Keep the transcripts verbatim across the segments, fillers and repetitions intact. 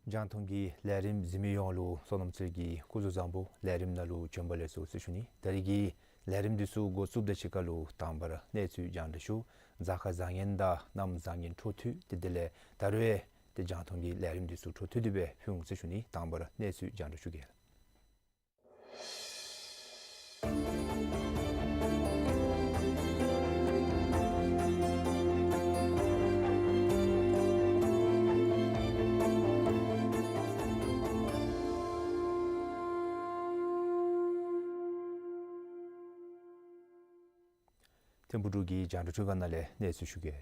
རྒྱང་མཐོང་གི་ལས་རིམ་གཟིགས་མི་ཡོངས་ལུ་བསོད་ནམས་ཚེ་རིང་གི་སྐུ་གཟུགས་བཟང་པོ། ལས་རིམ་ནང་ལུ་བྱོན་པ་ལེགས་སོ་ཟེར་ཞུ་ནི། ད་རིས་ཀྱི་ལས་རིམ་འདི་ཚུ་འགོ་བཙུགས་དང་གཅིག་ཁར་ལུ་དང་པ་ར་གནས་ཚུལ་རྒྱང་བསྒྲགས་ཞུ། གཟའ་སྐར་བཟང་ངན་དང་གནམ་བཟང་ངན་འཕྲོ་མཐུད་དེ་དེ་ལས་ད་རུང་ཡང་ཏེ་རྒྱང་མཐོང་གི་ལས་རིམ་འདི་ཚུ་འཕྲོ་མཐུད་དེ་སྦེ་ཕུལ་འོང་ཟེར་ཞུ་ནི། དང་པ་ར་གནས་ཚུལ་རྒྱང་བསྒྲགས་ཞུ་གེ། ཐིམ་ཕུག་འབྲུག་གི་རྒྱང་བསྒྲགས་ཁང་ནང་ལས་གནས་ཚུལ་ཞུ་གེ།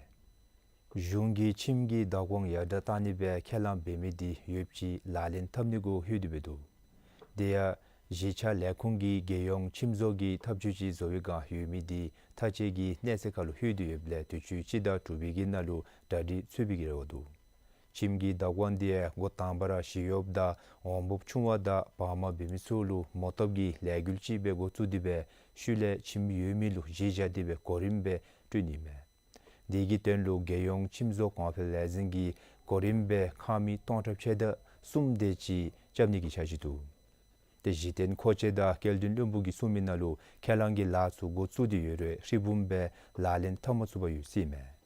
གཞུང་གིས་ཁྱིམ་གྱི་བདག་དབང་ཡར་དྲགས་བཏང་ནི་སྦེ་ཁས་བླངས་འབད་མི་འདི་ཡོདཔ་ཅིག་ལག་ལེན་འཐབ་ནི་གུ་ལྷོད་དེ་སྦེ་འདུག། དེ་ཡང་གཞིས་ཆགས་ལས་ཁུངས་ཀྱིས་རྒྱལ་ཡོངས་ཁྱིམ་བཟོ་གི་ཐབས་བྱུས་ཅིག་བཟོ་བའི་བསྒང་ཡོད་མི་འདི་མཐའ་དཔྱད་ཀྱི་གནས་ཚད་ཁར་ལུ་ལྷོད་དེ་ཡོདཔ་ལས་དུས་ཅི་སྤྱི་ཟླ་དྲུག་པའི་གི་ནང་ལུ་གྲ་སྒྲིག་ཚུད་པའི་གི་རེ་བ་འདུག། ཁྱིམ་གྱི་བདག་དབང་འདི་འགོ་དང་པ་ར་ཞི་གཡོགཔ་དང་འོང་འབབ་ཆུང་བ་དང་བག་མ་འབད་མི་ཚུ་ལུ་མོ་བཏབ་ཀྱི་ལས་འགུལ་ཅིག་སྦེ་འགོ་བཙུགས་ཏེ་སྦེ་ཤུལ་ལས་ཁྱིམ་ཡོད་མི་ལུ་གཞི་བཞག་སྟེ་སྦེ་གོ་རིམ་སྦེ་སྤྲོད་ནི་མས། དེ་གི་དོན་ལུ་རྒྱལ་ཡོངས་ཁྱིམ་བཟོ་གོང་འཕེལ་ལས་འཛིན་གྱིས་གོ་རིམ་སྦེ་ཁང་མིག་སྟོང་ཕྲག་ཕྱེད་དང་གསུམ་དེ་ཅིག་རྐྱབ་ནི་གི་འཆར་གཞི་འདུག། ཏེ་གཞི་རྟེན་མཁོ་ཆས་དང་སྐྱེལ་འདྲེན་བློན་པོ་གིས་གསུངས་མི་ནང་ལུ་ཁས་བླངས་ཀྱི་ལཱ་ཚུ་འགོ་བཙུགས་ཏེ་ཡོད་རུང་ཧྲིལ་བུམ་སྦེ་ལག་ལེན་འཐབ་མ་ཚུགས་པར་ཡོད་ཟེར་ཨིན་མས།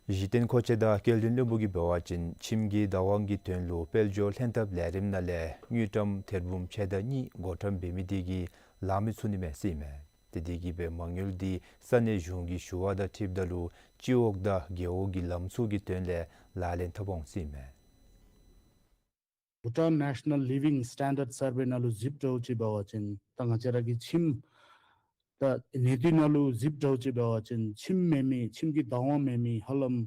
གཞི་རྟེན་མཁོ་ཆས་དང་སྐྱེལ་འདྲེན་བློན་པོ་གིས་འབད་བ་ཅིན་ཁྱིམ་གྱི་བདག་དབང་གི་དོན་ལུ་དཔལ་འབྱོར་ལྷན་ཐབས་ལས་རིམ་ནང་ལས་དངུལ་ཀྲམ་ཐེར་འབུམ་ཕྱེད་དང་གཉིས་བགོ་བཀྲམ་འབད་མི་དེ་གིས་ལང་མི་ཚུགས་ནི་མས་ཟེར་ཨིན་མས། ཏེ་དེ་གིས་སྦེ་མ་དངུལ་འདི་ས་གནས་གཞུང་གི་ཞུ་བ་དང་འཁྲིལཝ་ད་ལུ་སྤྱི་འོག་དང་རྒེད་འོག་གི་ལམ་ཚུ་གི་དོན་ལས་ལག་ལེན་འཐབ་འོང་ཟེར་ཨིན་མས། Bhutan National Living Standard Survey ནང་ལུ་གཟིགསཔ་འདྲཝ་ཅིག་འབད་བ་ཅིན་ད་ང་བཅས་ར་གི་ཁྱིམ་ད་གནས་སྟངས་ནང་ལུ་གཟིགསཔ་འདྲཝ་ཅིག་འབད་བ་ཅིན་ཁྱིམ་མེད་མི་ཁྱིམ་གྱི་བདག་དབང་མེད་མི་ཧ་ལམ་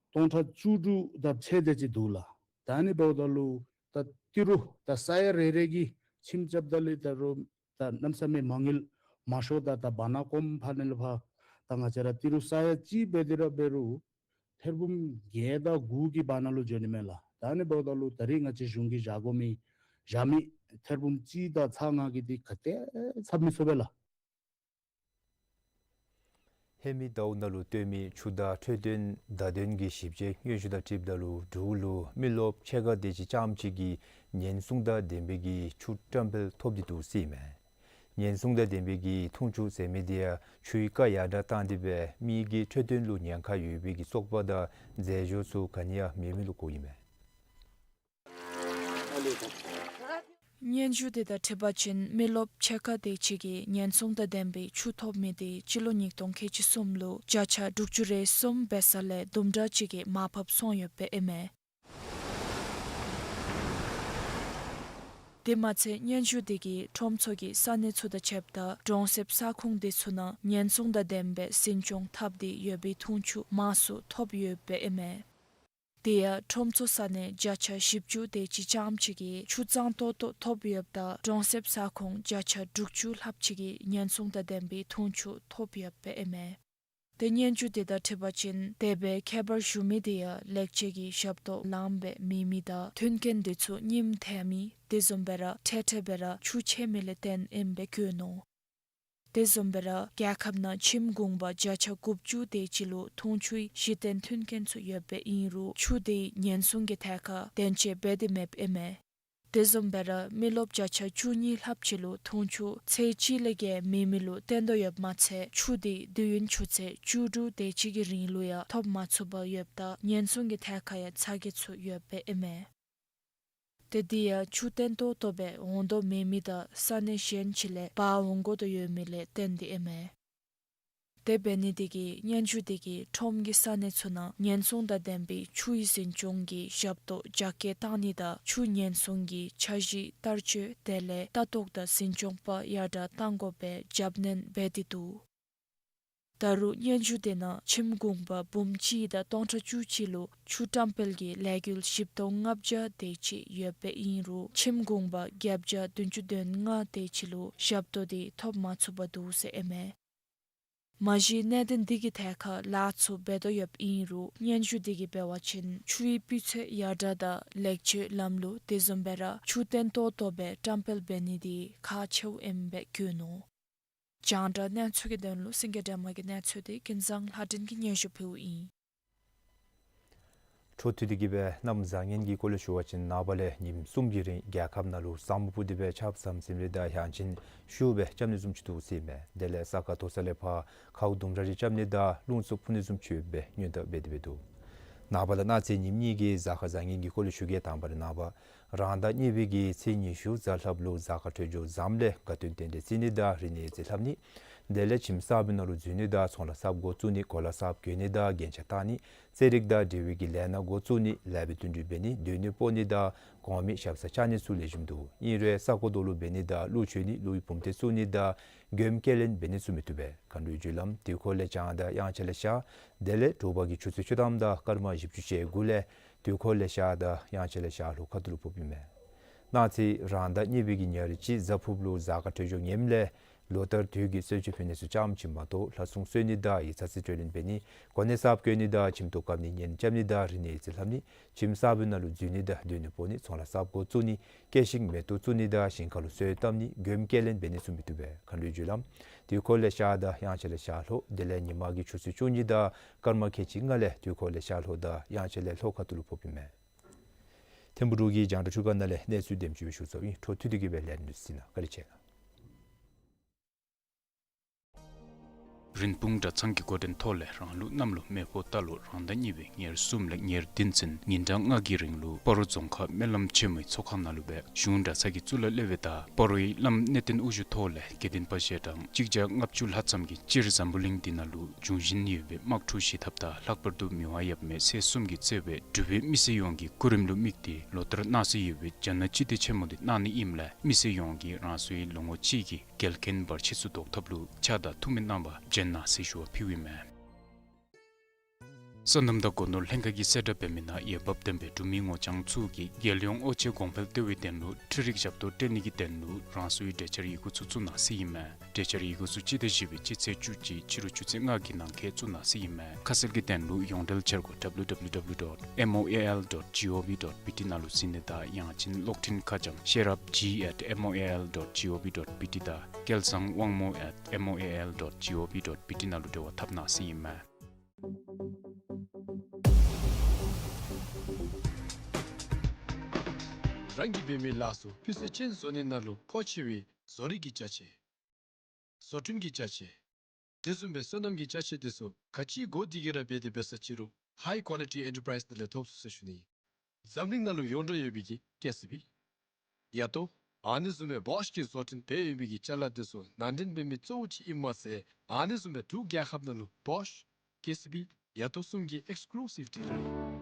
སྟོང་ཕྲག་བཅུ་དྲུག་དང་ཕྱེད་དེ་ཅིག་འདུག་ལགས། ད་ཨ་ནི་འབདཝ་ད་ལུ་ད་ཏི་རུ་ད་ས་ཡ་རེ་རེ་གི་ཁྱིམ་རྐྱབ་ད་ལས་ད་རུང་ད་གནམ་མེད་ས་མེད་མ་དངུལ་མང་ཤོས་ད་ད་བར་ན་གོངམ་ཕར་ནི་ལས་ཕར་ད་ང་བཅས་ར་ཏི་རུ་ས་ཡ་གཅིག་འབད་དེ་ར་འབད་རུང་ཐེར་འབུམ་བརྒྱད་དང་དགུ་གི་བར་ན་ལུ་འགྱོ་ནི་མས་ལགས། ད་ཨ་ནི་འབདཝ་ད་ལུ་ད་རིས་ང་བཅས་གཞུང་གིས་བཞག་དགོ་མི་བཞག་མི་ཐེར་འབུམ་གཅིག་དང་ཚག་ལྔ་གི་འདི་ག་ཏེ་འཚབ་མི་ཚུགས་པས་ལགས། ཧེ་མའི་ཟླཝ་ནང་ལུ་བཏོན་མི་ཆུ་དང་འཕྲོད་བསྟེན་བརྡ་དོན་གྱི་ཞིབ་དཔྱད་སྙན་ཞུ་དང་འཁྲིལཝ་ད་ལུ་འབྲུག་ལུ་མི་རློབས་ཕྱེད་ཀ་དེ་ཅིག་རྐྱངམ་ཅིག་གིས་ཉེན་སྲུང་དང་ལྡན་པའི་གི་ཆུ་བཀྲམ་སྤེལ་ཐོབ་སྟེ་འདུག་ཟེར་ཨིན་མས། ཉེན་སྲུང་དང་ལྡན་པའི་གི་འཐུང་ཆུ་ཟེར་མི་དེ་ཡང་ཆུའི་རྐ་ཡར་དྲགས་བཏང་སྟེ་སྦེ་མི་གི་འཕྲོད་བསྟེན་ལུ་ཉེན་ཁ་ཡོད་པའི་གི་བཙོག་པ་དང་རྫས་སྦྱོར་ཚུ་ག་ནི་ཡང་མེད་མི་ལུ་གོཝ་ཨིན་མས། སྙན་ཞུ་དེ་དང་འཁྲིལ་བ་ཅིན་མི་རློབས་ཕྱེད་ཀ་དེ་ཅིག་གིས་ཉེན་སྲུང་དང་ལྡན་པའི་ཆུ་ཐོབ་མི་དེ་སྤྱི་ལོ་ཉིས་སྟོང་ཁལ་གཅིག་གསུམ་ལུ་བརྒྱ་ཆ་དྲུག་ཅུ་རེ་གསུམ་འབད་ས་ལས་དུམ་གྲ་ཅིག་གིས་མར་ཕབ་སོང་ཡོདཔ་ཨིན་མས། དེ་མ་ཚད་སྙན་ཞུ་དེ་གིས་ཁྲོམ་ཚུ་གི་ས་གནས་ཚུ་དང་ཕྱདཔ་ད་གྲོང་གསེབ་ས་ཁོངས་དེ་ཚུ་ནང་ཉེན་སྲུང་དང་ལྡན་པའི་འཛིན་སྐྱོང་འཐབ་སྟེ་ཡོད་པའི་འཐུང་ཆུ་མངམ་སུ་ཐོབ་ཡོདཔ་ཨིན་མས། དེ་ཡང་ཁྲོམ་ཚུ་ས་གནས་བརྒྱ་ཆ་བཞི་བཅུ་དེ་ཅིག་ཙམ་ཅིག་གིས་ཆུ་གཙང་ཏོག་ཏོ་ཐོབ་ཡོདཔ་ད་གྲོང་གསེབ་ས་ཁོངས་བརྒྱ་ཆ་དྲུག་ཅུ་ལྷགཔ་ཅིག་གིས་ཉེན་སྲུང་དང་ལྡན་པའི་འཐུང་ཆུ་ཐོབ་ཡོདཔ་ཨིན་མས། དེ་སྙན་ཞུ་དེ་དང་འཁྲིལ་བ་ཅིན་དེ་སྦེ་ཁྱད་པར་ཞུ་མི་དེ་ཡང་ལེགས་བཅོས་ཀྱི་ཞབས་ཏོག་ལངམ་སྦེ་མེད་མི་དང་མཐུན་རྐྱེན་དེ་ཚུ་རྙིངམ་ཐལ་མི་དེ་བཟུམ་སྦེ་ར་འཕྲལ་འཕྲལ་སྦེ་ར་ཆུ་ཆད་མི་ལས་བརྟེན་ཨིནམ་སྦེ་བཀོད་ནུག། དེ་བཟུམ་སྦེ་ར་རྒྱལ་ཁབ་ནང་ཁྱིམ་གུང་པ་བརྒྱ་ཆ་དགུ་བཅུ་དེ་ཅིག་ལུ་འཐུང་ཆུའི་གཞི་རྟེན་མཐུན་རྐྱེན་ཚུ་ཡོདཔ་ཨིན་རུང་ཆུ་དེ་ཉེན་སྲུང་གི་ཐད་ཁར་དོན་གཅོད་འབད་དེ་མེདཔ་ཨིན་མས། དེ་བཟུམ་སྦེ་ར་མི་རློབས་བརྒྱ་ཆ་བཅུ་གཉིས་ལྷགཔ་ཅིག་ལུ་འཐུང་ཆུ་ཚད་གཅིག་ལས་བརྒལ་མེད་མི་ལུ་བཏོན་དོ་ཡོདཔ་མ་ཚད་ཆུ་དེ་དུས་ཡུན་ཆུ་ཚོད་བཅུ་དྲུག་དེ་ཅིག་གི་རིང་ལུ་ཡང་ཐོབ་མ་ཚུགསཔ་ཡོདཔ་ད་ཉེན་སྲུང་གི་ཐད་ཁར་ཡང་ཚ་གྱང་ཚུ་ཡོདཔ་ཨིན་མས། དེ་དེ་ཡང་ཆུ་བརྟན་ཏོག་ཏོ་སྦེ་འོང་དོ་མེད་མི་དང་ས་གནས་གཞན་ཅིག་ལས་འབག་འོང་དགོ་དོ་ཡོད་མི་ལས་བརྟེན་ཏེ་ཨིན་མས། དེ་འབད་ནི་དེ་གིས་སྙན་ཞུ་དེ་གིས་ཁྲོམ་གྱི་ས་གནས་ཚུ་ནང་ཉེན་སྲུང་དང་ལྡན་པའི་ཆུའི་འཛིན་སྐྱོང་གི་ཞབས་ཏོག་རྒྱ་སྐྱེད་བཏང་ནི་དང་ཆུ་ཉེན་སྲུང་གི་འཆར་གཞི་བསྟར་སྤྱོད་དེ་ལས་ལྟ་རྟོག་དང་འཛིན་སྐྱོང་པ་ཡར་དྲགས་བཏང་དགོ་པའི་རྒྱབ་སྣོན་འབད་དེ་འདུག། ད་རུང་སྙན་ཞུ་དེ་ནང་ཁྱིམ་གུང་པ་འབུམ་གཅིག་དང་སྟོང་ཕྲག་བཅུ་གཅིག་ལུ་ཆུ་བཀྲམ་སྤེལ་གྱི་ལས་འགུལ་བཞི་སྟོང་ལྔ་བརྒྱ་དེ་ཅིག་ཡོདཔ་ཨིན་རུང་ཁྱིམ་གུང་པ་བརྒྱད་བརྒྱ་བདུན་ཅུ་དོན་ལྔ་དེ་ཅིག་ལུ་ཞབས་ཏོག་དེ་ཐོབ་མ་ཚུགསཔ་འདུག་ཟེར་ཨིན་མས། མ་གཞི་གནད་དོན་འདི་གི་ཐད་ཁར་ལཱ་ཚུ་འབད་དོ་ཡོདཔ་ཨིན་རུང་སྙན་ཞུ་དེ་གིས་འབད་བ་ཅིན་ཆུའི་སྤུས་ཚད་ཡར་དྲགས་དང་ལེགས་བཅོས་ལམ་ལུགས་དེ་བཟུམ་སྦེ་ར་ཆུ་བརྟན་ཏོག་ཏོ་སྦེ་བཀྲམ་སྤེལ་འབད་ནི་དེ་ཁག་ཆེཝ་ཨིནམ་སྦེ་བཀོད་ནུག། རྒྱང་བསྒྲགས་གནས་ཚུལ་གྱི་དོན་ལུ་སེང་གེ་སྒྲོལ་མ་གི་གནས་ཚུལ་དེ་ཀུན་བཟང་ལྷ་སྒྲོན་གྱིས་སྙན་ཞུ་ཕུལཝ་ཨིན། འཕྲོ་མཐུད་དེ་གི་སྦེ་གནམ་བཟང་ངན་གྱི་སྐོར་ལས་ཞུ་བ་ཅིན་ནངས་པ་ལས་ཉིནམ་གསུམ་གྱི་རིང་རྒྱལ་ཁབ་ནང་ལུ་ས་སྨུག་སྤུབས་ཏེ་སྦེ་ཆརཔ་ཟམ་ཟིམ་རེ་དང་ཡང་ཅིན་ཤུགས་སྦེ་རྐྱབ་ནི་བཟུམ་ཅིག་འདུག་ཟེར་ཨིན་མས། དེ་ལས་ས་ཁ་མཐོ་ས་ལས་ཕར་ཁཝ་ལྡུམ་ར་རེ་རྐྱབ་ནི་དང་རླུང་འཚུབ་འཕུ་ནི་བཟུམ་ཅིག་ཡོདཔ་སྦེ་སྔོན་བརྡ་འབད་དེ་སྦེ་འདུག། ནངས་པ་ལས་གནངས་ཚེ་ཉིནམ་གཉིས་ཀྱི་གཟའ་སྐར་བཟང་ངན་གྱི་སྐོར་ལས་ཞུ་གེ། དང་པ་ར་ནངས་པ་རང་ཟླ་གཉིས་པའི་གི་ཚེས་ཉི་ཤུ་གཟའ་ལྷགཔ་ལུ་གཟའ་སྐར་འཕྲོད་སྦྱོར་བཟངམ་ལས་དགའ་སྟོན་རྟེན་འབྲེལ་བརྩི་ནི་དང་རིག་གནས་རྩིས་ལྷབ་ནི། དེ་ལས་ཁྱིམ་གསར་པའི་ནང་ལུ་འཛུལ་ནི་དང་ཚོང་ལཱ་གསརཔ་འགོ་བཙུགས་ནི། གོ་ལ་གསརཔ་གྱོན་ནི་དང་རྒྱན་ཆ་བཏགས་ནི། རྩེད་རིགས་དང་འབྲེལ་བའི་གི་ལས་སྣ་འགོ་བཙུགས་ནི། ལེགས་པའི་བསྟུན་གྲོས་འབད་ནི། སྡོད་གནས་སྤོ་ནི་དང་གོང་མའི་ཞབས་སར་བཅར་ནི་ཚུ་ལེགས་ཤོམ་འདུག། ཨིན་རུང་ས་རྐོ་རྡོ་ལུ་འབད་ནི་དང་ཀླུ་མཆོད་ནི། ཀླུའི་བུམ་སྡེ་བཙུགས་ནི་དང་མགྱོནམ་སྐྱེལ་ལེན་འབད་ནི་ཚུ་མི་བཏུབ་པས། མཁའ་འགྲོའི་རྒྱུ་ལམ་དུས་འཁོར་ལས་བྱང་དང་དབྱངས་འཆར་ལས་ཤར། དེ་ལས་དྲོ་པ་གི་ཆུ་ཚོད་བཅུ་ཐམ་དང་སྐར་མ་བཞི་བཅུ་ཞེ་དགུ་ལས་དུས་འཁོར་ལས་ཤར་དང་དབྱངས་འཆར་ལས་ཤར་ལྷོ་ཁ་ཐུག་ལུ་ཕོགཔ་ཨིན་མས། གནངས་ཚེ་རང་ཟླ་གཉིས་པའི་གི་ཉེར་གཅིག་གཟའ་ཕུརཔ་ལུ་གཟའ་སྐར་འཕྲོད་སྦྱོར་ངནམ་ལས་ལོ་ལྟར་དུས་ཀྱི་གསོལ་མཆོད་ཕུལ་ནི་ཚུ་ཙམ་ཅིག་མ་གཏོགས་ལྷ་སྲུང་གསོལ་ནི་དང་ཡིག་ཚང་རྩིས་སྤྲོད་ལེན་འབད་ནི། གོ་གནས་གསརཔ་བསྐོ་ནི་དང་ཁྱིམ་ཐོག་བཀབ་ནི། གཉེན་རྐྱབ་ནི་དང་རིག་གནས་རྩིས་ལྷབ་ནི། ཁྱིམ་གསར་པའི་ནང་ལུ་འཛུལ་ནི་དང་སྡོད་གནས་སྤོ་ནི། ཚོང་ལཱ་གསརཔ་འགོ་བཙུགས་ནི། སྐྱེད་ཤིང་མེ་ཏོག་བཙུགས་ནི་དང་ཞིང་ཁ་ལུ་སོ་བཏབ་ནི། མགྱོནམ་སྐྱེལ་ལེན་འབད་ནི་ཚུ་མི་བཏུབ་པས། མཁའ་འགྲོའི་རྒྱུ་ལམ་དུས་འཁོར་ལས་ཤར་དང་དབྱངས་འཆར་ལས་ཤར་ལྷོ། དེ་ལས་ཉི་མ་གི་ཆུ་ཚོད་བཅུ་གཉིས་དང་སྐར་མ་ཁལ་གཅིག་ལྔ་ལས་དུས་འཁོར་ལས་ཤར་ལྷོ་དང་དབྱངས་འཆར་ལས་ལྷོ་ཁ་ཐུག་ལུ་ཕོགཔ་ཨིན་མས། ཐིམ་ཕུ་འབྲུག་གི་རྒྱང་བསྒྲགས་འཕྲུལ་ཁང་ནང་ལས་གནས་ཚུལ་དེམ་ཅིག་སྦེ་ཞུ་ཚརཝ་ཨིན། འཕྲོ་མཐུད་དེ་གི་སྦེ་ལན་ལུ་གཟིགས་གནང་། བཀའ་དྲིན་ཆེ། རིན་སྤུངས་གྲྭ་ཚང་གི་འགོ་འདྲེན་ཐོག་ལས་རང་ལུགས་གནམ་ལོ་མེ་ཕོ་རྟ་ལོ་རང་ཟླ་གཉིས་པའི་ཉེར་གསུམ་ལས་ཉེར་བདུན་ཚུན་ཉིན་གྲངས་ལྔ་གི་རིང་ལུ་སྤ་རོ་རྫོང་ཁག་སྨོན་ལམ་ཆེན་མོའི་ཚོགས་ཁང་ནང་ལུ་སྦེ་གཞུང་གྲྭ་ཚང་གི་གཙུག་ལག་སློབ་དཔོན་དང་སྤ་རོའི་བླམ་གནས་བརྟན་དབུ་བཞུགས་ཐོག་ལས་དགེ་འདུན་པ་ཞལ་གྲངས་གཅིག་བརྒྱ་ལྔ་བཅུ་ལྷག་ཙམ་གྱིས་སྤྱིར་འཛམ་བུ་གླིང་འདི་ནང་ལུ་འབྱུང་བཞིན་ཡོད་པའི་དམག་འཁྲུག་ཞི་ཐབས་དང་ལྷག་པར་དུ་མི་དབང་ཡབ་མེས་ཚེ་གསུམ་གྱིས་གཙོས་པའི་འབྲུག་པའི་མི་སེར་ཡོངས་ཀྱི་སྐུ་རིམ་ལུ་དམིགས་ཏེ་ལོ་ལྟར་གནང་སྲོལ་ཡོད་པའི་རྒྱ་ནག་སྤྱི་མདོས་ཆེན་མོ་འདི་གནང་ནི་ཨིནམ་ལས་མི་སེར་ཡོངས་ཀྱིས་རང་སོའི་ལོ་ངོ་གཅིག་གི་འགལ་རྐྱེན་བར་ཆད་ཚུ་ཟློག་ཐབས་ལུ་ཕྱག་དང་ཐུགས་སྨོན་གནང་བར་བྱོན་གནང་ཟེར་ཞུ་བ་ཕུལཝ་ཨིན་མས། སོ་ནམ་དང་སྒོ་ནོར་ལྷན་ཁག་གིས་གསལ་བསྒྲགས་འབད་མི་ནང་འོས་འབབ་ལྡན་པའི་འབྲུག་མི་ངོ་རྐྱང་ཚུ་གིས་རྒྱལ་ཡོངས་ཨོ་ཆེ་གོང་འཕེལ་ལྟེ་བའི་དོན་ལུ་འཕྲུལ་རིག་ཞབས་ཏོག་སྤྲོད་ནི་གི་དོན་ལུ་རང་སོའི་གྲོས་འཆར་ཡི་གུ་ཚུ་བཙུགས་གནང་ཟེར་ཨིན་མས། གྲོས་འཆར་ཡི་གུ་ཚུ་སྤྱི་ཟླ་བཞི་པའི་སྤྱི་ཚེས་བཅུ་གཅིག་ཕྱི་རུ་ཆུ་ཚོད་ལྔ་གི་ནང་འཁོད་བཙུགས་གནང་ཟེར་ཨིན་མས། ཁ་གསལ་གྱི་དོན་ལུ་ཡོངས་འབྲེལ་འཆར་སྒོ་W W W dot M O A L dot G O V dot B T ནང་ལུ་གཟིགས་ནི་དང་ཡང་ཅིན་གློག་འཕྲིན་ཁ་བྱང་ཤེས་རབ་G at M O A L dot G O V dot B T དང་སྐལ་བཟང་དབང་མོ་at M O A L dot G O V dot B T ནང་ལུ་འབྲེལ་བ་འཐབ་གནང་ཟེར་ཨིན་མས། རང་གིས་འབད་མི་ལཱ་ཚུ་སྤུས་ཚད་ཅན་བཟོ་ནི་ནང་ལུ་མཁོ་ཆེ་བའི་བཟོ་རིག་གི་ཅ་ཆས། བཟོ་སྐྲུན་གྱི་ཅ་ཆས། དེ་བཟུམ་སྦེ་སོ་ནམ་གྱི་ཅ་ཆས་དེ་ཚུ་ག་ཅི་དགོ་དེ་གིས་ར་འབད་དེ་འབད་ས་ཅི་རུང་High Quality Enterprise ནང་ལས་ཐོབ་ཚུགས་ཟེར་ཞུ་ནི། འཛམ་གླིང་ནང་ལུ་ཡོངས་གྲགས་ཡོད་པའི་གི་ཀེ་སི་བི། ཡ་ཏོ། ཨ་ནི་བཟུམ་སྦེ་བོཤ་གིས་བཟོ་སྐྲུན་འབད་ཡོད་པའི་གི་ཅ་ལ་དེ་ཚུ་ནང་འདྲེན་འབད་མི་གཙོ་བོ་ཅིག་ཨིནམ་མ་ཚད་ཨ་ནི་བཟུམ་སྦེ་འབྲུག་རྒྱལ་ཁབ་ནང་ལུ་བོཤ། ཀེ་སི་བི། ཡ་ཏོ་གསུམ་གྱི་ཨེགསི་ཀུ་ལུ་སིབ་ཌི་ལར་ཨིན།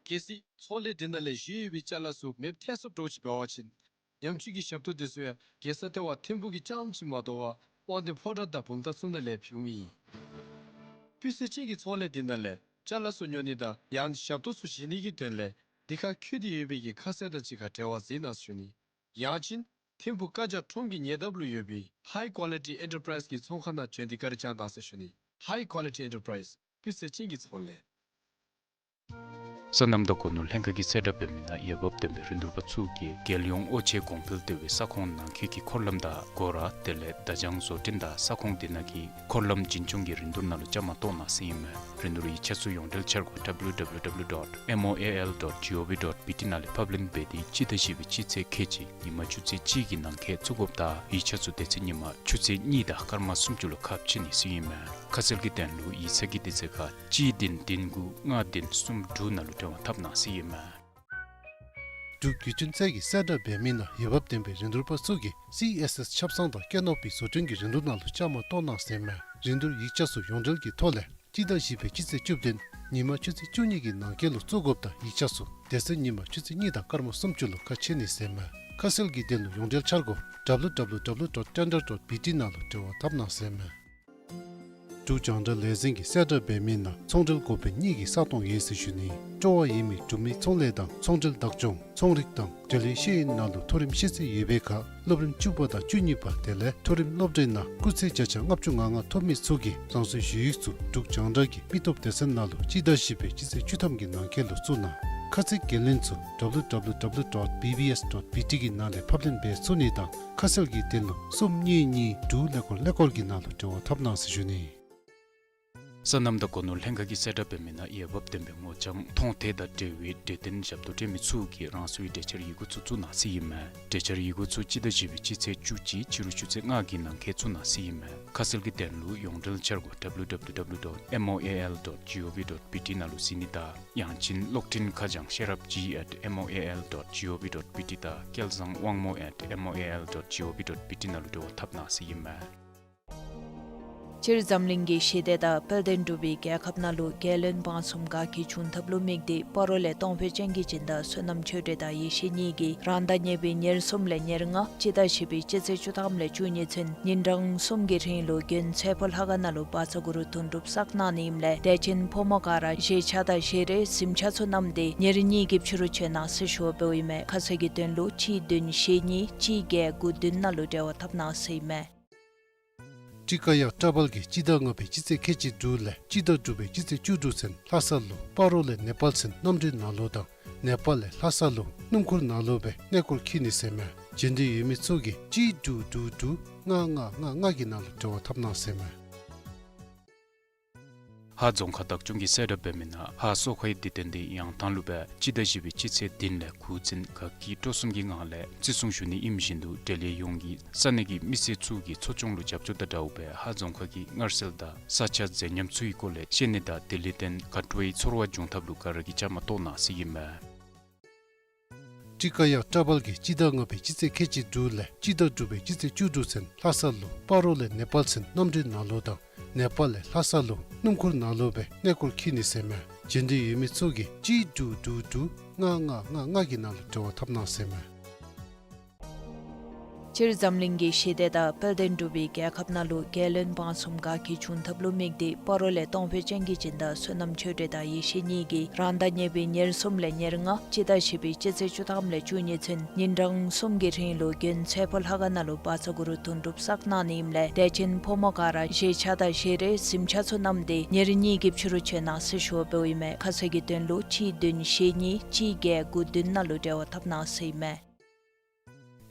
གལ་སྲིད་ཚོང་ལས་འདི་ནང་ལས་བཞེས་ཡོད་པའི་ཅ་ལ་ཚུ་མེདཔ་ཐལ་སོཔ་འདྲཝ་ཅིག་འབད་བ་ཅིན་ ཉམས་བཅོས་ཀྱི་ཞབས་ཏོག་དེ་ཚུ་ཡང་རྒྱལ་ས་ལྟེ་བ་ཐིམ་ཕུག་གི་རྐྱངམ་ཅིག་མ་གཏོགས་པར་དབང་འདུས་ཕོ་བྲང་དང་བུམ་ཐང་ཚུ་ནང་ལས་ཕུལཝ་ཨིན། སྤུས་ཚད་ཅན་གྱི་ཚོང་ལས་འདི་ནང་ལས་ཅ་ལ་ཚུ་ཉོ་ནི་དང་ཡང་ན་ཞབས་ཏོག་ཚུ་བཞེས་ནི་གི་དོན་ལས་འདི་ཁར་འཁོད་དེ་ཡོད་པའི་གི་ཁ་གསལ་དང་གཅིག་ཁར་འབྲེལ་བ་མཛད་གནང་ཟེར་ཞུ་ནི། ཡང་ཅིན་ཐིམ་ཕུག་ཀ་ཇ་ཁྲོམ་གྱི་ཉེ་འདབས་ལུ་ཡོད་པའི་High Quality Enterprise གི་ཚོང་ཁང་ནང་བྱོན་ཏེ་བཀའ་དྲིན་བསྐྱང་གནང་ཟེར་ཞུ་ནི། High Quality Enterprise སྤུས་ཚད་ཅན་གྱི་ཚོང་ལས། སོ་ནམ་དང་སྒོ་ནོར་ལྷན་ཁག་གིས་གསལ་བསྒྲགས་འབད་མི་ནང་འོས་འབབ་ལྡན་པའི་རིན་བསྡུར་པ་ཚུ་གིས་རྒྱལ་ཡོངས་ཨོ་ཆེ་གོང་འཕེལ་ལྟེ་བའི་ས་ཁོངས་ནང་འཁོད་ཀྱི་འཁོར་ལམ་དང་སྒོ་ར་དེ་ལས་བརྡ་བྱང་བཟོ་སྐྲུན་དང་ས་ཁོངས་དེ་ནང་གི་འཁོར་ལམ་རྒྱུན་སྐྱོང་གི་རིན་བསྡུར་ནང་ལུ་བཅའ་མར་གཏོགས་གནང་ཟེར་ཨིན་མས། རིན་བསྡུར་ཡིག་ཆ་ཚུ་ཡོངས་འབྲེལ་འཆར་སྒོ་W W W dot M O A L dot G O V dot B T ནང་ལས་ཕབ་ལེན་འབད་དེ་སྤྱི་ཟླ་བཞི་པའི་སྤྱི་ཚེས་ཁལ་གཅིག་ཉིན་མ་ཆུ་ཚོད་གཅིག་གི་ནང་འཁོད་བཙུགས་དགོཔ་དང་ཡིག་ཆ་ཚུ་དེ་ཚེ་ཉིན་མ་ཆུ་ཚོད་གཉིས་དང་སྐར་མ་སུམ་ཅུ་ལུ་ཁ་ཕྱེ་ནི་ཟེར་ཨིན་མས། ཁ་གསལ་གྱི་དོན་ལུ་ཡིག་ཚང་གི་དུས་ཚོད་ཁར་གཅིག་བདུན་བདུན་དགུ་ལྔ་བདུན་གསུམ་དྲུག་ནང་ལུ་འབྲེལ་བ་འཐབ་གནང་ཟེར་ཨིན་མས། འབྲུག་བརྒྱུད་འཕྲིན་ཚད་ཀྱིས་གསལ་བསྒྲགས་འབད་མི་ནང་འོས་འབབ་ལྡན་པའི་རིན་བསྡུར་པ་ཚུ་གིས་སི་ཨེསི་ཨེསི་ཆབ་གསང་དང་ཀེ་ནོ་པི་བཟོ་སྐྲུན་གྱི་རིན་བསྡུར་ནང་ལུ་བཅའ་མར་གཏོགས་གནང་ཟེར་ཨིན་མས། རིན་བསྡུར་ཡིག་ཆ་ཚུ་ཡོངས་འབྲེལ་གྱི་ཐོག་ལས་སྤྱི་ཟླ་བཞི་པའི་སྤྱི་ཚེས་བཅུ་བདུན་ཉིན་མ་ཆུ་ཚོད་བཅུ་གཉིས་ཀྱི་ནང་འཁོད་ལུ་བཙུགས་དགོཔ་དང་ཡིག་ཆ་ཚུ་དེ་ཚེ་ཉིན་མ་ཆུ་ཚོད་གཉིས་དང་སྐར་མ་སུམ་ཅུ་ལུ་ཁ་ཕྱེ་ནི་ཟེར་ཨིན་མས། ཁ་གསལ་གྱི་དོན་ལུ་ཡོངས་འབྲེལ་འཆར་སྒོ་W W W dot tender dot B T ནང་ལུ་འབྲེལ་བ་འཐབ་གནང་ཟེར་ཨིན་མས། འབྲུག་རྒྱང་བསྒྲགས་ལས་འཛིན་གྱིས་གསལ་བསྒྲགས་འབད་མི་ནང་ཚོང་འབྲེལ་འགོ་དཔོན་གཉིས་ཀྱི་ས་སྟོང་ཡོད་ཟེར་ཞུ་ནི། སྤྲོ་བ་ཡོད་མི་འབྲུག་མི་ཚོང་ལས་དང་ཚོང་འབྲེལ་བདག་སྐྱོང་ཚོང་རིག་དང་འབྲེལ་ཡོད་ཤེས་ཡོན་ནང་ལུ་མཐོ་རིམ་ཤེས་ཚད་ཡོད་པའི་ཁར་སློབ་རིམ་བཅུ་པ་དང་བཅུ་གཉིས་པ་དེ་ལས་མཐོ་རིམ་སློབ་གྲྭའི་ནང་སྐུགས་ཚད་བརྒྱ་ཆ་ལྔ་བཅུ་ང་ལྔ་ཐོབ་མི་ཚུ་གིས་རང་སོའི་ཞུ་ཡིག་ཚུ་འབྲུག་རྒྱང་བསྒྲགས་ཀྱི་མི་སྟོབས་སྡེ་ཚན་ནང་ལུ་སྤྱི་ཟླ་བཞི་པའི་སྤྱི་ཚེས་བཅུ་ཐམ་གྱི་ནང་འཁོད་ལུ་བཙུགས་གནང་། ཁ་གསལ་འགན་ལེན་ཚུ་W W W dot B B S dot B T གི་ནང་ལས་ཕབ་ལེན་འབད་ཚུགས་ནི་དང་ཁ་གསལ་གྱི་དོན་ལུ་གསུམ་གཉིས་གཉིས་དྲུག་ཀླད་ཀོར་ཀླད་ཀོར་གྱི་ནང་ལུ་འབྲེལ་བ་འཐབ་གནང་ཟེར་ཞུ་ནི། སོ་ནམ་དང་སྒོ་ནོར་ལྷན་ཁག་གིས་གསལ་བསྒྲགས་འབད་མི་ནང་འོས་འབབ་ལྡན་པའི་སྔོ་ལྗང་མཐོང་ཐོས་དང་འབྲེལ་བའི་འབྲས་ལྡན་ཞབས་ཏོག་སྤྲོད་མི་ཚུ་གིས་རང་སོའི་གྲོས་འཆར་ཡི་གུ་ཚུ་བཙུགས་གནང་ཟེར་ཨིན་མས། གྲོས་འཆར་ཡི་གུ་ཚུ་སྤྱི་ཟླ་བཞི་པའི་སྤྱི་ཚེས་བཅུ་གཅིག་ཕྱི་རུ་ཆུ་ཚོད་ལྔ་གི་ནང་འཁོད་བཙུགས་གནང་ཟེར་ཨིན་མས། ཁ་གསལ་གྱི་དོན་ལུ་ཡོངས་འབྲེལ་འཆར་སྒོ་W W W dot M O A L dot G O V dot B T ནང་ལུ་གཟིགས་ནི་དང་ཡང་ཅིན་གློག་འཕྲིན་ཁ་བྱང་ཤེས་རབ་G at M O A L dot G O V dot B T དང་སྐལ་བཟང་དབང་མོ་at M O A L dot G O V dot B T ནང་ལུ་འབྲེལ་བ་འཐབ་གནང་ཟེར་ཨིན་མས། སྤྱིར་འཛམ་གླིང་གི་ཞི་བདེ་དང་དཔལ་ལྡན་འབྲུག་པའི་རྒྱལ་ཁབ་ནང་ལུ་རྒྱལ་བློན་འབངས་གསུམ་དགའ་སྐྱིད་འབྱུང་ཐབས་ལུ་དམིགས་ཏེ་སྤ་རོ་ལས་གཏོང་ཕོད་ཅན་གྱི་སྦྱིན་བདག་བསོད་ནམས་ཆོས་སྒྲོན་དང་ཡེ་ཤེས་གཉིས་ཀྱིས་རང་ཟླ་གཉིས་པའི་ཉེར་གསུམ་ལས་ཉེར་ལྔ་སྤྱི་ཟླ་བཞི་པའི་སྤྱི་ཚེས་བཅུ་ཐམ་ལས་བཅུ་གཉིས་ཚུན་ཉིན་གྲངས་གསུམ་གྱི་རིང་ལུ་དགོན་ཚེ་ཕོ་ལྷ་ཁང་ནང་ལུ་བཛྲ་གུ་རུ་དོན་གྲུབ་བསགས་གནང་ནི་ཨིནམ་ལས་དད་ཅན་ཕོ་མོ་ག་ར་གཞིས་ཆགས་དང་གཞིས་རོལ་གཟིམ་ཆ་ཚུ་བསྣམས་ཏེ་ཉེར་གཉིས་ཀྱི་ཕྱི་རུ་བྱོན་གནང་ཟེར་ཞུ་བ་འབདཝ་ཨིན་མས། ཁ་གསལ་གྱི་དོན་ལུ་གཅིག་བདུན་བཞི་གཉིས་གཅིག་བརྒྱད་དགུ་བདུན་ནང་ལུ་འབྲེལ་བ་འཐབ་གནང་ཟེར་ཨིན་མས། ཊཱི་ཀ་ཡག་ཊ་བཱལ་གྱིས་སྤྱི་ཟླ་ལྔ་པའི་སྤྱི་ཚེས་ཁལ་གཅིག་དྲུག་ལས་སྤྱི་ཟླ་དྲུག་པའི་སྤྱི་ཚེས་བཅུ་དྲུག་ཚུན་ལྷ་ས་ལུ་སྤ་རོ་ལས་ནེ་པཱལ་ཚུན་གནམ་གྲུའི་ནང་ལུ་དང་ནེ་པཱལ་ལས་ལྷ་ས་ལུ་སྣུམ་འཁོར་ནང་ལུ་སྦེ་གནས་སྐོར་འཁྱིད་ནི་ཟེར་ཨིན་མས། བྱོན་འདོད་ཡོད་མི་ཚུ་གིས་གཅིག་དྲུག་དྲུག་དྲུག་ལྔ་ལྔ་ལྔ་ལྔ་གི་ནང་ལུ་འབྲེལ་བ་འཐབ་གནང་ཟེར་ཨིན་མས། ཧཱ་རྫོང་ཁག་བདག་སྐྱོང་གིས་གསལ་བསྒྲགས་འབད་མི་ནང་ཧཱ་སོ་ཁའི་དུས་སྟོན་དེ་ཡང་ཐང་ལུ་སྦེ་སྤྱི་ཟླ་བཞི་པའི་སྤྱི་ཚེས་བདུན་ལས་དགུ་ཚུན་དགའ་སྐྱིད་སྤྲོ་གསུམ་གྱི་ངང་ལས་བརྩི་སྲུང་ཞུ་ནི་ཨིནམ་བཞིན་དུ་འབྲེལ་ཡོད་ཡོངས་ཀྱིས་ས་གནས་ཀྱི་མི་སེར་ཚུ་གིས་འཚོ་སྐྱོང་ལུ་རྒྱབ་སྐྱོར་དང་འདྲཝ་སྦེ་ཧཱ་རྫོང་ཁག་གི་མངར་ཟས་དང་ས་ཆ་མཛེས་ཉམས་ཚུ་གི་སྐོར་ལས་ཤེས་ནི་དང་དེ་ལས་བརྟེན་དགའ་སྤྲོའི་ཚོར་བ་འབྱུང་ཐབས་ལུ་ག་ར་གིས་བཅའ་མར་གཏོགས་གནང་ཟེར་ཨིན་མས། ཊཱི་ཀ་ཡག་ཊ་བཱལ་གྱིས་སྤྱི་ཟླ་ལྔ་པའི་སྤྱི་ཚེས་ཁལ་གཅིག་དྲུག་ལས་སྤྱི་ཟླ་དྲུག་པའི་སྤྱི་ཚེས་བཅུ་དྲུག་ཚུན་ལྷ་ས་ལུ་སྤ་རོ་ལས་ནེ་པཱལ་ཚུན་གནམ་གྲུའི་ནང་ལུ་དང་ནེ་པཱལ་ལས་ལྷ་ས་ལུ་སྣུམ་འཁོར་ནང་ལུ་སྦེ་གནས་སྐོར་འཁྱིད་ནི་ཟེར་ཨིན་མས། བྱོན་འདོད་ཡོད་མི་ཚུ་གིས་གཅིག་དྲུག་དྲུག་དྲུག་ལྔ་ལྔ་ལྔ་ལྔ་གི་ནང་ལུ་འབྲེལ་བ་འཐབ་གནང་ཟེར་ཨིན་མས། སྤྱིར་འཛམ་གླིང་གི་ཞི་བདེ་དང་དཔལ་ལྡན་འབྲུག་པའི་རྒྱལ་ཁབ་ནང་ལུ་རྒྱལ་བློན་འབངས་གསུམ་དགའ་སྐྱིད་འབྱུང་ཐབས་ལུ་དམིགས་ཏེ་སྤ་རོ་ལས་གཏོང་ཕོད་ཅན་གྱི་སྦྱིན་བདག་བསོད་ནམས་ཆོས་སྒྲོན་དང་ཡེ་ཤེས་གཉིས་ཀྱིས་རང་ཟླ་གཉིས་པའི་ཉེར་གསུམ་ལས་ཉེར་ལྔ་སྤྱི་ཟླ་བཞི་པའི་སྤྱི་ཚེས་བཅུ་ཐམ་ལས་བཅུ་གཉིས་ཚུན་ཉིན་གྲངས་གསུམ་གྱི་རིང་ལུ་དགོན་ཚེ་ཕོ་ལྷ་ཁང་ནང་ལུ་བཛྲ་གུ་རུ་དོན་གྲུབ་བསགས་གནང་ནི་ཨིནམ་ལས་དད་ཅན་ཕོ་མོ་ག་ར་གཞིས་ཆགས་དང་གཞིས་རོལ་གཟིམ་ཆ་ཚུ་བསྣམས་ཏེ་ཉེར་གཉིས་ཀྱི་ཕྱི་རུ་བྱོན་གནང་ཟེར་ཞུ་བ་འབདཝ་ཨིན་མས། ཁ་གསལ་གྱི་དོན་ལུ་གཅིག་བདུན་བཞི་གཉིས་གཅིག་བརྒྱད་དགུ་བདུན་ནང་ལུ་འབྲེལ་བ་འཐབ་གནང་ཟེར་ཨིན་མས།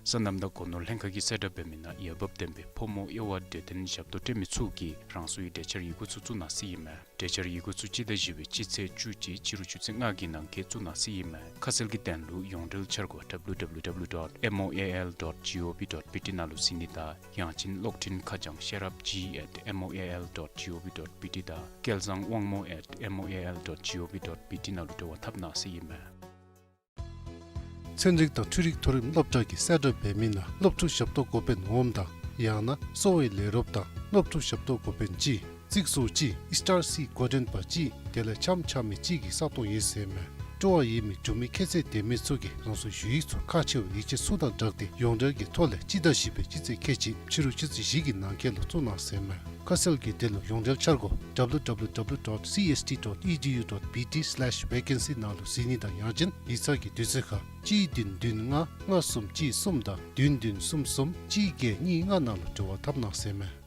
སོ་ནམ་དང་སྒོ་ནོར་ལྷན་ཁག་གིས་གསལ་བསྒྲགས་འབད་མི་ནང་འོས་འབབ་ལྡན་པའི་ཕོ་མོ་དབྱེ་བ་འབྲས་ལྡན་ཞབས་ཏོག་སྤྲོད་མི་ཚུ་གིས་རང་སོའི་གྲོས་འཆར་ཡི་གུ་ཚུ་བཙུགས་གནང་ཟེར་ཨིན་མས། གྲོས་འཆར་ཡི་གུ་ཚུ་སྤྱི་ཟླ་བཞི་པའི་སྤྱི་ཚེས་བཅུ་གཅིག་ཕྱི་རུ་ཆུ་ཚོད་ལྔ་གི་ནང་འཁོད་བཙུགས་གནང་ཟེར་ཨིན་མས། ཁ་གསལ་གྱི་དོན་ལུ་ཡོངས་འབྲེལ་འཆར་སྒོ་W W W dot M O A L dot G O V dot B T ནང་ལུ་གཟིགས་ནི་དང་ཡང་ཅིན་གློག་འཕྲིན་ཁ་བྱང་ཤེས་རབ་G at M O A L dot G O V dot B T དང་སྐལ་བཟང་དབང་མོ་at M O A L dot G O V dot B T ནང་ལུ་འབྲེལ་བ་འཐབ་གནང་ཟེར་ཨིན་མས། ཚན་རིག་དང་འཕྲུལ་རིག་མཐོ་རིམ་སློབ་གྲྭ་གིས་གསལ་བསྒྲགས་འབད་མི་ནང་སློབ་ཕྲུག་ཞབས་ཏོག་འགོ་དཔོན་འོགམ་དང་ཡང་ན་གསོ་བའི་ལས་རོགསཔ་དང་སློབ་ཕྲུག་ཞབས་ཏོག་འགོ་དཔོན་གཅིག་རྩིག་བཟོ་གཅིག་ཨི་སི་ཊར་སི་འགོ་འདྲེན་པ་གཅིག་དེ་ལས་འཆམ་འཆམ་མི་གཅིག་གི་ས་སྟོང་ཡོད་ཟེར་ཨིན་མས། སྤྲོ་བ་ཡོད་མི་འབྲུག་མི་ཁྱད་ཚད་ལྡན་མི་ཚུ་གིས་རང་སོའི་ཞུ་ཡིག་ཚུ་ཁག་ཆེ་བའི་ཡིག་ཆ་ཚུ་དང་སྦྲགས་ཏེ་ཡོངས་འབྲེལ་གྱི་ཐོག་ལས་སྤྱི་ཟླ་བཞི་པའི་སྤྱི་ཚེས་ཁལ་གཅིག་ཕྱི་རུ་ཆུ་ཚོད་བཞི་གི་ནང་འཁོད་ལུ་བཙུགས་གནང་ཟེར་མས། ཁ་གསལ་གྱི་དོན་ལུ་ཡོངས་འབྲེལ་འཆར་སྒོ་W W W dot C S T dot E D U dot B T slash vacancy ནང་ལུ་གཟིགས་ནི་དང་ཡང་ཅིན་ཡིག་ཚང་གི་དུས་ཚོད་ཁར་གཅིག་བདུན་བདུན་ལྔ་ལྔ་གསུམ་གཅིག་གསུམ་དང་བདུན་བདུན་གསུམ་གསུམ་གཅིག་བརྒྱད་གཉིས་ལྔ་ནང་ལུ་འབྲེལ་བ་འཐབ་གནང་ཟེར་མས།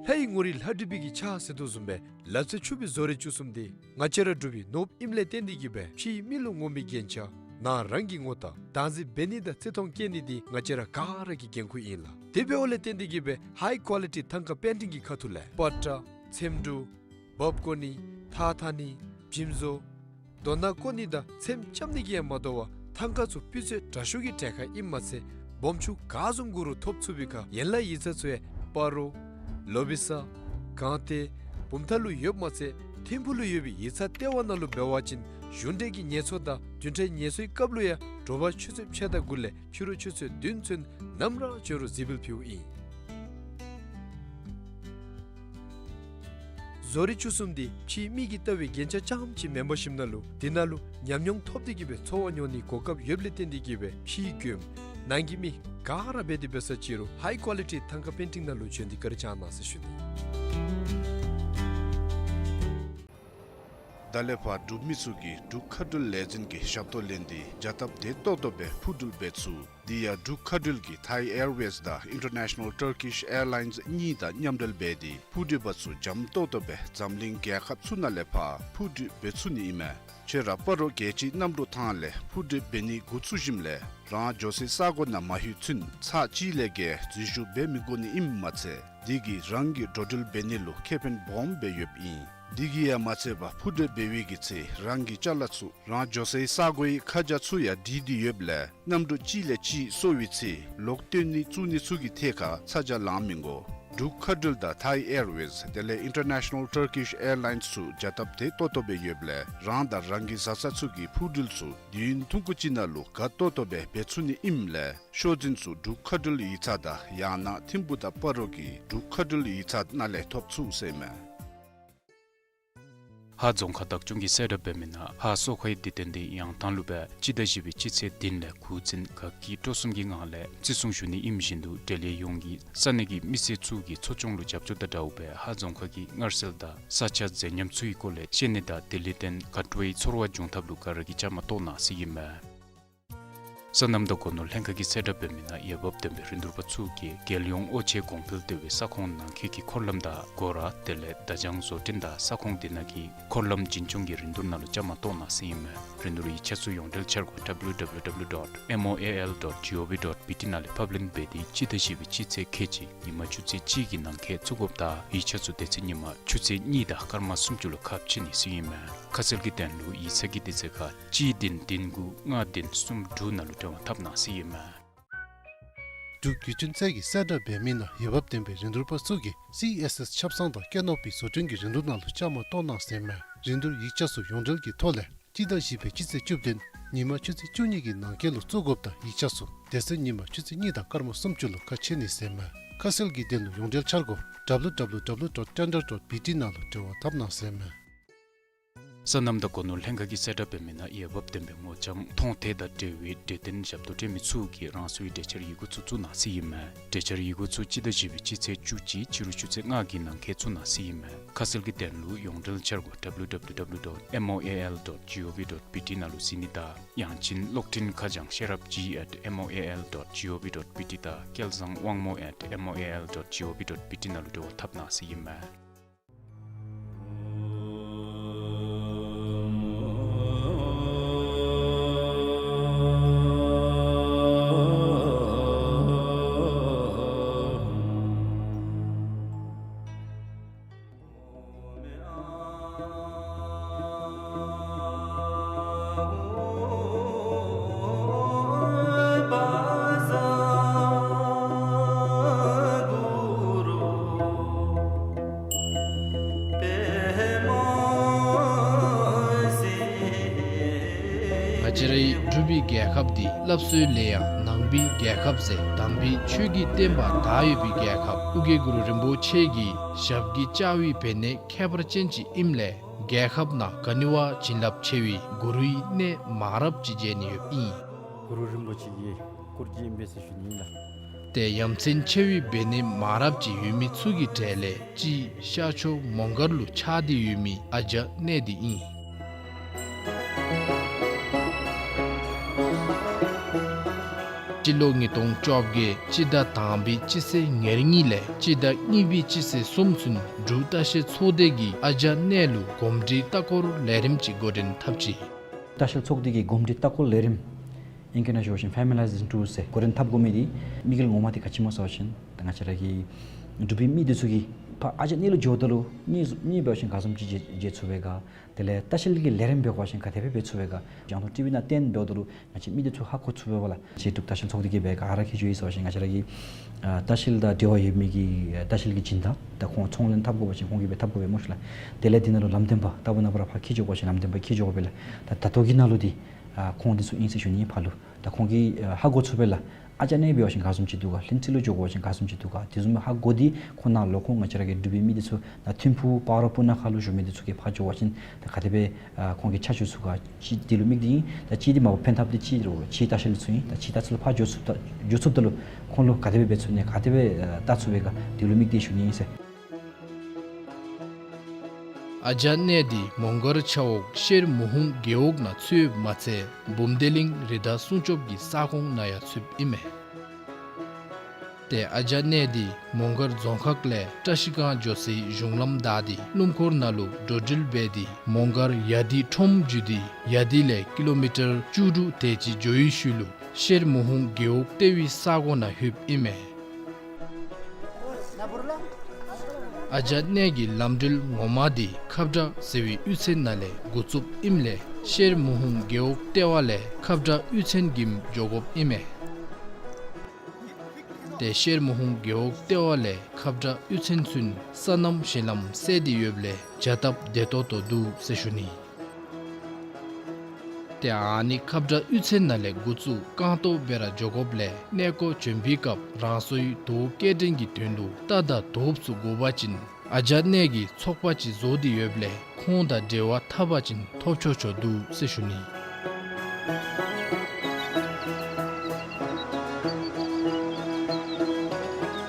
ལྷའི་ངོ་རིས་ལྷ་བྲིས་པའི་གི་ཕྱག་ཟེར་དོ་བཟུམ་སྦེ་ལ་རྩེ་ཆུ་སྦིས་བཟོ་རིག་བཅུ་གསུམ་འདི་ང་བཅས་ར་འབྲུག་པའི་ནོར་བུ་ཨིནམ་ལས་བརྟེན་ཏེ་གིས་སྦེ་ཕྱིའི་མི་ལུ་ངོམ་པའི་རྒྱན་ཆ་ནང་རང་གི་ངོ་རྟགས་བདག་འཛིན་འབད་ནི་དང་བརྩི་མཐོང་བསྐྱེད་ནི་འདི་ང་བཅས་ར་ག་ར་གི་འགན་ཁུར་ཨིན་ལགས། དེ་འབདཝ་ལས་བརྟེན་ཏེ་གིས་སྦེ་ཧའི་ཀོ་ལི་ཊི་ཐང་ཀ་པེན་ཊིང་གི་ཁ་ཐུག་ལས་པ་ཏྲ་ཚེམ་དྲུབ་འབག་བཀོ་ནི་ཐགས་འཐག་ནི་བྱིམ་བཟོ་རྡོ་ནག་བརྐོ་ནི་དང་ཚེམ་རྐྱབ་ནི་གིས་ཡང་མ་དོ་བར་ཐང་ཀ་ཚུ་སྤུས་ཚད་དྲག་ཤོས་ཀྱི་གྲལ་ཁར་ཨིནམ་མ་ཚད་སྦོམ་ཆུང་ག་བཟུམ་དགོ་རུང་ཐོབ་ཚུགས་པའི་ཁར་ཡན་ལག་ཡིག་ཚང་ཚུ་ཡང་སྤ་རོ་ལོ་བི་ས་སྒང་སྟེང་བུམ་ཐང་ལུ་ཡོདཔ་མ་ཚད་ཐིམ་ཕུག་ལུ་ཡོད་པའི་ཡིག་ཚང་ལྟེ་བ་ནང་ལུ་འབད་བ་ཅིན་གཞུང་འབྲེལ་གྱི་ངལ་གསོ་དང་བདུན་ཕྲག་ངལ་གསོའི་སྐབས་ལུ་ཡང་དྲོ་པ་ཆུ་ཚོད་ཕྱེད་དང་དགུ་ལས་ཕྱི་རུ་ཆུ་ཚོད་བདུན་ཚུན་ནམ་ར་འབྱོན་རུང་གཟིགས་འབུལ་ཕུལཝ་ཨིན། བཟོ་རིག་བཅུ་གསུམ་འདི་ཕྱིའི་མི་གིས་བལྟ་བའི་རྒྱན་ཆ་རྐྱངམ་ཅིག་མེན་པར་ཞིནམ་ལས་དེ་ནང་ལུ་ཉམས་མྱོང་ཐོབ་སྟེ་གིས་སྦེ་འཚོ་བ་མྱོང་ནིའི་གོ་སྐབས་ཡོདཔ་ལས་བརྟེན་ཏེ་གིས་སྦེ་ཕྱིའི་མགྱོནམ་ནང་གི་མི་ག་ར་འབད་དེ་འབད་ས་ཅི་རུང་ཧའི་ཀོ་ལི་ཊི་ཐང་ཀ་པེན་ཊིང་ནང་ལུ་བྱོན་ཏེ་བཀའ་དྲིན་བསྐྱང་གནང་ཟེར་ཞུ་ནི། ད་ལས་ཕར་འབྲུག་མི་ཚུ་གིས་འབྲུག་མཁའ་འགྲུལ་ལས་འཛིན་གྱི་ཞབས་ཏོག་ལེན་ཏེ་བྱ་སྟབས་བདེ་ཏོག་ཏོ་སྦེ་འཕུར་འགྲུལ་འབད་ཚུགས། དེ་ཡང་འབྲུག་མཁའ་འགྲུལ་གྱིས་Thai Airways དང་International Turkish Airlines གཉིས་དང་མཉམ་འབྲེལ་འབད་དེ་འཕུར་འགྲུལ་པ་ཚུ་འཇམ་ཏོག་ཏོ་སྦེ་འཛམ་གླིང་རྒྱལ་ཁབ་ཚུ་ནང་ལས་ཕར་འཕུར་འགྲུལ་འབད་ཚུགས་ནི་ཨིན་མས། ཁྱོད་ར་སྤ་རོ་རྒྱལ་སྤྱིའི་གནམ་གྲུ་ཐང་ལས་འཕུར་འགྲུལ་འབད་ནི་འགོ་བཙུགས་ཞིནམ་ལས་རང་འགྱོ་སའི་ས་གོ་ནང་མ་ལྷོད་ཚུན་ཚར་གཅིག་ལས་བརྒལ་འཛུལ་ཞུགས་འབད་མི་དགོ་ནི་ཨིནམ་མ་ཚད་དེ་གིས་རང་གི་འགྲོ་འགྲུལ་འབད་ནི་ལུ་ཁེ་ཕན་སྦོམ་སྦེ་ཡོདཔ་ཨིན། དེ་གིས་ཡང་མ་ཚད་པར་འཕུར་འགྲུལ་འབད་བའི་གི་ཚེ་རང་གི་ཅ་ལ་ཚུ་རང་འགྱོ་སའི་ས་གོའི་ཁ་བྱང་ཚུ་ཡང་བྲིས་ཏེ་ཡོདཔ་ལས་གནམ་གྲུ་གཅིག་ལས་གཅིག་སོར་བའི་ཚེ་ལོག་བཏོན་ནི་བཙུགས་ནི་ཚུ་གི་ཐད་ཁར་ཚ་གྱང་ལང་མི་དགོ། འབྲུག་མཁའ་འགྲུལ་དང་Thai Airways དེ་ལས་International Turkish Airlines ཚུ་བྱ་སྟབས་བདེ་ཏོག་ཏོ་སྦེ་ཡོདཔ་ལས་རང་དང་རང་གི་བཟའ་ཚང་ཚུ་གི་འཕུར་འགྲུལ་ཚུ་དུས་ཡུན་ཐུང་ཀུ་ཅིག་ནང་ལུ་དགའ་ཏོག་ཏོ་སྦེ་འབད་ཚུགས་ནི་ཨིནམ་ལས་ཤོག་འཛིན་ཚུ་འབྲུག་མཁའ་འགྲུལ་ཡིག་ཚང་དང་ཡང་ན་ཐིམ་ཕུག་དང་སྤ་རོ་གི་འབྲུག་མཁའ་འགྲུལ་ཡིག་ཚང་ནང་ལས་ཐོབ་ཚུགས་ཟེར་མས། ཧཱ་རྫོང་ཁག་བདག་སྐྱོང་གིས་གསལ་བསྒྲགས་འབད་མི་ནང་ཧཱ་གསོ་ཁའི་བདེ་དོན་སྡེ་ཡང་ཐང་ལུ་སྦེ་སྤྱི་ཟླ་བཞི་པའི་སྤྱི་ཚེས་བདུན་ལས་དགུ་ཚུན་དགའ་སྐྱིད་སྤྲོ་གསུམ་གྱི་ངང་ལས་བརྩི་སྲུང་ཞུ་ནི་ཨིནམ་བཞིན་དུ་འབྲེལ་ཡོད་ཡོངས་ཀྱིས་ས་གནས་ཀྱི་མི་སེར་ཚུ་གི་འཚོ་སྐྱོང་ལུ་རྒྱབ་སྐྱོར་དང་འདྲཝ་སྦེ་ཧཱ་རྫོང་ཁག་གི་མངར་ཟས་དང་ས་ཆ་མཛེས་ཉམས་ཚུ་གི་སྐོར་ལས་ཤེས་ནི་དང་དེ་ལས་བརྟེན་དགའ་སྤྲོའི་ཚོར་བ་འབྱུང་ཐབས་ལུ་ག་ར་གིས་བཅའ་མར་གཏོགས་གནང་ཟེར་ཨིན་མས། སོ་ནམ་དང་སྒོ་ནོར་ལྷན་ཁག་གིས་གསལ་བསྒྲགས་འབད་མི་ནང་འོས་འབབ་ལྡན་པའི་རིན་བསྡུར་པ་ཚུ་གིས་རྒྱལ་ཡོངས་ཨོ་ཆེ་གོང་འཕེལ་ལྟེ་བའི་ས་ཁོངས་ནང་འཁོད་ཀྱི་འཁོར་ལམ་དང་སྒོ་ར་དེ་ལས་བརྡ་བྱང་བཟོ་སྐྲུན་དང་ས་ཁོངས་དེ་ནང་གི་འཁོར་ལམ་འཛིན་སྐྱོང་གི་རིན་བསྡུར་ནང་ལུ་བཅའ་མར་གཏོགས་གནང་ཟེར་ཨིན་མས། རིན་བསྡུར་ཡིག་ཆ་ཚུ་ཡོངས་འབྲེལ་འཆར་སྒོ་W W W dot M O A L dot G O V dot B T ནང་ལས་ཕབ་ལེན་འབད་དེ་སྤྱི་ཟླ་བཞི་པའི་སྤྱི་ཚེས་ཁལ་གཅིག་ཉིན་མ་ཆུ་ཚོད་གཅིག་གི་ནང་འཁོད་བཙུགས་དགོཔ་དང་ཡིག་ཆ་ཚུ་དེ་ཚེ་ཉིན་མ་ཆུ་ཚོད་གཉིས་དང་སྐར་མ་སུམ་ཅུ་ལུ་ཁ་ཕྱེ་ནི་ཟེར་ཨིན་མས། ཁ་གསལ་གྱི་དོན་ལུ་ཡིག་ཚང་གི་དུས་ཚོད་ཁར་གཅིག་བདུན་བདུན་དགུ་ལྔ་བདུན་གསུམ་དྲུག་ནང་ལུ་འབྲེལ་བ་འཐབ་གནང་ཟེར་ཨིན་མས། འབྲུག་བརྒྱུད་འཕྲིན་ཚད་ཀྱིས་གསལ་བསྒྲགས་འབད་མི་ནང་འོས་འབབ་ལྡན་པའི་རིན་བསྡུར་པ་ཚུ་གིས་སི་ཨེསི་ཨེསི་ཆབ་གསང་དང་སྐྱེ་ནོར་བུའི་བཟོ་སྐྲུན་གྱི་རིན་བསྡུར་ནང་ལུ་བཅའ་མར་གཏོགས་གནང་ཟེར་ཨིན་མས། རིན་བསྡུར་ཡིག་ཆ་ཚུ་ཡོངས་འབྲེལ་གྱི་ཐོག་ལས་སྤྱི་ཟླ་བཞི་པའི་སྤྱི་ཚེས་བཅུ་བདུན་ཉིན་མ་ཆུ་ཚོད་བཅུ་གཉིས་ཀྱི་ནང་འཁོད་ལུ་བཙུགས་དགོཔ་དང་ཡིག་ཆ་ཚུ་དེ་ཚེ་ཉིན་མ་ཆུ་ཚོད་གཉིས་དང་སྐར་མ་སུམ་ཅུ་ལུ་ཁ་ཕྱེ་ནི་ཟེར་ཨིན་མས། ཁ་གསལ་གྱི་དོན་ལུ་ཡོངས་འབྲེལ་འཆར་སྒོ་W W W dot tender dot B T ནང་ལུ་འབྲེལ་བ་འཐབ་གནང་ཟེར་ཨིན་མས། སོ་ནམ་དང་སྒོ་ནོར་ལྷན་ཁག་གིས་གསལ་བསྒྲགས་འབད་མི་ནང་འོས་འབབ་ལྡན་པའི་སྔོ་ལྗང་མཐོང་ཐོས་དང་འབྲེལ་བའི་འབྲས་ལྡན་ཞབས་ཏོག་སྤྲོད་མི་ཚུ་གིས་རང་སོའི་གྲོས་འཆར་ཡི་གུ་ཚུ་བཙུགས་གནང་ཟེར་ཨིན་མས། གྲོས་འཆར་ཡི་གུ་ཚུ་སྤྱི་ཟླ་བཞི་པའི་སྤྱི་ཚེས་བཅུ་གཅིག་ཕྱི་རུ་ཆུ་ཚོད་ལྔ་གི་ནང་འཁོད་བཙུགས་གནང་ཟེར་ཨིན་མས། ཁ་གསལ་གྱི་དོན་ལུ་ཡོངས་འབྲེལ་འཆར་སྒོ་W W W dot M O A L dot G O V dot B T ནང་ལུ་གཟིགས་ནི་དང་ཡང་ཅིན་གློག་འཕྲིན་ཁ་བྱང་ཤེས་རབ་G at M O A L dot G O V dot B T དང་སྐལ་བཟང་དབང་མོ་at M O A L dot G O V dot B T ནང་ལུ་འབྲེལ་བ་འཐབ་གནང་ཟེར་ཨིན་མས། ང་བཅས་རའི་འབྲུག་པའི་རྒྱལ་ཁབ་འདི་སླབ་སྲོལ་ལས་ཡང་ནང་པའི་རྒྱལ་ཁབ་ཟེར་དམ་པའི་ཆོས་ཀྱི་བསྟན་པ་དར་ཡོད་པའི་རྒྱལ་ཁབ་ཨོ་རྒྱན་གུ་རུ་རིན་པོ་ཆེ་གི་ཞབས་ཀྱི་ལྕགས་དབུས་བེར་ནད་ཁྱད་པར་ཅན་ཅིག་ཨིནམ་ལས་ རྒྱལ་ཁབ་ནང་ག་ནི་བ་བྱིན་རླབས་ཆེ་བའི་གུ་རུའི་གནས་མང་རབས་ཅིག་མཇལ་ནི་ཡོདཔ་ཨིན། གུ་རུ་རིན་པོ་ཆེ་གི་སྐུ་རྗེས་ཨིན་པས་ཟེར་ཞུ་ནི་ཨིན་ལགས། ཏེ་ཡ་མཚན་ཆེ་བའི་འབད་ནི་མང་རབས་ཅིག་ཡོད་མི་ཚུ་གི་གྲས་ལས་གཅིག་ཤར་ཕྱོགས་མོང་སྒར་ལུ་ཆགས་ཏེ་ཡོད་མི་ཨ་ཇ་གནས་འདི་ཨིན། སྤྱི་ལོ་ཉིས་སྟོང་བཅོ་བརྒྱད་སྤྱི་ཟླ་དང་པའི་སྤྱི་ཚེས་ཉེར་གཉིས་ལས་སྤྱི་ཟླ་གཉིས་པའི་སྤྱི་ཚེས་གསུམ་ཚུན་འབྲུག་ལྟ་བཤལ་ཚོགས་སྡེ་གིས་ཨ་ཇ་གནས་ལུ་གོམས་འདྲིས་ལྟ་སྐོར་ལས་རིམ་ཅིག་འགོ་འདྲེན་འཐབ་ཅི། ལྟ་བཤལ་ཚོགས་སྡེ་གི་གོམས་འདྲིས་ལྟ་སྐོར་ལས་རིམ་ཨིང་སྐད་ནང་ཞུ་བ་ཅིན་Families in Tours ཟེར་འགོ་འདྲེན་འཐབ་དགོ་མི་འདི་དམིགས་ཡུལ་ངོ་མ་འདི་ག་ཅི་སྨོ་ཟེར་བ་ཅིན་ད་ང་བཅས་ར་གི་འབྲུག་པའི་མི་འདི་ཚུ་གིས་ཕར་ཨ་ཇ་གནས་ལུ་འགྱོཝ་ད་ལུ་གནས་གནས་འབད་བ་ཅིན་ག་བཟུམ་ཅིག་མཇལ་མཇལ་ཚུགས་པས་ག། དེ་ལས་ལྟ་བཤལ་གྱི་ལས་རིམ་འབད་བ་ཅིན་ག་དེ་སྦེ་འབད་ཚུགས་པས་ག། རྒྱང་མཐོང་ཊི་ཝི་ནང་སྟོན་འབདཝ་ད་ལུ་ང་བཅས་མི་འདི་ཚུ་ཧ་གོ་ཚུགས་པས་ལགས། ང་བཅས་འབྲུག་ལྟ་བཤལ་ཚོགས་སྡེ་གིས་འབད་ག་ར་འཁྱིད་འགྱོ་ཡི་ཟེར་བ་ཅིན་ང་བཅས་ར་གི་ཨ་ལྟ་བཤལ་དང་འབྲེལ་བ་ཡོད་མི་གི་ཨ་ལྟ་བཤལ་གྱི་སྦྱིན་བདག་ད་ཁོང་ཚོང་ལས་འཐབ་དགོ་པ་ཅིན་ཁོང་གིས་འབད་འཐབ་དགོ་པས་སྨོ་ཤ་ལགས། དེ་ལས་འདི་ནང་ལུ་ལམ་སྟོན་པ་ལྟ་བུ་ནང་ཕར་ཕར་འཁྱིད་འགྱོ་དགོ་པ་ཅིན་ལམ་སྟོན་པ་འཁྱིད་འགྱོ་དགོ་པས་ལགས། ད་ད་ལྟོ་གི་ནང་ལུ་འདི་ཨ་ཁོང་འདི་ཚུ་ཨིན་ཟེར་ཞུ་ནི་ཕར་ལུ། ད་ཁོང་གིས་ཨ་ཧ་གོ་ཚུགས་པས་ལགས། ཨ་ཇ་གནས་འབད་བ་ཅིན་ག་བཟུམ་ཅིག་འདུག་ག། ལྷུན་རྩེ་ལུ་འགྱོ་དགོ་པ་ཅིན་ག་བཟུམ་ཅིག་འདུག་ག། དེ་བཟུམ་ཧ་གོ་སྟེ་ཁོང་ནང་ལོག་ཁོང་ང་བཅས་ར་གི་འབྲུག་པའི་མི་འདི་ཚུ་ད་ཐིམ་ཕུག་སྤ་རོ་སྤུ་ན་ཁ་ལུ་བཞུགས་མི་འདི་ཚུ་གིས་ཕར་འགྱོ་བ་ཅིན་ད་ག་དེ་སྦེ་ཨ་ཁོང་གིས་ཆ་འཇོག་ཚུགས་ག། གཅིག་འདི་ལུ་དམིགས་ཏེ་ཨིན། ད་གཅིག་འདི་མ་པ་ཕན་ཐབས་འདི་ཅིག་རུང་ཕྱི་ལྟ་བཤལ་ཚུ་ཨིན། ད་ཕྱི་ལྟ་བཤལ་ཕར་འགྱོ་ཚུགས་ད་འགྱོ་ཚུགསཔ་ད་ལུ་ཁོང་ལུ་ག་དེ་སྦེ་འབད་ཚུགས་ནི་ག་དེ་སྦེ་ཨ་ལྟ་ཚུགས་པས་ག། འདི་ལུ་དམིགས་ཏེ་ཞུ་ནི་ཨིན་ཟེར། ཨ་ཇ་གནས་འདི་མོང་སྒར་ཆ་འོག་ཤེར་མུ་ཧུང་རྒེད་འོག་ནང་ཚུདཔ་མ་ཚད་བུམ་སྡེ་གླིང་རི་དྭགས་སྲུང་སྐྱོབ་ཀྱི་ས་ཁོངས་ནང་ཡང་ཚུདཔ་ཨིན་མས། ཏེ་ཨ་ཇ་གནས་འདི་མོང་སྒར་རྫོང་ཁག་ལས་བཀྲ་ཤིས་སྒང་འགྱོ་སའི་གཞུང་ལམ་བདའ་སྟེ་སྣུམ་འཁོར་ནང་ལུ་འགྲོ་འགྲུལ་འབད་དེ་མོང་སྒར་ཡ་དི་ཁྲོམ་བརྒྱུད་དེ་ཡ་དི་ལས་ཀི་ལོ་མི་ཊར་བཅུ་དྲུག་དེ་ཅིག་འགྱོ་བའི་ཤུལ་ལུ་ཤེར་མུ་ཧུང་རྒེད་འོག་ལྟེ་བའི་ས་གོ་ནང་ལྷོདཔ་ཨིན་མས། ཨ་ཇ་གནས་ཀྱི་ལམ་འགྲུལ་ངོ་མ་འདི་ཁབ་བྲག་ཟེར་བའི་གཡུས་ཚན་ནང་ལས་འགོ་བཙུགསཔ་ཨིནམ་ལས་ཤེར་མུ་ཧུང་རྒེད་འོག་ལྟེ་བ་ལས་ཁབ་བྲག་གཡུས་ཚན་གྱིས་འགྱོ་དགོཔ་ཨིན་མས། ཏེ་ཤེར་མུ་ཧུང་རྒེད་འོག་ལྟེ་བ་ལས་ཁབ་བྲག་གཡུས་ཚན་ཚུན་སོ་ནམ་ཞིང་ལམ་བསལ་ཏེ་ཡོདཔ་ལས་བྱ་སྟབས་བདེ་ཏོག་ཏོ་འདུག་ཟེར་ཞུ་ནི། ཏེ་ཨ་ནི་ཁབ་བྲག་གཡུས་ཚན་ནང་ལས་འགོ་བཙུགས་རྐང་སྟོང་སྦེ་ར་འགྱོ་དགོཔ་ལས་གནས་སྐོར་བྱོན་པའི་སྐབས་རང་སོའི་དོས་སྐྱེལ་འདྲེན་གྱི་དོན་ལུ་རྟ་དང་དོསཔ་ཚུ་དགོ་པ་ཅིན་ཨ་ཇ་གནས་ཀྱི་ཚོགས་པ་ཅིག་བཟོ་སྟེ་ཡོདཔ་ལས་ཁོང་དང་འབྲེལ་བ་འཐབ་པ་ཅིན་ཐོབ་ཆོག་ཆོག་འདུག་ཟེར་ཞུ་ནི།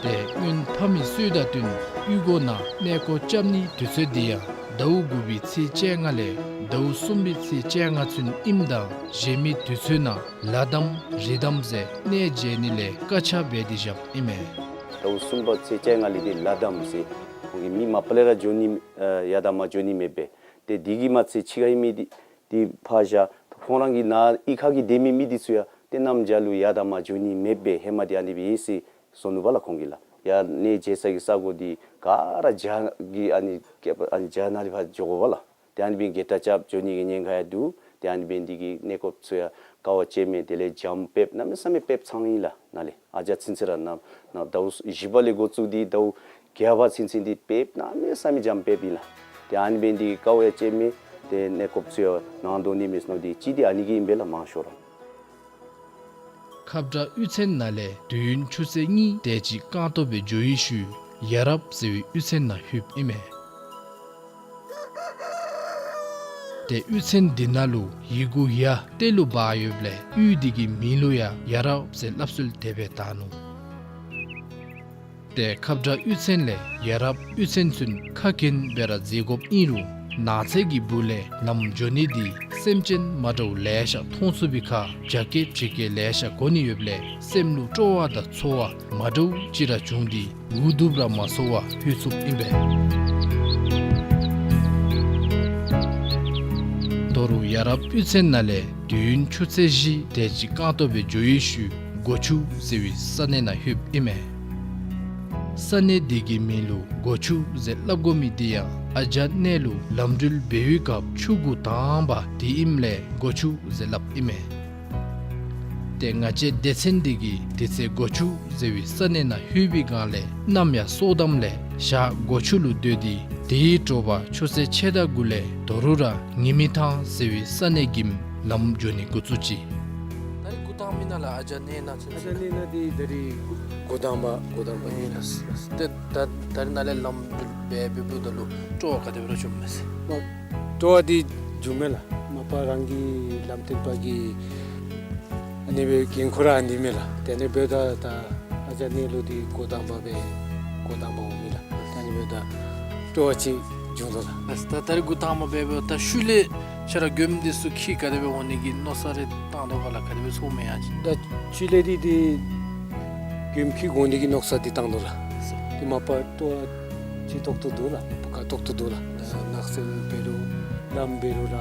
ཏེ་སྔོན་ཕ་མའི་སྲོལ་དང་བསྟུན་གཡུས་སྒོ་ནང་གནས་སྐོར་རྐྱབ་ནིའི་དུས་ཚོད་འདི་ཡང་ཟླཝ་དགུ་པའི་ཚེས་བཅོ་ལྔ་ལས་ཟླཝ་གསུམ་པའི་ཚེས་བཅོ་ལྔ་ཚུན་ཨིནམ་ད་གཞན་མི་དུས་ཚོད་ནང་ལ་དམ་རི་དམ་ཟེར་གནས་མཇལ་ནི་ལས་བཀག་ཆ་འབད་དེ་བཞགཔ་ཨིན་མས། ཟླཝ་གསུམ་པ་ཚེས་བཅོ་ལྔ་ལས་འདི་ལ་དམ་ཟེར་ཁོང་གིས་མི་མ་པ་ལས་ར་འགྱོ་ནི་ཨ་ཡར་དང་མར་འགྱོ་ནི་མེད་པས། ཏེ་འདི་གི་མ་ཚད་ཕྱི་ཁའི་མི་འདི་འདི་ཕར་བཞག་ཁོང་རང་གི་ནཱ་གཡུས་ཁ་གི་སྡོད་མི་མི་འདི་ཚུ་ཡང་ཏེ་གནམ་བྱཱར་ལུ་ཡར་དང་མར་འགྱོ་ནི་མེད་པས། ཧེ་མ་འདི་ཨ་ནི་སྦེ་ཨིན་ཟེར་གསུངས་ནུག་པ་ལགས་ཁོང་གིས་ལགས། ཡར་གནས་མཇལ་ས་གི་ས་གོ་འདི་ག་ར་བྱཱར་གྱི་ཨ་ནི་ཨ་ནི་བྱཱར་ནང་ལས་ཕར་འགྱོ་དགོ་པ་ལགས། ཏེ་ཨ་ནི་སྦེ་གི་ཏ་ཅབ་འགྱོ་ནི་གི་ཉེན་ཁ་ཡང་འདུག། ཏེ་ཨ་ནི་སྦེ་འདི་གིས་གནས་སྐོརཔ་ཚུ་ཡང་དཀའ་བ་སྤྱད་མས། དེ་ལས་འཇམ་དཔལ་གནམ་མེད་ས་མེད་དཔལ་ཚང་ཡི་ལགས་ནཱ་ལས། ཨ་ཇ་ཚུན་ཚོད་ར་ནཱ་ནཱ་ཟླཝ་བཞི་པ་ལས་འགོ་བཙུགས་ཏེ་ཟླཝ་བརྒྱད་པ་ཚུན་ཚོད་འདི་དཔལ་གནམ་མེད་ས་མེད་འཇམ་དཔལ་ཨིན་ལགས། ཏེ་ཨ་ནི་སྦེ་འདི་དཀའ་བ་ཡང་སྤྱད་མས། ཏེ་གནས་སྐོརཔ་ཚུ་ཡང་ནང་དོ་ནི་མེད་ཟེར་མནོ་སྟེ་གཅིག་འདི་ཨ་ནི་གིས་ཨིན་པས་ལགས་མང་ཤོས་ར། ཁབ་བྲག་གཡུས་ཚན་ནང་ལས་དུས་ཡུན་ཆུ་ཚོད་གཉིས་དེ་ཅིག་རྐང་སྟོང་སྦེ་འགྱོ་བའི་ཤུལ་ཡ་རབ་ཟེར་བའི་གཡུས་ཚན་ནང་ལྷོདཔ་ཨིན་མས། ཏེ་གཡུས་ཚན་འདི་ནང་ལུ་ཡི་གུ་ཡ་གཏེར་ལུ་སྦ་ཡོདཔ་ལས་གཡུས་འདི་གི་མིང་ལུ་ཡང་ཡ་རབ་ཟེར་སླབ་སྲོལ་དེ་སྦེ་དར་ནུག། ཏེ་ཁབ་བྲག་གཡུས་ཚན་ལས་ཡ་རབ་གཡུས་ཚན་ཚུན་ཁ་གྱེན་སྦེ་ར་འཛེག་དགོཔ་ཨིན་རུང་ནགས་ཚལ་གྱི་སྦུག་ལས་ལམ་འགྱོ་ནི་འདི་སེམས་ཅན་མ་འདྲཝ་ལེ་ཤ་མཐོང་ཚུགས་པའི་ཁར་རྒྱ་སྐྱེགས་བྱི་སྐྱེགས་ལེ་ཤ་གོ་ནི་ཡོདཔ་ལས་སེམས་ལུ་སྤྲོ་བ་དང་ཚོར་བ་མ་འདྲཝ་ཅིག་ར་བྱུང་སྟེ་འུ་སྡུག་ར་མ་ཚོར་བར་ལྷོད་ཚུགསཔ་ཨིན་པས། དོ་རུང་ཡ་རབ་གཡུས་ཚན་ནང་ལས་དུས་ཡུན་ཆུ་ཚོད་བཞི་དེ་ཅིག་རྐང་སྟོང་སྦེ་འགྱོ་བའི་ཤུལ་སྒོ་ཆུ་ཟེར་བའི་ས་གནས་ནང་ལྷོདཔ་ཨིན་མས། ས་གནས་འདི་གི་མིང་ལུ་སྒོ་ཆུ་ཟེར་སླབ་དགོ་མི་འདི་ཡང་ཨ་ཇ་གནས་ལུ་ལམ་འགྲུལ་འབད་བའི་སྐབས་ཆུ་གུ་དྭངས་པ་འདི་ཨིནམ་ལས་སྒོ་ཆུ་ཟེར་སླབ་ཨིན་མས། ཏེ་ང་བཅས་སྡེ་ཚན་འདི་གིས་དེ་ཚེ་སྒོ་ཆུ་ཟེར་བའི་ས་གནས་ནང་ལྷོད་པའི་སྒང་ལས་གནམ་ཡང་སྲོ་དམ་ལས་ཞག་སྒོ་ཆུ་ལུ་སྡོད་དེ་དེའི་དྲོ་པ་ཆུ་ཚོད་ཕྱེད་དང་དགུ་ལས་དོ་རུང་ར་ཉི་མའི་ཐང་ཟེར་བའི་ས་གནས་ཀྱི་ལམ་འགྱོ་ནི་འགོ་བཙུགས་ཅི། ད་རིས་འགོ་དང་པའི་ནང་ལས་ཨ་ཇ་གནས་ནང་ཚུན་ཚོད། ཨ་ཇ་གནས་ནང་འདི་ད་རིས་འགོ་དང་པ་འགོ་དང་པ་ཨིན་ལགས། ཏེ་ད་ད་རིས་ནཱ་ལས་ལམ་འགྲུལ་འབད་འབདཝ་ད་ལུ་སྤྲོ་བ་ག་དེ་སྦེ་ར་བྱུངམ་མས་ཟེར། སྤྲོ་བ་འདི་བྱུང་མས་ལགས། མ་པ་རང་གི་ལམ་སྟོན་པ་གིས་ཨ་ནི་སྦེ་འགན་ཁུར་ར་ཨ་ནི་མས་ལགས། དེ་ནི་འབདཝ་ད་ད་ཨ་ཅག་གནས་ལུ་འདི་འགོ་དང་པ་སྦེ་འགོ་དང་པ་འོང་མི་ལགས། ད་ཨ་ནི་འབདཝ་ད་སྤྲོ་བ་ཅིག་བྱུང་དོ་ལགས། ད་ད་རེས་འགོ་དང་པ་སྦེ་འབདཝ་ད་ཤུལ་ལས་ཁྱོད་ར་མགྱོནམ་འདི་ཚུ་འཁྱིད་ག་དེ་སྦེ་འོང་ནི་གི་མནོ་བསམ་རེ་བཏང་དོ་ག་ལགས། ག་དེ་སྦེ་ཚོརཝ་མས་ཡ་ཅིན། ད་ཤུལ་ལས་འདི་འདི་མགྱོནམ་འཁྱིད་འོང་ནི་གི་མནོ་བསམ་འདི་བཏང་དོ་ལགས། དེ་མ་པ་སྤྲོ་བ་ཅིག་ཏོག་ཏོ་འདུག་ལགས། ཕུག་ཁར་ཏོག་ཏོ་འདུག་ལགས། ནགས་ཚལ་འབད་རུང་ལམ་འབད་རུང་ར་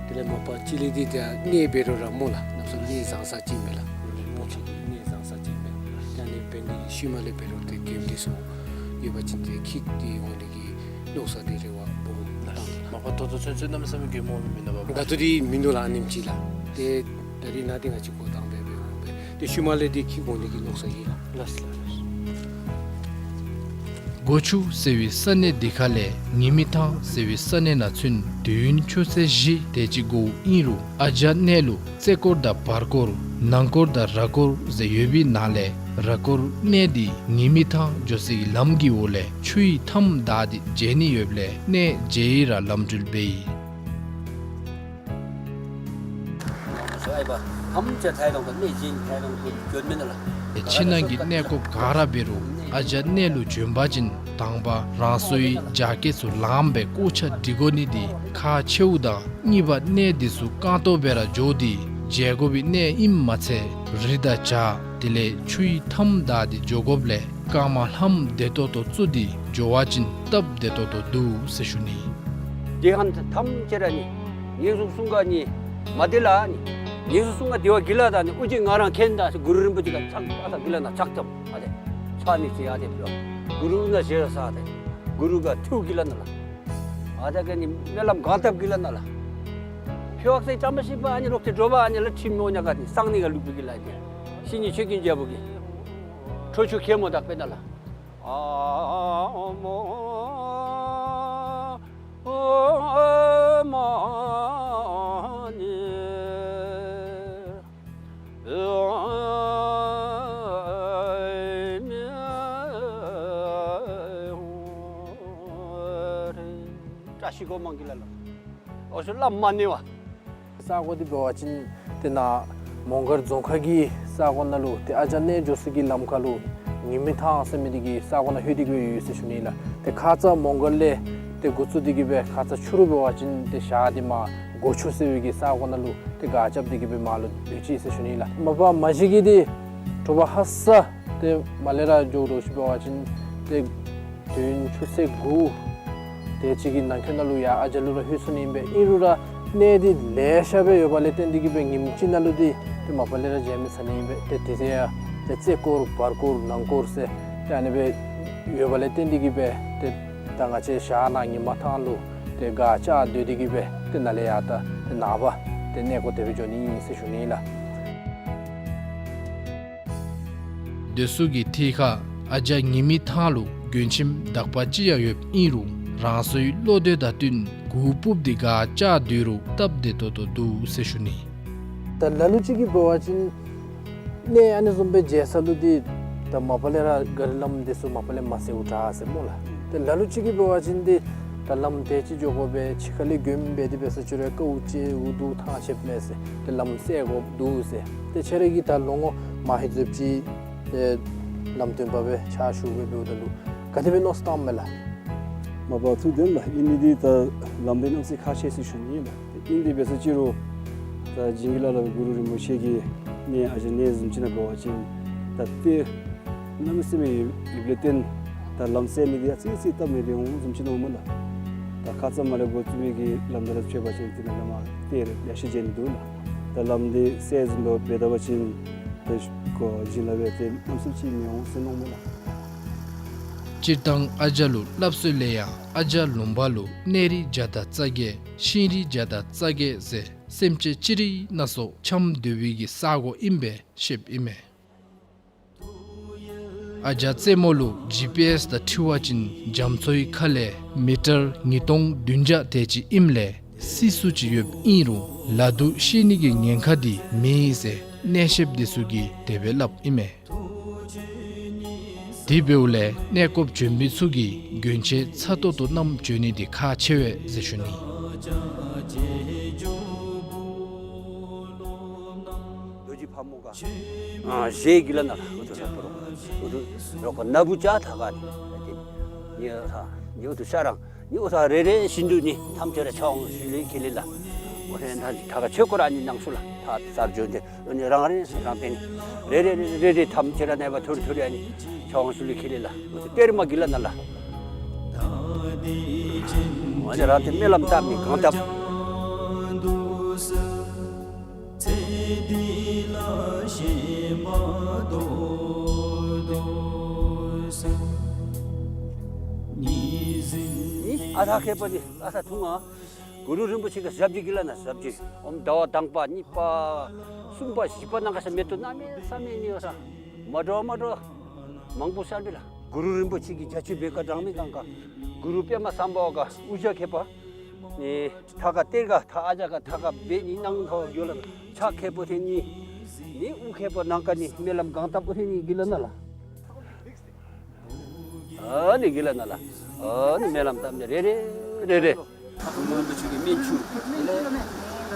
དེ་ལས་མ་པ་ཤུལ་ལས་འདི་ད་གནས་འབད་རུང་ར་སྨོ་ལགས། གནམ་མེད་ས་མེད་གནས་བཟང་ས་ཅིག་མས་ལགས། རི་རི་མོ་ཆེ་གི་གནས་བཟང་ས་ཅིག་མས། ད་ཨ་ནི་འབད་ནི་ཤུལ་མ་ལས་འབད་རུང་ཏེ་མགྱོནམ་འདི་ཚུ་ཡོད་པ་ཅིན་ཏེ་འཁྱིད་དེ་འོང་ནི་གི་མནོ་བསམ་འདི་རེ་བ་སྦོམ་བཏང་། མ་པ་ད་ལྟོ་ཚུན་ཚོད་གནམ་མེད་ས་མེད་མགྱོནམ་འོང་མི་མེན་ན་པ། ད་ལྟོ་འདི་མིན་འདུག་ལགས། ཨ་ནེམ་ཅིག་ལགས། ཏེ་ད་རེས་ནངས་འདི་ང་བཅས་འགོ་དང་པ་སྦེ་འོང་སྦེ་ཏེ་ཤུལ་མ་ལས་འདི་འཁྱིད་འོང་ནི་གི་མནོ་བསམ་ཡོད་ལགས། ལགས་ལགས་ལགས། སྒོ་ཆུ་ཟེར་བའི་ས་གནས་འདི་ཁ་ལས་ཉི་མི་ཐང་ཟེར་བའི་ས་གནས་ནང་ཚུན་དུས་ཡུན་ཆུ་ཚོད་བཞི་དེ་ཅིག་འགོརཝ་ཨིན་རུང་ཨ་ཅག་གནས་ལུ་རྩེ་སྐོར་དང་བར་སྐོར་ནང་སྐོར་དང་ར་སྐོར་ཟེར་ཡོད་པའི་ནང་ལས་ར་སྐོར་གནས་འདི་ཉི་མི་ཐང་འགྱོ་སའི་ལམ་གྱི་འོག་ལས་ཆུའི་མཐའམ་བདའ་སྟེ་འགྱོ་ནི་ཡོདཔ་ལས་གནས་མཇལ་ཡི་ར་ལམ་འགྲུལ་འབད་ཡི། ཕྱི་ནང་གི་གནས་སྐོརཔ་ག་ར་འབད་རུང་ཨ་ཅག་གནས་ལུ་བྱོན་པ་ཅིན་དང་པ་རང་སོའི་རྒྱ་སྐྱེད་ཚུ་ལངམ་སྦེ་སྐོར་ཆ་སྒྲིག་དགོ་ནི་འདི་ཁག་ཆེཝ་དང་གཉིས་པ་གནས་འདི་ཚུ་རྐང་སྟོང་སྦེ་ར་འགྱོ་སྟེ་མཇལ་དགོ་པའི་གནས་ཨིནམ་མ་ཚད་རི་དང་བྱག་དེ་ལས་ཆུའི་མཐའམ་བདའ་སྟེ་འགྱོ་དགོཔ་ལས་རྐངམ་ལྷམ་བདེ་ཏོག་ཏོ་བཙུགས་ཏེ་འགྱོ་བ་ཅིན་སྟབས་བདེ་ཏོག་ཏོ་འདུག་ཟེར་ཞུ་ནི། དེ་ཁར་ཐམས་ཅད་ར་ནི་ངན་སོང་གསུམ་ཀ་ནི་མ་བདེ་ལ་ནི་ངན་སོང་གསུམ་ཀ་བདེ་བ་གི་ལ་ད་ནི་ཨུ་ཅི་ང་རང་མཁྱེན་ད་ཟེར་གུ་རུ་རིན་པོ་ཆེ་ག་ཕྱག་ཨ་ད་གི་ལ་ན་ཕྱག་ཐམ་ཨ་དེ་ཕྱག་ནི་ཅི་ཨ་དེ་འབད་གུ་རུ་ན་ཞེ་ས་ཨ་དེ་གུ་རུ་ག་ཐུགས་གི་ལ་ན་ལགས། ཨ་ད་ག་ནི་སྨོན་ལམ་གང་བཏབ་གི་ལ་ན་ལགས། ཕྱོགས་སེ་བྱམས་པ་ཞི་བ་ཨ་ནི་རོགས་ཏེ་འགྲོ་བ་ཨ་ནི་ལ་ཁྲིམས་མོ་ཉ་ག་ནི་གསང་ནི་ག་ལུག་པའི་གི་ལ་ནི་ཤི་ནི་ཆོས་ཀྱི་རྒྱལ་པོ་གི་ཁྲོ་ཆུ་ཁེ་མོ་དག་པེ་ན་ལགས། ཨ་མ་ཨ་མ་ནི། བཀྲ་ཤིས་སྒོ་མང་གི་ལ་ལ། འོ་ཤུ་ལམ་མ་ནི་བ། ས་གོ་འདི་འབད་བ་ཅིན་ཏེ་ནཱ་མོང་སྒར་རྫོང་ཁག་གི་ས་གོ་ནང་ལུ་ཏེ་ཨ་ཅག་གནས་འགྱོ་ས་གི་ལམ་ཁ་ལུ་ཉི་མི་ཐང་ཟེར་མི་འདི་གི་ས་གོ་ནང་ལྷོད་དེ་གི་སྦེ་ཡོད་ཟེར་ཞུ་ནི་ལགས། ཏེ་ཁ་ཙ་མོང་སྒར་ལས་ཏེ་འགོ་བཙུགས་ཏེ་གི་སྦེ་ཁ་ཙ་ཕྱི་རུ་འབད་བ་ཅིན་ཏེ་ཞག་འདི་མར་སྒོ་ཆུ་ཟེར་བའི་གི་ས་གོ་ནང་ལུ་ཏེ་སྒ་རྐྱབ་སྟེ་གི་སྦེ་མར་ལུ་སྡོད་ཅི་ཟེར་ཞུ་ནི་ལགས། མ་པ་མ་གཞི་གི་འདི་དྲོ་པ་ཧ་སག་ཏེ་མར་ལས་ར་འགྱོ་དོ་ཟེར་འབད་བ་ཅིན་ཏེ་དུས་ཡུན་ཆུ་ཚོད་དགུ་དེ་ཅིག་གི་ནང་འཁོད་ནང་ལུ་ཡར་ཨ་ཅག་ལུ་ར་ལྷོད་ཚུགས་ནི་ཨིན་པས། ཨིན་རུང་ར་གནས་འདི་ལེ་ཤ་སྦེ་ཡོདཔ་ལས་བརྟེན་ཏེ་གི་སྦེ་ཉིནམ་གཅིག་ནང་ལུ་འདི་ཏེ་མ་པ་ལས་ར་མཇལ་མི་ཚར་ནི་ཨིན་པས། ཏེ་དེ་ཚེ་ཡང་ཏེ་རྩེ་སྐོར་བར་སྐོར་ནང་སྐོར་ཟེར་ཏེ་ཨ་ནི་སྦེ་ཡོདཔ་ལས་བརྟེན་ཏེ་གི་སྦེ་ཏེ་ད་ང་བཅས་ཞག་ནཱ་ཉི་མ་ཐང་ལུ་ཏེ་སྒ་རྐྱབ་སྡོད་དེ་གི་སྦེ་ཏེ་ནཱ་ལས་ཡར་ད་ཏེ་ནངས་པ་ཏེ་གནས་སྐོར་དེ་སྦེ་འགྱོ་ནི་ཨིན་ཟེར་ཞུ་ནི་ལགས། སྡོད་ས་གི་ཐད་ཁར་ཨ་ཅག་ཉི་མི་ཐང་ལུ་མགྱོན་ཁྱིམ་དག་པ་ཅིག་ཡང་ཡོདཔ་ཨིན་རུང་རང་སོའི་བློ་འདོད་དང་བསྟུན་གུར་སྤུབས་ཏེ་སྒ་རྐྱབ་སྡོད་རུང་སྟབས་བདེ་ཏོག་ཏོ་འདུག་ཟེར་ཞུ་ནི། ད་ལ་ལུ་ཅིག་གིས་འབད་བ་ཅིན་གནས་ཨ་ནི་བཟུམ་སྦེ་མཇལ་ས་ལུ་འདི་ད་མ་པ་ལས་ར་གཱ་རི་ལམ་འདི་ཚུ་མ་པ་ལས་མ་གསལཝ་དྲག་ཟེར་སྨོ་ལགས། ཏེ་ལ་ལུ་ཅིག་གིས་འབད་བ་ཅིན་འདི་ད་ལམ་དེ་ཅིག་འགྱོ་དགོ་པས། ཕྱི་ཁ་ལས་མགྱོནམ་འབད་དེ་འབད་ས་ཅིག་རུང་དཀའཝ་སྤྱད་འུ་སྡུག་ཐང་ཆད་མས་ཟེར། ཏེ་ལམ་གསལ་དགོཔ་འདུག་ཟེར། ཏེ་ཁྱོད་ར་གིས་ད་ལོ་ངོ་མ་ཧེ་ཟེརཝ་ཅིག་ཏེ་ལམ་སྟོན་པ་སྦེ་ཕྱག་ཞུ་སྦེ་འབདཝ་ད་ལུ་ག་དེ་སྦེ་མནོ་བསམ་བཏངམ་མས་ལགས། མ་པ་ཐུགས་བདེན་ལགས། ཨིན་ནི་འདི་ད་ལམ་འདི་གནམ་མེད་ས་མེད་ཁག་ཆེ་ཟེར་ཞུ་ནི་ཨིན་ལགས། ཏེ་ཨིན་དེ་འབད་ས་ཅིག་རུང་ད་བྱིན་གྱིས་བརླབས་གུ་རུ་རིན་པོ་ཆེ་གི་གནས་ཨ་ཅག་གནས་བཟུམ་ཅིག་ནང་འབད་བ་ཅིན་ད་ཏེ་གནམ་མེད་ས་མེད་ཡོདཔ་ལས་བརྟེན་ད་ལམ་གསལ་ནི་འདི་ཡང་ཙི་ཙི་སྟབས་མི་བདེ་འོང་བཟུམ་ཅིག་མནོཝ་མས་ལགས། ད་ཁ་ཙ་མར་ལས་འགོ་བཙུགས་པའི་གི་ལམ་འདི་ལུ་ཕྱད་པ་ཅིན་ཏེ་ནཱ་ལས་མར་ཏེ་རེ་ཡར་ཤི་འགྱོ་ནི་འདུག་ལགས། ད་ལམ་འདི་གསལ་བཟུམ་འབད་འབདཝ་ཅིན་ཏེ་ཁོ་བྱིན་རླབས་སྦེ་ཏེ་གནམ་མེད་ས་མེད་ཅིག་མི་འོང་ཟེར་མནོཝ་མས་ལགས། སྤྱིར་བཏང་ཨ་ཅག་ལུ་སླབ་སྲོལ་ལས་ཡང་ཨ་ཅག་ལུང་པ་ལུ་གནས་རི་བརྒྱ་དང་རྩ་བརྒྱད་ཤིང་རི་བརྒྱ་དང་རྩ་བརྒྱད་ཟེར་སེམས་ཅན་ཅི་རིགས་སྣ་ཚོགས་འཁྱམས་སྡོད་པའི་གི་ས་གོ་ཨིན་པས་ཤེསཔ་ཨིན་མས། ཨ་ཅག་རྩེ་མོ་ལུ་ཇི་པི་ཨེསི་དང་འཁྲིལ་བ་ཅིན་རྒྱ་མཚོའི་ཁ་ལས་མི་ཊར་ཉིས་སྟོང་བདུན་བརྒྱ་དེ་ཅིག་ཨིནམ་ལས་སྲིད་སུ་ཅིག་ཡོདཔ་ཨིན་རུང་ལ་དུག་ཤི་ནི་གི་ཉེན་ཁ་འདི་མེད་ཟེར་གནས་ཤེསཔ་འདི་ཚུ་གིས་དེ་སྦེ་སླབ་ཨིན་མས། དེ་འབདཝ་ལས་གནས་སྐོརཔ་བྱོན་མི་ཚུ་གིས་མགྱོན་ཆེ་ཚ་ཏོག་ཏོ་བསྣམས་བྱོན་ནི་འདི་ཁག་ཆེ་བས་ཟེར་ཞུ་ནི། ཨ་ཞེས་གི་ལ་ན་ལ་ཨུ་ཐུ་ས་པོ་རོ་ཨུ་ཐུ་རོ་ཀ་ན་བུ་ཅ་ཐ་ག་ནི་ནི་ཨུ་ཐ་ནི་ཨུ་ཐུ་ཤ་རང་ནི་ཨུ་ཐ་རེ་རེ་བཞིན་དུ་ནི་ཐམས་ཅད་ར་ཆོས་དབང་ཞུ་ལེ་ཁེ་ལེ་ལ། ཨོ་ཧེ་ན་ཐ་ག་ཆོས་སྐོར་ཨ་ནི་ནང་སུ་ལ་ཐ་ས་བྱོན་ཏེ་ཨ་ནི་རང་རེ་རང་བསྟན་རེ་རེ་རེ་རེ་ཐམས་ཅད་ར་ནས་བ་ཐུར་ཐུར་ཨ་ནི་ཆོས་དབང་ཞུ་ལེ་ཁེ་ལེ་ལ། ཨུ་ཐུ་གཏེར་མ་གི་ལ་ན་ལ་ཨ་ནི་རང་བསྟན་སྨོན་ལམ་བཏབ་ནི་གང་བཏབ། ཨ་ཐ་ཁེ་པ་ནི་ཨ་ཐ་ཐུང་ང་གུ་རུ་རིན་པོ་ཆེ་གི་ཞབས་ཀྱི་གི་ལ་ན་ཞབས་ཀྱི་ཨོམ་ཟླ་བ་དང་པ་གཉིས་པ་གསུམ་པ་བཞི་པ་ནང་ག་ས་མེ་ཏོག་ན་མེ་ས་མེ་ནི་ཨ་ས་མ་འགྲོ་མ་འགྲོ་མང་པོ་ས་མེ་ལ། གུ་རུ་རིན་པོ་ཆེ་གི་རྒྱ་ཆུ་བེ་ཀ་གྲངས་མེད་གང་ག་གུ་རུ་པདྨ་སམ་བྷ་ཝ་ག་དབུ་ཞྭ་ཁེ་པ་ནི་ཐ་ག་གཏེར་ག་ཐ་ཨ་ཅག་ག་ཐ་ག་བེ་ནི་ནང་ཐོ་ཡོ་ལ་ཆ་ཁེ་པོ་ཐེ་ནི་ནི་དབུ་ཁེ་པོ་ནང་ག་ནི་སྨོན་ལམ་གང་བཏབ་པོ་ཐེ་ནི་གི་ལ་ན་ལ། ཨ་ནི་གི་ལ་ན་ལ། ཨ་ནི་སྨོན་ལམ་བཏབ་ནི་རེ་རེ་རེ་རེ། གུ་རུ་རིན་པོ་ཆེ་གི་སྨན་ཆུ།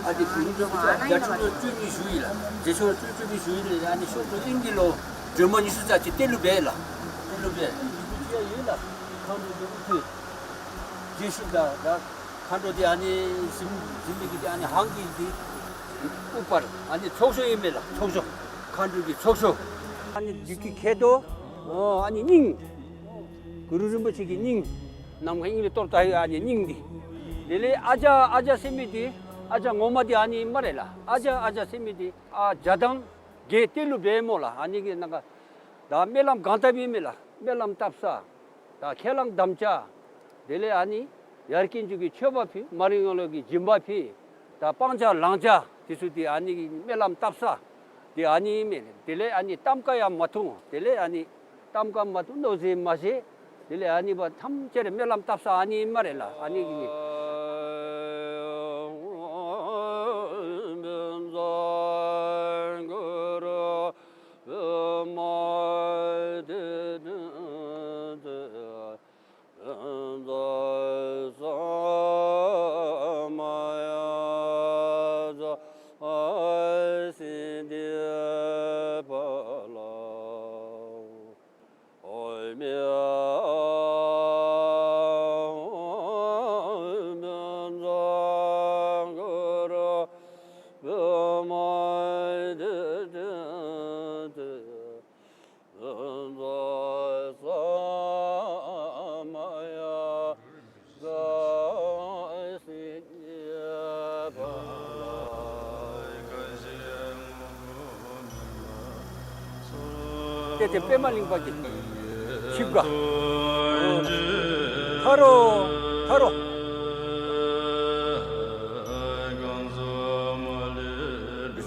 ཨ་ནི་གུ་རུ་རིན་པོ་ཆེ་རྒྱ་ཆུ་ལོ་བཅུ་གཉིས་བཞུགས་ཡི་ལ། རྗེས་ཕྱོགས་བཅུ་བཅུ་གཉིས་བཞུགས་ཡི་ལ། ཨ་ནི་ཕྱོགས་བཅུ་དབྱིན་གྱི་ལོ་སྒྲོལ་མ་ཉི་ཤུ་རྩ་གཅིག་གཏེར་ལུ་སྦས་ལ། གཏེར་ལུ་སྦས། ཡི་གུ་ཅི་ཡ་ཡོད་ལ། མཁའ་འགྲོ་གི་དབུ་ཁྲིད། རྗེས་ཤུལ་ད་ད་མཁའ་འགྲོ་དེ་ཨ་ནི་གཟིམ་གཟིམ་མི་གི་དེ་ཨ་ནི་ཧང་གི་དེ་ཨུ་པར་ཨ་ནི་ཚོགས་ཤོ་ཨིན་མས་ལ། ཚོགས་ཤོ། མཁའ་འགྲོ་གི་ཚོགས་ཤོ། ཨ་ནི་བདུད་ཀྱི་མཁལ་རྡོ། ཨོ་ཨ་ནི་སྙིང་། གུ་རུ་རིན་པོ་ཆེ་གི་སྙིང་། ནམ་མཁའ་དབྱིངས་ལས་གཏོར་ད་ཡོད་ཨ་ནི་སྙིང་འདི། དེ་ལས་ཨ་ཅག་ཨ་ཅག་ཟེར་མི་འདི་ཨ་ཅག་ངོ་མ་འདི་ཨ་ནི་སྨ་རེ་ལ། ཨ་ཅག་ཨ་ཅག་ཟེར་མི་འདི་ཨ་བྱ་བཏང་གི་གཏེར་ལུ་སྦས་སྨོ་ལ། ཨ་ནི་གི་ནང་ག་ད་སྨོན་ལམ་གང་བཏབ་ཨིན་མས་ལ། སྨོན་ལམ་བཏབ་ས། ད་ཁས་བླངས་དམ་བཅའ། དེ་ལས་ཨ་ནི་ཡར་རྒྱས་འགྱོ་གི་མཆོད་པ་ཕུལ། མར་ཡོང་ལོག་གི་སྦྱིན་པ་ཕུལ། ད་སྤང་བྱ་བླང་བྱ་དེ་ཚུ་དེ་ཨ་ནི་གི་སྨོན་ལམ་བཏབ་ས། དེ་ཨ་ནི་མས། དེ་ལས་ཨ་ནི་གཏམ་ཁ་ཡང་མ་ཐུང་། དེ་ལས་ཨ་ནི་གཏམ་ཁ་མ་ཐུང་མནོ་ཟེར་མ་ཟེར། དེ་ལས་ཨ་ནི་བ་ཐམས་ཅད་སྨོན་ལམ་བཏབ་ས་ཨ་ནི་སྨ་རེ་ལ། ཨ་ནི་གི་ནི། ཏེ་ཏེ་པདྨ་གླིང་པ་གི་ཆིབས་ཁ། ཐ་རོ་ཐ་རོ།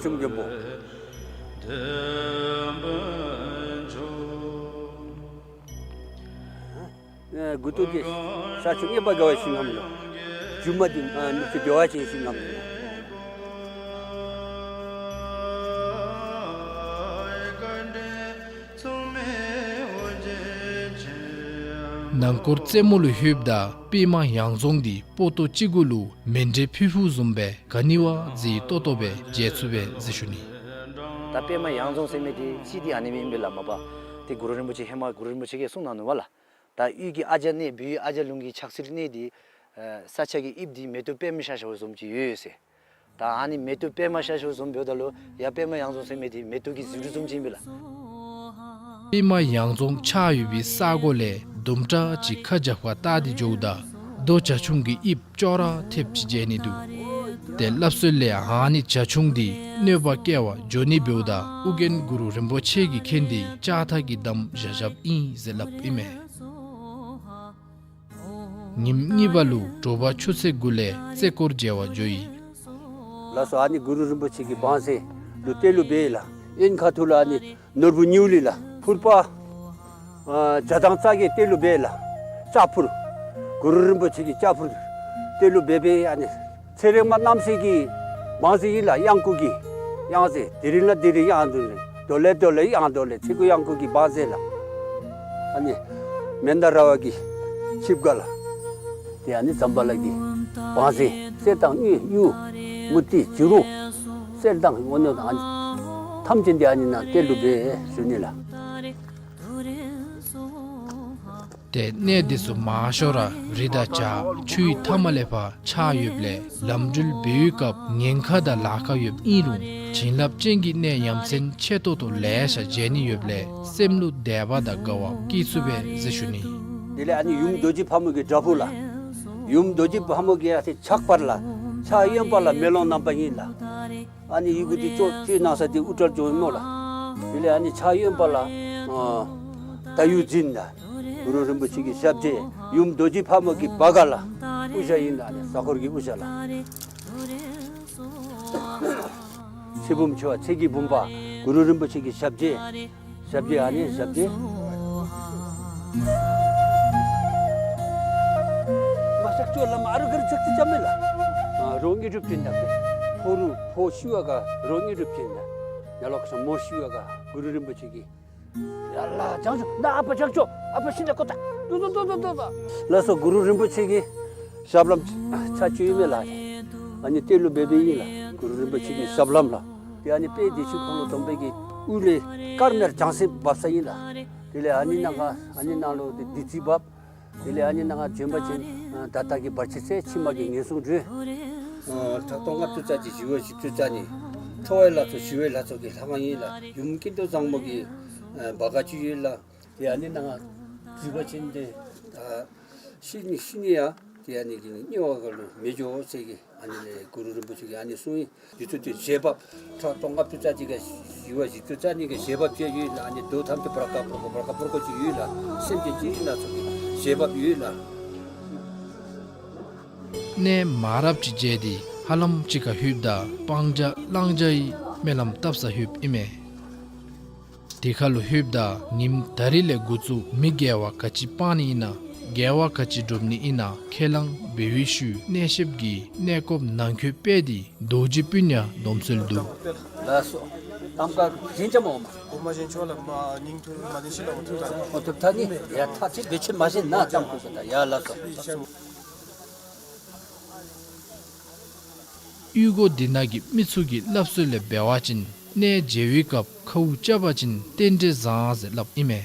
བྱུང་རྒྱལ་པོ། ཨེ་མགུ་ཏོ་འདི་ས་ཆུ་ཨེ་པ་དགའ་བ་ཞིག་ངམ་ལོ། རྒྱུ་མ་འདི་ཨ་ནུ་ཆུ་བདེ་བ་ཅན་ཞིག་ངམ་ལོ། ནང་སྐོར་རྩེ་མོ་ལུ་ལྷོདཔ་ད་པདྨ་ཡང་རྫོང་འདི་པོ་ཏོ་གཅིག་གུ་ལུ་མཎྜལ་ཕུལ་ཕུལཝ་བཟུམ་སྦེ་ག་ནི་བ་མཛེས་ཏོག་ཏོ་སྦེ་མཇལ་ཚུགས་པས་ཟེར་ཞུ་ནི། ད་པདྨ་ཡང་རྫོང་ཟེར་མི་འདི་ཅིག་འདི་ཨ་ནི་མེན་པས་ལ་མ་པ། ཏེ་གུ་རུ་རིན་པོ་ཆེ་ཧེ་མ་གུ་རུ་རིན་པོ་ཆེ་གིས་གསུངས་གནང་ནུག་པ་ལ། ད་དབུས་ཀྱི་ཨ་རྒྱ་གནས་བོད་ཡུལ་ཨ་རྒྱ་ལུང་གི་ཆགས་སིལ་གནས་འདི་ས་ཆ་གི་དབྱིབས་འདི་མེ་ཏོག་པདྨ་ཤར་ཤརཝ་བཟུམ་ཅིག་ཡོད་ཡོད་ཟེར། ད་ཨ་ནི་མེ་ཏོག་པདྨ་ཤར་ཤརཝ་བཟུམ་འབདཝ་ད་ལུ་ཡ་པདྨ་ཡང་རྫོང་ཟེར་མི་འདི་མེ་ཏོག་གི་ཟེའུ་འབྲུ་བཟུམ་ཅིག་ཨིན་པས་ལ། པདྨ་ཡང་རྫོང་ཆགས་ཡོད་པའི་ས་གོ་ལས་དུམ་གྲ་ཅིག་ཁ་རྒྱབ་ཁར་བལྟ་སྟེ་འགྱོཝ་ད་རྡོ་བྱ་ཁྱུང་གི་དབྱིབས་ཅོག་ར་འཐདཔ་ཅིག་མཇལ་ནི་འདུག། ཏེ་སླབ་སྲོལ་ལས་ཨ་ནི་བྱ་ཁྱུང་འདི་གནོད་པ་བསྐྱལ་བར་འགྱོ་ནི་འབདཝ་ད་ཨོ་རྒྱན་གུ་རུ་རིན་པོ་ཆེ་གིས་མཁྱེན་ཏེ་ལྕགས་ཐག་གིས་བསྡམས་བཞག་བཞགཔ་ཨིན་ཟེར་སླབ་ཨིན་མས། ཉིནམ་གཉིས་པ་ལུ་དྲོ་པ་ཆུ་ཚོད་དགུ་ལས་རྩེ་སྐོར་མཇལ་བར་འགྱོ་ཡི། ལགས་སོ། ཨ་ནི་གུ་རུ་རིན་པོ་ཆེ་གི་བང་མཛོད་ལུ་གཏེར་ལུ་སྦས་ཡི་ལགས། གཡོན་ཁ་ཐུག་ལུ་ཨ་ནི་ནོར་བུ་སྙིང་ལི་ལགས། ཕུར་པ་ཨ་བྱ་བཏང་རྩ་གི་གཏེར་ལུ་སྦས་ཡི་ལགས། ལྕགས་ཕུར། གུ་རུ་རིན་པོ་ཆེ་གི་ལྕགས་ཕུར་གཏེར་ལུ་སྦས་སྦེ་ཨ་ནི་ཚེ་རིང་མ་རྣམ་སྲས་ཀྱི་བང་མཛོད་ཨིན་ལགས། གཡང་འགུགས་ཀྱི་གཡང་རྫས། དེ་རིང་ལས་དེ་རིང་གཡང་འགུགས་ལས། དོ་ལས་དོ་ལས་གཡང་དོ་ལས། ཚེ་འགུགས་གཡང་འགུགས་ཀྱི་བང་མཛོད་ལགས། ཨ་ནི་མནྡ་ར་བ་གི་ཆིབས་ཁ་ལགས། ཏེ་ཨ་ནི་ཛམ་བྷ་ལ་གི་བང་མཛོད། གསེར་དང་དངུལ་གཡུ་མུ་ཏིག་བྱུ་རུ་གསེར་དང་དངུལ་དང་ཨ་ནི་ ཐམས་ཅད་འདི་ཨ་ནི་ནང་གཏེར་ལུ་སྦེ་ཞུ་ནི་ལགས། ཏེ་གནས་འདི་ཚུ་མང་ཤོས་ར་རི་དང་བྱག་ཆུའི་མཐའ་མ་ལས་ཕར་ཆགས་ཡོདཔ་ལས་ལམ་འགྲུལ་འབད་བའི་སྐབས་ཉེན་ཁ་དང་ལཱ་ཁག་ཡོདཔ་ཨིན་རུང་བྱིན་རླབས་ཅན་གྱི་གནས་ཡ་མཚན་ཆེ་ཏོག་ཏོ་ལེ་ཤ་མཇལ་ནི་ཡོདཔ་ལས་སེམས་ལུ་དད་པ་དང་དགའ་བ་སྐྱེ་ཚུགས་པས་ཟེར་ཞུ་ནི། དེ་ལས་ཨ་ནི་ཡུམ་རྡོ་རྗེ་ཕག་མོ་གི་བྲག་ཕུག་ལགས། ཡུམ་རྡོ་རྗེ་ཕག་མོ་གི་ཨ་ཏེ་ཕྱག་བར་ལགས། ཕྱག་གཡོན་པ་ལགས་མེ་ལོང་བསྣམས་པ་ཨིན་ལགས། ཨ་ནི་ཡི་གུ་འདི་ཅོག་ཅོག་ནང་ས་འདི་དབུ་སྐྲ་བྱུང་ཡི་སྨོ་ལགས། དེ་ལས་ཨ་ནི་ཕྱག་གཡོན་པ་ལགས་ཨ་ད་ཡུལ་འཛིན་ལགས། གུ་རུ་རིན་པོ་ཆེ་གི་ཞབས་རྗེས་ཡུམ་རྡོ་རྗེ་ཕག་མོ་གི་བར་ཁ་ལགས། དབུ་ཞྭ་ཨིན་ལགས། ཨ་ནི་གཟའ་འཁོར་གྱི་དབུ་ཞྭ་ལགས། ཚེ་བུམ་ཆེ་བ་ཚེ་གི་བུམ་པ་གུ་རུ་རིན་པོ་ཆེ་གི་ཞབས་རྗེས། ཞབས་རྗེས་ཨ་ནི་ཞབས་རྗེས། མ་ཤག་ཅོ་ལ་མ་ཨ་རུ་གར་ཚག་ཚི་ཅམ་མེ་ལགས། ཨ་རོ་དངོས་གྲུབ་ཅན་དང་ཕོ་རུ་ཕོ་ཤི་བ་ག་རོ་དངོས་གྲུབ་ཅན་དང་ཡ་ལོག་ས་མོ་ཤི་བ་ག་གུ་རུ་རིན་པོ་ཆེ་གི་ཡ་ལ་ཅང་ཅོ་ན་ཨ་པ་ཅང་ཅོ་ཨ་པ་ཤི་ན་ཀོ་ཏ་དུ་དུ་དུ་དུ་དུ་ལགས་སོ། གུ་རུ་རིན་པོ་ཆེ་གི་ཞབས་ལྷམ་ཚ་ཅོ་ཨིན་མེ་ལགས། ཨ་ནི་གཏེར་ལུ་སྦེ་སྦེ་ཨིན་ལགས། གུ་རུ་རིན་པོ་ཆེ་གི་ཞབས་ལྷམ་ལགས། ཏེ་ཨ་ནི་དཔལ་བདེ་ཆེན་འཁོར་ལོ་སྡོམ་པའི་གི་དབུ་ལས་དཀར་དམར་ལྗང་སེར་བབས་ས་ཨིན་ལགས། དེ་ལས་ཨ་ནི་ནང་ཁ་ཨ་ནི་ནང་ལུ་ཏེ་བདུད་རྩི་བབས། དེ་ལས་ཨ་ནི་ནང་ཁ་བྱོན་པ་ཅིན་ད་ལྟ་གི་བར་ཆད་སེལ་ཕྱི་མ་གི་ངན་སོང་སྒྲོལ། ཨ་ཕྲག་དོག་ལྔ་བཅུ་རྩ་གཅིག་ཞི་བ་བཞི་བཅུ་རྩ་གཉིས། ཁྲོ་བའི་ལྷ་ཚོགས་ཞི་བའི་ལྷ་ཚོགས་ཀྱི་ལྷ་ཁང་ཨིན་ལགས། ཡུམ་སྐྱིད་སྡུག་བཟང་མོ་གི་ཨ་བར་ཁ་ཅིག་ཡོད་ལགས། ཏེ་ཨ་ནི་ནང་ང་འཛུལ་བ་ཅིན་ཏེ་ཨ་ཤི་ནི་ཤི་ནི་ཡང་ཏེ་ཨ་ནི་གི་དམྱལ་བ་ག་ལུ་མི་འགྱོ་ཟེར་གི་ཨ་ནི་ལས་གུ་རུ་རིན་པོ་ཆེ་གིས་ཨ་ནི་གསུངས་ཡི། དེ་ཚུ་ཏེ་བཞེས་བབས་ཕྲག་དོག་ལྔ་བཅུ་རྩ་གཅིག་ག་ཞི་བ་བཞི་བཅུ་རྩ་གཉིས་ག་བཞེས་བབས་ཅིག་ཡོད་ལགས། ཨ་ནི་རྡོ་ཐམས་ཅད་བར་ཀ་བར་ཀ་བར་ཀ་བར་ཀ་ཅིག་ཡོད་ལགས། སེམས་ཅན་ཅི་རིགས་སྣ་ཚོགས་ཀྱི་བཞེས་བབས་ཡོད་ལགས། གནས་མང་རབས་ཅིག་མཇལ་ཏེ་ཧ་ལམ་ཅིག་ཁར་ལྷོདཔ་ད་སྤང་བྱ་གླང་བྱ་ཡི་སྨོན་ལམ་བཏབ་ས་ལྷོདཔ་ཨིན་མས། དེ་ཁར་ལུ་ལྷོདཔ་ད་ཉིནམ་ད་རིས་ལས་འགོ་བཙུགས་མི་དགེ་བ་ག་ཅི་སྤང་ནི་ཨིན་ན་དགེ་བ་ག་ཅི་སྒྲུབ་ནི་ཨིན་ན་ཁས་བླངས་འབད་བའི་ཤུལ་གནས་བཤདཔ་གི་གནས་སྐོརཔ་ནང་འཁོད་སྤེལ་ཏེ་རྡོ་རྗེ་སྤུན་ཡང་སྡོམ་སྲོལ་འདུག། ལགས་སོ། གཏམ་ཁ་འཛིན་ཅ་མོ་མ། གོ་མ་ཤེས་ཆོག་ལ་མ་ཉིང་ཐུ་མ་ནི་ཤི་ལ་འོ་ཐུ་ཐ། འོ་ཐུ་ཐ་ནི་ཡ་ཐ་ཅི་བེ་ཆི་མ་ཤེས་ན་གཏམ་ཁ་ས་ད་ཡ་ལགས་སོ། གཡུས་སྒོ་འདི་ནང་གི་མི་ཚུ་གི་སླབ་སྲོལ་ལས་འབད་བ་ཅིན་གནས་མཇལ་བའི་སྐབས་ཁཝ་རྐྱབ་པ་ཅིན་རྟེན་འབྲེལ་བཟང་ཟེར་སླབ་ཨིན་མས།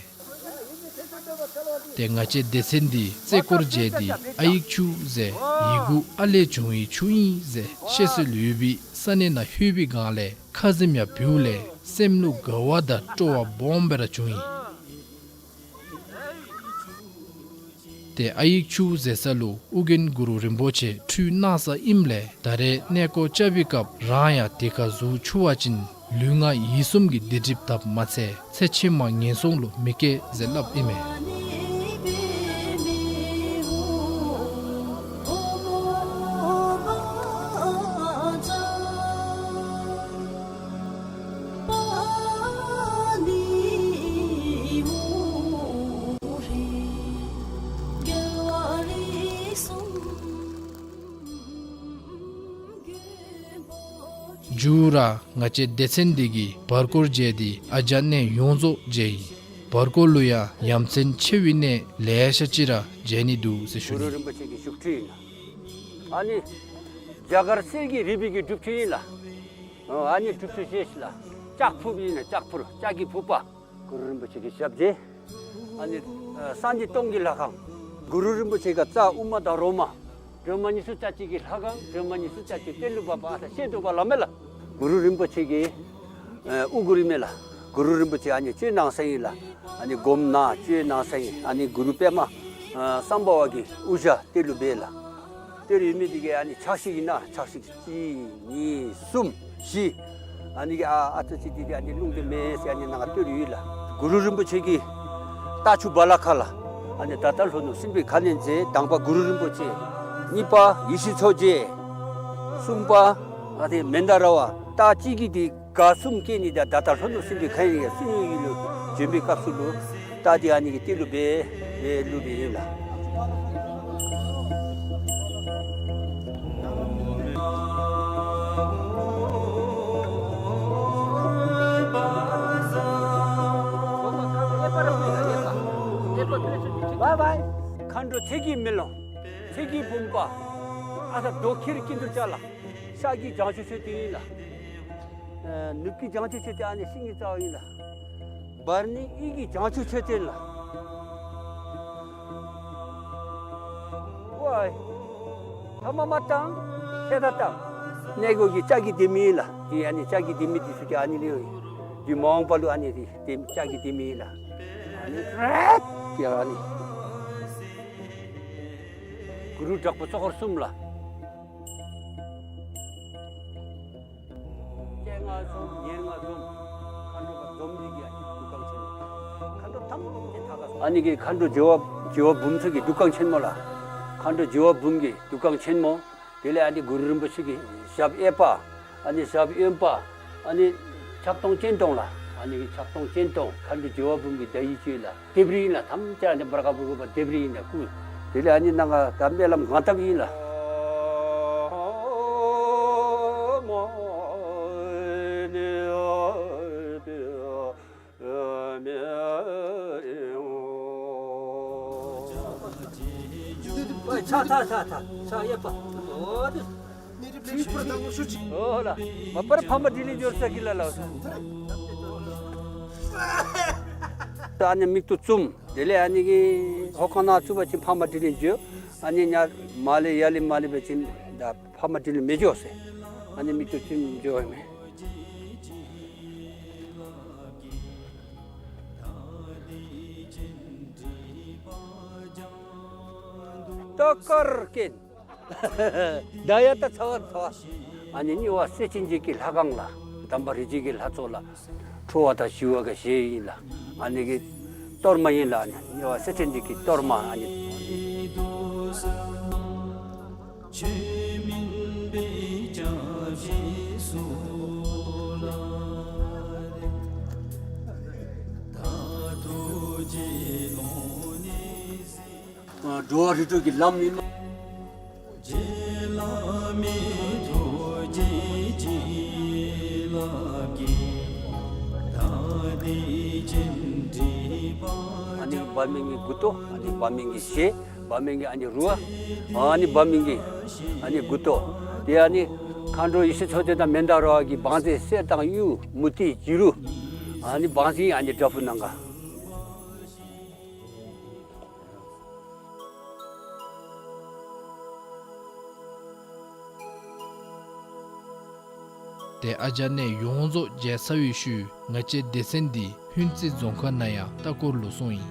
ཏེ་ང་བཅས་སྡེ་ཚན་འདི་རྩེ་སྐོར་མཇལ་ཏེ་ཨ་ཡིག་ཆུ་ཟེར་ཡི་གུ་ཨ་ལས་བྱུང་བའི་ཆུ་ཨིན་ཟེར་བཤད་སྲོལ་ཡོད་པའི་ས་གནས་ནང་ལྷོད་པའི་སྒང་ལས་ཁ་ཟེམ་ཡང་བུ་ལས་སེམས་ལུ་དགའ་བ་དང་སྤྲོ་བ་སྦོམ་སྦེ་ར་བྱུང་ཡི། ཏེ་ཨ་ཡིག་ཆུ་ཟེར་ས་ལུ་ཨོ་རྒྱན་གུ་རུ་རིན་པོ་ཆེ་ཁྲུས་གནང་ས་ཨིནམ་ལས་ད་རེས་གནས་སྐོར་རྐྱབ་པའི་སྐབས་རང་ཡང་དེ་ཁར་ཟུར་ཆུ་བ་ཅིན་ལུས་ངག་ཡིད་གསུམ་གྱི་སྡིག་སྒྲིབ་དགཔ་མ་ཚད་ཚེ་ཕྱི་མ་ངན་སོང་ལུ་མི་སྐྱེ་ཟེར་སླབ་ཨིན་མས། མཇུག་ར་ང་བཅས་སྡེ་ཚན་འདི་གིས་བར་སྐོར་མཇལ་ཏེ་ཨ་བྱ་གནས་ཡོངས་རྫོགས་མཇལ་ཡི། བར་སྐོར་ལུ་ཡང་ཡ་མཚན་ཆེ་བའི་གནས་ལེ་ཤ་ཅིག་ར་མཇལ་ནི་འདུག་ཟེར་ཞུ་ནི། གུ་རུ་རིན་པོ་ཆེ་གི་བཞུགས་ཁྲི་ཨིན་ལགས། ཨ་ནི་རྒྱ་གར་གསེར་གྱི་རི་བོ་གི་སྒྲུབ་ཁྲི་ཨིན་ལགས། ཨ་ནི་སྒྲུབ་ཁྲི་ཞེས་ལགས། ལྕགས་ཕུརཔ་ཨིན་ལགས། ལྕགས་ཕུར་ལྕགས་ཀྱི་ཕུརཔ། གུ་རུ་རིན་པོ་ཆེ་གི་ཞབས་རྗེས། ཨ་ནི་ཨ་སངས་རྒྱས་སྟོང་གི་ལྷ་ཁང་། གུ་རུ་རིན་པོ་ཆེ་ག་རྩ་དབུ་མ་དང་རོ་མ། སྒྲོལ་མ་ཉི་ཤུ་རྩ་གཅིག་གི་ལྷ་ཁང་། སྒྲོལ་མ་ཉི་ཤུ་རྩ་གཅིག་གཏེར་ལུ་འབག་པ་ཨ་ད་ཤེས་འདུག་པ་ལགས་མེ་ལགས། གུ་རུ་རིན་པོ་ཆེ་གི་ཨ་དབུ་གུར་ཨིན་མེ་ལགས། གུ་རུ་རིན་པོ་ཆེ་ཨ་ནི་བཅོལ་གནང་ས་ཨིན་ལགས། ཨ་ནི་སྒོམ་གནང་བཅོལ་གནང་ས་ཨིན། ཨ་ནི་གུ་རུ་པདྨ་ཨ་སམྦྷ་ཝ་གི་དབུ་ཞྭ་གཏེར་ལུ་སྦེ་ལགས། གཏེར་ཡོད་མི་འདི་གིས་ཨ་ནི་ཕྱག་ཞིག་ཨིན་ན་ཕྱག་ཞིག་གཅིག་གཉིས་གསུམ་བཞི། ཨ་ནི་གི་ཨ་ཨ་ཙི་ཙི་འདི་གིས་ཨ་ནི་རླུང་དེ་མེད་ཟེར་ཨ་ནི་ནང་གཏེར་ཡོད་ལགས། གུ་རུ་རིན་པོ་ཆེ་གི་རྟ་ཕྱུག་བ་ལ་ཁ་ལགས། ཨ་ནི་ད་ལྟ་ལྷོ་ནུབ་སྲིན་པོའི་ཁ་གནོན་མཛད། དང་པ་གུ་རུ་རིན་པོ་ཆེ། གཉིས་པ་ཡེ་ཤེས་མཚོ་རྒྱལ། གསུམ་པ་ཨ་ཏེ་མནྡ་ར་བ། རྟ་གཅིག་གིས་འདི་ག་གསུམ་སྐྱེ་ནི་དང་ད་ལྟ་ལྷོ་ནུབ་སྲིན་པོའི་ཁ་གནོན་ཡང་སྲིན་ཡུལ་ལུ་བྱོན་པའི་སྐབས་སུ་ལུ་རྟ་འདི་ཨ་ནི་གི་གཏེར་ལུ་སྦེ་སྦེ་བླུགས་པའི་ཨིན་ལགས། མཁའ་འགྲོ་ཚེ་གི་མེ་ལོང་། ཚེ་གི་བུམ་པ། ཨ་ད་རྡོ་ཁྱེར་ཀིན་ཏུ་ཅ་ལ། ཤཱཀྱའི་བྱང་ཆུབ་མཆོད་རྟེན་ཨིན་ལགས། ཨ་ནུབ་ཀྱི་བྱང་ཆུབ་མཆོད་རྟེན་ཨ་ནི་ཤིང་གི་རྩ་བ་ཨིན་ལགས། འབར་ནི་དབུས་ཀྱི་བྱང་ཆུབ་མཆོད་རྟེན་ལགས། ཝའི། ཐ་མ་མ་བཏང་། ཁྱད་ད་བཏང་། གནས་སྒོ་གི་ལྕགས་ཀྱི་ལྡེ་མིག་ལགས། འདི་ཨ་ནི་ལྕགས་ཀྱི་ལྡེ་མིག་འདི་ཚུ་གི་ཨ་ནི་ལས་འདི་མ་འོངས་པ་ལུ་ཨ་ནི་འདི་ལྕགས་ཀྱི་ལྡེ་མིག་ལགས། ཨ་ནི་རེད་ཀྱི་ཨ་ནི། གུ་རུ་དྲག་པོ་ཚོགས་འཁོར་གསུམ་ལགས། སྤྱན་སྔར་འཛོམས་ཉེར་ལྔ་འཛོམས། མཁའ་འགྲོ་པ་འཛོམས་ནི་གི་ཨ་ནི་འདུ་ཁང་ཆེན་མོ། མཁའ་འགྲོ་ཐམས་ཅད་ཐག་ཁར་སོང་། ཨ་ནི་གི་མཁའ་འགྲོ་རྒྱལ་བ་རྒྱལ་བ་འབུམ་ཚུ་གི་འདུ་ཁང་ཆེན་མོ་ལགས། མཁའ་འགྲོ་རྒྱལ་བ་འབུམ་གྱི་འདུ་ཁང་ཆེན་མོ། དེ་ལས་ཨ་ནི་གུ་རུ་རིན་པོ་ཆེ་གི་ཞབས་གཡས་པ། ཨ་ནི་ཞབས་གཡོན་པ། ཨ་ནི་ཕྱག་སྟོང་སྤྱན་སྟོང་ལགས། ཨ་ནི་གི་ཕྱག་སྟོང་སྤྱན་སྟོང་མཁའ་འགྲོ་རྒྱལ་བ་འབུམ་གྱི་ཟླ་ཡི་ཅུ་ལགས། ལྡེབས་རིས་ཨིན་ལགས། ཐམས་ཅད་ཨ་ནི་འབར་ཁ་འབར་གུ་པ་ལྡེབས་རིས་ཨིན་ལགས་སྐུ། དེ་ལས་ཨ་ནི་ནང་ང་ད་སྨོན་ལམ་ངང་བཏབ་ཨིན་ལགས། ཕྱག་ཕྱག་ཕྱག་ཕྱག་གཡས་པ། འོ་དེ། འོ་ལགས། མ་པར་ཕ་མ་དྲིན་ལས་འབྱོར་ས་གི་ལ་ལགས། ད་ཨ་ནི་མིག་ཏོ་བཙུམ། དེ་ལས་ཨ་ནི་གི་ཧོ་ཁང་ནང་བཙུམ་པ་ཅིན་ཕ་མ་དྲིན་ལས་འབྱོར། ཨ་ནི་ཉ་མ་ལས་ཡ་ལས་མ་ལས་པ་ཅིན་ད་ཕ་མ་དྲིན་ལས་མི་འབྱོར་ཟེར། ཨ་ནི་མིག་ཏོ་བཙུམ་འབྱོར་མས། ཏ་ཀར་རྐྱེན། ད་ཡ་ད་ཚ་བ་ཚ་བ། ཨ་ནི་གཉིས་པ་སྲས་ཆེན་བརྒྱད་ཀྱི་ལྷ་ཁང་ལགས། དམ་པ་རིགས་བརྒྱད་ཀྱི་ལྷ་ཚོགས་ལགས། ཁྲོ་བ་དང་ཞི་བ་གི་ཞལ་ཨིན་ལགས། ཨ་ནི་གི་གཏོར་མ་ཨིན་ལགས། ཨ་ནི་གཉིས་པ་སྲས་ཆེན་བརྒྱད་ཀྱི་གཏོར་མ་ཨ་ནི། ཨ་འགྲོ་བ་རིགས་དྲུག་གི་ལམ་ཨིན། ཨ་ནི་འབད་མི་གི་མགུ་ཏོ། ཨ་ནི་འབད་མི་གི་ཞལ། འབད་མི་གི་ཨ་ནི་རུ་བ། ཨ་ནི་འབད་མི་གི་ཨ་ནི་མགུ་ཏོ། དེ་ཨ་ནི་མཁའ་འགྲོ་ཡེ་ཤེས་མཚོ་རྒྱལ་དང་མནྡ་ར་བ་གི་བང་མཛོད་གསེར་དང་གཡུ་མུ་ཏིག་བྱུ་རུ། ཨ་ནི་བང་མཛོད་ཨ་ནི་བྲག་ཕུག་ནང་ག། ཏེ་ཨ་ཅག་གནས་ཡོངས་རྫོགས་མཇལ་ཚར་བའི་ཤུལ་ང་བཅས་སྡེ་ཚན་འདི་ཧུན་རྩེ་རྫོང་ཁག་ནང་ཡང་ལྟ་སྐོར་ལུ་སོང་ཡི།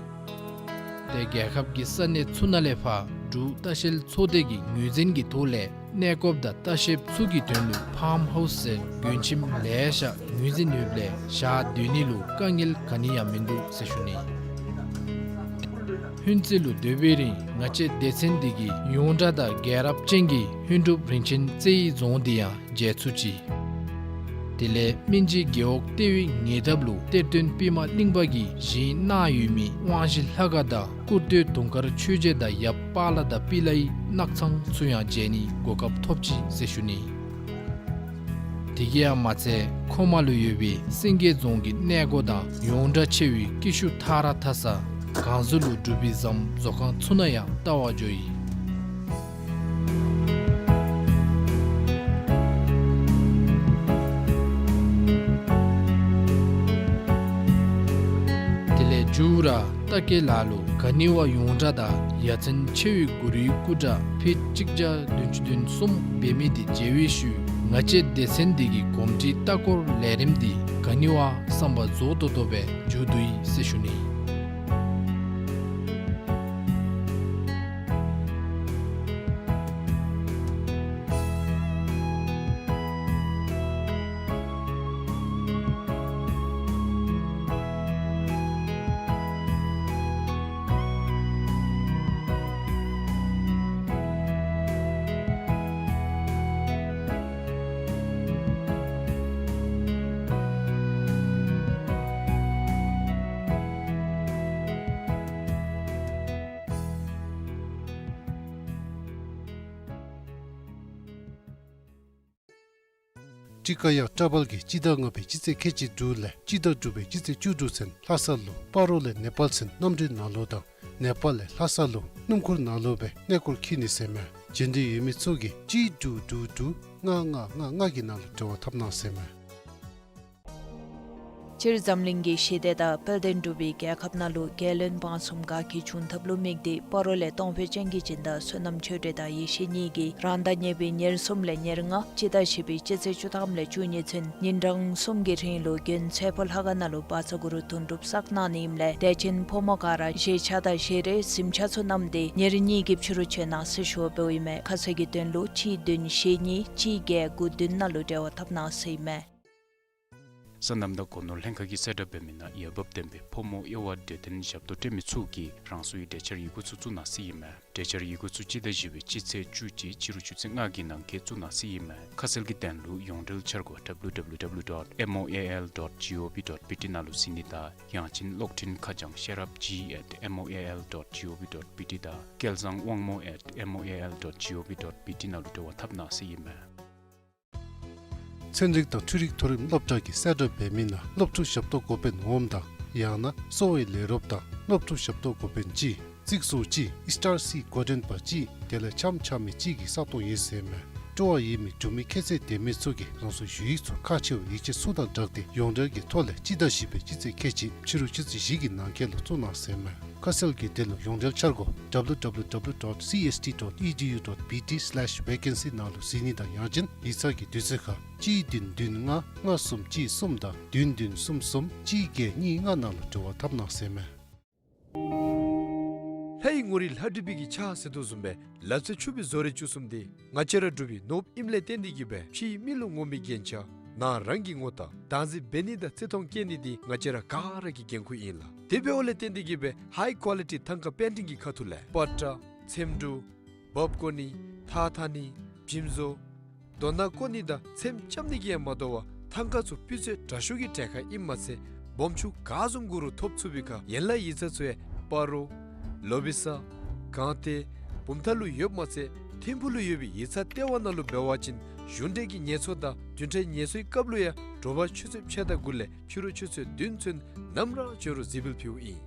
ཏེ་རྒྱལ་ཁབ་ཀྱི་ས་གནས་ཚུ་ནང་ལས་ཕར་འབྲུག་ལྟ་བཤལ་ཚོགས་སྡེ་གི་ངོས་འཛིན་གྱི་ཐོག་ལས་གནས་སྐོརཔ་དང་ལྟ་བཤལཔ་ཚུ་གི་དོན་ལུ་ཕཱམ་ཧའུསི་ཟེར་མགྱོནམ་ཁྱིམ་ལེ་ཤ་ངོས་འཛིན་ཡོདཔ་ལས་ཞག་སྡོད་ནི་ལུ་དཀའ་ངལ་ག་ནི་ཡང་མིན་འདུག་ཟེར་ཞུ་ནི། ཧུན་རྩེ་ལུ་སྡོད་པའི་རིང་ང་བཅས་སྡེ་ཚན་འདི་གིས་ཡོངས་གྲགས་དང་རྒྱལ་རབས་ཅན་གྱི་ཧུན་སྒྲུབ་རིན་ཆེན་རྩེ་ཡི་རྫོང་འདི་ཡང་མཇལ་ཚུགས་ཅི། དེ་ལས་སྨིན་བྱེད་རྒེད་འོག་ལྟེ་བའི་ཉེ་འདབས་ལུ་གཏེར་སྟོན་པདྨ་གླིང་པ་གིས་བཞེངས་གནང་ཡོད་མི་དབང་བཞི་ལྷ་ཁང་དང་སྐུར་སྟོད་དུང་དཀར་ཆོས་རྗེ་དང་ཡབ་པ་ལ་དང་པི་ལའི་ནགས་ཚང་ཚུ་ཡང་མཇལ་ནི་གོ་སྐབས་ཐོབ་ཅི་ཟེར་ཞུ་ནི། དེ་གིས་ཡང་མ་ཚད་མཁོ་མ་ལུ་ཡོད་པའི་སེང་གེ་རྫོང་གི་གནས་སྒོ་དང་ཡོངས་གྲགས་ཆེ་བའི་ཀེ་ཤུ་ཐ་ར་ཐ་ས་གངས་ཟུར་ལུ་སྒྲུབ་པའི་ཟམ་བཟོ་ཁང་ཚུ་ནང་ཡང་ལྟ་བར་འགྱོ་ཡི། དེ་ལས་མཇུག་ར་རྟ་སྐད་ལ་ལུ་ག་ནི་བ་ཡོངས་གྲགས་དང་ཡ་མཚན་ཆེ་བའི་གུ་རུའི་སྐུ་འདྲ་ཕིཊ་གཅིག་བརྒྱ་བདུན་ཅུ་དོན་གསུམ་འབད་མི་འདི་མཇལ་བའི་ཤུལ་ང་བཅས་སྡེ་ཚན་འདི་གི་གོམས་འདྲིས་ལྟ་སྐོར་ལས་རིམ་འདི་ག་ནི་བ་བསམ་པ་རྫོགས་ཏོག་ཏོ་སྦེ་མཇུག་བསྡུ་ཡི་ཟེར་ཞུ་ནི། ཊི་ཀ་ཡ་ཊ་བལ་གྱིས་སྤྱི་ཟླ་ལྔ་པའི་སྤྱི་ཚེས་ཁལ་གཅིག་དྲུག་ལས་སྤྱི་ཟླ་དྲུག་པའི་སྤྱི་ཚེས་བཅུ་དྲུག་ཚུན་ལྷ་ས་ལུ་སྤ་རོ་ལས་ནེ་པཱལ་ཚུན་གནམ་གྲུའི་ནང་ལུ་དང་ནེ་པཱལ་ལས་ལྷ་ས་ལུ་སྣུམ་འཁོར་ནང་ལུ་སྦེ་གནས་སྐོར་འཁྱིད་ནི་ཟེར་མས། མཇལ་འདོད་ཡོད་མི་ཚུ་གིས་གཅིག་དྲུག་དྲུག་དྲུག་ལྔ་ལྔ་ལྔ་ལྔ་གི་ནང་ལུ་འབྲེལ་བ་འཐབ་གནང་ཟེར་མས། སྤྱིར་འཛམ་གླིང་གི་ཞི་བདེ་དང་དཔལ་ལྡན་འབྲུག་པའི་རྒྱལ་ཁབ་ནང་ལུ་རྒྱལ་བློན་འབངས་གསུམ་དགའ་སྐྱིད་འབྱུང་ཐབས་ལུ་དམིགས་ཏེ་སྤ་རོ་ལས་སྟོང་ཕོད་སྤྱང་ཀི་སྦྱིན་དང་བསོད་ནམས་ཆོས་སྒྲོན་དང་ཡེ་ཤེས་གཉིས་ཀྱིས་རང་ཟླ་གཉིས་པའི་ཉེར་གསུམ་ལས་ཉེར་ལྔ་སྤྱི་ཟླ་བཞི་པའི་སྤྱི་ཚེས་བཅུ་ཐམ་ལས་བཅུ་གཉིས་ཚུན་ཉིན་གྲངས་གསུམ་གྱི་རིང་ལུ་དགོན་ཚེ་ཕོ་ལྷ་ཁང་ནང་ལུ་བཛྲ་གུ་རུ་དོན་གྲུབ་བསགས་གནང་ནི་ཨིནམ་ལས་དད་ཅན་ཕོ་མོ་ག་ར་གཞིས་ཆགས་དང་གཞིས་རིས་གཟིམ་ཆ་ཚུ་བསྣམས་ཏེ་ཉེར་གཉིས་ཀྱི་ཕྱི་རུ་བྱོན་གནང་ཟེར་ཞུ་བ་འབདཝ་ཨིན་མས། ཁ་གསལ་གྱི་དོན་ལུ་གཅིག་བདུན་ཞེ་གཉིས་གཅིག་བརྒྱད་དགུ་བདུན་ནང་ལུ་འབྲེལ་བ་འཐབ་གནང་ཟེར་ཨིན་མས། སོ་ནམ་དང་སྒོ་ནོར་ལྷན་ཁག་གིས་གསལ་བསྒྲགས་འབད་མི་ནང་འོས་འབབ་ལྡན་པའི་ཕོ་མོ་དབྱེ་བ་འབྱེད་དོན་ཞབས་ཏོག་སྤྲོད་མི་ཚུ་གིས་རང་སོའི་གྲོས་འཆར་ཡི་གུ་ཚུ་བཙུགས་གནང་ཟེར་ཨིན་མས། གྲོས་འཆར་ཡི་གུ་ཚུ་སྤྱི་ཟླ་བཞི་པའི་སྤྱི་ཚེས་བཅུ་གཅིག་ཕྱི་རུ་ཆུ་ཚོད་ལྔ་གི་ནང་འཁོད་བཙུགས་གནང་ཟེར་ཨིན་མས། ཁ་གསལ་གྱི་དོན་ལུ་ཡོངས་འབྲེལ་འཆར་སྒོ་W W W dot M O A L dot G O V dot B T ནང་ལུ་གཟིགས་ནི་དང་ཡང་ཅིན་གློག་འཕྲིན་ཁ་བྱང་ཤེས་རབ་G at M O A L dot G O V dot B T དང་སྐལ་བཟང་དབང་མོ་at M O A L dot G O V dot B T ནང་ལུ་འབྲེལ་བ་འཐབ་གནང་ཟེར་ཨིན་མས། ཚན་རིག་དང་འཕྲུལ་རིག་མཐོ་རིམ་སློབ་གྲྭ་གིས་གསལ་བསྒྲགས་འབད་མི་ནང་སློབ་ཕྲུག་ཞབས་ཏོག་འགོ་དཔོན་འོགམ་དང་ཡང་ན་གསོ་བའི་ལས་རོགསཔ་དང་སློབ་ཕྲུག་ཞབས་ཏོག་འགོ་དཔོན་གཅིག་རྩིག་ཟུར་གཅིག་ཨིསི་ཊར་སི་འགོ་འདྲེན་པ་གཅིག་དེ་ལས་འཆམ་འཆམ་མི་གཅིག་གི་ས་སྟོང་ཡོད་ཟེར་མས། སྤྲོ་བ་ཡོད་མི་འབྲུག་མི་ཁྱད་ཚད་ལྡན་མི་ཚུ་གིས་རང་སོའི་ཞུ་ཡིག་ཚུ་ཁག་ཆེ་བའི་ཡིག་ཆ་ཚུ་དང་སྦྲགས་ཏེ་ཡོངས་འབྲེལ་གྱི་ཐོག་ལས་སྤྱི་ཟླ་བཞི་པའི་སྤྱི་ཚེས་ཁལ་གཅིག་ཕྱི་རུ་ཆུ་ཚོད་བཞི་གི་ནང་འཁོད་ལུ་བཙུགས་གནང་ཟེར་མས། ཁ་གསལ་གྱི་དོན་ལུ་ཡོངས་འབྲེལ་འཆར་སྒོ་W W W dot C S T dot E D U dot B T slash vacancy ནང་ལུ་གཟིགས་ནི་དང་ཡང་ཅིན་ཡིག་ཚང་གི་དུས་ཚོད་ཁར་གཅིག་བདུན་བདུན་ལྔ་ལྔ་གསུམ་གཅིག་གསུམ་དང་བདུན་བདུན་གསུམ་གསུམ་གཅིག་བརྒྱད་གཉིས་ལྔ་ནང་ལུ་འབྲེལ་བ་འཐབ་གནང་ཟེར་མས། ལྷའི་ངོ་རིས་ལྷ་བྲིས་པའི་གི་ཕྱག་ཟེར་དོ་བཟུམ་སྦེ་ལག་རྩལ་ཕྱུག་པའི་བཟོ་རིག་བཅུ་གསུམ་འདི་ང་བཅས་ར་འབྲུག་པའི་ནོར་བུ་ཨིནམ་ལས་བརྟེན་ཏེ་གིས་སྦེ་ཕྱིའི་མི་ལུ་ངོམ་པའི་རྒྱན་ཆ་ནང་རང་གི་ངོ་རྟགས་བདག་འཛིན་འབད་ནི་དང་བརྩི་མཐོང་བསྐྱེད་ནི་འདི་ང་བཅས་ར་ག་ར་གི་འགན་ཁུར་ཨིན་ལགས། དེ་འབདཝ་ལས་བརྟེན་ཏེ་གིས་སྦེ་ཧའི་ཀོ་ལི་ཊི་ཐང་ཀ་པེན་ཊིང་གི་ཁ་ཐུག་ལས་པ་ཏྲ་ཚེམ་དྲུབ་འབག་བཀོ་ནི་ཐགས་འཐག་ནི་བྱིམ་བཟོ་རྡོ་ནག་བརྐོ་ནི་དང་ཚེམ་རྐྱབ་ནི་གིས་ཡང་མ་དོ་བར་ཐང་ཀ་ཚུ་སྤུས་ཚད་དྲག་ཤོས་ཀྱི་གྲལ་ཁར་ཨིནམ་མ་ཚད་སྦོམ་ཆུང་ག་བཟུམ་གུ་རུ་ཐོབ་ཚུགས་པའི་ཁར་ཡན་ལག་ཡིག་ཚང་ཚུ་ཡང་སྤ་རོ་ལོ་བི་ས་གངས་སྟོད་བུམ་ཐང་ལུ་ཡོདཔ་མ་ཚད་ཐིམ་ཕུག་ལུ་ཡོད་པའི་ཡིག་ཚང་ལྟེ་བ་ནང་ལུ་འབད་བ་ཅིན་གཞུང་འབྲེལ་གྱི་ངལ་གསོ་དང་བདུན་ཕྲག་ངལ་གསོའི་སྐབས་ལུ་ཡང་དྲོ་པ་ཆུ་ཚོད་ཕྱེད་དང་དགུ་ལས་ཕྱི་རུ་ཆུ་ཚོད་བདུན་ཚུན་ནམ་ར་འབྱོན་རུང་གཟིགས་འབུལ་ཕུལཝ་ཨིན།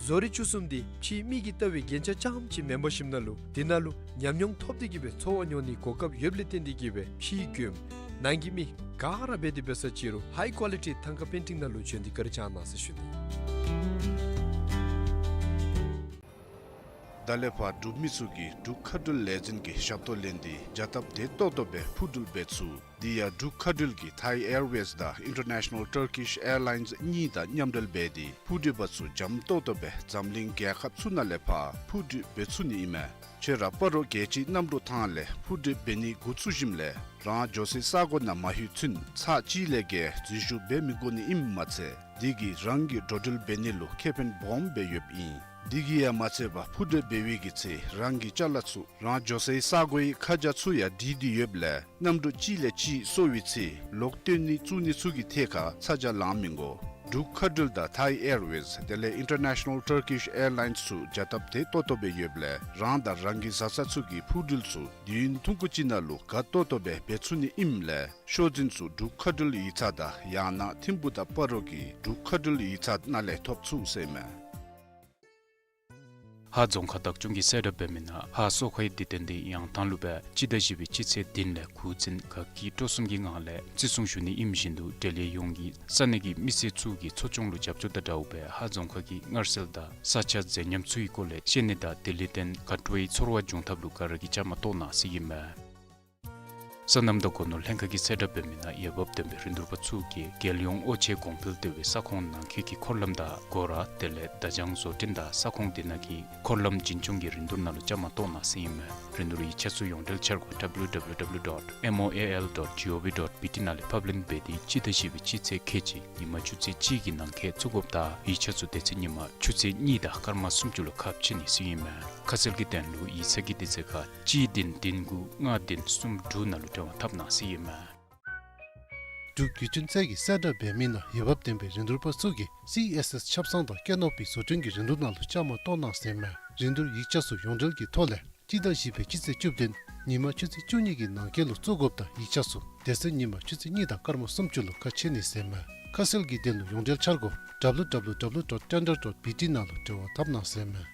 བཟོ་རིག་བཅུ་གསུམ་འདི་ཕྱིའི་མིག་གིས་ལྟ་བའི་རྒྱན་ཆ་རྐྱངམ་ཅིག་མེན་པར་ཞིནམ་ན་ལུ་འདི་ནང་ལུ་ཉམས་མྱོང་ཐོབ་སྟེ་གིས་སྦེ་འཚོ་བ་མྱོང་ནིའི་གོ་སྐབས་ཡོདཔ་ལས་བརྟེན་ཏེ་གིས་སྦེ་ཕྱིའི་མགྱོནམ་ནང་གི་མི་ག་ར་འབད་དེ་འབད་ས་ཅི་རུང་ཧའི་ཀོ་ལི་ཊི་ཐང་ཀ་པེན་ཊིང་ནང་ལུ་བྱོན་ཏེ་བཀའ་དྲིན་བསྐྱང་གནང་ཟེར་ཞུ་ནི། ད་ལས་ཕར་འབྲུག་མི་ཚུ་གིས་འབྲུག་མཁའ་འགྲུལ་ལས་འཛིན་གྱི་ཞབས་ཏོག་ལེན་ཏེ་བྱ་སྟབས་བདེ་ཏོག་ཏོ་སྦེ་འཕུར་འགྲུལ་འབད་ཚུགས། དེ་ཡང་འབྲུག་མཁའ་འགྲུལ་གྱིས་Thai Airways དང་International Turkish Airlines གཉིས་དང་མཉམ་འབྲེལ་འབད་དེ་འཕུར་འགྲུལ་པ་ཚུ་འཇམ་ཏོག་ཏོ་སྦེ་འཛམ་གླིང་རྒྱལ་ཁབ་ཚུ་ནང་ལས་ཕར་འཕུར་འགྲུལ་འབད་ཚུགས་ནི་ཨིན་མས། ཁྱོད་ར་སྤ་རོ་རྒྱལ་སྤྱིའི་གནམ་གྲུ་ཐང་ལས་འཕུར་འགྲུལ་འབད་ནི་འགོ་བཙུགས་ཞིནམ་ལས་རང་འགྱོ་སའི་ས་གོ་ནང་མ་ལྷོད་ཚུན་ཚར་གཅིག་ལས་བརྒལ་འཛུལ་ཞུགས་འབད་མི་དགོ་ནི་ཨིནམ་མ་ཚད་དེ་གིས་རང་གི་འགྲོ་འགྲུལ་འབད་ནི་ལུ་ཁེ་ཕན་སྦོམ་སྦེ་ཡོདཔ་ཨིན། དེ་གིས་ཡང་མ་ཚད་པར་འཕུར་འགྲུལ་འབད་བའི་གི་ཚེ་རང་གི་ཅ་ལ་ཚུ་རང་འགྱོ་སའི་ས་གོའི་ཁ་བྱང་ཚུ་ཡང་བྲིས་ཏེ་ཡོདཔ་ལས་གནམ་གྲུ་གཅིག་ལས་གཅིག་སོར་བའི་ཚེ་ལོག་བཏོན་ནི་བཙུགས་ནི་ཚུ་གི་ཐད་ཁར་ཚ་གྱང་ལང་མི་དགོ། འབྲུག་མཁའ་འགྲུལ་དང་Thai Airways དེ་ལས་International Turkish Airlines ཚུ་བྱ་སྟབས་བདེ་ཏོག་ཏོ་སྦེ་ཡོདཔ་ལས་རང་དང་རང་གི་བཟའ་ཚང་ཚུ་གི་འཕུར་འགྲུལ་ཚུ་དུས་ཡུན་ཐུང་ཀུ་ཅིག་ནང་ལུ་དགའ་ཏོག་ཏོ་སྦེ་འབད་ཚུགས་ནི་ཨིནམ་ལས་ཤོག་འཛིན་ཚུ་འབྲུག་མཁའ་འགྲུལ་ཡིག་ཚང་དང་ཡང་ན་ཐིམ་ཕུག་དང་སྤ་རོ་གི་འབྲུག་མཁའ་འགྲུལ་ཡིག་ཚང་ནང་ལས་ཐོབ་ཚུགས་ཟེར་མས། ཧཱ་རྫོང་ཁག་བདག་སྐྱོང་གིས་གསལ་བསྒྲགས་འབད་མི་ནང་ཧཱ་སོ་ཁའི་དུས་སྟོན་འདི་ཡང་ཐང་ལུ་སྦེ་སྤྱི་ཟླ་བཞི་པའི་སྤྱི་ཚེས་བདུན་ལས་དགུ་ཚུན་དགའ་སྐྱིད་སྤྲོ་གསུམ་གྱི་ངང་ལས་བརྩི་སྲུང་ཞུ་ནི་ཨིནམ་བཞིན་དུ་འབྲེལ་ཡོད་ཡོངས་ཀྱིས་ས་གནས་ཀྱི་མི་སེར་ཚུ་གིས་ཚོགས་ཆུང་ལུ་རྒྱབ་སྐྱོར་དང་འདྲཝ་སྦེ་ཧཱ་རྫོང་ཁག་གི་སྔར་སྲོལ་དང་ས་ཆ་མཛེས་ཉམས་ཚུ་གི་སྐོར་ལས་ཤེས་ནི་དང་དེ་ལས་བརྟེན་དགའ་སྤྲོའི་ཚོར་བ་འབྱུང་ཐབས་ལུ་ག་ར་གིས་བཅའ་མར་གཏོགས་གནང་ཟེར་ཨིན་མས། སོ་ནམ་དང་སྒོ་ནོར་ལྷན་ཁག་གིས་གསལ་བསྒྲགས་འབད་མི་ནང་འོས་འབབ་ལྡན་པའི་རིན་བསྡུར་པ་ཚུ་གིས་རྒྱལ་ཡོངས་ཨོ་ཆེ་གོང་འཕེལ་ལྟེ་བའི་ས་ཁོངས་ནང་འཁོད་ཀྱི་འཁོར་ལམ་དང་སྒོ་ར་དེ་ལས་བརྡ་བྱང་བཟོ་སྐྲུན་དང་ས་ཁོངས་དེ་ནང་གི་འཁོར་ལམ་རྒྱུན་སྐྱོང་གི་རིན་བསྡུར་ནང་ལུ་བཅའ་མར་གཏོགས་གནང་ཟེར་ཨིན་མས། རིན་བསྡུར་ཡིག་ཆ་ཚུ་ཡོངས་འབྲེལ་འཆར་སྒོ་W W W dot M O A L dot G O V dot B T ནང་ལས་ཕབ་ལེན་འབད་དེ་སྤྱི་ཟླ་བཞི་པའི་སྤྱི་ཚེས་ཁལ་གཅིག་ཉིན་མ་ཆུ་ཚོད་གཅིག་གི་ནང་འཁོད་བཙུགས་དགོཔ་དང་ཡིག་ཆ་ཚུ་དེ་ཚེ་ཉིན་མ་ཆུ་ཚོད་གཉིས་དང་སྐར་མ་སུམ་ཅུ་ལུ་ཁ་ཕྱེ་ནི་ཟེར་ཨིན་མས། ཁ་གསལ་གྱི་དོན་ལུ་ཡིག་ཚང་གི་དུས་ཚོད་ཁར་གཅིག་བདུན་བདུན་དགུ་ལྔ་བདུན་གསུམ་དྲུག་ནང་ལུ་འབྲེལ་བ་འཐབ་གནང་ཟེར་ཨིན་མས། འབྲུག་བརྒྱུད་འཕྲིན་ཚད་ཀྱིས་གསལ་བསྒྲགས་འབད་མི་ནང་འོས་འབབ་ལྡན་པའི་རིན་བསྡུར་པ་ཚུ་གིས་སི་ཨེསི་ཨེསི་ཆབ་གསང་དང་ཀེ་ནོ་པི་བཟོ་སྐྲུན་གྱི་རིན་བསྡུར་ནང་ལུ་བཅའ་མར་གཏོགས་གནང་ཟེར་ཨིན་མས། རིན་བསྡུར་ཡིག་ཆ་ཚུ་ཡོངས་འབྲེལ་གྱི་ཐོག་ལས་སྤྱི་ཟླ་བཞི་པའི་སྤྱི་ཚེས་བཅུ་བདུན་ཉིན་མ་ཆུ་ཚོད་བཅུ་གཉིས་ཀྱི་ནང་འཁོད་ལུ་བཙུགས་དགོཔ་དང་ཡིག་ཆ་ཚུ་དེ་ཚེ་ཉིན་མ་ཆུ་ཚོད་གཉིས་དང་སྐར་མ་སུམ་ཅུ་ལུ་ཁ་ཕྱེ་ནི་ཟེར་ཨིན་མས། ཁ་གསལ་གྱི་དོན་ལུ་ཡོངས་འབྲེལ་འཆར་སྒོ་W W W dot tender dot B T ནང་ལུ་འབྲེལ་བ་འཐབ་གནང་ཟེར་ཨིན་མས།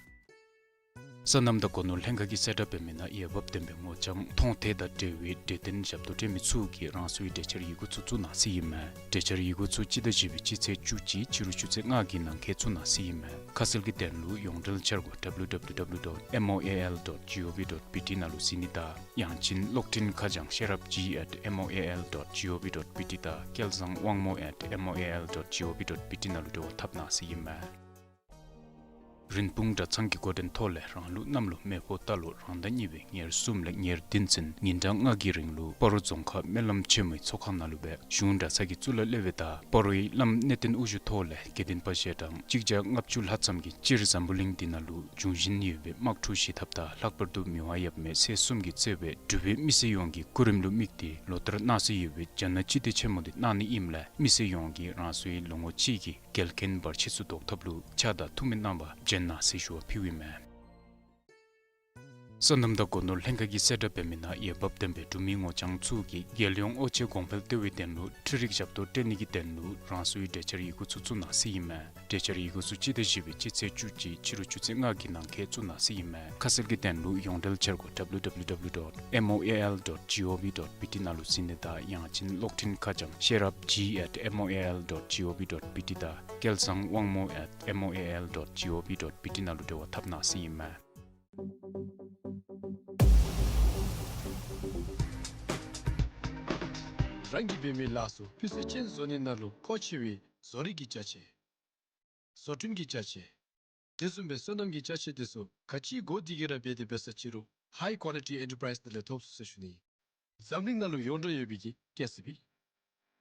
སོ་ནམ་དང་སྒོ་ནོར་ལྷན་ཁག་གིས་གསལ་བསྒྲགས་འབད་མི་ནང་འོས་འབབ་ལྡན་པའི་སྔོ་ལྗང་ཐོན་རྫས་དང་འབྲེལ་བའི་འབྲས་ལྡན་ཞབས་ཏོག་སྤྲོད་མི་ཚུ་གིས་རང་སོའི་གྲལ་བཅར་ཡི་གུ་ཚུ་བཙུགས་གནང་ཟེར་ཨིན་མས། གྲལ་བཅར་ཡི་གུ་ཚུ་སྤྱི་ཟླ་བཞི་པའི་སྤྱི་ཚེས་བཅུ་གཅིག་ཕྱི་རུ་ཆུ་ཚོད་ལྔ་གི་ནང་འཁོད་བཙུགས་གནང་ཟེར་ཨིན་མས། ཁ་གསལ་གྱི་དོན་ལུ་ཡོངས་འབྲེལ་འཆར་སྒོ་W W W dot M O A L dot G O V dot B T ནང་ལུ་གཟིགས་ནི་དང་ཡང་ཅིན་གློག་འཕྲིན་ཁ་བྱང་ཤེས་རབ་G at M O A L dot G O V dot B T དང་སྐལ་བཟང་དབང་མོ་at M O A L dot G O V dot B T ནང་ལུ་འབྲེལ་བ་འཐབ་གནང་ཟེར་ཨིན་མས། རིན་སྤུངས་གྲྭ་ཚང་གི་འགོ་འདྲེན་ཐོག་ལས་རང་ལུགས་གནམ་ལོ་མེ་ཕོ་རྟ་ལོ་རང་ཟླ་གཉིས་པའི་ཉེར་གསུམ་ལས་ཉེར་བདུན་ཚུན་ཉིན་གྲངས་ལྔ་གི་རིང་ལུ་སྤ་རོ་རྫོང་ཁག་སྨོན་ལམ་ཆེན་མོའི་ཚོགས་ཁང་ནང་ལུ་སྦེ་གཞུང་གྲྭ་ཚང་གི་གཙུག་ལག་སློབ་དཔོན་དང་སྤ་རོའི་བླམ་གནས་བརྟན་དབུ་བཞུགས་ཐོག་ལས་དགེ་འདུན་པ་ཞལ་གྲངས་གཅིག་བརྒྱ་ལྔ་བཅུ་ལྷག་ཙམ་གྱིས་སྤྱིར་འཛམ་བུ་གླིང་འདི་ནང་ལུ་འབྱུང་བཞིན་ཡོད་པའི་དམག་འཁྲུག་ཞི་ཐབས་དང་ལྷག་པར་དུ་མི་དབང་ཡབ་མེས་ཚེས་གསུམ་གྱིས་གཙོས་པའི་འབྲུག་པའི་མི་སེར་ཡོངས་ཀྱི་སྐུ་རིམ་ལུ་དམིགས་ཏེ་ལོ་ལྟར་གནང་སྲོལ་ཡོད་པའི་རྒྱ་ནག་སྤྱི་མདོས་ཆེན་མོ་འདི་གནང་ནི་ཨིནམ་ལས་མི་སེར་ཡོངས་ཀྱིས་རང་སོའི་ལོ་ངོ་གཅིག་གི་འགལ་རྐྱེན་བར་ཆད་ཚུ་བཟློག་ཐབས་ལུ་ཕྱག་དང་ཐུགས་སྨོན་གནང་བར་བྱོན་གནང་ཟེར་ཞུ་བ་ཕུལཝ་ཨིན་མས། སོ་ནམ་དང་སྒོ་ནོར་ལྷན་ཁག་གིས་གསལ་བསྒྲགས་འབད་མི་ནང་འོས་འབབ་ལྡན་པའི་འབྲུག་མི་སྔོ་ལྗང་ཚུ་གིས་རྒྱལ་ཡོངས་དབུ་ཆེ་གོང་འཕེལ་གཏོད་པའི་དོན་ལུ་འཕྲུལ་རིག་ཞབས་ཏོག་སྤྲོད་ནི་གི་དོན་ལུ་རང་སོའི་གྲལ་བཅར་ཡི་གུ་ཚུ་བཙུགས་གནང་ཟེར་ཨིན་མས། གྲལ་བཅར་ཡི་གུ་ཚུ་སྤྱི་ཟླ་བཞི་པའི་སྤྱི་ཚེས་བཅུ་གཅིག་ཕྱི་རུ་ཆུ་ཚོད་ལྔ་གི་ནང་འཁོད་བཙུགས་གནང་ཟེར་ཨིན་མས། ཁ་གསལ་གྱི་དོན་ལུ་ཡོངས་འབྲེལ་འཆར་སྒོ་W W W dot M O A L dot G O V dot B T ནང་ལུ་གཟིགས་ནི་དང་ཡང་ཅིན་གློག་འཕྲིན་ཁ་བྱང་ཤེས་རབ་G at M O A L dot G O V dot B T དང་སྐལ་བཟང་དབང་མོ་at M O A L dot G O V dot B T ནང་ལུ་འབྲེལ་བ་འཐབ་གནང་ཟེར་ཨིན་མས། རང་གིས་འབད་མི་ལཱ་ཚུ་སྤུས་ཚད་ཅན་བཟོ་ནི་ནང་ལུ་མཁོ་ཆེ་བའི་བཟོ་རིག་གི་ཅ་ཆས། བཟོ་སྐྲུན་གྱི་ཅ་ཆས། དེ་བཟུམ་སྦེ་སོ་ནམ་གྱི་ཅ་ཆས་དེ་ཚུ་ག་ཅི་དགོ་དེ་གི་ར་འབད་དེ་འབད་ས་ཅི་རུང་High Quality Enterprise ནང་ལས་ཐོབ་ཚུགས་ཟེར་ཞུ་ནི། འཛམ་གླིང་ནང་ལུ་ཡོངས་གྲགས་ཡོད་པའི་གི་ཀེ་སི་བི།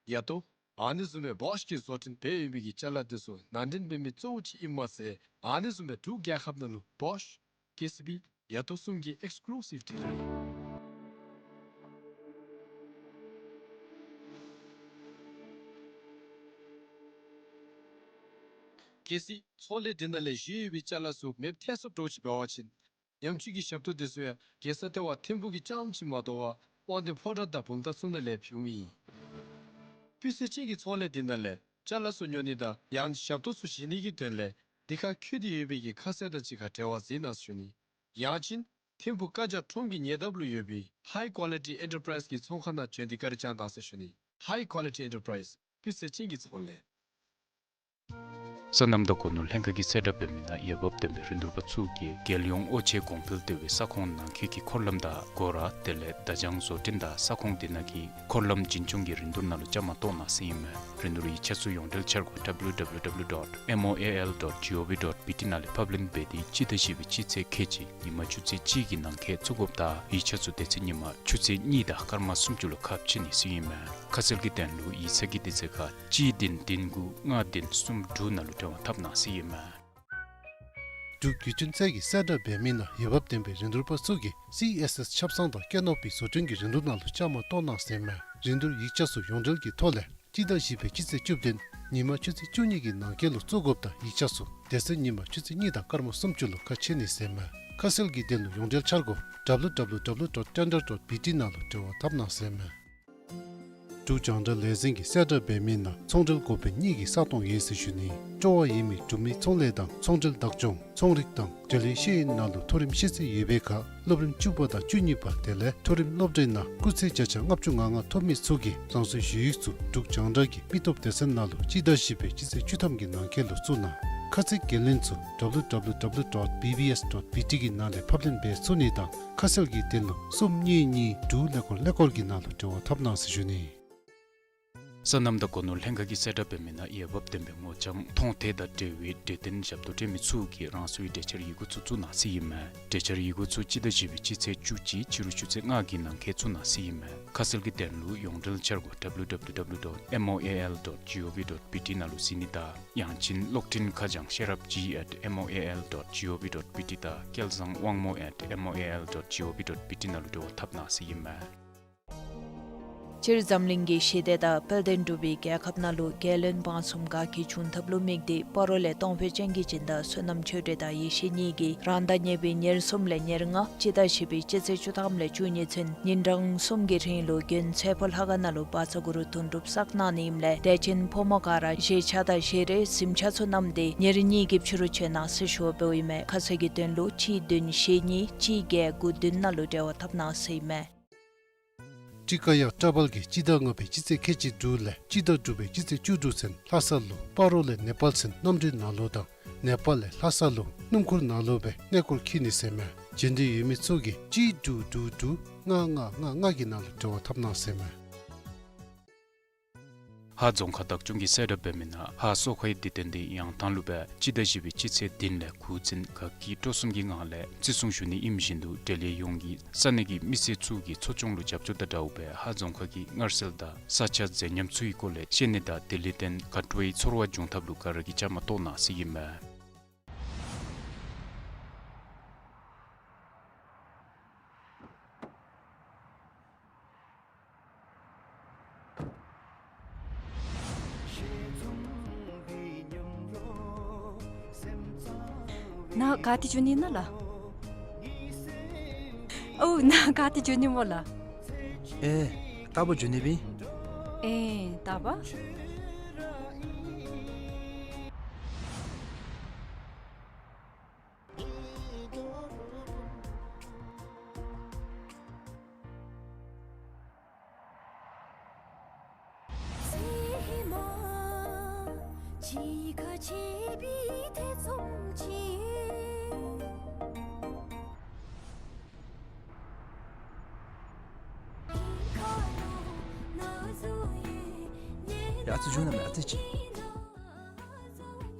ཡ་ཏོ། ཨ་ནི་བཟུམ་སྦེ་བོཤ་གིས་བཟོ་སྐྲུན་འབད་ཡོད་པའི་གི་ཅ་ལ་དེ་ཚུ་ནང་འདྲེན་འབད་མི་གཙོ་བོ་ཅིག་ཨིནམ་མ་ཚད་ཨ་ནི་བཟུམ་སྦེ་འབྲུག་རྒྱལ་ཁབ་ནང་ལུ་བོཤ་ཀེ་སི་བི་ཡ་ཏོ་གསུམ་གྱི་ཨེགསི་ཀུ་ལུ་སིབ་ཌི་ལར་ཨིན། གལ་སྲིད་ཚོང་ལས་འདི་ནང་ལས་བཞེས་ཡོད་པའི་ཅ་ལ་ཚུ་མེདཔ་ཐལ་སོངམ་འདྲཝ་ཅིག་འབད་བ་ཅིན་ཉམས་བཅོས་ཀྱི་ཞབས་ཏོག་དེ་ཚུ་ཡང་རྒྱལ་ས་ལྟེ་བ་ཐིམ་ཕུག་གི་རྐྱངམ་ཅིག་མ་དོ་བར་དབང་འདུས་ཕོ་བྲང་དང་བུམ་ཐང་ཚུ་ནང་ལས་ཕུལཝ་ཨིན། སྤུས་ཚད་ཅན་གྱི་ཚོང་ལས་འདི་ནང་ལས་ཅ་ལ་ཚུ་ཉོ་ནི་དང་ཡང་ཞབས་ཏོག་ཚུ་བཞེས་ནི་གི་དོན་ལས་འདི་ཁར་བཀོད་དེ་ཡོད་པའི་གི་ཁ་གསལ་དང་གཅིག་ཁར་འབྲེལ་བ་འཛིན་གནང་ཟེར་ཞུ་ནི། ཡང་ཅིན་ཐིམ་ཕུག་བཀའ་རྒྱ་ཁྲོམ་གྱི་ཉེ་འདབས་ལུ་ཡོད་པའི་High Quality Enterprise གི་ཚོང་ཁང་ནང་བྱོན་ཏེ་བཀའ་དྲིན་བསྐྱང་གནང་ཟེར་ཞུ་ནི། High Quality Enterprise སྤུས་ཚད་ཅན་གྱི་ཚོང་ལས། སོ་ནམ་དང་སྒོ་ནོར་ལྷན་ཁག་གིས་གསལ་བསྒྲགས་འབད་མི་ནང་འོས་འབབ་ལྡན་པའི་རིན་བསྡུར་པ་ཚུ་གིས་རྒྱལ་ཡོངས་དབུ་ཆེ་གོང་འཕེལ་གཏོད་པའི་ས་ཁོངས་ནང་འཁོད་ཀྱི་འཁོར་ལམ་དང་སྒོ་ར་དེ་ལས་བརྡ་བྱང་བཟོ་སྐྲུན་དང་ས་ཁོངས་དེ་ནང་གི་འཁོར་ལམ་རྒྱུན་སྐྱོང་གི་རིན་བསྡུར་ནང་ལུ་བཅའ་མར་གཏོགས་གནང་ཟེར་ཨིན་མས། རིན་བསྡུར་ཡིག་ཆ་ཚུ་ཡོངས་འབྲེལ་འཆར་སྒོ་W W W dot M O A L dot G O V dot B T ནང་ལས་ཕབ་ལེན་འབད་དེ་སྤྱི་ཟླ་བཞི་པའི་སྤྱི་ཚེས་ཁལ་གཅིག་ཉིན་མ་ཆུ་ཚོད་གཅིག་གི་ནང་འཁོད་བཙུགས་དགོཔ་དང་ཡིག་ཆ་ཚུ་དེ་ཚེ་ཉིན་མ་ཆུ་ཚོད་གཉིས་དང་སྐར་མ་སུམ་ཅུ་ལུ་ཁ་ཕྱེ་ནི་ཟེར་ཨིན་མས། ཁ་གསལ་གྱི་དོན་ལུ་ཡིག་ཚང་གི་དེ་ཚེ་ཁ་གཅིག་བདུན་བདུན་དགུ་ལྔ་བདུན་གསུམ་དྲུག་ནང་ལུ་འབྲེལ་བ་འཐབ་གནང་ཟེར་ཨིན་མས། འབྲུག་བརྒྱུད་འཕྲིན་ཚད་ཀྱིས་གསལ་བསྒྲགས་འབད་མི་ནང་འོས་འབབ་ལྡན་པའི་རིན་བསྡུར་པ་ཚུ་གིས་སི་ཨེསི་ཨེསི་ཆབ་གསང་དང་ཀེ་ནོ་པི་བཟོ་སྐྲུན་གྱི་རིན་བསྡུར་ནང་ལུ་བཅའ་མར་གཏོགས་གནང་ཟེར་ཨིན་མས། རིན་བསྡུར་ཡིག་ཆ་ཚུ་ཡོངས་འབྲེལ་གྱི་ཐོག་ལས་སྤྱི་ཟླ་བཞི་པའི་སྤྱི་ཚེས་བཅུ་བདུན་ཉིན་མ་ཆུ་ཚོད་བཅུ་གཉིས་ཀྱི་ནང་འཁོད་ལུ་བཙུགས་དགོཔ་དང་ཡིག་ཆ་ཚུ་དེ་ཚེ་ཉིན་མ་ཆུ་ཚོད་གཉིས་དང་སྐར་མ་སུམ་ཅུ་ལུ་ཁ་ཕྱེ་ནི་ཟེར་ཨིན་མས། ཁ་གསལ་གྱི་དོན་ལུ་ཡོངས་འབྲེལ་འཆར་སྒོ་W W W dot tender dot B T ནང་ལུ་འབྲེལ་བ་འཐབ་གནང་ཟེར་ཨིན་མས། འབྲུག་རྒྱང་བསྒྲགས་ལས་འཛིན་གྱིས་གསལ་བསྒྲགས་འབད་མི་ནང་ཚོང་འབྲེལ་འགོ་དཔོན་གཉིས་ཀྱི་ས་སྟོང་ཡོད་ཟེར་ཞུ་ནི། སྤྲོ་བ་ཡོད་མི་འབྲུག་མི་ཚོང་ལས་དང་ཚོང་འབྲེལ་བདག་སྐྱོང་ཚོང་རིག་དང་འབྲེལ་ཡོད་ཤེས་ཡོན་ནང་ལུ་མཐོ་རིམ་ཤེས་ཚད་ཡོད་པའི་ཁར་སློབ་རིམ་བཅུ་པ་དང་བཅུ་གཉིས་པ་དེ་ལས་མཐོ་རིམ་སློབ་གྲྭའི་ནང་སྐུགས་ཚད་བརྒྱ་ཆ་ལྔ་བཅུ་ང་ལྔ་ཐོབ་མི་ཚུ་གིས་རང་སོའི་ཞུ་ཡིག་ཚུ་འབྲུག་རྒྱང་བསྒྲགས་ཀྱི་མི་སྟོབས་སྡེ་ཚན་ནང་ལུ་སྤྱི་ཟླ་བཞི་པའི་སྤྱི་ཚེས་བཅུ་ཐམ་གྱི་ནང་འཁོད་ལུ་བཙུགས་གནང་། ཁ་ཚིག་འགན་ལེན་ཚུ་W W W dot B B S dot B T གི་ནང་ལས་ཕབ་ལེན་འབད་ཚུགས་ནི་དང་ཁ་གསལ་གྱི་དོན་ལུ་གསུམ་གཉིས་གཉིས་དྲུག་ཀླད་ཀོར་ཀླད་ཀོར་གྱི་ནང་ལུ་འབྲེལ་བ་འཐབ་གནང་ཟེར་ཞུ་ནི། སོ་ནམ་དང་སྒོ་ནོར་ལྷན་ཁག་གིས་གསལ་བསྒྲགས་འབད་མི་ནང་འོས་འབབ་ལྡན་པའི་སྔོ་ལྗང་ཐོན་རྫས་དང་འབྲེལ་བའི་འབྲས་ལྡན་ཞབས་ཏོག་སྤྲོད་མི་ཚུ་གིས་རང་སོའི་གྲལ་བཅར་ཡི་གུ་ཚུ་བཙུགས་གནང་ཟེར་ཨིན་མས། གྲལ་བཅར་ཡི་གུ་ཚུ་སྤྱི་ཟླ་བཞི་པའི་སྤྱི་ཚེས་བཅུ་གཅིག་ཕྱི་རུ་ཆུ་ཚོད་ལྔ་གི་ནང་འཁོད་བཙུགས་གནང་ཟེར་ཨིན་མས། ཁ་གསལ་གྱི་དོན་ལུ་ཡོངས་འབྲེལ་འཆར་སྒོ་W W W dot M O A L dot G O V dot B T ནང་ལུ་གཟིགས་ནི་དང་ཡང་ཅིན་གློག་འཕྲིན་ཁ་བྱང་ཤེས་རབ་G at M O A L dot G O V dot B T དང་སྐལ་བཟང་དབང་མོ་at M O A L dot G O V dot B T ནང་ལུ་འབྲེལ་བ་འཐབ་གནང་ཟེར་ཨིན་མས། སྤྱིར་འཛམ་གླིང་གི་ཞི་བདེ་དང་དཔལ་ལྡན་འབྲུག་པའི་རྒྱལ་ཁབ་ནང་ལུ་རྒྱལ་བློན་འབངས་གསུམ་དགའ་སྐྱིད་འབྱུང་ཐབས་ལུ་དམིགས་ཏེ་སྤ་རོ་ལས་སྟོང་དཔོན་སྤྱང་ཀི་སྦྱིན་དང་བསོད་ནམས་ཆོས་སྒྲོན་དང་ཡེ་ཤེས་གཉིས་ཀྱིས་རང་ཟླ་གཉིས་པའི་ཉེར་གསུམ་ལས་ཉེར་ལྔ་སྤྱི་ཟླ་བཞི་པའི་སྤྱི་ཚེས་བཅུ་ཐམ་ལས་བཅུ་གཉིས་ཚུན་ཉིན་གྲངས་གསུམ་གྱི་རིང་ལུ་དགོན་ཚེ་ཕོ་ལྷ་ཁང་ནང་ལུ་བཛྲ་གུ་རུ་དོན་གྲུབ་བསགས་གནང་ནི་ཨིནམ་ལས་དད་ཅན་ཕོ་མོ་ག་ར་གཞིས་ཆགས་དང་གཞིས་རོལ་གཟིམ་ཆ་ཚུ་བསྣམས་ཏེ་ཉེར་གཉིས་ཀྱི་ཕྱི་རུ་བྱོན་གནང་ཟེར་ཞུ་བ་འབདཝ་ཨིན་མས། ཁ་གསལ་གྱི་དོན་ལུ་གཅིག་བདུན་ཞེ་གཉིས་གཅིག་བརྒྱད་དགུ་བདུན་ནང་ལུ་འབྲེལ་བ་འཐབ་གནང་ཟེར་ཨིན་མས། ཊཱི་ཀ་ཡག་བཀྲ་དཔལ་གྱིས་སྤྱི་ཟླ་ལྔ་པའི་སྤྱི་ཚེས་ཁལ་གཅིག་དྲུག་ལས་སྤྱི་ཟླ་དྲུག་པའི་སྤྱི་ཚེས་བཅུ་དྲུག་ཚུན་ལྷ་ས་ལུ་སྤ་རོ་ལས་ནེ་པཱལ་ཚུན་གནམ་གྲུའི་ནང་ལུ་དང་ནེ་པཱལ་ལས་ལྷ་ས་ལུ་སྣུམ་འཁོར་ནང་ལུ་སྦེ་གནས་སྐོར་འཁྱིད་ནི་ཟེར་མས། བྱོན་འདོད་ཡོད་མི་ཚུ་གིས་གཅིག་དྲུག་དྲུག་དྲུག་ལྔ་ལྔ་ལྔ་ལྔ་གི་ནང་ལུ་འབྲེལ་བ་འཐབ་གནང་ཟེར་མས། ཧཱ་རྫོང་ཁག་བདག་སྐྱོང་གིས་གསལ་བསྒྲགས་འབད་མི་ནང་ཧཱ་སོ་ཁའི་འདི་དོན་འདི་ཡང་ཐང་ལུ་སྦེ་སྤྱི་ཟླ་བཞི་པའི་སྤྱི་ཚེས་བདུན་ལས་དགུ་ཚུན་དགའ་སྐྱིད་སྤྲོ་གསུམ་གྱི་ངང་ལས་བརྩི་སྲུང་ཞུ་ནི་ཨིནམ་བཞིན་དུ་འབྲེལ་ཡོད་ཡོངས་ཀྱིས་ས་གནས་ཀྱི་མི་སེར་ཚུ་གིས་འཚོ་སྐྱོང་ལུ་རྒྱབ་སྐྱོར་དང་འདྲཝ་སྦེ་ཧཱ་རྫོང་ཁག་གི་མངར་ཟས་དང་ས་ཆ་མཛེས་ཉམས་ཚུ་གི་སྐོར་ལས་ཤེས་ནི་དང་དེ་ལས་བརྟེན་དགའ་སྤྲོའི་ཚོར་བ་འབྱུང་ཐབས་ལུ་ག་ར་གིས་བཅའ་མར་གཏོགས་གནང་ཟེར་ཨིན་མས། ནཱ་ག་ཏེ་འགྱོ་ནི་ཨིན་ན་ལགས། ཨོ་ནཱ་ག་ཏེ་འགྱོ་ནི་སྨོ་ལགས། ཨེ་རྟག་པར་འགྱོ་ནི་སྦེ་ཨིན། ཨེ་རྟག་པར། ཡ་ཨ་ཙི་བྱོན་གནང་མས་ཨ་ཙི་ཅིག།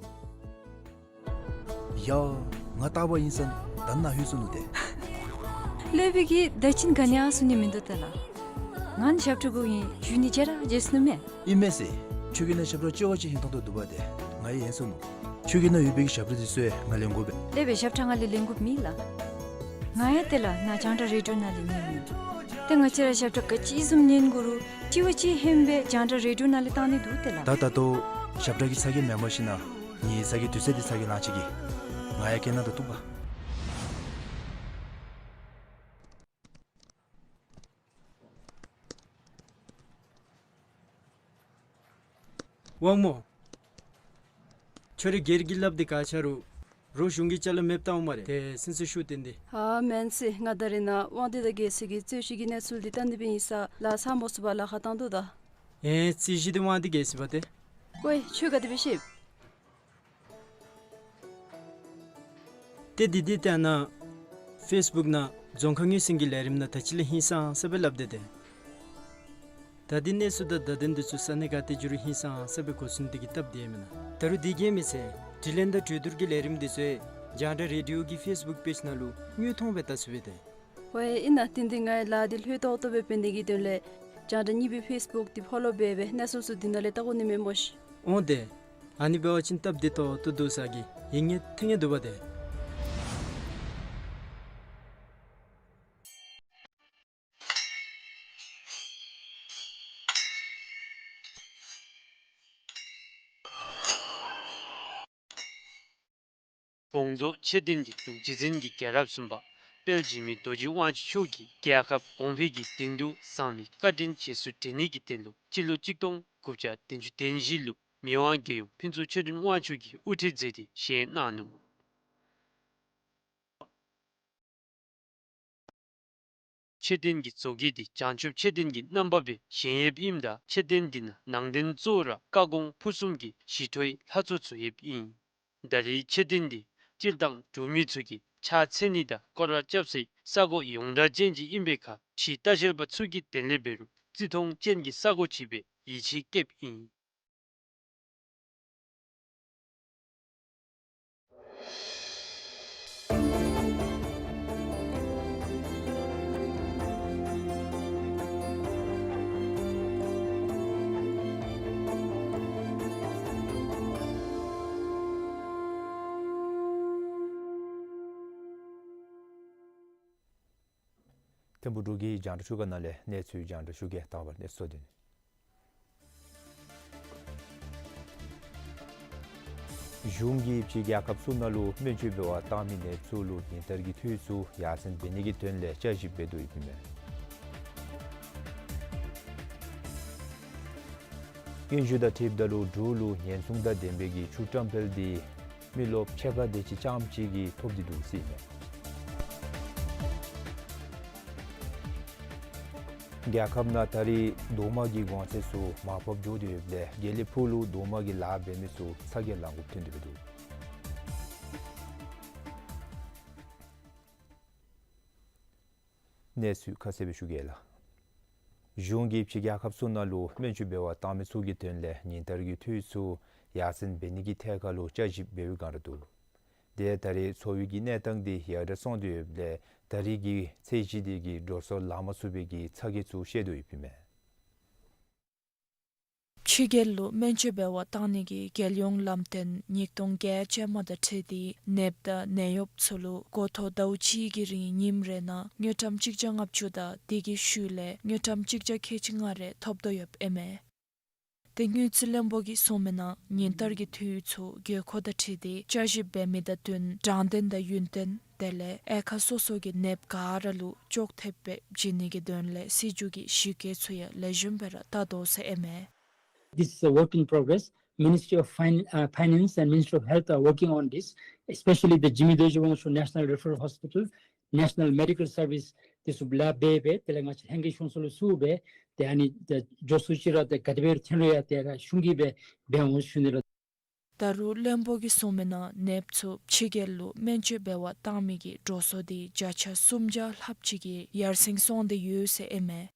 ཡ་ང་རྟག་པར་ཨིན་ས་ད་ནཱ་ལྷོད་སོ་ནུག་ཏེ། ལྷོད་པའི་གི་ད་ཅི་ག་ནི་ཡང་གསུང་ནི་མིན་འདུག་ཏེ་ལགས། ང་ནི་ཞབས་ཁྲ་དགོ་ཨིན་ཞུ་ནི་བརྗེད་ར་བརྗེད་སོ་ནུག་མས། ཨིན་མས་ཟེར། ཁྱོད་ཀྱི་ནང་ཞབས་ཁྲ་ལྕི་བ་ཅིག་ཧིང་ཐང་དོ་འདུག་པ་ཏེ། ང་ཡང་ཡེངས་སོ་ནུག། ཁྱོད་ཀྱི་ནང་ཡོད་པའི་གི་ཞབས་ཁྲ་འདི་ཚུ་ཡང་ང་ལེན་དགོ་པས། ལེགས་པའི་ཞབས་ཁྲ་ང་ལས་ལེན་དགོཔ་མེད་ལགས། ང་ཡང་ཏེ་ལགས་ནཱ་རྒྱང་བསྒྲགས་རེ་ཌི་ཡོ་ནང་ལས་ཉན་ནི། ཏེ་ང་བཅས་ར་ཞབས་ཁྲ་ག་ཅི་བཟུམ་ཉན་དགོ་རུང་ལྕི་བ་ཅིག་ཧེང་སྦེ་རྒྱང་བསྒྲགས་རེ་ཌི་ཡོ་ནང་ལས་བཏང་ནི་འདུག་ཏེ་ལགས། ད་ད་ལྟོ་ཞབས་ཁྲ་གི་ཚ་གྱང་མེནམ་ཤིག་ན། ངེའི་ཚ་གྱང་དུས་ཚོད་འདི་ཚ་གྱང་ལང་ཅིག་གི། ང་ཡང་སྐད་ནང་དུ་གཏུགས་པ། དབང་མོ། ཁྱོད་རའི་སྒེར་གྱི་ལགཔ་འདི་ག་ཆ་རུང་རོགས་གཞུང་གི་ཅ་ལ་མེདཔ་བཏང་འོང་སྨ་རེ། ཏེ་སེམས་སུ་ཤུགས་བཏོན་ཏེ། ཧ་མེན་ཟེར། ང་ད་རེས་ནཱ་དབང་འདུས་དང་རྒྱལ་སྲས་ཀྱི་རྩོད་གཞི་གི་གནས་ཚུལ་འདི་བལྟ་ནི་སྦེ་ཨིན་ས་ལགས། ཚར་མོ་ཚུགས་པར་ལཱ་ཁག་བཏང་དོ་ད། ཨེ་རྩོད་གཞི་འདི་དབང་འདུས་རྒྱལ་སྲས་པ་ཏེ། ཝའེ་ཁྱོད་ག་དེ་སྦེ་ཤེས། ཏེ་འདི་འདི་ཏེ་ནཱ་ཕེསི་བུཀ་ནང་རྫོང་ཁ་ངོས་ཟིན་གྱི་ལས་རིམ་ནང་ད་ཅི་ལས་ཧིང་སངས་ས་སྦེ་སླབ་སྟེ་ཏེ། ད་འདི་གནས་ཚུལ་དང་བརྡ་དོན་འདི་ཚུ་ས་གནས་ག་ཏེ་འགྱོ་རུང་ཧིང་སངས་ས་སྦེ་གོ་ཚུགས་ནི་དེ་གིས་སྟབས་བདེ་མེན་ན། ད་རུང་འདི་གིས་མི་ཚད་དྲི་ལན་དང་གྲོས་བསྡུར་གྱི་ལས་རིམ་འདི་ཚུ་རྒྱང་བསྒྲགས་རེ་ཌི་ཡོ་གི་ཕེསི་བུཀ་པེཇ་ནང་ལུ་དངོས་མཐོང་སྦེ་བལྟ་ཚུགས་པས་ཏེ། ཝའེ་ཨིན་ན། ཏེ་འདི་ངེའི་ལཱ་འདི་ལྷོད་ཏོག་ཏོ་སྦེ་འབད་ནི་གི་དོན་ལས་རྒྱང་བསྒྲགས་གཉིས་པའི་ཕེསི་བུཀ་འདི་ཕོ་ལོ་འབད་འབད་གནས་ཚུལ་ཚུ་འདི་ནང་ལས་བལྟ་དགོ་ནི་མས་སྨོ་ཤིག། འོང་ཏེ། ཨ་ནི་འབད་བ་ཅིན་སྟབས་བདེ་ཏོག་ཏོ་འདུག་ས་གི་ཡིད་ངེས་ཐིང་ངེས་འདུག་པ་ཏེ། བོང་རྫོང་ཆོས་སྡིངས་ཀྱི་འབྲུག་རྗེ་བཙུན་གྱི་རྒྱལ་རབས་གསུམ་པ་དཔལ་འཇིགས་མེད་རྡོ་རྗེ་དབང་ཕྱུག་མཆོག་གིས་རྒྱལ་ཁབ་གོང་འཕེལ་གྱི་དོན་དུ་བསགས་ནི་བཀའ་དྲིན་རྗེས་སུ་དྲན་ནི་གི་དོན་ལུ་སྤྱི་ལོ་གཅིག་སྟོང་དགུ་བརྒྱ་བདུན་ཅུ་དོན་བཞི་ལུ་མི་དབང་རྒྱལ་ཡུམ་ཕུན་ཚོགས་ཆོས་སྒྲོན་དབང་ཕྱུག་གིས་དབུ་ཁྲིད་མཛད་དེ་བཞེངས་གནང་ནུག། མཆོད་རྟེན་གྱི་མཛོད་དཀྱིལ་འདི་བྱང་ཆུབ་མཆོད་རྟེན་གྱི་རྣམ་པ་སྦེ་བཞེངས་ཡོདཔ་ཨིནམ་ད་མཆོད་རྟེན་འདི་ནང་ནང་རྟེན་གཙོ་བོ་ར་བཀའ་དགོངས་ཕུར་གསུམ་གྱི་ཞི་ཁྲོའི་ལྷ་ཚོགས་ཚུ་ཡོདཔ་ཨིན། ད་རེས་མཆོད་རྟེན་འདི་སྤྱིར་བཏང་འབྲུག་མི་ཚུ་གིས་ཕྱག་འཚལ་ནི་དང་སྐོར་ར་རྐྱབ་སའི་ས་གོ་ཡོངས་གྲགས་ཅན་ཅིག་ཨིན་པའི་ཁར་ཕྱིའི་ལྟ་བཤལ་པ་ཚུ་གིས་དེ་ལས་འབད་རུང་བརྩི་མཐོང་ཅན་གྱི་ས་གོ་ཅིག་སྦེ་ཡིད་ཆེས་བསྐྱེདཔ་ཨིན། ཐིམ་ཕུག་འབྲུག་གི་རྒྱང་བསྒྲགས་ཚུ་གི་ནང་ལས་གནས་ཚུལ་རྒྱང་བསྒྲགས་ཞུ་གེ། དང་པ་གནས་ཚུལ་དོན། གཞུང་གིས་ཕྱི་རྒྱལ་ཁབ་ཚུ་ནང་ལུ་སྨན་བཅོས་འབད་བར་བཏང་མི་ནདཔ་ཚུ་ལུ་ཉིན་ལྟར་གྱི་འཐུས་ཚུ་ཡར་སེང་འབད་ནི་གི་དོན་ལས་བསྐྱར་ཞིབ་འབད་དོ་ཡོདཔ་ཨིན་མས། སྙན་ཞུ་དང་འཁྲིལཝ་ད་ལུ་འབྲུག་ལུ་ཉེན་སྲུང་དང་ལྡན་པའི་གི་ཆུ་བཀྲམ་སྤེལ་འདི་མི་རློབས་ཕྱེད་ཀ་དེ་ཅིག་རྐྱངམ་ཅིག་གིས་ཐོབ་སྟེ་འདུག་ཟེར་ཨིན་མས། རྒྱལ་ཁབ་ནང་ད་རེས་རྡོག་མ་གི་གོང་ཚད་ཚུ་མར་ཕབ་འགྱོ་སྟེ་ཡོདཔ་ལས་དགེ་ལེགས་ཕུག་ལུ་རྡོག་མ་གི་ལཱ་འབད་མི་ཚུ་ཚ་གྱང་ལང་དགོཔ་ཐོན་ཏེ་འདུག། གནས་ཚུལ་ཁ་གསལ་སྦེ་ཞུ་གེ་ལགས། གཞུང་གིས་ཕྱི་རྒྱལ་ཁབ་ཚུ་ནང་ལུ་སྨན་བཅོས་འབད་བར་བཏང་མི་ཚུ་གི་དོན་ལས་ཉིན་ལྟར་གྱི་འཐུས་ཚུ་ཡར་སེང་འབད་ནི་གི་ཐད་ཁར་ལུ་བསྐྱར་ཞིབ་འབད་བའི་བསྒང་ར་འདུག། དེ་ད་རེས་འཚོ་བའི་གི་གནས་སྟངས་འདི་ཡར་དྲག་སོང་སྟེ་ཡོདཔ་ལས་ད་རེས་ཀྱི་ཚེས་བཞི་འདི་གི་འགྲོ་སོང་ལང་མ་ཚུགས་པའི་གི་ཚ་གྱང་ཚུ་བཤད་དོ་ཡོདཔ་ཨིན་མས། ཕྱི་རྒྱལ་ལུ་སྨན་བཅོས་འབད་བར་བཏང་ནི་གི་རྒྱལ་ཡོངས་ལམ་སྟོན་ཉིས་སྟོང་བརྒྱད་ཅན་མ་དང་འཁྲིལ་ཏེ་ནདཔ་དང་ནད་གཡོགཔ་ཚུ་ལུ་འགོ་ཐོག་ཟླཝ་གཅིག་གི་རིང་ཉིནམ་རེ་ནང་དངུལ་ཀྲམ་གཅིག་བརྒྱ་ལྔ་བཅུ་དང་དེ་གི་ཤུལ་ལས་དངུལ་ཀྲམ་གཅིག་བརྒྱ་ཁལ་གཅིག་ལྔ་རེ་ཐོབ་དོ་ཡོདཔ་ཨིན་མས། དེ་དངུལ་རྩིས་བློན་པོ་གིས་གསུངས་མི་ནང་ཉིན་ལྟར་གྱི་འཐུས་ཚུ་དགོས་མཁོ་དང་འཁྲིལ་ཏེ་བསྐྱར་ཞིབ་འབད་མི་དང་བསྟུན་དྲང་བདེན་དང་ཡུན་བརྟན་དེ་ལས་དབྱེ་ཁག་སོ་སོ་གི་ནདཔ་ག་ར་ལུ་ཅོག་འཐདཔ་སྦེ་བྱིན་ནི་གི་དོན་ལས་སྲིད་བྱུས་ཀྱི་ཞིབ་དཔྱད་ཚུ་ཡང་ལེགས་ཤོམ་སྦེ་ར་བལྟ་དོ་ཟེར་ཨིན་མས། This is a work in progress. Ministry of Fin- uh, Finance and Ministry of Health are working on this, especially the Jigme Dorji Wangchuck National Referral Hospital, National Medical Service, this will be lab baby, དེ་ལས་ང་བཅས་ལྷན་རྒྱས་གཞུང་ཚོགས་ལུ་གསུངས་སྦེ་ཏེ་ཨ་ནི་ཏེ་འགྱོ་ཚུགས་ཅི་ར་ཏེ་ག་དེ་སྦེ་འཐོན་རུང་ཡང་ཏེ་ར་གཞུང་གིས་སྦེ་འབད་འོང་ཞུ་ནི་ལགས། ད་རུང་བློན་པོ་གིས་གསུངས་མི་ནང་ནདཔ་ཚུ་ཕྱི་རྒྱལ་ལུ་སྨན་བཅོས་འབད་བར་བཏང་མི་གི་འགྲོ་སོང་འདི་བརྒྱ་ཆ་སུམ་བརྒྱ་ལྷགཔ་ཅིག་གིས་ཡར་སེང་སོང་སྟེ་ཡོད་ཟེར་ཨིན་མས།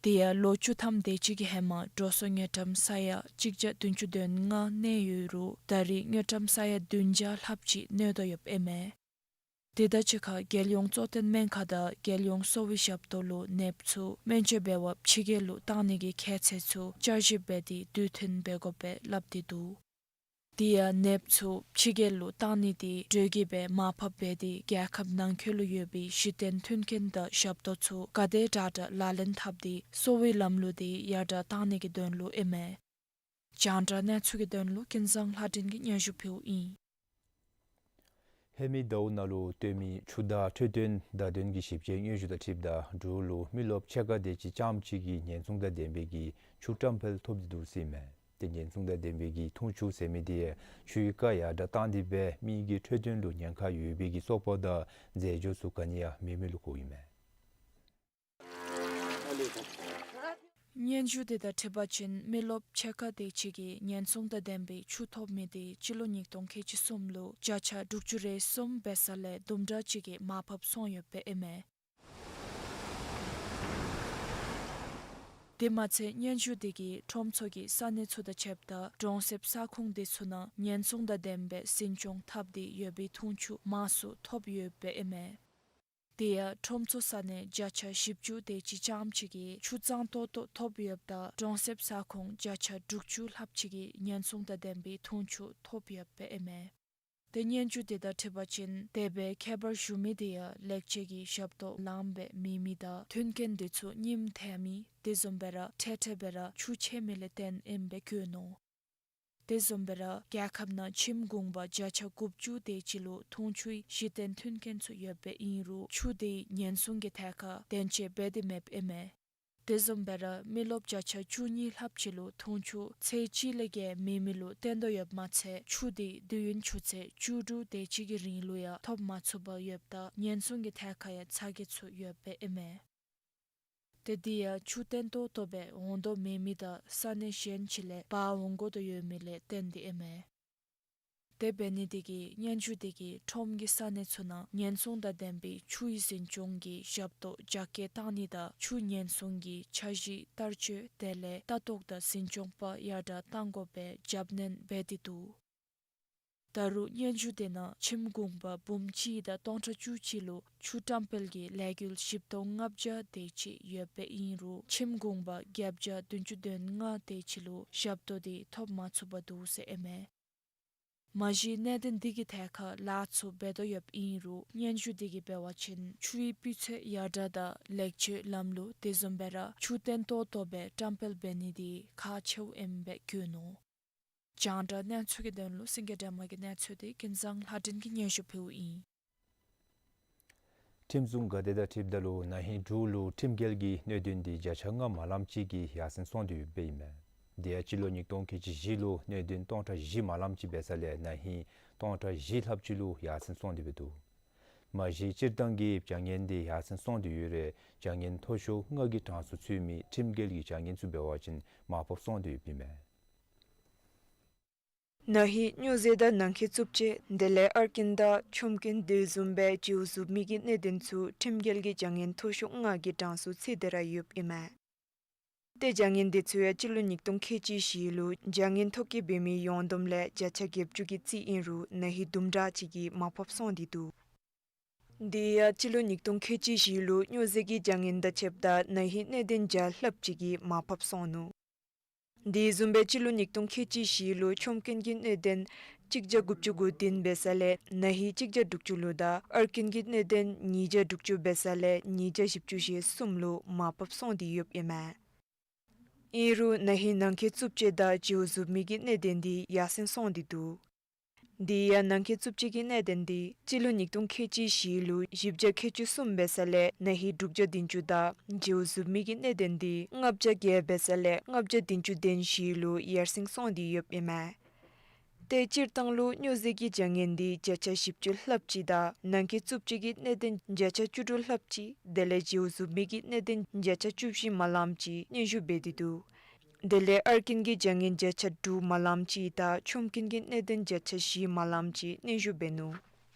དེ་ཡང་ལོ་བཅུ་ཐམ་དེ་ཅིག་གི་ཧེ་མ་འགྲོ་སོང་དངུལ་ཀྲམ་ས་ཡ་གཅིག་བརྒྱ་བདུན་ཅུ་དོན་ལྔ་གནས་ཡོད་རུང་ད་རེས་དངུལ་ཀྲམ་ས་ཡ་བདུན་བརྒྱ་ལྷགཔ་ཅིག་གནས་དོ་ཡོདཔ་ཨིན་མས། དེ་དང་གཅིག་ཁར་རྒྱལ་ཡོངས་གཙོ་བསྟེན་སྨན་ཁང་དང་རྒྱལ་ཡོངས་གསོ་བའི་ཞབས་ཏོག་ལུ་ནདཔ་ཚུ་སྨན་བཅོས་འབད་བར་ཕྱི་རྒྱལ་ལུ་བཏང་ནི་གི་ཁྱད་ཚད་ཚུ་བསྐྱར་ཞིབ་འབད་དེ་དུས་མཐུན་འབད་དགོ་པས་སླབ་སྟེ་འདུག། དེ་ཡང་ནདཔ་ཚུ་ཕྱི་རྒྱལ་ལུ་བཏང་ནི་དེ་འགྲོས་ཀྱིས་སྦེ་མར་ཕབ་འབད་དེ་རྒྱལ་ཁབ་ནང་འཁོད་ལུ་ཡོད་པའི་གཞི་རྟེན་མཐུན་རྐྱེན་དང་ཞབས་ཏོག་ཚུ་ག་དེ་དྲག་དྲག་ལག་ལེན་འཐབ་སྟེ་གསོ་བའི་ལམ་ལུགས་དེ་ཡར་དྲག་བཏང་ནི་གི་དོན་ལུ་ཨིན་མས། རྒྱང་བསྒྲགས་གནས་ཚུལ་གྱི་དོན་ལུ་ཀུན་བཟང་ལྷ་སྒྲོན་གྱིས་སྙན་ཞུ་ཕུལཝ་ཨིན། ལྷོ་མི་ཟླཝ་ནང་ལུ་སྟོན་མི་ཆུ་དང་འཕྲོད་བསྟེན་བརྡ་དོན་གྱི་ཞིབ་དཔྱད་སྙན་ཞུ་དང་འཁྲིལཝ་ད་འབྲུག་ལུ་མི་རློབས་ཕྱེད་ཀ་དེ་ཅིག་རྐྱངམ་ཅིག་གིས་ཉེན་སྲུང་དང་ལྡན་པའི་གི་ཆུ་བཀྲམ་སྤེལ་ཐོབ་སྟེ་འདུག་ཟེར་ཨིན་མས། ཏེ་ཉེན་སྲུང་དང་ལྡན་པའི་གི་འཐུང་ཆུ་ཟེར་མི་དེ་ཆུའི་རྐ་ཡར་དྲག་བཏང་སྟེ་སྦེ་མི་གི་འཕྲོད་བསྟེན་ལུ་ཉེན་ཁ་ཡོད་པའི་གི་སོག་པོ་དང་རྫས་སྦྱོར་ཚུ་ག་ནི་ཡང་མེད་མི་ལུ་གོཝ་ཨིན་མས། སྙན་ཞུ་དེ་དང་འཁྲིལ་བ་ཅིན་མི་རློབས་ཕྱེད་ཀ་དེ་ཅིག་གིས་ཉེན་སྲུང་དང་ལྡན་པའི་ཆུ་ཐོབ་མི་དེ་སྤྱི་ལོ་ཉིས་སྟོང་ཁལ་གཅིག་གསུམ་ལུ་བརྒྱ་ཆ་དྲུག་ཅུ་རེ་གསུམ་འབད་ས་ལས་དུམ་གྲ་ཅིག་གིས་མར་ཕབ་སོང་ཡོདཔ་ཨིན་མས། དེ་མ་ཚད་སྙན་ཞུ་དེ་གིས་ཁྲོམ་ཚུ་གི་ས་གནས་ཚུ་དང་ཕྱདཔ་ད་གྲོང་གསེབ་ས་ཁོངས་དེ་ཚུ་ནང་ཉེན་སྲུང་དང་ལྡན་པའི་འཛིན་སྐྱོང་འཐབ་སྟེ་ཡོད་པའི་འཐུང་ཆུ་མང་སུ་ཐོབ་ཡོདཔ་ཨིན་མས། དེ་ཡང་ཁྲོམ་ཚུ་ས་གནས་བརྒྱ་ཆ་བཞི་བཅུ་དེ་ཅིག་རྐྱངམ་ཅིག་གིས་ཆུ་གཙང་ཏོག་ཏོ་ཐོབ་ཡོདཔ་ད་གྲོང་གསེབ་ས་ཁོངས་བརྒྱ་ཆ་དྲུག་ཅུ་ལྷགཔ་ཅིག་གིས་ཉེན་སྲུང་དང་ལྡན་པའི་འཐུང་ཆུ་ཐོབ་ཡོདཔ་ཨིན་མས། དེ་སྙན་ཞུ་དེ་དང་འཁྲིལ་བ་ཅིན་དེ་སྦེ་ཁྱད་པར་ཞུ་མི་དེ་ཡང་ལེགས་བཅོས་ཀྱི་ཞབས་ཏོག་ལངམ་སྦེ་མེད་མི་དང་མཐུན་རྐྱེན་དེ་ཚུ་རྙིངམ་ཐལ་མི་དེ་བཟུམ་སྦེ་ར་འཕྲལ་འཕྲལ་སྦེ་ར་ཆུ་ཆད་མི་ལས་བརྟེན་ཨིནམ་སྦེ་བཀོད་ནུག། དེ་བཟུམ་སྦེ་ར་རྒྱལ་ཁབ་ནང་ཁྱིམ་གུང་པ་བརྒྱ་ཆ་དགུ་བཅུ་དེ་ཅིག་ལུ་འཐུང་ཆུའི་གཞི་རྟེན་མཐུན་རྐྱེན་ཚུ་ཡོདཔ་ཨིན་རུང་ཆུ་དེ་ཉེན་སྲུང་གི་ཐད་ཁར་བརྟན་ཅིང་སྦེ་དེ་མེདཔ་ཨིན་མས། དེ་བཟུམ་སྦེ་ར་མི་རློབས་བརྒྱ་ཆ་བཅུ་གཉིས་ལྷགཔ་ཅིག་ལུ་འཐུང་ཆུ་ཚད་གཅིག་ལས་བརྒལ་མེད་མི་ལུ་བརྟེན་དོ་ཡོདཔ་མ་ཚད་ཆུ་དེ་དུས་ཡུན་ཆུ་ཚོད་བཅུ་དྲུག་དེ་ཅིག་གི་རིང་ལུ་ཡང་ཐོབ་མ་ཚུགས་པར་ཡོདཔ་ད་ཉེན་སྲུང་གི་ཐད་ཁར་ཡང་ཚ་གྱང་ཚུ་ཡོདཔ་ཨིན་མས། དེ་དེ་ཡང་ཆུ་བརྟན་ཏོག་ཏོ་སྦེ་འོང་དོ་མེད་མི་དང་ས་གནས་གཞན་ཅིག་ལས་འབག་འོང་དགོ་དོ་ཡོད་མི་ལས་བརྟེན་ཏེ་ཨིན་མས། དེ་འབད་ནི་དེ་གིས་སྙན་ཞུ་དེ་གིས་ཁྲོམ་གྱི་ས་གནས་ཚུ་ནང་ཉེན་སྲུང་དང་ལྡན་པའི་ཆུའི་འཛིན་སྐྱོང་གི་ཞབས་ཏོག་རྒྱ་སྐྱེད་བཏང་ནི་དང་ཆུ་ཉེན་སྲུང་གི་འཆར་གཞི་བསྟར་སྤྱོད་དེ་ལས་ལྟ་རྟོག་དང་འཛིན་སྐྱོང་པ་ཡར་དྲག་གཏང་དགོ་པའི་རྒྱབ་སྣོན་འབད་དེ་འདུག། ད་རུང་སྙན་ཞུ་དེ་ནང་ཁྱིམ་གུང་པ་འབུམ་གཅིག་དང་སྟོང་ཕྲག་བཅུ་གཅིག་ལུ་ཆུ་བཀྲམ་སྤེལ་གྱི་ལས་འགུལ་ཞིབ་ཏོག་ལྔ་བརྒྱ་དེ་ཅིག་ཡོདཔ་ཨིན་རུང་ཁྱིམ་གུང་པ་བརྒྱད་བརྒྱ་བདུན་ཅུ་དོན་ལྔ་དེ་ཅིག་ལུ་ཞབས་ཏོག་དེ་ཐོབ་མ་ཚུགས་པར་འདུག་ཟེར་ཨིན་མས། མ་གཞི་གནད་དོན་འདི་གི་ཐད་ཁར་ལཱ་ཚུ་འབད་དོ་ཡོདཔ་ཨིན་རུང་སྙན་ཞུ་འདི་གིས་འབད་བ་ཅིན་ཆུའི་སྤུས་ཚད་ཡར་དྲག་དང་ལེགས་བཅོས་ལམ་ལུགས་དེ་བཟུམ་སྦེ་ར་ཆུ་བརྟན་ཏོག་ཏོ་སྦེ་བཀྲམ་སྤེལ་འབད་ནི་འདི་ཁག་ཆེཝ་ཨིནམ་སྦེ་བཀོད་ནུག། རྒྱང་བསྒྲགས་གནས་ཚུལ་གྱི་དོན་ལུ་སེང་གེ་སྒྲོལ་མ་གི་གནས་ཚུལ་འདི་ཀུན་བཟང་ལྷ་སྒྲོན་གྱིས་སྙན་ཞུ་ཕུལཝ་ཨིན། ཁྲིམས་སྲུང་འགག་སྡེ་དང་འཁྲིལཝ་ད་ལུ་ན་ཧིང་འབྲུག་ལུ་ཁྲིམས་འགལ་གྱི་གནད་དོན་འདི་བརྒྱ་ཆ་ལྔ་མ་ལངམ་ཅིག་གིས་ཡར་སེང་སོང་སྟེ་ཡོདཔ་ཨིན་མས། དེ་ཡང་སྤྱི་ལོ་ཉིས་སྟོང་ཁལ་གཅིག་བཞི་ལུ་གནད་དོན་སྟོང་ཕྲག་བཞི་མ་ལངམ་ཅིག་འབད་ས་ལས་ན་ཧིང་སྟོང་ཕྲག་བཞི་ལྷགཔ་ཅིག་ལུ་ཡར་སེང་སོང་སྟེ་འབད་འདུག། མ་གཞི་སྤྱིར་བཏང་གི་བྱ་ངན་འདི་ཡར་སེང་སོང་སྟེ་ཡོད་རུང་བྱ་ངན་མཐོ་ཤོས་ལྔ་གི་གྲངས་སུ་ཚུད་མི་ཁྲིམས་འགལ་གྱི་བྱ་ངན་ཚུ་འབད་བ་ཅིན་མར་ཕབ་སོང་སྟེ་ཡོདཔ་ཨིན་མས། ན་ཧིང་སྨྱོ་རྫས་དང་ནང་འཁོད་རྩུབ་སྤྱོད་དེ་ལས་ཨར་རྐུན་དང་ཁྲོམ་རྐུན་དེ་བཟུམ་སྦེ་བྱིའུ་གཟུགས་མེད་ཀྱི་གནད་དོན་ཚུ་ཁྲིམས་འགལ་གྱི་བྱ་ངན་མཐོ་ཤོས་ལྔ་གི་གྲངས་སུ་ཚུད་དེ་ར་ཡོདཔ་ཨིན་མས། ཏེ་བྱ་ངན་དེ་ཚུ་ཡང་སྤྱི་ལོ་ཉིས་སྟོང་ཁལ་གཅིག་བཞི་ལུ་བྱ་ངན་ཐོ་བཀོད་འབད་མི་ཡོངས་བསྡོམས་ལས་བརྒྱ་ཆ་བརྒྱད་ཅུ་གི་རྩིས་ཨིན་རུང་ན་ཧིང་དུམ་གྲ་ཅིག་གིས་མར་ཕབ་སོང་སྟེ་འདུག། དེ་ཡང་སྤྱི་ལོ་ཉིས་སྟོང་ཁལ་གཅིག་བཞི་ལུ་སྨྱོ་རྫས་ཀྱི་བྱ་ངན་དང་ཕྱདཔ་ད་ན་ཧིང་གནད་དོན་བརྒྱ་ལྷགཔ་ཅིག་གིས་མར་ཕབ་སོང་ནུག། དེ་བཟུམ་སྦེ་སྤྱི་ལོ་ཉིས་སྟོང་ཁལ་གཅིག་བཞི་ལུ་ཁྲོམ་རྐུན་གྱི་གནད་དོན་གཅིག་བརྒྱ་དགུ་བཅུ་གོ་བདུན་འབད་ས་ལས་ན་ཧིང་གཅིག་བརྒྱ་དྲུག་ཅུ་ལུ་དང་ཨར་རྐུན་གྱི་གནད་དོན་ཉིས་བརྒྱ་དྲུག་ཅུ་འབད་ས་ལས་ཉིས་བརྒྱ་བཞི་བཅུ་ཞེ་གསུམ་ལུ་མར་ཕབ་སོང་སྟེ་ཡོདཔ་ཨིན་མས། ཨིན་རུང་ན་ཧིང་ནང་འཁོད་རྩུབ་སྤྱོད་དང་བྱིའུ་གཟུགས་མེད་ཀྱི་གནད་དོན་འདི་ཡར་སེང་སོང་སྟེ་འདུག། དེ་ཡང་ནང་འཁོད་རྩུབ་སྤྱོད་ཀྱི་གནད་དོན་འདི་སྤྱི་ལོ་ཉིས་སྟོང་ཁལ་གཅིག་བཞི་ལུ་བཞི་བརྒྱ་ཁལ་གཅིག་གསུམ་འབད་ས་ལས་ན་ཧིང་དྲུག་བརྒྱ་བདུན་ཅུ་དང་བྱིའུ་གཟུགས་མེད་ཀྱི་གནད་དོན་འདི་ལྔ་བརྒྱ་བརྒྱད་འབད་ས་ལས་ལྔ་བརྒྱ་བདུན་ཅུ་དོན་བཞི་ལུ་ཡར་སེང་སོང་སྟེ་ཡོདཔ་ཨིན་མས། ཏེ་སྤྱིར་བཏང་ལུ་སྨྱོ་རྫས་ཀྱི་བྱ་ངན་འདི་བརྒྱ་ཆ་བཞི་བཅུ་ལྷགཔ་ཅིག་དང་ནང་འཁོད་རྩུབ་སྤྱོད་ཀྱི་གནད་དོན་བརྒྱ་ཆ་བཅུ་དྲུག་ལྷགཔ་ཅིག་དེ་ལས་བྱིའུ་གཟུགས་མེད་ཀྱི་གནད་དོན་བརྒྱ་ཆ་བཅུ་བཞི་མ་ལངམ་ཅིག་སྙན་ཞུ་འབད་དེ་འདུག། དེ་ལས་ཨར་རྐུན་གྱི་བྱ་ངན་བརྒྱ་ཆ་དྲུག་མ་ལངམ་ཅིག་དང་ཁྲོམ་རྐུན་གྱི་གནད་དོན་བརྒྱ་ཆ་བཞི་མ་ལངམ་ཅིག་སྙན་ཞུ་འབད་ནུག།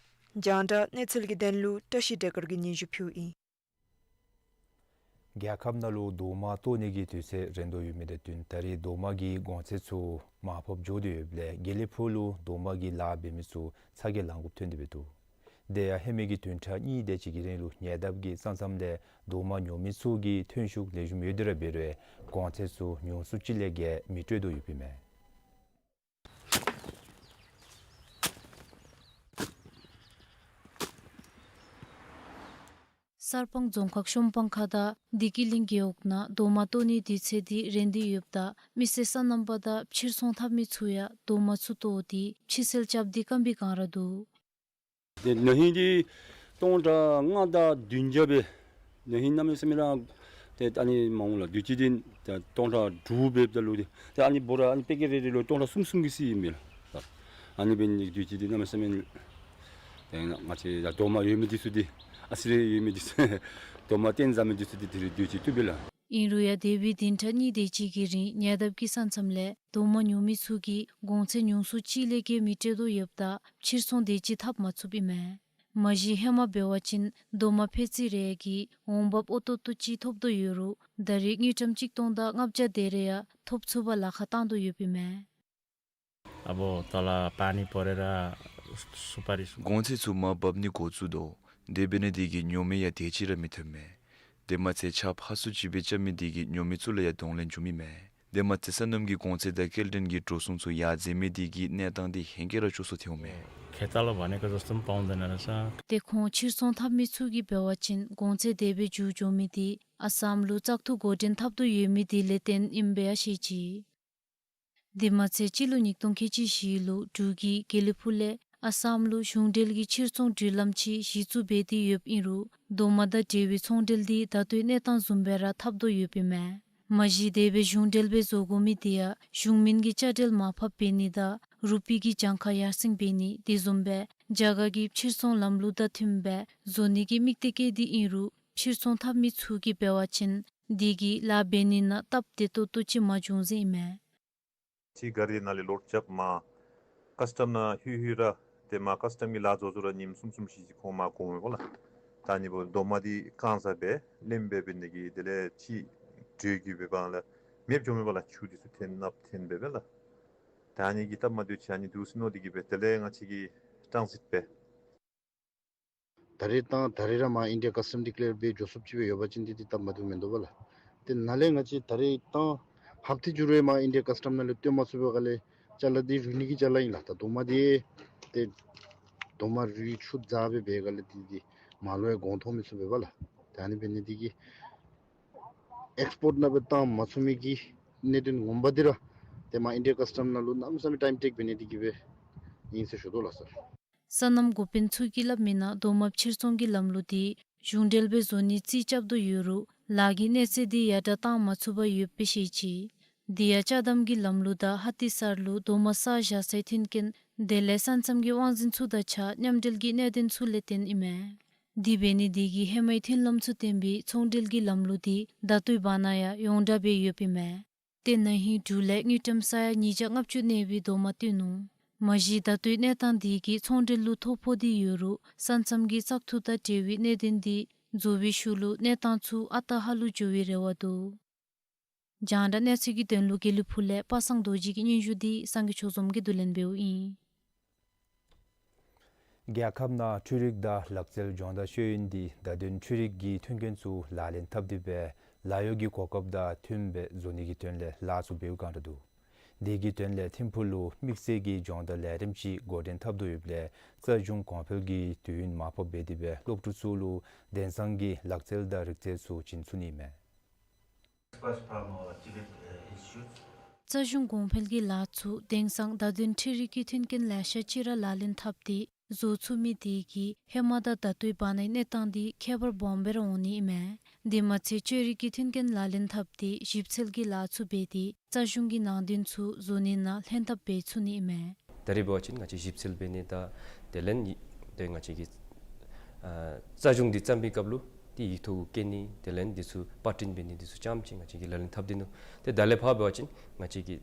རྒྱང་བསྒྲགས་གནས་ཚུལ་གྱི་དོན་ལུ་བཀྲ་ཤིས་བདེ་དཀར་གྱིས་སྙན་ཞུ་ཕུལཝ་ཨིན། རྒྱལ་ཁབ་ནང་ལུ་རྡོག་མ་བཏོག་ནི་གི་དུས་ཚོད་རན་དོ་ཡོད་མི་དང་བསྟུན་ད་རེས་རྡོག་མ་གི་གོང་ཚད་ཚུ་མར་ཕབ་འགྱོ་དོ་ཡོདཔ་ལས་དགེ་ལེགས་ཕུག་ལུ་རྡོག་མ་གི་ལཱ་འབད་མི་ཚུ་ཚ་གྱང་ལང་དགོཔ་ཐོན་ཏེ་འབད་འདུག། དེ་ཡང་ཧེ་མའི་གི་བདུན་ཕྲག་གཉིས་དེ་ཅིག་གི་རིང་ལུ་ཉེ་འདབས་ཀྱི་ས་མཚམས་ལས་རྡོག་མ་ཉོ་མི་ཚུ་གིས་ཐོན་ཤུགས་ལེགས་ཤོམ་ཡོད་དེ་ར་འབད་རུང་གོང་ཚད་ཚུ་ཉུང་སུ་ཅིག་ལས་བརྒལ་མི་སྤྲོད་དོ་ཡོདཔ་ཨིན་མས། གསར་སྤང་རྫོང་ཁག་གཤོམ་སྤང་ཁ་དང་བདེ་སྐྱིད་གླིང་རྒེད་འོག་ནང་རྡོག་མ་བཏོག་ནིའི་དུས་ཚོད་འདི་རན་ཏེ་ཡོདཔ་ད་མི་སེར་སོ་ནམ་པ་དང་ཕྱིར་ཚོང་འཐབ་མི་ཚུ་ཡང་རྡོག་མ་ཚུ་བཏོག་སྟེ་ཕྱི་སེལ་རྐྱབ་སྟེ་སྐམ་པའི་བསྒང་ར་འདུག། ཏེ་ན་ཧིང་འདི་སྟོང་ཕྲག་ལྔ་དང་བདུན་བརྒྱ་སྦེ་ན་ཧིང་གནམ་མེད་ས་མེད་ར་ཏེ་ཨ་ནི་མ་འོངས་ལགས་དུས་ཅི་འདི་ཏེ་སྟོང་ཕྲག་དྲུག་འབདཝ་ད་ལུ་ཏེ་ཏེ་ཨ་ནི་འབོ་ར་ཨ་ནི་པེ་ཀེཊ་རེ་རེ་ལུ་སྟོང་ཕྲག་གསུམ་གསུམ་གྱིས་བསི་ཨིན་མས་ལགས། ཨ་ནི་འབད་ནི་དུས་ཅི་འདི་གནམ་མེད་ས་མེད་ཏེ་ང་བཅས་ཡང་རྡོག་མ་ཡོད་མི་འདི་ཚུ་འདི་ཨ་ཙི་རེ་ཡོད་མི་འདི་ཚུ་རྡོག་མ་བཏོག་བཟའ་མི་འདི་ཚུ་འདི་དེ་རེ་དུས་ཅི་བཏུབ་པས་ལགས། ཨིན་རུང་ཡང་འདས་པའི་བདུན་ཕྲག་གཉིས་དེ་ཅིག་གི་རིང་ཉེ་འདབས་ཀྱི་ས་མཚམས་ལས་རྡོག་མ་ཉོ་མི་ཚུ་གིས་གོང་ཚད་ཉུང་སུ་ཅིག་ལས་བརྒལ་མི་སྤྲོད་དོ་ཡོདཔ་ད་ཕྱིར་ཚོང་དེ་ཅིག་འཐབ་མ་ཚུགསཔ་ཨིན་མས། མ་གཞི་ཧེ་མ་འབད་བ་ཅིན་རྡོག་མ་ཕད་ཙི་རེ་གིས་འོང་འབབ་འོས་ཏོག་ཏོ་ཅིག་ཐོབ་དོ་ཡོད་རུང་ད་རེས་དངུལ་ཀྲམ་གཅིག་སྟོང་དང་ལྔ་བརྒྱ་དེ་རེ་ཡང་ཐོབ་ཚུགས་པར་ལཱ་ཁག་བཏང་དོ་ཡོདཔ་ཨིན་མས། अब तल पानी परेर सुपारी सु- གོང་ཚད་ཚུ་མར་འབབ་ནི་འགོ་བཙུགས་དོ། དེ་འབད་ནི་དེ་གིས་ཉོ་མི་ཡང་དེ་ཅིག་ར་མི་ཐོན་མས། དེ་མ་ཚད་ཆརཔ་ཧ་སུ་ཅིག་སྦེ་རྐྱབ་མི་དེ་གིས་ཉོ་མི་ཚུ་ལུ་ཡང་གདོང་ལེན་འབྱུང་མི་མས། དེ་མ་ཚད་སོ་ནམ་གྱི་གོང་ཚད་དང་སྐྱེལ་འདྲེན་གྱི་འགྲོ་སོང་ཚུ་ཡར་འཛེགས་མི་དེ་གིས་གནས་སྟངས་དེ་ཧེང་སྐལ་ར་སྐྱོ་སུ་ཐལཝ་མས། खेताला भनेको जस्तो पनि पाउँदैन रहेछ। དེ་ཁོང་ཕྱིར་ཚོང་འཐབ་མི་ཚུ་གིས་འབད་བ་ཅིན་གོང་ཚད་དེ་སྦེ་འགྱུར་འགྱོ་མི་དེ་ཨ་སམ་ལུ་བཙག་འཐུ་འགོ་འདྲེན་འཐབ་དོ་ཡོད་མི་དེ་ལས་བརྟེན་ཨིནམ་སྦེ་ཡང་བཤད་ཅི། དེ་མ་ཚད་སྤྱི་ལོ་ཉིས་སྟོང་ཁལ་གཅིག་བཞི་ལུ་འབྲུག་གིས་དགེ་ལེགས་ཕུག་ལས་ཨ་སམ་ལུ་གཞུང་འབྲེལ་གྱི་ཕྱིར་ཚོང་འགྲུལ་ལམ་ཅིག་གཞི་བཙུགས་འབད་དེ་ཡོདཔ་ཨིན་རུང་རྡོག་མ་དང་འབྲེལ་བའི་ཚོང་འབྲེལ་འདི་ད་ལྟོའི་གནས་སྟངས་བཟུམ་སྦེ་ར་འཐབ་དོ་ཡོདཔ་ཨིན་མས། མ་གཞི་དེ་སྦེ་གཞུང་འབྲེལ་སྦེ་བཟོ་དགོ་མི་དེ་ཡང་གཞུང་མིན་གྱི་དཔྱ་ཁྲལ་མར་ཕབ་འབད་ནི་དང་རུ་པི་གི་གྱངས་ཁ་ཡར་སེང་འབད་ནི་དེ་བཟུམ་སྦེ་རྒྱ་གར་གྱི་ཕྱིར་ཚོང་ལམ་ལུགས་དང་མཐུནམ་སྦེ་བཟོ་ནི་གི་དམིགས་གཏད་བསྐྱེད་དེ་ཨིན་རུང་ཕྱིར་ཚོང་འཐབ་མི་ཚུ་གིས་འབད་བ་ཅིན་དེ་གིས་ལཱ་འབད་ནི་ནང་སྟབས་བདེ་ཏོག་ཏོ་ཅིག་མ་བྱུང་ཟེར་ཨིན་མས། ཅིག་གཱ་རི་ནང་ལས་ལོཌ་རྐྱབ་མར་ཀཱསི་ཊམ་ནང་ལྷོད་ལྷོད་ར་ཏེ་མར་ཀཱསི་ཊམ་གྱི་ལཱ་བཟོ་བཟོཝ་ར་ཉིནམ་གསུམ་གསུམ་བཞི་བཞི་ཁོང་མར་འགྱོཝ་མས་པ་ལགས། ད་ཨ་ནི་འབདཝ་རྡོག་མ་འདི་བཀང་ས་སྦེ་ལེནམ་སྦེ་འབད་ནི་དེ་གིས་དེ་ལས་ཅིག་འགྲོས་ཀྱིས་འབད་བ་ལས་མེདཔ་འགྱོཝ་མས་པ་ལགས། ཆུ་འདི་ཚུ་འཐོན་ནབ་འཐོན་འབད་བས་ལགས། ད་ཨ་ནི་གིས་སྟབས་མ་བདེཝ་ཅིག་ཨ་ནི་འདུག་ཟེར་མནོ་སྟེ་གིས་སྦེ་དེ་ལས་ང་བཅས་ཀྱིས་ཊཱན་སིཊ་འབད། ད་རེས་བཏང་ད་རེས་ར་མར་ཨིན་ཌི་ཡ་ཀཱསི་ཊམ་ཌི་ཀི་ལེར་འབད་འགྱོ་ཚུགསཔ་ཅིག་སྦེ་ཡོད་པ་ཅིན་འདི་འདི་སྟབས་མ་བདེཝ་མིན་འདུག་པ་ལགས། ཏེ་ནཱ་ལས་ང་བཅས་ད་རེས་བཏང་ཧབ་ཏ་བཅུ་རེ་མར་ཨིན་ཌི་ཡ་ཀཱསི་ཊམ་ནང་ལས་བཏོན་མ་ཚུགས་པའི་སྒང་ལས་ ཅ་ལ་འདི་རུལ་ནི་གི་ཅ་ལ་ཨིན་ལགས། ད་རྡོག་མ་འདི་ཏེ་རྡོག་མ་རུལ་ཆུ་འཛག་སྦེ་འབད་སྒང་ལས་འདི་འདི་མ་ལོ་ཡང་གོང་མཐོ་མི་ཚུགས་པས་པ་ལགས། ད་ཨ་ནི་འབད་ནི་འདི་གིས་ཨེགསི་པོརཊ་ནང་སྦེ་བཏང་མ་ཚུགས་མི་གི་གནད་དོན་ངོ་མ་འདི་ར་ཏེ་མར་ཨིན་ཌི་ཡ་ཀཱསི་ཊམ་ནང་ལུ་གནམ་མེད་ས་མེད་ཊའིམ་ཊེཀ་འབད་ནི་འདི་གིས་སྦེ་ཨིན་ཟེར་ཞུ་དོ་ལགས་སར། སོ་ནམ་འགོ་དཔོན་ཚུ་གིས་སླབ་མི་ནང་རྡོག་མ་ཕྱིར་ཚོང་གི་ལམ་ལུགས་འདི་གཞུང་འབྲེལ་སྦེ་བཟོ་ནི་རྩིས་རྐྱབ་དོ་ཡོད་རུང་ལཱ་གི་གནས་ཚད་འདི་ཡར་དྲགས་བཏང་མ་ཚུགས་པར་ཡོདཔ་སྦེ་བཤད་ཅི། དེ་ཡང་ཅ་དམ་གྱི་ལམ་ལུགས་དང་ཧ་ཏི་སར་ལུ་རྡོག་མ་བསགས་བཞག་སའི་མཐུན་རྐྱེན་དེ་ལས་ས་མཚམས་ཀྱི་དབང་འཛིན་ཚུ་དང་གཅིག་ཁར་མཉམ་འབྲེལ་གྱི་གནད་དོན་ཚུ་ལས་བརྟེན་ཨིན་མས། དེ་འབད་ནི་འདི་གིས་ཧེ་མའི་མཐུན་ལམ་ཚུ་བརྟེན་པའི་ཚོང་འབྲེལ་གྱི་ལམ་ལུགས་འདི་ད་ལྟོའི་བར་ན་ཡང་ཡོངས་གྲགས་སྦེ་ཡོདཔ་ཨིན་མས། ཏེ་ན་ཧིང་འབྲུག་ལས་དངུལ་ཀྲམ་ས་ཡ་ཉིས་བརྒྱ་ལྔ་བཅུ་གནས་པའི་རྡོག་མ་བཏོན་ནུག། མ་གཞི་ད་ལྟོའི་གནས་སྟངས་འདི་གིས་ཚོང་འབྲེལ་ལུ་ཐོ་ཕོག་སྟེ་ཡོད་རུང་ས་མཚམས་ཀྱི་བཙག་འཐུ་དང་འབྲེལ་བའི་གནད་དོན་འདི་རྫོགས་པའི་ཤུལ་ལུ་གནས་སྟངས་ཚུ་ཨ་རྟག་ཧ་ལུགས་འགྱོ་བའི་རེ་བ་འདུག། རྒྱང་བསྒྲགས་གནས་ཚུལ་གྱི་དོན་ལུ་དགེ་ལེགས་ཕུག་ལས་པ་སངས་རྡོ་རྗེ་གི་སྙན་ཞུ་འདི་སངས་རྒྱས་ཆོས་འཛོམས་ཀྱིས་བསྡུ་ལེན་འབདཝ་ཨིན། རྒྱལ་ཁབ་ནང་འཕྲུལ་རིག་དང་ལག་རྩལ་སྦྱོང་བརྡར་ཤེས་ཡོན་འདི་བརྡ་དོན་འཕྲུལ་རིག་གི་མཐུན་རྐྱེན་ཚུ་ལག་ལེན་འཐབ་སྟེ་སྦེ་ལཱ་གཡོག་གི་གོ་སྐབས་དང་མཐུནམ་སྦེ་བཟོ་ནི་གི་དོན་ལས་ལཱ་ཚུ་འབད་བའི་སྒང་ར་འདུག། དེ་གི་དོན་ལས་ཐིམ་ཕུག་ལུ་དམིགས་བསལ་གྱི་སྦྱོང་བརྡར་ལས་རིམ་ཅིག་འགོ་འདྲེན་འཐབ་དོ་ཡོདཔ་ལས་རྩ་གཞུང་གོང་འཕེལ་གྱི་དུས་ཡུན་མར་ཕབ་འབད་དེ་སྦེ་སློབ་ཕྲུག་ཚུ་ལུ་དེང་སང་གི་ལག་རྩལ་དང་རིག་རྩལ་ཚུ་བྱིན་ཚུགས་ནི་མས། Experts from our Tibet, uh, institutes. རྩ་གཞུང་གོང་འཕེལ་གྱི་ལཱ་ཚུ་དེང་སང་བརྡ་དོན་འཕྲུལ་རིག་གི་མཐུན་རྐྱེན་ལེ་ཤ་ཅིག་ར་ལག་ལེན་འཐབ་སྟེ་བཟོ་ཚུགས་མི་དེ་གིས་ཧེ་མ་དང་ད་ལྟོའི་བར་ནའི་གནས་སྟངས་འདི་ཁྱད་པར་སྦོམ་སྦེ་ར་འོང་ནི་ཨིན་མས། དེ་མ་ཚད་བཅོས་རིག་གི་མཐུན་རྐྱེན་ལག་ལེན་འཐབ་སྟེ་ཞིབ་འཚོལ་གྱི་ལཱ་ཚུ་འབད་དེ་རྩ་གཞུང་གི་ནང་དོན་ཚུ་བཟོ་ནི་ནང་ལྷན་ཐབས་འབད་ཚུགས་ནི་ཨིན་མས། ད་རེས་འབད་བ་ཅིན་ང་བཅས་ཞིབ་འཚོལ་འབད་ནི་དང་དེ་ལས་ཡི་དེ་ང་བཅས་ཀྱི་ཨ་རྩ་གཞུང་འདི་བརྩམ་པའི་སྐབས་ལུ་ཏེ་ཡིག་ཐོག་བཀོད་ནི་དེ་ལས་འདི་ཚུ་པར་སྐྲུན་འབད་ནི་འདི་ཚུ་རྐྱངམ་ཅིག་ང་བཅས་ཀྱིས་ལག་ལེན་འཐབ་སྟེ་ནུག། ཏེ་ད་ལས་ཕར་འབད་བ་ཅིན་ང་བཅས་ཀྱི་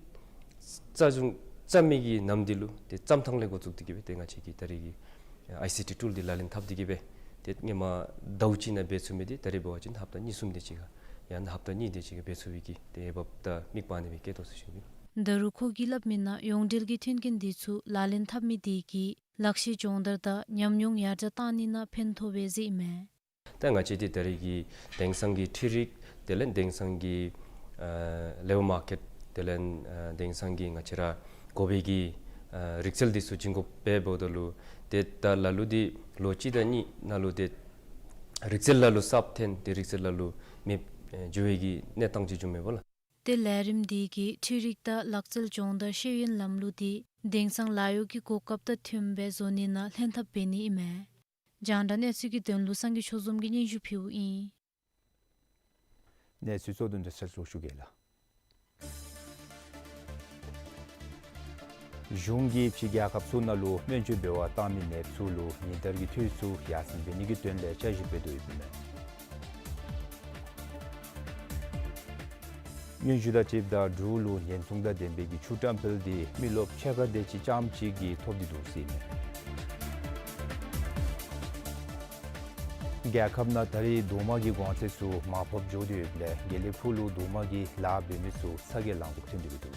རྩ་གཞུང་བརྩམ་མི་གི་ནམ་འདི་ལུ་ཏེ་བརྩམ་ཐངས་ལས་འགོ་བཙུགས་ཏེ་གི་སྦེ་ཏེ་ང་བཅས་ཀྱིས་ད་རེས་ཀྱི་ཨའི་སི་ཊི་ཊུལ་འདི་ལག་ལེན་འཐབ་སྟེ་གི་སྦེ་ཏེ་སྔོན་མ་ཟླཝ་གཅིག་ནང་འབད་ཚུགས་མི་འདི་ད་རེས་འབད་བ་ཅིན་ཧབ་ཏ་གཉིས་གསུམ་དེ་ཅིག་ཁར་ཡང་ན་ཧབ་ཏ་གཉིས་དེ་ཅིག་ཁར་འབད་ཚུགས་པའི་གི་ཏེ་འོས་འབབ་དང་དམིགས་པ་ཨ་ནི་སྦེ་བསྐྱེད་དོ་ཟེར་ཞུ་ནི། ད་རུང་ཁོ་གིས་སླབ་མི་ནང་ཡོངས་འབྲེལ་གྱི་མཐུན་རྐྱེན་འདི་ཚུ་ལག་ལེན་འཐབ་མི་དེ་གིས་ལག་ཤེས་སྦྱོང་བརྡར་དང་ཉམས་མྱོང་ཡར་དྲགས་བཏང་ནི་ནང་ཕན་ཐོགས་པས་ཟེར་ཨིན་མས། ད་ང་བཅས་འདི་ད་རེས་ཀྱི་དེང་སང་གི་འཕྲུལ་རིག་དེ་ལས་དེང་སང་གི་ཨ་ལེ་བར་མར་ཀེཊ་དེ་ལས་ཨ་དེང་སང་གི་ང་བཅས་ར་དགོ་པའི་གི་ཨ་རིག་རྩལ་འདི་ཚུ་བྱིན་དགོཔ་འབདཝ་ད་ལུ་ཏེ་ད་ལ་ལུ་འདི་ལོ་གཅིག་དང་གཉིས་ནང་ལུ་ཏེ་རིག་རྩལ་ལ་ལུ་གསརཔ་ཐོན་ཏེ་རིག་རྩལ་ལ་ལུ་མེདཔ་ཨེ་འགྱོ་བའི་གི་གནས་སྟངས་ཅིག་བྱུངམ་མས་པ་ལགས། ཏེ་ལས་རིམ་འདི་གིས་འཕྲུལ་རིག་དང་ལག་རྩལ་སྦྱོང་བརྡར་ཤེས་ཡོན་ལམ་ལུགས་འདི་དེང་སང་ལཱ་གཡོག་གི་གོ་སྐབས་དང་མཐུནམ་སྦེ་བཟོ་ནི་ནང་ལྷན་ཐབས་འབད་ནི་ཨིན་མས། རྒྱང་བསྒྲགས་གནས་ཚུལ་གྱི་དོན་ལུ་སངས་རྒྱས་ཆོས་འཛོམས་ཀྱིས་སྙན་ཞུ་ཕུལཝ་ཨིན། གནས་ཚུལ་གཙོ་དོན་དེ་ཚུ་ཞུ་གེ་ལགས། གཞུང་གིས་ཕྱི་རྒྱལ་ཁབ་ཚུ་ནང་ལུ་སྨན་བཅོས་འབད་བར་བཏང་མི་ནདཔ་ཚུ་ལུ་ཉིན་ལྟར་གྱི་འཐུས་ཚུ་ཡར་སེང་འབད་ནི་གི་དོན་ལས་འཆར་གཞི་འབད་དོ་ཡོདཔ་ཨིན་མས། སྔོན་ཞུ་དང་འཁྲིལཝ་ད་འབྲུག་ལུ་ཉེན་སྲུང་དང་ལྡན་པའི་གི་ཆུ་བཀྲམ་སྤེལ་འདི་མི་རློབས་ཕྱེད་ཀ་དེ་ཅིག་རྐྱངམ་ཅིག་གིས་ཐོབ་སྟེ་འདུག་ཟེར་ཨིན་མས། རྒྱལ་ཁབ་ནང་ད་རེས་རྡོག་མ་གི་གོང་ཚད་ཚུ་མར་ཕབ་འགྱོ་སྟེ་ཡོདཔ་ལས་དགེ་ལེགས་ཕུག་ལུ་རྡོག་མ་གི་ལཱ་འབད་མི་ཚུ་ཚ་གྱང་ལང་དགོཔ་ཐོན་ཏེ་འདུག།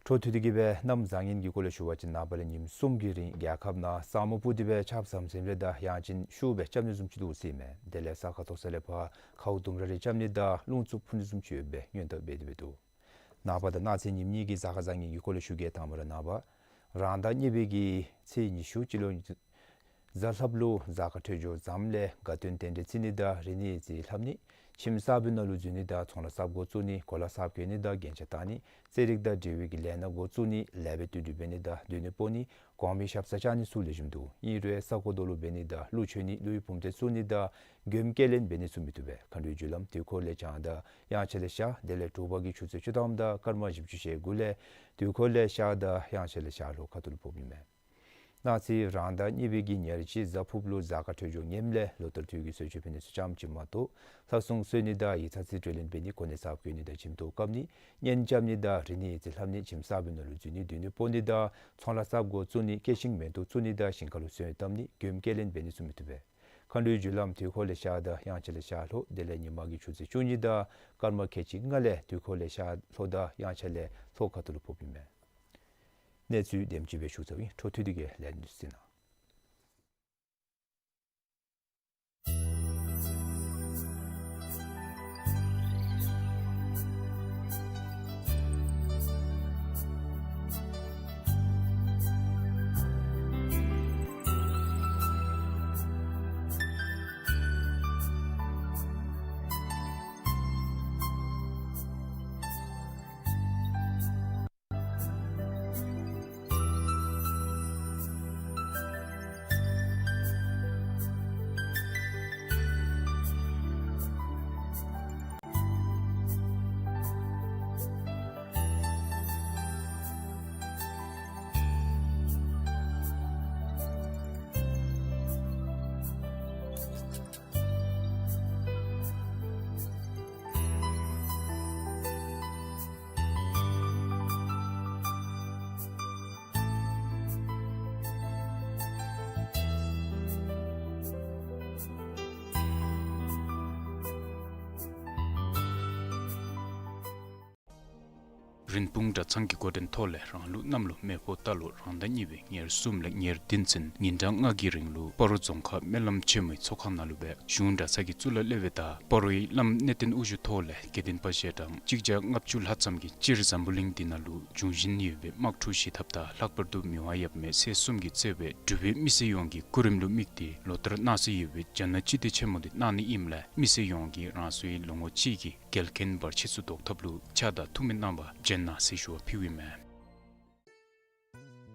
འཕྲོ་མཐུད་དེ་གི་སྦེ་གནམ་བཟང་ངན་གྱི་སྐོར་ལས་ཞུ་བ་ཅིན་ནངས་པ་ལས་ཉིནམ་གསུམ་གྱི་རིང་རྒྱལ་ཁབ་ནང་ས་སྨུག་སྤུབས་ཏེ་སྦེ་ཆརཔ་ཟམ་ཟིམ་རེ་དང་ཡང་ཅིན་ཤུགས་སྦེ་རྐྱབ་ནི་བཟུམ་ཅིག་འདུག་ཟེར་ཨིན་མས། དེ་ལས་ས་ཁ་མཐོ་ས་ལས་ཕར་ཁཝ་ལྡུམ་ར་རེ་རྐྱབ་ནི་དང་རླུང་འཚུབ་འཕུ་ནི་བཟུམ་ཅིག་ཡོད་པའི་སྔོན་བརྡ་འབད་དེ་སྦེ་འདུག། ནངས་པ་དང་གནངས་ཚེ་ཉིནམ་གཉིས་ཀྱི་གཟའ་སྐར་བཟང་ངན་གྱི་སྐོར་ལས་ཞུ་གེ། དང་པ་ར་ནངས་པ་རང་ཟླ་གཉིས་པའི་གི་ཚེས་ཉི་ཤུ་སྤྱི་ལོ་གཟའ་ལྷགཔ་ལུ་གཟའ་སྐར་འཕྲོད་སྦྱོར་བཟངམ་ལས་དགའ་སྟོན་རྟེན་འབྲེལ་བརྩི་ནི་དང་རིག་གནས་ཡིག་རྩིས་ལྷབ་ནི་ཁྱིམ་གསརཔ་ནང་ལུ་འཛུལ་ནི་དང་ཚོང་ལཱ་གསརཔ་འགོ་བཙུགས་ནི་གོ་ལ་གསརཔ་གྱོན་ནི་དང་རྒྱན་ཆ་བཏགས་ནི་རྩེད་རིགས་དང་འབྲེལ་བའི་གི་ལས་སྣ་འགོ་བཙུགས་ནི་ལཱ་འབད་བསྟུན་གྲོས་འབད་ནི་དང་སྡོད་གནས་སྤོ་ནི་གོང་མའི་ཞབས་སར་བཅར་ནི་ཚུ་ལེགས་ཤོམ་འདུག། ཨིན་རུང་ས་གོ་རྡོ་ལུ་འབད་ནི་དང་གླུ་མཆོད་ནི་གླུ་ཡི་བུམ་སྡེ་བཙུགས་ནི་དང་མགྱོནམ་སྐྱེལ་ལེན་འབད་ནི་ཚུ་མི་བཏུབ་པས། མཁའ་འགྲོའི་རྒྱུ་ལམ་དུས་འཁོར་ལས་བྱང་དང་དབྱངས་འཆར་ལས་ཤར་དེ་ལས་དྲོ་པ་གི་ཆུ་ཚོད་བཅུ་ཐམ་དང་སྐར་མ་བཞི་བཅུ་ཞེ་དགུ་ལས་དུས་འཁོར་ལས་ཤར་དང་དབྱངས་འཆར་ལས་ཤར་ལྷོ་ཁ་ཐུག་ལུ་ཕོགཔ་ཨིན་མས། གནངས་ཚེ་རང་ཟླ་གཉིས་པའི་གི་ཉེར་གཅིག་གཟའ་ཕུརཔ་ལུ་གཟའ་སྐར་འཕྲོད་སྦྱོར་ངནམ་ལས་ལོ་ལྟར་དུས་ཀྱི་གསོལ་མཆོད་ཕུལ་ནི་ཚུ་རྐྱངམ་ཅིག་མ་གཏོགས་ལྷ་སྲུང་གསོལ་ནི་དང་ཡིག་ཚང་རྩིས་སྤྲོད་ལེན་འབད་ནི་གོ་གནས་གསརཔ་གྱོན་ནི་དང་འཆམ་ཐོག་བཀབ་ནི་གཉེན་རྐྱབ་ནི་དང་རིག་གནས་ཡིག་རྩིས་ལྷབ་ནི་ཁྱིམ་གསརཔ་ནང་ལུ་འཛུལ་ནི་སྡོད་གནས་སྤོ་ནི་དང་ཚོང་ལཱ་གསརཔ་འགོ་བཙུགས་ནི་ཀེ་ཤིང་མེ་ཏོག་བཙུགས་ནི་དང་ཞིང་ཁ་ལུ་སོན་བཏབ་ནི་མགྱོནམ་སྐྱེལ་ལེན་འབད་ནི་ཚུ་མི་བཏུབ་པས། མཁའ་འགྲོའི་རྒྱུ་ལམ་དུས་འཁོར་ལས་ཤར་དང་དབྱངས་འཆར་ལས་ཤར་ལྷོ་དེ་ལས་ཉིན་མ་གི་ཆུ་ཚོད་བཅུ་གཉིས་དང་སྐར་མ་ཁལ་གཅིག་ལྔ་ལས་དུས་འཁོར་ལས་ཤར་ལྷོ་དང་དབྱངས་འཆར་ལས་ལྷོ་ཁ་ཐུག་ལུ་ཕོགཔ་ཨིན་མས། གནས་ཚུལ་དེམ་ཅིག་སྦེ་ཞུ་ཚརཝ་ཨིན། འཕྲོ་མཐུད་དེ་གི་ལས་ཉིན་ཚུ་གཟིགས་གནང་། རིན་སྤུངས་གྲྭ་ཚང་གི་འགོ་འདྲེན་ཐོག་ལས་རང་ལུགས་གནམ་ལོ་མེ་ཕོ་རྟ་ལོ་རང་ཟླ་གཉིས་པའི་ཉེར་གསུམ་ལས་ཉེར་བདུན་ཚུན་ཉིན་གྲངས་ལྔ་གི་རིང་ལུ་སྤ་རོ་རྫོང་ཁག་སྨོན་ལམ་ཆེན་མོའི་ཚོགས་ཁང་ནང་ལུ་སྦེ་གཞུང་གྲྭ་ཚང་གི་གཙུག་ལག་སློབ་དཔོན་དང་སྤ་རོའི་བླམ་གནས་བརྟན་དབུ་བཞུགས་ཐོག་ལས་དགེ་འདུན་པ་ཞལ་གྲངས་གཅིག་བརྒྱ་ལྔ་བཅུ་ལྷག་ཙམ་གྱིས་སྤྱིར་འཛམ་བུ་གླིང་འདི་ནང་ལུ་འབྱུང་བཞིན་ཡོད་པའི་དམག་འཁྲུག་ཞི་ཐབས་དང་ལྷག་པར་དུ་མི་དབང་ཡབ་མེས་ཚེ་གསུམ་གྱིས་གཙོས་པའི་འབྲུག་པའི་མི་སེར་ཡོངས་ཀྱི་སྐུ་རིམ་ལུ་དམིགས་ཏེ་ལོ་ལྟར་གནང་སྲོལ་ཡོད་པའི་རྒྱ་ནག་སྤྱི་མདོས་ཆེན་མོ་འདི་གནང་ནི་ཨིནམ་ལས་མི་སེར་ཡོངས་ཀྱིས་རང་སོའི་ལོ་ངོ་གཅིག་གི་འགལ་རྐྱེན་བར་ཆད་ཚུ་ཟློག་ཐབས་ལུ་ཕྱག་དང་ཐུགས་སྨོན་གནང་བར་བྱོན་གནང་ཟེར་ཞུ་བ་ཕུལཝ་ཨིན་མས།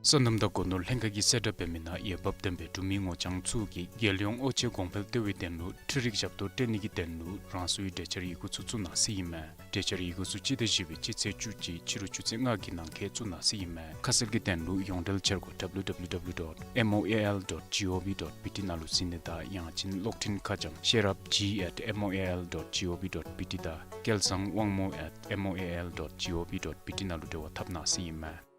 སོ་ནམ་དང་སྒོ་ནོར་ལྷན་ཁག་གིས་གསལ་བསྒྲགས་འབད་མི་ནང་འོས་འབབ་ལྡན་པའི་འབྲུག་མི་ངོ་རྐྱང་ཚུ་གིས་རྒྱལ་ཡོངས་དབུ་ཆེ་གོང་འཕེལ་ལྟེ་བའི་དོན་ལུ་འཕྲུལ་རིག་ཞབས་ཏོག་སྤྲོད་ནི་གི་དོན་ལུ་རང་སོའི་གྲོས་འཆར་ཡི་གུ་ཚུ་བཙུགས་གནང་ཟེར་ཨིན་མས། གྲོས་འཆར་ཡི་གུ་ཚུ་སྤྱི་ཟླ་བཞི་པའི་སྤྱི་ཚེས་བཅུ་གཅིག་ཕྱི་རུ་ཆུ་ཚོད་ལྔ་གི་ནང་འཁོད་བཙུགས་གནང་ཟེར་ཨིན་མས། ཁ་གསལ་གྱི་དོན་ལུ་ཡོངས་འབྲེལ་འཆར་སྒོ་W W W dot M O A L dot G O V dot B T ནང་ལུ་གཟིགས་ནི་དང་ཡང་ཅིན་གློག་འཕྲིན་ཁ་བྱང་ཤེས་རབ་G at M O A L dot G O V dot B T དང་སྐལ་བཟང་དབང་མོ་at M O A L dot G O V dot B T ནང་ལུ་འབྲེལ་བ་འཐབ་གནང་ཟེར་ཨིན་མས།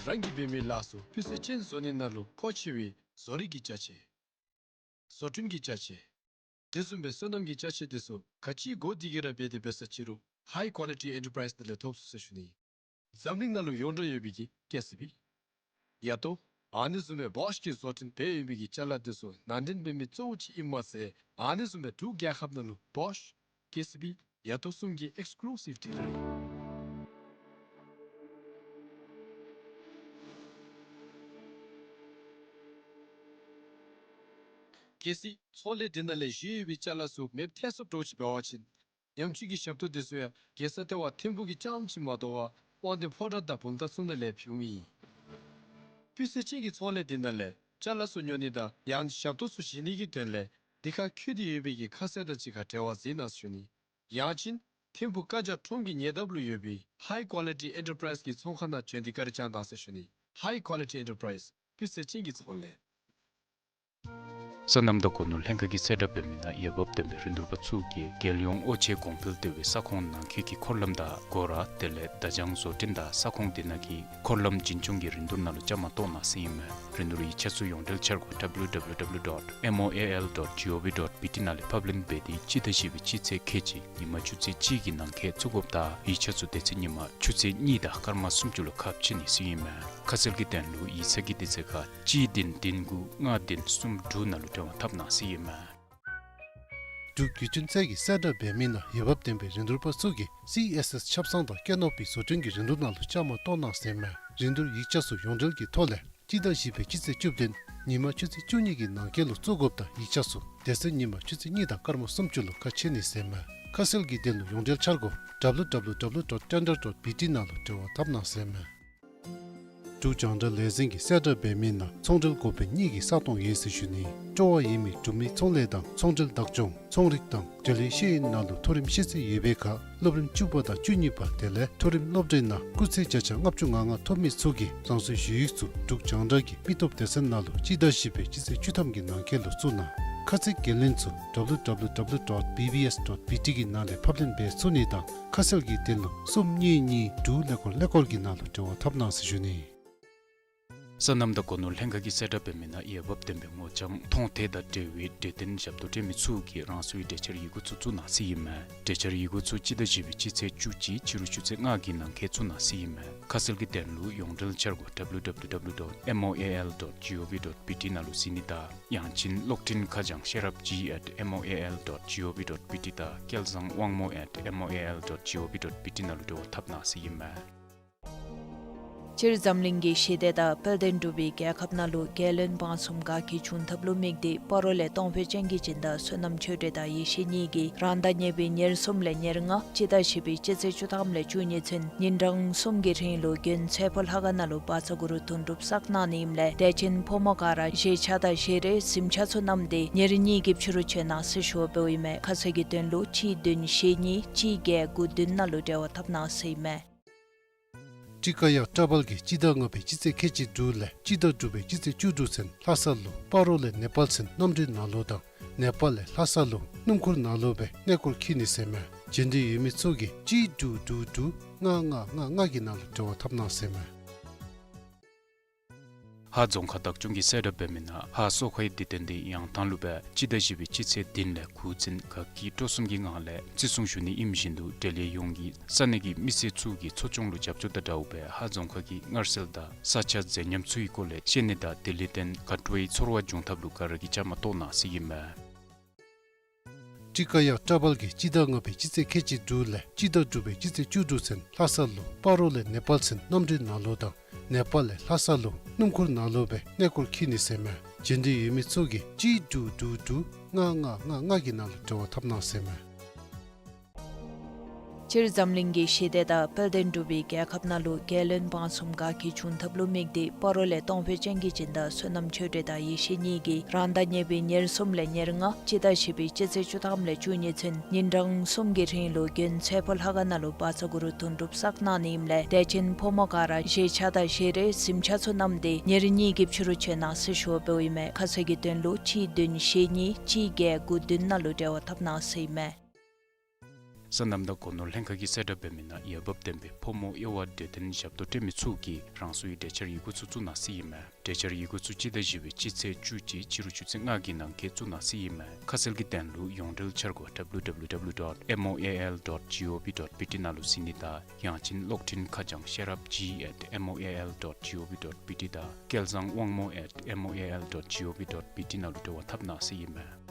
རང་གིས་འབད་མི་ལ་སོགས་སྤུས་ཚད་ཅན་བཟོ་ནི་ནང་ལུ་མཁོ་ཆེ་བའི་བཟོ་རིག་གི་ཅ་ཆས། བཟོ་སྐྲུན་གྱི་ཅ་ཆས། དེ་བཟུམ་སྦེ་སོ་ནམ་གྱི་ཅ་ཆས་དེ་ཚུ་ག་ཅི་དགོ་དེ་གི་ར་འབད་དེ་འབད་ས་ཅི་རུང་High Quality Enterprise ནང་ལས་ཐོབ་ཚུགས་ཟེར་ཞུ་ནི། འཛམ་གླིང་ནང་ལུ་ཡོངས་གྲགས་ཡོད་པའི་གི་ཀེ་སི་བི། ཡ་ཏོ། ཨ་ནི་བཟུམ་སྦེ་བོཤ་གིས་བཟོ་སྐྲུན་འབད་ཡོད་པའི་གི་ཅ་ལ་དེ་ཚུ་ནང་འདྲེན་འབད་མི་གཙོ་བོ་ཅིག་ཨིནམ་མ་ཚད་ཨ་ནི་བཟུམ་སྦེ་འབྲུག་རྒྱལ་ཁབ་ནང་ལུ་བོཤ། ཀེ་སི་བི། ཡ་ཏོ་གསུམ་གྱི་ཨེགསི་ཀུ་ལུ་སིབ་ཌི་ལར་ཨིན། གལ་སྲིད་ཚོང་ལས་འདི་ནང་ལས་བཞེས་ཡོད་པའི་ཅ་ལ་ཚུ་མེདཔ་ཐལ་སོངམ་འདྲཝ་ཅིག་འབད་བ་ཅིན་ཉམས་བཅོས་ཀྱི་ཞབས་ཏོག་དེ་ཚུ་ཡང་རྒྱལ་ས་ལྟེ་བ་ཐིམ་ཕུག་གི་རྐྱངམ་ཅིག་མ་དོ་བར་དབང་འདུས་ཕོ་བྲང་དང་བུམ་ཐང་གསུམ་ནང་ལས་ཕུལཝ་ཨིན། སྤུས་ཚད་ཅན་གྱི་ཚོང་ལས་འདི་ནང་ལས་ཅ་ལ་ཚུ་ཉོ་ནི་དང་ཡང་ཞབས་ཏོག་ཚུ་བཞེས་ནི་གི་དོན་ལས་འདི་ཁར་འཁོད་དེ་ཡོད་པའི་གི་ཁ་གསལ་དང་གཅིག་ཁར་འབྲེལ་བ་མཛད་གནང་ཟེར་ཞུ་ནི། ཡང་ཅིན་ཐིམ་ཕུག་ཀ་ཇ་ཁྲོམ་གྱི་ཉེ་འདབས་ལུ་ཡོད་པའི་High Quality Enterprise གི་ཚོང་ཁང་ནང་བྱོན་ཏེ་བཀའ་དྲིན་བསྐྱང་གནང་ཟེར་ཞུ་ནི། High Quality Enterprise སྤུས་ཚད་ཅན་གྱི་ཚོང་ལས། སོ་ནམ་དང་སྒོ་ནོར་ལྷན་ཁག་གིས་གསལ་བསྒྲགས་འབད་མི་ནང་འོས་འབབ་ལྡན་པའི་རིན་བསྡུར་པ་ཚུ་གིས་རྒྱལ་ཡོངས་དབུ་ཆེ་གོང་འཕེལ་ལྟེ་བའི་ས་ཁོངས་ནང་འཁོད་ཀྱི་འཁོར་ལམ་དང་སྒོ་ར་དེ་ལས་བརྡ་བྱང་བཟོ་སྐྲུན་དང་ས་ཁོངས་དེ་ནང་གི་འཁོར་ལམ་འཛིན་སྐྱོང་གི་རིན་བསྡུར་ནང་ལུ་བཅའ་མར་གཏོགས་གནང་ཟེར་ཨིན་མས། རིན་བསྡུར་ཡིག་ཆ་ཚུ་ཡོངས་འབྲེལ་འཆར་སྒོ་W W W dot M O A L dot G O V dot B T ནང་ལས་ཕབ་ལེན་འབད་དེ་སྤྱི་ཟླ་བཞི་པའི་སྤྱི་ཚེས་ཁལ་གཅིག་ཉིན་མ་ཆུ་ཚོད་གཅིག་གི་ནང་འཁོད་བཙུགས་དགོཔ་དང་ཡིག་ཆ་ཚུ་དེ་ཚེ་ཉིན་མ་ཆུ་ཚོད་གཉིས་དང་སྐར་མ་སུམ་ཅུ་ལུ་ཁ་ཕྱེ་ནི་ཟེར་ཨིན་མས། ཁ་གསལ་གྱི་དོན་ལུ་ཡིག་ཚང་གི་དུས་ཚོད་ཁར་གཅིག་བདུན་བདུན་དགུ་ལྔ་བདུན་གསུམ་དྲུག་ནང་ལུ་འབྲེལ་བ་འཐབ་གནང་ཟེར་ཨིན་མས། འབྲུག་བརྒྱུད་འཕྲིན་ཚད་ཀྱིས་གསལ་བསྒྲགས་འབད་མི་ནང་འོས་འབབ་ལྡན་པའི་རིན་བསྡུར་པ་ཚུ་གིས་སི་ཨེསི་ཨེསི་ཆབ་གསང་དང་སྐྱེ་ནོར་བུའི་བཟོ་སྐྲུན་གྱི་རིན་བསྡུར་ནང་ལུ་བཅའ་མར་གཏོགས་གནང་ཟེར་ཨིན་མས། རིན་བསྡུར་ཡིག་ཆ་ཚུ་ཡོངས་འབྲེལ་གྱི་ཐོག་ལས་སྤྱི་ཟླ་བཞི་པའི་སྤྱི་ཚེས་བཅུ་བདུན་ཉིན་མ་ཆུ་ཚོད་བཅུ་གཉིས་ཀྱི་ནང་འཁོད་ལུ་བཙུགས་དགོཔ་དང་ཡིག་ཆ་ཚུ་དེ་ཚེ་ཉིན་མ་ཆུ་ཚོད་གཉིས་དང་སྐར་མ་སུམ་ཅུ་ལུ་ཁ་ཕྱེ་ནི་ཟེར་ཨིན་མས། ཁ་གསལ་གྱི་དོན་ལུ་ཡོངས་འབྲེལ་འཆར་སྒོ་W W W dot tender dot B T ནང་ལུ་འབྲེལ་བ་འཐབ་གནང་ཟེར་ཨིན་མས། འབྲུག་རྒྱང་བསྒྲགས་ལས་འཛིན་གྱིས་གསལ་བསྒྲགས་འབད་མི་ནང་ཚོང་འབྲེལ་འགོ་དཔོན་གཉིས་ཀྱི་ས་སྟོང་ཡོད་ཟེར་ཞུ་ནི། སྤྲོ་བ་ཡོད་མི་འབྲུག་མི་ཚོང་ལས་དང་ཚོང་འབྲེལ་བདག་སྐྱོང་ཚོང་རིག་དང་འབྲེལ་ཡོད་ཤེས་ཡོན་ནང་ལུ་མཐོ་རིམ་ཤེས་ཚད་ཡོད་པའི་ཁར་སློབ་རིམ་བཅུ་པ་དང་བཅུ་གཉིས་པ་དེ་ལས་མཐོ་རིམ་སློབ་གྲྭའི་ནང་སྐུགས་ཚད་བརྒྱ་ཆ་ལྔ་བཅུ་ང་ལྔ་ཐོབ་མི་ཚུ་གིས་རང་སོའི་ཞུ་ཡིག་ཚུ་འབྲུག་རྒྱང་བསྒྲགས་ཀྱི་མི་སྟོབས་སྡེ་ཚན་ནང་ལུ་སྤྱི་ཟླ་བཞི་པའི་སྤྱི་ཚེས་བཅུ་ཐམ་གྱི་ནང་འཁོད་ལུ་བཙུགས་གནང་། ཁ་ཚིག་འགན་ལེན་ཚུ་W W W dot B B S dot B T གི་ནང་ལས་ཕབ་ལེན་འབད་ཚུགས་ནི་དང་ཁ་གསལ་གྱི་དོན་ལུ་གསུམ་གཉིས་གཉིས་དྲུག་ཀླད་ཀོར་ཀླད་ཀོར་གྱི་ནང་ལུ་འབྲེལ་བ་འཐབ་གནང་ཟེར་ཞུ་ནི། སོ་ནམ་དང་སྒོ་ནོར་ལྷན་ཁག་གིས་གསལ་བསྒྲགས་འབད་མི་ནང་འོས་འབབ་ལྡན་པའི་ངོ་རྐྱང་མཐོང་ཐོས་དང་འབྲེལ་བའི་འབྲེལ་ལྡན་ཞབས་ཏོག་སྤྲོད་མི་ཚུ་གིས་རང་སོའི་གྲོས་འཆར་ཡི་གུ་ཚུ་བཙུགས་གནང་ཟེར་ཨིན་མས། གྲོས་འཆར་ཡི་གུ་ཚུ་སྤྱི་ཟླ་བཞི་པའི་སྤྱི་ཚེས་བཅུ་གཅིག་ཕྱི་རུ་ཆུ་ཚོད་ལྔ་གི་ནང་འཁོད་བཙུགས་གནང་ཟེར་ཨིན་མས། ཁ་གསལ་གྱི་དོན་ལུ་ཡོངས་འབྲེལ་འཆར་སྒོ་W W W dot M O A L dot G O V dot B T ནང་ལུ་གཟིགས་ནི་དང་ཡང་ཅིན་གློག་འཕྲིན་ཁ་བྱང་ཤེས་རབ་G at M O A L dot G O V dot B T དང་སྐལ་བཟང་དབང་མོ་at M O A L dot G O V dot B T ནང་ལུ་འབྲེལ་བ་འཐབ་གནང་ཟེར་ཨིན་མས། སྤྱིར་འཛམ་གླིང་གི་ཞི་བདེ་དང་དཔལ་ལྡན་འབྲུག་པའི་རྒྱལ་ཁབ་ནང་ལུ་རྒྱལ་བློན་འབངས་གསུམ་དགའ་སྐྱིད་འབྱུང་ཐབས་ལུ་དམིགས་ཏེ་སྤ་རོ་ལས་གཏོང་ཕོད་ཅན་གྱི་སྦྱིན་བདག་བསོད་ནམས་ཆོས་སྒྲོན་དང་ཡེ་ཤེས་གཉིས་ཀྱིས་རང་ཟླ་གཉིས་པའི་ཉེར་གསུམ་ལས་ཉེར་ལྔ་སྤྱི་ཟླ་བཞི་པའི་སྤྱི་ཚེས་བཅུ་ཐམ་ལས་བཅུ་གཉིས་ཚུན་ཉིན་གྲངས་གསུམ་གྱི་རིང་ལུ་དགོན་ཚེ་ཕོ་ལྷ་ཁང་ནང་ལུ་བཛྲ་གུ་རུ་དོན་གྲུབ་བསགས་གནང་ནི་ཨིནམ་ལས་དད་ཅན་ཕོ་མོ་ག་ར་བཞེས་ཆས་དང་བཞེས་རས་གཟིམ་ཆས་ཚུ་བསྣམས་ཏེ་ཉེར་གཉིས་ཀྱི་ཕྱི་རུ་བྱོན་གནང་ཟེར་ཞུ་བ་འབདཝ་ཨིན་མས། ཁ་གསལ་གྱི་དོན་ལུ་གཅིག་བདུན་བཞི་གཉིས་གཅིག་བརྒྱད་དགུ་བདུན་ནང་ལུ་འབྲེལ་བ་འཐབ་གནང་ཟེར་ཨིན་མས། ཊི་ཀ་ཡ་ཊ་བལ་གྱིས་སྤྱི་ཟླ་ལྔ་པའི་སྤྱི་ཚེས་ཁལ་གཅིག་དྲུག་ལས་སྤྱི་ཟླ་དྲུག་པའི་སྤྱི་ཚེས་བཅུ་དྲུག་ཚུན་ལྷ་ས་ལུ་སྤ་རོ་ལས་ནེ་པཱལ་ཚུན་གནམ་གྲུའི་ནང་ལུ་དང་ནེ་པཱལ་ལས་ལྷ་ས་ལུ་སྣུམ་འཁོར་ནང་ལུ་སྦེ་གནས་སྐོར་འཁྱིད་ནི་ཟེར་མས། འབྱོན་འདོད་ཡོད་མི་ཚུ་གིས་གཅིག་དྲུག་དྲུག་དྲུག་ལྔ་ལྔ་ལྔ་ལྔ་གི་ནང་ལུ་འབྲེལ་བ་འཐབ་གནང་ཟེར་མས། ཧཱ་རྫོང་ཁག་བདག་སྐྱོང་གིས་གསལ་བསྒྲགས་འབད་མི་ནང་ཧཱ་གསོ་ཁའི་དུས་སྟོན་འདི་ཡང་ཐང་ལུ་སྦེ་སྤྱི་ཟླ་བཞི་པའི་སྤྱི་ཚེས་བདུན་ལས་དགུ་ཚུན་དགའ་སྐྱིད་སྤྲོ་གསུམ་གྱི་ངང་ལས་བརྩི་སྲུང་ཞུ་ནི་ཨིནམ་བཞིན་དུ་འབྲེལ་ཡོད་ཡོངས་ཀྱིས་ས་གནས་ཀྱི་མི་སེར་ཚུ་གིས་འཚོ་སྐྱོང་ལུ་རྒྱབ་སྐྱོར་དང་འདྲཝ་སྦེ་ཧཱ་རྫོང་ཁག་གི་མངར་ཟས་དང་ས་ཆ་མཛེས་ཉམས་ཚུ་གི་སྐོར་ལས་ཤེས་ནི་དང་དེ་ལས་བརྟེན་དགའ་སྤྲོའི་ཚོར་བ་འབྱུང་ཐབས་ལུ་ག་ར་གིས་བཅའ་མར་གཏོགས་གནང་ཟེར་ཨིན་མས། ཊི་ཀ་ཡ་ཊ་བཱལ་གྱིས་སྤྱི་ཟླ་ལྔ་པའི་སྤྱི་ཚེས་ཁལ་གཅིག་དྲུག་ལས་སྤྱི་ཟླ་དྲུག་པའི་སྤྱི་ཚེས་བཅུ་དྲུག་ཚུན་ལྷ་ས་ལུ་སྤ་རོ་ལས་ནེ་པཱལ་ཚུན་གནམ་གྲུའི་ནང་ལུ་དང་ནེ་པཱལ་ལས་ལྷ་ས་ལུ་སྣུམ་འཁོར་ནང་ལུ་སྦེ་གནས་སྐོར་འཁྱིད་ནི་ཟེར་མས། བྱོན་འདོད་ཡོད་མི་ཚུ་གིས་གཅིག་དྲུག་དྲུག་དྲུག་ལྔ་ལྔ་ལྔ་ལྔ་གི་ནང་ལུ་འབྲེལ་བ་འཐབ་གནང་ཟེར་མས། སྤྱིར་འཛམ་གླིང་གི་ཞི་བདེ་དང་དཔལ་ལྡན་འབྲུག་པའི་རྒྱལ་ཁབ་ནང་ལུ་རྒྱལ་བློན་འབངས་གསུམ་དགའ་སྐྱིད་འབྱུང་ཐབས་ལུ་དམིགས་ཏེ་སྤ་རོ་ལས་སྟོང་དཔོན་སྤྱང་ཀི་སྦྱིན་དང་བསོད་ནམས་ཆོས་སྒྲོན་དང་ཡེ་ཤེས་གཉིས་ཀྱིས་རང་ཟླ་གཉིས་པའི་ཉེར་གསུམ་ལས་ཉེར་ལྔ་སྤྱི་ཟླ་བཞི་པའི་སྤྱི་ཚེས་བཅུ་ཐམ་ལས་བཅུ་གཉིས་ཚུན་ཉིན་གྲངས་གསུམ་གྱི་རིང་ལུ་དགོན་ཚེ་ཕོ་ལྷ་ཁང་ནང་ལུ་བཛྲ་གུ་རུ་དོན་གྲུབ་བསགས་གནང་ནི་ཨིནམ་ལས་དད་ཅན་ཕོ་མོ་ག་ར་བཞེས་ཆས་དང་བཞེས་རས་གཟིམ་ཆས་ཚུ་བསྣམས་ཏེ་ཉེར་གཉིས་ཀྱི་ཕྱི་རུ་བྱོན་གནང་ཟེར་ཞུ་བ་འབདཝ་ཨིན་མས། ཁ་གསལ་གྱི་དོན་ལུ་གཅིག་བདུན་ཞེ་གཉིས་གཅིག་བརྒྱད་དགུ་བདུན་ནང་ལུ་འབྲེལ་བ་འཐབ་གནང་ཟེར་ཨིན་མས། སོ་ནམ་དང་སྒོ་ནོར་ལྷན་ཁག་གིས་གསལ་བསྒྲགས་འབད་མི་ནང་འོས་འབབ་ལྡན་པའི་ཕོ་མོ་དབྱེ་བ་འབྲལ་མེད་ཞབས་ཏོག་སྤྲོད་མི་ཚུ་གིས་རང་སོའི་གྲོས་འཆར་ཡི་གུ་ཚུ་བཙུགས་གནང་ཟེར་ཨིན་མས། གྲོས་འཆར་ཡི་གུ་ཚུ་སྤྱི་ཟླ་བཞི་པའི་སྤྱི་ཚེས་བཅུ་གཅིག་ཕྱི་རུ་ཆུ་ཚོད་ལྔ་གི་ནང་འཁོད་བཙུགས་གནང་ཟེར་ཨིན་མས། ཁ་གསལ་གྱི་དོན་ལུ་ཡོངས་འབྲེལ་འཆར་སྒོ་W W W dot M O A L dot G O V dot B T ནང་ལུ་གཟིགས་ནི་དང་ཡང་ཅིན་གློག་འཕྲིན་ཁ་བྱང་ཤེས་རབ་G at M O A L dot G O V dot B T དང་སྐལ་བཟང་དབང་མོ་at M O A L dot G O V dot B T ནང་ལུ་འབྲེལ་བ་འཐབ་གནང་ཟེར་ཨིན་མས།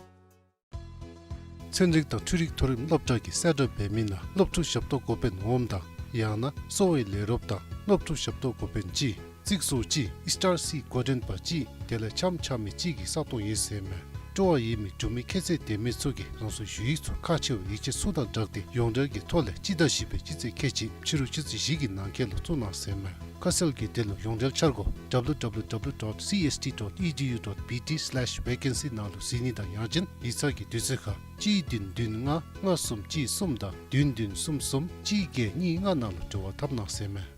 ཚན་རིག་དང་འཕྲུལ་རིག་མཐོ་རིམ་སློབ་གྲྭ་གིས་གསལ་བསྒྲགས་འབད་མི་ནང་སློབ་ཕྲུག་ཞབས་ཏོག་འགོ་དཔོན་འོགམ་དང་ཡང་ན་གསོ་བའི་ལས་རོགསཔ་དང་སློབ་ཕྲུག་ཞབས་ཏོག་འགོ་དཔོན་གཅིག་རྩིག་ཟུར་གཅིག་ཨིསི་ཊར་སི་འགོ་འདྲེན་པ་གཅིག་དེ་ལས་འཆམ་འཆམ་མི་གཅིག་གིས་ས་སྟོང་ཡོད་ཟེར་མས། སྤྲོ་བ་ཡོད་མི་འབྲུག་མི་ཁྱད་ཚད་ལྡན་མི་ཚུ་གིས་རང་སོའི་ཞུ་ཡིག་ཚུ་ཁག་ཆེ་བའི་ཡིག་ཆ་ཚུ་དང་སྦྲགས་ཏེ་ཡོངས་འབྲེལ་གྱི་ཐོག་ལས་སྤྱི་ཟླ་བཞི་པའི་སྤྱི་ཚེས་ཁལ་གཅིག་ཕྱི་རུ་ཆུ་ཚོད་བཞི་གི་ནང་འཁོད་ལུ་བཙུགས་གནང་ཟེར་མས། ཁ་གསལ་གྱི་དོན་ལུ་ཡོངས་འབྲེལ་འཆར་སྒོ་W W W dot C S T dot E D U dot B T slash vacancy ནང་ལུ་གཟིགས་ནི་དང་ཡང་ཅིན་ཡིག་ཚང་གི་དུས་ཚོད་ཁར་གཅིག་བདུན་བདུན་ལྔ་ལྔ་གསུམ་གཅིག་གསུམ་དང་བདུན་བདུན་གསུམ་གསུམ་གཅིག་བརྒྱད་གཉིས་ལྔ་ནང་ལུ་འབྲེལ་བ་འཐབ་གནང་ཟེར་མས།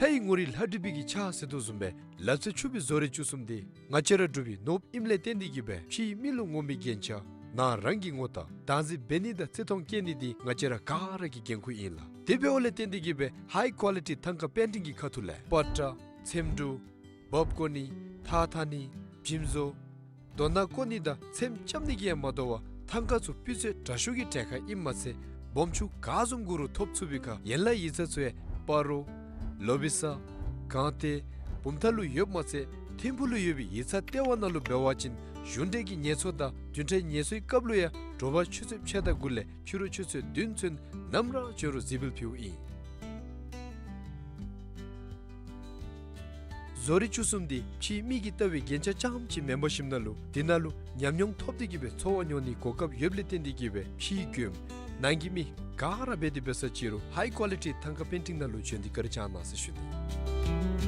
ལྷའི་ངོ་རིས་ལྷ་བྲིས་པའི་གི་ཕྱག་ཟེར་དོ་བཟུམ་སྦེ་ལག་རྩལ་ཕྱུག་པའི་བཟོ་རིག་བཅུ་གསུམ་འདི་ང་བཅས་ར་འབྲུག་པའི་ནོར་བུ་ཨིནམ་ལས་བརྟེན་ཏེ་གིས་སྦེ་ཕྱིའི་མི་ལུ་ངོམ་པའི་རྒྱན་ཆ་ནང་རང་གི་ངོ་རྟགས་བདག་འཛིན་འབད་ནི་དང་བརྩི་མཐོང་བསྐྱེད་ནི་འདི་ང་བཅས་ར་ག་ར་གི་འགན་ཁུར་ཨིན་ལགས། དེ་འབདཝ་ལས་བརྟེན་ཏེ་གིས་སྦེ་ཧའི་ཀོ་ལི་ཊི་ཐང་ཀ་པེན་ཊིང་གི་ཁ་ཐུག་ལས་པ་ཏྲ་ཚེམ་དྲུབ་འབག་བཀོ་ནི་ཐགས་འཐག་ནི་འཇིམ་བཟོ་རྡོ་ནག་བརྐོ་ནི་དང་ཚེམ་རྐྱབ་ནི་གིས་ཡང་མ་དོ་བར་ཐང་ཀ་ཚུ་སྤུས་ཚད་དྲག་ཤོས་ཀྱི་གྲལ་ཁར་ཨིནམ་མ་ཚད་སྦོམ་ཆུང་ག་བཟུམ་དགོ་རུང་ཐོབ་ཚུགས་པའི་ཁར་ཡན་ལག་ཡིག་ཚང་ཚུ་ཡང་སྤ་རོ་ལོ་བི་ས་དགོངས་ཏེ་བུམ་ཐང་ལུ་ཡོདཔ་མ་ཚད་ཐིམ་ཕུག་ལུ་ཡོད་པའི་ཡིག་ཚང་ལྟེ་བ་ནང་ལུ་འབད་བ་ཅིན་གཞུང་འབྲེལ་གྱི་ངལ་གསོ་དང་བདུན་ཕྲག་ངལ་གསོའི་སྐབས་ལུ་ཡང་དྲོ་པ་ཆུ་ཚོད་ཕྱེད་དང་དགུ་ལས་ཕྱི་རུ་ཆུ་ཚོད་བདུན་ཚུན་ནམ་ར་འབྱོན་རུང་གཟིགས་འབུལ་ཕུལཝ་ཨིན། བཟོ་རིག་བཅུ་གསུམ་འདི་ཕྱིའི་མི་གིས་ལྟ་བའི་རྒྱན་ཆ་རྐྱངམ་ཅིག་མེན་པར་ཞིནམ་ལས་འདི་ནང་ལུ་ཉམས་མྱོང་ཐོབ་སྟེ་གིས་སྦེ་འཚོ་བ་མྱོང་ནིའི་གོ་སྐབས་ཡོདཔ་ལས་བརྟེན་ཏེ་གིས་སྦེ་ཕྱིའི་མགྱོནམ་ནང་གི་མི་ག་ར་འབད་དེ་འབད་ས་ཅིག་རུང་ཧའི་ཀོ་ལི་ཊི་ཐང་ཀ་པེན་ཊིང་ནང་ལུ་བྱོན་ཏེ་བཀའ་དྲིན་བསྐྱང་གནང་ཟེར་ཞུ་ནི།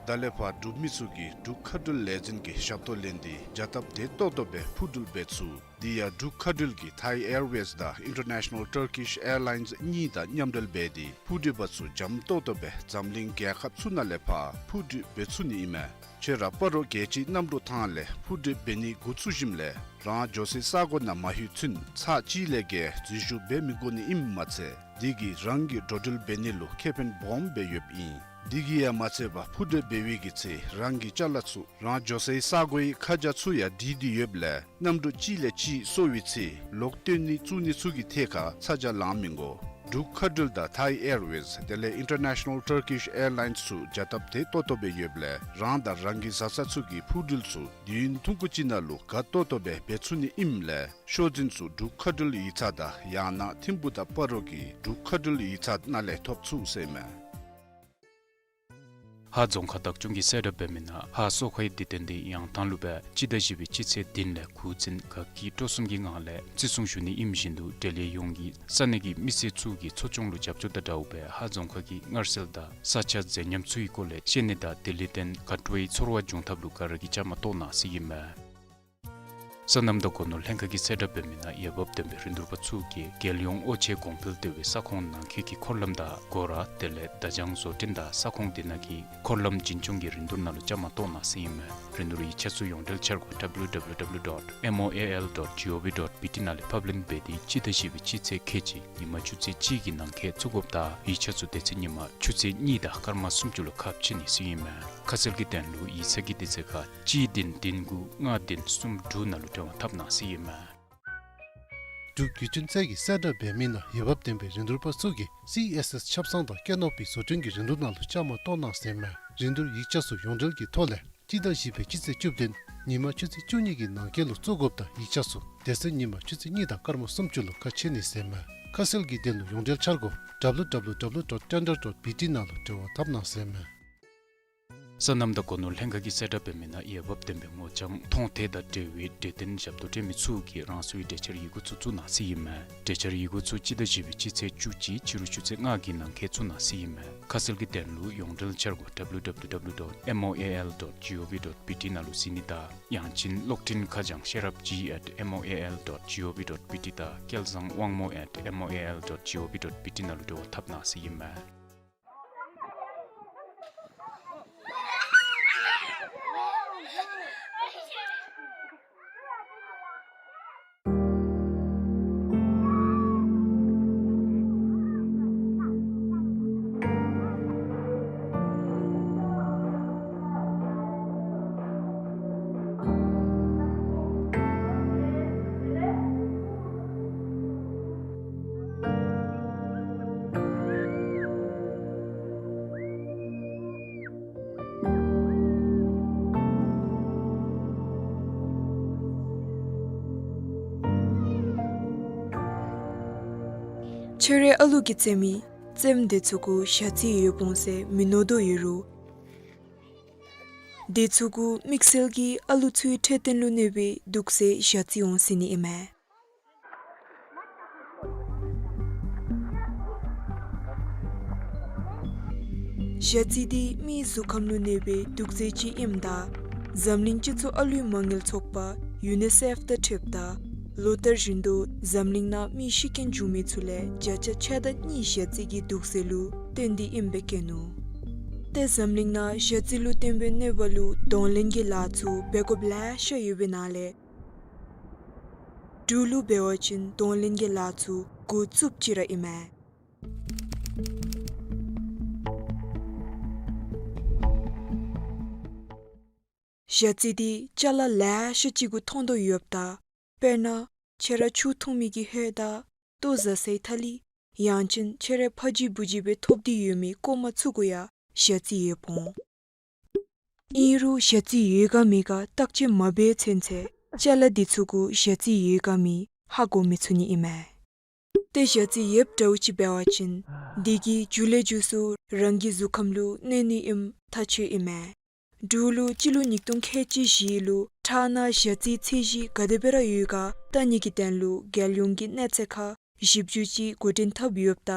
ད་ལས་ཕར་འབྲུག་མི་ཚུ་གིས་འབྲུག་མཁའ་འགྲུལ་ལས་འཛིན་གྱི་ཞབས་ཏོག་ལེན་ཏེ་བྱ་སྟབས་བདེ་ཏོག་ཏོ་སྦེ་འཕུར་འགྲུལ་འབད་ཚུགས། དེ་ཡང་འབྲུག་མཁའ་འགྲུལ་གྱིས་Thai Airways དང་International Turkish Airlines གཉིས་དང་མཉམ་འབྲེལ་འབད་དེ་འཕུར་འགྲུལ་པ་ཚུ་འཇམ་ཏོག་ཏོ་སྦེ་འཛམ་གླིང་རྒྱལ་ཁབ་ཚུ་ནང་ལས་ཕར་འཕུར་འགྲུལ་འབད་ཚུགས་ནི་ཨིན་མས། ཁྱོད་ར་སྤ་རོ་རྒྱལ་སྤྱིའི་གནམ་གྲུ་ཐང་ལས་འཕུར་འགྲུལ་འབད་ནི་འགོ་བཙུགས་ཞིནམ་ལས་རང་འགྱོ་སའི་ས་གོ་ནང་མ་ལྷོད་ཚུན་ཚར་གཅིག་ལས་བརྒལ་འཛུལ་ཞུགས་འབད་མི་དགོ་ནི་ཨིནམ་མ་ཚད་དེ་གིས་རང་གི་འགྲོ་འགྲུལ་འབད་ནི་ལུ་ཁེ་ཕན་སྦོམ་སྦེ་ཡོདཔ་ཨིན། དེ་གིས་ཡང་མ་ཚད་པར་འཕུར་འགྲུལ་འབད་བའི་གི་ཚེ་རང་གི་ཅ་ལ་ཚུ་རང་འགྱོ་སའི་ས་གོའི་ཁ་བྱང་ཚུ་ཡང་བྲིས་ཏེ་ཡོདཔ་ལས་གནམ་གྲུ་གཅིག་ལས་གཅིག་སོར་བའི་ཚེ་ལོག་བཏོན་ནི་བཙུགས་ནི་ཚུ་གི་ཐད་ཁར་ཚ་གྱང་ལང་མི་དགོ། འབྲུག་མཁའ་འགྲུལ་དང་Thai Airways དེ་ལས་International Turkish Airlines ཚུ་བྱ་སྟབས་བདེ་ཏོག་ཏོ་སྦེ་ཡོདཔ་ལས་རང་དང་རང་གི་བཟའ་ཚང་ཚུ་གི་འཕུར་འགྲུལ་ཚུ་དུས་ཡུན་ཐུང་ཀུ་ཅིག་ནང་ལུ་དགའ་ཏོག་ཏོ་སྦེ་འབད་ཚུགས་ནི་ཨིནམ་ལས་ཤོག་འཛིན་ཚུ་འབྲུག་མཁའ་འགྲུལ་ཡིག་ཚང་དང་ཡང་ན་ཐིམ་ཕུག་དང་སྤ་རོ་གི་འབྲུག་མཁའ་འགྲུལ་ཡིག་ཚང་ནང་ལས་ཐོབ་ཚུགས་ཟེར་མས། ཧཱ་རྫོང་ཁག་བདག་སྐྱོང་གིས་གསལ་བསྒྲགས་འབད་མི་ནང་ཧཱ་གསོ་ཁའི་དུས་སྟོན་འདི་ཡང་ཐང་ལུ་སྦེ་སྤྱི་ཟླ་བཞི་པའི་སྤྱི་ཚེས་བདུན་ལས་དགུ་ཚུན་དགའ་སྐྱིད་སྤྲོ་གསུམ་གྱི་ངང་ལས་བརྩི་སྲུང་ཞུ་ནི་ཨིནམ་བཞིན་དུ་འབྲེལ་ཡོད་ཡོངས་ཀྱིས་ས་གནས་ཀྱི་མི་སེར་ཚུ་གིས་འཚོ་སྐྱོང་ལུ་རྒྱབ་སྐྱོར་དང་འདྲཝ་སྦེ་ཧཱ་རྫོང་ཁག་གི་མངར་ཟས་དང་ས་ཆ་མཛེས་ཉམས་ཚུ་གི་སྐོར་ལས་ཤེས་ནི་དང་དེ་ལས་བརྟེན་དགའ་སྤྲོའི་ཚོར་བ་འབྱུང་ཐབས་ལུ་ག་ར་གིས་བཅའ་མར་གཏོགས་གནང་ཟེར་ཨིན་མས། སོ་ནམ་དང་སྒོ་ནོར་ལྷན་ཁག་གིས་གསལ་བསྒྲགས་འབད་མི་ནང་འོས་འབབ་ལྡན་པའི་རིན་བསྡུར་པ་ཚུ་གིས་རྒྱལ་ཡོངས་ཨོ་ཆས་གོང་འཕེལ་ལྟེ་བའི་ས་ཁོངས་ནང་འཁོད་ཀྱི་འཁོར་ལམ་དང་སྒོ་ར་དེ་ལས་བརྡ་བྱང་བཟོ་སྐྲུན་དང་ས་ཁོངས་དེ་ནང་གི་འཁོར་ལམ་འཛིན་སྐྱོང་གི་རིན་བསྡུར་ནང་ལུ་བཅའ་མར་གཏོགས་གནང་ཟེར་ཨིན་མས། རིན་བསྡུར་ཡིག་ཆ་ཚུ་ཡོངས་འབྲེལ་འཆར་སྒོ་W W W dot M O A L dot G O V dot B T ནང་ལས་ཕབ་ལེན་འབད་དེ་སྤྱི་ཟླ་བཞི་པའི་སྤྱི་ཚེས་ཁལ་གཅིག་ཉིན་མ་ཆུ་ཚོད་གཅིག་གི་ནང་འཁོད་བཙུགས་དགོཔ་དང་ཡིག་ཆ་ཚུ་དེ་ཚེ་ཉིན་མ་ཆུ་ཚོད་གཉིས་དང་སྐར་མ་སུམ་ཅུ་ལུ་ཁ་ཕྱེ་ནི་ཟེར་ཨིན་མས། ཁ་གསལ་གྱི་དོན་ལུ་ཡིག་ཚང་གི་དུས་ཚོད་ཁར་གཅིག་བདུན་བདུན་དགུ་ལྔ་བདུན་གསུམ་དྲུག་ནང་ལུ་འབྲེལ་བ་འཐབ་གནང་ཟེར་ཨིན་མས། འབྲུག་བརྒྱུད་འཕྲིན་ཚད་ཀྱིས་གསལ་བསྒྲགས་འབད་མི་ནང་འོས་འབབ་ལྡན་པའི་རིན་བསྡུར་པ་ཚུ་གིས་སི་ཨེསི་ཨེསི་ཆབ་གསང་དང་ཀེ་ནོ་པི་བཟོ་སྐྲུན་གྱི་རིན་བསྡུར་ནང་ལུ་བཅའ་མར་གཏོགས་གནང་ཟེར་ཨིན་མས། རིན་བསྡུར་ཡིག་ཆ་ཚུ་ཡོངས་འབྲེལ་གྱི་ཐོག་ལས་སྤྱི་ཟླ་བཞི་པའི་སྤྱི་ཚེས་བཅུ་བདུན་ཉིན་མ་ཆུ་ཚོད་བཅུ་གཉིས་ཀྱི་ནང་འཁོད་ལུ་བཙུགས་དགོཔ་དང་ཡིག་ཆ་ཚུ་དེ་ཚེ་ཉིན་མ་ཆུ་ཚོད་གཉིས་དང་སྐར་མ་སུམ་ཅུ་ལུ་ཁ་ཕྱེ་ནི་ཟེར་ཨིན་མས། ཁ་གསལ་གྱི་དོན་ལུ་ཡོངས་འབྲེལ་འཆར་སྒོ་W W W dot tender dot B T ནང་ལུ་འབྲེལ་བ་འཐབ་གནང་ཟེར་ཨིན་མས། སོ་ནམ་དང་སྒོ་ནོར་ལྷན་ཁག་གིས་གསལ་བསྒྲགས་འབད་མི་ནང་འོས་འབབ་ལྡན་པའི་སྔོ་ལྗང་མཐོང་ཐོས་དང་འབྲེལ་བའི་གྲོས་དོན་ཞབས་ཏོག་སྤྲོད་མི་ཚུ་གིས་རང་སོའི་གྲོས་འཆར་ཡི་གུ་ཚུ་བཙུགས་གནང་ཟེར་ཨིན་མས། གྲོས་འཆར་ཡི་གུ་ཚུ་སྤྱི་ཟླ་བཞི་པའི་སྤྱི་ཚེས་བཅུ་གཅིག་ཕྱི་རུ་ཆུ་ཚོད་ལྔ་གི་ནང་འཁོད་བཙུགས་གནང་ཟེར་ཨིན་མས། ཁ་གསལ་གྱི་དོན་ལུ་ཡོངས་འབྲེལ་འཆར་སྒོ་W W W dot M O A L dot G O V dot B T ནང་ལུ་གཟིགས་ནི་དང་ཡང་ཅིན་གློག་འཕྲིན་ཁ་བྱང་ཤེས་རབ་G at M O A L dot G O V dot B T དང་སྐལ་བཟང་དབང་མོ་at M O A L dot G O V dot B T ནང་ལུ་འབྲེལ་བ་འཐབ་གནང་ཟེར་ཨིན་མས། ཁྱོད་རའི་ཨ་ལུ་གིས་བཙེམ་མི་བཙེམ་དེ་ཚུ་གུ་ཞ་རྩི་ཡོདཔ་འོང་ཟེར་མི་མནོ་དོ་ཡོད་རུང་། དེ་ཚུ་གུ་དམིགས་བསལ་གྱིས་ཨ་ལུ་ཚུའི་འཕྲོད་བསྟེན་ལུ་གནོད་པའི་དུག་རྫས་ཞ་རྩི་འོང་ཟེར་ནི་ཨིན་མས། ཞ་རྩི་འདི་མིའི་གཟུགས་ཁམས་ལུ་གནོད་པའི་དུག་རྫས་ཅིག་ཨིནམ་ད་འཛམ་གླིང་སྤྱི་ཚོགས་ཨ་ལུའི་མ་དངུལ་ཚོགས་པ་ཡུ་ནི་སེཕ་དང་འཁྲིལཝ་ད་ལོ་ལྟར་བཞིན་དུ་འཛམ་གླིང་ནང་མི་ཤི་རྐྱེན་བྱུང་མི་ཚུ་ལས་བརྒྱ་ཆ་ཕྱེད་དང་གཉིས་ཞ་རྩི་གི་དུག་རྫས་ལུ་བརྟེན་ཏེ་ཨིནམ་སྦེ་བཀོད་ནུག། ཏེ་འཛམ་གླིང་ནང་ཞ་རྩི་ལུ་བརྟེན་པའི་གནོད་པ་ལུ་གདོང་ལེན་གྱི་ལཱ་ཚུ་འབད་དགོཔ་ལེ་ཤ་ཡོད་པའི་ནང་ལས་འབྲུག་ལུ་འབད་བ་ཅིན་གདོང་ལེན་གྱི་ལཱ་ཚུ་འགོ་བཙུགསཔ་ཅིག་ར་ཨིན་མས། ཞ་རྩི་འདི་ཅ་ལ་ལེ་ཤ་ཅིག་གུ་མཐོང་དོ་ཡོདཔ་ད་དཔེར་ན་ཁྱོད་ར་ཆུ་འཐུང་མི་གི་ཧོད་དང་ལྟོ་བཟའ་སའི་ཐ་ལི་ཡང་ཅིན་ཁྱོད་རའི་ཕ་ཇི་བུ་ཇི་སྦེ་ཐོབ་སྟེ་ཡོད་མི་ལྐོག་མ་ཚུ་གུ་ཡང་ཞ་རྩི་ཡོདཔ་འོང་། ཨིན་རུང་ཞ་རྩི་ཡོད་ག་མེད་ག་བརྟག་དཔྱད་མ་འབད་ཚུན་ཚོད་ཅ་ལ་འདི་ཚུ་གུ་ཞ་རྩི་ཡོད་ག་མེད་ཧ་གོ་མི་ཚུགས་ནི་ཨིན་མས། ཏེ་ཞ་རྩི་ཡོདཔ་འདྲཝ་ཅིག་འབད་བ་ཅིན་དེ་གིས་མཇུག་ལས་མཇུག་སུ་རང་གི་གཟུགས་ཁམས་ལུ་གནོད་ནི་ཨིནམ་ཐག་ཆོད་ཨིན་མས། འབྲུག་ལུ་སྤྱི་ལོ་ཉིས་སྟོང་ཁལ་གཅིག་བཞི་ལུ་ཁྲག་ནང་ཞ་རྩིའི་ཚད་གཞི་ག་དེ་སྦེ་ར་ཡོད་ག་བལྟ་ནི་གི་དོན་ལུ་རྒྱལ་ཡོངས་ཀྱི་གནས་ཚད་ཁར་ཞིབ་འཇུག་ཅིག་འགོ་འདྲེན་འཐབ་ཡོདཔ་ད་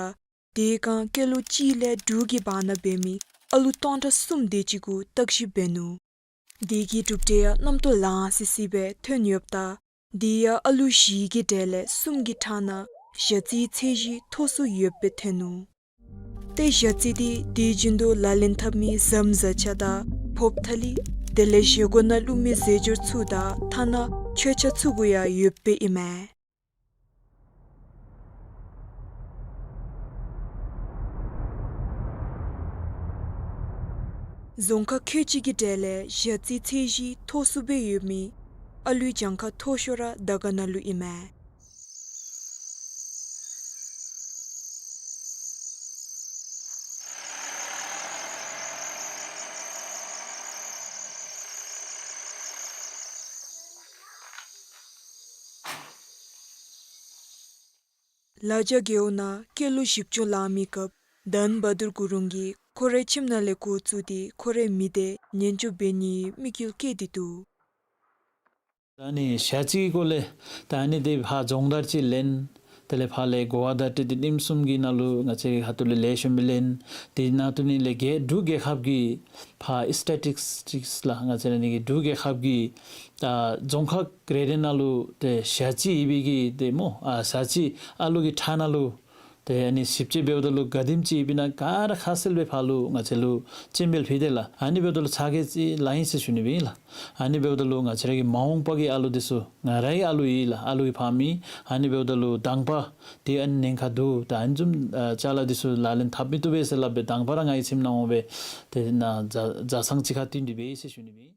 དེ་སྒང་སྐྱེས་ལོ་གཅིག་ལས་དྲུག་གི་བར་ན་འབད་མི་ཨ་ལུ་སྟོང་ཕྲག་གསུམ་དེ་ཅིག་གུ་བརྟག་ཞིབ་འབད་ནུག། དེ་གི་གྲུབ་འབྲས་ཡང་རྣམ་རྟོག་ལང་སི་སི་སྦེ་ཐོན་ཡོདཔ་ད་དེ་ཡང་ཨ་ལུ་བཞི་གི་གྲས་ལས་གསུམ་གྱི་ཁྲག་ནང་ཞ་རྩིའི་ཚད་གཞི་མཐོ་སུ་ཡོདཔ་སྦེ་ཐོན་ནུག། ཏེ་ཞ་རྩི་འདི་དུས་རྒྱུན་དུ་ལག་ལེན་འཐབ་མི་ཟམ་བཟའ་ཆས་དང་ཕོརཔ་ཐ་ལི་དེ་ལས་བཞེས་སྒོ་ནང་བླུག་མི་རྫས་སྦྱོར་ཚུ་དང་ཐ་ན་མཆོད་ཆས་ཚུ་གུ་ཡང་ཡོདཔ་སྦེ་ཨིན་མས། རྫོང་ཁག་ཁལ་གཅིག་གི་གྲས་ལས་ཞ་རྩིའི་ཚད་གཞི་མཐོ་སུ་སྦེ་ཡོད་མི་ཨ་ལུའི་གྱངས་ཁ་མཐོ་ཤོས་ར་དར་དཀར་ན་ལུ་ཨིན་མས། ལ་རྒྱ་རྒེད་འོག་ནང་སྐྱེས་ལོ་བཞི་བཅུ་ལང་མི་སྐབས་དྷན་བྷ་དུར་གུ་རུང་གིས་ཁོ་རའི་ཁྱིམ་ནང་ལས་འགོ་བཙུགས་ཏེ་ཁོ་རའི་མི་སྡེ་ཉེན་སྐྱོབ་འབད་ནིའི་དམིགས་ཡུལ་བསྐྱེད་དེ་འདུག། ད་ནི་ཞ་རྩིའི་སྐོར་ལས་ད་ནི་དེ་ཕར་སྦྱོང་བརྡར་ཅིག་ལེན། དེ་ལས་ཕར་ལས་གོ་བ་དང་འཁྲིལ་ཏེ་ཉིནམ་གསུམ་གྱི་ནང་ལུ་ང་བཅས་ཁ་ཐུག་ལས་ལེགས་ཤོམ་སྦེ་ལེན། དེ་ནང་དུ་ནི་ལས་རྒྱལ་འབྲུག་རྒྱལ་ཁབ་ཀྱི་ཕར་སི་ཊེ་ཊིག་སི་ལགས། ང་བཅས་ར་ཨ་ནི་གི་འབྲུག་རྒྱལ་ཁབ་ཀྱི་ཨ་རྫོང་ཁག་རེ་རེ་ནང་ལུ་ཏེ་ཞ་རྩི་ཡོད་པའི་གི་ཏེ་སྨོ། ཨ་ཞ་རྩི་ཨ་ལུ་གི་ཁྲག་ནང་ལུ་ཏེ་ཨ་ནི་ཞིབ་དཔྱད་འབདཝ་ད་ལུ་ག་དེམ་ཅིག་ཡོདཔ་ཨིན་ན་ག་ར་ཁ་གསལ་སྦེ་ཕར་ལུ་ང་བཅས་ལུ་སྤྱན་འབུལ་ཕུལ་དེས་ལགས། ཨ་ནི་འབདཝ་ད་ལུ་ཚ་གྱང་ཅིག་ལང་ཡི་ཟེར་ཞུ་ནི་སྦེ་ཨིན་ལགས། ཨ་ནི་འབདཝ་ད་ལུ་ང་བཅས་ར་གི་མ་འོངས་པ་གི་ཨ་ལུ་འདི་ཚུ་ང་རའི་ཨ་ལུ་ཨིན་ལགས། ཨ་ལུ་གི་ཕམ་ཨིན། ཨ་ནི་འབདཝ་ད་ལུ་དང་པ་ཏེ་ཨ་ནི་ཉེན་ཁ་འདུག། ད་ཨ་ནི་བཟུམ་ཨ་ཅ་ལ་འདི་ཚུ་ལག་ལེན་འཐབ་མི་བཏུབ་པས་ཟེར་སླབ་སྦེ་དང་པ་ར་ང་གི་ཁྱིམ་ནང་འོང་སྦེ་ཏེ་ནཱ་བཟའ་བཟའ་ཚང་གཅིག་ཁར་བསྟུན་ཏེ་འབད་ཡི་ཟེར་ཞུ་ནི་སྦེ་ཨིན།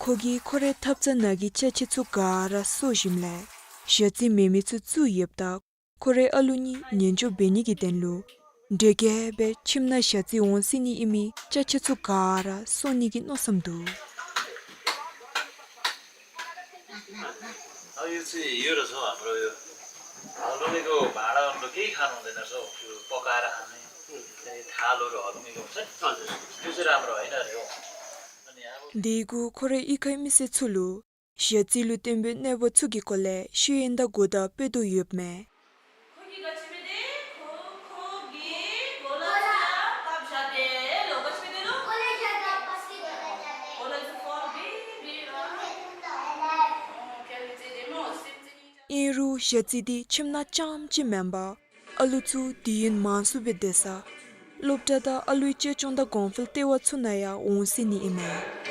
ཁོ་གིས་ཁོ་རའི་ཐབ་ཚང་ནང་གི་ཅ་ཆས་ཚུ་ག་ར་གསོ་ཞིནམ་ལས་ཞ་རྩི་མེད་མི་ཚུ་བཙུགས་ཡོདཔ་ད་ཁོ་རའི་ཨ་ལུ་གཉིས་ཉེན་སྐྱོབ་འབད་ནི་གི་དོན་ལུ་འདྲེ་རྒྱས་སྦེ་ཁྱིམ་ནང་ཞ་རྩི་འོང་སྲིད་ནི་ཨིན་མི་ཅ་ཆས་ཚུ་ག་ར་གསོ་ནི་གི་མནོ་བསམ་འདུག། དེ་གུ་ཁོ་རའི་གཡུས་ཁའི་མི་སེར་ཚུ་ལུ་ཞ་རྩི་ལུ་བརྟེན་པའི་གནོད་པ་ཚུ་གི་སྐོར་ལས་ཤེས་ཡོན་དང་གོ་བརྡ་སྤེལ་དོ་ཡོདཔ་མས། ཨིན་རུང་ཞ་རྩི་འདི་ཁྱིམ་ནང་རྐྱངམ་གཅིག་མེན་པར་ཨ་ལུ་ཚུ་དུས་ཡུན་མང་སུ་སྦེ་སྡོད་ས་སློབ་གྲྭ་དང་ཨ་ལུའི་གཅེས་སྐྱོང་དང་གོང་འཕེལ་ལྟེ་བ་ཚུ་ནང་ཡང་འོང་སྲིད་ནི་ཨིན་མས།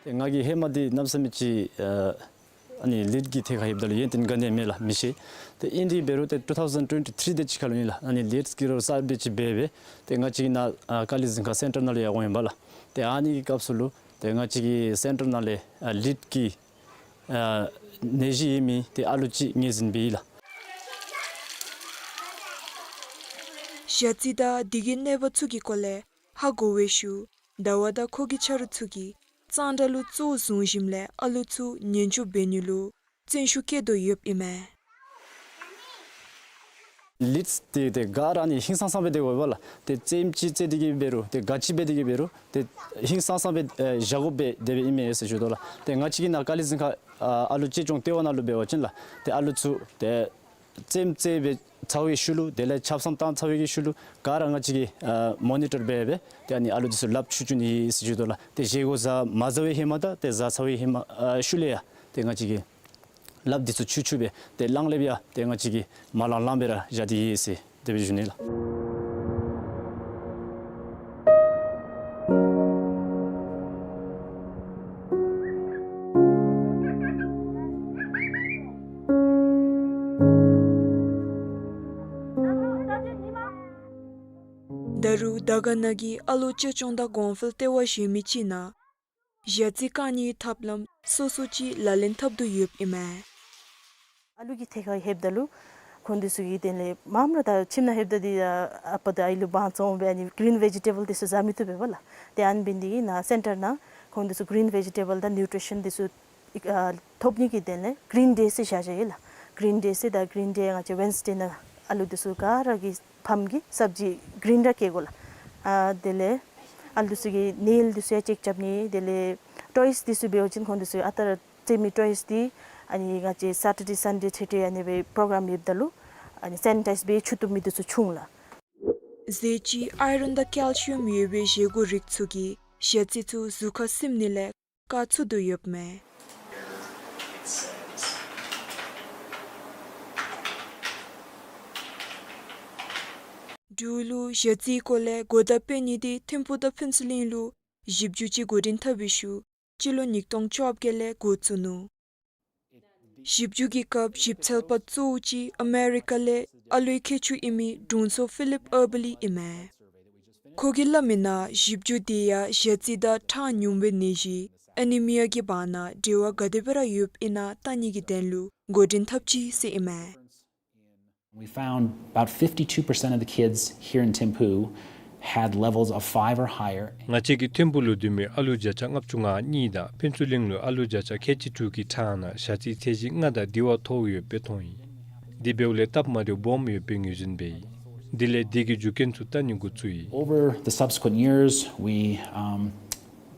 ཏེ་ང་གིས་ཧེ་མ་འདི་གནམ་མེད་ས་མེད་ཅིག་ཨ་ཨ་ནི་ལིཌ་ཀྱི་ཐད་ཁར་ལྷོདཔ་ད་ལུ་ཡོན་ཏན་ག་ནི་ཡང་མེད་ལགས། མི་ཤེས། ཏེ་ཨིན་རུང་འབད་རུང་ཏེ་ཊུ་ཐའུ་ཟེན་ཊུ་ཝེན་ཊི་ཐིརི་དེ་ཅིག་ཁར་ལུ་ཨིན་ལགས། ཨ་ནི་ལིཌ་ཀྱི་རོགས་གསརཔ་སྦེ་ཅིག་འབད་སྦེ་ཏེ་ང་བཅས་ཀྱི་ནཱ་ཨ་ཀ་ལི་གཟིམ་ཁང་སེན་ཊར་ནང་ལུ་ཡང་འོང་ཡི་པ་ལགས། ཏེ་ཨ་ནི་གི་སྐབས་སུ་ལུ་ཏེ་ང་བཅས་ཀྱི་སེན་ཊར་ནང་ལས་ཨ་ལིཌ་ཀྱི་ཨ་ནད་གཞི་ཡོད་མི་ཏེ་ཨ་ལུ་ཅིག་ངོས་འཛིན་འབད་ཡི་ལགས། ཞ་རྩི་དང་དེ་གི་གནོད་པ་ཚུ་གི་སྐོར་ལས་ཧ་གོ་བའི་ཤུལ་ཟླ་བ་དང་ཁོ་གི་ཆ་རོགས་ཚུ་གིས་གཙང་སྦྲ་ལུ་གཙོ་བོ་བཟུང་ཞིནམ་ལས་ཨ་ལུ་ཚུ་ཉེན་སྐྱོབ་འབད་ནི་ལུ་བརྩོན་ཤུགས་བསྐྱེད་དོ་ཡོདཔ་ཨིན་མས། ལིཌ་འདི་ཏེ་ག་ར་ཨ་ནི་ཧིང་སངས་སངས་སྦེ་སྡོད་དགོ་པས་ལགས། ཏེ་རྩེདམོ་ཅིག་རྩེ་སྟེ་གི་འབད་རུང་ཏེ་ག་ཅི་འབད་དེ་གི་འབད་རུང་ཏེ་ཧིང་སངས་སངས་སྦེ་ཨེ་བཞག་དགོ་པས་དེ་སྦེ་ཨིན་མས་ཟེར་ཞུ་དོ་ལགས། ཏེ་ང་བཅས་ཀྱི་ནཱ་ཀ་ལི་གཟིམ་ཁང་ཨ་ཨ་ལུ་གཅེས་སྐྱོང་ལྟེ་བ་ནང་ལུ་འབད་བ་ཅིན་ལགས་ཏེ་ཨ་ལུ་ཚུ་ཏེ་རྩེདམོ་རྩེ་སྦེ་ཚར་བའི་ཤུལ་ལུ་དེ་ལས་ཆབ་གསང་བཏང་ཚར་བའི་གི་ཤུལ་ལུ་ག་ར་ང་བཅས་ཀྱིས་ཨ་མོ་ནི་ཊར་འབད་སྦེ་ཏེ་ཨ་ནི་ཨ་ལུ་འདི་ཚུ་ལགཔ་འཁྱུ་འཁྱུ་ནི་ཨིན་ཟེར་ཞུ་དོ་ལགས། ཏེ་བཞེས་སྒོ་བཟའ་མ་བཟའ་བའི་ཧེ་མ་དང་ཏེ་བཟའ་ཚར་བའི་ཧེ་མ་ཨ་ཤུལ་ལས་ཡང་ཏེ་ང་བཅས་ཀྱིས་ལགཔ་འདི་ཚུ་འཁྱུ་འཁྱུ་སྦེ་ཏེ་གླང་ལེབ་ཡང་ཏེ་ང་བཅས་ཀྱིས་མ་ལང་ལང་སྦེ་ར་བཞག་སྟེ་ཡོད་ཟེར་དེ་སྦེ་ཞུ་ནི་ལགས། ད་རུང་དར་དཀར་ནང་གི་ཨ་ལོ་གཅེས་སྐྱོང་དང་གོང་འཕེལ་ལྟེ་བ་གཞན་མི་ཅིག་ནང་ཞ་རྩི་བཀག་ནིའི་ཐབས་ལམ་སོ་སོ་ཅིག་ལག་ལེན་འཐབ་དོ་ཡོདཔ་ཨིན་མས། ཨ་ལུ་གི་ཐད་ཁར་ལྷོདཔ་ད་ལུ་ཁོང་འདི་ཚུ་གི་དོན་ལས་མངམ་ར་ད་ཁྱིམ་ནང་ལྷོདཔ་ད་འདི་ཨ་པ་དང་ཨའི་ལུ་དབང་བཙོང་སྦེ་ཨ་ནི་གི་རིན་བེ་ཇི་ཊེ་བཱལ་འདི་ཚུ་བཟའ་མི་བཏུབ་པས་པ་ལགས། ཏེ་ཨ་ནི་འབད་ནི་འདི་གིས་ནཱ་སེན་ཊར་ནང་ཁོང་འདི་ཚུ་གི་རིན་བེ་ཇི་ཊེ་བཱལ་དང་ནིའུ་ཊི་རི་ཤཱན་འདི་ཚུ་ཨ་ཐོབ་ནི་གི་དོན་ལས་གི་རིན་ཌེ་ཟེར་བཞག་བཞགཔ་ཨིན་ལགས། གི་རིན་ཌེ་ཟེར་ད་གི་རིན་ཌེ་ང་བཅས་ཝེནསི་ཌེ་ནང་ཨ་ལུ་འདི་ཚུ་ག་ར་གི་ཕམ་གིས་སབ་ཇི་གི་རིན་ར་བཀལ་དགོ་ལགས། ཨ་དེ་ལས་ཨ་ལུ་འདི་ཚུ་གི་ནེལ་འདི་ཚུ་ཡང་ཅེཀ་རྐྱབ་ནི། དེ་ལས་ཊོའིས་འདི་ཚུ་འབད་བ་ཅིན་ཁོང་འདི་ཚུ་ཨ་རྟག་ར་རྩེད་མི་ཊོའིས་འདི་ཨ་ནི་ང་བཅས་སེ་ཊར་ཌེ་སན་ཌེ་ཐེ་ཐེ་ཨ་ནི་སྦེ་པོ་རོ་གརམ་ཡོདཔ་ད་ལུ་ཨ་ནི་སེ་ནི་ཊའིཛ་འབད་འཁྱུ་བཏུབ་མི་འདི་ཚུ་བྱུང་ལགས། ཟས་ཅིག་ཨའི་རོན་དང་ཀེལ་ཤི་ཡམ་ཡོད་པའི་བཞེས་སྒོ་རིགས་ཚུ་གིས་ཞ་རྩི་ཚུ་གཟུགས་ཁར་སིམ་ནི་ལས་བཀག་ཚུགས་དོ་ཡོདཔ་མས། འབྲུག་ལུ་ཞ་རྩིའི་སྐོར་ལས་གོ་བརྡ་སྤེལ་ནི་འདི་ཐིམ་ཕུག་དང་ཕུན་ཚོགས་གླིང་ལུ་ཞིབ་འཇུག་ཅིག་འགོ་འདྲེན་འཐབ་པའི་ཤུལ་སྤྱི་ལོ་ཉིས་སྟོང་བཅོ་བརྒྱད་ལས་འགོ་བཙུགས་ནུག། ཞིབ་འཇུག་གི་སྐབས་ཞིབ་འཚོལ་པ་གཙོ་བོ་ཅིག་ཨ་མེ་རི་ཀ་ལས་ཨ་ལོའི་ཁྱད་ཆོས་ཨིན་མི་དྲུང་འཚོ་ཕི་ལིབ་ཨར་བི་ལི་ཨིན་མས། ཁོ་གིས་སླབ་མིའི་ནང་ཞིབ་འཇུག་འདི་ཡང་ཞ་རྩི་དང་ཁྲག་ཉུང་བའི་ནད་གཞི་ཨེ་ནི་མི་ཡ་གི་བར་ན་འབྲེལ་བ་ག་དེ་སྦེ་ར་ཡོདཔ་ཨིན་ན་བལྟ་ནི་གི་དོན་ལུ་འགོ་འདྲེན་འཐབ་ཅི་ཟེར་ཨིན་མས། We found about fifty-two percent of the kids here in Thimphu had levels of five or higher. ང་བཅས་ཀྱིས་ཐིམ་ཕུག་ལུ་སྡོད་མི་ཨ་ལུ་བརྒྱ་ཆ་ལྔ་བཅུ་ང་གཉིས་དང་ཕུན་ཚོགས་གླིང་ལུ་ཨ་ལུ་བརྒྱ་ཆ་ཁལ་གཅིག་དྲུག་གི་ཁྲག་ནང་ཞ་རྩིའི་ཚད་གཞི་ལྔ་དང་འདི་བ་མཐོ་ཡོདཔ་སྦེ་མཐོང་ཡི། དེ་འབདཝ་ལས་སྟབས་མ་བདེཝ་སྦོམ་ཡོདཔ་སྦེ་ངོས་འཛིན་འབད་ཡི། དེ་ལས་དེ་གི་རྒྱུ་རྐྱེན་ཚུ་བལྟ་ནི་འགོ་བཙུགས་ཡི། Over the subsequent years, we um,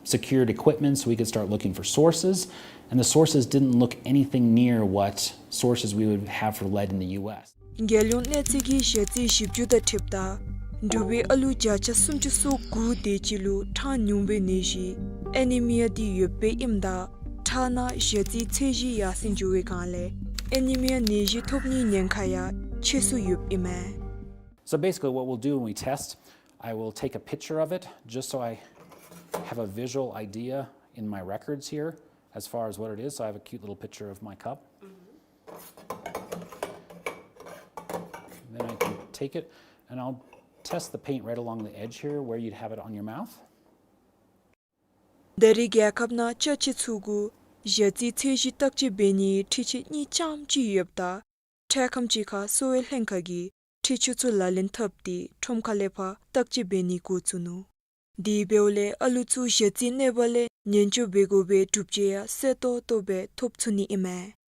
secured equipment so we could start looking for sources, and the sources didn't look anything near what sources we would have for lead in the U S. རྒྱལ་ཡོངས་གནས་ཚད་ཀྱི་ཞ་རྩི་བཞི་བཅུ་དང་འཁྲིལཝ་ད་འབྲུག་པའི་ཨ་ལུ་བརྒྱ་ཆ་སུམ་ཅུ་སོ་དགུ་དེ་ཅིག་ལུ་ཁྲག་ཉུང་བའི་ནད་གཞི་ཨེ་ནི་མི་ཡ་འདི་ཡོདཔ་ཨིནམ་ད་ཁྲག་ནང་ཞ་རྩིའི་ཚད་གཞི་ཡར་སེང་འགྱོ་བའི་སྒང་ལས་ཨེ་ནི་མི་ཡ་ནད་གཞི་ཐོབ་ནིའི་ཉེན་ཁ་ཡང་ཆེ་སུ་ཡོདཔ་ཨིན་མས། So basically, what we'll do when we test, I will take a picture of it just so I have a visual idea in my records here as far as what it is. So I have a cute little picture of my cup. Then I can take it and I'll test the paint right along the edge here where you'd have it on your mouth. ད་རེས་རྒྱལ་ཁབ་ནང་ཅ་ཆས་ཚུ་གུ་ཞ་རྩིའི་ཚད་གཞི་བརྟག་དཔྱད་འབད་ནིའི་འཕྲུལ་ཆས་གཉིས་ཙམ་ཅིག་ཡོདཔ་ད་འཕྲལ་ཁམས་ཅིག་ཁར་གསོ་བའི་ལྷན་ཁག་གིས་འཕྲུལ་ཆས་ཚུ་ལག་ལེན་འཐབ་སྟེ་ཁྲོམ་ཁ་ལས་ཕར་བརྟག་དཔྱད་འབད་ནི་འགོ་བཙུགས་ནུག། དེ་འབདཝ་ལས་ཨ་ལུ་ཚུ་ཞ་རྩིའི་གནོད་པ་ལས་ཉེན་བཅོལ་འབད་དགོ་པའི་སྒྲུབ་བྱེད་ཡང་གསལ་ཏོག་ཏོ་སྦེ་ཐོབ་ཚུགས་ནི་ཨིན་མས།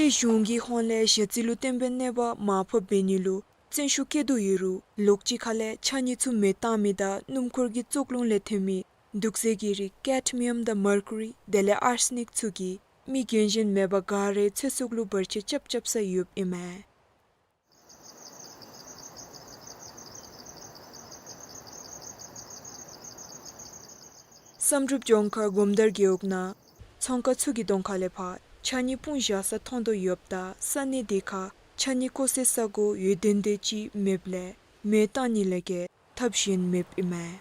ཏེ་གཞུང་གི་ཧོངས་ལས་ཞ་རྩི་ལུ་བརྟེན་པའི་གནོད་པ་མར་ཕབ་འབད་ནི་ལུ་བརྩོན་ཤུགས་བསྐྱེད་དོ་ཡོད་རུང་ལོགས་ཅིག་ཁ་ལས་ཕྱགས་སྙིགས་ཚུ་མེ་བཏང་མི་དང་སྣུམ་འཁོར་གྱི་བཙོག་རླུང་ལས་ཐོན་མི་དུག་རྫས་ཀྱི་རིགས་ཀེཌ་མི་ཡམ་དང་མར་ཀུ་རི་དེ་ལས་ཨར་སི་ནིཀ་ཚུ་གིས་མི་རྒན་གཞོན་མེད་པར་ག་རའི་ཚེ་སྲོག་ལུ་བར་ཆད་རྐྱབ་རྐྱབ་ས་ཡོདཔ་ཨིན་མས། བསམ་གྲུབ་ལྗོངས་མཁར་སྒོམ་དར་རྒེད་འོག་ནང་ཚོང་ཁང་ཚུ་གི་གདོང་ཁ་ལས་ཕར་ཕྱགས་སྙིགས་སྤུངས་བཞག་ས་མཐོང་དོ་ཡོདཔ་ད་ས་གནས་དེ་ཁར་ཕྱགས་སྙིགས་བཀོ་སའི་ས་སྒོ་ཡོད་དོན་དེ་ཅིག་མེདཔ་ལས་མེ་བཏང་ནི་ལས་བརྒལ་ཐབས་གཞན་མེདཔ་ཨིན་མས།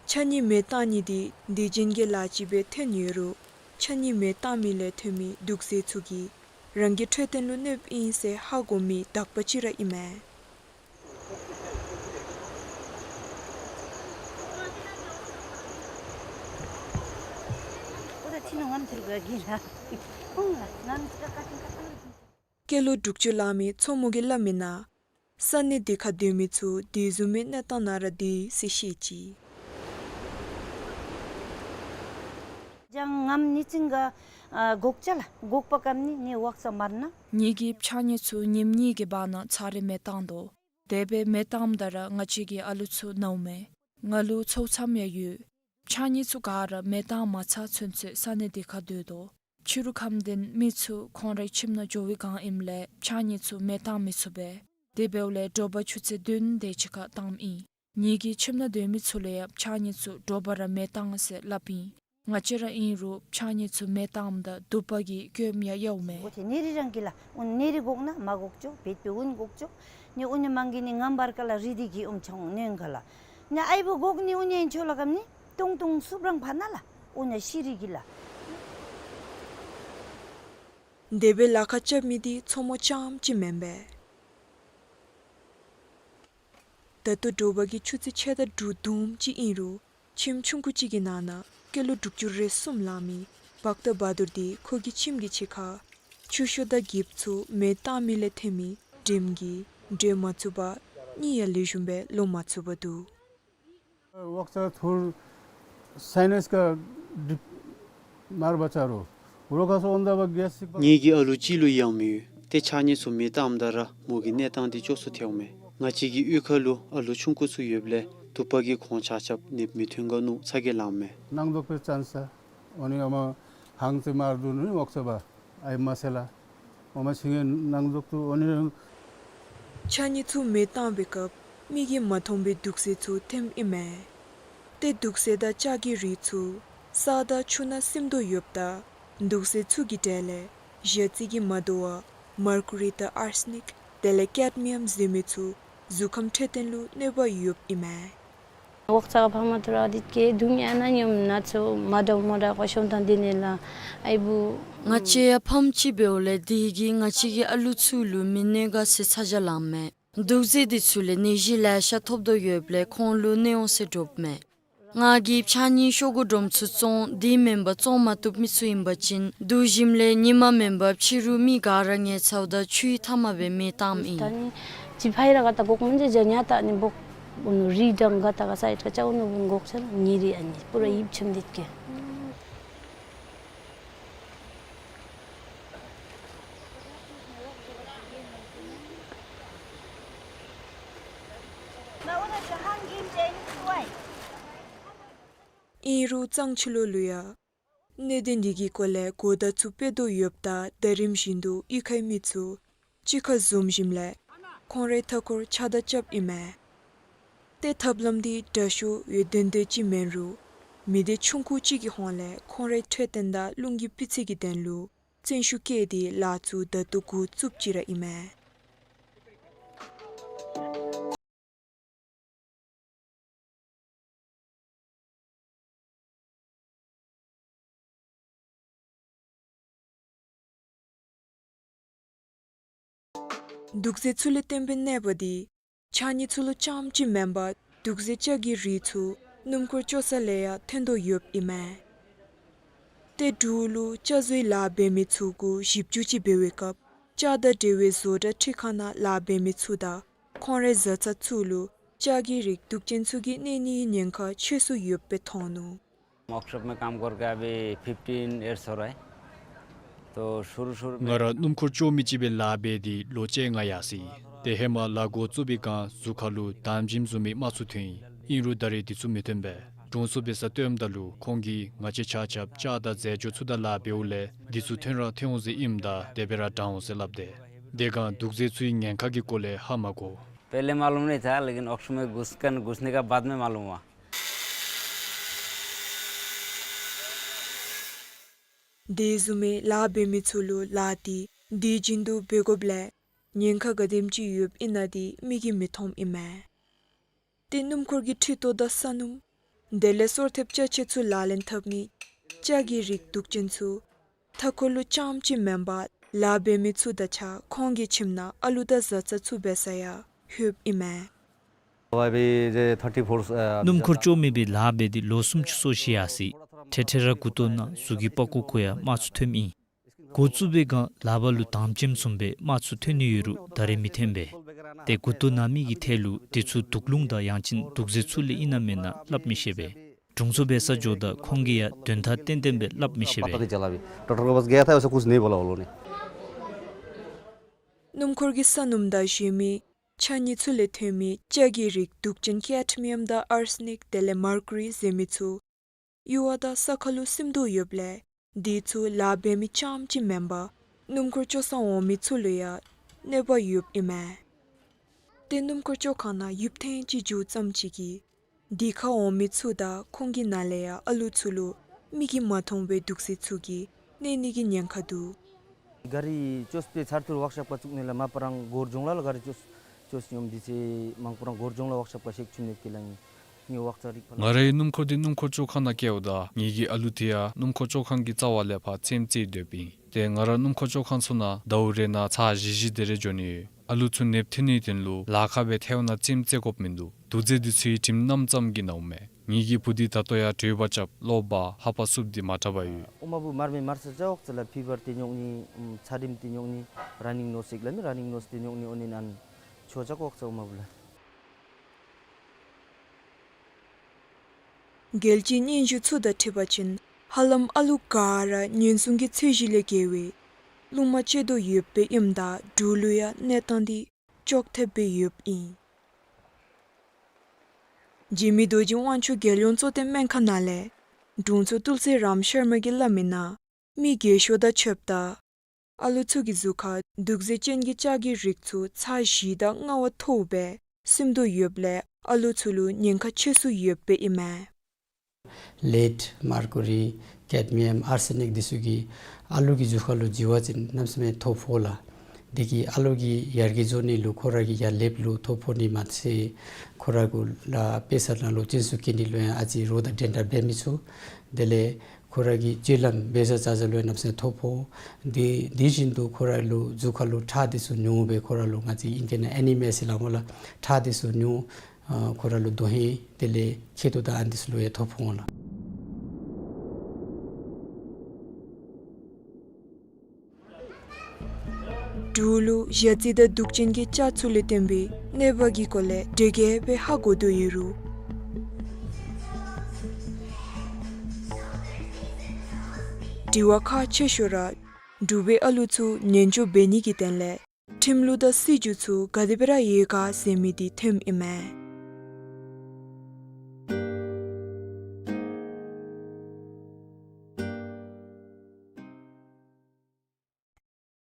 ཕྱགས་སྙིགས་མེ་བཏང་ནི་འདི་དུས་རྒྱུན་གྱི་ལཱ་ཅིག་སྦེ་ཐོན་ཡོད་རུང་ཕྱགས་སྙིགས་མེ་བཏང་མི་ལས་ཐོན་མི་དུག་རྫས་ཚུ་གིས་རང་གི་འཕྲོད་བསྟེན་ལུ་གནོདཔ་ཨིན་ཟེར་ཧ་གོ་མི་དག་པ་ཅིག་ར་ཨིན་མས། སྐྱེས་ལོ་དྲུག་ཅུ་ལང་མི་མཚོ་མོ་གིས་སླབ་མིའི་ནང་ས་གནས་དེ་ཁར་སྡོད་མི་ཚུ་དེ་བཟུམ་མའི་གནས་སྟངས་ནང་ར་སྡོད་ཡི་ཟེར་བཤད་ཅི། ངམ་ནི་ཙིང་ག་གོག་ཅ་ལ་གོག་པ་ཀམ་ནི་ནི་ཝག་ས་མར་ན། ངེ་གི་ཕྱགས་སྙིགས་ཚུ་ཉིནམ་གཉིས་ཀྱི་བར་ན་ཚར་རེ་མེ་བཏང་དོ། དེ་སྦེ་མེ་བཏངམ་ད་ར་ང་བཅས་ཀྱི་ཨ་ལུ་ཚུ་ནཝ་མས། ང་ལུ་ཚའོ་ཚངམ་ཡང་ཡོད། ཕྱགས་སྙིགས་ཚུ་ག་ར་མེ་བཏང་མ་ཚར་ཚུན་ཚོད་ས་གནས་དེ་ཁར་སྡོད་དོ། ཕྱི་རུ་ཁམས་དེ་མི་ཚུ་ཁོང་རའི་ཁྱིམ་ནང་འགྱོ་བའི་སྒང་ཨིནམ་ལས་ཕྱགས་སྙིགས་ཚུ་མེ་བཏང་མི་ཚུགས་པས། དེ་འབདཝ་ལས་དྲོ་པ་ཆུ་ཚོད་བདུན་དེ་ཅིག་ཁར་བཏངམ་ཨིན། ངེ་གི་ཁྱིམ་ནང་སྡོད་མི་ཚུ་ལུ་ཡང་ཕྱགས་སྙིགས་ཚུ་དྲོ་པ་ར་མེ་བཏང་ཟེར་སླབ་ཨིན། ང་བཅས་ར་ཨིན་རུང་ཕྱགས་སྙིགས་ཚུ་མེ་བཏངམ་ད་དུ་པ་གིས་སྐྱོནམ་ཡང་ཡོདཔ་མས། འོ་ཏེ་ནེ་རི་རང་གི་ལ་འོ་ནེ་རི་གོག་ན་མ་གོག་ཅོ་བེད་པེ་འུན་གོག་ཅོ། ནི་འུན་ནི་མང་གི་ནི་ངམ་བར་ཀ་ལ་རི་དི་གི་ཨུམ་ཆང་ནོན་ག་ལ། ནི་ཨའི་བུ་གོག་ནི་འུན་ཡན་ཆོ་ལ་གམ་ནི་ཏུང་ཏུང་སུབ་རང་ཕ་ན་ལ་འུན་ན་ཤི་རི་གི་ལ། དེ་སྦེ་ལཱ་ཁག་རྐྱབ་མི་འདི་མཚོ་མོ་རྐྱངམ་ཅིག་མེན་པས། ད་ལྟོ་དྲོ་པ་གི་ཆུ་ཚོད་ཕྱེད་དང་དྲུག་དུམ་ཅིག་ཨིན་རུང་ཁྱིམ་ཆུང་ཀུ་ཅིག་གི་ནང་ན་སྐྱེས་ལོ་དྲུག་ཅུ་རེ་གསུམ་ལང་མི་བཀྟ་བ་དུར་འདི་ཁོ་གི་ཁྱིམ་གྱི་ཕྱི་ཁར་ཆུ་ཤོག་དང་འགྱིབ་ཚུ་མེ་བཏང་མི་ལས་ཐོན་མི་དྲིམ་གྱིས་འགྲོལ་མ་ཚུགས་པར་གཉིད་ཡང་ལེགས་ཤོམ་སྦེ་ལོང་མ་ཚུགས་པར་འདུག། ཝག་ཚ་ཐུར་སའི་ནས་ཀ་ཌིབ་མར་བ་ཆ་རོ། རོ་ཁ་སོ་འོན་ད་བ་གེས་སིག་པ། ངེ་གི་ཨ་ལུ་གཅིག་ལུ་ཡང་མི་ཡོད། ཏེ་ཕྱགས་སྙིགས་ཚུ་མེ་བཏངམ་ད་ར་མོ་གི་གནས་སྟངས་འདི་སྐྱོ་སུ་ཐལཝ་མས། ང་བཅས་ཀྱི་གཡུས་ཁ་ལུ་ཨ་ལུ་ཆུང་ཀུ་ཚུ་ཡོདཔ་ལས་དུ་པ་གིས་ཁོང་ཆ་ཁྱབ་ནདཔ་མི་ཐོན་ག་ནུག་ཚ་གྱང་ལངམ་མས། ནང་འཛོག་པའི་ཅན་ས་འོ་ནི་ཨ་མ་ཧང་ཙི་མར་དུ་ནི་ཝག་ཚ་བ་ཨའི་མ་སེ་ལ་འོ་མ་ཆིང་ངེ་ནང་འཛོག་ཏུ་འོ་ནི། ཕྱགས་སྙིགས་ཚུ་མེ་བཏང་བའི་སྐབས་མིག་གིས་མ་མཐོང་བའི་དུག་རྫས་ཚུ་ཐོནམ་ཨིན་མས། ཏེ་དུག་རྫས་དང་ལྕགས་ཀྱི་རིགས་ཚུ་ས་དང་ཆུ་ནང་སིམ་དོ་ཡོདཔ་ད་དུག་རྫས་ཚུ་གི་གྲས་ལས་ཞ་རྩི་གིས་མ་དོ་བར་མར་ཀུ་རི་དང་ཨར་སི་ནིཀ་དེ་ལས་ཀེཌ་མི་ཡམ་ཟེར་མི་ཚུ་གཟུགས་ཁམས་འཕྲོད་བསྟེན་ལུ་གནོད་པ་ཡོདཔ་ཨིན་མས། ཝག་ཚ་ཕ་མ་ཐུ་ར་དིད་ཀེ་དུང་ཡ་ན་ཉོམ་ན་ཚོ་མ་དོ་མོ་ར་ཀོ་ཤོམ་ཐང་དི་ནི་ལ་ཨའི་བུ། ང་བཅས་ཡང་ཕམ་ཅིག་འབདཝ་ལས་དེ་གིས་ང་བཅས་ཀྱི་ཨ་ལུ་ཚུ་ལུ་མི་གནོད་ག་ཟེར་ཚ་གྱང་ལངམ་མས། དུག་རྫས་འདི་ཚུ་ལས་ནད་གཞི་ལེ་ཤ་ཐོབ་དོ་ཡོདཔ་ལས་ཁོང་ལུ་གནོད་འོང་ཟེར་དྲོཔ་མས། ང་གིས་ཕྱགས་སྙིགས་ཤོག་གུ་སྒྲོམ་ཚུ་བཙོང་། དེ་མེན་པར་བཙོང་མ་བཏུབ་མི་ཚུ་ཨིན་པ་ཅིན་བསྡུ་ཞིནམ་ལས་ཉིན་མ་མེན་པར་ཕྱི་རུ་མི་ག་ར་ངལ་ཚཝ་ད་ཆུའི་མཐའ་མ་སྦེ་མེ་བཏངམ་ཨིན། ད་ནི་ཅིག་ཕར་ར་ག་ཏ་འགོག་མི་འདི་ཇ་ཉ་ཏ་ནི་འབོག་འོ་ནུ་རི་དང་ག་ཏ་ག་སའི་ཏ་ཅ་འོ་ནུ་འབོག་ཆ་ནི་རི་ཨ་ནི་པུ་ར་ཡིབ་ཆེམ་དེ་ཀེ། ཨིན་རུང་གཙང་ཆུ་ལོག་ལུ་ཡང་གནད་དོན་འདི་གི་སྐོར་ལས་གོ་བརྡ་ཚུ་སྤེལ་དོ་ཡོདཔ་ད་ཟླ་རིམ་བཞིན་དུ་གཡུས་ཁའི་མི་ཚུ་གཅིག་ཁར་འཛོམས་ཞིནམ་ལས་ཁོང་རའི་མཐའ་འཁོར་ཕྱགས་བདར་རྐྱབ་ཨིན་མས། ཏེ་ཐབས་ལམ་འདི་དྲག་ཤོས་ཡོད་དོན་དོན་ཅིག་མེན་རུང་མི་སྡེ་ཆུང་ཀུ་ཅིག་གི་ཧོངས་ལས་ཁོང་རའི་འཕྲོད་བསྟེན་དང་རླུང་གི་སྤུས་ཚད་ཀྱི་དོན་ལུ་བརྩོན་ཤུགས་བསྐྱེད་དེ་ལཱ་ཚུ་ད་ལྟོ་འགོ་བཙུགསཔ་ཅིག་ར་ཨིན་མས། དུག་རྫས་ཚུ་ལས་བཏོན་པའི་གནོད་པ་འདི་ཕྱགས་སྙིགས་ཚུ་ལུ་རྐྱངམ་ཅིག་མེན་པར་དུག་རྫས་ལྕགས་ཀྱི་རིགས་ཚུ་སྣུམ་འཁོར་བཅོ་ས་ལས་ཡང་ཐོན་དོ་ཡོདཔ་ཨིན་མས། ཏེ་འབྲུག་ལུ་ལྕགས་བཟོའི་ལཱ་འབད་མི་ཚུ་གུ་ཞིབ་འཇུག་ཅིག་འབད་བའི་སྐབས་ལྕགས་དང་འབྲེལ་བའི་བཟོ་གྲྭ་ཁྲི་ཁང་ནང་ལཱ་འབད་མི་ཚུ་དང་ཁོང་རའི་བཟའ་ཚང་ཚུ་ལུ་ལྕགས་ཀྱི་རིགས་དུག་ཅན་ཚུ་གིས་གནོད་ནིའི་ཉེན་ཁ་ཆེ་སུ་ཡོདཔ་སྦེ་མཐོང་ནུག། वर्कशॉप में काम करके अभी fifteen years हो रहा है। तो शुरू शुरू में ང་ར་སྣུམ་འཁོར་བཅོ་མི་ཅིག་སྦེ་ལཱ་འབད་དེ་ལོ་བཅོ་ལྔ་ཡར་སོ་ཡི། ཏེ་ཧེ་མ་ལཱ་འགོ་བཙུགས་པའི་སྒང་གཟུགས་ཁ་ལུ་དྭངས་ཆེམ་བཟུམ་མའི་རྨ་ཚུ་ཐོན་ཡི། ཨིན་རུང་ད་རེས་འདི་ཚུ་མི་ཐོན་པས། དྲུང་འཚོ་འབད་སར་སྟོནམ་ད་ལུ་ཁོང་གིས་ང་བཅས་ཆ་ཁྱབ་ལྕགས་དང་རྫས་སྦྱོར་ཚུ་དང་ལཱ་འབདཝ་ལས་འདི་ཚུ་ཐོན་ར་ཐོན་འོང་ཟེར་ཨིནམ་ད་དེ་སྦེ་ར་དྲག་འོང་ཟེར་སླབ་དེས། དེ་སྒང་དུག་རྫས་ཚུའི་ཉེན་ཁ་གི་སྐོར་ལས་ཧ་མ་གོ། पहले मालूम नहीं था, लेकिन वर्कशॉप में घुसकर, घुसने का बाद में मालूम हुआ। དེ་བཟུམ་མའི་ལཱ་འབད་མི་ཚུ་ལུ་ལཱ་འདི་དུས་རྒྱུན་དུ་འབད་དགོཔ་ལས་ཉེན་ཁ་ག་དེམ་ཅིག་ཡོདཔ་ཨིན་ན་འདི་མིག་གིས་མི་མཐོངམ་ཨིན་མས། ཏེ་སྣུམ་འཁོར་གྱི་འཕྲུལ་ཐོག་དང་ས་སྣུམ་དེ་ལས་སོར་ཐེབས་ཅ་ཆས་ཚུ་ལག་ལེན་འཐབ་ནི་ལྕགས་ཀྱི་རིགས་དུག་ཅན་ཚུ་མཐའ་འཁོར་ལུ་རྐྱངམ་ཅིག་མེན་པར་ལཱ་འབད་མི་ཚུ་དང་གཅིག་ཁར་ཁོང་གི་ཁྱིམ་ནང་ཨ་ལུ་དང་བཟའ་ཚང་ཚུ་འབད་སར་ཡང་ལྷོདཔ་ཨིན་མས། अभी ये थर्टी फोर, अ, སྣུམ་འཁོར་བཅོ་མི་སྦེ་ལཱ་འབད་དེ་ལོ་གསུམ་ཅུ་སོ་བཞི་ཡར་སོ་ཡི། འཕྲལ་འཕྲལ་ར་མགུ་ཏོ་ནང་གཟུགས་ཀྱི་པགས་ཀོ་ཁར་ཡང་རྨ་ཚུ་ཐོནམ་ཨིན། འགོ་བཙུགས་པའི་སྒང་ལག་པ་ལུ་དྭངས་ཆེམ་བཟུམ་སྦེ་རྨ་ཚུ་ཐོན་ནི་ཡོད་རུང་ད་རེས་མི་ཐོན་པས། ཏེ་མགུ་ཏོ་ནང་མི་གི་ཐད་ལུ་འདི་ཚུ་དུག་རླུང་དང་ཡང་ཅིན་དུག་རྫས་ཚུ་ལས་ཨིན་ན་མེན་ན་སླབ་མི་ཤེས་པས། དྲུང་འཚོ་འབད་སར་འགྱོཝ་ད་ཁོང་གིས་ཡང་དོན་དག་ཏན་ཏན་སྦེ་སླབ་མི་ཤེས་པས། पता नहीं चला अभी। डॉक्टर के पास गया था, वैसे कुछ नहीं बोला उन्होंने। སྣུམ་འཁོར་གྱི་ས་སྣུམ་དང་གཞན་མི་ཕྱགས་སྙིགས་ཚུ་ལས་ཐོན་མི་ལྕགས་ཀྱི་རིགས་དུག་ཅན་ཀེཌ་མི་ཡམ་དང་ཨར་སེ་ནིཀ་དེ་ལས་མར་ཀུ་རི་ཟེར་མི་ཚུ་གཡུར་བ་དང་ས་ཁ་ལུ་སིམ་དོ་ཡོདཔ་ལས་འདི་ཚུ་ལཱ་འབད་མི་རྐྱངམ་ཅིག་མེན་པར་སྣུམ་འཁོར་བཅོ་སར་འོང་མི་ཚུ་ལུ་ཡང་གནོད་པ་ཡོདཔ་ཨིན་མས། ཏེ་སྣུམ་འཁོར་བཅོ་ཁང་ནང་ཡུདཔ་ཐེངས་ཅིག་འཛུལཝ་ཙམ་ཅིག་གིས་འདི་ཁར་འོང་མི་ཚུ་དང་ཁོང་གི་ནང་ལས་ཡང་ཨ་ལུ་ཚུ་ལུ་མིག་གིས་མ་མཐོང་བའི་དུག་རྫས་ཚུ་གིས་གནོད་ནི་གི་ཉེན་ཁ་འདུག། गाडी चोस पे छारथुर वर्कशॉप का चुकने ला मा परंग गोर जोंगला ला गाडी चोस, चोस नियम दिसे मांग परंग गोर जोंगला वर्कशॉप का शेक चुने के लाइन। ང་རའི་སྣུམ་འཁོར་འདི་སྣུམ་འཁོར་བཅོ་ཁང་ནང་བསྐྱལཝ་ད་ངེ་གི་ཨ་ལུ་འདི་ཡང་སྣུམ་འཁོར་བཅོ་ཁང་གི་རྩ་བ་ལས་ཕར་རྩེདམོ་རྩེ་སྡོདཔ་ཨིན། ཏེ་ང་ར་སྣུམ་འཁོར་བཅོ་ཁང་ཚུ་ནང་ཟླཝ་རེ་ནང་ཚར་བཞི་བཞི་དེ་རེ་འགྱོ་ནི་ཡོད། ཨ་ལུ་ཚུ་ནདཔ་ཐོན་ནིའི་དོན་ལུ་ལཱ་ཁག་སྦེ་ཐལཝ་ནང་རྩེདམོ་རྩེ་དགོཔ་མིན་འདུག། དུག་རྫས་འདི་ཚུ་ཡང་དྲིམ་གནམ་ཙམ་གྱི་ནཝ་མས། ངེ་གི་བུ་འདི་ད་ལྟོ་ཡང་དྲོད་འབར་རྐྱབ་གློ་འབར་ལྷ་པ་སུབ་སྟེ་མ་དྲག་པར་ཡོད། ཨོ་མ་བུ་མར་མེ་མར་ས་ཅ་འོག་ཚ་ལ་ཕི་བར་ཏེ་ཉོག་ནི་ཚ་དྲིམ་ཏེ་ཉོག་ནི་ར་ནིང་ནོས་ཟེར་སླབ་མི་ར་ནིང་ནོས་ཏེ་ཉོག་ནི་ཨོ་ནི་ཨན་ཆོ་ཅ་འོག་ཚ་ཨོ་མ་བུ་ལ། རྒྱལ་སྤྱིའི་སྙན་ཞུ་ཚུ་དང་འཁྲིལ་བ་ཅིན་ཧ་ལམ་ཨ་ལུ་ག་ར་ཉེན་སྲུང་གི་ཚད་གཞི་ལས་བརྒལ་བའི་རླུང་མ་སྤྱོད་དོ་ཡོདཔ་སྦེ་ཨིནམ་ད་འབྲུག་ལུ་ཡང་གནས་སྟངས་འདི་ཅོག་འཐདཔ་སྦེ་ཡོདཔ་ཨིན། འཇིགས་མེད་རྡོ་རྗེ་དབང་ཕྱུག་རྒྱལ་ཡོངས་གཙོ་བསྟེན་སྨན་ཁང་ནང་ལས་དྲུང་འཚོ་ཏུལ་སི་རམ་ཤར་མ་གིས་སླབ་མི་ནང་མི་རྒས་ཤོས་དང་ཕྱདཔ་ད་ཨ་ལུ་ཚུ་གི་གཟུགས་ཁར་དུག་རྫས་ཅན་གྱི་ལྕགས་ཀྱི་རིགས་ཚུ་ཚར་བཞི་དང་ལྔ་བ་མཐོཝ་སྦེ་སིམ་དོ་ཡོདཔ་ལས་ཨ་ལུ་ཚུ་ལུ་ཉེན་ཁ་ཆེ་སུ་ཡོདཔ་སྦེ་ཨིན་མས། ལེཌ་མར་ཀུ་རི་ཀེཌ་མི་ཡམ་ཨར་སེ་ནིཀ་འདི་ཚུ་གིས་ཨ་ལུ་གི་གཟུགས་ཁ་ལུ་འཛུལ་བ་ཅིན་གནམ་མེད་ས་མེད་ཐོ་ཕོག་ལགས། དེ་གིས་ཨ་ལུ་གི་ཡར་རྒྱས་བཟོ་ནི་ལུ་ཁོ་ར་གི་ཡར་ལེབ་ལུ་ཐོ་ཕོག་ནི་མ་ཚད་ཁོ་ར་གུ་ལཱ་འབད་ས་ནང་ལུ་བཙོན་ཟུར་བཀལ་ནི་ལུ་ཡང་ཨ་ཙི་རོགས་དང་འགྲན་ཟླ་འབད་མི་ཚུགས། དེ་ལས་ཁོ་ར་གི་སྤྱོད་ལམ་འབད་ས་བྱ་ས་ལུ་ཡང་གནམ་མེད་ས་མེད་ཐོ་ཕོག། དེ་དེ་བཞིན་དུ་ཁོ་ར་ལུ་གཟུགས་ཁ་ལུ་ཁྲག་འདི་ཚུ་ཉུང་སྦེ་ཁོ་ར་ལུ་ང་བཅས་ཨིང་སྐད་ནང་ཨེ་ནི་མི་ཡ་ཟེར་སླབ་སྨོ་ལགས། ཁྲག་འདི་ཚུ་ཉུང་ ཨ་ཁོ་ར་ལུ་དོན་ཧིང་དེ་ལས་ཁེ་ཐུག་དང་ཨ་ནི་ཚུ་ལུ་ཡང་ཐོབ་འོང་ལགས། འབྲུག་ལུ་ཞ་རྩི་དང་དུག་ཅན་གྱི་ལྕགས་ཚུ་ལས་བརྟེན་པའི་གནོད་པ་གི་སྐོར་ལས་འདྲེ་རྒྱས་པའི་ཧ་གོ་དོ་ཡོད་རུང་དྲི་བ་ཁག་ཆེ་ཤོས་ར་འབྲུག་པའི་ཨ་ལུ་ཚུ་ཉེན་སྐྱོབ་འབད་ནི་གི་དོན་ལས་ཁྲིམས་ལུགས་དང་སྲིད་བྱུས་ཚུ་ག་དེ་སྦེ་ར་ཡོད་ག་ཟེར་མི་འདི་ཐོནམ་ཨིན་མས།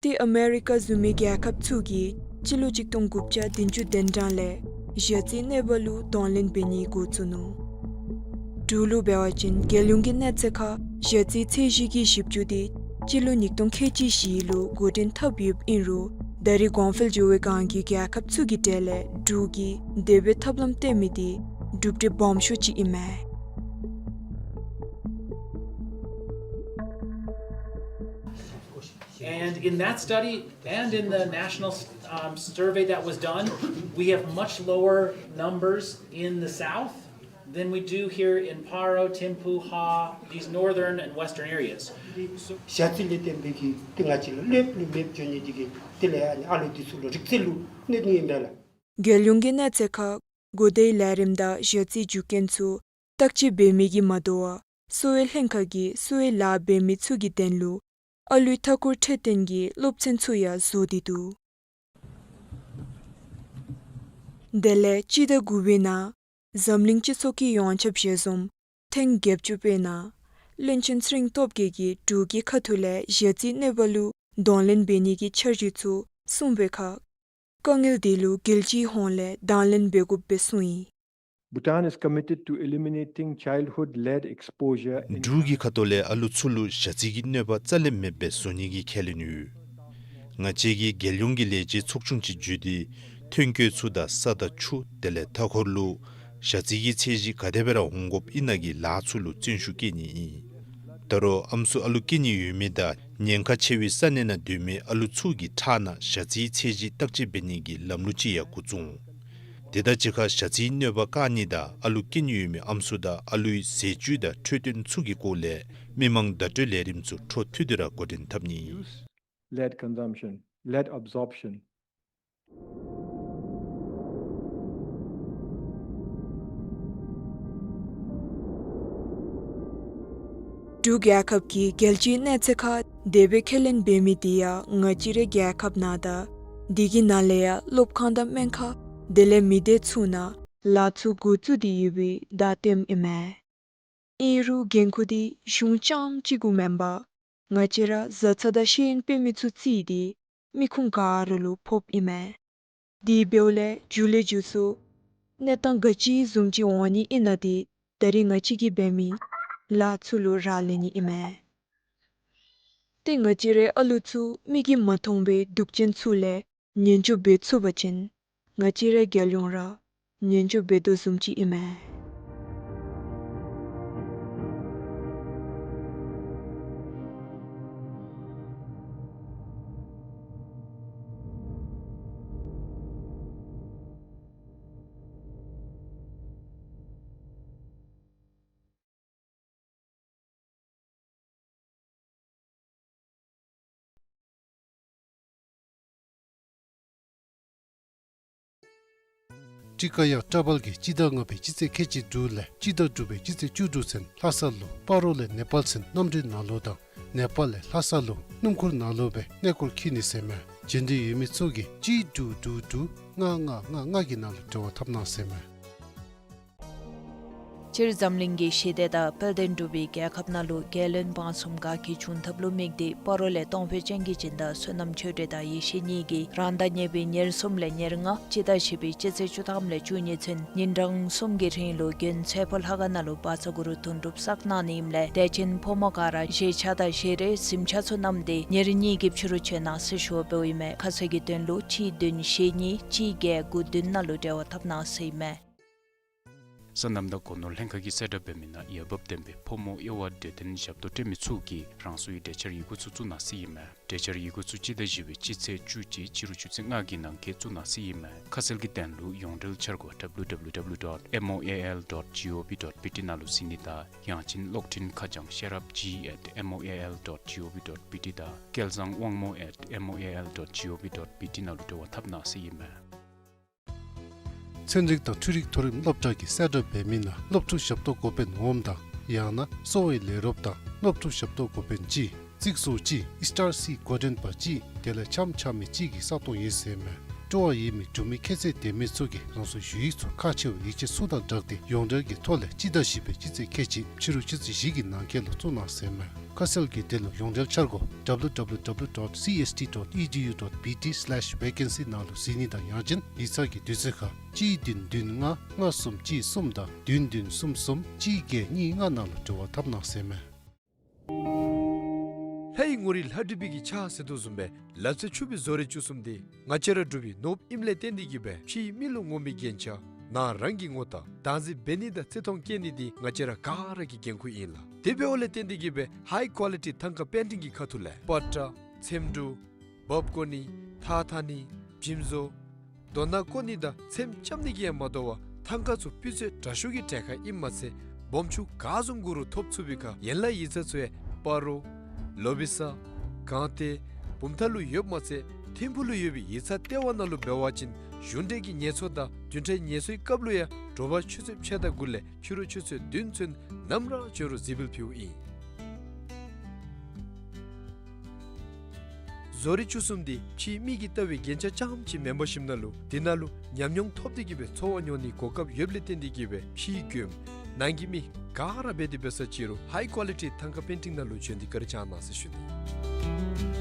ཏེ་ཨ་མེ་རི་ཀ་བཟུམ་མའི་རྒྱལ་ཁབ་ཚུ་གིས་སྤྱི་ལོ་གཅིག་སྟོང་དགུ་བརྒྱ་བདུན་ཅུ་དོན་གྲངས་ལས་ཞ་རྩིའི་གནོད་པ་ལུ་གདོང་ལེན་འབད་ནི་འགོ་བཙུགས་ནུག། འབྲུག་ལུ་འབད་བ་ཅིན་རྒྱལ་ཡོངས་ཀྱི་གནས་ཚད་ཁར་ཞ་རྩིའི་ཚད་གཞི་གི་ཞིབ་འཇུག་འདི་སྤྱི་ལོ་ཉིས་སྟོང་ཁལ་གཅིག་བཞི་ལུ་འགོ་འདྲེན་འཐབ་ཡོདཔ་ཨིན་རུང་ད་རེས་གོང་འཕེལ་འགྱོ་བའི་སྒང་གི་རྒྱལ་ཁབ་ཚུ་གི་གྲས་ལས་འབྲུག་གིས་དེ་སྦེ་ཐབས་ལམ་བཏོན་མི་འདི་གྲུབ་འབྲས་སྦོམ་ཤོས་ཅིག་ཨིན་མས། And in that study and in the national, um, survey that was done, we have much lower numbers in the south than we do here in Paro, Thimphu, Ha, these northern and western areas. ཞ་རྩི་ལས་བརྟེན་པའི་གི་ཏེ་ང་བཅས་ལུ་ལེབ་ལུ་མེདཔ་འགྱོ་ནི་འདི་གིས་དེ་ལས་ཨ་ནི་ཨ་ལུ་འདི་ཚུ་ལུ་རིག་རྩལ་ལུ་གནོད་ནི་ཨིན་པས་ལགས། རྒྱལ་ཡོངས་ཀྱི་གནས་ཚད་ཁར་འགོ་བདེའི་ལས་རིམ་དང་ཞ་རྩིའི་རྒྱུ་རྐྱེན་ཚུ་བརྟག་དཔྱད་འབད་མི་གིས་མ་དོ་བར་གསོ་བའི་ལྷན་ཁག་གིས་གསོ་བའི་ལཱ་འབད་མི་ཚུ་གི་དོན་ལུ་ཨ་ལུའི་མཐའ་འཁོར་འཕྲོད་བསྟེན་གྱི་སློབ་ཚན་ཚུ་ཡང་བཟོ་སྟེ་འདུག། དེ་ལས་སྤྱི་ཟླ་དགུ་པའི་ནང་འཛམ་གླིང་སྤྱི་ཚོགས་ཀྱི་ཡོངས་ཁྱབ་ཞལ་འཛོམས་ཐེངས་བརྒྱད་ཅུ་པའི་ནང་བློན་ཆེན་ཚེ་རིང་སྟོབས་རྒྱས་ཀྱིས་འབྲུག་གི་ཁ་ཐུག་ལས་ཞ་རྩིའི་གནོད་པ་ལུ་གདོང་ལེན་འབད་ནི་གི་འཆར་གཞི་ཚུ་གསུངས་པའི་ཁར་དཀའ་ངལ་འདི་ལུ་རྒྱལ་སྤྱིའི་ཧོངས་ལས་དང་ལེན་འབད་དགོཔ་སྦེ་གསུངས་ཡི། Bhutan is committed to eliminating childhood lead exposure in འབྲུག་གི་ཁ་ཐུག་ལས་ཨ་ལུ་ཚུ་ལུ་ཞ་རྩི་གི་གནོད་པ་རྩ་ལས་མེདཔ་སྦེ་བཟོ་ནི་གི་ཁས་ལེན་ཡོད། ང་བཅས་ཀྱིས་རྒྱལ་ཡོངས་ཀྱི་ལས་བྱེད་ཚོགས་ཆུང་ཅིག་བརྒྱུད་དེ་ཐོན་སྐྱེད་ཚུ་དང་ས་དང་ཆུ་དེ་ལས་མཐའ་འཁོར་ལུ་ཞ་རྩི་གི་ཚད་གཞི་ག་དེ་སྦེ་ར་འོང་དགོཔ་ཨིན་ན་གི་ལཱ་ཚུ་ལུ་བརྩོན་ཤུགས་བསྐྱེད་ནི་ཨིན། ད་རུང་ཨམ་སྲུ་ཨ་ལུ་སྐྱེ་ནི་ཡོད་མི་དང་ཉེན་ཁ་ཆེ་བའི་ས་གནས་ནང་སྡོད་མི་ཨ་ལུ་ཚུ་གི་ཁྲག་ནང་ཞ་རྩིའི་ཚད་གཞི་བརྟག་དཔྱད་འབད་ནི་གི་ལམ་ལུགས་ཅིག་ཡང་འགོ་བཙུགས། དེ་དང་གཅིག་ཁར་ཞ་རྩིའི་གནོད་པ་བཀག་ནི་དང་ཨ་ལུ་སྐྱེ་ནི་ཡོད་མི་ཨམ་སྲུ་དང་ཨ་ལུའི་ཟས་བཅུད་དང་འཕྲོད་བསྟེན་ཚུ་གི་སྐོར་ལས་མི་མང་བརྡ་སྤྲོད་ལས་རིམ་ཚུ་འཕྲོ་མཐུད་དེ་ར་འགོ་འདྲེན་འཐབ་ནི་ཨིན། Lead consumption, lead absorption. འབྲུག་རྒྱལ་ཁབ་ཀྱིས་རྒྱལ་སྤྱིའི་གནས་ཚད་ཁར་དེ་སྦེ་ཁས་ལེན་འབད་མི་འདི་ཡང་ང་བཅས་རའི་རྒྱལ་ཁབ་ནང་དང་དེ་གི་ནང་ལས་ཡང་སློབ་ཁང་དང་སྨན་ཁང་དེ་ལས་མི་སྡེ་ཚུ་ནང་ལཱ་ཚུ་འགོ་བཙུགས་ཏེ་ཡོད་པའི་བརྡ་སྟོནམ་ཨིན་མས། ཨིན་རུང་འགན་ཁུར་འདི་གཞུང་རྐྱངམ་གཅིག་གུ་མེན་པར་ང་བཅས་ར་བཟའ་ཚང་དང་ཤེས་ཡོན་སྤེལ་མི་ཚུ་བརྩིས་ཏེ་མི་ཁུངས་ག་ར་ལུ་ཕོགཔ་ཨིན་མས། དེ་འབདཝ་ལས་མཇུག་ལས་མཇུག་སུ་གནས་སྟངས་ག་ཅི་བཟུམ་ཅིག་འོང་ནི་ཨིན་ན་འདི་ད་རིས་ང་བཅས་ཀྱིས་འབད་མི་ལཱ་ཚུ་ལུ་རག་ལས་ནི་ཨིན་མས། ཏེ་ང་བཅས་རའི་ཨ་ལུ་ཚུ་མིག་གིས་མ་མཐོང་བའི་དུག་ཅན་ཚུ་ལས་ཉེན་སྐྱོབ་འབད་ཚུགས་པ་ཅིན་ང་བཅས་རའི་རྒྱལ་ཡོངས་ར་ཉེན་སྐྱོབ་འབད་དོ་བཟུམ་ཅིག་ཨིན་མས། ཊི་ཀ་ཡང་ཊ་བལ་གྱིས་སྤྱི་ཟླ་ལྔ་པའི་སྤྱི་ཚེས་ཁལ་གཅིག་དྲུག་ལས་སྤྱི་ཟླ་དྲུག་པའི་སྤྱི་ཚེས་བཅུ་དྲུག་ཚུན་ལྷ་ས་ལུ་སྤ་རོ་ལས་ནེ་པཱལ་ཚུན་གནམ་གྲུའི་ནང་ལུ་དང་ནེ་པཱལ་ལས་ལྷ་ས་ལུ་སྣུམ་འཁོར་ནང་ལུ་སྦེ་གནས་སྐོར་འཁྱིད་ནི་ཟེར་མས། བྱོན་འདོད་ཡོད་མི་ཚུ་གིས་གཅིག་དྲུག་དྲུག་དྲུག་ལྔ་ལྔ་ལྔ་ལྔ་གི་ནང་ལུ་འབྲེལ་བ་འཐབ་གནང་ཟེར་མས། སྤྱིར་འཛམ་གླིང་གི་ཞི་བདེ་དང་དཔལ་ལྡན་འབྲུག་པའི་རྒྱལ་ཁབ་ནང་ལུ་རྒྱལ་བློན་འབངས་གསུམ་དགའ་སྐྱིད་འབྱུང་ཐབས་ལུ་དམིགས་ཏེ་སྤ་རོ་ལས་སྟོང་ཕོད་ཅན་གྱི་སྦྱིན་བདག་བསོད་ནམས་ཆོས་སྒྲོན་དང་ཡེ་ཤེས་གཉིས་ཀྱིས་རང་ཟླ་གཉིས་པའི་ཉེར་གསུམ་ལས་ཉེར་ལྔ་སྤྱི་ཟླ་བཞི་པའི་སྤྱི་ཚེས་བཅུ་ཐམ་ལས་བཅུ་གཉིས་ཚུན་ཉིན་གྲངས་གསུམ་གྱི་རིང་ལུ་དགོན་ཚེ་ཕོ་ལྷ་ཁང་ནང་ལུ་བཛྲ་གུ་རུ་དོན་གྲུབ་བསགས་གནང་ནི་ཨིནམ་ལས་དད་ཅན་ཕོ་མོ་ག་ར་བཞེས་ཆས་དང་བཞེས་རས་གཟིམ་ཆས་ཚུ་བསྣམས་ཏེ་ཉེར་གཉིས་ཀྱི་ཕྱི་རུ་བྱོན་གནང་ཟེར་ཞུ་བ་འབདཝ་ཨིན་མས། ཁ་གསལ་གྱི་དོན་ལུ་གཅིག་བདུན་བཞི་གཉིས་གཅིག་བརྒྱད་དགུ་བདུན་ནང་ལུ་འབྲེལ་བ་འཐབ་གནང་ཟེར་ཨིན་མས། སོ་ནམ་དང་སྒོ་ནོར་ལྷན་ཁག་གིས་གསལ་བསྒྲགས་འབད་མི་ནང་འོས་འབབ་ལྡན་པའི་ཕོ་མོ་དབྱེ་བ་འབྲས་ལྡན་ཞབས་ཏོག་སྤྲོད་མི་ཚུ་གིས་རང་སོའི་གྲལ་བཅར་ཡི་གུ་ཚུ་བཙུགས་གནང་ཟེར་ཨིན་མས། གྲལ་བཅར་ཡི་གུ་ཚུ་སྤྱི་ཟླ་བཞི་པའི་སྤྱི་ཚེས་བཅུ་གཅིག་ཕྱི་རུ་ཆུ་ཚོད་ལྔ་གི་ནང་འཁོད་བཙུགས་གནང་ཟེར་ཨིན་མས། ཁ་གསལ་གྱི་དོན་ལུ་ཡོངས་འབྲེལ་འཆར་སྒོ་W W W dot M O A L dot G O V dot B T ནང་ལུ་གཟིགས་ནི་དང་ཡང་ཅིན་གློག་འཕྲིན་ཁ་བྱང་ཤེས་རབ་G at M O A L dot G O V dot B T དང་སྐལ་བཟང་དབང་མོ་at M O A L dot G O V dot B T ནང་ལུ་འབྲེལ་བ་འཐབ་གནང་ཟེར་ཨིན་མས། ཚན་རིག་དང་འཕྲུལ་རིག་མཐོ་རིམ་སློབ་གྲྭ་གིས་གསལ་བསྒྲགས་འབད་མི་ནང་སློབ་ཕྲུག་ཞབས་ཏོག་འགོ་དཔོན་འོགམ་དང་ཡང་ན་གསོ་བའི་ལས་རོགསཔ་དང་སློབ་ཕྲུག་ཞབས་ཏོག་འགོ་དཔོན་གཅིག་རྩིག་བཟོ་གཅིག་ཨིསི་ཊར་སི་འགོ་འདྲེན་པ་གཅིག་དེ་ལས་འཆམ་འཆམ་མི་གཅིག་གིས་ས་སྟོང་ཡོད་ཟེར་མས། སྤྲོ་བ་ཡོད་མི་འབྲུག་མི་ཁྱད་ཚད་ལྡན་མི་ཚུ་གིས་རང་སོའི་ཞུ་ཡིག་ཚུ་ཁག་ཆེ་བའི་ཡིག་ཆ་ཚུ་དང་སྦྲགས་ཏེ་ཡོངས་འབྲེལ་གྱི་ཐོག་ལས་སྤྱི་ཟླ་བཞི་པའི་སྤྱི་ཚེས་ཁལ་གཅིག་ཕྱི་རུ་ཆུ་ཚོད་བཞི་གི་ནང་འཁོད་ལུ་བཙུགས་གནང་ཟེར་མས། ཁ་གསལ་གྱི་དོན་ལུ་ཡོངས་འབྲེལ་འཆར་སྒོ་W W W dot C S T dot E D U dot B T slash vacancy ནང་ལུ་གཟིགས་ནི་དང་ཡང་ཅིན་ཡིག་ཚང་གི་དུས་ཚོད་ཁར་གཅིག་བདུན་བདུན་ལྔ་ལྔ་གསུམ་གཅིག་གསུམ་དང་བདུན་བདུན་གསུམ་གསུམ་གཅིག་བརྒྱད་གཉིས་ལྔ་ནང་ལུ་འབྲེལ་བ་འཐབ་གནང་ཟེར་མས། ལྷའི་ངོ་རིས་ལྷ་བྲིས་པའི་གི་ཆ་ཟེར་དོ་བཟུམ་སྦེ་ལ་རྩེ་ཆུ་སྦིས་བཟོ་རིག་བཅུ་གསུམ་འདི་ང་བཅས་ར་འབྲུག་པའི་ནོར་བུ་ཨིནམ་ལས་བརྟེན་ཏེ་གིས་སྦེ་ཕྱིའི་མི་ལུ་ངོམ་པའི་རྒྱན་ཆ་ནང་རང་གི་ངོ་རྟགས་བདག་འཛིན་འབད་ནི་དང་བརྩི་མཐོང་བསྐྱེད་ནི་འདི་ང་བཅས་ར་ག་ར་གི་འགན་ཁུར་ཨིན་ལགས། དེ་འབདཝ་ལས་བརྟེན་ཏེ་གིས་སྦེ་ཧའི་ཀོ་ལི་ཊི་ཐང་ཀ་པེན་ཊིང་གི་ཁ་ཐུག་ལས་པ་ཏྲ་ཚེམ་དྲུབ་འབག་བཀོ་ནི་ཐགས་འཐག་ནི་བྱིམ་བཟོ་རྡོ་ནང་བཀོ་ནི་དང་ཚེམ་རྐྱབ་ནི་གིས་ཡང་མ་དོ་བར་ཐང་ཀ་ཚུ་སྤུས་ཚད་དྲག་ཤོས་ཀྱི་གྲལ་ཁར་ཨིནམ་མ་ཚད་སྦོམ་ཆུང་ག་བཟུམ་དགོ་རུང་ཐོབ་ཚུགས་པའི་ཁར་ཡན་ལག་ཡིག་ཚང་ཚུ་ཡང་སྤ་རོ་ལོ་བི་ས་སྒང་སྟེང་བུམ་ཐང་ལུ་ཡོདཔ་མ་ཚད་ཐིམ་ཕུག་ལུ་ཡོད་པའི་ཡིག་ཚང་ལྟེ་བ་ནང་ལུ་འབད་བ་ཅིན་གཞུང་འབྲེལ་གྱི་ངལ་གསོ་དང་བདུན་ཕྲག་ངལ་གསོའི་སྐབས་ལུ་ཡང་དྲོ་པ་ཆུ་ཚོད་ཕྱེད་དང་དགུ་ལས་ཕྱི་རུ་ཆུ་ཚོད་བདུན་ཚུན་ནམ་ར་འབྱོན་རུང་གཟིགས་འབུལ་ཕུལཝ་ཨིན། བཟོ་རིག་བཅུ་གསུམ་འདི་ཕྱིའི་མི་གིས་བལྟ་བའི་རྒྱན་ཆ་རྐྱངམ་ཅིག་མེན་པར་ཞིནམ་ན་ལུ་དེ་ནང་ལུ་ཉམས་མྱོང་ཐོབ་སྟེ་གིས་སྦེ་འཚོ་བ་མྱོང་ནིའི་གོ་སྐབས་ཡོདཔ་ལས་བརྟེན་ཏེ་གིས་སྦེ་ཕྱིའི་མགྱོནམ་ནང་གི་མི་ག་ར་འབད་དེ་འབད་ས་ཅི་རུང་ཧའི་ཀོ་ལི་ཊི་ཐང་ཀ་པེན་ཊིང་ནང་ལུ་བྱོན་ཏེ་བཀའ་དྲིན་བསྐྱང་གནང་ཟེར་ཞུ་ནི།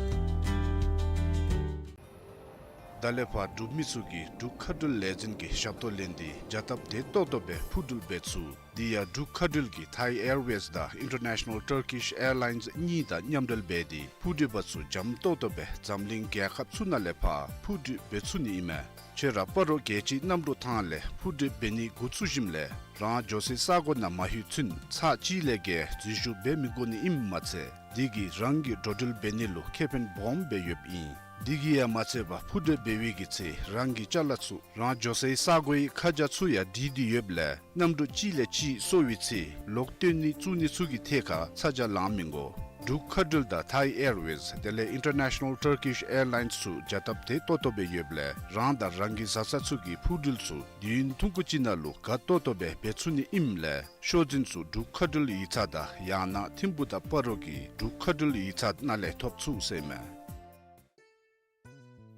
ད་ལས་ཕར་འབྲུག་མི་ཚུ་གིས་འབྲུག་མཁའ་འགྲུལ་ལས་འཛིན་གྱི་ཞབས་ཏོག་ལེན་ཏེ་བྱ་སྟབས་བདེ་ཏོག་ཏོ་སྦེ་འཕུར་འགྲུལ་འབད་ཚུགས། དེ་ཡང་འབྲུག་མཁའ་འགྲུལ་གྱིས་Thai Airways དང་International Turkish Airlines གཉིས་དང་མཉམ་འབྲེལ་འབད་དེ་འཕུར་འགྲུལ་པ་ཚུ་འཇམ་ཏོག་ཏོ་སྦེ་འཛམ་གླིང་རྒྱལ་ཁབ་ཚུ་ནང་ལས་ཕར་འཕུར་འགྲུལ་འབད་ཚུགས་ནི་ཨིན་མས། ཁྱོད་ར་སྤ་རོ་རྒྱལ་སྤྱིའི་གནམ་གྲུ་ཐང་ལས་འཕུར་འགྲུལ་འབད་ནི་འགོ་བཙུགས་ཞིནམ་ལས་རང་འགྱོ་སའི་ས་གོ་ནང་མ་ལྷོད་ཚུན་ཚར་གཅིག་ལས་བརྒལ་འཛུལ་ཞུགས་འབད་མི་དགོ་ནི་ཨིནམ་མ་ཚད་དེ་གིས་རང་གི་འགྲོ་འགྲུལ་འབད་ནི་ལུ་ཁེ་ཕན་སྦོམ་སྦེ་ཡོདཔ་ཨིན། དེ་གིས་ཡང་མ་ཚད་པར་འཕུར་འགྲུལ་འབད་བའི་གི་ཚེ་རང་གི་ཅ་ལ་ཚུ་རང་འགྱོ་སའི་ས་གོའི་ཁ་བྱང་ཚུ་ཡང་བྲིས་ཏེ་ཡོདཔ་ལས་གནམ་གྲུ་གཅིག་ལས་གཅིག་སོར་བའི་ཚེ་ལོག་བཏོན་ནི་བཙུགས་ནི་ཚུ་གི་ཐད་ཁར་ཚ་གྱང་ལང་མི་དགོ། འབྲུག་མཁའ་འགྲུལ་དང་Thai Airways དེ་ལས་International Turkish Airlines ཚུ་བྱ་སྟབས་བདེ་ཏོག་ཏོ་སྦེ་ཡོདཔ་ལས་རང་དང་རང་གི་བཟའ་ཚང་ཚུ་གི་འཕུར་འགྲུལ་ཚུ་དུས་ཡུན་ཐུང་ཀུ་ཅིག་ནང་ལུ་དགའ་ཏོག་ཏོ་སྦེ་འབད་ཚུགས་ནི་ཨིནམ་ལས་ཤོག་འཛིན་ཚུ་འབྲུག་མཁའ་འགྲུལ་ཡིག་ཚང་དང་ཡང་ན་ཐིམ་ཕུག་དང་སྤ་རོ་གི་འབྲུག་མཁའ་འགྲུལ་ཡིག་ཚང་ནང་ལས་ཐོབ་ཚུགས་ཟེར་མས།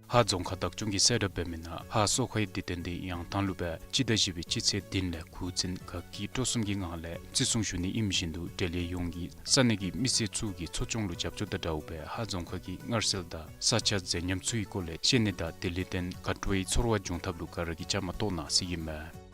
ཧཱ་རྫོང་ཁག་བདག་སྐྱོང་གིས་གསལ་བསྒྲགས་འབད་མི་ནང་ཧཱ་གསོ་ཁའི་དུས་སྟོན་འདི་ཡང་ཐང་ལུ་སྦེ་སྤྱི་ཟླ་བཞི་པའི་སྤྱི་ཚེས་བདུན་ལས་འགོ་འཛིན་དགའ་སྐྱིད་སྤྲོ་གསུམ་གྱི་ངང་ལས་བརྩི་སྲུང་ཞུ་ནི་ཨིནམ་བཞིན་དུ་འབྲེལ་ཡོད་ཡོངས་ཀྱིས་ས་གནས་ཀྱི་མི་སེར་ཚུ་གིས་འཚོ་སྐྱོང་ལུ་རྒྱབ་སྐྱོར་དང་འདྲཝ་སྦེ་ཧཱ་རྫོང་ཁག་གི་མངར་ཟས་དང་ས་ཆ་མཛེས་ཉམས་ཚུ་གི་སྐོར་ལས་ཤེས་ནི་དང་དེ་ལས་བརྟེན་དགའ་སྤྲོའི་ཚོར་བ་འབྱུང་ཐབས་ལུ་ག་ར་གིས་བཅའ་མར་གཏོགས་གནང་ཟེར་ཨིན་མས།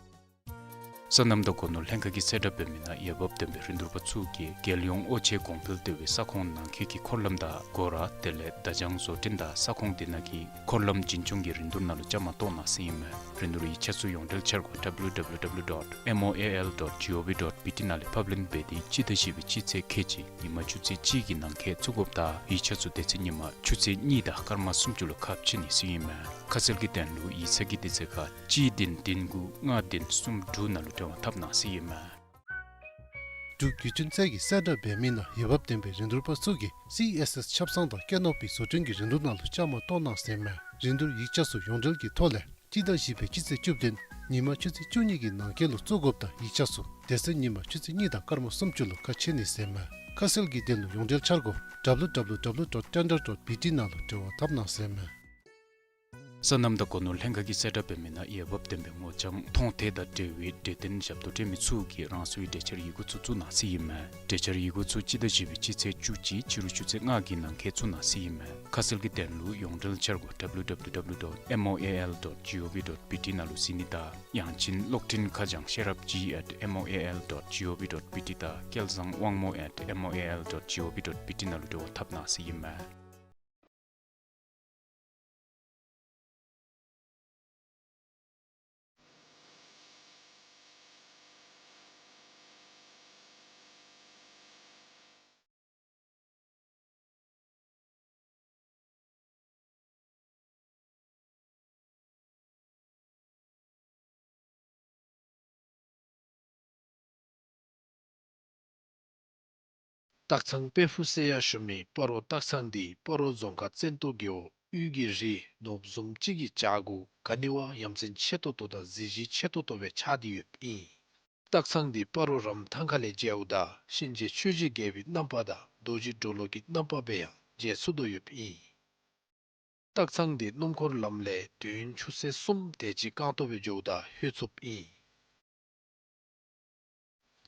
སོ་ནམ་དང་སྒོ་ནོར་ལྷན་ཁག་གིས་གསལ་བསྒྲགས་འབད་མི་ནང་འོས་འབབ་ལྡན་པའི་རིན་བསྡུར་པ་ཚུ་གིས་རྒྱལ་ཡོངས་ཨོ་ཆེ་གོང་འཕེལ་ལྟེ་བའི་ས་ཁོངས་ནང་འཁོད་ཀྱི་འཁོར་ལམ་དང་སྒོ་ར་དེ་ལས་བརྡ་བྱང་བཟོ་སྐྲུན་དང་ས་ཁོངས་དེ་ནང་གི་འཁོར་ལམ་རྒྱུན་སྐྱོང་གི་རིན་བསྡུར་ནང་ལུ་བཅའ་མར་གཏོགས་གནང་ཟེར་ཨིན་མས། རིན་བསྡུར་ཡིག་ཆ་ཚུ་ཡོངས་འབྲེལ་འཆར་སྒོ་W W W dot M O A L dot G O V dot B T ནང་ལས་ཕབ་ལེན་འབད་དེ་སྤྱི་ཟླ་བཞི་པའི་སྤྱི་ཚེས་ཁལ་གཅིག་ཉིན་མ་ཆུ་ཚོད་གཅིག་གི་ནང་འཁོད་བཙུགས་དགོཔ་དང་ཡིག་ཆ་ཚུ་དེ་ཚེ་ཉིན་མ་ཆུ་ཚོད་གཉིས་དང་སྐར་མ་སུམ་ཅུ་ལུ་ཁ་ཕྱེ་ནི་ཟེར་ཨིན་མས། ཁ་གསལ་གྱི་དོན་ལུ་ཡིག་ཚང་གི་དུས་ཚོད་ཁར་གཅིག་བདུན་བདུན་དགུ་ལྔ་བདུན་གསུམ་དྲུག་ནང་ལུ་འབྲེལ་བ་འཐབ་གནང་ཟེར་ཨིན་མས། འབྲུག་བརྒྱུད་འཕྲིན་ཚད་ཀྱིས་གསལ་བསྒྲགས་འབད་མི་ནང་འོས་འབབ་ལྡན་པའི་རིན་བསྡུར་པ་ཚུ་གིས་སི་ཨེསི་ཨེསི་ཆབ་གསང་དང་ཀེ་ནོ་པི་བཟོ་སྐྲུན་གྱི་རིན་བསྡུར་ནང་ལུ་བཅའ་མར་གཏོགས་གནང་ཟེར་མས། རིན་བསྡུར་ཡིག་ཆ་ཚུ་ཡོངས་འབྲེལ་གྱི་ཐོག་ལས་སྤྱི་ཟླ་བཞི་པའི་སྤྱི་ཚེས་བཅུ་བདུན་ཉིན་མ་ཆུ་ཚོད་བཅུ་གཉིས་ཀྱི་ནང་འཁོད་ལུ་བཙུགས་དགོཔ་དང་ཡིག་ཆ་ཚུ་དེ་ཚེ་ཉིན་མ་ཆུ་ཚོད་གཉིས་དང་སྐར་མ་སུམ་ཅུ་ལུ་ཁ་ཕྱེ་ནི་ཟེར་མས། ཁ་གསལ་གྱི་དོན་ལུ་ཡོངས་འབྲེལ་འཆར་སྒོ་W W W dot tender dot B T ནང་ལུ་འབྲེལ་བ་འཐབ་གནང་ཟེར་མས། སོ་ནམ་དང་སྒོ་ནོར་ལྷན་ཁག་གིས་གསལ་བསྒྲགས་འབད་མི་ནང་འོས་འབབ་ལྡན་པའི་སྔོ་ལྗང་མཐོང་ཐོས་དང་འབྲེལ་བའི་འབྲས་ལྡན་ཞབས་ཏོག་སྤྲོད་མི་ཚུ་གིས་རང་སོའི་གྲལ་བཅར་ཡི་གུ་ཚུ་བཙུགས་གནང་ཟེར་ཨིན་མས། གྲལ་བཅར་ཡི་གུ་ཚུ་སྤྱི་ཟླ་བཞི་པའི་སྤྱི་ཚེས་བཅུ་གཅིག་ཕྱི་རུ་ཆུ་ཚོད་ལྔ་གི་ནང་འཁོད་བཙུགས་གནང་ཟེར་ཨིན་མས། ཁ་གསལ་གྱི་དོན་ལུ་ཡོངས་འབྲེལ་འཆར་སྒོ W W W dot M O A L dot G O V dot B T ནང་ལུ་གཟིགས་ནི་དང་ཡང་ཅིན་གློག་འཕྲིན་ཁ་བྱང་ཤེས་རབ་G at M O A L dot G O V dot B T དང་སྐལ་བཟང་དབང་མོ་at M O A L dot G O V dot B T ནང་ལུ་འབྲེལ་བ་འཐབ་གནང་ཟེར་ཨིན་མས། སྟག་ཚང་དཔལ་ཕུག་ཟེར་ཡང་ཞུ་མི་སྤ་རོ་སྟག་ཚང་འདི་སྤ་རོ་རྫོང་ཁག་བཙན་ཏོ་རྒེད་འོག་དབུས་ཀྱི་རི་ནོར་བུ་བཟུམ་ཅིག་གི་བྱག་གུ་ག་ནི་བ་ཡ་མཚན་ཆེ་ཏོག་ཏོ་དང་གཟི་བརྗིད་ཆེ་ཏོག་ཏོ་སྦེ་ཆགས་ཏེ་ཡོདཔ་ཨིན། སྟག་ཚང་འདི་སྤ་རོ་རམ་ཐང་ཁ་ལས་མཇལཝ་ད་གཤིན་རྗེ་ཆོས་རྗེ་རྒྱལ་པོའི་རྣམ་པ་དང་རྡོ་རྗེ་གྲོ་ལོད་ཀྱི་རྣམ་པ་སྦེ་ཡང་མཇལ་ཚུགས་དོ་ཡོདཔ་ཨིན། སྟག་ཚང་འདི་སྣུམ་འཁོར་ལམ་ལས་དུས་ཡུན་ཆུ་ཚོད་གསུམ་དེ་ཅིག་རྐང་ཐང་སྦེ་འགྱོཝ་ད་ལྷོད་ཚུགསཔ་ཨིན།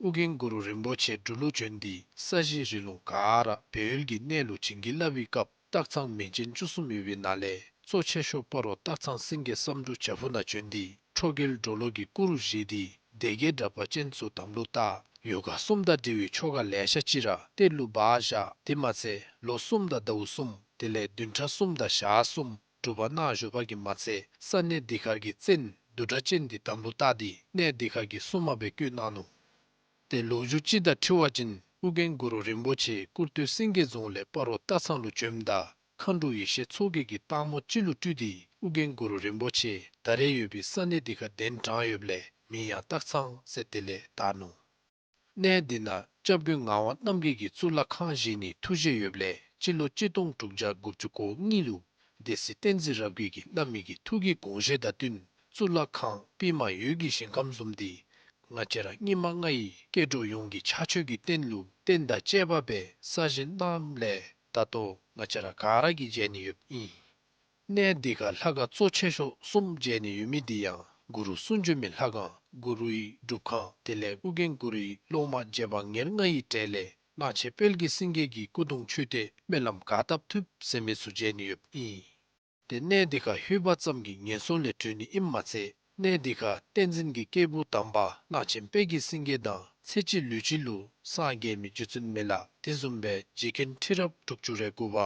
ཨོ་རྒྱན་གུ་རུ་རིན་པོ་ཆེ་འབྲུག་ལུ་བྱོན་ཏེ་ས་གཞི་རི་ལུང་ག་ར་སྦས་ཡུལ་གྱི་གནས་ལུ་བྱིན་གྱིས་བརླབས་པའི་སྐབས་སྟག་ཚང་མིང་ཅན་བཅུ་གསུམ་ཡོད་པའི་ནང་ལས་གཙོ་ཆེ་ཤོས་སྤ་རོ་སྟག་ཚང་སེང་གེ་བསམ་འགྲུབ་བྱག་ཕུག་ནང་བྱོན་ཏེ་ཁྲོ་རྒྱལ་གྲོ་ལོད་ཀྱི་སྐུ་རུ་བཞེངས་ཏེ་སྡེ་བརྒྱད་དྲེགས་པ་ཅན་ཚུ་དམ་ལུ་བཏགས། ཡོ་ག་གསུམ་དང་འབྲེལ་བའི་ཆོ་ག་ལེ་ཤ་ཅིག་ར་གཏེར་ལུ་སྦ་བཞག། དེ་མ་ཚད་ལོ་གསུམ་དང་ཟླཝ་གསུམ་དེ་ལས་བདུན་ཕྲག་གསུམ་དང་ཞག་གསུམ་སྒྲུབ་པ་གནང་བཞུགས་པ་གིས་མ་ཚད་ས་གནས་འདི་ཁར་གྱི་བཙན་བདུད་དྲེགས་ཅན་འདི་དམ་ལུ་བཏགས་ཏེ་གནས་འདི་ཁར་གྱི་སྲུང་མ་སྦེ་བསྐོས་གནང་ནུག། ཏེ་ལོ་རྒྱུས་ཅིག་དང་འཁྲིལ་བ་ཅིན་ཨོ་རྒྱན་གུ་རུ་རིན་པོ་ཆེ་སྐུར་སྟོད་སེང་གེ་རྫོང་ལས་སྤ་རོ་སྟག་ཚང་ལུ་བྱོནམ་ད་མཁའ་འགྲོ་ཡེ་ཤེས་མཚོ་རྒྱལ་གྱིས་སྟག་མོ་ཅིག་ལུ་སྤྲུལ་ཏེ་ཨོ་རྒྱན་གུ་རུ་རིན་པོ་ཆེ་ད་རེས་ཡོད་པའི་ས་གནས་འདི་ཁར་གདན་དྲངས་ཡོདཔ་ལས་མིང་ཡང་སྟག་ཚང་ཟེར་དེ་ལས་བཏགས་ནུག། གནས་འདི་ནང་སྐྱབས་མགོན་ངག་དབང་རྣམ་རྒྱལ་གྱིས་གཙུག་ལག་ཁང་བཞེངས་ནིའི་ཐུགས་བཞེད་ཡོདཔ་ལས་སྤྱི་ལོ་གཅིག་སྟོང་དྲུག་བརྒྱ་དགུ་བཅུ་གོ་གཉིས་ལུ་སྡེ་སྲིད་བསྟན་འཛིན་རབ་རྒྱས་ཀྱིས་གནང་མི་གི་ཐུགས་ཀྱི་དགོངས་བཞེད་དང་བསྟུན་གཙུག་ལག་ཁང་པདྨ་འོད་ཀྱི་ཞིང་ཁམས་བཟུམ་འདི་ང་བཅས་ར་སྙིགས་མ་ལྔ་ཡི་སྐྱེ་འགྲོ་ཡོངས་ཀྱི་ཕྱག་མཆོད་ཀྱི་རྟེན་ལུ་རྟེན་དང་བཅས་པ་སྦེ་གསར་བཞེངས་གནངམ་ལས་ད་ལྟོ་ང་བཅས་ར་ག་ར་གིས་མཇལ་ནི་ཡོདཔ་ཨིན། གནས་འདི་ཁར་ལྷ་ཁང་གཙོ་ཆེ་ཤོས་གསུམ་མཇལ་ནི་ཡོད་མི་འདི་ཡང་གུ་རུ་གསུང་བྱོན་མའི་ལྷ་ཁང་གུ་རུའི་སྒྲུབ་ཁང་དེ་ལས་ཨོ་རྒྱན་གུ་རུའི་སློབ་མ་རྗེ་འབངས་ཉེར་ལྔ་ཡི་གྲས་ལས་གླང་ཆེན་དཔལ་གྱི་སེང་གེ་གི་སྐུ་གདུང་མཆོད་རྟེན་སྨོན་ལམ་ག་བཏབ་ཐུབ་ཟེར་མི་ཚུ་མཇལ་ནི་ཡོདཔ་ཨིན། ཏེ་གནས་འདི་ཁར་ལྷོད་པ་ཙམ་གྱིས་ངན་སོང་ལས་གྲོལ་ནི་ཨིནམ་མ་ཚད་གནས་འདི་ཁར་བསྟན་འཛིན་གྱི་སྐྱེས་བུ་དམ་པ་གླང་ཆེན་དཔལ་གྱི་སེང་གེ་དང་ཚེ་གཅིག་ལུས་གཅིག་ལུ་སངས་རྒྱས་མི་རྗེ་བཙུན་མི་ལ་དེ་བཟུམ་སྦེ་རྗེ་མཁན་ཁྲི་རབས་དྲུག་ཅུ་རེ་དགུ་པ་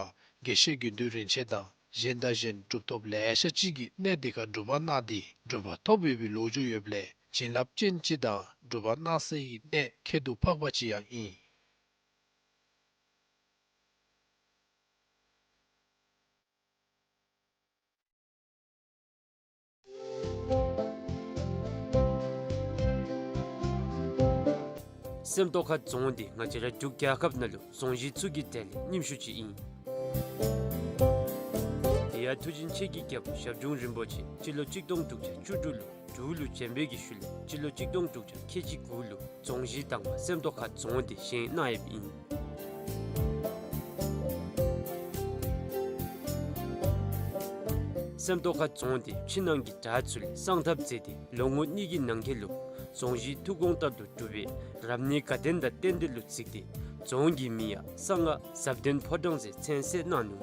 དགེ་བཤེས་དགེ་འདུན་རིན་ཆེན་དང་གཞན་དང་གཞན་གྲུབ་ཐོབ་ལེ་ཤ་ཅིག་གིས་གནས་འདི་ཁར་སྒྲུབ་པ་གནང་སྟེ་གྲུབ་པ་ཐོབ་ཡོད་པའི་ལོ་རྒྱུས་ཡོདཔ་ལས་བྱིན་རླབས་ཅན་ཅིག་དང་སྒྲུབ་པ་གནང་སའི་གནས་ཁྱད་དུ་འཕགས་པ་ཅིག་ཡང་ཨིན། སེམས་རྟོགས་ཁ་རྫོང་འདི་ང་བཅས་ར་འབྲུག་རྒྱལ་ཁབ་ནང་ལུ་རྫོང་གཞི་ཚུ་གི་གྲས་ལས་རྙིངམ་ཤོས་ཅིག་ཨིན། དེ་ཡང་མཐུ་ཆེན་ཆེ་གི་རྒྱལ་པོ་ཞབས་དྲུང་རིན་པོ་ཆེ་སྤྱི་ལོ་གཅིག་སྟོང་དྲུག་བརྒྱ་བཅུ་དྲུག་ལུ་འབྲུག་ལུ་བྱོན་པའི་གི་ཤུལ་ལས་སྤྱི་ལོ་གཅིག་སྟོང་དྲུག་བརྒྱ་ཁལ་གཅིག་དགུ་ལུ་རྫོང་གཞི་དང་པ་སེམས་རྟོགས་ཁ་རྫོང་འདི་བཞེངས་གནང་ཡོདཔ་ཨིན། སེམས་རྟོགས་ཁ་རྫོང་འདི་ཕྱི་ནང་གི་བྲག་ཚུ་ལས་བསང་ཐབ་མཛད་དེ་ལོ་ངོ་གཉིས་ཀྱི་ནང་འཁོད་ལུ་རྫོང་གཞི་ཐུགས་དགོངས་ལྟར་དུ་གྲུབ་པའི་རབ་གནས་དགའ་ལྡན་དང་རྟེན་འབྲེལ་ལུ་གཟིགས་ཏེ་རྫོང་གི་མིང་ཡང་གསང་སྔགས་ཟབ་དོན་ཕོ་བྲང་ཟེར་མཚན་གསོལ་གནང་ནུག།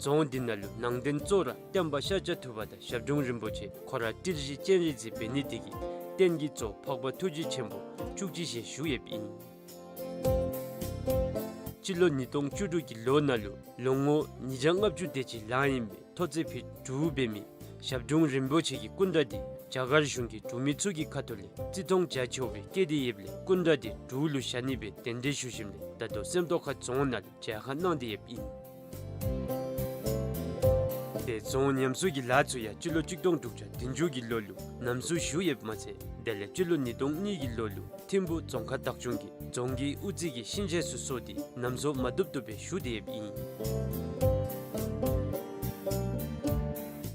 རྫོང་འདི་ནང་ལུ་ནང་རྟེན་གཙོ་བོ་ར་བསྟན་པ་ཤཱཀྱ་ཐུབ་པ་དང་ཞབས་དྲུང་རིན་པོ་ཆེ་ཁོ་ར་ཏི་རི་སྤྱན་རས་གཟིགས་འབད་ནི་དེ་གིས་རྟེན་གྱི་གཙོ་བོ་འཕགས་པ་ཐུགས་རྗེ་ཆེན་པོ་བཅུ་གཅིག་ཞལ་བཞུགས་ཡོདཔ་ཨིན། སྤྱི་ལོ་ཉིས་སྟོང་བཅུ་དྲུག་གི་ལོ་ནང་ལུ་ལོ་ངོ་ཉིས་བརྒྱ་ལྔ་བཅུ་དེ་ཅིག་ལང་ཡོད་པའི་ཐོག་ཚད་ཕུད་དྲུག་འབད་མི་ཞབས་དྲུང་རིན་པོ་ཆེ་གི་སྐུ་འདྲ་འདི་རྒྱ་གར་གཞུང་གི་འབྲུག་མི་ཚུ་གི་ཁ་ཐུག་ལས་བརྩི་མཐོང་རྒྱ་ཆེ་བ་སྦེ་བསྐྱེད་དེ་ཡོདཔ་ལས་སྐུ་འདྲ་འདི་འབྲུག་ལུ་བཞག་ནི་སྦེ་གདན་འདྲེན་ཞུ་ཞིནམ་ལས་ད་ལྟོ་སེམས་རྟོགས་ཁ་རྫོང་ནང་ལུ་མཇལ་ཁ་གནང་སྟེ་ཡོདཔ་ཨིན། ཏེ་རྫོང་ཉམས་གསོ་གི་ལཱ་ཚུ་ཡང་སྤྱི་ལོ་གཅིག་སྟོང་དྲུག་བརྒྱ་བདུན་ཅུ་གི་ལོ་ལུ་ཉམས་གསོ་ཞུ་ཡོདཔ་མ་ཚད་དེ་ལས་སྤྱི་ལོ་ཉིས་སྟོང་གཉིས་ཀྱི་ལོ་ལུ་ཐིམ་ཕུ་རྫོང་ཁག་བདག་སྐྱོང་གིས་རྫོང་གི་དབུ་རྩེ་གི་ཤིང་ཆས་ཚུ་བཟོ་སྟེ་ཉམས་གསོ་མ་བཏུབ་བཏུབ་སྦེ་ཞུ་སྟེ་ཡོདཔ་ཨིན།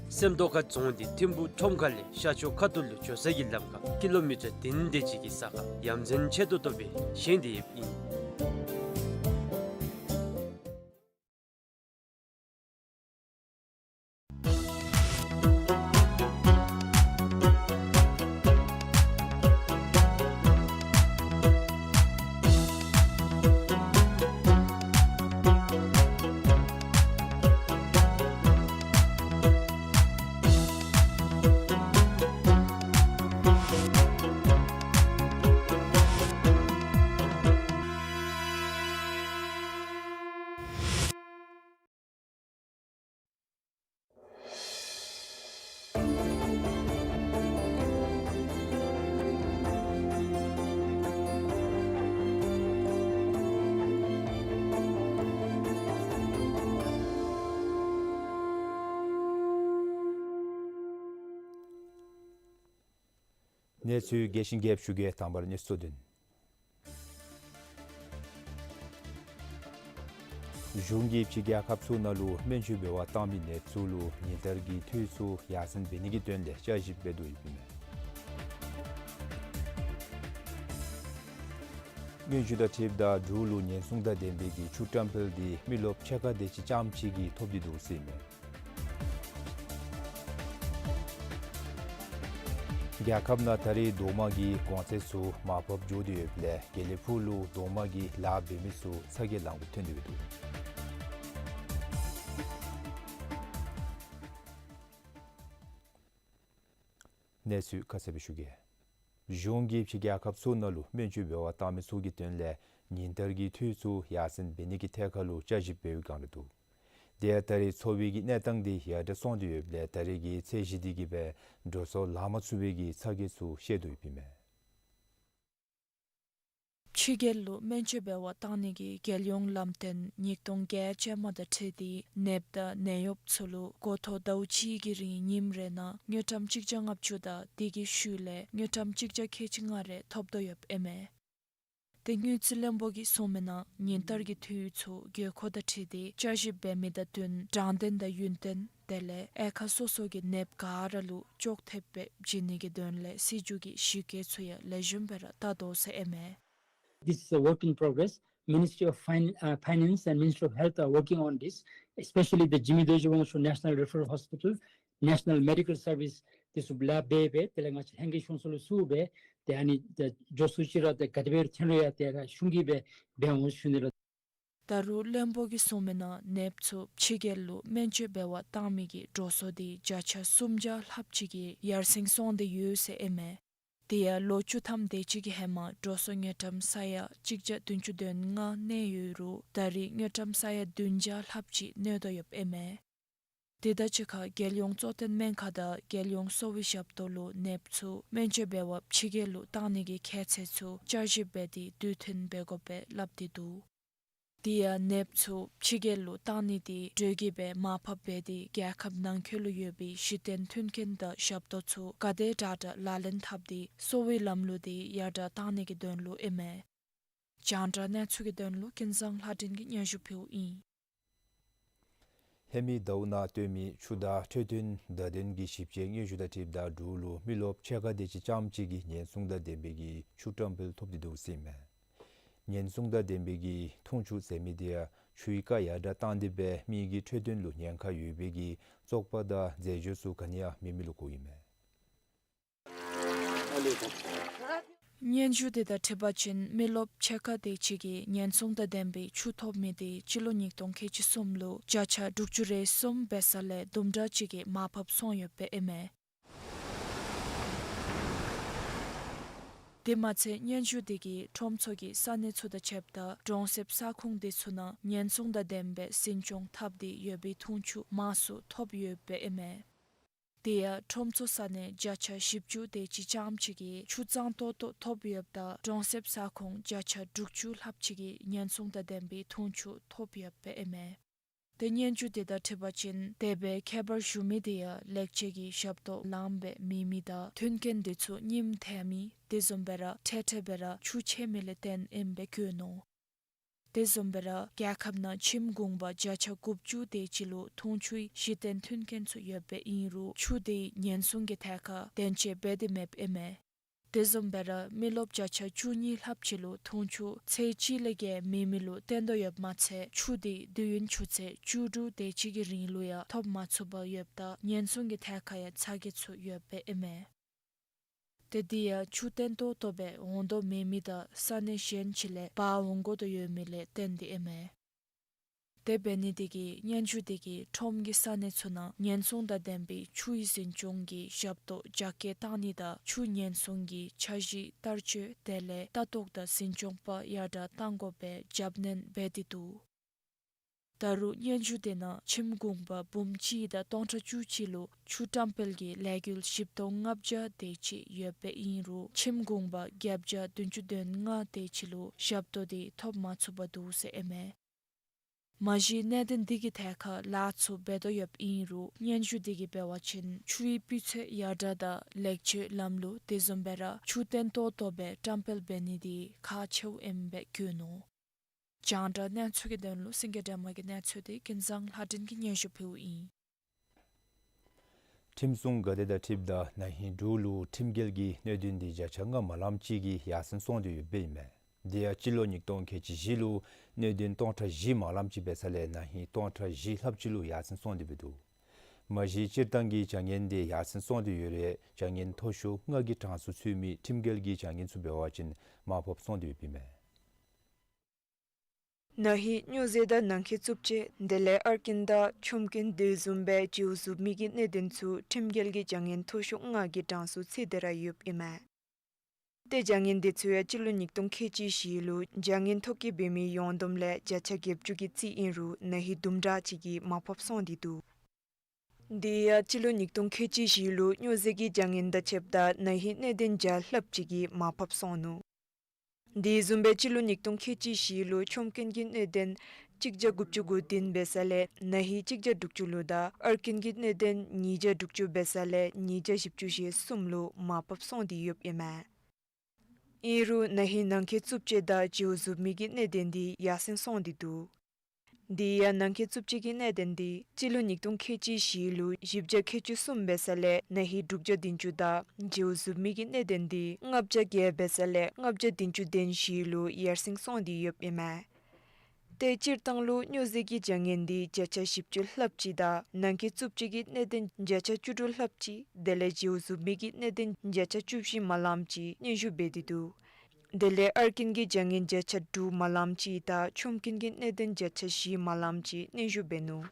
སེམས་རྟོགས་ཁ་རྫོང་འདི་ཐིམ་ཕུ་ཁྲོམ་ཁ་ལས་ཤར་ཕྱོགས་ཁ་ཐུག་ལུ་འགྱོ་ས་གི་ལམ་ཁར་ཀི་ལོ་མི་ཊར་བདུན་དེ་ཅིག་གི་ས་ཁར་ཡ་མཚན་ཆེ་ཏོག་ཏོ་སྦེ་བཞེངས་ཏེ་ཡོདཔ་ཨིན། གནས་ཚུལ་རྒྱས་ཤིང་རྒྱསཔ་ཞུ་གེ། དང་པ་ར་གནས་ཚུལ་གཙོ་དོན། གཞུང་གིས་ཕྱི་རྒྱལ་ཁབ་ཚུ་ནང་ལུ་སྨན་བཅོས་འབད་བར་བཏང་མི་ནདཔ་ཚུ་ལུ་ཉིན་ལྟར་གྱི་འཐུས་ཚུ་ཡར་སེང་འབད་ནི་གི་དོན་ལས་བསྐྱར་ཞིབ་འབད་དོ་ཡོདཔ་ཨིན་མས། སྔོན་ཚུ་དང་འཁྲིལཝ་ད་འབྲུག་ལུ་ཉེན་སྲུང་དང་ལྡན་པའི་གི་ཆུ་བཀྲམ་སྤེལ་འདི་མི་རློབས་ཕྱེད་ཀ་དེ་ཅིག་རྐྱངམ་ཅིག་གིས་ཐོབ་སྟེ་འདུག་ཟེར་ཨིན་མས། རྒྱལ་ཁབ་ནང་ད་རེས་རྡོག་མ་གི་གོང་ཚད་ཚུ་མར་ཕབ་འགྱོ་སྟེ་ཡོདཔ་ལས་དགེ་ལེགས་ཕུག་ལུ་རྡོག་མ་གི་ལཱ་འབད་མི་ཚུ་ཚ་གྱང་ལང་དགོཔ་ཐོན་ཏེ་འདུག། གནས་ཚུལ་ཁ་གསལ་སྦེ་ཞུ་གེ། གཞུང་གིས་ཕྱི་རྒྱལ་ཁབ་ཚུ་ནང་ལུ་སྨན་བཅོས་འབད་བར་བཏང་མི་ཚུ་གི་དོན་ལས་ཉིན་ལྟར་གྱི་འཐུས་ཚུ་ཡར་སེང་འབད་ནི་གི་ཐད་ཁར་ལུ་བསྐྱར་ཞིབ་འབད་བའི་བསྒང་ར་འདུག། དེ་ཡང་ད་རེས་འཚོ་བའི་གི་གནས་སྟངས་འདི་ཡར་དྲག་སོང་སྟེ་ཡོདཔ་ལས་ད་རེས་ཀྱི་ཚད་གཞི་འདི་གིས་སྦེ་འགྲོ་སོང་ལང་མ་ཚུགས་པའི་གི་ཚ་གྱང་ཚུ་བཤད་དོ་ཡོདཔ་ཨིན་མས། ཕྱི་རྒྱལ་ལུ་སྨན་བཅོས་འབད་བར་བཏང་ནི་གི་རྒྱལ་ཡོངས་ལམ་སྟོན་ཉིས་སྟོང་བརྒྱད་ཅན་མ་དང་འཁྲིལ་ཏེ་ནདཔ་དང་ནད་གཡོགཔ་ཚུ་ལུ་འགོ་ཐོག་ཟླཝ་གཅིག་གི་རིང་ཉིནམ་རེ་ནང་དངུལ་ཀྲམ་གཅིག་བརྒྱ་ལྔ་བཅུ་དང་དེ་གི་ཤུལ་ལས་དངུལ་ཀྲམ་གཅིག་བརྒྱ་ཁལ་གཅིག་ལྔ་རེ་ཐོབ་དོ་ཡོདཔ་ཨིན་མས། དེ་དངུལ་རྩིས་བློན་པོ་གིས་གསུངས་མི་ནང་ཉིན་ལྟར་གྱི་འཐུས་ཚུ་དགོས་མཁོ་དང་འཁྲིལ་ཏེ་བསྐྱར་ཞིབ་འབད་མི་དང་བསྟུན་དྲང་བདེན་དང་ཡུན་བརྟན་དེ་ལས་དབྱེ་ཁག་སོ་སོ་གི་ནདཔ་ག་ར་ལུ་ཅོག་འཐདཔ་སྦེ་བྱིན་ནི་གི་དོན་ལས་སྲིད་བྱུས་ཀྱི་ཞིབ་བཀོད་ཚུ་ཡང་ལེགས་ཤོམ་སྦེ་ར་བལྟ་དོ་ཟེར་ཨིན་མས། This is a work in progress. Ministry of Fin- uh, Finance and Ministry of Health are working on this, especially the Jigme Dorji Wangchuck National Referral Hospital, National Medical Service, this will be ལཱ་འབད་འབད་དེ་ལས་ང་བཅས་ལྷན་རྒྱས་གཞུང་ཚོགས་ལུ་ཞུ་སྦེ་ཏེ་ཨ་ནི་ཏེ་འགྱོ་ས་ཅིག་ར་ཏེ་ག་དེ་སྦེ་ཐོན་རུང་ཡང་ཏེ་ར་གཞུང་གིས་སྦེ་འབད་འོང་ཞུ་ནི་ལགས། ད་རུང་བློན་པོ་གིས་གསུངས་མི་ནང་ནདཔ་ཚུ་ཕྱི་རྒྱལ་ལུ་སྨན་བཅོས་འབད་བར་བཏང་མི་གི་འགྲོ་སོང་འདི་བརྒྱ་ཆ་སུམ་བརྒྱ་ལྷགཔ་ཅིག་གིས་ཡར་སེང་སོང་སྟེ་ཡོད་ཟེར་ཨིན་མས། དེ་ཡང་ལོ་བཅུ་ཐམ་དེ་ཅིག་གི་ཧེ་མ་འགྲོ་སོང་དངུལ་ཀྲམ་ས་ཡ་གཅིག་བརྒྱ་བདུན་ཅུ་དོན་ལྔ་གནས་ཡོད་རུང་ད་རེས་དངུལ་ཀྲམ་ས་ཡ་བདུན་བརྒྱ་ལྷགཔ་ཅིག་གནས་དོ་ཡོདཔ་ཨིན་མས། དེ་དང་གཅིག་ཁར་རྒྱལ་ཡོངས་གཙོ་བསྟེན་སྨན་ཁང་དང་རྒྱལ་ཡོངས་གསོ་བའི་ཞབས་ཏོག་ལུ་ནདཔ་ཚུ་སྨན་བཅོས་འབད་བར་ཕྱི་རྒྱལ་ལུ་བཏང་ནི་གི་ཁྱད་ཚད་ཚུ་བསྐྱར་ཞིབ་འབད་དེ་དུས་མཐུན་འབད་དགོཔ་སྦེ་སླབ་སྟེ་འདུག། དེ་ཡང་ནདཔ་ཚུ་ཕྱི་རྒྱལ་ལུ་བཏང་ནི་དེ་འགྲོས་ཀྱིས་སྦེ་མར་ཕབ་འབད་དེ་རྒྱལ་ཁབ་ནང་འཁོད་ལུ་ཡོད་པའི་གཞི་རྟེན་མཐུན་རྐྱེན་དང་ཞབས་ཏོག་ཚུ་ག་དེ་དྲག་དྲག་ལག་ལེན་འཐབ་སྟེ་གསོ་བའི་ལམ་ལུགས་དེ་ཡར་དྲག་བཏང་ནི་གི་དོན་ལུ་ཨིན་མས། རྒྱང་བསྒྲགས་གནས་ཚུལ་གྱི་དོན་ལུ་ཀུན་བཟང་ལྷ་སྒྲོན་གྱིས་སྙན་ཞུ་ཕུལཝ་ཨིན། ཧེ་མའི་ཟླཝ་ནང་སྟོན་མི་ཆུ་དང་འཕྲོད་བསྟེན་བརྡ་དོན་གྱི་ཞིབ་དཔྱད་སྙན་ཞུ་དང་འཁྲིལཝ་ད་འབྲུག་ལུ་མི་རློབས་ཕྱེད་ཀ་དེ་ཅིག་རྐྱངམ་ཅིག་གིས་ཉེན་སྲུང་དང་ལྡན་པའི་གི་ཆུ་བཀྲམ་སྤེལ་ཐོབ་སྟེ་འདུག་ཟེར་ཨིན་མས། ཉེན་སྲུང་དང་ལྡན་པའི་གི་འཐུང་ཆུ་ཟེར་མི་དེ་ཡང་ཆུའི་རྐ་ཡར་དྲག་བཏང་སྟེ་སྦེ་མི་གི་འཕྲོད་བསྟེན་ལུ་ཉེན་ཁ་ཡོད་པའི་གི་བཙོག་པ་དང་རྫས་སྦྱོར་ཚུ་ག་ནི་ཡང་མེད་མི་ལུ་གོཝ་ཨིན་མས། སྙན་ཞུ་དེ་དང་འཁྲིལ་བ་ཅིན་མི་རློབས་ཕྱེད་ཀ་དེ་ཅིག་གིས་ཉེན་སྲུང་དང་ལྡན་པའི་ཆུ་ཐོབ་མི་དེ་སྤྱི་ལོ་ཉིས་སྟོང་ཁལ་གཅིག་གསུམ་ལུ་བརྒྱ་ཆ་དྲུག་ཅུ་རེ་གསུམ་འབད་ས་ལས་དུམ་གྲ་ཅིག་གིས་མར་ཕབ་སོང་ཡོདཔ་ཨིན་མས། དེ་མ་ཚད་སྙན་ཞུ་དེ་གིས་ཁྲོམ་ཚོགས་ཀྱི་ས་གནས་ཚུ་དང་ཕྱདཔ་ད་གྲོང་གསེབ་ས་ཁོངས་དེ་ཚུ་ནང་ཉེན་སྲུང་དང་ལྡན་པའི་འཛིན་སྐྱོང་འཐབ་སྟེ་ཡོད་པའི་འཐུང་ཆུ་མངམ་སུ་ཐོབ་ཡོདཔ་ཨིན་མས། དེ་ཡང་ཁྲོམ་ཚོགས་ས་གནས་བརྒྱ་ཆ་བཞི་བཅུ་དེ་ཅིག་རྐྱངམ་ཅིག་གིས་ཆུ་གཙང་ཏོག་ཏོ་ཐོབ་ཡོདཔ་ད་གྲོང་གསེབ་ས་ཁོངས་བརྒྱ་ཆ་དྲུག་ཅུ་ལྷགཔ་ཅིག་གིས་ཉེན་སྲུང་དང་ལྡན་པའི་འཐུང་ཆུ་ཐོབ་ཡོདཔ་ཨིན་མས། དེ་སྙན་ཞུ་དེ་དང་འཁྲིལ་བ་ཅིན་དེ་སྦེ་ཁྱད་པར་ཞུ་མི་དེ་ཡང་ལེགས་བཅོས་ཀྱི་ཞབས་ཏོག་ལངམ་སྦེ་མེད་མི་དང་མཐུན་རྐྱེན་དེ་ཚུ་རྙིངམ་ཐལ་མི་དེ་བཟུམ་སྦེ་ར་འཕྲལ་འཕྲལ་སྦེ་ར་ཆུ་ཆད་མི་ལས་བརྟེན་ཨིནམ་སྦེ་བཀོད་ནུག། དེ་བཟུམ་སྦེ་ར་རྒྱལ་ཁབ་ནང་ཁྱིམ་གུང་པ་བརྒྱ་ཆ་དགུ་བཅུ་དེ་ཅིག་ལུ་འཐུང་ཆུའི་གཞི་རྟེན་མཐུན་རྐྱེན་ཚུ་ཡོདཔ་ཨིན་རུང་ཆུ་དེ་ཉེན་སྲུང་གི་ཐད་ཁར་བདེན་དཔྱད་འབད་དེ་མེདཔ་ཨིན་མས། དེ་བཟུམ་སྦེ་ར་མི་རློབས་བརྒྱ་ཆ་བཅུ་གཉིས་ལྷགཔ་ཅིག་ལུ་འཐུང་ཆུ་ཚད་གཅིག་ལས་བརྒལ་མེད་མི་ལུ་བཏོན་དོ་ཡོདཔ་མ་ཚད་ཆུ་དེ་དུས་ཡུན་ཆུ་ཚོད་བཅུ་དྲུག་དེ་ཅིག་གི་རིང་ལུ་ཡང་ཐོབ་མ་ཚུགས་པར་ཡོདཔ་ད་ཉེན་སྲུང་གི་ཐད་ཁར་ཡང་ཚ་གྱང་ཚུ་ཡོདཔ་ཨིན་མས། དེ་དེ་ཡང་ཆུ་བརྟན་ཏོག་ཏོ་སྦེ་འོང་དོ་མེད་མི་དང་ས་གནས་གཞན་ཅིག་ལས་འབག་འོང་དགོ་དོ་ཡོད་མི་ལས་བརྟེན་ཏེ་ཨིན་མས། དེ་འབད་ནི་དེ་གིས་སྙན་ཞུ་དེ་གིས་ཁྲོམ་གྱི་ས་གནས་ཚུ་ནང་ཉེན་སྲུང་དང་ལྡན་པའི་ཆུའི་འཛིན་སྐྱོང་གི་ཞབས་ཏོག་རྒྱ་སྐྱེད་བཏང་ནི་དང་ཆུ་ཉེན་སྲུང་གི་འཆར་གཞི་བསྟར་སྤྱོད་དེ་ལས་ལྟ་རྟོག་དང་འཛིན་སྐྱོང་པ་ཡར་དྲག་བཏང་དགོ་པའི་རྒྱབ་སྣོན་འབད་དེ་འདུག། ད་རུང་སྙན་ཞུ་དེ་ནང་ཁྱིམ་གུང་པ་འབུམ་གཅིག་དང་སྟོང་ཕྲག་བཅུ་གཅིག་ལུ་ཆུ་བཀྲམ་སྤེལ་གྱི་ལས་འགུལ་བཞི་སྟོང་ལྔ་བརྒྱ་དེ་ཅིག་ཡོདཔ་ཨིན་རུང་ཁྱིམ་གུང་པ་བརྒྱད་བརྒྱ་བདུན་ཅུ་དོན་ལྔ་དེ་ཅིག་ལུ་ཞབས་ཏོག་དེ་ཐོབ་མ་ཚུགས་པར་འདུག་ཟེར་ཨིན་མས། མ་གཞི་གནད་དོན་འདི་གི་ཐད་ཁར་ལཱ་ཚུ་འབད་དོ་ཡོདཔ་ཨིན་རུང་སྙན་ཞུ་དེ་གིས་འབད་བ་ཅིན་ཆུའི་སྤུས་ཚད་ཡར་དྲག་དང་ལེགས་བཅོས་ལམ་ལུགས་དེ་བཟུམ་སྦེ་ར་ཆུ་བརྟན་ཏོག་ཏོ་སྦེ་བཀྲམ་སྤེལ་འབད་ནི་དེ་ཁག་ཆེཝ་ཨིནམ་སྦེ་བཀོད་ནུག། རྒྱང་བསྒྲགས་གནས་ཚུལ་གྱི་དོན་ལུ་སེང་གེ་སྒྲོལ་མ་གི་གནས་ཚུལ་དེ་ཀུན་བཟང་ལྷ་སྒྲོན་གྱིས་སྙན་ཞུ་ཕུལཝ་ཨིན། ཁྲིམས་སྲུང་འགག་སྡེ་དང་འཁྲིལཝ་ད་ན་ཧིང་འབྲུག་ལུ་ཁྲིམས་འགལ་གྱི་གནད་དོན་དེ་བརྒྱ་ཆ་ལྔ་མ་ལམ་ཅིག་གིས་ཡར་སེང་སོང་སྟེ་ཡོདཔ་ཨིན་མས། དེ་ཡང་སྤྱི་ལོ་ཉིས་སྟོང་ཁལ་གཅིག་བཞི་ལུ་གནད་དོན་སྟོང་ཕྲག་བཞི་མ་ལམ་ཅིག་འབད་ས་ལས་ན་ཧིང་སྟོང་ཕྲག་བཞི་ལྷགཔ་ཅིག་ལུ་ཡར་སེང་སོང་སྟེ་འབད་འདུག། མ་གཞི་སྤྱིར་བཏང་གི་བྱ་ངན་དེ་ཡར་སེང་སོང་སྟེ་ཡོད་རུང་བྱ་ངན་མཐོ་ཤོས་ལྔ་གི་གྲངས་སུ་ཚུད་མི་ཁྲིམས་འགལ་གྱི་བྱ་ངན་ཚུ་འབད་བ་ཅིན་མར་ཕབ་སོང་སྟེ་ཡོདཔ་ཨིན་མས། ན་ཧིང་སྨྱོ་རྫས་དང་ནང་འཁོད་རྩུབ་སྤྱོད་དེ་ལས་ཨར་ཀིན་དང་ཁྱོམ་རྐུན་དེ་བཟུམ་སྦེ་བྱིའུ་གཟུགས་མེད་ཀྱི་གནད་དོན་ཚུ་ཁྲིམས་འགལ་གྱི་བྱ་ངན་མཐོ་ཤོས་ལྔ་གི་གྲངས་སུ་ཚུད་དེ་ར་ཡོདཔ་ཨིན་མས། ཏེ་བྱ་ངན་དེ་ཚུ་ཡང་སྤྱི་ལོ་ཉིས་སྟོང་ཁལ་གཅིག་བཞི་ལུ་བྱ་ངན་ཐོ་བཀོད་འབད་མི་ཡོངས་བསྡོམས་ལས་བརྒྱ་ཆ་བརྒྱད་ཅུ་གི་རྩིས་ཨིན་རུང་ན་ཧིང་དུམ་གྲ་ཅིག་གིས་མར་ཕབ་སོང་སྟེ་འདུག། དེ་ཡང་སྤྱི་ལོ་ཉིས་སྟོང་ཁལ་གཅིག་བཞི་ལུ་སྨྱོ་རྫས་ཀྱི་བྱ་ངན་དང་ཕྱདཔ་ད་ན་ཧིང་གནད་དོན་བརྒྱ་ལྷགཔ་ཅིག་གིས་མར་ཕབ་སོང་ནུག། དེ་བཟུམ་སྦེ་སྤྱི་ལོ་ཉིས་སྟོང་ཁལ་གཅིག་བཞི་ལུ་ཁྱོམ་རྐུན་གྱི་གནད་དོན་གཅིག་བརྒྱ་དགུ་བཅུ་གོ་བདུན་འབད་ས་ལས་ན་ཧིང་གཅིག་བརྒྱ་དྲུག་ཅུ་ལུ་དང་ཨར་ཀིན་གྱི་གནད་དོན་ཉིས་བརྒྱ་དྲུག་ཅུ་འབད་ས་ལས་ཉིས་བརྒྱ་བཞི་བཅུ་ཞེ་གསུམ་ལུ་མར་ཕབ་སོང་སྟེ་ཡོདཔ་ཨིན་མས། ཨིན་རུང་ན་ཧིང་ནང་འཁོད་རྩུབ་སྤྱོད་དང་བྱིའུ་གཟུགས་མེད་ཀྱི་གནད་དོན་དེ་ཡར་སེང་སོང་སྟེ་འདུག། དེ་ཡང་ནང་འཁོད་རྩུབ་སྤྱོད་ཀྱི་གནད་དོན་དེ་སྤྱི་ལོ་ཉིས་སྟོང་ཁལ་གཅིག་བཞི་ལུ་བཞི་བརྒྱ་ཁལ་གཅིག་གསུམ་འབད་ས་ལས་ན་ཧིང་དྲུག་བརྒྱ་བདུན་ཅུ་དང་བྱིའུ་གཟུགས་མེད་ཀྱི་གནད་དོན་དེ་ལྔ་བརྒྱ་བརྒྱད་འབད་ས་ལས་ལྔ་བརྒྱ་བདུན་ཅུ་དོན་བཞི་ལུ་ཡར་སེང་སོང་སྟེ་ཡོདཔ་ཨིན་མས། ཏེ་སྤྱིར་བཏང་ལུ་སྨྱོ་རྫས་ཀྱི་བྱ་ངན་དེ་བརྒྱ་ཆ་བཞི་བཅུ་ལྷགཔ་ཅིག་དང་ནང་འཁོད་རྩུབ་སྤྱོད་ཀྱི་གནད་དོན་བརྒྱ་ཆ་བཅུ་དྲུག་ལྷགཔ་ཅིག་དེ་ལས་བྱིའུ་གཟུགས་མེད་ཀྱི་གནད་དོན་བརྒྱ་ཆ་བཅུ་བཞི་མ་ལམ་ཅིག་སྙན་ཞུ་འབད་དེ་འདུག། དེ་ལས་ཨར་ཀིན་གྱི་བྱ་ངན་བརྒྱ་ཆ་དྲུག་མ་ལམ་ཅིག་དང་ཁྱོམ་རྐུན་གྱི་གནད་དོན་བརྒྱ་ཆ་བཞི་མ་ལམ་ཅིག་སྙན་ཞུ་འབད་ནུག།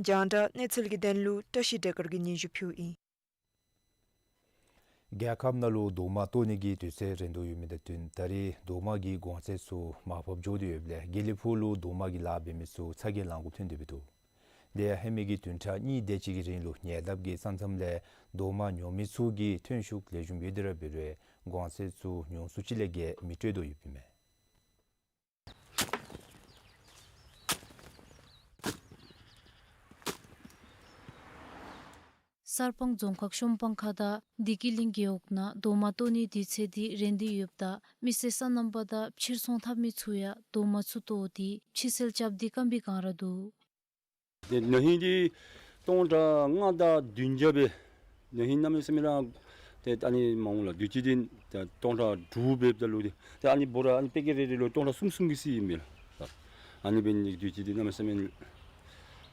རྒྱང་བསྒྲགས་གནས་ཚུལ་གྱི་དོན་ལུ་བཀྲ་ཤིས་བདེ་དཀར་གྱིས་སྙན་ཞུ་ཕུལཝ་ཨིན། རྒྱལ་ཁབ་ནང་ལུ་རྡོག་མ་བཏོག་ནི་གི་དུས་ཚོད་རན་དོ་ཡོད་མི་དང་བསྟུན་ད་རེས་རྡོག་མ་གི་གོང་ཚད་ཚུ་མར་ཕབ་འགྱོ་དོ་ཡོདཔ་ལས་དགེ་ལེགས་ཕུག་ལུ་རྡོག་མ་གི་ལཱ་འབད་མི་ཚུ་ཚ་གྱང་ལང་དགོཔ་ཐོན་དོ་ཡོདཔ་འདུག། དེ་ཡང་ཧེ་མའི་གི་བདུན་ཕྲག་གཉིས་དེ་ཅིག་གི་རིང་ལུ་ཉེ་འདབས་ཀྱི་ས་མཚམས་ལས་རྡོག་མ་ཉོ་མི་ཚུ་གིས་ཐོན་ཤུགས་ལེགས་ཤོམ་ཡོད་དེ་ར་འབད་རུང་གོང་ཚད་ཚུ་ཉུང་སུ་ཅིག་ལས་བརྒལ་མི་སྤྲོད་དོ་ཡོདཔ་ཨིན་མས། གསར་སྤང་རྫོང་ཁག་གཤོམ་སྤང་ཁ་དང་བདེ་སྐྱིད་གླིང་རྒེད་འོག་ནང་རྡོག་མ་བཏོག་ནིའི་དུས་ཚོད་འདི་རན་ཏེ་ཡོདཔ་ད་མི་སེར་སོ་ནམ་པ་དང་ཕྱིར་ཚོང་འཐབ་མི་ཚུ་ཡང་རྡོག་མ་ཚུ་བཏོག་སྟེ་ཕྱི་སེལ་རྐྱབ་སྟེ་སྐམ་པའི་བསྒང་ར་འདུག། ཏེ་ན་ཧིང་འདི་སྟོང་ཕྲག་ལྔ་དང་བདུན་བརྒྱ་སྦེ་ན་ཧིང་གནམ་མེད་ས་མེད་ར་ཏེ་ཨ་ནི་མ་འོང་ལགས། དུས་ཅི་འདི་ཏེ་སྟོང་ཕྲག་དྲུག་འབདཝ་ད་ལུ་ཏེ་ཏེ་ཨ་ནི་འབོ་ར་ཨ་ནི་པེ་ཀེཊ་རེ་རེ་ལུ་སྟོང་ཕྲག་གསུམ་གསུམ་གྱིས་བསི་ཨིན་མས་ལགས། ཨ་ནི་འབད་ནི་དུས་ཅི་འདི་གནམ་མེད་ས་མེད་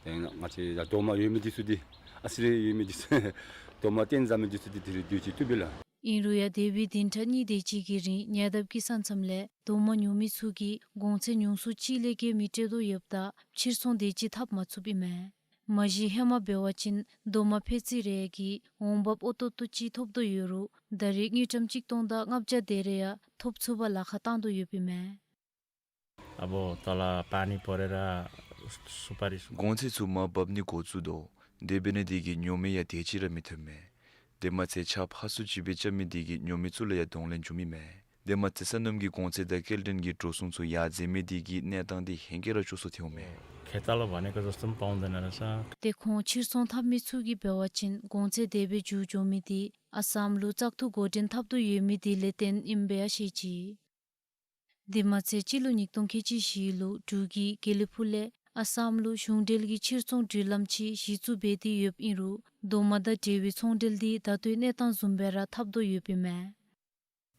ཏེ་ང་བཅས་ཡང་རྡོག་མ་ཡོད་མི་འདི་ཚུ་འདི་ཨ་ཙི་རེ་ཡོད་མི་འདི་ཚུ་རྡོག་མ་བཏོག་ཟ་མི་འདི་ཚུ་འདི་དེ་རེ་དུས་ཅི་བཏུབ་པས་ལགས། ཨིན་རུང་ཡང་འདས་པའི་བདུན་ཕྲག་གཉིས་དེ་ཅིག་གི་རིང་ཉེ་འདབས་ཀྱི་ས་མཚམས་ལས་རྡོག་མ་ཉོ་མི་ཚུ་གིས་གོང་ཚད་ཉུང་སུ་ཅིག་ལས་བརྒལ་མི་སྤྲོད་དོ་ཡོདཔ་ད་ཕྱིར་ཚོང་དེ་ཅིག་འཐབ་མ་ཚུགསཔ་ཨིན་མས། མ་གཞི་ཧེ་མ་འབད་བ་ཅིན་རྡོག་མ་ཕད་ཅིག་རེ་གིས་འོང་འབབ་འོས་ཏོག་ཏོ་ཅིག་ཐོབ་དོ་ཡོད་རུང་ད་རེས་དངུལ་ཀྲམ་གཅིག་སྟོང་དང་ལྔ་བརྒྱ་དེ་རེ་ཡང་ཐོབ་ཚུགས་པར་ལཱ་ཁག་བཏང་དོ་ཡོདཔ་ཨིན་མས། अब तल पानी परेर सुपारी सु- གོང་ཚད་ཚུ་མར་འབབ་ནི་འགོ་བཙུགས་དོ། དེ་འབད་ནི་དེ་གིས་ཉོ་མི་ཡང་དེ་ཅིག་ར་མི་ཐོན་མས། དེ་མ་ཚད་ཆརཔ་ཧ་སུ་ཅིག་སྦེ་རྐྱབ་མི་དེ་གིས་ཉོ་མི་ཚུ་ལུ་ཡང་གདོང་ལེན་འབྱུང་མི་མས། དེ་མ་ཚད་སོ་ནམ་གྱི་གོང་ཚད་དང་སྐྱེལ་འདྲེན་གྱི་འགྲོ་སོང་ཚུ་ཡར་འཛེགས་མི་དེ་གིས་གནས་སྟངས་དེ་ཧེང་སྐལ་ར་སྐྱོ་སུ་ཐལཝ་མས། खेताला भनेको जस्तो पनि पाउँदैन रहेछ। དེ་ཁོང་ཕྱིར་ཚོང་འཐབ་མི་ཚུ་གིས་འབད་བ་ཅིན་གོང་ཚད་དེ་སྦེ་འགྱུར་འགྱོ་མི་དེ་ཨ་སམ་ལུ་བཙག་འཐུ་འགོ་འདྲེན་འཐབ་དོ་ཡོད་མི་དེ་ལས་བརྟེན་ཨིནམ་སྦེ་ཡང་བཤད་ཅི། དེ་མ་ཚད་སྤྱི་ལོ་ཉིས་སྟོང་ཁལ་གཅིག་བཞི་ལུ་འབྲུག་གིས་དགེ་ལེགས་ཕུག་ལས་ཨ་སམ་ལུ་གཞུང་འབྲེལ་གྱི་ཕྱིར་ཚོང་འགྲུལ་ལམ་ཅིག་གཞི་བཙུགས་འབད་དེ་ཡོདཔ་ཨིན་རུང་རྡོག་མ་དང་འབྲེལ་བའི་ཚོང་འབྲེལ་དེ་ད་ལྟོའི་གནས་སྟངས་བཟུམ་སྦེ་ར་འཐབ་དོ་ཡོདཔ་ཨིན་མས།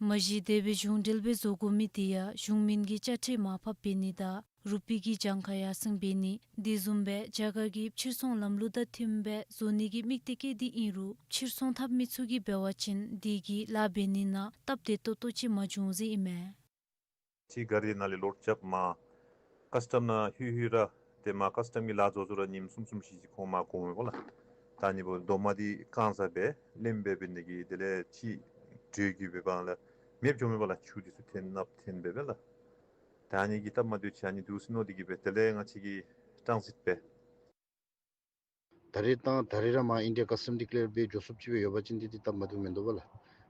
མ་གཞི་དེ་སྦེ་གཞུང་འབྲེལ་སྦེ་བཟོ་དགོ་མི་དེ་ཡང་གཞུང་མིན་གྱི་དཔྱ་ཁྲལ་མར་ཕབ་འབད་ནི་དང་རུ་པི་གི་གྱངས་ཁ་ཡར་སེང་འབད་ནི་དེ་བཟུམ་སྦེ་རྒྱ་གར་གྱི་ཕྱིར་ཚོང་ལམ་ལུགས་དང་མཐུནམ་སྦེ་བཟོ་ནི་གི་དམིགས་གཏད་བསྐྱེད་དེ་ཨིན་རུང་ཕྱིར་ཚོང་འཐབ་མི་ཚུ་གིས་འབད་བ་ཅིན་དེ་གིས་ལཱ་འབད་ནི་ནང་སྟབས་བདེ་ཏོག་ཏོ་ཅིག་མ་བྱུང་ཟེར་ཨིན་མས། ཅིག་གཱ་རི་ནང་ལས་ལོཌ་རྐྱབ་མར་ཀཱསི་ཊམ་ནང་ལྷོད་ལྷོད་ར་ཏེ་མར་ཀཱསི་ཊམ་གྱི་ལཱ་བཟོ་བཟོ་ར་ཉིནམ་གསུམ་གསུམ་བཞི་བཞི་ཁོང་མར་འགྱོཝ་མས་པ་ལགས། ད་ཨ་ནི་འབདཝ་རྡོག་མ་འདི་བཀང་ས་སྦེ་ལེནམ་སྦེ་འབད་ནི་དེ་གིས་དེ་ལས་ཅིག་དྲོད་ཀྱི་འབད་བ་ལས་མེདཔ་འགྱོཝ་མས་པ་ལགས། ཆུ་འདི་ཚུ་འཐོན་ནགཔ་འཐོན་སྦེ་སྦེ་ལགས། ད་ཨ་ནི་གིས་སྟབས་མ་བདེཝ་ཅིག་ཨ་ནི་འདུག་ཟེར་མནོ་དེ་གིས་སྦེ་དེ་ལས་ང་བཅས་ཀྱིས་ཊཱན་སིཊ་སྦེ་ད་རེས་བཏང་ད་རེས་ར་མར་ཨིན་ཌི་ཡ་ཀཱསི་ཊམ་ཌི་ཀི་ལེར་འབད་འགྱོ་ཚུགསཔ་ཅིག་སྦེ་ཡོད་པ་ཅིན་འདི་འདི་སྟབས་མ་བདེཝ་མིན་འདུག་པ་ལགས།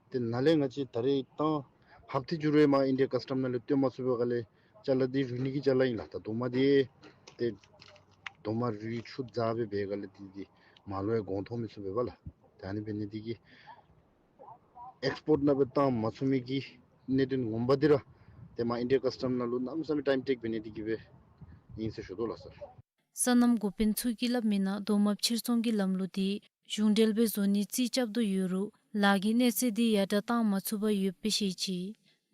ཏེ་ནཱ་ལས་ང་བཅས་ད་རེས་བཏང་ཧབ་ཏ་བཅུ་རེ་མར་ཨིན་ཌི་ཡ་ཀཱསི་ཊམ་ནང་ལས་བཏོན་མ་ཚུགས་པའི་སྒང་ལས་ཅ་ལ་འདི་རུལ་ནི་གི་ཅ་ལ་ཨིན་ལགས། ད་རྡོག་མ་འདི་ཏེ་རྡོག་མ་རུལ་ཆུ་འཛག་སྦེ་འབད་སྒང་ལས་འདི་འདི་མར་ལུ་ཡང་གོང་མཐོ་མི་ཚུགས་པས་པ་ལགས། ད་ཨ་ནི་འབད་ནི་དེ་གིས་ཨེགསི་པོརཊ་ནང་སྦེ་བཏང་མ་ཚུགས་མི་གི་གནད་དོན་ངོ་མ་འདི་ར་ ཏེ་མ་ཨིན་ཌི་ཡ་ཀས་ཊམ་ནང་ལུ་གནམ་མེད་ས་མེད་ཊའིམ་ཊེཀ་འབད་ནི་དེ་གིས་སྦེ་ཨིན་ཟེར་ཞུ་དོ་ལགས་སར། སོ་ནམ་འགོ་དཔོན་ཚུ་གིས་སླབ་མི་ནང་རྡོག་མ་ཕྱིར་ཚོང་གི་ལམ་ལུགས་འདི་གཞུང་འབྲེལ་སྦེ་བཟོ་ནི་རྩིས་རྐྱབ་དོ་ཡོད་རུང་ལཱ་གི་གནས་ཚད་འདི་ཡར་དྲག་བཏང་མ་ཚུགས་པར་ཡོདཔ་སྦེ་བཤད་ཅི།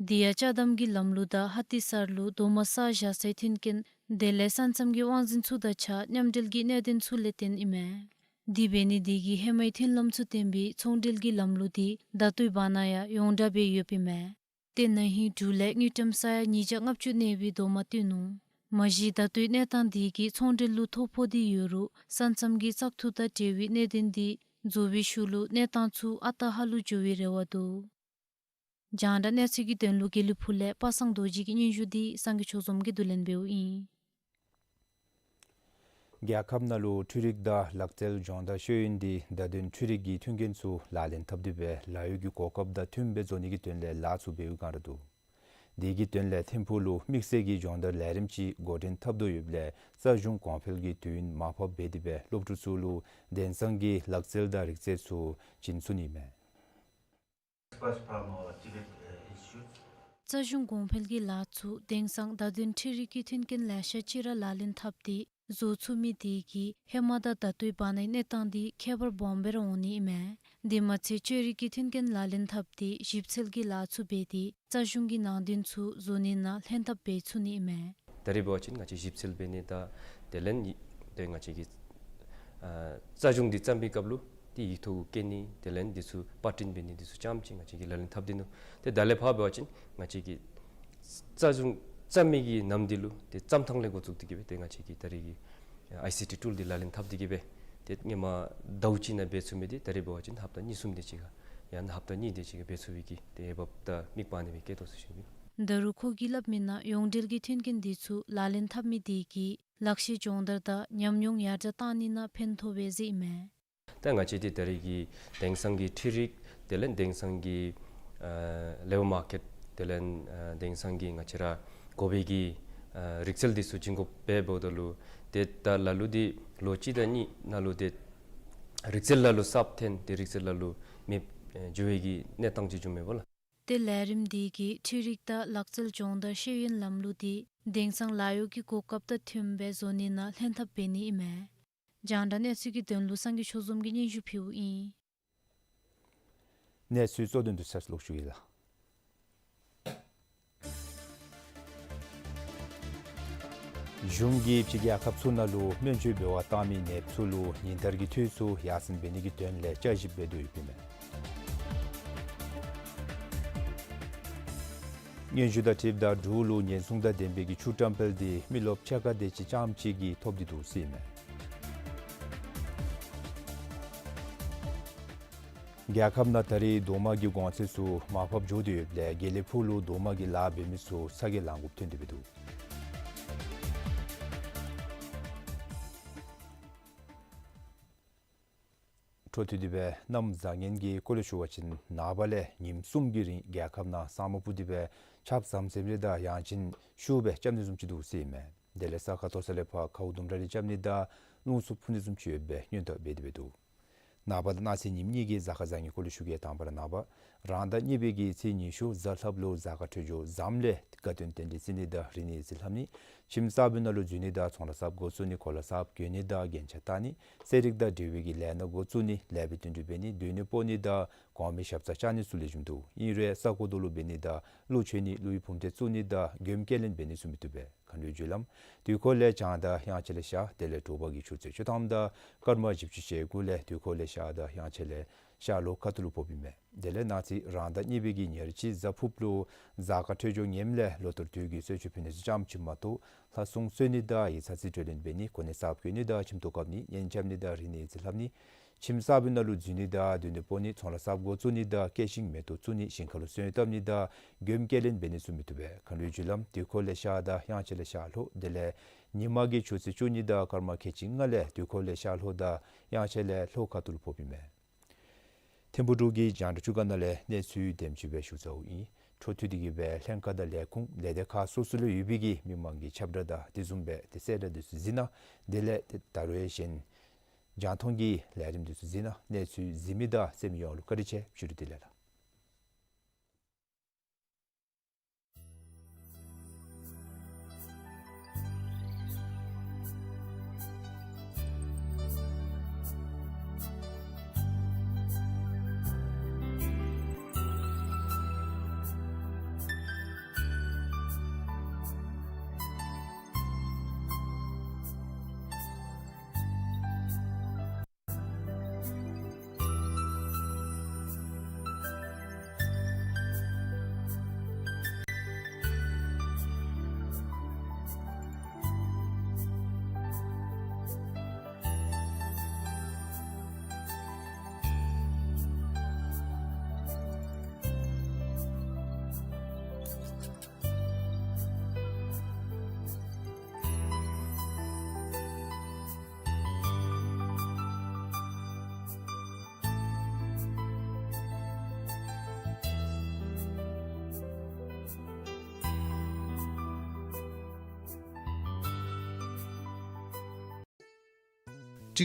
དེ་ཡང་ཅ་དམ་གྱི་ལམ་ལུགས་དང་ཧ་ཏི་སར་ལུ་རྡོག་མ་བསགས་བཞག་སའི་མཐུན་རྐྱེན་དེ་ལས་ས་མཚམས་ཀྱི་དབང་འཛིན་ཚུ་དང་གཅིག་ཁར་མཉམ་འབྲེལ་གྱི་གནད་དོན་ཚུ་ལས་བརྟེན་ཨིན་མས། དེ་འབད་ནི་དེ་གིས་ཧེ་མའི་མཐུན་ལམ་ཚུ་བརྟེན་པའི་ཚོང་འབྲེལ་གྱི་ལམ་ལུགས་འདི་ད་ལྟོའི་བར་ན་ཡང་ཡོངས་གྲགས་སྦེ་ཡོདཔ་ཨིན་མས། ཏེ་ན་ཧིང་འབྲུག་ལས་དངུལ་ཀྲམ་ས་ཡ་ཉིས་བརྒྱ་ལྔ་བཅུ་གནས་པའི་རྡོག་མ་བཏོན་ནུག། མ་གཞི་ད་ལྟོའི་གནས་སྟངས་འདི་གིས་ཚོང་འབྲེལ་ལུ་ཐོ་ཕོག་སྟེ་ཡོད་རུང་ས་མཚམས་ཀྱི་བཙག་འཐུ་དང་འབྲེལ་བའི་གནད་དོན་འདི་རྫོགས་པའི་ཤུལ་ལུ་གནས་སྟངས་ཚུ་ཨ་རྟག་ཧ་ལུགས་འགྱོ་བའི་རེ་བ་འདུག། རྒྱང་བསྒྲགས་གནས་ཚུལ་གྱི་དོན་ལུ་དགེ་ལེགས་ཕུག་ལས་པ་སངས་རྡོ་རྗེ་གི་སྙན་ཞུ་འདི་སངས་རྒྱས་ཆོས་འཛོམས་ཀྱིས་བསྡུ་ལེན་འབདཝ་ཨིན། རྒྱལ་ཁབ་ནང་ལུ་འཕྲུལ་རིག་དང་ལག་རྩལ་སྦྱོང་བརྡར་ཤེས་ཡོན་འདི་བརྡ་དོན་འཕྲུལ་རིག་གི་མཐུན་རྐྱེན་ཚུ་ལག་ལེན་འཐབ་སྟེ་སྦེ་ལཱ་གཡོག་གི་གོ་སྐབས་དང་མཐུནམ་སྦེ་བཟོ་ནི་གི་དོན་ལས་ལཱ་ཚུ་འབད་བའི་བསྒང་ར་འདུག། དེ་གི་དོན་ལས་ཐིམ་ཕུག་ལུ་དམིགས་བསལ་གྱི་སྦྱོང་བརྡར་ལས་རིམ་ཅིག་འགོ་འདྲེན་འཐབ་དོ་ཡོདཔ་ལས་རྩ་གཞུང་གོང་འཕེལ་གྱིས་དུས་ཡུན་མར་ཕབ་འབད་དེ་སྦེ་སློབ་ཕྲུག་ཚུ་ལུ་དེང་སང་གི་ལག་རྩལ་དང་རིག་རྩལ་ཚུ་བྱིན་ཚུགས་ནི་མས། Experts from our Tibet, uh, Institute. རྩ་གཞུང་གོང་འཕེལ་གྱི་ལཱ་ཚུ་དེང་སང་བརྡ་དོན་འཕྲུལ་རིག་གི་མཐུན་རྐྱེན་ལེ་ཤ་ཅིག་ར་ལག་ལེན་འཐབ་སྟེ་བཟོ་ཚུགས་མི་དེ་གིས་ཧེ་མ་དང་ད་ལྟོའི་བར་ནའི་གནས་སྟངས་འདི་ཁྱད་པར་སྦོམ་སྦེ་ར་འོང་ནི་ཨིན་མས། དེ་མ་ཚད་བཅོས་རིག་གི་མཐུན་རྐྱེན་ལག་ལེན་འཐབ་སྟེ་ཞིབ་འཚོལ་གྱི་ལཱ་ཚུ་འབད་དེ་རྩ་གཞུང་གི་ནང་དོན་ཚུ་བཟོ་ནི་ནང་ལྷན་ཐབས་འབད་ཚུགས་ནི་ཨིན་མས། ད་རེས་འབད་བ་ཅིན་ང་བཅས་ཞིབ་འཚོལ་འབད་ནི་དང་དེ་ལས་ཡི་ཏེ་ང་བཅས་ཀྱིས་ཨ་རྩ་གཞུང་འདི་བརྩམ་པའི་སྐབས་ལུ་ཏེ་ཡིག་ཐོག་བཀོད་ནི་དེ་ལས་འདི་ཚུ་པར་སྐྲུན་འབད་ནི་འདི་ཚུ་རྐྱངམ་ཅིག་ང་བཅས་ཀྱིས་ལག་ལེན་འཐབ་སྟེ་ནུག། ཏེ་ད་ལས་ཕར་འབད་བ་ཅིན་ང་བཅས་ཀྱིས་རྩ་གཞུང་བརྩམ་མི་གི་ནམ་འདི་ལུ་ཏེ་བརྩམ་ཐངས་ལས་འགོ་བཙུགས་ཏེ་གི་སྦེ་ཏེ་ང་བཅས་ཀྱིས་ད་རེས་ཀྱི་ཨའི་སི་ཊི་ཊུལ་འདི་ལག་ལེན་འཐབ་སྟེ་གི་སྦེ་ཏེ་སྔོན་མ་ཟླཝ་གཅིག་ནང་འབད་ཚུགས་མི་འདི་ད་རེས་འབད་བ་ཅིན་ཧབ་ཏ་གཉིས་གསུམ་དེ་ཅིག་ཁར་ཡང་ན་ཧབ་ཏ་གཉིས་དེ་ཅིག་ཁར་འབད་ཚུགས་པའི་གི་ཏེ་འོས་འབབ་དང་དམིགས་པ་ཨ་ནི་སྦེ་བསྐྱེད་དོ་ཟེར་ཞུ་ནི། ད་རུང་ཁོ་གིས་སླབ་མི་ནང་ཡོངས་འབྲེལ་གྱི་མཐུན་རྐྱེན་འདི་ཚུ་ལག་ལེན་འཐབ་མི་དེ་གིས་ལག་ཤེས་སྦྱོང་བརྡར་དང་ཉམས་མྱོང་ཡར་དྲག་བཏང་ནི་ནང་ཕན་ཐོགས་པས་ཟེར་ཨིན་མས། ད་ང་བཅས་འདི་ད་རེས་ཀྱི་དེང་སང་གི་འཕྲུལ་རིག་དེ་ལས་དེང་སང་གི་ཨ་ལེ་བར་མར་ཀེཊ་དེ་ལས་ཨ་དེང་སང་གི་ང་བཅས་ར་དགོ་པའི་གི་ཨ་རིག་རྩལ་འདི་ཚུ་བྱིན་དགོཔ་འབདཝ་ད་ལུ་ཏེ་ད་ལ་ལུ་འདི་ལོ་གཅིག་དང་གཉིས་ནང་ལུ་ཏེ་རིག་རྩལ་ལ་ལུ་གསརཔ་ཐོན་ཏེ་རིག་རྩལ་ལ་ལུ་མེདཔ་ཨེ་འགྱོ་བའི་གི་གནས་སྟངས་ཅིག་བྱུངམ་མས་པ་ལགས། ཏེ་ལས་རིམ་འདི་གིས་འཕྲུལ་རིག་དང་ལག་རྩལ་སྦྱོང་བརྡར་ཤེས་ཡོན་ལམ་ལུགས་འདི་དེང་སང་ལཱ་གཡོག་གི་གོ་སྐབས་དང་མཐུནམ་སྦེ་བཟོ་ནི་ནང་ལྷན་ཐབས་འབད་ནི་ཨིན་མས། རྒྱང་བསྒྲགས་གནས་ཚུལ་གྱི་དོན་ལུ་སངས་རྒྱས་ཆོས་འཛོམས་ཀྱིས་སྙན་ཞུ་ཕུལཝ་ཨིན། གནས་ཚུལ་གཙོ་དོན་དུ་ཚར་ལོག་ཞུ་ཡི་ལགས། གཞུང་གིས་ཕྱི་རྒྱལ་ཁབ་ཚུ་ནང་ལུ་སྨན་བཅོས་འབད་བར་བཏང་མི་ནདཔ་ཚུ་ལུ་ཉིན་བསྟར་གྱི་འཐུས་ཚུ་ཡར་སེང་འབད་ནི་གི་དོན་ལས་བསྐྱར་ཞིབ་འབད་དོ་ཡོདཔ་ཨིན་མས། སྙན་ཞུ་དང་འཁྲིལཝ་ད་འབྲུག་ལུ་ཉེན་སྲུང་དང་ལྡན་པའི་གི་ཆུ་བཀྲམ་སྤེལ་འདི་མི་རློབས་ཕྱེད་ཀ་དེ་ཅིག་རྐྱངམ་ཅིག་གིས་ཐོབ་སྟེ་འདུག་ཟེར་ཨིན་མས། རྒྱལ་ཁབ་ནང་ད་རེས་རྡོག་མ་གི་གོང་ཚད་ཚུ་མར་ཕབ་འགྱོ་སྟེ་ཡོདཔ་ལས་དགེ་ལེགས་ཕུག་ལུ་རྡོག་མ་གི་ལཱ་འབད་མི་ཚུ་ཚ་གྱང་ལང་དགོཔ་ཐོན་ཏེ་འབད་འདུག། འཕྲོ་མཐུད་དེ་སྦེ་གནམ་བཟང་ངན་གྱི་སྐོར་ལས་ཞུ་བ་ཅིན་ནངས་པ་ལས་ཉིནམ་གསུམ་གྱི་རིང་རྒྱལ་ཁབ་ནང་ས་སྨུག་སྤུབས་ཏེ་སྦེ་ཆརཔ་ཟམ་ཟེམ་རེ་དང་ཡང་ཅིན་ཤུགས་སྦེ་རྐྱབ་ནི་བཟུམ་ཅིག་འདུག་ཟེར་ཨིན་མས། དེ་ལས་ས་ཁ་མཐོ་ས་ལས་ཕར་ཁཝ་ལྡུམ་ར་རེ་རྐྱབ་ནི་དང་རླུང་འཚུབ་འཕུ་ནི་བཟུམ་ཅིག་ཡོད་པའི་སྔོན་བརྡ་འབད་དེ་འབད་འདུག། ནངས་པ་དང་གནངས་ཚེ་ཉིནམ་གཉིས་ཀྱི་གཟའ་སྐར་བཟང་ངན་སྐོར་ལས་ཞུ་གེ། དང་པ་ར་ནངས་པ་རང་ཟླ་གཉིས་པའི་གི་ཚེས་ཉི་ཤུ་གཟའ་ལྷགཔ་ལུ་གཟའ་སྐར་འཕྲོད་སྦྱོར་བཟངམ་ལས་དགའ་སྟོན་རྟེན་འབྲེལ་བརྩི་ནི་དང་རིག་གནས་ཡིག་རྩིས་ལྷབ་ནི། ཁྱིམ་གསརཔ་ནང་ལུ་འཛུལ་ནི་དང་ཚོང་ལཱ་གསརཔ་འགོ་བཙུགས་ནི། གོ་ལ་གསརཔ་གྱོན་ནི་དང་རྒྱན་ཆ་བཏགས་ནི། ཚན་རིག་དང་འབྲེལ་བའི་གི་ལས་སྣ་འགོ་བཙུགས་ནི། ལེགས་པའི་བསྟུན་གྲོས་འབད་ནི། སྡོད་གནས་སྤོ་ནི་དང་གོང་མའི་ཞབས་རྩ་བཅར་ནི་ཚུ་ལེགས་ཤོམ་འདུག། ཨིན་རུང་ས་གོ་རྡོ་ལུ་འབད་ནི་དང་གླུ་མཆོད་ནི། གླུ་ཡི་བུམ་སྡེ་བཙུགས་ནི་དང་མགྱོནམ་སྐྱེལ་ལེན་འབད་ནི་ཚུ་མི་བཏུབ་པས། མཁའ་འགྲོའི་རྒྱུ་ལམ་དུས་འཁོར་ལས་བྱང་དང་དབྱངས་འཆར་ལས་ཤར། དེ་ལས་དྲོ་པ་གི་ཆུ་ཚོད་བཅུ་ཐམ་དང་སྐར་མ་བཞི་བཅུ་ཞེ་དགུ་ལས་དུས་འཁོར་ལས་ཤར་དང་དབྱངས་འཆར་ལས་ཤར་ལྷོ་ཁ་ཐུག་ལུ་ཕོགཔ་ཨིན་མས། དེ་ལས་གནངས་ཚེ་རང་ཟླ་གཉིས་པའི་གི་ཉེར་གཅིག་གཟའ་ཕུརཔ་ལུ་གཟའ་སྐར་འཕྲོད་སྦྱོར་ངནམ་ལས་ལོ་ལྟར་དུས་ཀྱི་གསོལ་མཆོད་ཕུལ་ནི་ཚུ་རྐྱངམ་ཅིག་མ་གཏོགས་ལྷ་སྲུང་གསོལ་ནི་དང་ཡིག་ཚང་རྩིས་སྤྲོད་ལེན་འབད་ནི། གོ་གནས་གསརཔ་གྱོན་ནི་དང་ཁྱིམ་ཐོག་བཀབ་ནི། གཉེན་རྐྱབ་ནི་དང་རིག་གནས་ཡིག་རྩིས་ལྷབ་ནི། ཁྱིམ་གསརཔ་ནང་ལུ་འཛུལ་ནི་དང་སྡོད་གནས་སྤོ་ནི། ཚོང་ལཱ་གསརཔ་འགོ་བཙུགས་ནི་དང་སྐྱེད་ཤིང་མེ་ཏོག་བཙུགས་ནི། ཞིང་ཁ་ལུ་སོན་བཏབ་ནི་དང་མགྱོནམ་སྐྱེལ་ལེན་འབད་ནི་ཚུ་མི་བཏུབ་པས། མཁའ་འགྲོའི་རྒྱུ་ལམ་དུས་འཁོར་ལས་ཤར་དང་དབྱངས་འཆར་ལས་ཤར་ལྷོ། དེ་ལས་ཉིན་མ་གི་ཆུ་ཚོད་བཅུ་གཉིས་དང་སྐར་མ་ཁལ་གཅིག་ལྔ་ལས་དུས་འཁོར་ལས་ཤར་ལྷོ་དང་དབྱངས་འཆར་ལས་ལྷོ་ཁ་ཐུག་ལུ་ཕོགཔ་ཨིན་མས། ཐིམ་ཕུག་འབྲུག་གི་རྒྱང་བསྒྲགས་ཅུ་ག་ནང་ལས་གནས་ཚུལ་དེམ་ཅིག་སྦེ་ཞུ་ཚརཝ་ཨིན། འཕྲོ་མཐུད་དེ་གི་སྦེ་ལྷན་ཁག་དང་ལས་ཁུངས་ལས་སྡེ་ཁག་སོ་སོ་ལུ་ཡོད་པའི་གི་མི་མང་གི་ཁྱབ་བསྒྲགས་དང་དེ་བཟུམ་སྦེ་ཏེ་གསལ་བསྒྲགས་འདི་ཚུ་གཟིགས་གནང་། དེ་ལས་ཏེ་ད་རུང་གཞན་རྒྱང་མཐོང་གི་ལས་རིམ་འདི་ཚུ་གཟིགས་གནང་། གནས་ཚུལ་གཟིགས་མི་དང་གསན་མི་ཡོངས་ལུ་བཀའ་དྲིན་ཆེ། བཅུ་དྲུག་བདེ་ལེགས་ལགས།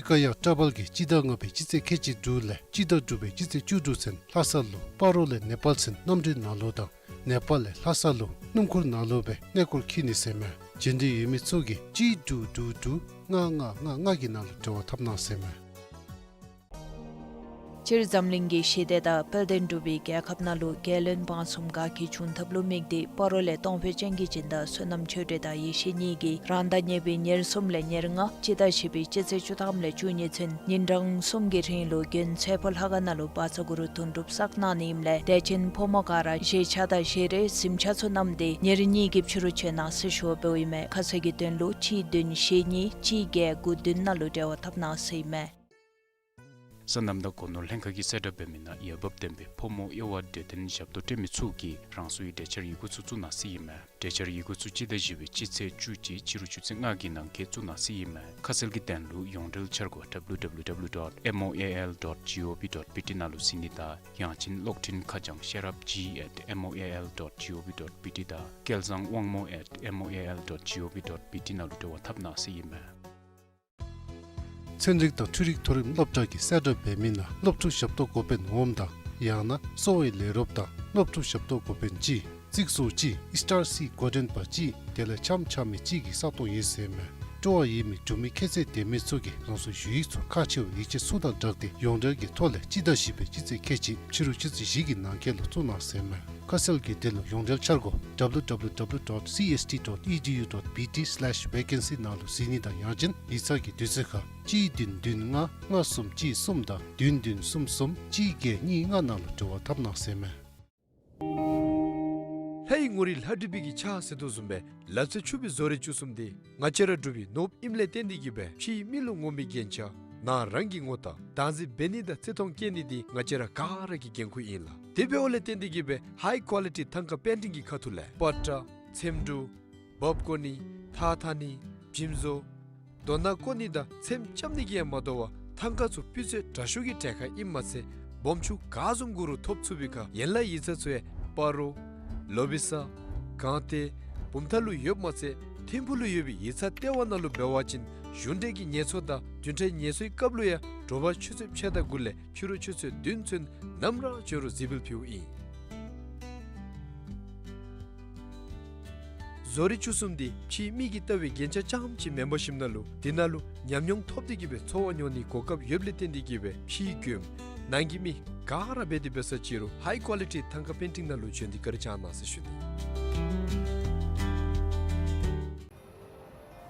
ཀ་ཡ་ཊ་བཱལ་གྱིས་སྤྱི་ཟླ་ལྔ་པའི་སྤྱི་ཚེས་ཁལ་གཅིག་དྲུག་ལས་སྤྱི་ཟླ་དྲུག་པའི་སྤྱི་ཚེས་བཅུ་དྲུག་ཚུན་ལྷ་ས་ལུ་སྤ་རོ་ལས་ནེ་པཱལ་ཚུན་གནམ་གྲུའི་ནང་ལུ་དང་ནེ་པཱལ་ལས་ལྷ་ས་ལུ་སྣུམ་འཁོར་ནང་ལུ་སྦེ་གནས་སྐོར་འཁྱིད་ནི་ཟེར་མས། བྱོན་འདོད་ཡོད་མི་ཚུ་གིས་གཅིག་དྲུག་དྲུག་དྲུག་ལྔ་ལྔ་ལྔ་ལྔ་གི་ནང་ལུ་འབྲེལ་བ་འཐབ་གནང་ཟེར་མས། སྤྱིར་འཛམ་གླིང་གི་ཞི་བདེ་དང་དཔལ་ལྡན་འབྲུག་པའི་རྒྱལ་ཁབ་ནང་ལུ་རྒྱལ་བློན་འབངས་གསུམ་དགའ་སྐྱིད་འབྱུང་ཐབས་ལུ་དམིགས་ཏེ་སྤ་རོ་ལས་གཏོང་ཕོད་སྤྱང་ཀི་ཅན་དང་བསོད་ནམས་ཆོས་སྒྲོན་དང་ཡེ་ཤེས་གཉིས་ཀྱིས་རང་ཟླ་གཉིས་པའི་ཉེར་གསུམ་ལས་ཉེར་ལྔ་སྤྱི་ཟླ་བཞི་པའི་སྤྱི་ཚེས་བཅུ་ཐམ་ལས་བཅུ་གཉིས་ཚུན་ཉིན་གྲངས་གསུམ་གྱི་རིང་ལུ་དགོན་ཚེ་ཕོ་ལྷ་ཁང་ནང་ལུ་བཛྲ་གུ་རུ་དོན་གྲུབ་བསགས་གནང་ནི་ཨིནམ་ལས་དད་ཅན་ཕོ་མོ་ག་ར་བཞེས་ཆས་དང་བཞེས་རས་གཟིམ་ཆས་ཚུ་བསྣམས་ཏེ་ཉེར་གཉིས་ཀྱི་ཕྱི་རུ་བྱོན་གནང་ཟེར་ཞུ་བ་འབདཝ་ཨིན་མས། ཁ་གསལ་གྱི་དོན་ལུ་གཅིག་བདུན་ཞེ་གཉིས་གཅིག་བརྒྱད་དགུ་བདུན་ནང་ལུ་འབྲེལ་བ་འཐབ་གནང་ཟེར་ཨིན་མས། སོ་ནམ་དང་སྒོ་ནོར་ལྷན་ཁག་གིས་གསལ་བསྒྲགས་འབད་མི་ནང་འོས་འབབ་ལྡན་པའི་ཕོ་མོ་དབྱེ་བ་འབྲལ་མེད་ཞབས་ཏོག་སྤྲོད་མི་ཚུ་གིས་རང་སོའི་གྲོས་འཆར་ཡི་གུ་ཚུ་བཙུགས་གནང་ཟེར་ཨིན་མས། གྲོས་འཆར་ཡི་གུ་ཚུ་སྤྱི་ཟླ་བཞི་པའི་སྤྱི་ཚེས་བཅུ་གཅིག་ཕྱི་རུ་ཆུ་ཚོད་ལྔ་གི་ནང་འཁོད་བཙུགས་གནང་ཟེར་ཨིན་མས། ཁ་གསལ་གྱི་དོན་ལུ་ཡོངས་འབྲེལ་འཆར་སྒོ་W W W dot M O A L dot gov dot B T ནང་ལུ་གཟིགས་ནི་དང་ཡང་ཅིན་གློག་འཕྲིན་ཁ་བྱང་ཤེས་རབ་G at M O A L dot gov dot B T དང་སྐལ་བཟང་དབང་མོ་at M O A L dot gov dot B T ནང་ལུ་འབྲེལ་བ་འཐབ་གནང་ཟེར་ཨིན་མས། ཚན་རིག་དང་འཕྲུལ་རིག་མཐོ་རིམ་སློབ་གྲྭ་གིས་གསལ་བསྒྲགས་འབད་མི་ནང་སློབ་ཕྲུག་ཞབས་ཏོག་འགོ་དཔོན་འོགམ་དང་ཡང་ན་གསོ་བའི་ལས་རོགསཔ་དང་སློབ་ཕྲུག་ཞབས་ཏོག་འགོ་དཔོན་གཅིག་རྩིག་ཟོག་གཅིག་ཨིསི་ཊར་སི་འགོ་འདྲེན་པ་གཅིག་དེ་ལས་འཆམ་འཆམ་མི་གཅིག་གིས་ས་སྟོང་ཡོད་ཟེར་མས། སྤྲོ་བ་ཡོད་མི་འབྲུག་མི་ཁྱད་ཚད་ལྡན་མི་ཚུ་གིས་རང་སོའི་ཞུ་ཡིག་ཚུ་ཁག་ཆེ་བའི་ཡིག་ཆ་ཚུ་དང་སྦྲགས་ཏེ་ཡོངས་འབྲེལ་གྱི་ཐོག་ལས་སྤྱི་ཟླ་བཞི་པའི་སྤྱི་ཚེས་ཁལ་གཅིག་ཕྱི་རུ་ཆུ་ཚོད་བཞི་གི་ནང་འཁོད་ལུ་བཙུགས་གནང་ཟེར་མས། ཁ་གསལ་གྱི་དོན་ལུ་ཡོངས་འབྲེལ་འཆར་སྒོ་W W W dot C S T dot E D U dot B T slash vacancy ནང་ལུ་གཟིགས་ནི་དང་ཡང་ཅིན་ཡིག་ཚང་གི་དུས་ཚོད་ཁར་གཅིག་བདུན་བདུན་ལྔ་ལྔ་གསུམ་གཅིག་གསུམ་དང་བདུན་བདུན་གསུམ་གསུམ་གཅིག་བརྒྱད་གཉིས་ལྔ་ནང་ལུ་འབྲེལ་བ་འཐབ་གནང་ཟེར་མས། ལྷའི་ངོ་རིས་ལྷ་བྲིས་པའི་གི་ཕྱག་ཟེར་དོ་བཟུམ་སྦེ་ལ་རྩེ་ཕྱུག་པའི་བཟོ་རིག་བཅུ་གསུམ་འདི་ང་བཅས་ར་འབྲུག་པའི་ནོར་བུ་ཨིནམ་ལས་བརྟེན་ཏེ་གིས་སྦེ་ཕྱིའི་མི་ལུ་ངོམ་པའི་རྒྱན་ཆ་ནང་རང་གི་ངོ་རྟགས་བདག་འཛིན་འབད་ནི་དང་བརྩི་མཐོང་བསྐྱེད་ནི་འདི་ང་བཅས་ར་ག་ར་གི་འགན་ཁུར་ཨིན་ལགས། དེ་འབདཝ་ལས་བརྟེན་ཏེ་གིས་སྦེ་ཧའི་ཀོ་ལི་ཊི་ཐང་ཀ་པེན་ཊིང་གི་ཁ་ཐུག་ལས་པ་ཏྲ་ཚེམ་དྲུབ་འབག་བཀོ་ནི་ཐགས་འཐག་ནི་འཇིམ་བཟོ་རྡོ་ནག་བརྐོ་ནི་དང་ཚེམ་རྐྱབ་ནི་གིས་ཡང་མ་དོ་བར་ཐང་ཀ་ཚུ་སྤུས་ཚད་དྲག་ཤོས་ཀྱི་གྲལ་ཁར་ཨིནམ་མ་ཚད་སྦོམ་ཆུང་ག་བཟུམ་གུ་རུ་ཐོབ་ཚུགས་པའི་ཁར་ཡན་ལག་ཡིག་ཚང་ཚུ་ཡང་སྤ་རོ་ལོ་བི་ས་སྒང་སྟེང་བུམ་ཐང་ལུ་ཡོདཔ་མ་ཚད་ཐིམ་ཕུག་ལུ་ཡོད་པའི་ཡིག་ཚང་ལྟེ་བ་ནང་ལུ་འབད་བ་ཅིན་གཞུང་འབྲེལ་གྱི་ངལ་གསོ་དང་བདུན་ཕྲག་ངལ་གསོའི་སྐབས་ལུ་ཡང་དྲོ་པ་ཆུ་ཚོད་ཕྱེད་དང་དགུ་ལས་ཕྱི་རུ་ཆུ་ཚོད་བདུན་ཚུན་ནམ་ར་འབྱོན་རུང་གཟིགས་འབུལ་ཕུལཝ་ཨིན། བཟོ་རིག་བཅུ་གསུམ་འདི་ཕྱིའི་མི་གིས་ལྟ་བའི་རྒྱན་ཆ་རྐྱངམ་ཅིག་མེན་པར་ཞིནམ་ལས་དེ་ནང་ལུ་ཉམས་མྱོང་ཐོབ་སྟེ་གིས་སྦེ་འཚོ་བ་མྱོང་ནིའི་གོ་སྐབས་ཡོདཔ་ལས་བརྟེན་ཏེ་གིས་སྦེ་ཕྱིའི་མགྱོནམ་ནང་གི་མི་ག་ར་འབད་དེ་འབད་ས་ཅིག་རུང་ཧའི་ཀོ་ལི་ཊི་ཐང་ཀ་པེན་ཊིང་ནང་ལུ་བྱོན་ཏེ་བཀའ་དྲིན་བསྐྱང་གནང་ཟེར་ཞུ་ནི།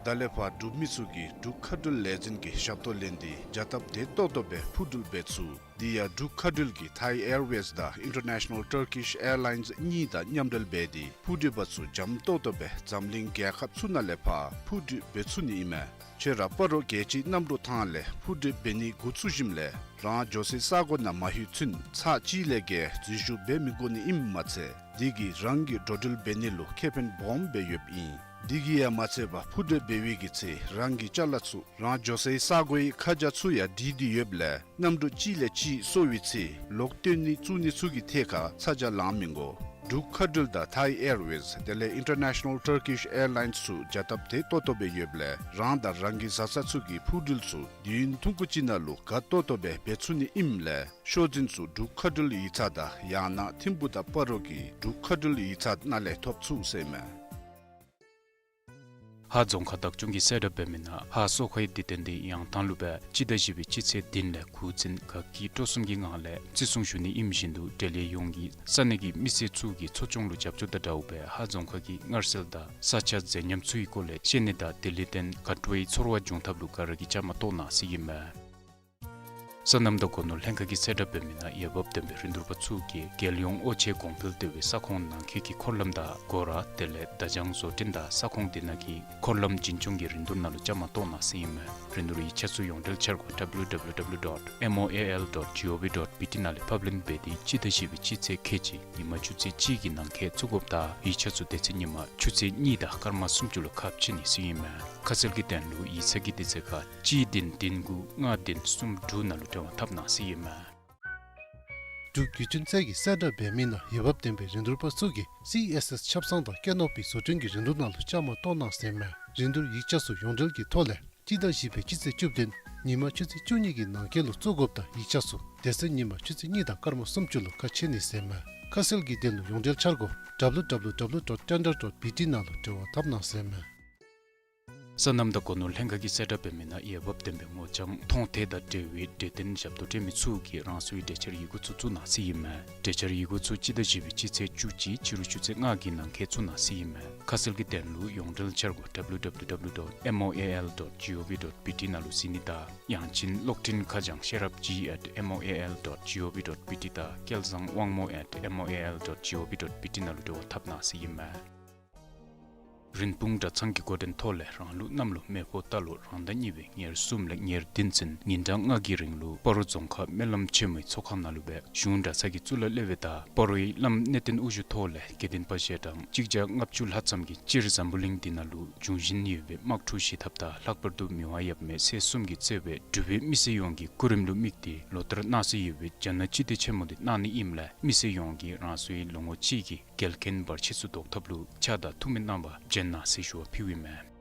ད་ལས་ཕར་འབྲུག་མི་ཚུ་གིས་འབྲུག་མཁའ་འགྲུལ་ལས་འཛིན་གྱི་ཞབས་ཏོག་ལེན་ཏེ་བྱ་སྟབས་བདེ་ཏོག་ཏོ་སྦེ་འཕུར་འགྲུལ་འབད་ཚུགས། དེ་ཡང་འབྲུག་མཁའ་འགྲུལ་གྱིས་Thai Airways དང་International Turkish Airlines གཉིས་དང་མཉམ་འབྲེལ་འབད་དེ་འཕུར་འགྲུལ་པ་ཚུ་འཇམ་ཏོག་ཏོ་སྦེ་འཛམ་གླིང་རྒྱལ་ཁབ་ཚུ་ནང་ལས་ཕར་འཕུར་འགྲུལ་འབད་ཚུགས་ནི་ཨིན་མས། ཁྱོད་ར་སྤ་རོ་རྒྱལ་སྤྱིའི་གནམ་གྲུ་ཐང་ལས་འཕུར་འགྲུལ་འབད་ནི་འགོ་བཙུགས་ཞིནམ་ལས་རང་འགྱོ་སའི་ས་གོ་ནང་མ་ལྷོད་ཚུན་ཚར་གཅིག་ལས་བརྒལ་འཛུལ་ཞུགས་འབད་མི་དགོ་ནི་ཨིནམ་མ་ཚད་དེ་གིས་རང་གི་འགྲོ་འགྲུལ་འབད་ནི་ལུ་ཁེ་ཕན་སྦོམ་སྦེ་ཡོདཔ་ཨིན། དེ་གིས་ཡང་མ་ཚད་པར་འཕུར་འགྲུལ་འབད་བའི་གི་ཚེ་རང་གི་ཅ་ལ་ཚུ་རང་འགྱོ་སའི་ས་གོའི་ཁ་བྱང་ཚུ་ཡང་བྲིས་ཏེ་ཡོདཔ་ལས་གནམ་གྲུ་གཅིག་ལས་གཅིག་སོར་བའི་ཚེ་ལོག་སྟོན་ནི་བཙུགས་ནི་ཚུ་གི་ཐད་ཁར་ཚ་གྱང་ལང་མི་དགོ། འབྲུག་མཁའ་འགྲུལ་དང་Thai Airways དེ་ལས་International Turkish Airlines ཚུ་བྱ་སྟབས་བདེ་ཏོག་ཏོ་སྦེ་ཡོདཔ་ལས་རང་དང་རང་གི་བཟའ་ཚང་ཚུ་གི་འཕུར་འགྲུལ་ཚུ་དུས་ཡུན་ཐུང་ཀུ་ཅིག་ནང་ལུ་དགའ་ཏོག་ཏོ་སྦེ་འབད་ཚུགས་ནི་ཨིནམ་ལས་ཤོག་འཛིན་ཚུ་འབྲུག་མཁའ་འགྲུལ་ཡིག་ཚང་དང་ཡང་ན་ཐིམ་ཕུག་དང་སྤ་རོ་གི་འབྲུག་མཁའ་འགྲུལ་ཡིག་ཚང་ནང་ལས་ཐོབ་ཚུགས་ཟེར་མས། ཧཱ་རྫོང་ཁག་བདག་སྐྱོང་གིས་གསལ་བསྒྲགས་འབད་མི་ནང་ཧཱ་སོ་ཁའི་དུས་སྟོན་འདི་ཡང་ཐང་ལུ་སྦེ་སྤྱི་ཟླ་བཞི་པའི་སྤྱི་ཚེས་བདུན་ལས་དགུ་ཚུན་དགའ་སྐྱིད་སྤྲོ་གསུམ་གྱི་ངང་ལས་བརྩི་སྲུང་ཞུ་ནི་ཨིནམ་བཞིན་དུ་འབྲེལ་ཡོད་ཡོངས་ཀྱིས་ས་གནས་ཀྱི་མི་སེར་ཚུ་གི་འཚོ་སྐྱོང་ལུ་རྒྱབ་སྐྱོར་དང་འདྲཝ་སྦེ་ཧཱ་རྫོང་ཁག་གི་མངར་ཟས་དང་ས་ཆ་མཛེས་ཉམས་ཚུ་གི་སྐོར་ལས་ཤེས་ནི་དང་དེ་ལས་བརྟེན་དགའ་སྤྲོའི་ཚོར་བ་འབྱུང་ཐབས་ལུ་ག་ར་གིས་བཅའ་མར་གཏོགས་གནང་ཟེར་ཨིན་མས། སོ་ནམ་དང་སྒོ་ནོར་ལྷན་ཁག་གིས་གསལ་བསྒྲགས་འབད་མི་ནང་འོས་འབབ་ལྡན་པའི་རིན་བསྡུར་པ་ཚུ་གིས་རྒྱལ་ཡོངས་ཨོ་ཆེ་གོང་འཕེལ་ལྟེ་བའི་ས་ཁོངས་ནང་འཁོད་ཀྱི་འཁོར་ལམ་དང་སྒོ་ར་དེ་ལས་བརྡ་བྱང་བཟོ་སྐྲུན་དང་ས་ཁོངས་དེ་ནང་གི་འཁོར་ལམ་འཛིན་སྐྱོང་གི་རིན་བསྡུར་ནང་ལུ་བཅའ་མར་གཏོགས་གནང་ཟེར་ཨིན་མས། རིན་བསྡུར་ཡིག་ཆ་ཚུ་ཡོངས་འབྲེལ་འཆར་སྒོ་W W W dot M O A L dot gov dot B T ནང་ལས་ཕབ་ལེན་འབད་དེ་སྤྱི་ཟླ་བཞི་པའི་སྤྱི་ཚེས་ཁལ་གཅིག་ཉིན་མ་ཆུ་ཚོད་གཅིག་གི་ནང་འཁོད་བཙུགས་དགོཔ་དང་ཡིག་ཆ་ཚུ་དེ་ཚེ་ཉིན་མ་ཆུ་ཚོད་གཉིས་དང་སྐར་མ་སུམ་ཅུ་ལུ་ཁ་ཕྱེ་ནི་ཟེར་ཨིན་མས། ཁ་གསལ་གྱི་དོན་ལུ་ཡིག་ཚང་གི་དུས་ཚོད་ཁར་གཅིག་བདུན་བདུན་དགུ་ལྔ་བདུན་གསུམ་དྲུག་ནང་ལུ་འབྲེལ་བ་འཐབ་གནང་ཟེར་ཨིན་མས། འབྲུག་བརྒྱུད་འཕྲིན་ཚད་ཀྱིས་གསལ་བསྒྲགས་འབད་མི་ནང་འོས་འབབ་ལྡན་པའི་རིན་བསྡུར་པ་ཚུ་གིས་སི་ཨེསི་ཨེསི་ཆབ་གསང་དང་སྐྱེ་ནོར་བུའི་བཟོ་སྐྲུན་གྱི་རིན་བསྡུར་ནང་ལུ་བཅའ་མར་གཏོགས་གནང་ཟེར་ཨིན་མས། རིན་བསྡུར་ཡིག་ཆ་ཚུ་ཡོངས་འབྲེལ་གྱི་ཐོག་ལས་སྤྱི་ཟླ་བཞི་པའི་སྤྱི་ཚེས་བཅུ་བདུན་ ཉིན་མ་ཆུ་ཚོད་བཅུ་གཉིས་ཀྱི་ནང་འཁོད་ལུ་བཙུགས་དགོཔ་དང་ཡིག་ཆ་ཚུ་དེ་ཚེ་ཉིན་མ་ཆུ་ཚོད་གཉིས་དང་སྐར་མ་སུམ་ཅུ་ལུ་ཁ་ཕྱེ་ནི་ཟེར་མས། ཁ་གསལ་གྱི་དོན་ལུ་ཡོངས་འབྲེལ་འཆར་སྒོ་W W W dot tender dot B T ནང་ལུ་འབྲེལ་བ་འཐབ་གནང་ཟེར་མས། སོ་ནམ་དང་སྒོ་ནོར་ལྷན་ཁག་གིས་གསལ་བསྒྲགས་འབད་མི་ནང་འོས་འབབ་ལྡན་པའི་སྔོ་ལྗང་ཐོན་རྫས་དང་འབྲེལ་བའི་འབྲས་ལྡན་ཞབས་ཏོག་སྤྲོད་མི་ཚུ་གིས་རང་སོའི་གྲོས་འཆར་ཡི་གུ་ཚུ་བཙུགས་གནང་ཟེར་ཨིན་མས། གྲོས་འཆར་ཡི་གུ་ཚུ་སྤྱི་ཟླ་བཞི་པའི་སྤྱི་ཚེས་བཅུ་གཅིག་ཕྱི་རུ་ཆུ་ཚོད་ལྔ་གི་ནང་འཁོད་བཙུགས་གནང་ཟེར་ཨིན་མས། ཁ་གསལ་གྱི་དོན་ལུ་ཡོངས་འབྲེལ་འཆར་སྒོ་W W W dot M O A L dot G O V dot B T ནང་ལུ་གཟིགས་ནི་དང་ཡང་ཅིན་གློག་འཕྲིན་ཁ་བྱང་ཤེས་རབ་G at M O A L dot G O V dot B T དང་སྐལ་བཟང་དབང་མོ་at M O A L dot G O V dot B T ནང་ལུ་འབྲེལ་བ་འཐབ་གནང་ཟེར་ཨིན་མས། རིན་སྤུངས་གྲྭ་ཚང་གི་འགོ་འདྲེན་ཐོག་ལས་རང་ལུགས་གནམ་ལོ་མེ་ཕོ་རྟ་ལོ་རང་ཟླ་གཉིས་པའི་ཉེར་གསུམ་ལས་ཉེར་བདུན་ཚུན་ཉིན་གྲངས་ལྔ་གི་རིང་ལུ་སྤ་རོ་རྫོང་ཁག་སྨོན་ལམ་ཆེན་མོའི་ཚོགས་ཁང་ནང་ལུ་སྦེ་གཞུང་གྲྭ་ཚང་གི་གཙུག་ལག་སློབ་དཔོན་དང་སྤ་རོའི་བླམ་གནས་བརྟན་དབུ་བཞུགས་ཐོག་ལས་དགེ་འདུན་པ་ཞལ་གྲངས་གཅིག་བརྒྱ་ལྔ་བཅུ་ལྷག་ཙམ་གྱིས་སྤྱིར་འཛམ་བུ་གླིང་འདི་ནང་ལུ་འབྱུང་བཞིན་ཡོད་པའི་དམག་འཁྲུག་ཞི་ཐབས་དང་ལྷག་པར་དུ་མི་དབང་ཡབ་མེས་ཚེ་གསུམ་གྱིས་གཙོས་པའི་འབྲུག་པའི་མི་སེར་ཡོངས་ཀྱི་སྐུ་རིམ་ལུ་དམིགས་ཏེ་ལོ་ལྟར་གནང་སྲོལ་ཡོད་པའི་རྒྱ་ནག་སྤྱི་མདོས་ཆེན་མོ་འདི་གནང་ནི་ཨིནམ་ལས་མི་སེར་ཡོངས་ཀྱིས་རང་སོའི་ལོ་ངོ་གཅིག་གི་འགལ་རྐྱེན་བར་ཆད་ཚུ་བཟློག་ཐབས་ལུ་ཕྱག་དང་ཐུགས་སྨོན་གནང་བར་བྱོན་གནང་ཟེར་ཞུ་བ་ཕུལཝ་ཨིན་མས།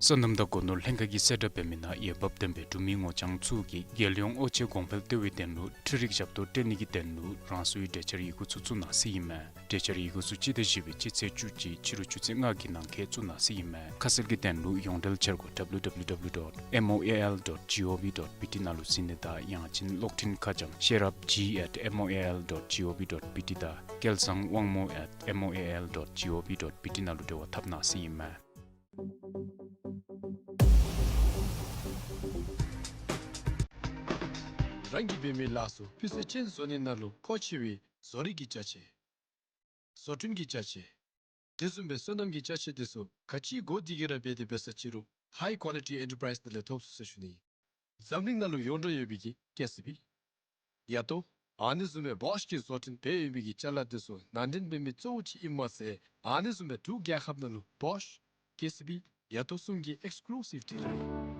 སོ་ནམ་དང་སྒོ་ནོར་ལྷན་ཁག་གིས་གསལ་བསྒྲགས་འབད་མི་ནང་འོས་འབབ་ལྡན་པའི་འབྲུག་མི་སྔོ་ལྗང་ཚུ་གིས་རྒྱལ་ཡོངས་དབུ་ཆེ་གོང་འཕེལ་གཏོད་པའི་དོན་ལུ་འཕྲུལ་རིག་ཞབས་ཏོག་སྤྲོད་ནི་གི་དོན་ལུ་རང་སོའི་གྲོས་འཆར་ཡི་གུ་ཚུ་བཙུགས་གནང་ཟེར་ཨིན་མས། གྲོས་འཆར་ཡི་གུ་ཚུ་སྤྱི་ཟླ་བཞི་པའི་སྤྱི་ཚེས་བཅུ་གཅིག་ཕྱི་རུ་ཆུ་ཚོད་ལྔ་གི་ནང་འཁོད་བཙུགས་གནང་ཟེར་ཨིན་མས། ཁ་གསལ་གྱི་དོན་ལུ་ཡོངས་འབྲེལ་འཆར་སྒོ W W W dot M O A L dot G O V dot B T ནང་ལུ་གཟིགས་ནི་དང་ཡང་ཅིན་གློག་འཕྲིན་ཁ་བྱང་ཤེས་རབ་G at M O A L dot G O V dot B T དང་སྐལ་བཟང་དབང་མོ་at M O A L dot G O V dot B T ནང་ལུ་འབྲེལ་བ་འཐབ་གནང་ཟེར་ཨིན་མས། རང་གིས་འབད་མི་ལཱ་ཚུ་སྤུས་ཚད་ཅན་བཟོ་ནི་ནང་ལུ་མཁོ་ཆེ་བའི་བཟོ་རིག་གི་ཅ་ཆས། བཟོ་སྐྲུན་གྱི་ཅ་ཆས། དེ་བཟུམ་སྦེ་སོ་ནམ་གྱི་ཅ་ཆས་དེ་ཚུ་ག་ཅི་དགོ་དེ་གི་ར་འབད་དེ་འབད་ས་ཅི་རུང་High Quality Enterprise ནང་ལས་ཐོབ་ཚུགས་ཟེར་ཞུ་ནི། འཛམ་གླིང་ནང་ལུ་ཡོངས་གྲགས་ཡོད་པའི་གི་ཀེ་སི་བི། ཡ་ཏོ། ཨ་ནི་བཟུམ་སྦེ་བོཤ་གིས་བཟོ་སྐྲུན་འབད་ཡོད་པའི་གི་ཅ་ལ་དེ་ཚུ་ནང་འདྲེན་འབད་མི་གཙོ་བོ་ཅིག་ཨིནམ་མ་ཚད་ཨ་ནི་བཟུམ་སྦེ་འབྲུག་རྒྱལ་ཁབ་ནང་ལུ་བོཤ། ཀེ་སི་བི། ཡ་ཏོ་གསུམ་གྱི་ཨེགསི་ཀུ་ལུ་སིབ་ཌི་ལར་ཨིན།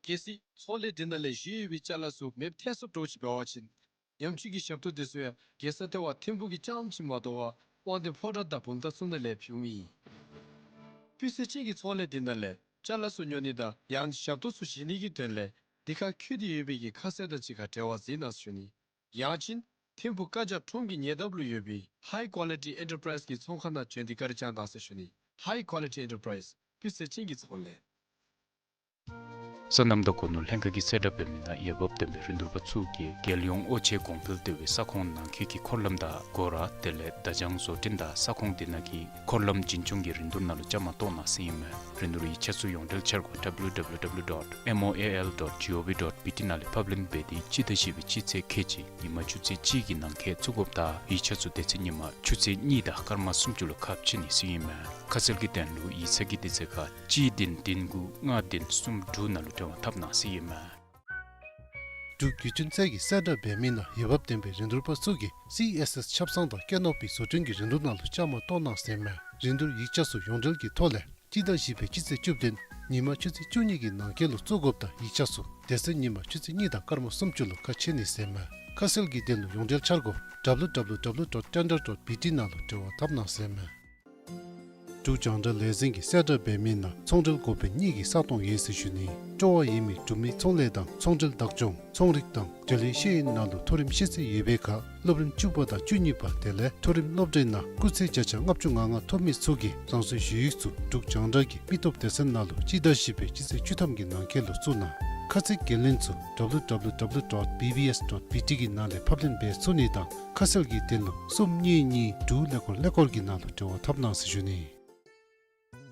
གལ་སྲིད་ཚོང་ལས་འདི་ནང་ལས་བཞེས་ཡོད་པའི་ཅ་ལ་ཚུ་མེདཔ་ཐལ་སོངམ་འདྲཝ་ཅིག་འབད་བ་ཅིན་ཉམས་བཅོས་ཀྱི་ཞབས་ཏོག་དེ་ཚུ་ཡང་རྒྱལ་ས་ལྟེ་བ་ཐིམ་ཕུག་གི་རྐྱངམ་ཅིག་མ་དོ་བར་དབང་འདུས་ཕོ་བྲང་དང་བུམ་ཐང་གསུམ་ནང་ལས་ཕུལཝ་ཨིན། སྤུས་ཚད་ཅན་གྱི་ཚོང་ལས་འདི་ནང་ལས་ཅ་ལ་ཚུ་ཉོ་ནི་དང་ཡང་ཞབས་ཏོག་ཚུ་བཞེས་ནི་གི་དོན་ལས་འདི་ཁར་འཁོད་དེ་ཡོད་པའི་གི་ཁ་གསལ་དང་གཅིག་ཁར་འབྲེལ་བ་འཛིན་གནང་ཟེར་ཞུ་ནི། ཡང་ཅིན་ཐིམ་ཕུག་ཀ་ཇ་ཁྲོམ་གྱི་ཉེ་འདབས་ལུ་ཡོད་པའི་High Quality Enterprise གི་ཚོང་ཁང་ནང་བྱོན་ཏེ་བཀའ་དྲིན་བསྐྱང་གནང་ཟེར་ཞུ་ནི། High Quality Enterprise སྤུས་ཚད་ཅན་གྱི་ཚོང་ལས། སོ་ནམ་དང་སྒོ་ནོར་ལྷན་ཁག་གིས་གསལ་བསྒྲགས་འབད་མི་ནང་འོས་འབབ་ལྡན་པའི་རིན་བསྡུར་པ་ཚུ་གིས་རྒྱལ་ཡོངས་དབུ་ཆེ་གོང་འཕེལ་གཏོད་པའི་ས་ཁོངས་ནང་འཁོད་ཀྱི་འཁོར་ལམ་དང་སྒོ་ར་དེ་ལས་བརྡ་བྱང་བཟོ་སྐྲུན་དང་ས་ཁོངས་དེ་ནང་གི་འཁོར་ལམ་འཛིན་སྐྱོང་གི་རིན་བསྡུར་ནང་ལུ་བཅའ་མར་གཏོགས་གནང་ཟེར་ཨིན་མས། རིན་བསྡུར་ཡིག་ཆ་ཚུ་ཡོངས་འབྲེལ་འཆར་སྒོ་W W W dot M O A L dot G O V dot B T ནང་ལས་ཕབ་ལེན་འབད་དེ་སྤྱི་ཟླ་བཞི་པའི་སྤྱི་ཚེས་ཁལ་གཅིག་ཉིན་མ་ཆུ་ཚོད་གཅིག་གི་ནང་འཁོད་བཙུགས་དགོཔ་དང་ཡིག་ཆ་ཚུ་དེ་ཚེ་ཉིན་མ་ཆུ་ཚོད་གཉིས་དང་སྐར་མ་སུམ་ཅུ་ལུ་ཁ་ཕྱེ་ནི་ཟེར་ཨིན་མས། ཁ་གསལ་གྱི་དོན་ལུ་ཡིག་ཚང་གི་དེ་ཚེ་ཁར་གཅིག་བདུན་བདུན་དགུ་ལྔ་བདུན་གསུམ་དྲུག་ནང་ལུ་འབྲེལ་བ་འཐབ་གནང་ཟེར་ཨིན་མས། འབྲུག་བརྒྱུད་འཕྲིན་ཚད་ཀྱིས་གསལ་བསྒྲགས་འབད་མི་ནང་འོས་འབབ་ལྡན་པའི་རིན་བསྡུར་པ་ཚུ་གིས་སི་ཨེསི་ཨེསི་ཆབ་གསང་དང་སྐྱེ་ནོར་བུའི་བཟོ་སྐྲུན་གྱི་རིན་བསྡུར་ནང་ལུ་བཅའ་མར་གཏོགས་གནང་ཟེར་ཨིན་མས། རིན་བསྡུར་ཡིག་ཆ་ཚུ་ཡོངས་འབྲེལ་གྱི་ཐོག་ལས་སྤྱི་ཟླ་བཞི་པའི་སྤྱི་ཚེས་བཅུ་བདུན་ཉིན་མ་ཆུ་ཚོད་བཅུ་གཉིས་ཀྱི་ནང་འཁོད་ལུ་བཙུགས་དགོཔ་དང་ཡིག་ཆ་ཚུ་དེ་ཚེ་ཉིན་མ་ཆུ་ཚོད་གཉིས་དང་སྐར་མ་སུམ་ཅུ་ལུ་ཁ་ཕྱེ་ནི་ཟེར་ཨིན་མས། ཁ་གསལ་གྱི་དོན་ལུ་ཡོངས་འབྲེལ་འཆར་སྒོ་W W W dot tender dot B T ནང་ལུ་འབྲེལ་བ་འཐབ་གནང་ཟེར་ཨིན་མས། འབྲུག་རྒྱང་བསྒྲགས་ལས་འཛིན་གྱིས་གསལ་བསྒྲགས་འབད་མི་ནང་ཚོང་འབྲེལ་འགོ་དཔོན་གཉིས་ཀྱི་ས་སྟོང་ཡོད་ཟེར་ཞུ་ནི། སྤྲོ་བ་ཡོད་མི་འབྲུག་མི་ཚོང་ལས་དང་ཚོང་འབྲེལ་བདག་སྐྱོང་ཚོང་རིག་དང་འབྲེལ་ཡོད་ཤེས་ཡོན་ནང་ལུ་མཐོ་རིམ་ཤེས་ཚད་ཡོད་པའི་ཁར་སློབ་རིམ་བཅུ་པ་དང་བཅུ་གཉིས་པ་དེ་ལས་མཐོ་རིམ་སློབ་གྲྭའི་ནང་སྐུགས་ཚད་བརྒྱ་ཆ་ལྔ་བཅུ་ང་ལྔ་ཐོབ་མི་ཚུ་གིས་རང་སོའི་ཞུ་ཡིག་ཚུ་འབྲུག་རྒྱང་བསྒྲགས་ཀྱི་མི་སྟོབས་སྡེ་ཚན་ནང་ལུ་སྤྱི་ཟླ་བཞི་པའི་སྤྱི་ཚེས་བཅུ་ཐམ་གྱི་ནང་འཁོད་ལུ་བཙུགས་གནང་། ཁ་ཚིག་འགན་ལེན་ཚུ་W W W dot B B S dot B T གི་ནང་ལས་ཕབ་ལེན་འབད་ཚུགས་ནི་དང་ཁ་གསལ་གྱི་དོན་ལུ་གསུམ་གཉིས་གཉིས་དྲུག་ཀླད་ཀོར་ཀླད་ཀོར་གྱི་ནང་ལུ་འབྲེལ་བ་འཐབ་གནང་ཟེར་ཞུ་ནི།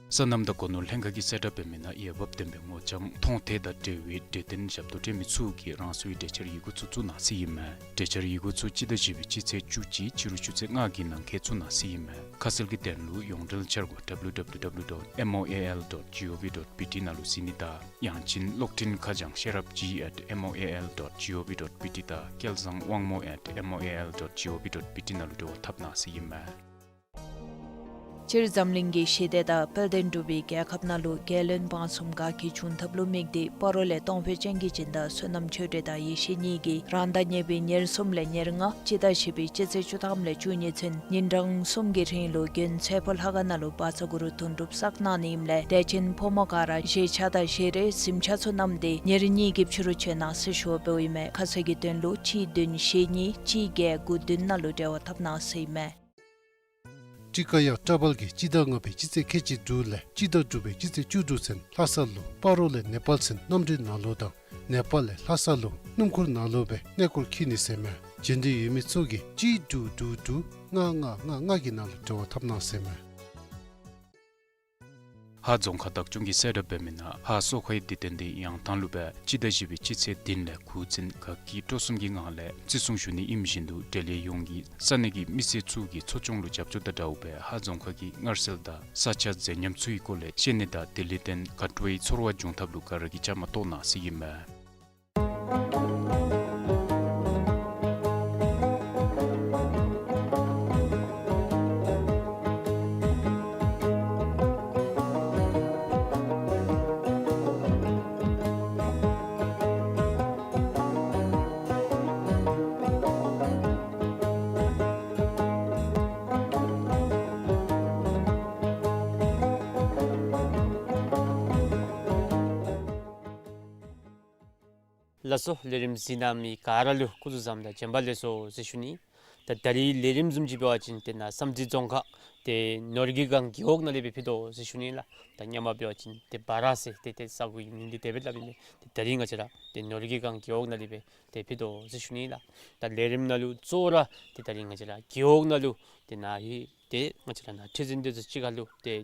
སོ་ནམ་དང་སྒོ་ནོར་ལྷན་ཁག་གིས་གསལ་བསྒྲགས་འབད་མི་ནང་འོས་འབབ་ལྡན་པའི་སྔོ་ལྗང་ཐོན་རྫས་དང་འབྲེལ་བའི་འབྲས་ལྡན་ཞབས་ཏོག་སྤྲོད་མི་ཚུ་གིས་རང་སོའི་གྲོས་འཆར་ཡི་གུ་ཚུ་བཙུགས་གནང་ཟེར་ཨིན་མས། གྲོས་འཆར་ཡི་གུ་ཚུ་སྤྱི་ཟླ་བཞི་པའི་སྤྱི་ཚེས་བཅུ་གཅིག་ཕྱི་རུ་ཆུ་ཚོད་ལྔ་གི་ནང་འཁོད་བཙུགས་གནང་ཟེར་ཨིན་མས། ཁ་གསལ་གྱི་དོན་ལུ་ཡོངས་འབྲེལ་འཆར་སྒོ་W W W dot M O A L dot G O V dot B T ནང་ལུ་གཟིགས་ནི་དང་ཡང་ཅིན་གློག་འཕྲིན་ཁ་བྱང་ཤེས་རབ་G at M O A L dot G O V dot B T དང་སྐལ་བཟང་དབང་མོ་at M O A L dot G O V dot B T ནང་ལུ་འབྲེལ་བ་འཐབ་གནང་ཟེར་ཨིན་མས། སྤྱིར་འཛམ་གླིང་གི་ཞི་བདེ་དང་དཔལ་ལྡན་འབྲུག་པའི་རྒྱལ་ཁབ་ནང་ལུ་རྒྱལ་བློན་འབངས་གསུམ་དགའ་སྐྱིད་འབྱུང་ཐབས་ལུ་དམིགས་ཏེ་སྤ་རོ་ལས་སྟོང་དཔོན་སྤྱན་རྒྱས་སྦྱིན་དང་བསོད་ནམས་ཆོས་སྒྲོན་དང་ཡེ་ཤེས་གཉིས་ཀྱིས་རང་ཟླ་གཉིས་པའི་ཉེར་གསུམ་ལས་ཉེར་ལྔ་སྤྱི་ཟླ་བཞི་པའི་སྤྱི་ཚེས་བཅུ་ཐམ་ལས་བཅུ་གཉིས་ཚུན་ཉིན་གྲངས་གསུམ་གྱི་རིང་ལུ་དགོན་ཚེ་ཕོ་ལྷ་ཁང་ནང་ལུ་བཛྲ་གུ་རུ་དོན་གྲུབ་བསགས་གནང་ནི་ཨིནམ་ལས་དད་ཅན་ཕོ་མོ་ག་ར་གཞིས་ཆགས་དང་གཞིས་རོལ་གཟིམ་ཆ་ཚུ་བསྣམས་ཏེ་ཉེར་གཉིས་ཀྱི་ཕྱི་རུ་བྱོན་གནང་ཟེར་ཞུ་བ་འབདཝ་ཨིན་མས། ཁ་གསལ་གྱི་དོན་ལུ་གཅིག་བདུན་ཞེ་གཉིས་གཅིག་བརྒྱད་དགུ་བདུན་ནང་ལུ་འབྲེལ་བ་འཐབ་གནང་ཟེར་ཨིན་མས། ཊཱི་ཀ་ཡག་བཀྲ་བྷལ་གྱིས་སྤྱི་ཟླ་ལྔ་པའི་སྤྱི་ཚེས་ཁལ་གཅིག་དྲུག་ལས་སྤྱི་ཟླ་དྲུག་པའི་སྤྱི་ཚེས་བཅུ་དྲུག་ཚུན་ལྷ་ས་ལུ་སྤ་རོ་ལས་ནེ་པཱལ་ཚུན་གནམ་གྲུའི་ནང་ལུ་དང་ནེ་པཱལ་ལས་ལྷ་ས་ལུ་སྣུམ་འཁོར་ནང་ལུ་སྦེ་གནས་སྐོར་འཁྱིད་ནི་ཟེར་མས། འབྱོན་འདོད་ཡོད་མི་ཚུ་གིས་གཅིག་དྲུག་དྲུག་དྲུག་ལྔ་ལྔ་ལྔ་ལྔ་གི་ནང་ལུ་འབྲེལ་བ་འཐབ་གནང་ཟེར་མས། ཧཱ་རྫོང་ཁག་བདག་སྐྱོང་གིས་གསལ་བསྒྲགས་འབད་མི་ནང་ཧཱ་གསོ་ཁའི་སྡེ་ཚན་འདི་ཡང་ཐང་ལུ་སྦེ་སྤྱི་ཟླ་བཞི་པའི་སྤྱི་ཚེས་བདུན་ལས་དགུ་ཚུན་དགའ་སྐྱིད་སྤྲོ་གསུམ་གྱི་ངང་ལས་བརྩི་སྲུང་ཞུ་ནི་ཨིནམ་བཞིན་དུ་འབྲེལ་ཡོད་ཡོངས་ཀྱིས་ས་གནས་ཀྱི་མི་སེར་ཚུ་གིས་འཚོ་སྐྱོང་ལུ་རྒྱབ་སྐྱོར་དང་འདྲཝ་སྦེ་ཧཱ་རྫོང་ཁག་གི་མངར་ཟས་དང་ས་ཆ་མཛེས་ཉམས་ཚུ་གི་སྐོར་ལས་ཤེས་ནི་དང་དེ་ལས་བརྟེན་དགའ་སྤྲོའི་ཚོར་བ་འབྱུང་ཐབས་ལུ་ག་ར་གིས་བཅའ་མར་གཏོགས་གནང་ཟེར་ཨིན་མས། ལགས་སོ། ལས་རིམ་གཟིགས་གནང་མི་ག་ར་ལུ་སྐུ་གཟུགས་བཟང་དང་བྱོན་པ་ལེགས་སོ་ཟེར་ཞུ་ནི། ད་ད་རིས་ལས་རིམ་བཟུམ་ཅིག་འབད་བ་ཅིན་ཏེ་ནཱ་བསམ་རྩེ་རྫོང་ཁག་ཏེ་ནོར་གྱི་སྒང་རྒེད་འོག་ནང་ལས་སྦེ་ཕུལ་དོ་ཟེར་ཞུ་ནི་ལགས། ད་སྔོན་མ་འབད་བ་ཅིན་ཏེ་སྦ་ར་ཟེར་ཏེ་ཏེ་ས་གོ་གི་མིང་འདི་དེ་སྦེ་སླབ་ཨིན་མས། ཏེ་ད་རིས་ང་བཅས་ར་ཏེ་ནོར་གྱི་སྒང་རྒེད་འོག་ནང་ལས་སྦེ་ཏེ་ཕུལ་དོ་ཟེར་ཞུ་ནི་ལགས། ད་ལས་རིམ་ནང་ལུ་གཙོ་བོ་ར་ཏེ་ད་རིས་ང་བཅས་ར་རྒེད་འོག་ནང་ལུ་ཏེ་ནཱ་ཧེ་ཏེ་ང་བཅས་ར་ནཱ་ཁྲི་འཛིན་འདི་ཚུ་གཅིག་ཁར་ལུ་ཏེ་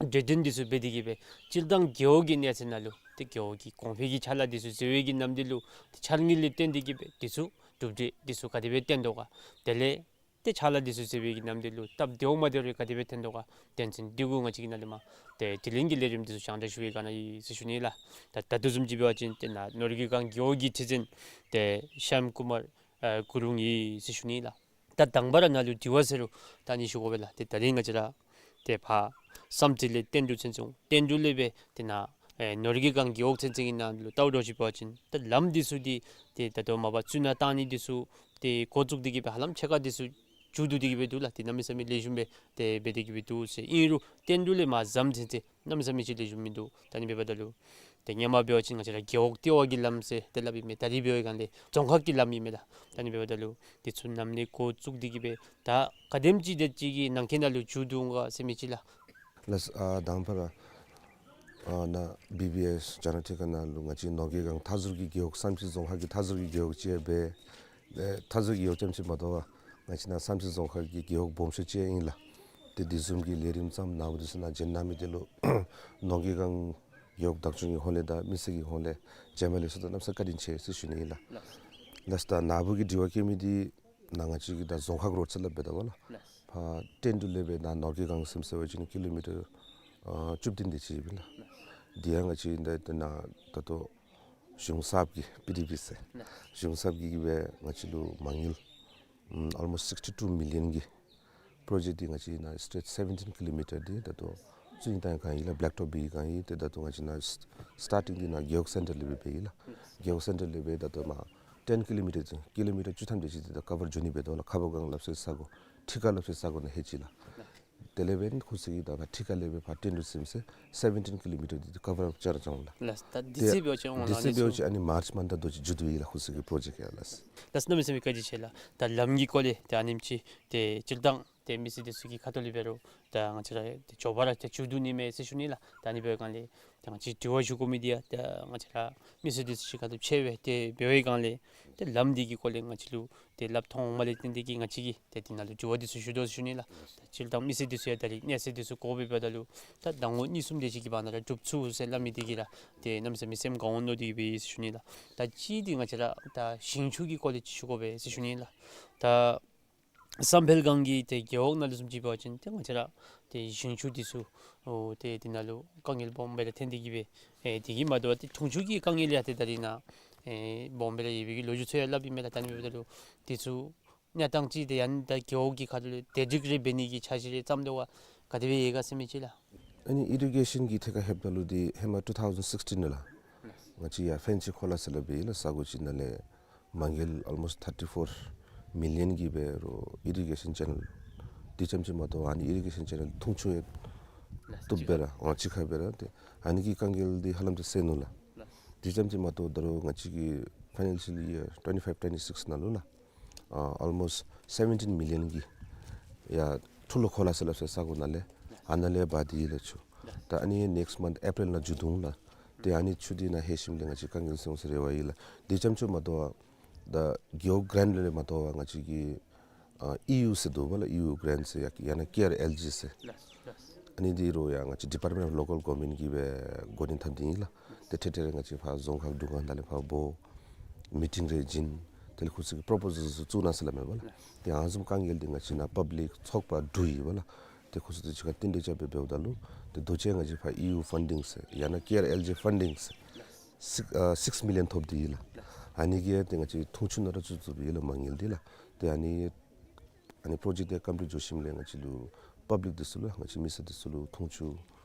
གྲོས་བསྟུན་འདི་ཚུ་འབད་དེ་གིས་སྦེ་སྤྱིར་བཏང་རྒེད་འོག་གི་གནས་ཚད་ནང་ལུ་ཏེ་རྒེད་འོག་གི་གོང་འཕེལ་གྱི་ཕྱག་ལཱ་འདི་ཚུ་མཛད་པའི་གི་ནམ་དུས་ལུ་ཏེ་འཆར་དངུལ་ལས་བརྟེན་ཏེ་གིས་སྦེ་འདི་ཚུ་གྲུབ་འབྲས་འདི་ཚུ་ག་དེ་སྦེ་བཏོན་དོ་ག། དེ་ལས་ཏེ་ཕྱག་ལཱ་འདི་ཚུ་མཛད་པའི་གི་ནམ་དུས་ལུ་སྟབས་བདེཝ་མ་བདེཝ་རེ་ག་དེ་སྦེ་ཐོན་དོ་ག། དོན་ཚན་འདི་གུ་ང་བཅས་ཀྱིས་ནཱ་ལས་མར་ཏེ་དྲི་ལན་གྱི་ལས་རིམ་འདི་ཚུ་སྦྱང་བརྡར་ཞུ་བའི་སྒང་ནང་ཡོད་ཟེར་ཞུ་ནི་ལགས། ད་ད་ལྟོ་བཟུམ་ཅིག་འབད་བ་ཅིན་ཏེ་ནཱ་ནོར་གྱི་སྒང་རྒེད་འོག་གི་ཁྲི་འཛིན་ཏེ་ཤམ་ཀུ་མར་ཨ་གུ་རུང་ཨིན་ཟེར་ཞུ་ནི་ལགས། ད་དང་པ་ར་ནཱ་ལུ་དྲི་བ་ཟེར་རུང་ད་ནི་ཞུ་དགོ་པས་ལགས། ཏེ་ད་རིས་ང་བཅས་ར་ཏེ་ཕར་བསམ་རྩེ་ལས་བསྟན་འབྲུག་ཚུན་ཚོད་བསྟན་འབྲུག་ལས་སྦེ་ཏེ་ནཱ་ཨེ་ནོར་གྱི་སྒང་རྒེད་འོག་ཚུན་ཚོད་ཀྱི་ནང་ལུ་བལྟཝ་འདྲཝ་ཅིག་འབད་བ་ཅིན་ད་ལམ་འདི་ཚུ་འདི་ཏེ་ད་ལྟོ་མ་པ་རྩི་ནག་བཏང་ནི་འདི་ཚུ་ཏེ་འགོ་བཙུགས་ཏེ་གིས་སྦེ་ཧ་ལམ་ཕྱེད་ཀ་འདི་ཚུ་མཇུག་བསྡུ་སྟེ་གིས་སྦེ་འདུག་ལགས། ཏེ་གནམ་མེད་ས་མེད་ལེགས་ཤོམ་སྦེ་ཏེ་འབད་དེ་གིས་སྦེ་འདུག་ཟེར། ཨིན་རུང་བསྟན་འབྲུག་ལས་མར་འཛམ་ཐོན་ཚེ་གནམ་མེད་ས་མེད་ཅིག་ལེགས་ཤོམ་མིན་འདུག། ད་ནི་འབདཝ་ད་ལུ་ཏེ་སྔོན་མ་འབད་བ་ཅིན་ང་བཅས་ར་རྒེད་འོག་ལྟེ་བ་གི་ལམ་ཟེར་ཏེ་སླབ་ཨིན་མས། ད་རིས་འབད་བའི་སྒང་ལས་རྫོང་ཁག་གི་ལམ་ཨིན་མས་ལགས། ད་ནི་འབདཝ་ད་ལུ་འདི་ཚུ་ནམ་ལས་འགོ་བཙུགས་ཏེ་གིས་སྦེ་ད་ག་དེམ་ཅིག་དེ་ཅིག་གི་ནང་འཁོད་ནང་ལུ་མཇུག་བསྡུ་འོང་ག་ཟེར་མི་ཅིག་ལགས། ལགས། ཨ་དང་པ་ར་ཨ་ནཱ་བི་བི་ཨེསི་ཇ་ན་ཊི་ཀ་ནང་ལུ་ང་བཅས་ནོར་གྱི་སྒང་མཐའ་ཟུར་གྱི་རྒེད་འོག་བསམ་རྩེ་རྫོང་ཁག་གི་མཐའ་ཟུར་གྱི་རྒེད་འོག་ཅིག་ཡང་འབད། ཨེ་མཐའ་ཟུར་གྱི་རྒེད་འོག་ཙམ་ཅིག་མ་གཏོགས་པར་ང་བཅས་ནཱ་བསམ་རྩེ་རྫོང་ཁག་གི་རྒེད་འོག་སྦོམ་ཤོས་ཅིག་ཡང་ཨིན་ལགས། ཏེ་དེ་བཟུམ་གྱི་ལས་རིམ་བརྩམ་ནཱ་བུ་འདི་ཚུ་ནང་བྱོན་གནང་མི་འདི་ལུ་ནོར་གྱི་སྒང་རྒེད་འོག་བདག་སྐྱོང་གི་ཧོང་ལས་དང་མི་སེར་གྱི་ཧོང་ལས་བྱོན་པ་ལེགས་སོ་དང་གནམ་ས་བཀའ་དྲིན་ཆེ་ཟེར་ཞུ་ནི་ཨིན་ལགས། ལགས། ལགས། ད་ནཱ་བུ་གིས་དྲི་བ་བཀོད་མི་འདི་ནཱ་ང་བཅས་ཀྱི་ད་རྫོང་ཁག་རོཌ་ཟེར་སླབ་འབདཝ་ད་ལགས། ལགས། ཕར་བསྟན་འབྲུག་ལས་སྦེ་ནཱ་ནོར་གྱི་སྒང་ཟེར་མི་འདི་ཀི་ལོ་མི་ཊར་ཨ་བཅུ་བདུན་དེ་ཅིག་ཨིན་ལགས། ལགས། དེ་ཡང་ང་བཅས་ད་ད་ནཱ་ད་ལྟོ་གཞུང་གསརཔ་གི་པི་ཌི་པི་ཟེར། ལགས། གཞུང་གསརཔ་གིས་སྦེ་ང་བཅས་ལུ་མ་དངུལ་ཨམ་almost sixty two million གི་པྲོ་ཇེཀཊ་འདི་ང་བཅས་ནཱ་སི་ཊེཊ་seventeen kilometre འདི་ད་ལྟོ་བཙུགས་ནི་བཏང་ག་ཨིན་ལགས། བེ་ལེཀ་ཊོཔ་འབད་ག་ཨིན། ཏེ་ད་ལྟོ་ང་བཅས་ནཱ་སི་ཊར་ཊིང་འདི་ནཱ་རྒེད་འོག་སེན་ཊར་ལས་སྦེ་འབད་ཡི་ལགས། རྒེད་འོག་སེན་ཊར་ལས་སྦེ་ད་ལྟོ་མར་ten kilometre ཀི་ལོ་མི་ཊར་བཅུ་ཐམ་དེ་ཅིག་འདི་ད་ཀ་བར་འགྱོ་ནི་འབད་དོ་ལགས། ཁ་བ་སྒང་སླབ་སའི་ས་གོ་ཐི་ཀ་སླབ་སའི་ས་གོ་ནང་ཧེ་ཅིག་ལགས། དེ་ལས་འབདན་ཁོང་ཚུ་གིས་ད་ཕར་ཐི་ཀ་ལས་སྦེ་ཕར་བསྟན་འབྲུག་ཟེར་མི་ཟེར་seventeen kilometre འདི་ཀ་བར་ཅ་ར་ཅ་འོང་ལགས། ལགས། ད་དུས་ཚོད་འབད་བ་ཅིན་འོང་ལགས། དུས་ཚོད་འབད་བ་ཅིན་ཨ་ནི་མཱརཅ་མནྟ་དོ་ཅིག་མཇུག་བསྡུ་ཡི་ལགས། ཁོང་ཚུ་གི་པྲོ་ཇེཀཊ་ཡང་ལགས། ལགས། གནམ་མེད་ས་མེད་བཀའ་དྲིན་ཆེ་ལགས། ད་ལམ་གྱི་སྐོར་ལས་ད་ཨ་ནེམ་ཅིག་ཏེ་སྤྱིར་བཏང་ཏེ་མི་སེར་འདི་ཚུ་གི་ཁ་ཐུག་ལས་འབད་རུང་ད་ང་བཅས་ར་ཏེ་མགྱོགས་པ་ར་ཏེ་མཇུག་བསྡུ་ནི་མས་ཟེར་ཞུ་ནི་ལགས། ད་ཨ་ནི་འབད་བའི་སྒང་ལས་ད་ང་བཅས་དྲི་བ་ཞུ་དགོ་མི་འདི་ཡང་ད་ང་བཅས་ར་མི་སེར་འདི་ཚུ་གི་ཁ་ཐུག་ཕྱེ་སྦེ་ཏེ་འབད་བའི་སྒང་ལས་ཏེ་ལམ་འདི་གི་སྐོར་ལས་ང་བཅས་ལུ་ཏེ་སླབ་མཐོང་འོངམ་ལས་བརྟེན་ཏེ་གིས་ང་བཅས་ཀྱིས་ཏེ་འདི་ནང་ལུ་དྲི་བ་འདི་ཚུ་ཞུ་དོ་ཟེར་ཞུ་ནི་ལགས། ད་སྤྱིར་བཏང་མི་སེར་འདི་ཚུ་ཡང་ད་རིས་གནས་ཚད་འདི་ཚུ་གོ་བ་འབདཝ་ད་ལུ་ད་ཟླ་ངོ་གཉིས་གསུམ་དེ་ཅིག་གི་བར་ན་ར་འགྲུབ་ཚུགས་ཟེར་སླབ་མི་འདི་གིས་ར་ཏེ་གནམ་མེད་ས་མེད་སེམས་དགའ་འོང་མནོ་སྟེ་གིས་སྦེ་ཨིན་ཟེར་ཞུ་ནི་ལགས། ད་གཅིག་འདི་ང་བཅས་ར་ད་ཞིང་ཆུ་གི་སྐོར་ལས་ཅིག་ཞུ་དགོ་པས་ཟེར་ཞུ་ནི་ལགས། ད་བསམ་འཕེལ་སྒང་གི་ཏེ་རྒེད་འོག་ནང་ལུ་བཟུམ་ཅིག་འབད་བ་ཅིན་ཏེ་ང་བཅས་ར་ཏེ་ཞིང་ཆུ་འདི་ཚུ་ཨོ་ཏེ་འདི་ནང་ལུ་དཀའ་ངལ་སྦོམ་སྦེ་ར་ཐོན་ཏེ་གིས་སྦེ་ཨེ་དེ་གིས་མ་དོ་བར་ཏེ་འབྱུང་འགྱུར་གྱི་དཀའ་ངལ་ཡང་ཏེ་ད་རིས་ནཱ་ཨེ་སྦོམ་སྦེ་ར་ཡོད་པའི་གི་ལོ་རྒྱུས་ཚུ་ཡང་སླབ་ཨིན་མས་ལགས། ད་ཨ་ནི་འབདཝ་ད་ལུ་འདི་ཚུ་གནས་སྟངས་ཅིག་ཏེ་ཡང་ད་རྒེད་འོག་གི་ཁ་ཐུག་ལས་བདེ་སྒྲིག་རེ་འབད་ནི་གི་འཆར་གཞི་རེ་བརྩམ་དོ་ག། ག་དེ་སྦེ་ཡོད་ག་ཟེར་མི་ཅིག་ལགས། ཨ་ནི་ཨི་རི་གེ་ཤཱན་གྱི་ཐད་ཁར་ལྷོདཔ་ད་ལུ་འདི་ཧེ་མ་two thousand sixteen ལུ་ལགས། ལགས། ང་བཅས་ཡར་ཕན་ཆེ་ཁོ་ལ་ཟེར་སླབ་ཨིན་ལགས། ས་གོ་ཅིག་ནང་ལས་མ་དངུལ་almost thirty four million གིས་སྦེ་རོགས་ཨི་རི་གེ་ཤཱན་ཅེ་ནཱལ་འདི་རྐྱངམ་ཅིག་མ་གཏོགས་ཨ་ནི་ཨི་རི་གེ་ཤཱན་ཅེ་ནཱལ་ཐུང་ཆུང་ཡང་ལགས། བཏུབ་སྦེ་ར་ཨ་གཅིག་ཁར་སྦེ་ར་ཏེ་ཨ་ནི་གི་དཀའ་ངལ་འདི་ཧ་ལམ་ཏེ་སེལ་ནུག་ལགས། ལགས། འདི་རྐྱངམ་ཅིག་མ་གཏོགས་ད་རུང་ང་བཅས་ཀྱི་financial year twenty five twenty six ནང་ལུ་ལགས། ཨ་almost seventeen million གིས་ཡར་ཐུ་ལུ་ཁོ་ལ་ཟེར་སླབ་ས་ས་གོ་ནང་ལས་ཨ་ནཱ་ལས་འབག་སྟེ་ཡོད་ལགས་ཆུ། ད་ཨ་ནི་next month April ནང་མཇུག་བསྡུ་འོང་ལགས། ཏེ་ཨ་ནི་ཆུ་འདི་ནཱ་ལྷོད་ཞིནམ་ལས་ང་བཅས་དཀའ་ངལ་སེལ་འོང་ཟེར་རེ་བ་ཡོད་ལགས། འདི་རྐྱངམ་ཅིག་མ་གཏོགས་ད་རྒེད་འོག་གྲཱནཊ་ལས་མ་གཏོགས་པར་ང་བཅས་ཀྱི་ཨ་ཨི་ཡུ་ཟེར་འདུག་པ་ལགས། ཨི་ཡུ་གྲཱནཊ་ཟེར་ཡ་ཡང་ན་ཀེ་ཨར་ཨེལ་ཇི་ཟེར། ལགས། ལགས། ཨ་ནི་འདི་རོགས་ཡང་ང་བཅས་Department of Local Government གིས་སྦེ་འགོ་འདྲེན་འཐབ་སྟེ་ཨིན་ལགས། ཏེ་ཐེངས་ཐེངས་རེ་ང་བཅས་ཕར་རྫོང་ཁག་དྲུང་ཁག་ནང་ལས་ཕར་འབོ་མི་ཊིང་རེ་བྱིན། དེ་ལས་ཁོང་ཚུ་གིས་པོརོ་པོ་ཟལ་ཚུ་བཙུགས་གནང་ཟེར་སླབ་མས་པ་ལགས། ཏེ་ཨ་ནི་བཟུམ་དཀའ་ངལ་འདི་ང་བཅས་ནཱ་པབ་ལིཀ་ཚོགས་པ་དྲུག་ཡོད་པ་ལགས། ཏེ་ཁོང་ཚུ་དང་གཅིག་ཁར་བསྟུན་གྲོས་རྐྱབ་སྦེ་འབདཝ་ད་ལུ་ཏེ་ད་ཅི་ང་བཅས་ཕར་ཨི་ཡུ་ཕན་ཌིང་ཟེར་ཡང་ན་ཀེ་ཨར་ཨེལ་ཇི་ཕན་ཌིང་ཟེར་six ཨ་six million ཐོབ་སྟེ་ཡོད་ལགས། ཨ་ནི་གིས་ཏེ་ང་བཅས་ཐུང་ཆུ་ནང་ར་ཚུད་ཚུདཔ་ཨིན་ལགས་མ་དངུལ་འདི་ལགས། ཏེ་ཨ་ནི་ཨ་ནི་པོརོ་ཇེཀཊ་འདི་ཀམ་པིལིཊ་འགྱོ་ཞིནམ་ལས་ང་བཅས་ལུ་པབ་ལིཀ་འདི་ཚུ་ལུ་ང་བཅས་མི་སེར་འདི་ཚུ་ལུ་ཐུང་ཆུ་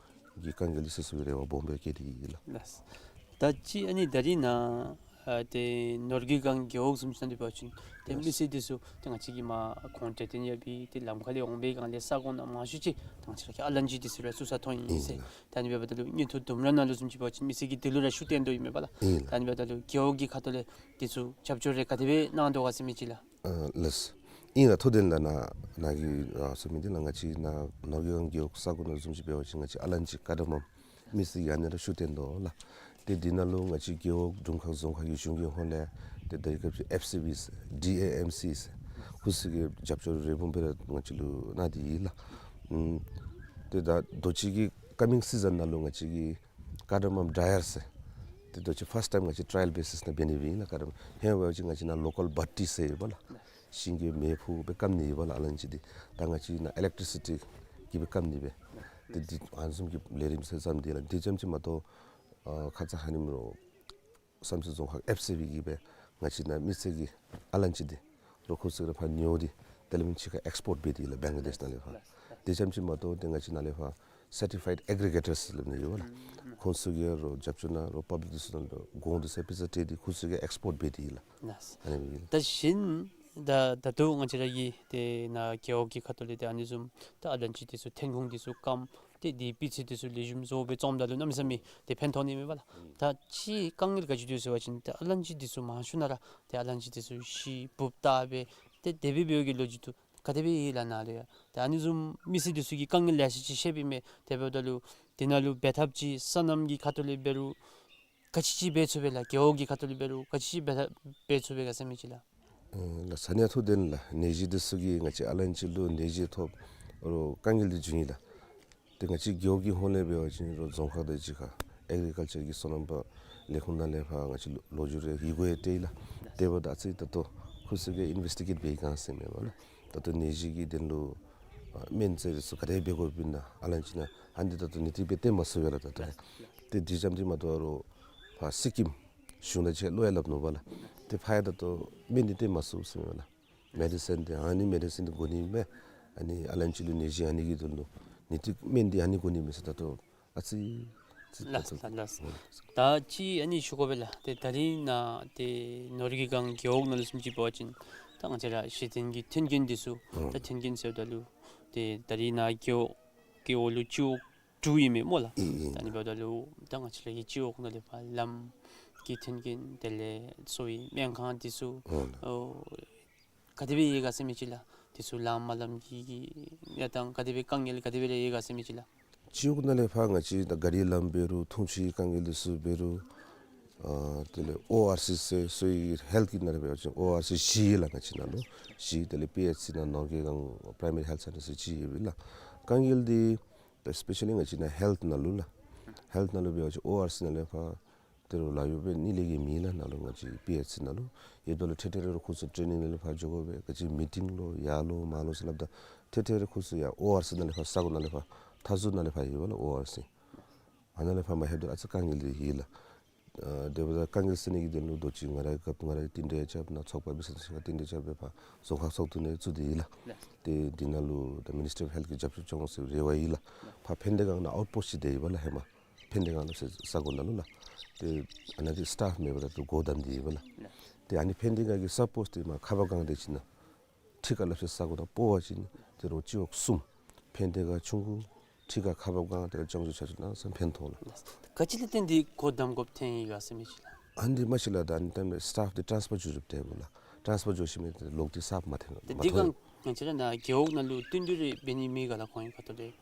གི་དཀའ་ངལ་འདི་སེལ་ཚུགས་པའི་རེ་བ་སྦོམ་སྦེ་བསྐྱེད་དེ་ཡོད་ལགས། ལགས། ད་ཅི་ཨ་ནི་ད་རིས་ནཱ་ཨ་ཏེ་ནོར་གྱི་སྒང་རྒེད་འོག་བཟུམ་ཅིག་ནང་འདི་འབད་བ་ཅིན་ཏེ་ལགས། མི་སེར་འདི་ཚུ་ཏེ་ང་བཅས་ཀྱིས་མར་ཁོང་གྲོས་བསྟུན་ཡོད་པའི་ཏེ་ལམ་ཁ་ལས་འོང་པའི་སྒང་ལས་ས་གོ་ནང་མང་ཤོས་ཅིག་ད་ང་བཅས་ར་གི་ཨ་ལན་ཅི་འདི་ཚུ་ར་བཙུགས་ས་མཐོང་ཡི་ཟེར། ཨིན་ལགས། ད་ཨ་ནི་འབདཝ་ད་ལུ་དངུལ་ཐོག་ལྡུམ་ར་ནང་ལུ་བཟུམ་ཅིག་འབད་བ་ཅིན་མི་སེར་གྱིས་འདི་ལུ་ར་ཤུགས་བཏོན་དོ་ཨིན་མས་པ་ལགས། ཨིན་ལགས། ད་ཨ་ནི་འབདཝ་ད་ལུ་རྒེད་འོག་གི་ཁ་ཐུག་ལས་འདི་ཚུ་རྒྱབ་སྐྱོར་རེ་ག་དེ་སྦེ་གནང་དོ་ག་ཟེར་མི་ཅིག་ལགས། ཨ་ལགས། ཨིན་ལགས། ཐུགས་བདེན་ལགས། ནཱ་ནཱ་གིས་ཨ་ཟེར་མི་འདི་ལགས། ང་བཅས་ནཱ་ནོར་གྱི་སྒང་རྒེད་འོག་ས་གོ་ནང་བཟུམ་ཅིག་འབད་བ་ཅིན་ང་བཅས་ཨ་ལན་ཅི་ཀར་ཌ་མམ་མི་སེར་གྱིས་ཨ་ནི་ར་ཤུགས་བཏོན་དོ་ལགས། ཏེ་འདི་ནང་ལུ་ང་བཅས་རྒེད་འོག་དྲུང་ཁག་རྫོང་ཁག་གི་གཞུང་གི་ཧོངས་ལས་ཏེ་ད་རིས་སྐབས་ཅིག་ཨེཕ་སི་བི་ཟེར་ཌི་ཨེ་ཨེམ་སི་ཟེར་ཁོང་ཚུ་གིས་རྒྱབ་སྐྱོར་རེ་སྦོམ་སྦེ་ར་ང་བཅས་ལུ་གནང་སྟེ་ཡོད་ལགས། ཨམ་ཏེ་ད་ད་ཅི་གི་ཀ་མིང་སི་ཛན་ནང་ལུ་ང་བཅས་ཀྱིས་ཀར་ཌ་མམ་ཌྲའི་ཡར་ཟེར་ཏེ་ད་ཅི་ཕརསཊ་ཊའིམ་ང་བཅས་ཊ་རའི་ཡལ་བེ་སིས་ནང་འབད་ནི་སྦེ་ཨིན་ལགས། ཀར་ཌ་མམ་ཧེ་མ་འབད་བ་ཅིན་ང་བཅས་ནཱ་ལོ་ཀཱལ་བཊི་ཟེར་ཡོད་པ་ལགས། ཤིང་གི་མེ་ཕུ་སྦེ་སྐམ་ནི་ཡོད་པ་ལགས། ཨ་ལན་ཅི་འདི་ད་ང་བཅས་ནཱ་ཨི་ལེག་ཊི་སི་ཊི་གིས་སྦེ་སྐམ་ནི་སྦེ། ཏེ་འདི་ཨ་ནི་བཟུམ་གྱི་ལས་རིམ་ཚུ་བརྩམས་ཏེ་ལགས། འདི་རྐྱངམ་ཅིག་མ་གཏོགས་ཨ་ཁ་ཙ་ཁ་ཉིནམ་རོགས་བསམ་རྩེ་རྫོང་ཁག་ཨེཕ་སི་བི་གིས་སྦེ་ང་བཅས་ནཱ་མི་སེར་གྱི་ཨ་ལན་ཅི་འདི་རོགས་ཁོང་ཚུ་གིས་ར་ཕར་ཉོ་སྟེ་དེ་ལས་མི་ཕྱི་ཁར་ཨེགསི་པོརཊ་འབད་དེ་ལགས། བེང་ལ་དེཤ་ནང་ལས་ཕར། འདི་རྐྱངམ་ཅིག་མ་གཏོགས་ཏེ་ང་བཅས་ནཱ་ལས་ཕར་སར་ཊི་ཕའིཌ་ཨེག་རི་གེ་ཊརསི་ཟེར་སླབ་ནི་ཡོད་པ་ལགས། ཁོང་ཚུ་གིས་རོགས་རྒྱབ་སྐྱོར་གནང་རོགས་པབ་ལིཀ་འདི་ཚུ་ནང་ལུ་གོང་འདི་ཚུ་ཕར་ཕྱིར་སྤྲོད་དེ་ཁོང་ཚུ་གིས་ཨེགསི་པོརཊ་འབད་དེ་ལགས། ཨ་ནི་སྦེ་ཨིན་ལགས། ད་གཞན་ད་ད་ལྟོ་ང་བཅས་ར་གི་ཏེ་ནཱ་རྒེད་འོག་གི་ཁ་ཐུག་ལས་ཏེ་ཨ་ནི་བཟུམ་ད་ཨ་ལན་ཅི་འདི་ཚུ་ཐོན་ཁུངས་འདི་ཚུ་སྐམ་ཏེ་འདི་སྤུས་ཚད་འདི་ཚུ་ལེགས་ཤོམ་བཟོ་སྦེ་བཙུགསཔ་ད་ལུ་གནམ་མེད་ས་མེད་ཏེ་ཕན་ཐོགས་ནི་མས་པ་ལགས། ད་ཅི་དཀའ་ངལ་ག་ཅི་འདུག་ཟེར་བ་ཅིན་ཏེ་ཨ་ལན་ཅི་འདི་ཚུ་མང་ཤོས་ནང་ར་ཏེ་ཨ་ལན་ཅི་འདི་ཚུ་ཤི་འབུཔ་བཏགས་སྦེ་ཏེ་དེ་སྦེ་འབདཝ་གི་ལོ་རྒྱུས་འདུག། ག་དེ་སྦེ་ཡོད་ལགས་ནཱ་ལུ་ཡང་། ཏེ་ཨ་ནི་བཟུམ་མི་སེར་འདི་ཚུ་གི་དཀའ་ངལ་ལེ་ཤ་ཅིག་ཤེས་པའི་མས། དེ་འབདཝ་ད་ལུ་དེ་ནང་ལུ་འབད་ཐབས་ཅིག་སོ་ནམ་གྱི་ཁ་ཐུག་ལས་འབད་རུང་ག་ཅི་ཅིག་འབད་ཚུགས་པས་ལགས། རྒེད་འོག་གི་ཁ་ཐུག་ལས་འབད་རུང་ག་ཅི་ཅིག་འབད་ཐབས་འབད་ཚུགས་པས་ག་ཟེར་མི་ཅིག་ལགས། ཨ་ལགས། ཟེར་ནི་ཡང་ཐུགས་བདེན་ལགས། ནད་གཞི་འདི་ཚུ་གིས་ང་བཅས་ཨ་ལན་ཅི་ལུ་ནད་གཞི་ཐོབ་རོགས་དཀའ་ངལ་འདི་བྱུང་ཡི་ལགས། ཏེ་ང་བཅས་རྒེད་འོག་གི་ཧོངས་ལས་འབད་བ་ཅིན་རོགས་རྫོང་ཁག་དང་གཅིག་ཁར་ཨེག་རི་ཀལ་ཅར་གྱི་སོ་ནམ་པ་ལས་ཁུངས་ནང་ལས་ཕར་ང་བཅས་ལོ་ལོ་རྒྱུས་རེ་ཡི་གུ་ཡང་སྤྲོད་ཡི་ལགས། དེ་འབདཝ་ད་ཨ་ཙི་ད་ལྟོ་ཁོང་ཚུ་གིས་ཨིན་བེསི་ཊི་གེཊ་འབད་བའི་སྒང་ཟེར་མས་པ་ལགས། ད་ལྟོ་ནད་གཞི་གི་དོན་ལུ་ཨ་སྨན་རྫས་འདི་ཚུ་ག་དེ་འབད་དགོཔ་ཨིན་ན་ཨ་ལན་ཅི་ནང་ཨ་ནི་ད་ལྟོ་ནི་ཏིག་སྦེ་སྟོན་མ་ཚུགས་པས་ལགས། ད་ལྟོ་ཏེ་འདི་རྐྱངམ་ཅིག་མ་གཏོགས་རོགས་ཕར་སི་ཀིམ་གཞུང་དང་གཅིག་ཁར་ལུ་ཡང་སླབ་ནུག་པ་ལགས། ཏེ་ཕར་ཡང་ད་ལྟོ་སྨན་འདི་སྟོན་མ་ཚུགས་ཟེར་མས་པ་ལགས། མེ་ཌི་སིན་འདི་ཨ་ནི་མེ་ཌི་སིན་འདི་དགོ་ནི་མས། ཨ་ནི་ཨ་ལན་ཅི་ལུ་ནད་གཞི་ཨ་ནི་གི་དོན་ལུ་ནི་ཏིག་སྨན་འདི་ཨ་ནི་དགོ་ནི་མས་ཟེར་ད་ལྟོ་ཨ་ཙི་ཙི་ལགས་ད་ལྟོ་ལགས། ད་ཅི་ཨ་ནི་ཞུ་དགོ་པས་ལགས། ཏེ་ད་རིས་ནཱ་ཏེ་ནོར་གྱི་སྒང་རྒེད་འོག་ནང་ལུ་བཟུམ་ཅིག་འབད་བ་ཅིན་ད་ང་བཅས་ར་གཞི་རྟེན་གྱི་མཐུན་རྐྱེན་འདི་ཚུ་ཨ་ད་མཐུན་རྐྱེན་ཟེརཝ་ད་ལུ་ཏེ་ད་རིས་ནཱ་རྒེད་འོག་རྒེད་འོག་ལུ་སྤྱི་འོག་དྲུག་ཨིན་མས་སྨོ་ལགས། ཨིན་ཨིན། ད་ཨ་ནི་འབདཝ་ད་ལུ་ད་ང་བཅས་ར་གི་སྤྱི་འོག་ནང་ལས་ཕར་ལམ་གྱི་མཐུན་རྐྱེན་དེ་ལས་གསོ་བའི་སྨན་ཁང་འདི་ཚུ་ཨོ་ལགས། ཨོ་ག་དེ་སྦེ་ཡོད་ག་ཟེར་མི་ཅིག་ལགས། འདི་ཚུ་ལམ་མ་ལམ་གྱི་གི་གནས་སྟངས་ག་དེ་སྦེ་དཀའ་ངལ་ག་དེ་སྦེ་ར་ཡོད་ག་ཟེར་མི་ཅིག་ལགས། སྤྱི་འོག་ནང་ལས་ཕར་ང་བཅས་ད་ག་རི་ལམ་འབད་རུང་འཐུང་ཆུའི་དཀའ་ངལ་འདི་ཚུ་འབད་རུང་ཨ་དེ་ལས་ཨོ་ཨར་སི་ཟེར་གསོ་བའི་ཧེལཐ་གི་ནང་ལས་འབད་བ་ཅིན་ཨོ་ཨར་སི་བཞི་ཡོད་ལགས། ང་བཅས་ནང་ལུ་བཞི་དེ་ལས་པི་ཨེཆ་སི་ནང་ནོར་གྱི་སྒང་པ་རའི་མ་རི་ཧེལཐ་སེན་ཊར་ཟེར་གཅིག་ཡོད་པས་ལགས། དཀའ་ངལ་འདི་ད་སི་པེ་ཤ་ལི་ང་བཅས་ནཱ་ཧེལཐ་ནང་ལུ་ལགས། ཧེལཐ་ནང་ལུ་འབད་བ་ཅིན་ཨོ་ཨར་སི་ནང་ལས་ཕར་ཏེ་རོགས་ལཱ་གཡོག་འབད་ནི་ལས་ཀྱི་མེད་ལགས། ནཱ་ལུ་ང་བཅས་པི་ཨེཆ་སི་ནང་ལུ་ཡོདཔ་ད་ལུ་ཐེངས་ཐེངས་རེ་རོགས་ཁོང་ཚུ་ཊེ་ནིང་ནང་ལས་ཕར་འགྱོ་དགོ་པས། ག་ཅི་མི་ཊིང་ལོ་ཡར་ལོ་མར་ལོ་ཟེར་སླབ་ད་ཐེངས་ཐེངས་རེ་ཁོང་ཚུ་ཡར་ཨོ་ཨར་སི་ནང་ལས་ཕར་ས་གོ་ནང་ལས་ཕར་མཐའ་ཟུར་ནང་ལས་ཕར་ཡོད་པ་ལགས། ཨོ་ཨར་སི་ཨ་ནཱ་ལས་ཕར་མ་ལྷོདཔ་ད་ཨ་ཙི་དཀའ་ངལ་འདི་ཡོད་ལགས། ཨ་དེ་འབདཝ་ད་དཀའ་ངལ་སེལ་ནི་གི་དོན་ལུ་རྡོ་རྗེ་ང་རའི་སྐབས་ང་ར་གིས་རྟིང་སྒྲིག་རྐྱབ་ནཱ་ཚོགས་པ་འབད་ས་ཅིག་ཁར་རྟིང་སྒྲིག་རྐྱབ་སྦེ་ཕར་རྫོང་ཁག་ཚོགས་འདུ་ནང་བཙུགས་ཏེ་ཡོད་ལགས། ལགས། ཏེ་འདི་ནང་ལུ་ད་Ministry of Health གིས་རྒྱབ་སྐྱོར་བྱུང་ཟེར་རེ་བ་ཡོད་ལགས། ལགས། ཕར་ཕན་བདེ་སྒང་ནང་ཨའུཊ་པོསཊ་ཅིག་སྡོད་ཡོདཔ་ལགས་ཧེ་མ། ཕན་བདེ་སྒང་ལུ་ཟེར་ས་གོ་ནང་ལུ་ལགས། ཏེ་ཨ་ནཱ་འདི་སི་ཊཱཕ་མེད་པར་ད་ལྟོ་སྒོ་བསྡམས་ཏེ་ཡོདཔ་ལགས། ལགས། ཏེ་ཨ་ནི་ཕན་བདེ་སྒང་གི་སབ་པོསཊ་འདི་མར་ཁ་འབབ་སྒང་དེ་ཅིག་ནང་ཁྲི་ཀ་སླབ་ས་ས་གོ་ནང་སྤོ་བ་ཅིན་ཏེ་རོགས་སྤྱི་འོག་གསུམ། ཕན་བདེ་སྒང་ཆུང་ཀུ། ཁྲི་ཀ་ཁ་འབབ་སྒང་དེ་ལས་ལྕང་སྒྱུར་ཆགས་སྒྱུར་ནང་ས་ཕན་ཐོགས་ལགས། ག་ཅི་ལས་བརྟེན་ཏེ་སྒོ་བསྡམ་དགོཔ་ཐོན་ཡི་ག་ཟེར་མི་ཅིག་ལགས། ཨ་ནི་འདི་མ་ཤེས་ལགས། ད་ཨ་ནི་ད་སི་ཊཱཕ་འདི་ཊཱནསི་ཕར་འགྱོ་འགྱོཝ་དེ་འབདཝ་ལགས། ཊཱནསི་ཕར་འགྱོ་ཞིནམ་ལས་ལོག་སྟེ་གསརཔ་མ་ཐོན་ཏེ་མ་འདི་ཐོན། གང་ང་བཅས་ར་ནཱ་རྒེད་འོག་ནང་ལུ་བསྟུན་གྲོས་རེ་འབད་ནི་མེད་ག་ལགས་ཁོང་གི་ཁ་ཐུག་ལས།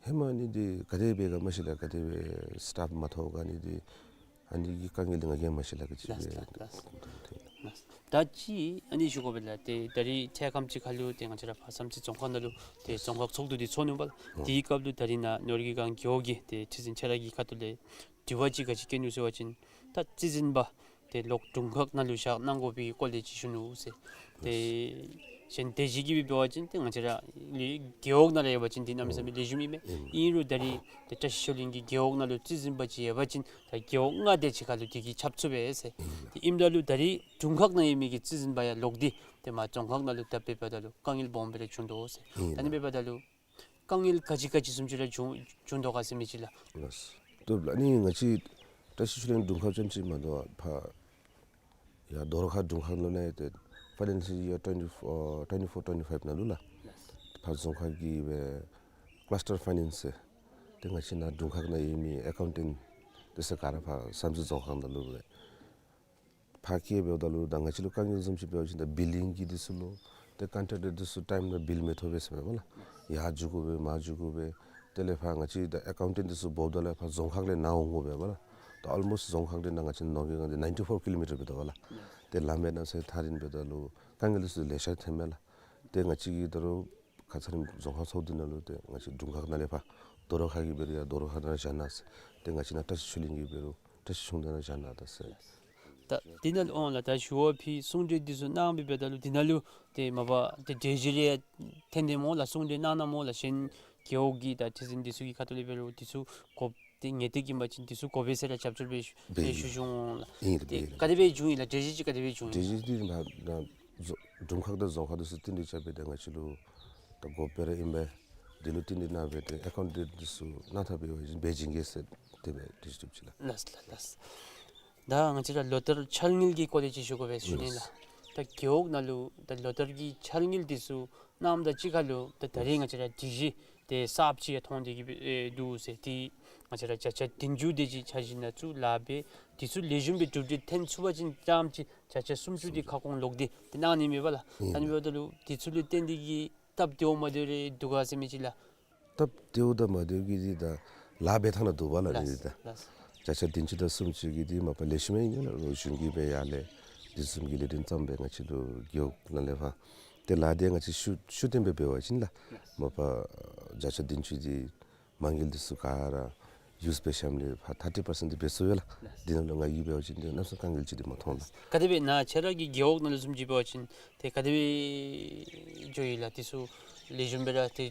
ཧེ་མ་ཨ་ནི་འདི་ག་དེ་སྦེ་ག་མ་ཤེས་ལགས། ག་དེ་སྦེ་སི་ཊཱཕ་མ་ཐོབ་ག་ཨ་ནི་འདི་ཨ་ནི་གི་དཀའ་ངལ་འདི་ང་གིས་མ་ཤེས་ལགས། ག་ཅི་ལགས་སྦེ། ལགས་ལགས་ལགས། ད་ཅི་ཨ་ནི་ཞུ་དགོ་པས་ལགས། ཏེ་ད་རིས་ཐད་ཁམས་ཅིག་ཁར་ལུ་ཏེ་ང་བཅས་ར་ཕར་བསམ་རྩེ་རྫོང་ཁག་ནང་ལུ་ཏེ་རྫོང་ཁག་ཚོགས་འདུ་འདི་ཚོགས་ནུག་པ་ལགས། ཨོ། དེའི་སྐབས་ལུ་ད་རིས་ནཱ་ནོར་གྱི་སྒང་རྒེད་འོག་གི་ཏེ་ཁྲི་འཛིན་ཁྱོད་ར་གི་ཁ་ཐུག་ལས་དྲི་བ་ཅིག་ག་ཅི་བཀོད་ནུག་ཟེར་བ་ཅིན་ད་རྩིས་འཛིན་པ་ཏེ་ལོག་དྲུང་ཁག་ནང་ལུ་བཞག་གནང་དགོ་པའི་སྐོར་ལས་ཅིག་ཞུ་ནུག་ཟེར། ཏེ་གཞན་དེ་བཞིན་གྱི་སྦེ་འབད་བ་ཅིན་ཏེ་ང་བཅས་ར་ལས་རྒེད་འོག་ནང་ར་ཡོད་པ་ཅིན་འདི་གནམ་མེད་ས་མེད་ལེགས་ཤོམ་ཨིན་མས། ཨིན། ཨིན་རུང་ད་རིས་ཏེ་བཀྲ་ཤིས་ཆོས་གླིང་གི་རྒེད་འོག་ནང་ལུ་རྩིས་འཛིན་པ་ཅིག་ཡོད་པ་ཅིན་ད་རྒེད་འོག་ལྔ་དེ་ཅིག་ཁར་ལུ་དེ་གིས་ཁྱབ་ཚུགས་པས་ཟེར། ཨིན། ཏེ་ཨིནམ་ད་ལུ་ད་རིས་དྲུང་ཁག་ནང་ཡོད་མི་གི་རྩིས་འཛིན་པ་ཡང་ལོག་སྟེ་ཏེ་མར་རྫོང་ཁག་ནང་ལུ་བརྡབ་འབདཝ་ད་ལུ་དཀའ་ངལ་སྦོམ་སྦེ་ར་བྱུང་དོ་ཟེར། ཨིན། ད་ཨ་ནི་འབདཝ་ད་ལུ་དཀའ་ངལ་ག་ཅི་ག་ཅི་བཟུམ་ཅིག་ར་བྱུང་བྱུང་དོ་ག་ཟེར་མི་ཅིག་ལགས། ལགས། ལགས་ལགས། ཨ་ནི་ང་བཅས་བཀྲ་ཤིས་ཆོས་གླིང་དྲུང་ཁག་རྐྱངམ་ཅིག་མ་དོ་བར་ཕར་ཡར་རྡོ་རོ་ཁ་དྲུང་ཁག་ལུ་ནང་ཏེ་ཕའི་ནེན་ཤལ་ཡར་ཊུ་ཝེན་ཊི་ཕོར་ཊུ་ཝེན་ཊི་ཕོར་ཊུ་ཝེན་ཊི་ཕའིབ་ནང་ལུ་ལགས། ལགས། ཕར་རྫོང་ཁག་གི་སྦེ་ཀ་ལཱསི་ཊར་ཕའི་ནེནསི་ཟེར་ཏེ་ང་བཅས་ནཱ་དྲུང་ཁག་ནང་ཡོད་མི་ཨེ་ཀའུན་ཊེནཊ་དེ་ཚུ་ག་ར་ཕར་བསམ་རྩེ་རྫོང་ཁག་ནང་ལུ་སྦེ་ཕར་བསྐྱལ་འབདཝ་ད་ལུ་ད་ང་བཅས་ལུ་དཀའ་ངལ་བཟུམ་ཅིག་འབད་བ་ཅིན་ད་བིལ་ལིང་གི་དེ་ཚུ་ལུ་ཏེ་ཀོན་ཊེཀ་ཊར་དེ་ཚུ་ཊའིམ་ནང་བིལ་མི་ཐོབ་པས་ཟེར་མས་པ་ལགས། ཡར་འགྱོ་དགོ་པས་མར་འགྱོ་དགོ་པས། དེ་ལས་ཕར་ང་བཅས་ད་ཨེ་ཀའུན་ཊེནཊ་དེ་ཚུ་འབོཝ་ད་ལུ་ཕར་རྫོང་ཁག་ལས་ནཱ་འོང་དགོ་པས་པ་ལགས། ད་ཨོལ་མོསཊ་རྫོང་ཁག་དེ་ནཱ་ང་བཅས་ནཱ་འོང་གི་སྒང་འདི་ནའིན་ཊི་ཕོར་ཀི་ལོ་མི་ཊར་འབད་དོ་པ་ལགས། ཏེ་ལམ་སྦེ་ནང་ཚུ་ཐག་རིང་འབདཝ་ད་ལུ་དཀའ་ངལ་དེ་ཚུ་ལེ་ཤ་ཐོནམ་མས་ལགས། ཏེ་ང་བཅས་ཀྱིས་ད་རུང་ཁ་ཙ་རྫོང་ཁག་ཚོགས་འདུ་ནང་ལུ་ཏེ་ང་བཅས་དྲུང་ཁག་ནང་ལས་ཕར་རྡོ་རོ་ཁ་གི་འབད་རུང་ཡར་རྡོ་རོ་ཁ་ནང་བཞག་གནང་ཟེར། ཏེ་ང་བཅས་ནཱ་བཀྲ་ཤིས་ཆོས་གླིང་གི་འབད་རུང་བཀྲ་ཤིས་ཆུང་བདག་ནང་བཞག་གནང་ད་ཟེར། ད་དེ་ནང་ལུ་ཨོང་ལགས་ད་ཞུ་བ་ཕུལ་གསུང་གྲོས་དེ་ཚུ་གནང་སྦེ་འབདཝ་ད་ལུ་དེ་ནང་ལུ་ཏེ་མ་པ་ཏེ་གྲོས་གཞི་རེ་འཐོན་དེས་སྨོ་ལགས། གསུང་གྲོས་གནང་གནངམ་སྨོ་ལགས། གཞན་རྒེད་འོག་གི་ད་ཁྲི་འཛིན་དེ་ཚུ་གི་ཁ་ཐུག་ལས་འབད་རུང་དེ་ཚུ་དགོཔ་ཏེ་ངེས་ཏིག་ཨིན་པ་ཅིན་དེ་ཚུ་དགོ་པས་ཟེར་ར་རྒྱབ་སྐྱོར་འབད་འབད་ཞུ་བྱུང་ལགས། ཨིན་ཏེ་ཏེ་ག་དེ་སྦེ་བྱུང་ཡི་ལགས། གྲོས་གཞི་ཅིག་ག་དེ་སྦེ་བྱུང་ཡི། གྲོས་གཞི་འདི་ནཱ་ནཱ་རྫོ་དྲུང་ཁག་དང་རྫོང་ཁག་དེ་ཚུ་རྟིང་སྒྲིག་རྐྱབ་སྦེ་ཏེ་ང་བཅས་ལུ་ད་དགོཔ་སྦེ་ར་ཨིན་པས། དེ་ལུ་རྟིང་སྒྲིག་གནང་སྦེ་ཏེ་ཨེ་ཀའུན་ཊེནཊ་དེ་ཚུ་གནང་ཐབས་འབད་བ་ཅིན་འབད་བྱིན་གེ་ཟེར་དེ་སྦེ་དེ་ཅིག་གྲུབ་ཅི་ལགས། ལགས་ལགས་ལགས། ད་ང་བཅས་ར་ལོ་བསྟར་འཆར་དངུལ་གྱི་སྐོར་ལས་ཅིག་ཞུ་དགོ་པས་ཞུ་ནི་ལགས། ལགས། ད་རྒེད་འོག་ནང་ལུ་ད་ལོ་བསྟར་གྱི་འཆར་དངུལ་དེ་ཚུ་གནངམ་དང་གཅིག་ཁར་ལུ་ད་ད་རེས་ང་བཅས་ར་སྒྲིག་གཞི་དེ་གསརཔ་ཅིག་ཡང་ཐོན་ཏེ་གི་སྦེ་ཨེ་འདུག་ཟེར། ཏེ་ང་བཅས་ར་བརྒྱ་ཆ་བདུན་ཅུ་དེ་ཅིག་འཆར་གཞི་ནང་བཙུགས་ལཱ་འབད། དེ་ཚུ་ལེགས་ཤོམ་སྦེ་གྲུབ་འབྲས་ཐོན་ཚུགས་པ་ཅིན་རྐྱངམ་ཅིག་བརྒྱ་ཆ་སུམ་ཅུ་དེ་ཁ་སྐོང་ལོག་སྟེ་ཏེ་གནང་ནི་མས་པ་ལགས། ཨིན། ད་ཨ་ནི་འབདཝ་ད་ལུ་དེ་ཚུ་ལུ་བརྟེན་ཏེ་གི་སྟབས་བདེཝ་མ་བདེཝ་རེ་འདུག་ག་ཟེར་མི་ཅིག་ལགས། སྟབས་བདེཝ་དང་མ་བདེཝ་གི་འདི་ད་ལཱ་འབད་ཐངས་ནང་འདུག་པ་ལགས། ལགས་ནི་འདི་ད། ལགས། བརྒྱ་ཆ་བདུན་ཅུ་དང་སུམ་ཅུ་གི་འདི་མ་པ་ལེགས་ཤོམ་ཨིན་ལགས། རོགས་གཞུང་གིས་སྦེ་ཡར་ལས་དེ་བཟུམ་གྱི་ལས་དོན་བརྩམས་སྦེ་ང་བཅས་ལུ་རྒེད་འོག་ནང་ལས་ཕར་ཏེ་ལཱ་འདི་ང་བཅས་ཤུགས་ཤུགས་བཏོན་སྦེ་འབད་བ་ཅིན་ལགས། ལགས། མ་པ་བརྒྱ་ཆ་བདུན་ཅུ་འདི་མ་དངུལ་འདི་ཚུ་ག་ར་ཡུསི་འབད་ཞིནམ་ལས་ཕར་ཐར་ཊི་པར་སེནཊ་འདི་འབད་ཚུགས་པས་ལགས། ལགས། འདི་ནང་ལུ་ང་གིས་འབད་བ་ཅིན་འདི་གནམ་ས་དཀའ་ངལ་ཅིག་འདི་མ་མཐོང་ལགས། ག་དེ་སྦེ་ནཱ་ཁྱོད་ར་གི་རྒེད་འོག་ནང་ལུ་བཟུམ་ཅིག་འབད་བ་ཅིན་ཏེ་ག་དེ་སྦེ་འགྱོ་ཡི་ལགས། དེ་ཚུ་ལེགས་ཤོམ་སྦེ་ར་ཏེ་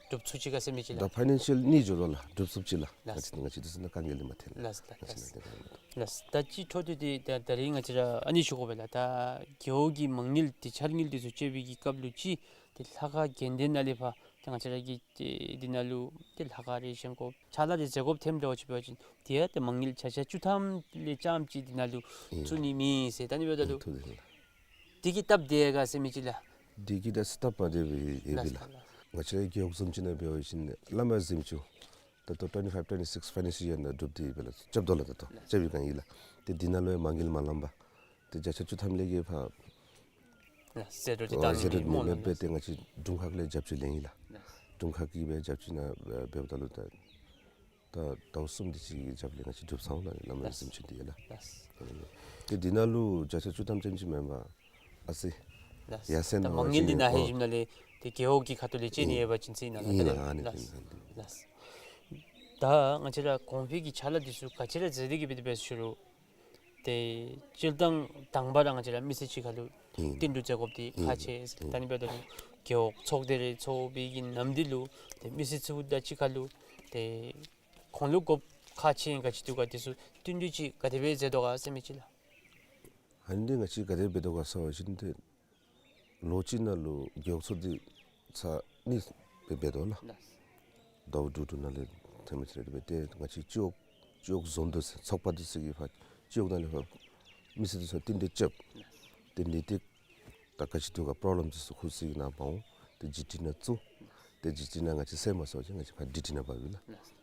གྲུབ་ཚུགས་ཅི་ག་ཟེར་མི་ཅིག་ལགས། ད་ཕའི་ནེན་ཤལ་ནི་འགྱོ་དོ་ལགས། གྲུབ་ཚུགས་ཅི་ལགས། ལགས། ང་བཅས་ང་བཅས་དེ་ཚུ་ནང་དཀའ་ངལ་འདི་མ་ཐོན་ལགས། ལགས་ལགས་ང་བཅས་ལགས། ནང་དཀའ་ངལ་མ་ཐོན། ལགས། ད་ཅི་འཕྲོ་མཐུད་དེ་ད་ད་རིས་ང་བཅས་ར་ཨ་ནི་ཞུ་དགོ་པས་ལགས། ད་རྒེད་འོག་གི་མ་དངུལ་འདི་འཆར་དངུལ་འདི་ཚུ་སྤྱོད་པའི་གི་སྐབས་ལུ་ཅིག་ཏེ་ལྷ་ཁང་དགོན་སྡེ་ནང་ལས་ཕར་ཏེ་ང་བཅས་ར་གི་ཏེ་འདི་ནང་ལུ་ཏེ་ལྷ་ཁང་རེ་བཞེངས་དགོཔ་ཕྱག་ལཱ་རེ་མཛད་དགོཔ་ཐོནམ་འདྲཝ་ཅིག་འབད་བ་ཅིན་དེ་ཡང་ཏེ་མ་དངུལ་བརྒྱ་ཆ་བཅུ་ཐམ་ལས་རྐྱངམ་ཅིག་འདི་ནང་ལུ་ཨིན། བཙུགས་ནི་མེད་ཟེར་ད་ཨ་ནི་འབདཝ་ད་ལུ་ཨིན་ཐུགས་རྗེ་ཆེ་ལགས། འདི་གིས་སྟབས་བདེ་ག་ཟེར་མི་ཅིག་ལགས། འདི་གིས་ད་སྟབས་མ་བདེ་བའི་ཨིན་པས་ལགས། ལགས་ལགས། ང་བཅས་ར་རྒེད་འོག་བཟུམ་ཅིག་ནང་འབད་བ་ཅིན་བླམ་གཟིམ་ཅུང་ད་ལྟོ་ཊུ་ཝེན་ཊི་ཕའིབ་ཊུ་ཝེན་ཊི་སིགསི་ཕའི་ནེན་ཤལ་ཡར་ནང་གྲུབ་སྟེ་ཡོད་པས་ལགས། རྐྱབ་དོ་ལགས། ད་ལྟོ་ལགས། རྐྱབ་པའི་སྒང་ཨིན་ལགས། ཏེ་འདི་ནང་ལུ་ཡང་མ་དངུལ་མ་ལངམ་པར་ཏེ་བརྒྱ་ཆ་བཅུ་ཐམ་ལས་གི་ཕར་ལགས་ཟད་འགྲོ་འདི་ཨོ་བཏང་ཟད་ནི་འགྲོ་མེད་མེད་མོ་ལགས། པས། ཏེ་ང་བཅས་དྲུང་ཁག་ལས་རྒྱབ་སྐྱོར་ལེན་ཡི་ལགས། ལགས། དྲུང་ཁག་གིས་སྦེ་རྒྱབ་སྐྱོར་ནང་འབད་འབདཝ་ད་ལུ་ད་ད་ཟླཝ་གསུམ་དེ་ཅིག་གི་རྒྱབ་ལས་ང་བཅས་གྲུབ་ཚར་ལགས། བླམ་གཟིམ་ཅུང་འདི་ལགས། ལགས། ཏེ་འདི་ནང་ལུ་བརྒྱ་ཆ་བཅུ་ཐམ་ཙམ་ཅིག་མེན་པར་ཨ་ཙི་ལགས། ཡར་སེང་ད་ནང་མ་དངུལ་འདི་ནཱ་ཨོ་ལྷོད་ཞིནམ་ལས་ཏེ་རྒེད་འོག་གི་ཁ་ཐུག་ལས་སྤྱོད་ནི་ཨིན། ཡོད་པ་ཅིན་ཟེར་ཨིན་ན་ཨིན་ལགས། ལགས། ལགས། ལགས། ད་ང་བཅས་ར་གོང་འཕེལ་གྱི་ཕྱག་ལཱ་འདི་ཚུ་ག་ཅི་ར་མཛད་དེ་གི་སྦེ་འདི་སྦེ་ཞུ་རུང་ཏེ་སྤྱིར་བཏང་དང་པ་ར་ང་བཅས་ར་མི་སེར་ཅིག་ཁར་ལུ་ཨིན། བསྟུན་གྲོས་མཛད་དགོཔ་འདི་ཨིན། ཁག་ཆེ་ཟེར། ཨིན། ད་ཨ་ནི་འབདཝ་ད་ལུ་རྒེད་འོག་ཚོགས་སྡེ་རེ་ཚོགས་པའི་གི་ནམ་དུས་ལུ་ཏེ་མི་སེར་ཚུ་དང་གཅིག་ཁར་ལུ་ཏེ་ཁོང་ལུ་དགོཔ་ ཁག་ཆེ་ཨིན་ག་ཅི་འདུག་ག་དེ་ཚུ་བསྟུན་གྲོས་ཅིག་ག་དེ་སྦེ་མཛད་དོ་ག་ཟེར་མི་ཅིག་ལགས། ཨ་ནི་འདི་ང་བཅས་ག་དེ་སྦེ་འབད་དོ་ག་ཟེར་བ་ཅིན་ཏེ་ལོ་གཅིག་ནང་ལུ་རྒེད་འོག་ཚུ་འདི་ཚར་གཉིས་སྦེ་འབད་དོ་ལགས། ལགས། ཟླཝ་དྲུག་དྲུག་ནང་ལས་ཐེངས་མ་གཅིག་རེ་སྦེ་ཏེ་ང་བཅས་སྤྱི་འོག་སྤྱི་འོག་འཛོམས་འདུ་ཟེར་ཚོགས་པ་འདི་ཚུ་གིས་ཕར་སྤྱི་འོག་ནང་ལས་ཕར་མི་སེར་འདི་ཚུ་བསྟུན་གྲོས་རྐྱབ། ཏེ་ནི་ཏེ་ད་ག་ཅི་འདུག་ག་པོརོབ་ལེམ་འདི་ཚུ་ཁུ་སི་གི་ནང་འབག་འོང་། ཏེ་ཇི་ཊི་ནང་བཙུགས། ཏེ་ཇི་ཊི་ནང་ང་བཅས་སེལ་མ་ཚུགས་པ་ཅིན་ང་བཅས་ཕར་ཌི་ཊི་ནང་འབག་ཡི་ལགས།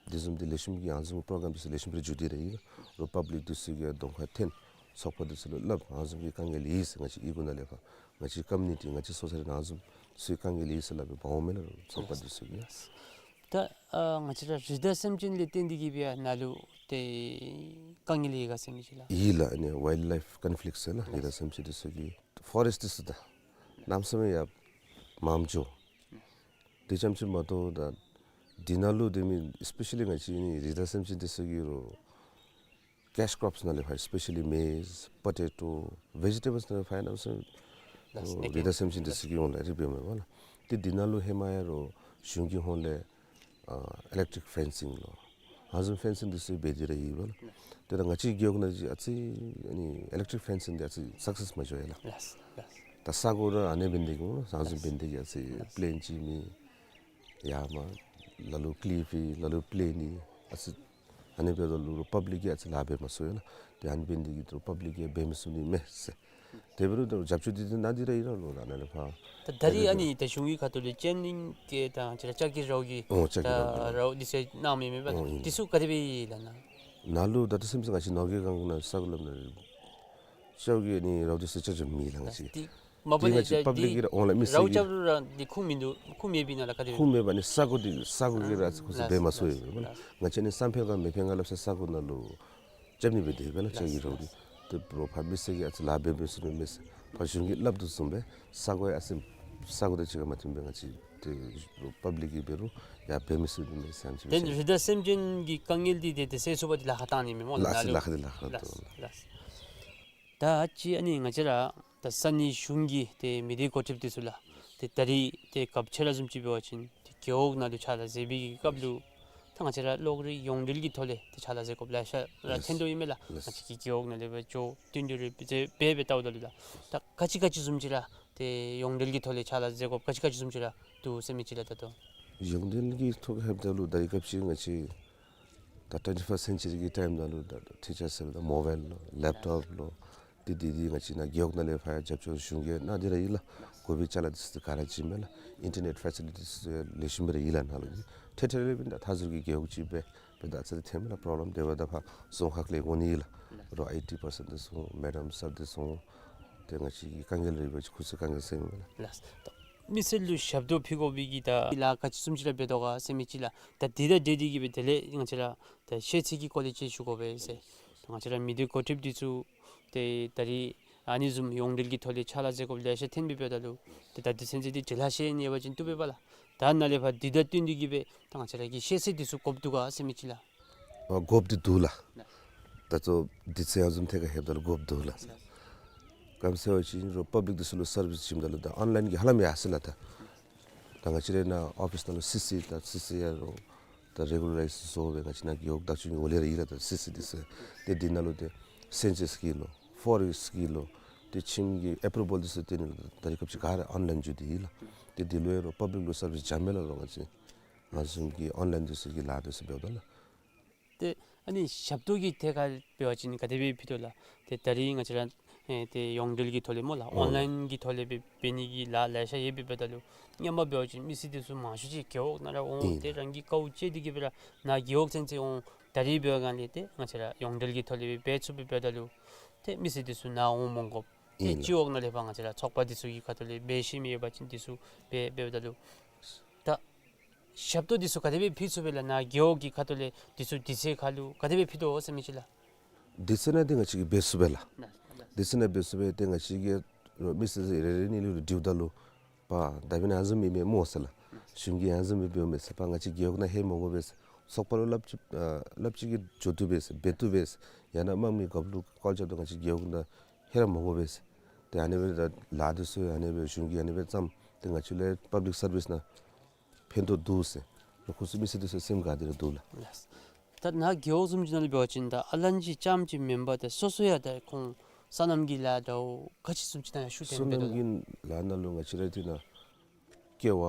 དེ་བཟུམ་འདི་ལེགས་ཤོམ་གྱི་ཨ་ནི་བཟུམ་པོརོ་གྲམ་འདི་ཚུ་ལེགས་ཤོམ་སྦེ་ར་མཇུག་བསྡུ་ར་ཡི་ལགས། རོགས་པབ་ལིཀ་འདི་ཚུ་གིས་གདོང་ཁར་འཐོན། ཚོགས་པ་འདི་ཚུ་ལུ་སླབ། ཨ་ནི་བཟུམ་གྱི་དཀའ་ངལ་ཡོད་ཟེར་ང་བཅས་གཡུས་སྒོ་ནང་ལས་ཕར་ང་བཅས་ཀོ་མིའུ་ནི་ཊི་ང་བཅས་སོ་སའི་ཊི་ནང་ཨ་ནི་བཟུམ་ཚུ་དཀའ་ངལ་ཡོད་ཟེར་སླབ་སྦེ་འབག་འོང་མས་ལགས་ཚོགས་པ་འདི་ཚུ་གིས། ད་ཨ་ང་བཅས་ར་རི་དྭགས་སེམས་ཅན་ལས་བརྟེན་ཏེ་གིས་སྦེ་ནཱ་ལུ་ཏེ་དཀའ་ངལ་ཡོད་ག་ཟེར་མི་ཅིག་ལགས། ཡོད་ལགས། ཨ་ནི་ཝའིལཌ་ལའིཕ་ཀོན་ཕི་ལིཀཊ་ཟེར་ལགས། རི་དྭགས་སེམས་ཅན་འདི་ཚུ་གི་ཕོ་རེསཊ་འདི་ཚུ་ད་གནམ་མེད་ས་མེད་ཡར་མངམ་འགྱོ། དེ་ཙམ་ཅིག་མ་གཏོགས་ད་འདི་ནང་ལུ་དེ་མི་ཨེས་པེ་ཤ་ལི་ང་བཅས་ཨ་ནི་རི་དྭགས་སེམས་ཅན་འདི་ཚུ་གི་རོགས་ཀེཤ་ཀོརོཔསི་ནང་ལས་ཕར་ཨེས་པེ་ཤ་ལི་མེཛ་པོ་ཊེ་ཊོ་ཝེ་ཇི་ཊེ་བཱལསི་ནང་ལས་ཕར་གནམ་མེད་ས་མེད་ལགས། རི་དྭགས་སེམས་ཅན་འདི་ཚུ་གི་འོང་ལགས་རིགས་སྦེ་མེན་པ་ལགས། ཏེ་འདི་ནང་ལུ་ཧེ་མ་ཡང་རོགས་གཞུང་གི་ཧོངས་ལས་ཨ་ཨི་ལེཀ་ཊིཀ་ཕེན་སིང་ལོ་ཨ་ནི་བཟུམ་ཕེན་སིང་འདི་ཚུ་འབད་དེ་ར་ཡོད་པ་ལགས། ཏེ་ད་ང་བཅས་རྒེད་འོག་ནང་ཅིག་ཨ་ཙི་ཨ་ནི་ཨི་ལེཀ་ཊིཀ་ཕེན་སིང་འདི་ཨ་ཙི་སག་སེསི་མ་འགྱོ་ཡི་ལགས། ལགས་ལགས། ད་ས་གོ་ར་ཨ་ནི་འབད་ནི་འདི་གིས་ཨ་ནི་བཟུམ་འབད་ནི་འདི་གིས་ཨ་ཙི་ལགས། པི་ལེན་ཅིག་མེད། ཡར་མར་ལ་ལུ་ཀི་ལིཕ་ལ་ལུ་པི་ལེན་ཨ་ཙི་ཨ་ནི་འབདཝ་ད་ལུ་རོགས་པབ་ལིཀ་གིས་ཨ་ཙི་ལཱ་འབད་མ་ཚུགས་ཡི་ལགས། ཏེ་ཨ་ནི་འབད་ནི་འདི་གིས་རོགས་པབ་ལིཀ་གིས་འབད་མི་ཚུགས་ནི་མས་ཟེར། དེ་འབད་རུང་ད་རྒྱབ་སྐྱོར་འདི་ཏེ་གནང་སྟེ་ར་ཡོད་ར་ལོ་ལགས་ནཱ་ལས་ཕར། ད་ད་རིས་ཨ་ནི་ད་གཞུང་གི་ཁ་ཐུག་ལས་ཅ་རྐྱེན་གྱི་ད་ང་བཅས་ར་ལྕགས་ཀྱི་རཝ་གི་ཨོ་ལྕགས་ཀྱི་ད་རཝ་གི་རཝ་འདི་ཚུ་གནང་མི་མེད་པ། ཨོ་ཨིན། འདི་ཚུ་ག་དེ་སྦེ་ཡོད་ལགས་ནཱ། ནཱ་ལུ་ད་ལྟོ་ཚུན་ཚོད་ང་བཅས་ནོར་གྱི་སྒང་ནང་ས་གོ་ལམ་ནང་ལྕགས་ཀྱི་ཨ་ནི་རཝ་འདི་ཚུ་རྐྱབ་རྐྱབ་མེད་ལགས་ང་བཅས། འདི་མ་པ་ཏེ་ང་བཅས་པབ་ལིཀ་གིས་ར་འོང་ལགས་མི་སེར་གྱིས། རཝ་རྐྱབ་རུང་ར་འདི་ཁུངས་མིན་འདུག་ཁུངས་མེད་པས་ན་ལགས་ག་དེ་སྦེ། ཁུངས་མེད་པ་ནི་ས་གོ་འདི་ས་གོ་གིས་ར་ཨ་ཙི་ཁུངས་སུ་ལགས་འབད་མ་ཚུགས་ཡོད་པས་ལགས། ལགས། ང་བཅས་ནི་བསམ་ཕོད་ག་མེད་ཕོད་ག་སླབ་ས་ས་གོ་ནང་ལུ་རྐྱབ་ནི་སྦེ་དེ་སྦེ་ལགས་ལྕགས་ཀྱི་རཝ་འདི། ཏེ་རོགས་ཕར་མི་སེར་གྱིས་ཨ་ཙི་ལཱ་འབད་མི་ཚུགས་ནི་མས་ཟེར་ཕར་གཞུང་གིས་སླབ་དོ་བཟུམ་སྦེ་ས་གོ་ཡང་ཨ་ཙི་ས་གོ་དང་གཅིག་ཁར་མ་མཐུན་པས། ང་བཅས་ཏེ་པབ་ལིཀ་གིས་འབད་རུང་ཡར་འབད་མི་ཚུགས་ནི་མས་ཟེར་ཨ་ནི་ཅིག་སྦེ་ཏེ་ཟེར། རི་དྭགས་སེམས་ཅན་གྱི་དཀའ་ངལ་འདི་ཏེ་ཏེ་སེལ་ཚུགས་པ་འདི་ལཱ་ཁག་གཏང་ནི་མས་སྨོ་ལགས། ལགས་ལགས་ལགས། ལགས་ལགས། ད་ཨ་ཙི་ཨ་ནི་ང་བཅས་ར་ད་ས་གནས་གཞུང་གི་ཏེ་མི་སྡེ་འགོ་ཁྲིདཔ་འདི་ཚུ་ལགས། ཏེ་ད་རིས་ཏེ་སྐབས་ཅིག་ར་བཟུམ་ཅིག་འབད་བ་ཅིན་ཏེ་རྒེད་འོག་ནང་ལུ་ཕྱག་ལཱ་མཛད་པའི་གི་སྐབས་ལུ་ད་ང་བཅས་ར་གློག་རིག་ཡོངས་འབྲེལ་གྱི་ཐོག་ལས་ཏེ་ཕྱག་ལཱ་མཛད་དགོཔ་ལེ་ཤ་ར་ལགས་ཐོན་དོ་ཨིན་མས་ལགས། ལགས། ང་བཅས་ཀྱི་རྒེད་འོག་ནང་ལས་འབད་བཅུག་བསྟུན་གྲོས་རེ་འབད་འབད་བལྟཝ་ད་ལུ་ལགས། ད་ག་ཅི་ག་ཅི་བཟུམ་ཅིག་ར་ཏེ་ཡོངས་འབྲེལ་གྱི་ཐོག་ལས་ཕྱག་ལཱ་མཛད་དགོཔ་ག་ཅི་ག་ཅི་བཟུམ་ཅིག་ར་འདུག་ཟེར་མི་ཅིག་ལགས། ད་ལྟོ་ཡོངས་འབྲེལ་གྱི་ཐོག་ལྷོདཔ་ད་ལུ་ད་རིས་སྐབས་ཅིག་ང་བཅས་ད་ཊྭེན་ཊི་ཕརསིཊ་སེན་ཅུ་རི་གི་ཊའིམ་ནང་ལུ་ད་ཊི་ཅར་ཟེར་ད་མོ་བཱའིལ་ལོ་ལེབ་ཊོབ་ལོ་འདི་འདི་འདི་ང་བཅས་ནཱ་རྒེད་འོག་ནང་ལས་ཕར་ཡང་རྒྱབ་སྐྱོར་གཞུང་གིས་གནང་སྟེ་ར་ཡོད་ལགས། དགོ་པའི་ཅ་ལ་འདི་ཚུ་ག་ར་ཅིག་མས་ལགས། ཨིན་ཊར་ནེཊ་ཕེ་སི་ལི་ཊིས་ལེགས་ཤོམ་སྦེ་ར་ཡོད་ལགས་ནཱ་ལུ། ཐད་ཐད་རེ་འབདན་ད་མཐའ་ཟུར་གྱི་རྒེད་འོག་ཅིག་སྦེ་འབདཝ་ད་ཨ་ཙི་ཐོན་མས་ལགས་པོརོབ་ལེམ། དེ་འབདཝ་ད་ཕར་རྫོང་ཁག་ལས་འོང་ནི་ལགས། རོགས་ཨའི་ཊི་པར་སཱན་འདི་ཚུ་མེ་ཌམ་སར་འདི་ཚུ་ཏེ་ང་བཅས་ཀྱི་དཀའ་ངལ་རེ་འབད་བ་ཅིན་ཁུ་སིམ་དཀའ་ངལ་སེལ་མས་ལགས། ལགས། ད་མི་སེར་ལུ་ཞབས་ཏོག་ཕུལ་དགོ་པའི་གི་ད་ལཱ་ག་ཅི་བཟུམ་ཅིག་ར་འབད་དོ་ག་ཟེར་མི་ཅིག་ལགས། ད་འདི་དང་འབྲེལ་ཏེ་གིས་སྦེ་དེ་ལས་ང་བཅས་ར་ད་ཤེས་ཚད་ཀྱི་སྐོར་ལས་ཅིག་ཞུ་དགོ་པས་ཟེར། ད་ང་བཅས་ར་མི་སྡེ་འགོ་ཁྲིདཔ་འདི་ཚུ་ཏེ་ད་རིས་ཨ་ནི་བཟུམ་ཡོངས་འབྲེལ་གྱི་ཐོག་ལས་ཕྱག་ལཱ་མཛད་དགོཔ་ལེ་ཤ་ཐོན་པའི་འབདཝ་ད་ལུ་ཏེ་ད་དུས་ཚོད་འདི་ཏེ་ལེ་ཤ་ཨིན་པ་ཅིན་བཏུབ་པས་པ་ལགས། ད་ནཱ་ལས་ཕར་འདི་དང་བསྟུན་ཏེ་གིས་སྦེ་ད་ང་བཅས་ར་གི་ཤེས་ཚད་འདི་ཚུ་དགོཔ་འདུག་ག་ཟེར་མི་ཅིག་ལགས། ཨ་དགོཔ་འདི་འདུག་ལགས། ད་ལྟོ་དུས་ཚོད་ཡར་བཟུང་ཐད་ཁར་ལྷོདཔ་ད་ལུ་དགོཔ་འདུག་ལགས། ག་ཅི་སྨོ་ཟེར་བ་ཅིན་རོགས་པབ་ལིཀ་འདི་ཚུ་ལུ་སར་བིསི་བྱིནམ་ད་ལུ་ད་ཨོན་ལའིན་གྱི་ཧ་ལམ་ཡར་སོ་ཡི་ལགས། ད་ད་ང་བཅས་རའི་ནཱ་ཨོ་ཕིསི་ནང་ལུ་སི་སི་ད་སི་སི་ཡང་རོགས་ད་རེ་གུ་ལ་རའིཛ་བཟོ་སྦེ་ང་བཅས་ནཱ་རྒེད་འོག་བདག་སྐྱོང་གི་འོག་ལས་ར་ཡོད་ལགས། ད་སི་སི་འདི་ཚུ་ཏེ་འདི་ནང་ལུ་ཏེ་སེན་སཱས་ཀྱི་ལོ་ཕོ་རེསཊ་ཀྱི་ལོ་ཏེ་ཁྱིམ་གྱི་ཨེ་པུ་རུ་བཱལ་འདི་ཚུ་སྟོན་ནི་ལུ་ད་རིས་སྐབས་ཅིག་ག་ར་ཨོན་ལའིན་འགྱོ་སྟེ་ཡོད་ལགས། ཏེ་འདི་ལུ་ཡང་རོགས་པབ་ལིཀ་ལུ་སར་བིསི་བྱིནམ་མས་ལགས། རོགས་ང་བཅས་ང་བཟུམ་གྱི་ཨོན་ལའིན་འདི་ཚུ་གི་ལཱ་འདི་ཚུ་འབདཝ་ད་ལགས། ཏེ་ཨ་ནི་ཞབས་ཏོག་གི་ཐད་ཁར་འབད་བ་ཅིན་ག་དེ་སྦེ་ཕུལ་དོ་ལགས། ཏེ་ད་རིས་ང་བཅས་ར་ཨེ་ཏེ་ཡོངས་འབྲེལ་གྱི་ཐོག་ལས་སྨོ་ལགས། ཨོན་ཨོན་ལའིན་གྱི་ཐོག་ལས་སྦེ་འབད་ནི་གི་ལཱ་ལེ་ཤ་ཡོད་པའི་འབདཝ་ད་ལུ་སྔོན་མ་འབད་བ་ཅིན་མི་སེར་འདི་ཚུ་མང་ཤོས་ཅིག་རྒེད་འོག་ནང་ར་འོང་ཨིན་ཏེ་རང་གི་དཀའཝ་སྤྱད་དེ་གིས་སྦེ་ར་ནཱ་རྒེད་འོག་ཚུན་ཚོད་འོང་། ད་རིས་འབད་བའི་སྒང་ལས་ཏེ་ང་བཅས་ར་ཡོངས་འབྲེལ་གྱི་ཐོག་ལས་སྦེ་འབད་ཚུགས་པའི་འབདཝ་ད་ལུ་ཏེ་མི་སེར་འདི་ཚུ་ནཱ་འོང་མ་དགོཔ། ཏེ་ཨིན་ལགས། སྤྱི་འོག་ནང་ལས་ཕར་ང་བཅས་ར་ཚོགས་པ་འདི་ཚུ་གི་ཁ་ཐུག་ལས་འབད་ཤེས་མི་ཡོད་པ་ཅིན་འདི་ཚུ་འབད་འབདཝ་ད་ལུ་ད་ཞབས་ཏོག་འདི་ཚུ་ག་དེ་སྦེ་ཕུལ་ཚུགས་པས་ལགས། ནཱ་རྒེད་འོག་གི་ཁ་ཐུག་ལས་འདི་ཚུ་དུས་ཚོད་ཁར་ལུ་ག་དེ་སྦེ་ཕུལ་དོ་ཟེར་མི་ཅིག་ལགས། དུས་ཚོད་ནང་འདི་ང་བཅས་ཀྱིས་འབད་ཚུགས་པས་ལགས། ལགས་ལགས། དུས་ཚོད་ནང་འབད་ཚུགས་པས། ཏེ་ང་བཅས་ཀྱིས་རོགས་མི་སེར་རེ་རེ་གཉིས་ལུ་དྲིཝ་ད་ལུ་པ་ད་འབདན་ཨ་ནི་བཟུམ་ཨིན་མས་སྨོ་ཟེར་ལགས། གཞུང་གིས་ཨ་ནི་བཟུམ་སྦེ་འབདཝ་མས་ཟེར། པ་ང་བཅས་རྒེད་འོག་ནང་ལྷོད་མ་དགོ་པས་ཟེར། ཚོགས་པ་ལུ་སླབ་ཅི་ཨ་སླབ་ཅི་གིས་འགྱོ་བཏུབ་པས་ཟེར། འབད་བཏུབ་པས་ཟེར། ཡང་ན་དམངས་མི་རྒཔོ་ལུ་བཀོད་རྒྱབ་ད་ང་བཅས་རྒེད་འོག་ནང་ལྷོད་ར་མ་དགོ་པས་ཟེར། ཏེ་ཨ་ནི་སྦེ་ད་ལཱ་འདི་ཚུ་ཨ་ནི་སྦེ་གཞུང་གིས་ཨ་ནི་སྦེ་བརྩམས། ཏེ་ང་བཅས་ལུ་པབ་ལིཀ་སར་བིསི་ནང་ཕན་ཐོགས་འདུག་ཟེར་རོགས་ཁུ་སིམ་མི་སེར་འདི་ཚུ་སེམས་དགའ་སྟེ་ར་འདུག་ལགས། ལགས། ད་ནཱ་རྒེད་འོག་བཟུམ་ཅིག་ནང་ལུ་འབད་བ་ཅིན་ད་ཨ་ལན་ཅིག་རྐྱངམ་ཅིག་མེན་པར་ད་སོ་སོ་ཡང་ད་ཁོང་སོ་ནམ་གྱི་ལཱ་འདྲཝ་ག་ཅི་བཟུམ་ཅིག་ནང་ཡང་ཤུགས་བཏོན་སྦེ་སོ་ནམ་གྱི་ལཱ་ནང་ལུ་ང་བཅས་ར་འདི་ནང་ཀེ་བ་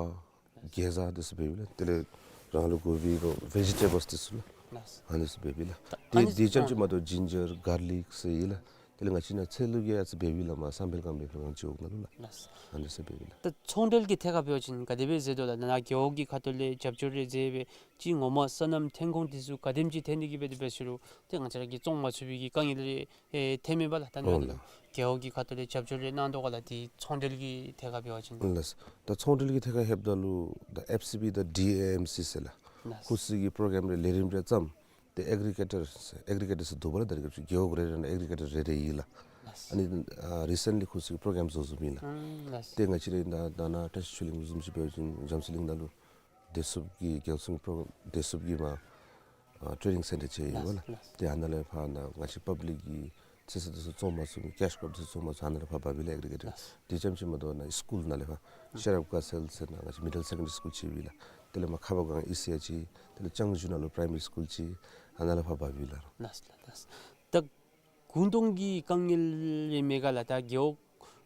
གེ་ཛ་འདི་ཚུ་འབད་བའི་ལགས། དེ་ལས་རང་ལུ་དགོ་པའི་གོ་ཝེ་ཇི་ཊེ་བཱལསི་འདི་ཚུ་ལགས། ལགས། ཨ་ནི་ཚུ་འབད་བའི་ལགས། ད་ཨ་དེ་ནི་དེ་རྐྱངམ་ཅིག་ཨ་མ་གཏོགས་ཇིན་ཇར་གར་ལིཀ་ཟེར་ཡི་ལགས། དེ་ལས་ང་བཅས་ནཱ་ཚལ་ལུ་གི་ཡང་ཚུ་འབད་བའི་ལགས། མར་སམ་ཕེལ་སྒང་འབད་བའི་ལགས། ང་བཅས་འོག་ནང་ལུ་ལགས། ལགས། ཨ་ནི་ཚུ་འབད་བའི་ལགས། ད་ཚོང་འབྲེལ་གྱི་ཐད་ཁར་འབད་བ་ཅིན་ག་དེ་སྦེ་མཛད་དོ་ལགས། ནཱ་རྒེད་འོག་གི་ཁ་ཐུག་ལས་རྒྱབ་སྐྱོར་རེ་མཛད་སྦེ་ཅིག་ངོ་མ་སོ་ནམ་ཐོན་ཁུངས་འདི་ཚུ་ག་དེམ་ཅིག་ཐོན་ནི་གི་འབད་དེ་འབད་ཟེར་རུང་ཏེ་ང་བཅས་ར་གིས་བཙོང་མ་ཚུགས་པའི་གི་དཀའ་ངལ་རེ་ཨེ་ཐོནམ་མས་པ་ལགས། ད་ཨོ་ནཱ་ལགས། རྒེད་འོག་གི་ཁ་ཐུག་ལས་རྒྱབ་སྐྱོར་རེ་གནང་དོ་ག་ལགས། དེ་ཚོང་འབྲེལ་གྱི་ཐད་ཁར་འབད་བ་ཅིན། ལགས། ད་ཚོང་འབྲེལ་གྱི་ཐད་ཁར་ལྷོདཔ་ད་ལུ་ད་ཨེཕ་སི་བི་དང་ཌི་ཨེ་ཨེམ་སི་ཟེར་ལགས། ལགས། ཁུ་སི་གི་པྲོ་གྲམ་རེ་ལས་རིམ་རེ་བརྩམས། ཏེ་ཨེག་རི་གེ་ཊར་ཨེག་རི་གེ་ཊར་ཟེར་འདུག་པ་ལགས། ད་རེས་སྐབས་ཅིག་རྒེད་འོག་རེ་རེ་ནང་ཨེག་རི་གེ་ཊར་རེ་རེ་ཡོད་ལགས། ལགས། ཨ་ནི་ཨ་རི་སེནཊ་ལི་ཁུ་སི་གི་པྲོ་གྲམ་བཟོ་བཟོཝ་ཨིན་ལགས། ཨམ་ལགས། ཏེ་ང་བཅས་ར་ད་ད་ནཱ་བཀྲ་ཤིས་ཆོས་གླིང་བཟུམ་ཅིག་འབད་བ་ཅིན་འཇམ་གསོ་གླིང་ནང་ལུ་བདེ་སྲུངཔ་གི་རྒྱལ་སྲུང་པྲོ་བདེ་སྲུངཔ་གི་མར་ཨ་ཊེ་ནིང་སེན་ཊར་ཅིག་ཡོད་པ་ལགས། ལགས། ཏེ་ཨ་ནཱ་ལས་ཕར་ནཱ་ང་བཅས་པབ་ལིཀ་གི་ཚེ་སྲོག་འདི་ཚུ་བཙོང་མ་ཚུགས་མི་ཀེཤ་ཀརོབ་འདི་ཚུ་བཙོང་མ་ཚུགས་ཨ་ནཱ་ལས་ཕར་འབག་པའི་ལགས་ཨེག་རི་གེ་ཊར། ལགས། དེ་རྐྱངམ་ཅིག་མ་གཏོགས་ནཱ་སི་ཀུལ་ནང་ལས་ཕར་ཤེ་རབ་ཀ་སེལ་ཟེར་ནཱ་ང་བཅས་མི་ཌལ་སེ་ཀོན་ཌ་རི་སི་ཀུལ་ཅིག་ཡོད་པས་ལགས། དེ་ལས་མར་ཁ་བ་སྒང་ཨི་སི་ཨའི་ཅིག། དེ་ལས་ལྕང་གཞུང་ནང་ལུ་པྲའི་མ་རི་སི་ཀུལ་ཅིག། ཨ་ནཱ་ལས་ཕར་འབག་པས་ལགས། ལགས་ལགས་ལགས། ད་གུང་སྟོང་གི་དཀའ་ངལ་རེ་མེད་ག་ལགས། ད་རྒེད་འོག་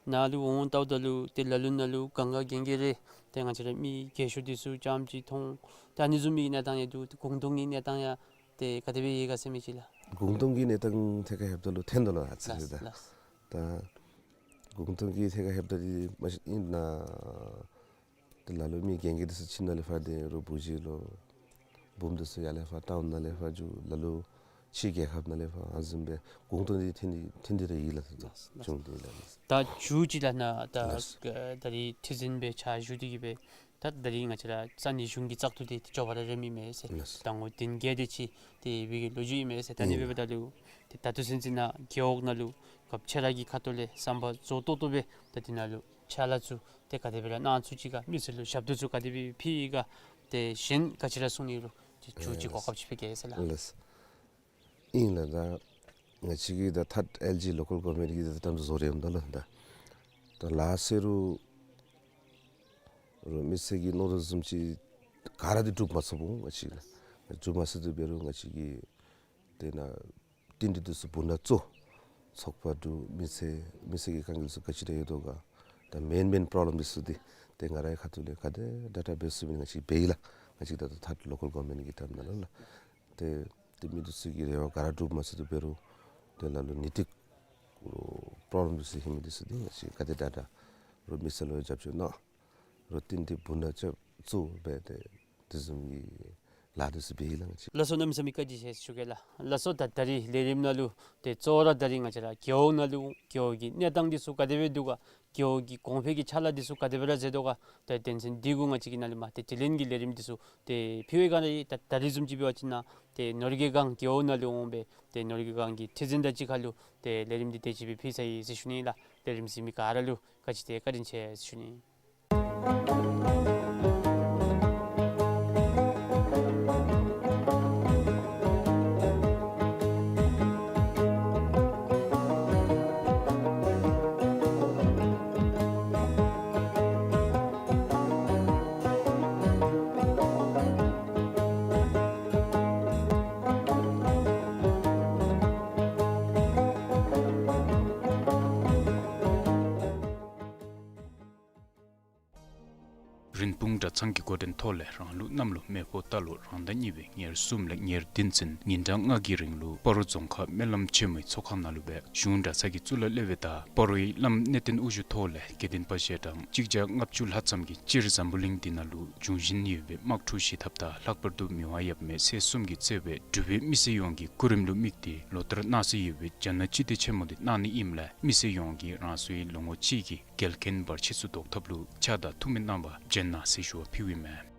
ནང་ལུ་འོང་ལྟཝ་ད་ལུ་ཏེ་ལ་ལུ་ནཱ་ལུ་གང་ག་གན་རྐྱལ་རེ་ཏེ་ང་བཅས་ར་མི་རྒས་ཤོས་འདི་ཚུ་རྐྱངམ་ཅིག་མཐོང་། ད་ཨ་ནི་བཟུམ་མའི་གནས་སྟངས་ཡང་འདུག། ད་གུང་སྟོང་གི་གནས་སྟངས་ཡང་ཏེ་ག་དེ་སྦེ་ཡོད་ག་ཟེར་མི་ཅིག་ལགས། གུང་སྟོང་གི་གནས་སྟངས་ཐད་ཁར་ལྷོདཔ་ད་ལུ་ཐོན་དོ་ལགས། ཨ་ཙི་ལགས་རེ་ད། ལགས། ད་གུང་སྟོང་གི་ཐད་ཁར་ལྷོདཔ་ད་འདི་མ་གཞི་ཨིན་ན་ཏེ་ལ་ལུ་མི་རྒན་རྒས་འདི་ཚུ་ཁྱིམ་ནང་ལས་ཕར་ཏེ་རོགས་བུ་གཞི་ལོ་བུམོ་འདི་ཚུ་ཡར་ལས་ཕར་ཊའུན་ནང་ལས་ཕར་འགྱོ། ལ་ལུ་ཕྱི་རྒྱལ་ཁབ་ནང་ལས་ཕར་ཨ་ནི་བཟུམ་སྦེ་གུང་སྟོང་འདི་ཐོན་ཏེ་ཐོན་ཏེ་ར་ཡོད་ལགས། ད་ལགས། བྱུང་སྟེ་ཡོད་ལགས། ད་མཇུག་ཅིག་ལགས་ནཱ་ད་ལགས། ད་རིས་ཁྲི་འཛིན་སྦེ་ཕྱག་ཞུ་སྟེ་གི་སྦེ་ད་ད་རིས་ང་བཅས་ར་ས་གནས་གཞུང་གི་བཙག་འཐུ་འདི་མགྱོགས་པ་ར་རནམ་ཨིན་མས་ཟེར། ལགས། ད་ངོ་བདུན་བརྒྱད་དེ་ཅིག་ཏེ་འབད་བའི་ལོ་རྒྱུས་ཨིན་མས་ཟེར། ད་ཨ་ནི་ཨིན། འབདཝ་ད་ལུ་ཏེ་ད་ལྟོ་ཚུན་ཚོད་ནཱ་རྒེད་འོག་ནང་ལུ་སྐབས་ཅིག་ར་གི་ཁ་ཐུག་ལས་བསམ་པ་རྫོགས་ཏོག་ཏོ་སྦེ་ད་འདི་ནང་ལུ་ཕྱག་ལཱ་ཚུ་ཏེ་ག་དེ་སྦེ་ར་གནང་ཚུགས་ཅི་ག་མི་སེར་ལུ་ཞབས་ཏོག་ཚུ་ག་དེ་སྦེ་ཕུལ་ཡི་ག་ཏེ་གཞན་ག་ཅི་ར་གསུང་ནི་རུང་ཏེ་མཇུག་ཅིག་གོ་སྐབས་ཅིག་ཕུལ་གེ་ཟེར་ལགས། ལགས། ཨིན་ལགས། ད་ང་བཅས་ཀྱིས་ད་ཐད་ཨེལ་ཇི་ལོ་ཀཱལ་གོ་ཝར་མེནཊ་གི་ད་ད་བཟོ་རེ་འོངམ་ད་ལགས། ད་ད་ལགས་ཟེར་རུང་རོགས་མི་སེར་གྱི་མནོ་དོ་བཟུམ་ཅིག་ག་ར་འདི་འགྲུབ་མ་ཚུགས་འོང་། ང་བཅས་ལགས་འགྲུབ་མ་ཚུགས་དེ་འབད་རུང་ང་བཅས་ཀྱིས་དེ་ནང་རྟེན་འབྲེལ་འདི་ཚུ་བུ་ནང་བཙུགས། ཚོགས་པ་འདུག། མི་སེར་མི་སེར་གྱི་དཀའ་ངལ་ཚུ་ག་ཅི་ར་ཡོད་དོ་ག། ད་མེན་མེན་པྲོབ་ལེམ་འདི་ཚུ་འདི་ཏེ་ང་རའི་ཁ་ཐུག་ལས་ག་དེ་དྲག་དྲག་འབད་ཚུགས་མི་ང་བཅས་འབད་ཡི་ལགས། ང་བཅས་ད་ད་ཐད་ལོ་ཀཱལ་གོ་ཝར་མེནཊ་གི་ཐད་ནང་ལུ་ལགས། ཏེ་ཏེ་མི་འདི་ཚུ་གི་རེ་བ་ག་ར་འགྲུབ་མ་ཚུགས་དེ་འབད་རུང་ཏེ་ལ་ལུ་ནི་ཏིག་པྲོབ་ལེམ་འདི་ཚུ་ཧེ་མ་འདི་ཚུ་འདི་ང་བཅས་ག་དེ་དྲག་དྲག་རོགས་མི་སེར་ལུ་རྒྱབ་སྐྱོར་གནང་། རོགས་རྟེན་འབྲེལ་བུ་ནང་ཅིག་བཙུགས་སྦེ་ཏེ་དེ་བཟུམ་གྱི་ལཱ་འདི་ཚུ་འབད་ཡི་ལགས། ང་བཅས་ལགས་སོ། གནམ་མེད་ས་མེད་བཀའ་དྲིན་ཆེ་ཞུ་གེ་ལགས། ལགས་སོ། ད་ད་རིས་ལས་རིམ་ནང་ལུ་ཏེ་གཙོ་བོ་ར་ད་རིས་ང་བཅས་ར་རྒེད་འོག་ནང་ལུ་རྒེད་འོག་གི་གནས་སྟངས་འདི་ཚུ་ག་དེ་སྦེ་འདུག་ག། རྒེད་འོག་གི་གོང་འཕེལ་གྱི་ཕྱག་ལཱ་འདི་ཚུ་ག་དེ་སྦེ་ར་མཛད་དོ་ག། ཏེ་དོན་ཚན་འདི་གུ་ང་བཅས་ཀྱིས་ནཱ་ལས་མར་ཏེ་དྲི་ལན་གྱི་ལས་རིམ་འདི་ཚུ་ཏེ་ཕུལ་བའི་སྒང་ར་ད་ད་རིས་བཟུམ་ཅིག་འབད་བ་ཅིན་ནཱ་ཏེ་ནོར་རྒྱས་སྒང་རྒེད་འོག་ནང་ལུ་འོང་སྦེ་ཏེ་ནོར་རྒྱས་སྒང་གི་ཁྲི་འཛིན་དང་གཅིག་ཁར་ལུ་ཏེ་ལས་རིམ་འདི་དེ་ཅིག་སྦེ་ཕུལ་ཚར་ཡི་ཟེར་ཞུ་ནི་ལགས། ལས་རིམ་གཟིགས་མི་ག་ར་ལུ་ག་ཅི་ཏེ་བཀའ་དྲིན་ཆེ་ཟེར་ཞུ་ནི། རིན་སྤུངས་གྲྭ་ཚང་གི་འགོ་འདྲེན་ཐོག་ལས་རང་ལུགས་གནམ་ལོ་མེ་ཕོ་རྟ་ལོ་རང་ཟླ་གཉིས་པའི་ཉེར་གསུམ་ལས་ཉེར་བདུན་ཚུན་ཉིན་གྲངས་ལྔ་གི་རིང་ལུ་སྤ་རོ་རྫོང་ཁག་སྨོན་ལམ་ཆེན་མོའི་ཚོགས་ཁང་ནང་ལུ་སྦེ་གཞུང་གྲྭ་ཚང་གི་གཙུག་ལག་སློབ་དཔོན་དང་སྤ་རོའི་བླམ་གནས་བརྟན་དབུ་བཞུགས་ཐོག་ལས་དགེ་འདུན་པ་ཞལ་གྲངས་གཅིག་བརྒྱ་ལྔ་བཅུ་ལྷག་ཙམ་གྱིས་སྤྱིར་འཛམ་བུ་གླིང་འདི་ནང་ལུ་འབྱུང་བཞིན་ཡོད་པའི་དམག་འཁྲུག་ཞི་ཐབས་དང་ལྷག་པར་དུ་མི་དབང་ཡབ་མེས་ཚེ་གསུམ་གྱིས་གཙོས་པའི་འབྲུག་པའི་མི་སེར་ཡོངས་ཀྱི་གོ་རིམ་ལུ་དམིགས་ཏེ་ལོ་ལྟར་གནང་སྲོལ་ཡོད་པའི་རྒྱ་ནག་སྤྱི་མདོས་ཆེན་མོ་འདི་གནང་ནི་ཨིནམ་ལས་མི་སེར་ཡོངས་ཀྱིས་རང་སོའི་ལོ་ངོ་གཅིག་གི་འགལ་རྐྱེན་བར་ཆད་ཚུ་བཟློག་ཐབས་ལུ་ཕྱག་དང་ཐུགས་སྨོན་གནང་བར་བྱོན་གནང་ཟེར་ཞུ་བ་ཕུལཝ་ཨིན་མས།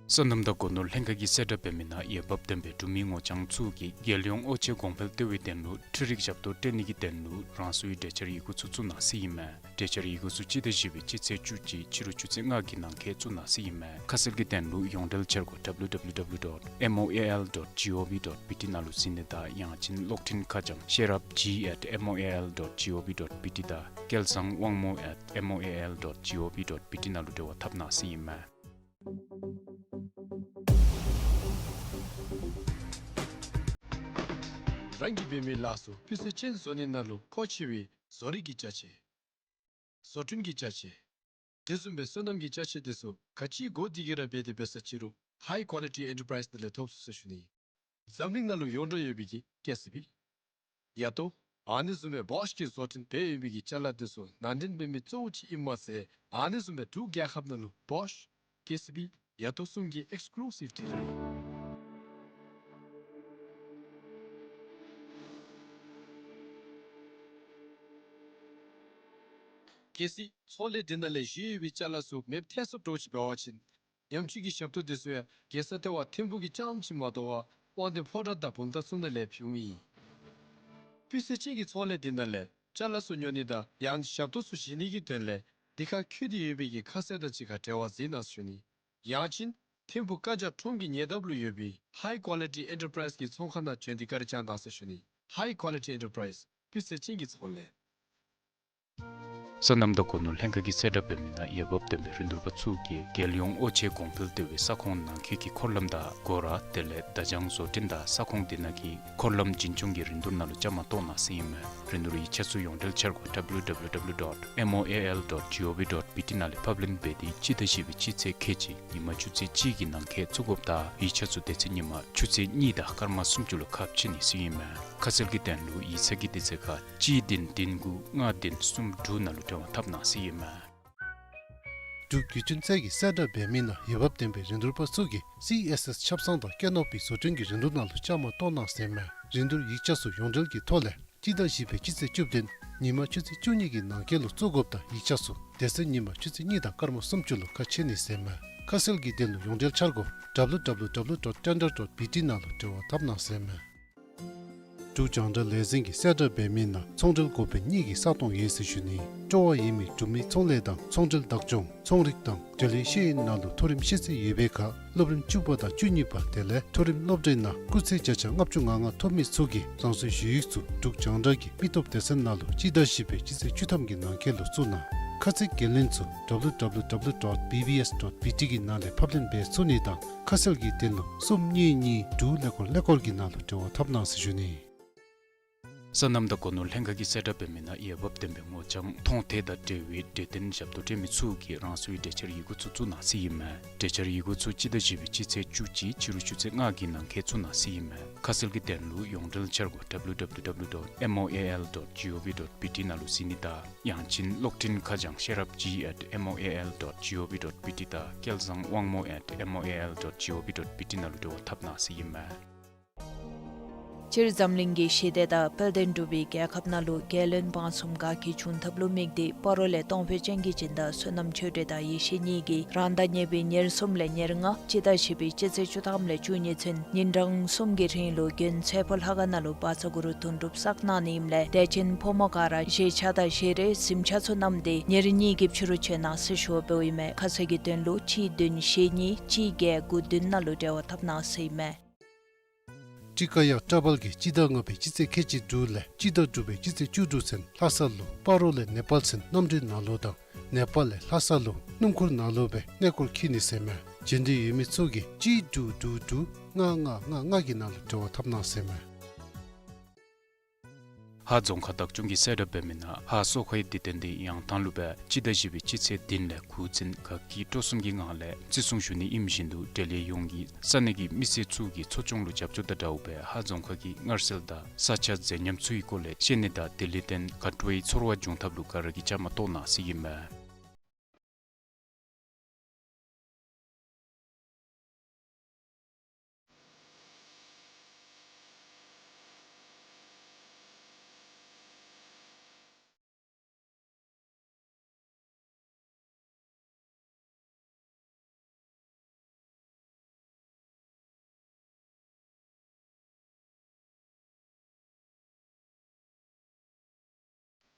སོ་ནམ་དང་སྒོ་ནོར་ལྷན་ཁག་གིས་གསལ་བསྒྲགས་འབད་མི་ནང་འོས་འབབ་ལྡན་པའི་འབྲུག་མི་ངོ་རྐྱང་ཚུ་གིས་རྒྱལ་ཡོངས་དབུ་ཆེ་གོང་འཕེལ་གཏོད་པའི་དོན་ལུ་འཕྲུལ་རིག་ཞབས་ཏོག་སྤྲོད་ནི་གི་དོན་ལུ་རང་སོའི་གྲོས་འཆར་ཡི་གུ་ཚུ་བཙུགས་གནང་ཟེར་ཨིན་མས། གྲོས་འཆར་ཡི་གུ་ཚུ་སྤྱི་ཟླ་བཞི་པའི་སྤྱི་ཚེས་བཅུ་གཅིག་ཕྱི་རུ་ཆུ་ཚོད་ལྔ་གི་ནང་འཁོད་བཙུགས་གནང་ཟེར་ཨིན་མས། ཁ་གསལ་གྱི་དོན་ལུ་ཡོངས་འབྲེལ་འཆར་སྒོ་W W W dot M O A L dot G O V dot B T ནང་ལུ་གཟིགས་ནི་དང་ཡང་ཅིན་གློག་འཕྲིན་ཁ་བྱང་ཤེས་རབ G at M O A L dot G O V dot B T དང་སྐལ་བཟང་དབང་མོ་at M O A L dot G O V dot B T ནང་ལུ་འབྲེལ་བ་འཐབ་གནང་ཟེར་ཨིན་མས། རང་གིས་འབད་མི་ལཱ་ཚུ་སྤུས་ཚད་ཅན་བཟོ་ནི་ནང་ལུ་མཁོ་ཆེ་བའི་བཟོ་རིག་གི་ཅ་ཆས། བཟོ་སྐྲུན་གྱི་ཅ་ཆས། དེ་བཟུམ་སྦེ་སོ་ནམ་གྱི་ཅ་ཆས་དེ་ཚུ་ག་ཅི་དགོ་དེ་གིས་ར་འབད་དེ་འབད་ས་ཅིག་རུང་High Quality Enterprise ནང་ལས་ཐོབ་ཚུགས་ཟེར་ཞུ་ནི། འཛམ་གླིང་ནང་ལུ་ཡོངས་གྲགས་ཡོད་པའི་གི་ཀེ་སི་བི། ཡ་ཏོ། ཨ་ནི་བཟུམ་སྦེ་བོཤ་གིས་བཟོ་སྐྲུན་འབད་ཡོད་པའི་གི་ཅ་ལ་དེ་ཚུ་ནང་འདྲེན་འབད་མི་གཙོ་བོ་ཅིག་ཨིནམ་མ་ཚད་ཨ་ནི་བཟུམ་སྦེ་འབྲུག་རྒྱལ་ཁབ་ནང་ལུ་བོཤ་ཀེ་སི་བི་ཡ་ཏོ་གསུམ་གྱི་ཨེགསི་ཀུ་ལུ་སིབ་ཌི་ལར་ཨིན། གལ་སྲིད་ཚོང་ལས་འདི་ནང་ལས་བཞེས་ཡོད་པའི་ཅ་ལ་ཚུ་མེདཔ་ཐལ་སོངམ་འདྲཝ་ཅིག་འབད་བ་ཅིན་ཉམས་བཅོས་ཀྱི་ཞབས་ཏོག་དེ་ཚུ་ཡང་རྒྱལ་ས་ལྟེ་བ་ཐིམ་ཕུག་གི་རྐྱངམ་ཅིག་མ་དོ་བར་དབང་འདུས་ཕོ་བྲང་དང་བུམ་ཐང་ཚུ་ནང་ལས་ཕུལཝ་ཨིན། སྤུས་ཚད་ཅན་གྱི་ཚོང་ལས་འདི་ནང་ལས་ཅ་ལ་ཚུ་ཉོ་ནི་དང་ཡང་ཞབས་ཏོག་ཚུ་བཞེས་ནི་གི་དོན་ལས་འདི་ཁར་འཁོད་དེ་ཡོད་པའི་གི་ཁ་གསལ་དང་གཅིག་ཁར་འབྲེལ་བ་འཛིན་གནང་ཟེར་ཞུ་ནི། ཡང་ཅིན་ཐིམ་ཕུག་ཀ་ཇ་ཁྲོམ་གྱི་ཉེ་འདབས་ལུ་ཡོད་པའི་High Quality Enterprise གི་ཚོང་ཁང་ནང་བྱོན་ཏེ་བཀའ་དྲིན་བསྐྱང་གནང་ཟེར་ཞུ་ནི། High Quality Enterprise སྤུས་ཚད་ཅན་གྱི་ཚོང་ལས། སོ་ནམ་དང་སྒོ་ནོར་ལྷན་ཁག་གིས་གསལ་བསྒྲགས་འབད་མི་ནང་འོས་འབབ་ལྡན་པའི་རིན་བསྡུར་པ་ཚུ་གིས་རྒྱལ་ཡོངས་ཨོ་ཆེ་གོང་འཕེལ་ལྟེ་བའི་ས་ཁོངས་ནང་འཁོད་ཀྱི་འཁོར་ལམ་དང་སྒོ་ར་དེ་ལས་བརྡ་བྱང་བཟོ་སྐྲུན་དང་ས་ཁོངས་དེ་ནང་གི་འཁོར་ལམ་འཛིན་སྐྱོང་གི་རིན་བསྡུར་ནང་ལུ་བཅའ་མར་གཏོགས་གནང་ཟེར་ཨིན་མས། རིན་བསྡུར་ཡིག་ཆ་ཚུ་ཡོངས་འབྲེལ་འཆར་སྒོ་W W W dot M O A L dot G O V dot B T ནང་ལས་ཕབ་ལེན་འབད་དེ་སྤྱི་ཟླ་བཞི་པའི་སྤྱི་ཚེས་ཁལ་གཅིག་ཉིན་མ་ཆུ་ཚོད་གཅིག་གི་ནང་འཁོད་བཙུགས་དགོཔ་དང་ཡིག་ཆ་ཚུ་དེ་ཚེ་ཉིན་མ་ཆུ་ཚོད་གཉིས་དང་སྐར་མ་སུམ་ཅུ་ལུ་ཁ་ཕྱེ་ནི་ཟེར་ཨིན་མས། ཁ་གསལ་གྱི་དོན་ལུ་ཡིག་ཚང་གི་དུས་ཚོད་ཁར་གཅིག་བདུན་བདུན་དགུ་ལྔ་བདུན་གསུམ་དྲུག་ནང་ལུ་འབྲེལ་བ་འཐབ་གནང་ཟེར་ཨིན་མས། འབྲུག་བརྒྱུད་འཕྲིན་ཚད་ཀྱིས་གསལ་བསྒྲགས་འབད་མི་ནང་འོས་འབབ་ལྡན་པའི་རིན་བསྡུར་པ་ཚུ་གིས་སི་ཨེསི་ཨེསི་ཆབ་གསང་དང་སྐྱེ་ནོར་བུའི་བཟོ་སྐྲུན་གྱི་རིན་བསྡུར་ནང་ལུ་བཅའ་མར་གཏོགས་གནང་ཟེར་ཨིན་མས། རིན་བསྡུར་ཡིག་ཆ་ཚུ་ཡོངས་འབྲེལ་གྱི་ཐོག་ལས་སྤྱི་ཟླ་བཞི་པའི་སྤྱི་ཚེས་བཅུ་བདུན་ཉིན་མ་ཆུ་ཚོད་བཅུ་གཉིས་ཀྱི་ནང་འཁོད་ལུ་བཙུགས་དགོཔ་དང་ཡིག་ཆ་ཚུ་དེ་ཚེ་ཉིན་མ་ཆུ་ཚོད་གཉིས་དང་སྐར་མ་སུམ་ཅུ་ལུ་ཁ་ཕྱེ་ནི་ཟེར་ཨིན་མས། ཁ་གསལ་གྱི་དོན་ལུ་ཡོངས་འབྲེལ་འཆར་སྒོ་W W W dot tender dot B T ནང་ལུ་འབྲེལ་བ་འཐབ་གནང་ཟེར་ཨིན་མས། འབྲུག་རྒྱང་བསྒྲགས་ལས་འཛིན་གྱིས་གསལ་བསྒྲགས་འབད་མི་ནང་ཚོང་འབྲེལ་འགོ་དཔོན་གཉིས་ཀྱི་ས་སྟོང་ཡོད་ཟེར་ཞུ་ནི། སྤྲོ་བ་ཡོད་མི་འབྲུག་མི་ཚོང་ལས་དང་ཚོང་འབྲེལ་བདག་སྐྱོང་ཚོང་རིག་དང་འབྲེལ་ཡོད་ཤེས་ཡོན་ནང་ལུ་མཐོ་རིམ་ཤེས་ཚད་ཡོད་པའི་ཁར་སློབ་རིམ་བཅུ་པ་དང་བཅུ་གཉིས་པ་དེ་ལས་མཐོ་རིམ་སློབ་གྲྭའི་ནང་སྐུགས་ཚད་བརྒྱ་ཆ་ལྔ་བཅུ་ང་ལྔ་ཐོབ་མི་ཚུ་གིས་རང་སོའི་ཞུ་ཡིག་ཚུ་འབྲུག་རྒྱང་བསྒྲགས་ཀྱི་མི་སྟོབས་སྡེ་ཚན་ནང་ལུ་སྤྱི་ཟླ་བཞི་པའི་སྤྱི་ཚེས་བཅུ་ཐམ་གྱི་ནང་འཁོད་ལུ་བཙུགས་གནང་། ཁ་ཚིག་འགན་ལེན་ཚུ་W W W dot B B S dot B T གི་ནང་ལས་ཕབ་ལེན་འབད་ཚུགས་ནི་དང་ཁ་གསལ་གྱི་དོན་ལུ་གསུམ་གཉིས་གཉིས་དྲུག་ཀླད་ཀོར་ཀླད་ཀོར་གྱི་ནང་ལུ་འབྲེལ་བ་འཐབ་གནང་ཟེར་ཞུ་ནི། སོ་ནམ་དང་སྒོ་ནོར་ལྷན་ཁག་གིས་གསལ་བསྒྲགས་འབད་མི་ནང་འོས་འབབ་ལྡན་པའི་སྔོ་ལྗང་མཐོང་ཐོས་དང་འབྲེལ་བའི་འབྲས་ལྡན་ཞབས་ཏོག་སྤྲོད་མི་ཚུ་གིས་རང་སོའི་གྲོས་འཆར་ཡི་གུ་ཚུ་བཙུགས་གནང་ཟེར་ཨིན་མས། གྲོས་འཆར་ཡི་གུ་ཚུ་སྤྱི་ཟླ་བཞི་པའི་སྤྱི་ཚེས་བཅུ་གཅིག་ཕྱི་རུ་ཆུ་ཚོད་ལྔ་གི་ནང་འཁོད་བཙུགས་གནང་ཟེར་ཨིན་མས། ཁ་གསལ་གྱི་དོན་ལུ་ཡོངས་འབྲེལ་འཆར་སྒོ་W W W dot M O A L dot G O V dot B T ནང་ལུ་གཟིགས་ནི་དང་ཡང་ཅིན་གློག་འཕྲིན་ཁ་བྱང་ཤེས་རབ་G at M O A L dot G O V dot B T དང་སྐལ་བཟང་དབང་མོ་at M O A L dot G O V dot B T ནང་ལུ་འབྲེལ་བ་འཐབ་གནང་ཟེར་ཨིན་མས། སྤྱིར་འཛམ་གླིང་གི་ཞི་བདེ་དང་དཔལ་ལྡན་འབྲུག་པའི་རྒྱལ་ཁབ་ནང་ལུ་རྒྱལ་བློན་འབངས་གསུམ་དགའ་སྐྱིད་འབྱུང་ཐབས་ལུ་དམིགས་ཏེ་སྤ་རོ་ལས་གཏོང་ཕོད་ཅན་གྱི་སྦྱིན་བདག་བསོད་ནམས་ཆོས་སྒྲོན་དང་ཡེ་ཤེས་གཉིས་ཀྱིས་རང་ཟླ་གཉིས་པའི་ཉེར་གསུམ་ལས་ཉེར་ལྔ་སྤྱི་ཟླ་བཞི་པའི་སྤྱི་ཚེས་བཅུ་ཐམ་ལས་བཅུ་གཉིས་ཚུན་ཉིན་གྲངས་གསུམ་གྱི་རིང་ལུ་དགོན་ཚེ་ཕོ་ལྷ་ཁང་ནང་ལུ་བཛྲ་གུ་རུ་དོན་གྲུབ་བསགས་གནང་ནི་ཨིནམ་ལས་དད་ཅན་ཕོ་མོ་ག་ར་བཞེས་ཆ་དང་བཞེས་རས་གཟིམ་ཆ་ཚུ་བསྣམས་ཏེ་ཉེར་གཉིས་ཀྱི་ཕྱི་རུ་བྱོན་གནང་ཟེར་ཞུ་བ་འབདཝ་ཨིན་མས། ཁ་གསལ་གྱི་དོན་ལུ་གཅིག་བདུན་བཞི་གཉིས་གཅིག་བརྒྱད་དགུ་བདུན་ནང་ལུ་འབྲེལ་བ་འཐབ་གནང་ཟེར་ཨིན་མས། ཊཱི་ཀ་ཡ་ཊ་བལ་གྱིས་སྤྱི་ཟླ་ལྔ་པའི་སྤྱི་ཚེས་ཁལ་གཅིག་དྲུག་ལས་སྤྱི་ཟླ་དྲུག་པའི་སྤྱི་ཚེས་བཅུ་དྲུག་ཚུན་ལྷ་ས་ལུ་སྤ་རོ་ལས་ནེ་པཱལ་ཚུན་གནམ་གྲུའི་ནང་ལུ་དང་ནེ་པཱལ་ལས་ལྷ་ས་ལུ་སྣུམ་འཁོར་ནང་ལུ་སྦེ་གནས་སྐོར་འཁྱིད་ནི་ཟེར་ཨིན་མས། བྱོན་འདོད་ཡོད་མི་ཚུ་གིས་གཅིག་དྲུག་དྲུག་དྲུག་ལྔ་ལྔ་ལྔ་ལྔ་གི་ནང་ལུ་འབྲེལ་བ་འཐབ་གནང་ཟེར་ཨིན་མས། ཧཱ་རྫོང་ཁག་བདག་སྐྱོང་གིས་གསལ་བསྒྲགས་འབད་མི་ནང་ཧཱ་སོ་ཁའི་དུས་སྟོན་དེ་ཡང་ཐང་ལུ་སྦེ་སྤྱི་ཟླ་བཞི་པའི་སྤྱི་ཚེས་བདུན་ལས་དགུ་ཚུན་དགའ་སྐྱིད་སྤྲོ་གསུམ་གྱི་ངང་ལས་བརྩི་སྲུང་ཞུ་ནི་ཨིནམ་བཞིན་དུ་འབྲེལ་ཡོད་ཡོངས་ཀྱིས་ས་གནས་ཀྱི་མི་སེར་ཚུ་གིས་འཚོ་སྐྱོང་ལུ་རྒྱབ་སྐྱོར་དང་འདྲཝ་སྦེ་ཧཱ་རྫོང་ཁག་གི་མངར་ཟས་དང་ས་ཆ་མཛེས་ཉམས་ཚུ་གི་སྐོར་ལས་ཤེས་ནི་དང་དེ་ལས་བརྟེན་དགའ་སྤྲོའི་ཚོར་བ་འབྱུང་ཐབས་ལུ་ག་ར་གིས་བཅའ་མར་གཏོགས་གནང་ཟེར་ཨིན་མས།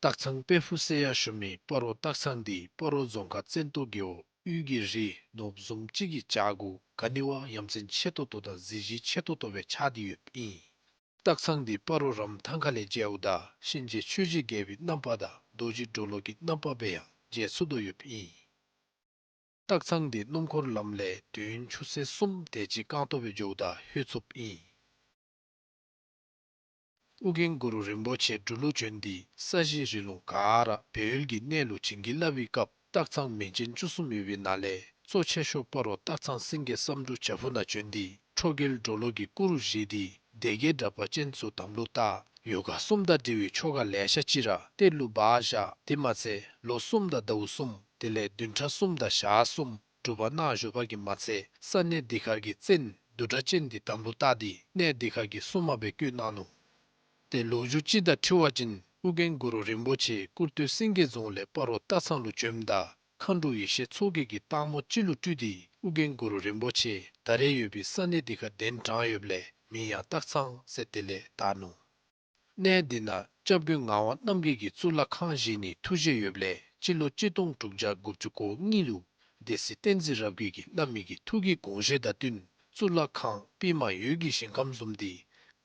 སྟག་ཚང་དཔལ་ཕུག་ཟེར་ཡང་ཞུ་མི་སྤ་རོ་སྟག་ཚང་འདི་སྤ་རོ་རྫོང་ཁག་བཙན་ཏོ་རྒེད་འོག་དབུས་ཀྱི་རི་ནོར་བུ་བཟུམ་ཅིག་གི་བྱག་གུ་ག་ནི་བ་ཡ་མཚན་ཆེ་ཏོག་ཏོ་དང་གཟི་བརྗིད་ཆེ་ཏོག་ཏོ་སྦེ་ཆགས་ཏེ་ཡོདཔ་ཨིན། སྟག་ཚང་འདི་སྤ་རོ་རམ་ཐང་ཁ་ལས་མཇལཝ་ད་གཤིན་རྗེ་ཆོས་ཀྱི་རྒྱལ་པོའི་རྣམ་པ་དང་རྡོ་རྗེ་གྲོ་ལོད་ཀྱི་རྣམ་པ་སྦེ་ཡང་མཇལ་ཚུགས་དོ་ཡོདཔ་ཨིན། སྟག་ཚང་འདི་སྣུམ་འཁོར་ལམ་ལས་དུས་ཡུན་ཆུ་ཚོད་གསུམ་དེ་ཅིག་རྐང་སྟོང་སྦེ་འགྱོཝ་ད་ལྷོད་ཚུགསཔ་ཨིན། ཨོ་རྒྱན་གུ་རུ་རིན་པོ་ཆེ་འབྲུག་ལུ་བྱོན་ཏེ་ས་གཞི་རི་ལུང་ག་ར་སྦས་ཡུལ་གྱི་གནས་ལུ་བྱིན་གྱིས་བརླབས་པའི་སྐབས་སྟག་ཚང་མིང་ཅན་བཅུ་གསུམ་ཡོད་པའི་ནང་ལས་གཙོ་ཆེ་ཤོས་སྤ་རོ་སྟག་ཚང་སེང་གེ་བསམ་འགྲུབ་བྱག་ཕུག་ནང་བྱོན་ཏེ་ཁྲོ་རྒྱལ་གྲོ་ལོད་ཀྱི་སྐུ་རུ་བཞེངས་ཏེ་སྡེ་བརྒྱད་དྲེགས་པ་ཅན་ཚུ་དམ་ལུ་བཏགས། ཡོ་ག་གསུམ་དང་འབྲེལ་བའི་ཆོ་ག་ལེ་ཤ་ཅིག་ར་གཏེར་ལུ་སྦ་བཞག། དེ་མ་ཚད་ལོ་གསུམ་དང་ཟླཝ་གསུམ་དེ་ལས་བདུན་ཕྲག་གསུམ་དང་ཞག་གསུམ་སྒྲུབ་པ་གནང་བཞུགས་པ་གིས་མ་ཚད་ས་གནས་འདི་ཁར་གྱི་བཙན་བདུད་དྲེགས་ཅན་འདི་དམ་ལུ་བཏགས་ཏེ་གནས་འདི་ཁར་གྱི་སྲུང་མ་སྦེ་བསྐོས་གནང་ནུག། ཏེ་ལོ་རྒྱུས་ཅིག་དང་འཁྲིལ་བ་ཅིན་ཨོ་རྒྱན་གུ་རུ་རིན་པོ་ཆེ་ཀུར་སྟོད་སེང་གེ་རྫོང་ལས་སྤ་རོ་སྟག་ཚང་ལུ་བྱོནམ་ད་མཁའ་འགྲོ་ཡེ་ཤེས་མཚོ་རྒྱལ་གྱིས་སྟག་མོ་ཅིག་ལུ་སྤྲུལ་ཏེ་ཨོ་རྒྱན་གུ་རུ་རིན་པོ་ཆེ་ད་རེས་ཡོད་པའི་ས་གནས་འདི་ཁར་གདན་དྲངས་ཡོདཔ་ལས་མིང་ཡང་སྟག་ཚང་ཟེར་དེ་ལས་བཏགས་ནུག། གནས་འདི་ནང་སྐྱབས་མགོན་ངག་དབང་རྣམ་རྒྱལ་གྱིས་གཙུག་ལག་ཁང་བཞེངས་ནིའི་ཐུགས་བཞེད་ཡོདཔ་ལས་སྤྱི་ལོ་གཅིག་སྟོང་དྲུག་བརྒྱ་དགུ་བཅུ་གོ་གཉིས་ལུ་སྡེ་སྲིད་བསྟན་འཛིན་རབ་རྒྱས་ཀྱིས་བླ་མའི་གི་ཐུགས་ཀྱི་དགོངས་བཞེད་དང་བསྟུན་གཙུག་ལག་ཁང་པདྨ་འོད་ཀྱི་ཞིང་ཁམས་བཟུམ་འདི་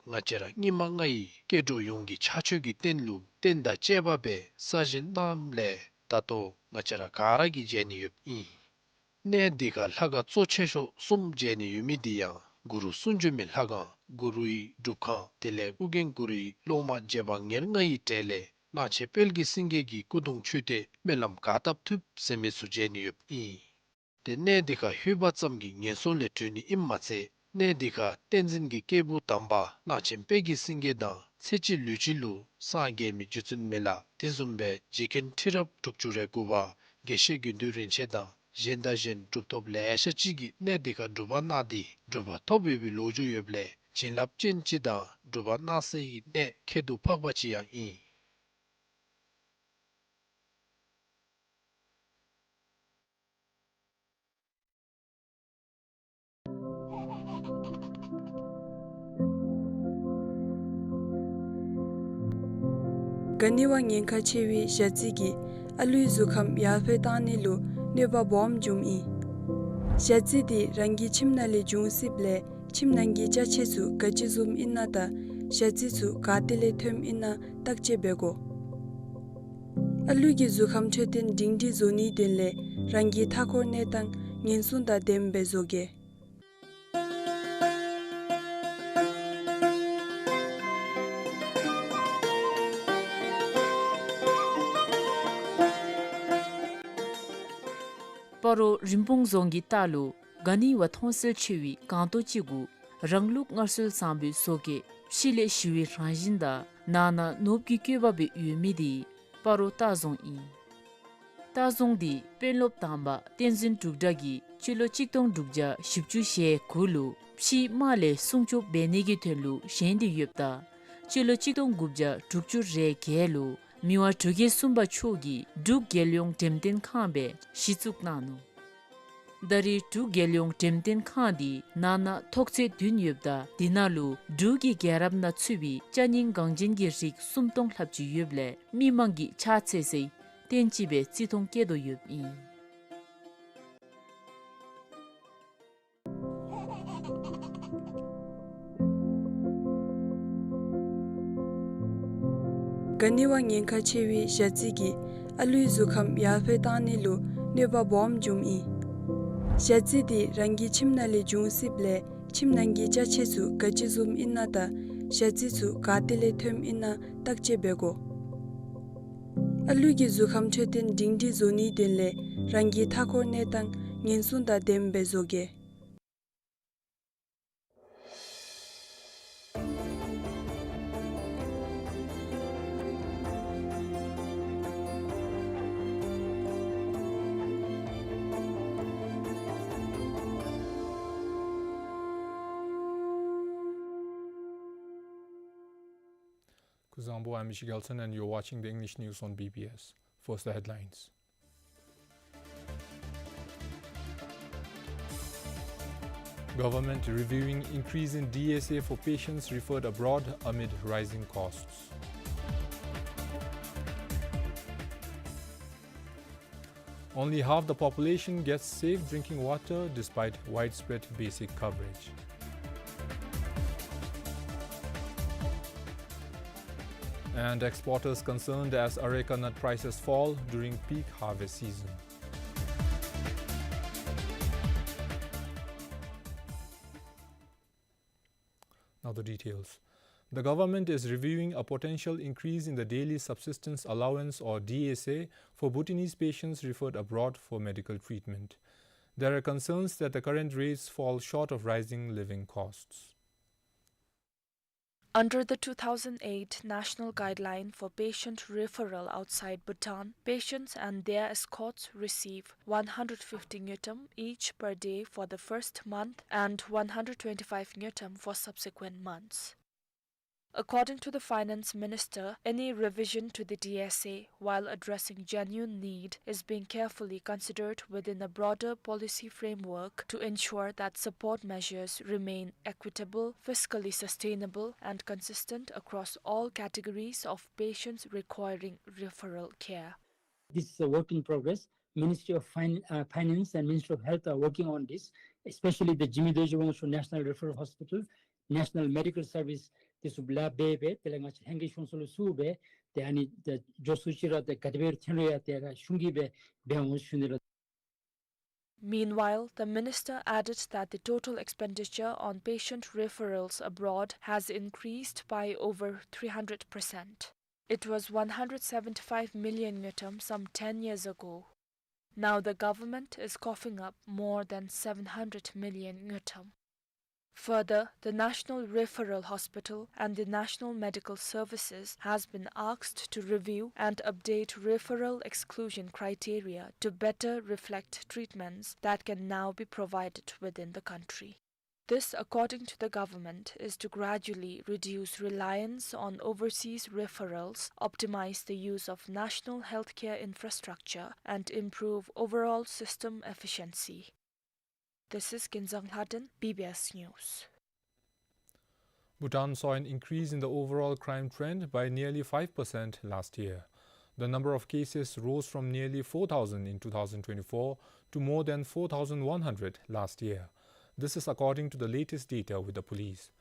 ང་བཅས་ར་སྙིགས་མ་ལྔ་ཡི་སྐྱེ་འགྲོ་ཡོངས་ཀྱི་ཕྱག་མཆོད་ཀྱི་རྟེན་ལུ་རྟེན་དང་བཅས་པ་སྦེ་གསར་བཞེངས་གནངམ་ལས་ད་ལྟོ་ང་བཅས་ར་ག་ར་གིས་མཇལ་ནི་ཡོདཔ་ཨིན། གནས་འདི་ཁར་ལྷ་ཁང་གཙོ་ཆེ་ཤོས་གསུམ་མཇལ་ནི་ཡོད་མི་འདི་ཡང་གུ་རུ་གསུང་བྱོན་མའི་ལྷ་ཁང་གུ་རུའི་སྒྲུབ་ཁང་དེ་ལས་ཨོ་རྒྱན་གུ་རུའི་སློབ་མ་རྗེ་འབངས་ཉེར་ལྔ་ཡི་གྲས་ལས་གླང་ཆེན་དཔལ་གྱི་སེང་གེ་གི་སྐུ་གདུང་མཆོད་རྟེན་སྨོན་ལམ་ག་བཏབ་ཐུབ་ཟེར་མི་ཚུ་མཇལ་ནི་ཡོདཔ་ཨིན། ཏེ་གནས་འདི་ཁར་ལྷོད་པ་ཙམ་གྱིས་ངན་སོང་ལས་གྲོལ་ནི་ཨིནམ་མ་ཚད་གནས་འདི་ཁར་བསྟན་འཛིན་གྱི་སྐྱེས་བུ་དམ་པ་གླང་ཆེན་དཔལ་གྱི་སེང་གེ་དང་ཚེ་གཅིག་ལུས་གཅིག་ལུ་སངས་རྒྱས་མི་རྗེ་བཙུན་མི་ལ་དེ་བཟུམ་སྦེ་རྗེ་མཁན་ཁྲི་རབས་དྲུག་ཅུ་རེ་དགུ་པ་དགེ་བཤེས་དགེ་འདུན་རིན་ཆེན་དང་གཞན་དང་གཞན་གྲུབ་ཐོབ་ལེ་ཤ་ཅིག་གིས་གནས་འདི་ཁར་སྒྲུབ་པ་གནང་སྟེ་གྲུབ་པ་ཐོབ་ཡོད་པའི་ལོ་རྒྱུས་ཡོདཔ་ལས་བྱིན་རླབས་ཅན་ཅིག་དང་སྒྲུབ་པ་གནང་སའི་གནས་ཁྱད་དུ་འཕགས་པ་ཅིག་ཡང་ཨིན། ག་ནི་བ་ཉེན་ཁ་ཆེ་བའི་ཞ་རྩི་གིས་ཨ་ལུའི་གཟུགས་ཁམས་ཡར་འཕེལ་བཏང་ནི་ལུ་གནོད་པ་སྦོམ་འབྱུངམ་ཨིན། ཞ་རྩི་འདི་རང་གི་ཁྱིམ་ནང་ལས་འབྱུང་སྲིདཔ་ལས་ཁྱིམ་ནང་གི་ཅ་ཆས་ཚུ་ག་ཅི་བཟུམ་ཨིན་ན་དང་ཞ་རྩི་ཚུ་ག་ཏེ་ལས་ཐོནམ་ཨིན་ན་བརྟག་དཔྱད་འབད་དགོ། ཨ་ལུ་གི་གཟུགས་ཁམས་འཕྲོད་བསྟེན་སྒྲིང་སྒྲིང་བཟོ་ནིའི་དོན་ལས་རང་གི་མཐའ་འཁོར་གནས་སྟངས་ཉེན་སྲུང་དང་ལྡནམ་སྦེ་བཟོ་གེ། སྤ་རོ་རིན་སྤུངས་རྫོང་གི་ལྟག་ལུ་ག་ནི་བ་མཐོང་གསལ་ཆེ་བའི་སྒང་ཏོག་ཅིག་གུ་རང་ལུགས་སྔར་སྲོལ་བཟང་པོའི་བཟོ་བཀོད་ཕྱི་ལས་ཞི་བའི་རང་བཞིན་དང་ནང་ན་ནོར་བུ་གི་བཀོད་པ་སྦེ་ཡོད་མི་འདི་སྤ་རོ་སྟག་རྫོང་ཨིན། སྟག་རྫོང་འདི་དཔོན་སློབ་དམ་པ་བསྟན་འཛིན་འབྲུག་གྲགས་ཀྱིས་སྤྱི་ལོ་གཅིག་སྟོང་དྲུག་བརྒྱ་བཞི་བཅུ་ཞེ་དགུ་ལུ་ཕྱིའི་དམག་ལས་སྲུང་སྐྱོབ་འབད་ནི་གི་དོན་ལུ་བཞེངས་ཏེ་ཡོདཔ་ད་སྤྱི་ལོ་གཅིག་སྟོང་དགུ་བརྒྱ་དྲུག་ཅུ་རེ་བརྒྱད་ལུ་མི་དབང་འབྲུག་རྒྱལ་གསུམ་པ་མཆོག་གིས་འབྲུག་རྒྱལ་ཡོངས་འགྲེམས་སྟོན་ཁང་སྦེ་གཞི་བཙུགས་གནང་ནུག། ད་རེས་འབྲུག་རྒྱལ་ཡོངས་འགྲེམས་སྟོན་ཁང་འདི་ནང་ན་ཐོག་ཚད་བདུན་ཡོདཔ་ད་འདི་ནང་ལུ་འབྲུག་གི་རྒྱལ་རབས་ནང་ཚུད་པའི་ཅ་རྙིང་འགངས་ཅན་གྱི་རིགས་སུམ་སྟོང་ལྷགཔ་ཅིག་ཡོདཔ་ལས་མི་མང་གིས་ཕྱག་འཚལ་སའི་རྟེན་ཅིག་སྦེ་བརྩི་མཐོང་བསྐྱེད་དོ་ཡོདཔ་ཨིན། ག་ནི་བ་ཉེན་ཁ་ཆེ་བའི་ཞ་རྩི་གིས་ཨ་ལུའི་གཟུགས་ཁམས་ཡར་འཕེལ་བཏང་ནི་ལུ་གནོད་པ་སྦོམ་འབྱུངམ་ཨིན། ཞ་རྩི་འདི་རང་གི་ཁྱིམ་ནང་ལས་འབྱུང་སྲིདཔ་ལས་ཁྱིམ་ནང་གི་ཅ་ཆས་ཚུ་ག་ཅི་བཟུམ་ཨིན་ན་དང་ཞ་རྩི་ཚུ་ག་ཏེ་ལས་ཐོནམ་ཨིན་ན་བརྟག་དཔྱད་འབད་དགོ། ཨ་ལུ་གི་གཟུགས་ཁམས་འཕྲོད་བསྟེན་སྒྲིང་སྒྲིང་བཟོ་ནིའི་དོན་ལས་རང་གི་མཐའ་འཁོར་གནས་སྟངས་ཉེན་སྲུང་དང་ལྡནམ་སྦེ་བཟོ་གེ། Kuzuzangpo, I'm Michie Gelson and you're watching the English news on B B S. First, the headlines. Government reviewing increase in D S A for patients referred abroad amid rising costs. Only half the population gets safe drinking water despite widespread basic coverage. And exporters concerned as areca nut prices fall during peak harvest season. Now the details. The government is reviewing a potential increase in the daily subsistence allowance, or D S A, for Bhutanese patients referred abroad for medical treatment. There are concerns that the current rates fall short of rising living costs. Under the two thousand eight National Guideline for Patient Referral Outside Bhutan, patients and their escorts receive one hundred fifty ngultrum each per day for the first month and one hundred twenty-five ngultrum for subsequent months. According to the Finance Minister, any revision to the D S A while addressing genuine need is being carefully considered within a broader policy framework to ensure that support measures remain equitable, fiscally sustainable, and consistent across all categories of patients requiring referral care. This is a work in progress. Ministry of Fin-, uh, Finance and Ministry of Health are working on this, especially the Jigme Dorji Wangchuck National Referral Hospital, National Medical Service, འདི་ཚུ་ལཱ་འབད་སྦེ་དེ་ལས་ང་བཅས་ལྷན་རྒྱས་གཞུང་ཚོགས་ལུ་ཞུ་སྦེ་ཏེ་ཨ་ནི་ཏེ་མགྱོགས་སུ་ཅིག་ར་ཏེ་ག་དེ་སྦེ་འཐོན་རུང་ཡང་ཏེ་ར་ཤུགས་ཀྱིས་སྦེ་འབད་འོང་ཞུ་ནི་ལགས། Meanwhile, the minister added that the total expenditure on patient referrals abroad has increased by over three hundred percent. It was one hundred seventy-five million ngultrum some ten years ago. Now the government is coughing up more than seven hundred million ngultrum. Further, the National Referral Hospital and the National Medical Services has been asked to review and update referral exclusion criteria to better reflect treatments that can now be provided within the country. This, according to the government, is to gradually reduce reliance on overseas referrals, optimize the use of national healthcare infrastructure, and improve overall system efficiency. This is Kinzang Lhaden, B B S News. Bhutan saw an increase in the overall crime trend by nearly five percent last year. The number of cases rose from nearly four thousand in two thousand twenty-four to more than four thousand one hundred last year. This is according to the latest data with the police.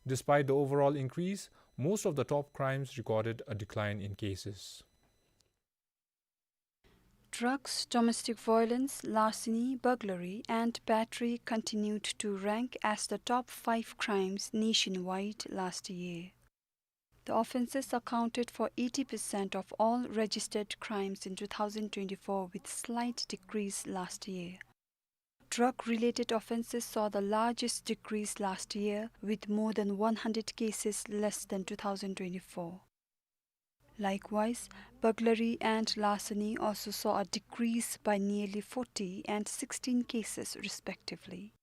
Despite the overall increase, most of the top crimes recorded a decline in cases. Drugs, domestic violence, larceny, burglary, and battery continued to rank as the top five crimes nationwide last year. The offenses accounted for eighty percent of all registered crimes in two thousand twenty-four, with slight decrease last year. Drug-related offenses saw the largest decrease last year, with more than one hundred cases less than two thousand twenty-four. Likewise, burglary and larceny also saw a decrease by nearly forty and sixteen cases respectively.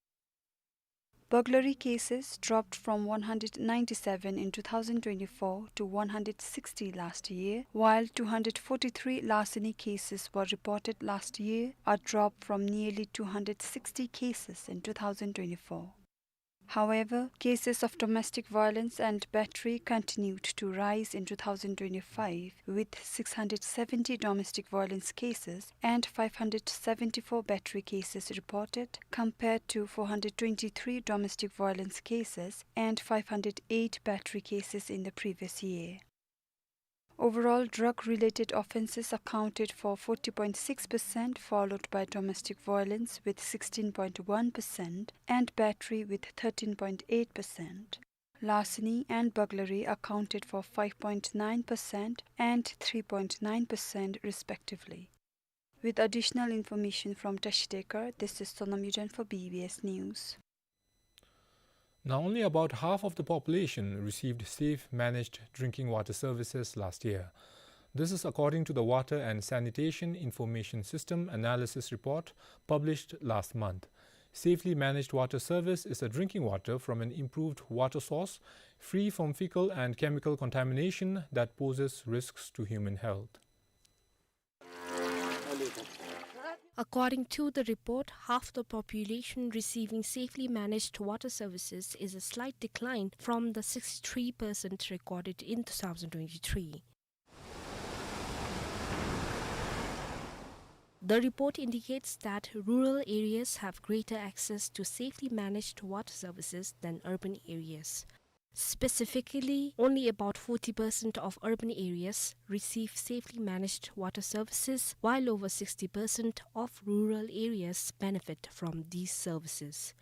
Burglary cases dropped from one hundred ninety-seven in two thousand twenty-four to one hundred sixty last year, while two hundred forty-three larceny cases were reported last year, a drop from nearly two hundred sixty cases in two thousand twenty-four. However, cases of domestic violence and battery continued to rise in two thousand twenty-five, with six hundred seventy domestic violence cases and five hundred seventy-four battery cases reported, compared to four hundred twenty-three domestic violence cases and five hundred eight battery cases in the previous year. Overall, drug-related offenses accounted for forty point six percent, followed by domestic violence with sixteen point one percent and battery with thirteen point eight percent. Larceny and burglary accounted for five point nine percent and three point nine percent respectively. With additional information from Tashi Dekar, this is Sonam Yuden for B B S News. Now, only about half of the population received safe managed drinking water services last year. This is according to the Water and Sanitation Information System Analysis Report published last month. Safely managed water service is a drinking water from an improved water source, free from fecal and chemical contamination that poses risks to human health. According to the report, half the population receiving safely managed water services is a slight decline from the sixty-three percent recorded in two thousand twenty-three. The report indicates that rural areas have greater access to safely managed water services than urban areas. Specifically, only about forty percent of urban areas receive safely managed water services, while over sixty percent of rural areas benefit from these services.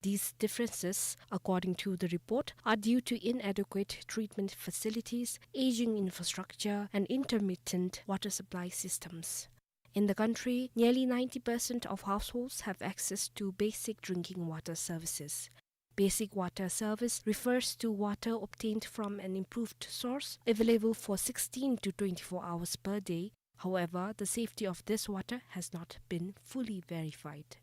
These differences, according to the report, are due to inadequate treatment facilities, aging infrastructure, and intermittent water supply systems. In the country, nearly ninety percent of households have access to basic drinking water services. Basic water service refers to water obtained from an improved source, available for sixteen to twenty-four hours per day. However, the safety of this water has not been fully verified.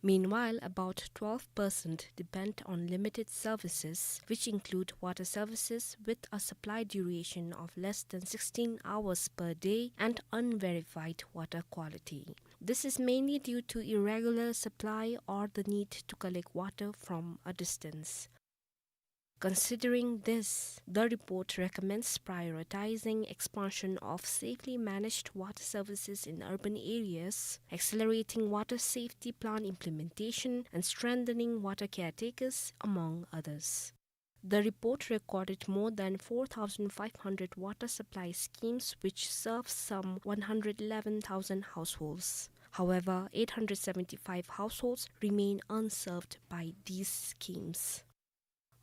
Meanwhile, about twelve percent depend on limited services, which include water services with a supply duration of less than sixteen hours per day and unverified water quality. This is mainly due to irregular supply or the need to collect water from a distance. Considering this, the report recommends prioritizing expansion of safely managed water services in urban areas, accelerating water safety plan implementation, and strengthening water caretakers, among others. The report recorded more than four thousand five hundred water supply schemes, which serve some one hundred eleven thousand households. However, eight hundred seventy-five households remain unserved by these schemes.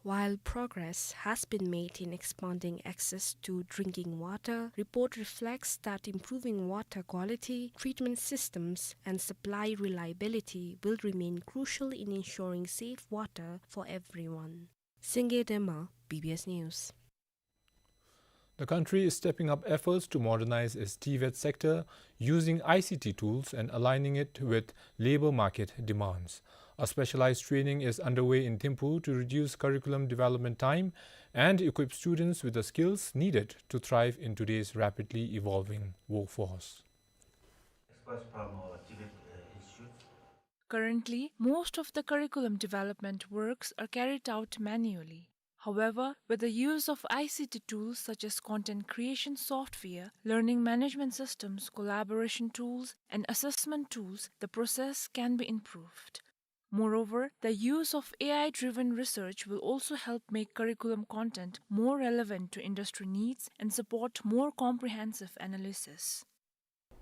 While progress has been made in expanding access to drinking water, report reflects that improving water quality, treatment systems, and supply reliability will remain crucial in ensuring safe water for everyone. Singye Dema, B B S News. The country is stepping up efforts to modernize its TVET sector using I C T tools and aligning it with labor market demands. A specialized training is underway in Thimphu to reduce curriculum development time and equip students with the skills needed to thrive in today's rapidly evolving workforce. Experts from our TVET, uh, institute. Currently, most of the curriculum development works are carried out manually. However, with the use of I C T tools such as content creation software, learning management systems, collaboration tools, and assessment tools, the process can be improved. Moreover, the use of A I-driven research will also help make curriculum content more relevant to industry needs and support more comprehensive analysis.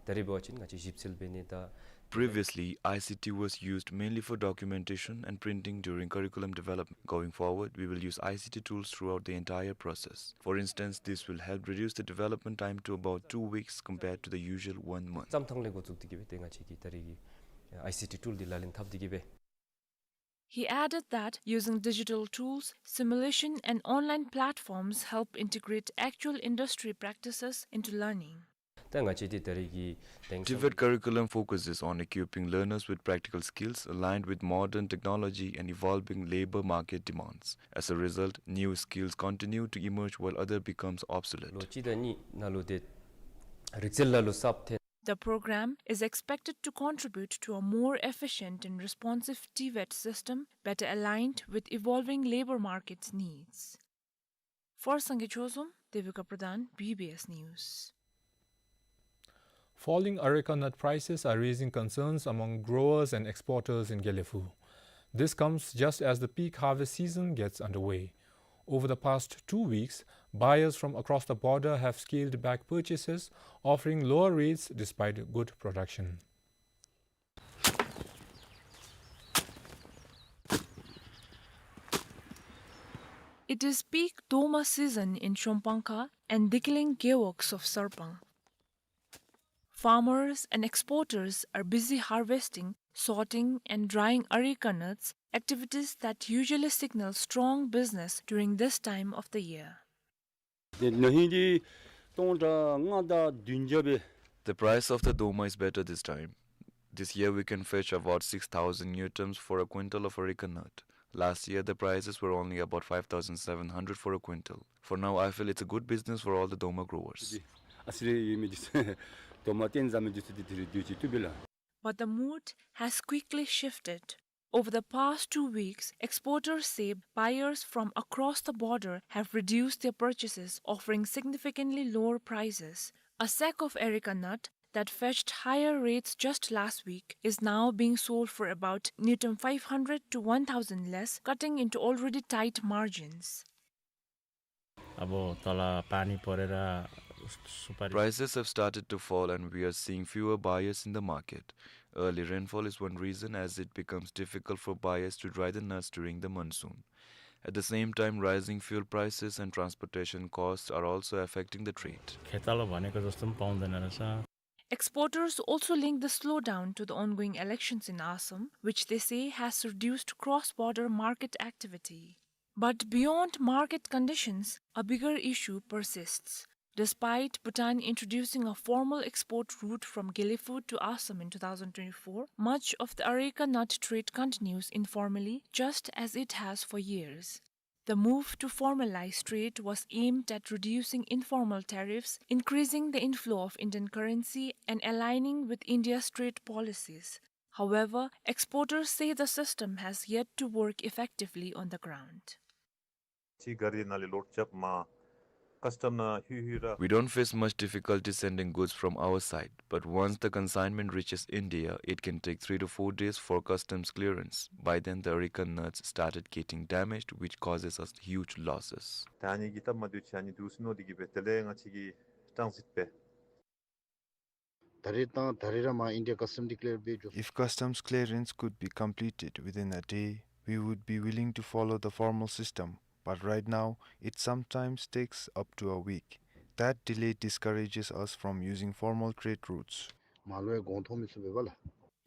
ད་རེས་འབད་བ་ཅིན་ང་བཅས་ཞིབ་འཚོལ་འབད་ནི་དང་། Previously, I C T was used mainly for documentation and printing during curriculum development. Going forward, we will use I C T tools throughout the entire process. For instance, this will help reduce the development time to about two weeks compared to the usual one month. བརྩམས་ཐངས་ལས་འགོ་བཙུགས་ཏེ་གི་སྦེ་ཏེ་ང་བཅས་ཀྱིས་ད་རེས་ཀྱི་ཨ་I C T tool འདི་ལག་ལེན་འཐབ་སྟེ་གི་སྦེ། He added that using digital tools, simulation and online platforms help integrate actual industry practices into learning. ད་ང་བཅས་འདི་ད་རེས་ཀྱི་དེང་སང་TVET curriculum focuses on equipping learners with practical skills aligned with modern technology and evolving labor market demands. As a result, new skills continue to emerge while other becomes obsolete. ལོ་གཅིག་དང་གཉིས་ནང་ལུ་ཏེ་རིག་རྩལ་ལ་ལུ་གསརཔ་ཐོན། The program is expected to contribute to a more efficient and responsive TVET system, better aligned with evolving labor market needs. For Sangay Chozom, Devika Pradhan, B B S News. Falling areca nut prices are raising concerns among growers and exporters in Gelephu. This comes just as the peak harvest season gets underway. Over the past two weeks, buyers from across the border have scaled back purchases, offering lower rates despite good production. It is peak doma season in Shombankha and Dikleng Gewog of Sarpang. Farmers and exporters are busy harvesting, sorting and drying areca nuts, activities that usually signal strong business during this time of the year. ཏེ་ན་ཧིང་འདི་སྟོང་ཕྲག་ལྔ་དང་བདུན་བརྒྱ་སྦེ། The price of the doma is better this time. This year we can fetch about six thousand ngultrum for a quintal of areca nut. Last year the prices were only about five thousand seven hundred for a quintal. For now, I feel it's a good business for all the doma growers. ཨ་ཙི་རེ་ཡོད་མི་འདི་ཚུ་དོ་མ་བཏོན་ཟ་མི་འདི་ཚུ་འདི་དེ་རེ་སྡོད་ཅི་བཏུབ་པས་ལགས། But the mood has quickly shifted. Over the past two weeks, exporters say buyers from across the border have reduced their purchases, offering significantly lower prices. A sack of areca nut that fetched higher rates just last week is now being sold for about ngultrum five hundred to one thousand less, cutting into already tight margins. अब तल पानी परेर सुपारी। Prices have started to fall and we are seeing fewer buyers in the market. Early rainfall is one reason, as it becomes difficult for buyers to dry the nuts during the monsoon. At the same time, rising fuel prices and transportation costs are also affecting the trade. खेताला भनेको जस्तो पनि पाउँदैन रहेछ। Exporters also link the slowdown to the ongoing elections in Assam, which they say has reduced cross-border market activity. But beyond market conditions, a bigger issue persists. Despite Bhutan introducing a formal export route from Gelephu to Assam in two thousand twenty-four, much of the areca nut trade continues informally, just as it has for years. The move to formalize trade was aimed at reducing informal tariffs, increasing the inflow of Indian currency, and aligning with India's trade policies. However, exporters say the system has yet to work effectively on the ground. ཅིག་ག་རི་ནང་ལས་ལོཌ་རྐྱབ་མ་ཀཱསི་ཊམ་ནང་ལྷོད་ལྷོད་ར། We don't face much difficulty sending goods from our side, but once the consignment reaches India, it can take three to four days for customs clearance. By then, the areca nuts started getting damaged, which causes us huge losses. ད་ཨ་ནི་གི་སྟབས་མ་བདེཝ་ཅིག་ཨ་ནི་འདུག་ཟེར་མནོ་སྟེ་གི་སྦེ་དེ་ལས་ང་བཅས་ཀྱིས་ཊཱན་སིཊ་འབད། ད་རིས་དང་ད་རིས་ར་མ་ཨིན་ཌི་ཡ་ཀཱསི་ཊམ་ཌི་ཀི་ལེར་འབད་འགྱོ། If customs clearance could be completed within a day, we would be willing to follow the formal system, but right now, it sometimes takes up to a week. That delay discourages us from using formal trade routes. མ་ལོ་ཡ་གོང་མཐོ་མི་ཚུ་འབད་བ་ལ།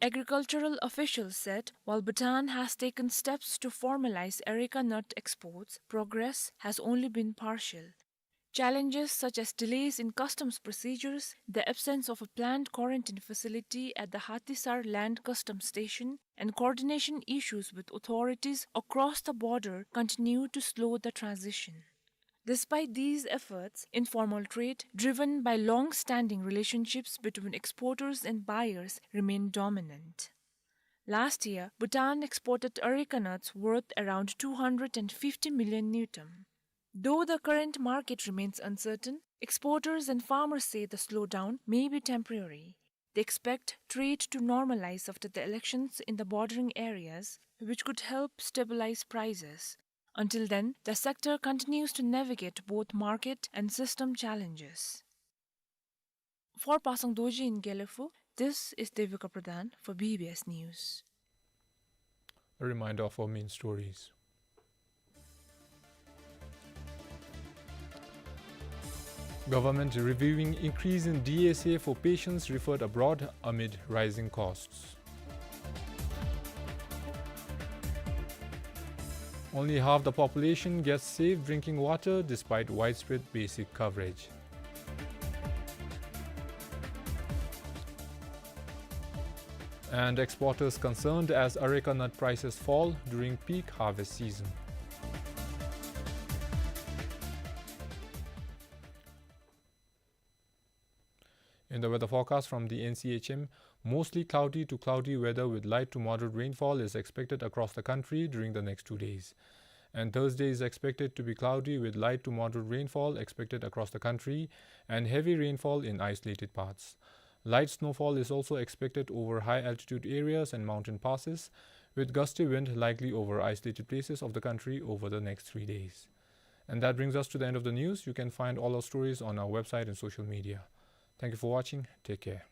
Agricultural officials said while Bhutan has taken steps to formalize areca nut exports, progress has only been partial. Challenges such as delays in customs procedures, the absence of a planned quarantine facility at the Hatisar Land Customs Station, and coordination issues with authorities across the border continue to slow the transition. Despite these efforts, informal trade, driven by long-standing relationships between exporters and buyers, remain dominant. Last year, Bhutan exported areca nuts worth around two hundred and fifty million ngultrum. Though the current market remains uncertain, exporters and farmers say the slowdown may be temporary. They expect trade to normalize after the elections in the bordering areas, which could help stabilize prices. Until then, the sector continues to navigate both market and system challenges. For Pasang Dorji in Gelephu, this is Devika Pradhan for B B S News. A reminder of our main stories. Government reviewing increase in D S A for patients referred abroad amid rising costs. Only half the population gets safe drinking water despite widespread basic coverage. And exporters concerned as areca nut prices fall during peak harvest season. In the weather forecast from the N C H M, mostly cloudy to cloudy weather with light to moderate rainfall is expected across the country during the next two days. And Thursday is expected to be cloudy with light to moderate rainfall expected across the country and heavy rainfall in isolated parts. Light snowfall is also expected over high altitude areas and mountain passes, with gusty wind likely over isolated places of the country over the next three days. And that brings us to the end of the news. You can find all our stories on our website and social media. Thank you for watching. Take care.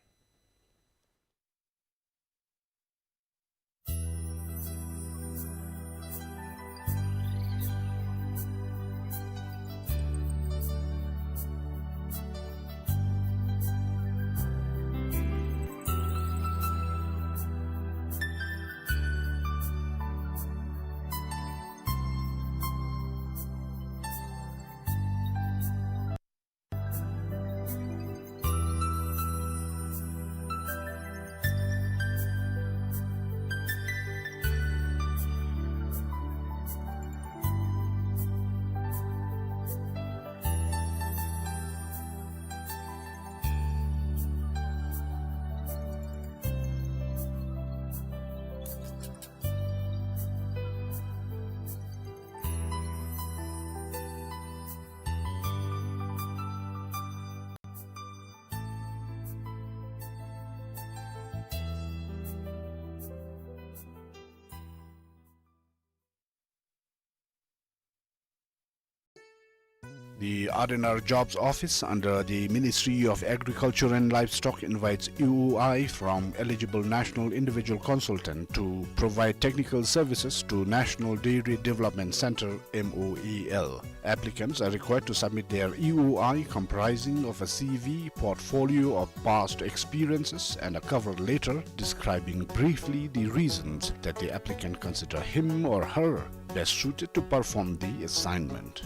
The R and R Jobs Office under the Ministry of Agriculture and Livestock invites E O I from eligible national individual consultant to provide technical services to National Dairy Development Centre, M O E L. Applicants are required to submit their E O I comprising of a C V, portfolio of past experiences, and a cover letter describing briefly the reasons that the applicant consider him or her best suited to perform the assignment.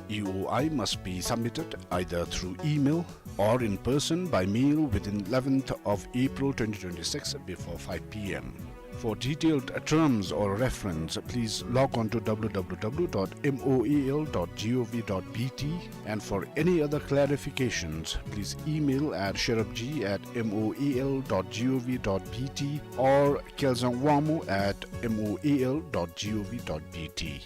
E O I must be submitted either through email or in person by mail within eleventh of April twenty twenty-six before five P M. For detailed terms or reference, please log on to W W W dot M O E L dot G O V dot B T, and for any other clarifications, please email at sherabji at M O E L dot G O V dot B T or kelzangwamo at M O E L dot G O V dot B T.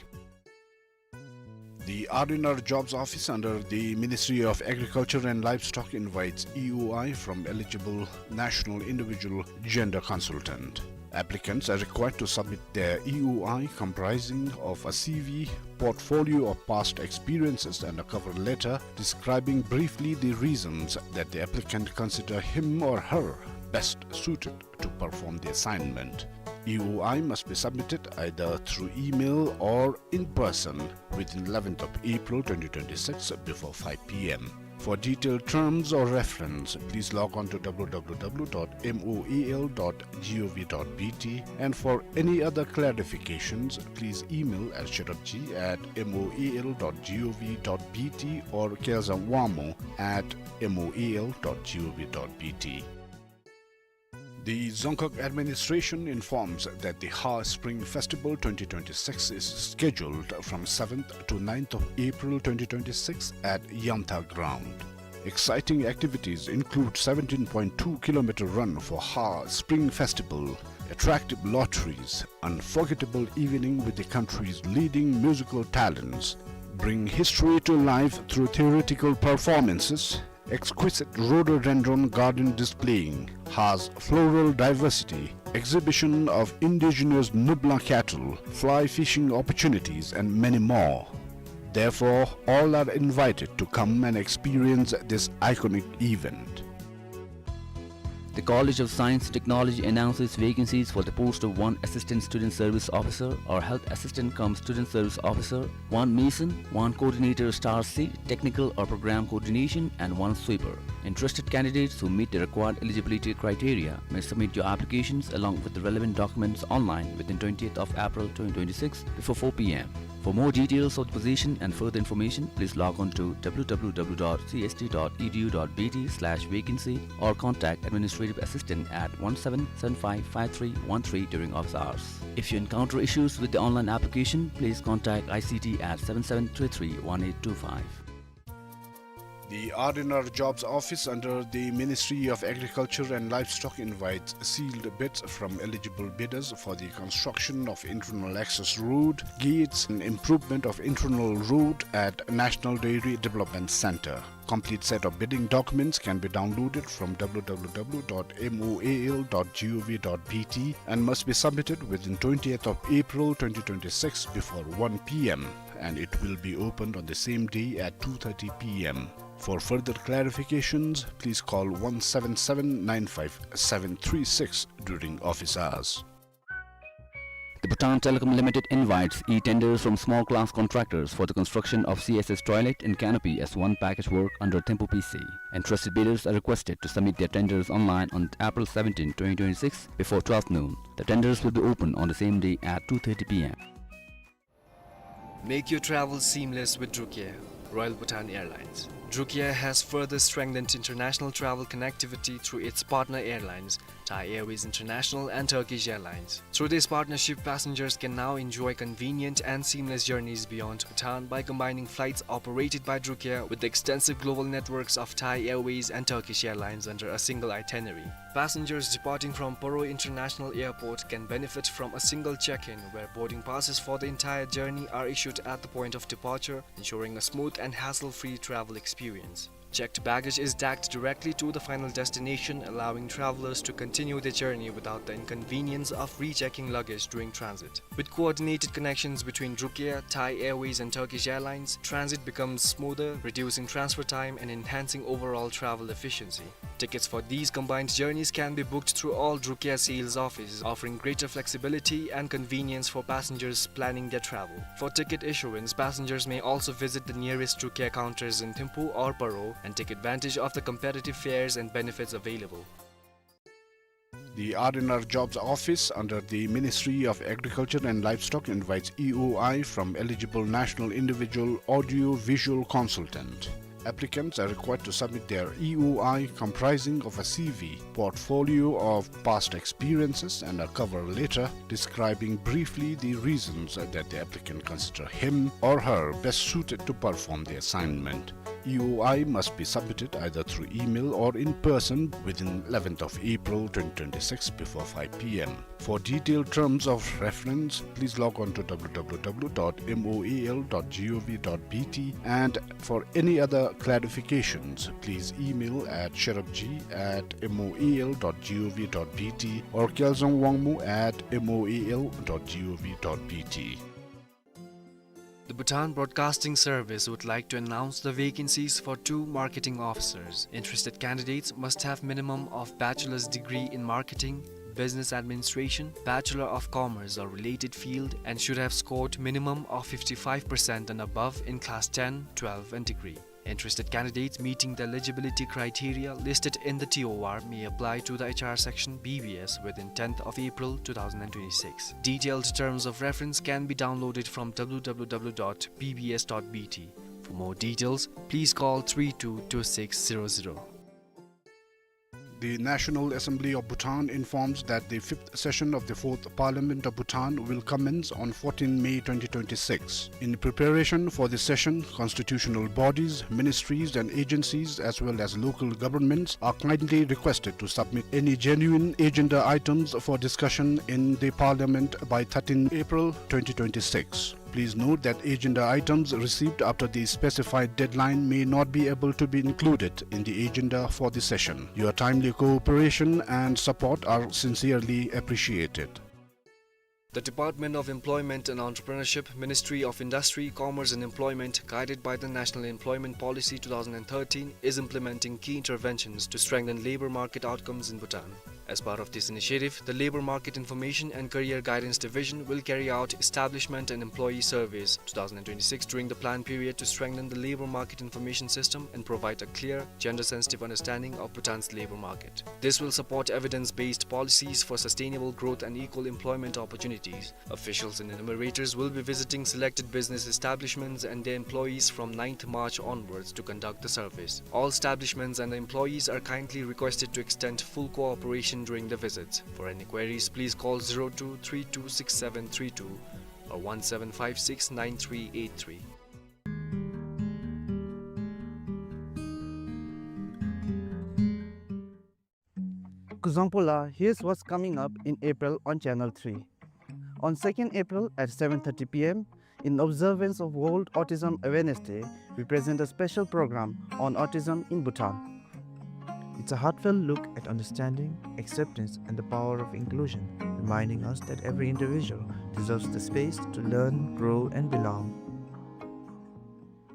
The R and R Jobs Office under the Ministry of Agriculture and Livestock invites E O I from eligible national individual gender consultant. Applicants are required to submit their E O I comprising of a C V, portfolio of past experiences, and a cover letter describing briefly the reasons that the applicant consider him or her best suited to perform the assignment. E O I must be submitted either through email or in person within eleventh of April twenty twenty-six before five P M. For detailed terms or reference, please log on to W W W dot M O E L dot G O V dot B T, and for any other clarifications, please email at sherabji at M O E L dot G O V dot B T or kelzangwamo at M O E L dot G O V dot B T. The Dzongkhag administration informs that the Ha Spring Festival twenty twenty-six is scheduled from seventh to ninth of April twenty twenty-six at Yantha Ground. Exciting activities include seventeen point two kilometer run for Ha Spring Festival, attractive lotteries, unforgettable evening with the country's leading musical talents, bring history to life through theatrical performances, exquisite rhododendron garden displaying Ha's floral diversity, exhibition of indigenous Nubla cattle, fly fishing opportunities, and many more. Therefore, all are invited to come and experience this iconic event. The College of Science and Technology announces vacancies for the post of one Assistant Student Service Officer or Health Assistant cum Student Service Officer, one Mason, one Coordinator Star C, Technical or Program Coordination, and one Sweeper. Interested candidates who meet the required eligibility criteria may submit your applications along with the relevant documents online within twentieth of April twenty twenty-six before four P M. For more details of the position and further information, please log on to W W W dot C S T dot E D U dot B T slash vacancy or contact administrative assistant at one seven seven five five three one three during office hours. If you encounter issues with the online application, please contact I C T at seven seven three three one eight two five. The R and R Jobs Office under the Ministry of Agriculture and Livestock invites sealed bids from eligible bidders for the construction of internal access road, gates, and improvement of internal road at National Dairy Development Centre. Complete set of bidding documents can be downloaded from W W W dot M O A L dot G O V dot B T and must be submitted within twentieth of April twenty twenty-six before one P M, and it will be opened on the same day at two thirty P M. For further clarifications, please call one seven seven nine five seven three six during office hours. The Bhutan Telecom Limited invites e-tenders from small class contractors for the construction of C S S toilet and canopy as one package work under Thimphu P C. Interested bidders are requested to submit their tenders online on April seventeen, twenty twenty-six, before twelve noon. The tenders will be open on the same day at two thirty P M. Make your travel seamless with Drukair, Royal Bhutan Airlines. Drukair has further strengthened international travel connectivity through its partner airlines, Thai Airways International and Turkish Airlines. Through this partnership, passengers can now enjoy convenient and seamless journeys beyond Bhutan by combining flights operated by Drukair with the extensive global networks of Thai Airways and Turkish Airlines under a single itinerary. Passengers departing from Paro International Airport can benefit from a single check-in, where boarding passes for the entire journey are issued at the point of departure, ensuring a smooth and hassle-free travel experience. Checked baggage is tagged directly to the final destination, allowing travelers to continue their journey without the inconvenience of rechecking luggage during transit. With coordinated connections between Drukair, Thai Airways, and Turkish Airlines, transit becomes smoother, reducing transfer time and enhancing overall travel efficiency. Tickets for these combined journeys can be booked through all Drukair sales offices, offering greater flexibility and convenience for passengers planning their travel. For ticket issuance, passengers may also visit the nearest Drukair counters in Thimphu or Paro and take advantage of the competitive fares and benefits available. The R and R Jobs Office under the Ministry of Agriculture and Livestock invites E O I from eligible national individual audio-visual consultant. Applicants are required to submit their E O I comprising of a C V, portfolio of past experiences, and a cover letter describing briefly the reasons that the applicant consider him or her best suited to perform the assignment. E O I must be submitted either through email or in person within eleventh of April twenty twenty-six before five P M. For detailed terms of reference, please log on to W W W dot M O A L dot G O V dot B T, and for any other clarifications, please email at sharabji at M O A L dot G O V dot B T or Kyalzong Wangmo at M O A L dot G O V dot B T. The Bhutan Broadcasting Service would like to announce the vacancies for two marketing officers. Interested candidates must have minimum of bachelor's degree in marketing, business administration, Bachelor of Commerce or related field, and should have scored minimum of fifty-five percent and above in class ten, twelve and degree. Interested candidates meeting the eligibility criteria listed in the T O R may apply to the H R section B B S within tenth of April two thousand and twenty-six. Detailed terms of reference can be downloaded from W W W dot B B S dot B T. For more details, please call three two two six zero zero. The National Assembly of Bhutan informs that the fifth session of the Fourth Parliament of Bhutan will commence on fourteenth May twenty twenty-six. In preparation for the session, constitutional bodies, ministries and agencies as well as local governments are kindly requested to submit any genuine agenda items for discussion in the Parliament by thirteenth April twenty twenty-six. Please note that agenda items received after the specified deadline may not be able to be included in the agenda for the session. Your timely cooperation and support are sincerely appreciated. The Department of Employment and Entrepreneurship, Ministry of Industry, Commerce and Employment, guided by the National Employment Policy two thousand and thirteen, is implementing key interventions to strengthen labor market outcomes in Bhutan. As part of this initiative, the Labor Market Information and Career Guidance Division will carry out establishment and employee surveys two thousand and twenty-six during the plan period to strengthen the labor market information system and provide a clear, gender-sensitive understanding of Bhutan's labor market. This will support evidence-based policies for sustainable growth and equal employment opportunities. Officials and enumerators will be visiting selected business establishments and their employees from ninth March onwards to conduct the surveys. All establishments and the employees are kindly requested to extend full cooperation during the visits. For any queries, please call zero two three two six seven three two or one seven five six nine three eight three. Kuzuzangpo la, here's what's coming up in April on Channel three. On second April at seven thirty P M, in observance of World Autism Awareness Day, we present a special program on autism in Bhutan. It's a heartfelt look at understanding, acceptance, and the power of inclusion, reminding us that every individual deserves the space to learn, grow, and belong.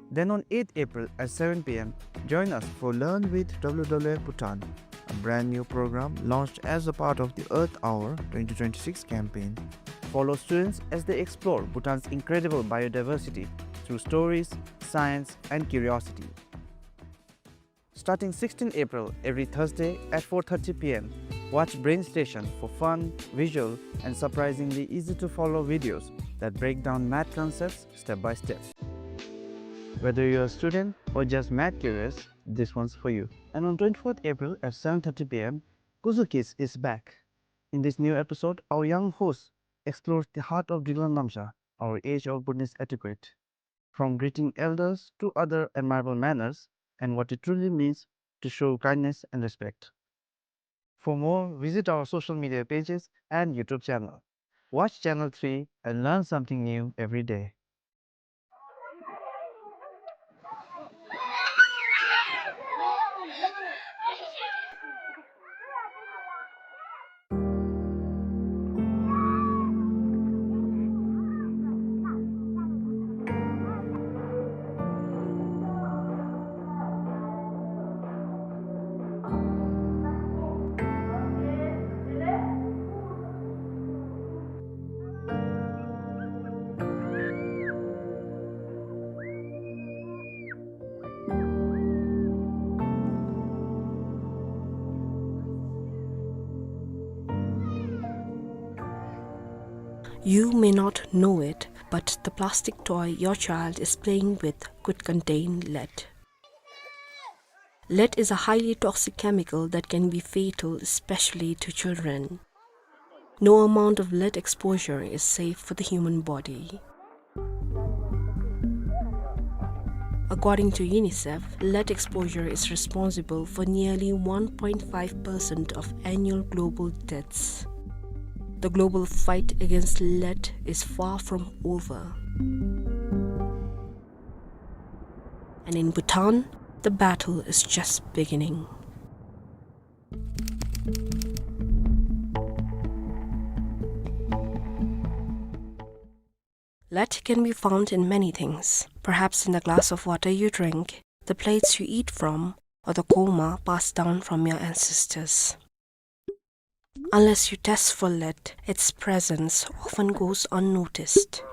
Then on eighth April at seven P M, join us for Learn with W W F Bhutan, a brand new program launched as a part of the Earth Hour twenty twenty-six campaign. Follow students as they explore Bhutan's incredible biodiversity through stories, science, and curiosity. Starting sixteenth April, every Thursday at four thirty P M, watch Brain Station for fun, visual, and surprisingly easy-to-follow videos that break down math concepts step by step. Whether you're a student or just math curious, this one's for you. And on twenty-fourth April at seven thirty P M, Kuzu Kids is back. In this new episode, our young host explores the heart of Driklang Namsha, our age-old Bhutanese etiquette, from greeting elders to other admirable manners and what it truly means to show kindness and respect. For more, visit our social media pages and YouTube channel. Watch Channel three and learn something new every day. You may not know it, but the plastic toy your child is playing with could contain lead. Lead is a highly toxic chemical that can be fatal, especially to children. No amount of lead exposure is safe for the human body. According to UNICEF, lead exposure is responsible for nearly one point five percent of annual global deaths. The global fight against lead is far from over. And in Bhutan, the battle is just beginning. Lead can be found in many things, perhaps in the glass of water you drink, the plates you eat from, or the kurma passed down from your ancestors. Unless you test for lead, its presence often goes unnoticed.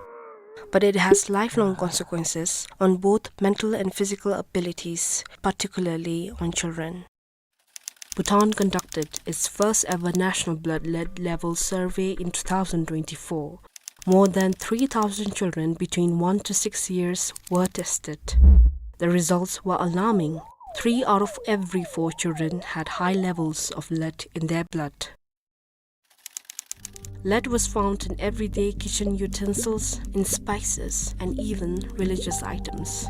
But it has lifelong consequences on both mental and physical abilities, particularly on children. Bhutan conducted its first ever national blood lead level survey in two thousand twenty-four. More than three thousand children between one to six years were tested. The results were alarming. Three out of every four children had high levels of lead in their blood. Lead was found in everyday kitchen utensils, in spices, and even religious items.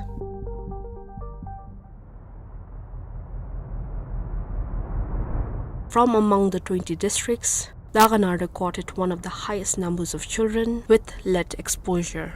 From among the twenty districts, Dagana recorded one of the highest numbers of children with lead exposure.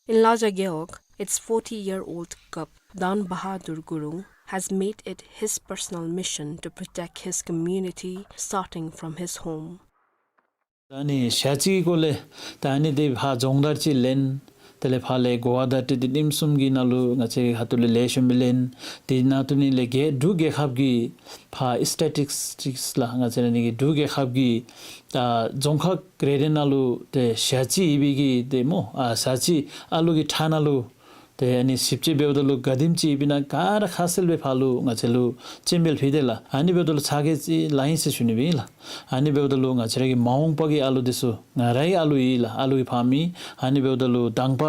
In Laja Gewog, its forty-year-old cub, Dan Bahadur Gurung, has made it his personal mission to protect his community, starting from his home. ད་ནི་ཞག་གཅིག་གི་སྐོར་ལས་ད་ནི་དེ་ཕར་སྦྱོང་བརྡར་ཅིག་ལེན། དེ་ལས་ཕར་ལས་གོ་བ་བརྡ་སྤྲོད་དེ་ཉིནམ་གསུམ་གྱི་ནང་ལུ་ང་བཅས་ཁ་ཐུག་ལས་ལེགས་ཤོམ་སྦེ་ལེན། དེ་ནང་དུ་ནི་ལས་རྒྱལ་འབྲུག་རྒྱལ་ཁབ་ཀྱི་ཕར་སི་ཊེ་ཊིག་སི་ལགས། ང་བཅས་ར་ནི་གི་འབྲུག་རྒྱལ་ཁབ་ཀྱི་ཨ་རྫོང་ཁག་རེ་རེ་ནང་ལུ་ཏེ་ཞག་གཅིག་ཡོད་པའི་གི་ཏེ་སྨོ་ཨ་ཞག་གཅིག་ཨ་ལུ་གི་ཁྲག་ནང་ལུ་ཏེ་ཨ་ནི་ཞིབ་དཔྱད་འབདཝ་ད་ལུ་ག་དེམ་ཅིག་ཡོདཔ་ཨིན་ན་ག་ར་ཁ་གསལ་སྦེ་ཕར་ལུ་ང་བཅས་ལུ་སྤྱན་འབུལ་ཕུལ་ཏེ་ལགས། ཨ་ནི་འབདཝ་ད་ལུ་ཚ་གྱང་ཅིག་ལང་ཡི་ཟེར་ཞུ་ནི་སྦེ་ཨིན་ལགས། ཨ་ནི་འབདཝ་ད་ལུ་ང་བཅས་ར་གི་མ་འོངས་པ་གི་ཨ་ལུ་འདི་ཚུ་ང་རའི་ཨ་ལུ་ཨིན་ལགས། ཨ་ལུ་གི་ཕ་མ་ཨིན། ཨ་ནི་འབདཝ་ད་ལུ་དང་པ་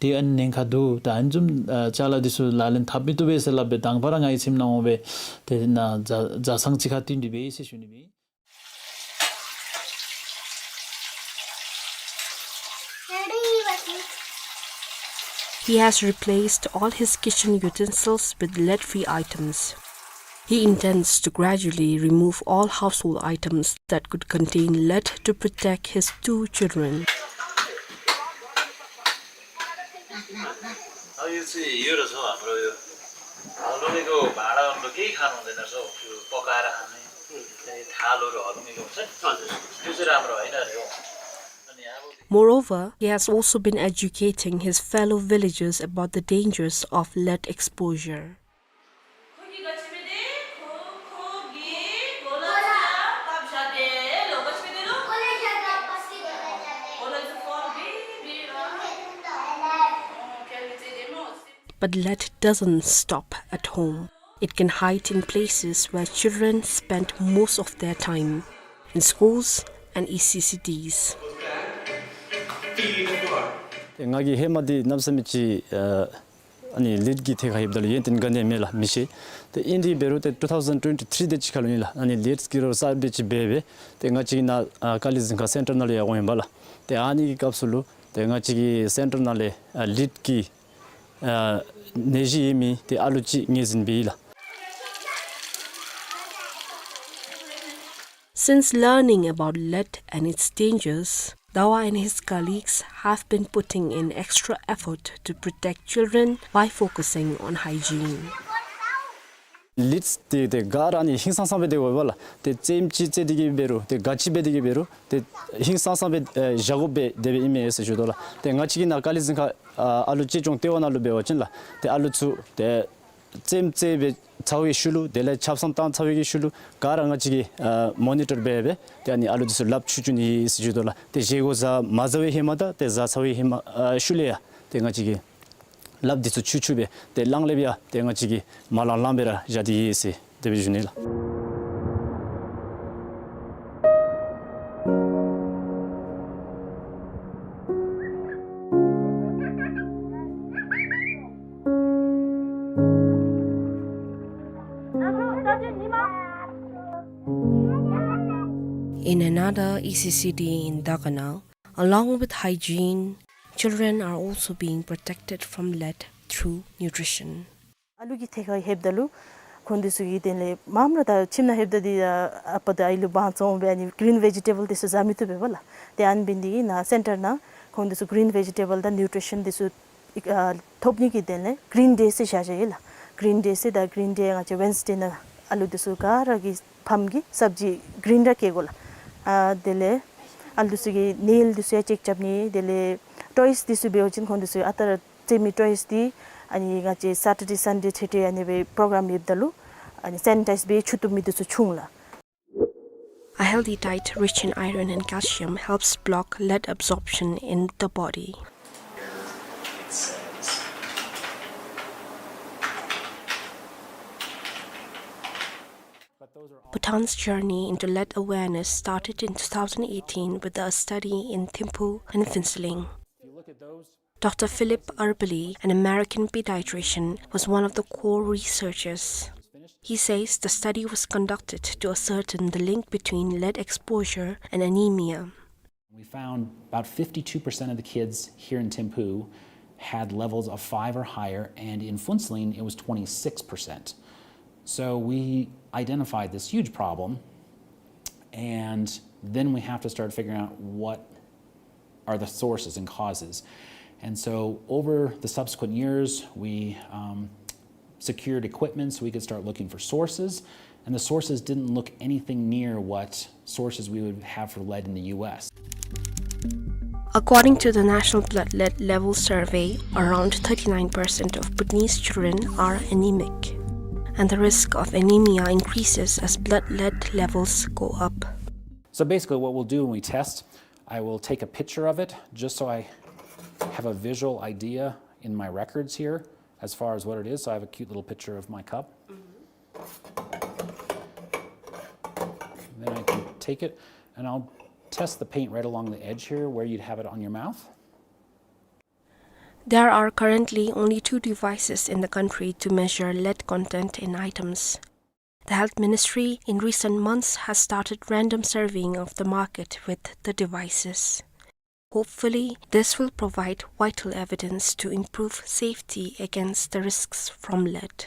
ཏེ་ཨ་ནི་ཉེན་ཁ་འདུག། ད་ཨ་ནི་བཟུམ་ཨ་ཅ་ལ་འདི་ཚུ་ལག་ལེན་འཐབ་མི་བཏུབ་པས་ཟེར་སླབ་སྦེ་དང་པ་ར་ང་གི་ཁྱིམ་ནང་འོང་སྦེ་ཏེ་ནཱ་ཛ་ཛ་སང་ཅིག་ཁར་བཏོན་ཏེ་འབད་ཡི་ཟེར་ཞུ་ནི་སྦེ་ཨིན། He has replaced all his kitchen utensils with lead-free items. He intends to gradually remove all household items that could contain lead to protect his two children. अब यो चाहिँ यो रहेछ हाम्रो यो हलुङ्गेको भाँडाहरू केही खानु हुँदैन रहेछ हौ, त्यो पकाएर खाने। अनि थालहरू हलुङ्गेको हुन्छ नि, त्यो चाहिँ राम्रो होइन अरे हौ। अनि अब Moreover, he has also been educating his fellow villagers about the dangers of lead exposure. But lead doesn't stop at home. It can hide in places where children spend most of their time, in schools and E C C Ds. ཏེ་ང་གིས་ཧེ་མ་འདི་གནམ་མེད་ས་མེད་ཅིག་ཨ་ཨ་ནི་ལིཌ་ཀྱི་ཐད་ཁར་ལྷོདཔ་ད་ལུ་ཡོན་ཏན་ག་ནི་ཡང་མེད་ལགས། མི་ཤེས། ཏེ་ཨིན་རུང་འབད་རུང་ཏེ་ཊུ་ཐའུ་ཟེན་ཊུ་ཝེན་ཊི་ཐི་རི་དེ་ཅིག་ཁར་ལུ་ཨིན་ལགས། ཨ་ནི་ལིཌ་ཀྱི་རོགས་གསརཔ་དེ་ཅིག་འབད་སྦེ་ཏེ་ང་བཅས་ཀྱི་ནཱ་ཨ་ཀ་ལི་གཟིམ་ཁང་སེན་ཊར་ནང་ལུ་ཡར་འོང་ཡི་པ་ལགས། ཏེ་ཨ་ནི་གི་སྐབས་སུ་ལུ་ཏེ་ང་བཅས་ཀྱི་སེན་ཊར་ནང་ལས་ཨ་ལིཌ་ཀྱི་ཨ་ནད་གཞི་ཡོད་མི་ཏེ་ཨ་ལུ་ཅིག་ངོས་འཛིན་འབད་ཡི་ལགས། Since learning about lead and its dangers, Dawa and his colleagues have been putting in extra effort to protect children by focusing on hygiene. ལིཌ་འདི་ཏེ་ག་ར་ནི་ཧིང་སངས་སངས་སྦེ་སྡོད་དགོ་པས་ལགས། ཏེ་རྩེདམོ་ཅིག་རྩེ་སྟེ་གི་འབད་རུང་ཏེ་ག་ཅི་འབད་དེ་གི་འབད་རུང་ཏེ་ཧིང་སངས་སངས་སྦེ་ཨེ་བཞག་དགོ་པས་དེ་སྦེ་ཨིན་མས་ཟེར་ཞུ་དོ་ལགས། ཏེ་ང་བཅས་ཀྱི་ནཱ་ཀ་ལི་གཟིམ་ཁང་ཨ་ཨ་ལུ་གཅེས་སྐྱོང་ལྟེ་བ་ནང་ལུ་འབད་བ་ཅིན་ལགས་ཏེ་ཨ་ལུ་ཚུ་ཏེ་ རྩེདམོ་རྩེ་སྦེ་ཚར་བའི་ཤུལ་ལུ་དེ་ལས་ཆབ་གསང་བཏང་ཚར་བའི་གི་ཤུལ་ལུ་ག་ར་ང་བཅས་ཀྱིས་ཨ་མོ་ནི་ཊར་འབད་སྦེ་ཏེ་ཨ་ནི་ཨ་ལུ་འདི་ཚུ་ལགཔ་འཁྱུ་འཁྱུ་ནི་ཨིན་ཟེར་ཞུ་དོ་ལགས། ཏེ་བཞེས་སྒོ་བཟའ་མ་བཟའ་བའི་ཧེ་མ་དང་ཏེ་བཟའ་ཚར་བའི་ཧེ་མ་ཨ་ཤུལ་ལས་ཡང་ཏེ་ང་བཅས་ཀྱིས་ལགཔ་འདི་ཚུ་འཁྱུ་འཁྱུ་སྦེ་ཏེ་གླང་ལེབ་ཡང་ཏེ་ང་བཅས་ཀྱིས་མ་ལང་ལང་སྦེ་ར་བཞག་སྟེ་ཡོད་ཟེར་དེ་སྦེ་ཞུ་ནི་ལགས། In another E C C D in Daganal, along with hygiene, children are also being protected from lead through nutrition. ཨ་ལུ་གི་ཐད་ཁར་ལྷོདཔ་ད་ལུ་ཁོང་འདི་ཚུ་གིས་དེ་ལས་མངམ་ར་ད་ཁྱིམ་ནང་ལྷོདཔ་ད་འདི་ཨ་པ་དང་ཨའི་ལུ་དབང་བཙོང་སྦེ་ཨ་ནི་གི་རིན་ཝེ་ཇི་ཊེ་བཱལ་འདི་ཚུ་བཟའ་མི་བཏུབ་པས་ལགས། ཏེ་ཨ་ནི་འབད་ནི་འདི་གིས་ནཱ་སེན་ཊར་ནང་ཁོང་འདི་ཚུ་གི་རིན་ཝེ་ཇི་ཊེ་བཱལ་དང་ནིའུ་ཊི་རི་ཤཱན་འདི་ཚུ་ཨ་ཐོབ་ནི་གི་དོན་ལས་གི་རིན་ཌེ་ཟེར་བཞག་བཞགཔ་ཨིན་ལགས། གི་རིན་ཌེ་ཟེར་ད་གི་རིན་ཌེ་ང་བཅས་ཝེན་སི་ཌེ་ནང་ཨ་ལུ་འདི་ཚུ་ག་ར་གི་ཕམ་གིས་སབ་ཇི་གི་རིན་ར་བཀལ་དགོ་ལགས། ཨ་དེ་ལས་ཨ་ལུ་འདི་ཚུ་གི་ནེལ་འདི་ཚུ་ཡང་ཅེཀ་རྐྱབ་ནི། དེ་ལས་ཊོའིས་འདི་ཚུ་འབད་བ་ཅིན་ཁོང་འདི་ཚུ་ཨ་རྟག་ར་རྩེད་མི་ཊོའིས་འདི་ཨ་ནི་ང་བཅས་སེ་ཊར་ཌེ་སན་ཌེ་ཐེ་ཐེ་ཨ་ནི་སྦེ་པོ་རོ་གྲམ་ཡོདཔ་ད་ལུ་ཨ་ནི་སེ་ནི་ཊའིཛ་འབད་འཁྱུ་བཏུབ་མི་འདི་ཚུ་བྱུང་ལགས། A healthy diet rich in iron and calcium helps block lead absorption in the body. Bhutan's journey into lead awareness started in two thousand eighteen with a study in Thimphu and Phuentsholing. Doctor Philip Erbally, an American pediatrician, was one of the core researchers. He says the study was conducted to ascertain the link between lead exposure and anemia. We found about fifty-two percent of the kids here in Thimphu had levels of five or higher, and in Phuentsholing it was twenty-six percent. So we identified this huge problem, and then we have to start figuring out what are the sources and causes. And so over the subsequent years, we, um, secured equipment so we could start looking for sources, and the sources didn't look anything near what sources we would have for lead in the U S. According to the National Blood Lead Level Survey, around thirty-nine percent of Bhutanese children are anemic, and the risk of anemia increases as blood lead levels go up. So basically what we'll do when we test, I will take a picture of it just so I have a visual idea in my records here as far as what it is. So I have a cute little picture of my cup. Then I can take it and I'll test the paint right along the edge here where you'd have it on your mouth. There are currently only two devices in the country to measure lead content in items. The Health Ministry in recent months has started random surveying of the market with the devices. Hopefully, this will provide vital evidence to improve safety against the risks from lead.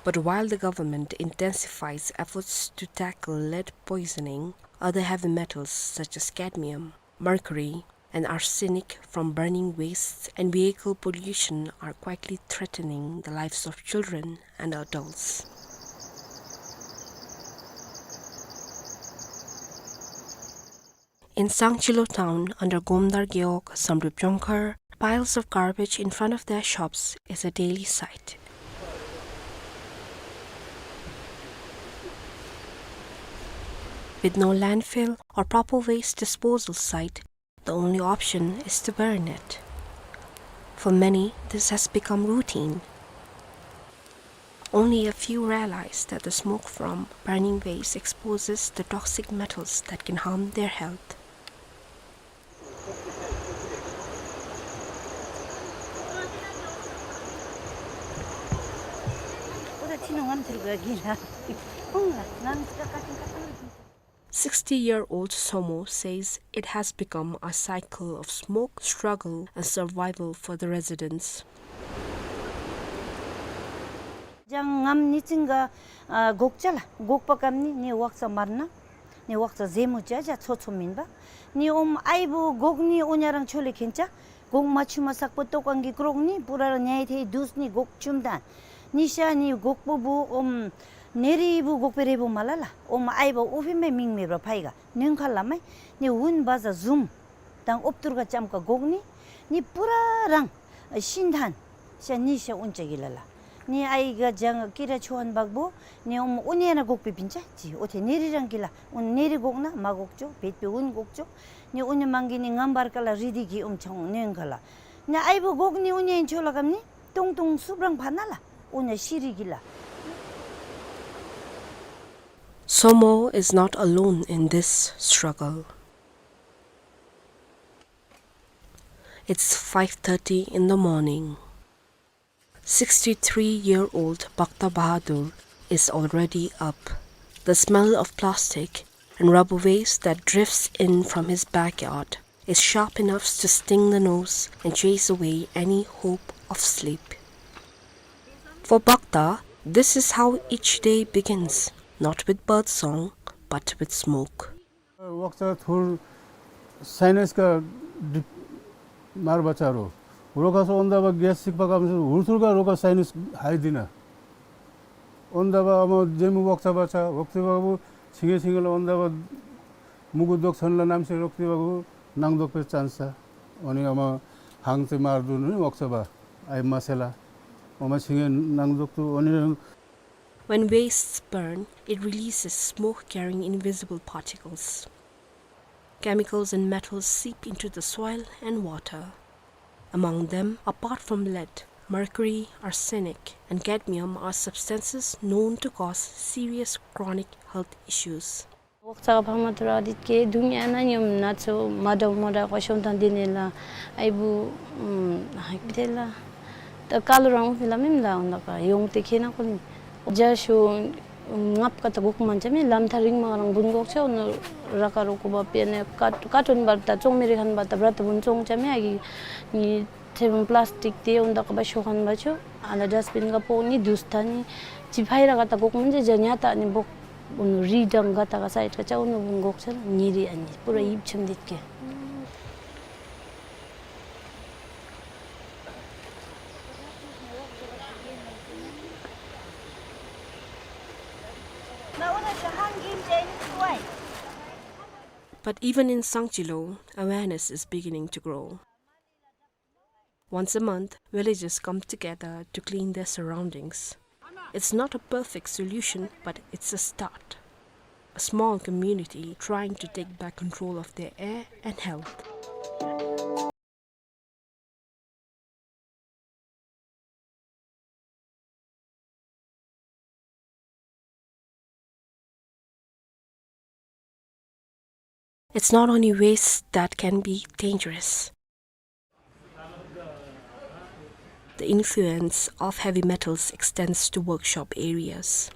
But while the government intensifies efforts to tackle lead poisoning, other heavy metals such as cadmium, mercury, and arsenic from burning wastes and vehicle pollution are quietly threatening the lives of children and adults. In Sangchilo town under Gomdar Gewog, Samdrup Jongkhar, piles of garbage in front of their shops is a daily sight. With no landfill or proper waste disposal site, the only option is to burn it. For many, this has become routine. Only a few realize that the smoke from burning waste exposes the toxic metals that can harm their health. Sixty-year-old Somo says it has become a cycle of smoke, struggle, and survival for the residents. ཅང་ངམ་ནི་ཅིང་ག་ཨ་གོག་ཅ་ལ་གོག་པ་ཀམ་ནི་ནི་ཝག་ཙ་མར་ན་ནི་ཝག་ཙ་ཟེ་མུ་ཅ་ཅ་ཚོ་ཚོ་མིན་པ། ནི་ཨོམ་ཨའི་བུ་གོག་ནི་ཨོ་ཉ་རང་ཆོ་ལེ་ཁེན་ཅ། གོག་མ་ཆུང་མ་སག་པོ་ཏོག་ཨང་གི་ཀྲོག་ནི་པུ་ར་ར་ཉའི་ཐེ་དུས་ནི་གོག་ཆུམ་ད། ནི་ཤ་ནི་གོག་པོ་བུ་ཨོམ་ནེ་རི་བུ་གོག་པེ་རེ་བུ་མ་ལ་ལ་ཨོམ་ཨའི་བ་ཨུ་ཕི་མེ་མིང་མེ་བ་ཕའི་ག་ནོན་ཁ་ལ་མའི་ནི་ཝུན་བ་ཟ་ཟུམ་དང་ཨོབ་ཏུར་ག་ཅམ་ཀ་གོག་ནི་ནི་པུ་ར་རང་ཤིན་ཐན་ཤ་ནི་ཤ་ཨུན་ཅ་གི་ལ་ལ། ནི་ཨའི་ག་ཇང་ཀི་ར་ཆོ་ཧན་བག་བུ་ནི་ཨོམ་ཨུ་ནེ་ན་གོག་པེ་པིན་ཅ་ཅི་ཨོ་ཐེ་ནེ་རི་རང་གི་ལ་ཨུན་ནེ་རི་གོག་ན་མ་གོག་ཅོ་བེད་པེ་ཨུན་གོག་ཅོ། ནི་ཨུ་ནེ་མང་གི་ནི་ངམ་བར་ཀ་ལ་རི་དི་གི་ཨོམ་ཆང་ནོན་ཁ་ལ། ནི་ཨའི་བུ་གོག་ནི་ཨུ་ནེ་ཆོ་ལ་གམ་ནི་ཏུང་ཏུང་སུབ་རང་ཕ་ན་ལ་ཨུ་ནེ་ཤི་རི་གི་ལ། Somo is not alone in this struggle. It's five thirty in the morning. Sixty-three-year-old Bhakta Bahadur is already up. The smell of plastic and rubber waste that drifts in from his backyard is sharp enough to sting the nose and chase away any hope of sleep. For Bhakta, this is how each day begins, not with bird song, but with smoke. वक्सा थुर साइनस का डि-, मार बचा रो। रोका सो ओंदा बा गैस सिक पका में से हुर थुर का रोका साइनस हाई दिना। ओंदा बा अमा जेमु वक्सा बचा, वक्सा बा बु छिंगे छिंगे ला ओंदा बा मुगु दोक सन ला नाम से रोकते बा बु नांग दोक पे चांस सा। ओनी अमा हांग ते मार दु नी वक्सा बा। आई मसेला। ओमा छिंगे नांग दोक तु ओनी When wastes burn, it releases smoke carrying invisible particles. Chemicals and metals seep into the soil and water. Among them, apart from lead, mercury, arsenic, and cadmium are substances known to cause serious chronic health issues. वक्सा का भामा तुरा दित के दुनिया ना नियम ना चो माडा माडा को शोन तन दिने ला। आई बु, उम, हाई बिते ला। त कालो रंग फिला मिम ला उन का योंग ते खेना कोनी। जा शो, उम, ngap ka ta gok mancha mi lam tha ring ma rang bun gok cha, no raka roko ba pe ne kat-, katon bar ta chong mi ri khan ba ta brat bun chong cha mi agi ni Thebung plastic te unda kaba shokan bacho. Ala dustbin ka poni dustani. Chiphai ra kata gok manje janya ta ni bok unu ridang kata ka side ka cha unu bung gok cha niri ani. Pura ip chum dit ke. But even in Sangchilo, awareness is beginning to grow. Once a month, villagers come together to clean their surroundings. It's not a perfect solution, but it's a start. A small community trying to take back control of their air and health. It's not only waste that can be dangerous. The influence of heavy metals extends to workshop areas.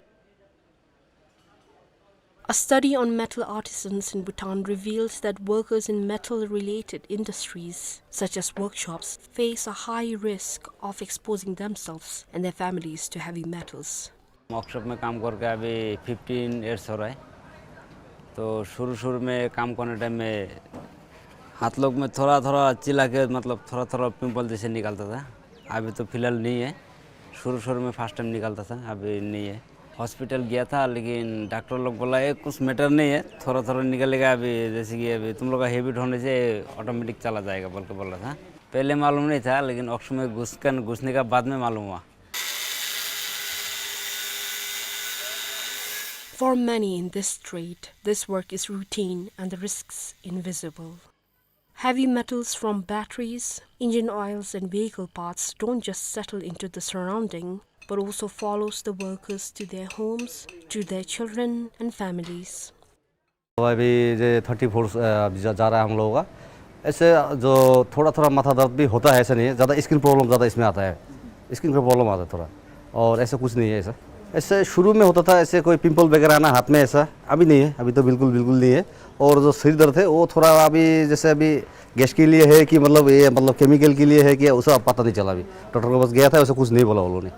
A study on metal artisans in Bhutan reveals that workers in metal-related industries, such as workshops, face a high risk of exposing themselves and their families to heavy metals. Workshop में काम करके अभी fifteen years हो रहा है। तो शुरू-शुरू में काम करने टाइम में हाथ लोग में थोड़ा-थोड़ा चिल्ला के, मतलब, थोड़ा-थोड़ा पिंपल जैसे निकलता था। अभी तो फिलहाल नहीं है। शुरू-शुरू में फर्स्ट टाइम निकलता था, अभी नहीं है। हॉस्पिटल गया था, लेकिन डॉक्टर लोग बोला, "ये कुछ मैटर नहीं है, थोड़ा-थोड़ा निकलेगा अभी, जैसे कि अभी तुम लोग का हैबिट होने से ऑटोमेटिक चला जाएगा," बोल के बोला था। पहले मालूम नहीं था, लेकिन वर्कशॉप में घुस कर, घुसने का बाद में मालूम हुआ। For many in this trade, this work is routine and the risks invisible. Heavy metals from batteries, engine oils and vehicle parts don't just settle into the surrounding, but also follows the workers to their homes, to their children and families. अभी ये thirty four, अ, अभी जा, जा रहा है हम लोगों का। ऐसे जो थोड़ा-थोड़ा माथा दर्द भी होता है, ऐसा नहीं है। ज़्यादा स्किन प्रॉब्लम ज़्यादा इसमें आता है। स्किन का प्रॉब्लम आता है थोड़ा। और ऐसा कुछ नहीं है ऐसा। ऐसे शुरू में होता था, ऐसे कोई पिंपल वगैरह आना हाथ में ऐसा, अभी नहीं है। अभी तो बिल्कुल, बिल्कुल नहीं है। और जो सिर दर्द है, वो थोड़ा अभी जैसे अभी गैस के लिए है कि मतलब ये मतलब केमिकल के लिए है कि उसे पता नहीं चला अभी। डॉक्टर के पास गया था, वैसे कुछ नहीं बोला उन्होंने।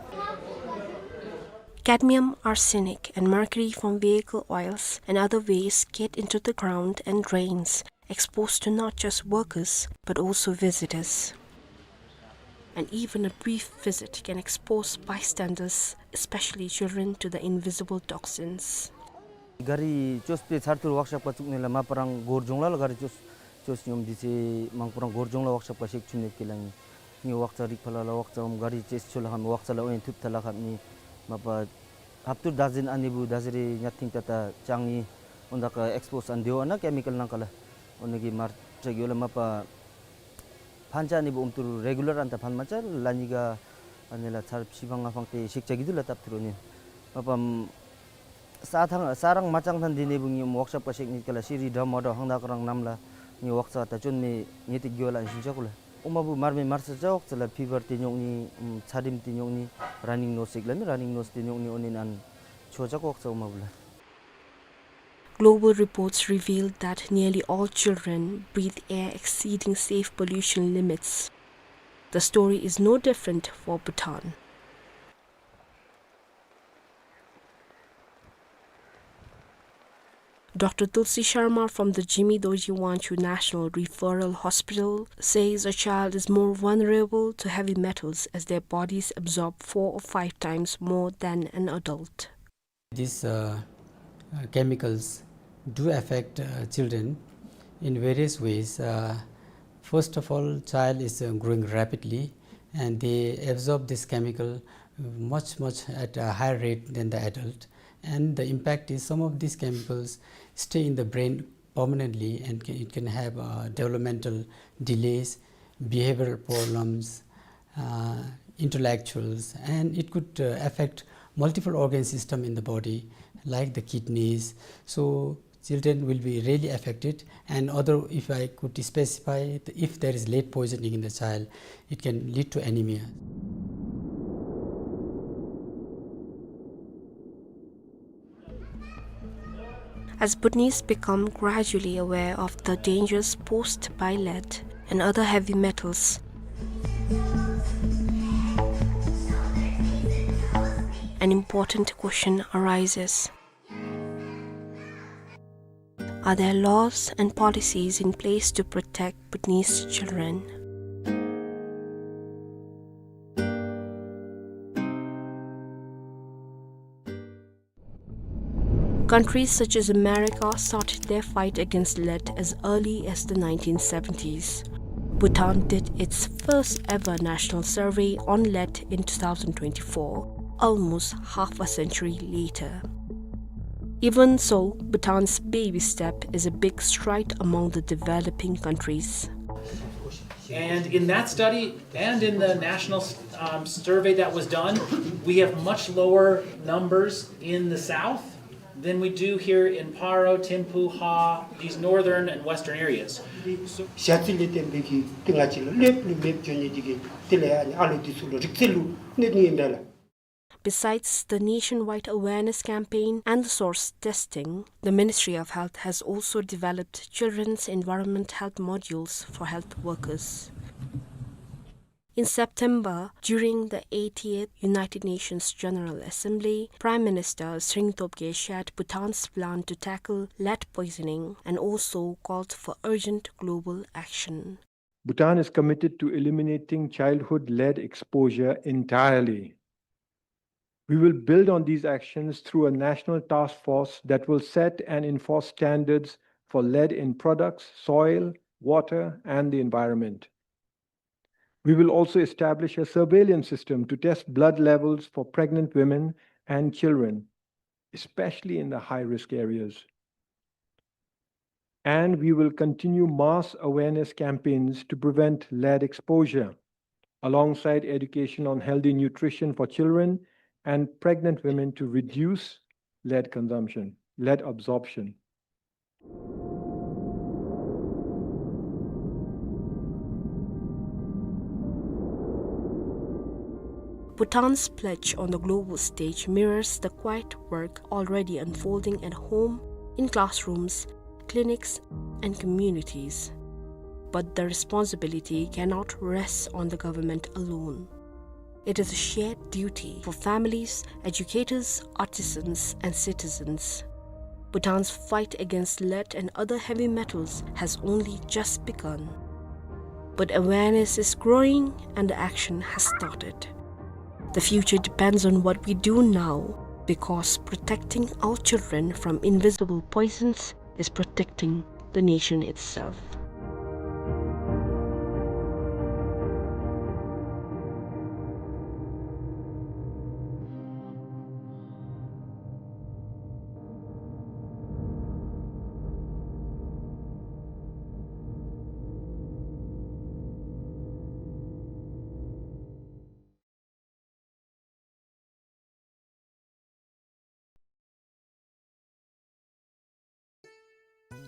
Cadmium, arsenic, and mercury from vehicle oils and other waste get into the ground and drains, exposed to not just workers, but also visitors. And even a brief visit can expose bystanders, especially children, to the invisible toxins. གཱ་རི་བཅོས་པའི་ཚར་ཐུར་ཝརཀ་ཤོབ་ཁར་བཙུགས་ནི་ལགས། མ་པ་རང་སྒོར་གཞུང་ལ་ལགས་གཱ་རི་བཅོས་བཅོས་ཉོམ་འདི་ཚེ་མང་པོ་རང་སྒོར་གཞུང་ལ་ཝརཀ་ཤོབ་ཁར་ཤེག་ཆུ་ནི་གི་ལགས། ངེ་ངེ་ཝརཀ་ཚར་རིག་ཕར་ལ་ལགས་ཝརཀ་ཚར་འོང་གཱ་རི་ཅེས་ཆུ་ལགས་ཧམ་ཝརཀ་ཚར་ལགས་འོང་ཐུབ་ཐ་ལགས་ཧམ་ནི་མ་པ་ཧབ་ཏུ་ཟླཝ་གཟན་ཨ་ནི་བུ་ཟླཝ་གཟན་རེ་ཉ་ཐིང་ཏ་ཏ་ཅང་ནི་འོ་ད་ག་ཨེགསི་པོ་ཟ་ཨན་དེ་བ་ན་ཀེ་མི་ཀལ་ནང་ཀ་ལགས། འོ་ནི་གི་མར་ཊེག་ཡོད་ལགས། མ་པ་ཕན་ཆ་ནི་བུ་ཨུམ་ཏུར་རེ་གུ་ལར་ཨན་ཏ་ཕན་མ་ཆ་ལགས། ལ་ཉི་ག་ཨ་ནི་ལགས་ཚར་ཕྱི་ཕང་ང་ཕང་ཏེ་ཤེག་ཆ་གི་དུ་ལགས་སྟབས་ཐུར་འོ་ནི་མ་པ་ས་ཐང་ས་རང་མ་ཅང་ཐང་འདི་ནི་བུ་ངེ་ཝརཀ་ཤོབ་ཁར་ཤེག་ནི་ཀ་ལགས་ཤི་རི་འདྲ་མ་འདྲ་ཧང་ད་ག་རང་ནམ་ལགས་ངེ་ཝརཀ་ཚར་ད་ཅོན་མེ་ངེ་ཏེ་གི་བ་ལགས་ཨན་ཤིན་ཆ་ཀུ་ལགས། ཨོ་མ་བུ་མར་མེ་མར་ས་ཅ་ཝརཀ་ཚར་ལགས་ཕི་བར་ཏེ་ཉོག་ནི་ཚ་དྲིམ་ཏེ་ཉོག་ནི་ར་ནིང་ནོས་ཤེག་ལགས་ནི་ར་ནིང་ནོས་ཏེ་ཉོག་ནི་འོ་ནི་ཨན་ཆོ་ཅ་ཝརཀ་ཚར་ཨོ་མ་བུ་ལགས། Global reports reveal that nearly all children breathe air exceeding safe pollution limits. The story is no different for Bhutan. Doctor Tulsi Sharma from the Jigme Dorji Wangchuk National Referral Hospital says a child is more vulnerable to heavy metals as their bodies absorb four or five times more than an adult. These uh, uh, chemicals do affect uh, children in various ways. Uh, first of all, child is uh, growing rapidly and they absorb this chemical much, much at a higher rate than the adult. And the impact is some of these chemicals stay in the brain permanently and ca- it can have uh, developmental delays, behavioral problems, uh, intellectuals, and it could uh, affect multiple organ system in the body, like the kidneys. So children will be really affected. And other, if I could specify, if there is lead poisoning in the child, it can lead to anemia. As Bhutanese become gradually aware of the dangers posed by lead and other heavy metals, an important question arises. Are there laws and policies in place to protect Bhutanese children? Countries such as America started their fight against lead as early as the nineteen seventies. Bhutan did its first ever national survey on lead in two thousand twenty-four, almost half a century later. Even so, Bhutan's baby step is a big stride among the developing countries. And in that study and in the national um, survey that was done, we have much lower numbers in the south than we do here in Paro, Thimphu, Ha, these northern and western areas. ཞ་ཚི་ལས་བརྟེན་པའི་གི་ཏེ་ང་བཅས་ལུ་ལེབ་ལུ་མེདཔ་འགྱོ་ནི་འདི་གིས་དེ་ལས་ཨ་ནི་ཨ་ལོ་འདི་ཚུ་ལུ་རིག་རྩལ་ལུ་གནོད་ནི་ཨིན་པས་ལགས། Besides the nationwide awareness campaign and the source testing, the Ministry of Health has also developed children's environment health modules for health workers. In September, during the eightieth United Nations General Assembly, Prime Minister Tshering Tobgay shared Bhutan's plan to tackle lead poisoning and also called for urgent global action. Bhutan is committed to eliminating childhood lead exposure entirely. We will build on these actions through a national task force that will set and enforce standards for lead in products, soil, water, and the environment. We will also establish a surveillance system to test blood levels for pregnant women and children, especially in the high-risk areas. And we will continue mass awareness campaigns to prevent lead exposure, alongside education on healthy nutrition for children and pregnant women to reduce lead consumption, lead absorption. Bhutan's pledge on the global stage mirrors the quiet work already unfolding at home, in classrooms, clinics, and communities. But the responsibility cannot rest on the government alone. It is a shared duty for families, educators, artisans, and citizens. Bhutan's fight against lead and other heavy metals has only just begun. But awareness is growing and the action has started. The future depends on what we do now, because protecting our children from invisible poisons is protecting the nation itself.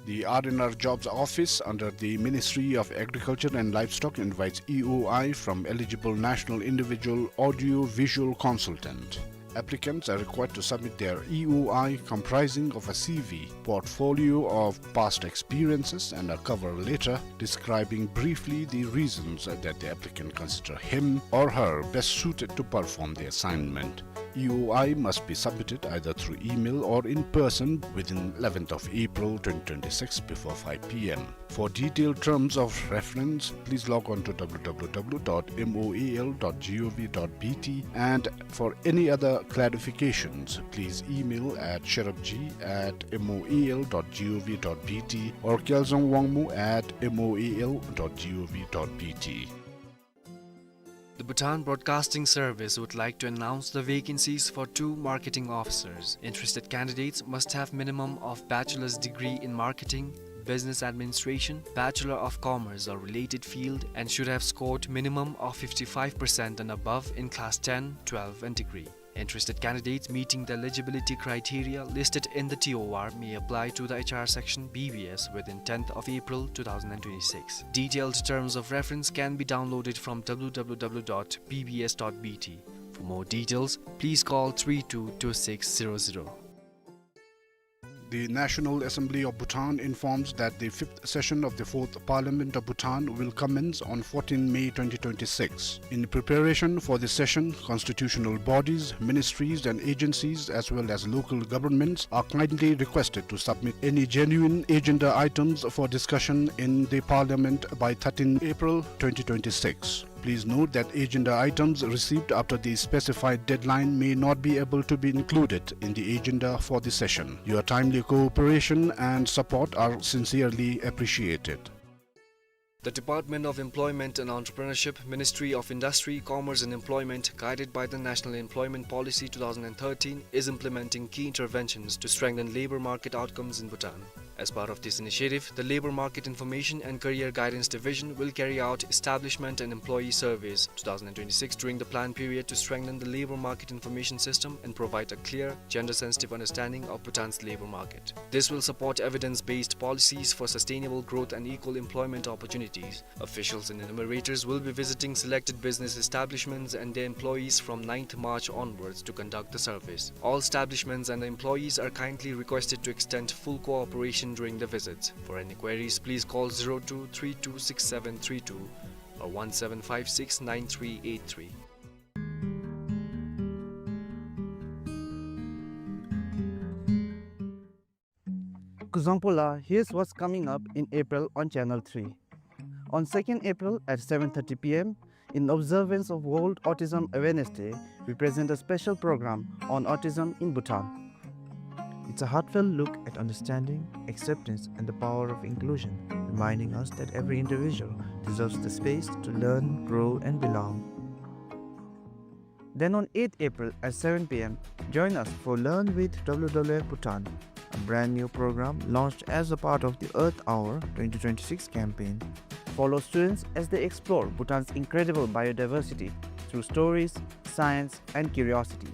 The R and R Jobs Office under the Ministry of Agriculture and Livestock invites E O I from eligible national individual audio-visual consultant. Applicants are required to submit their E O I comprising of a C V, portfolio of past experiences, and a cover letter describing briefly the reasons that the applicant consider him or her best suited to perform the assignment. E O I must be submitted either through email or in person within eleventh of April twenty twenty-six before five P M. For detailed terms of reference, please log on to W W W dot M O A L dot G O V dot B T, and for any other clarifications, please email at sherabji at M O A L dot G O V dot B T or Kyalzong Wangmo at M O A L dot G O V dot B T. The Bhutan Broadcasting Service would like to announce the vacancies for two marketing officers. Interested candidates must have minimum of bachelor's degree in marketing, business administration, Bachelor of Commerce or related field, and should have scored minimum of fifty-five percent and above in class ten, twelve and degree. Interested candidates meeting the eligibility criteria listed in the T O R may apply to the H R section B B S within tenth of April two thousand and twenty-six. Detailed terms of reference can be downloaded from W W W dot B B S dot B T. For more details, please call three two two six zero zero. The National Assembly of Bhutan informs that the fifth session of the Fourth Parliament of Bhutan will commence on fourteenth May twenty twenty-six. In preparation for the session, constitutional bodies, ministries and agencies, as well as local governments, are kindly requested to submit any genuine agenda items for discussion in the Parliament by thirteenth April twenty twenty-six. Please note that agenda items received after the specified deadline may not be able to be included in the agenda for the session. Your timely cooperation and support are sincerely appreciated. The Department of Employment and Entrepreneurship, Ministry of Industry, Commerce and Employment, guided by the National Employment Policy two thousand and thirteen, is implementing key interventions to strengthen labor market outcomes in Bhutan. As part of this initiative, the Labor Market Information and Career Guidance Division will carry out establishment and employee surveys two thousand and twenty-six during the plan period to strengthen the labor market information system and provide a clear, gender-sensitive understanding of Bhutan's labor market. This will support evidence-based policies for sustainable growth and equal employment opportunities. Officials and enumerators will be visiting selected business establishments and their employees from ninth March onwards to conduct the surveys. All establishments and the employees are kindly requested to extend full cooperation during the visits. For any queries, please call zero two three two six seven three two or one seven five six nine three eight three. Kuzuzangpo la, here's what's coming up in April on Channel three. On second April at seven thirty P M, in observance of World Autism Awareness Day, we present a special program on autism in Bhutan. It's a heartfelt look at understanding, acceptance, and the power of inclusion, reminding us that every individual deserves the space to learn, grow, and belong. Then on eighth April at seven P M, join us for Learn with W W F Bhutan, a brand new program launched as a part of the Earth Hour twenty twenty-six campaign. Follow students as they explore Bhutan's incredible biodiversity through stories, science, and curiosity.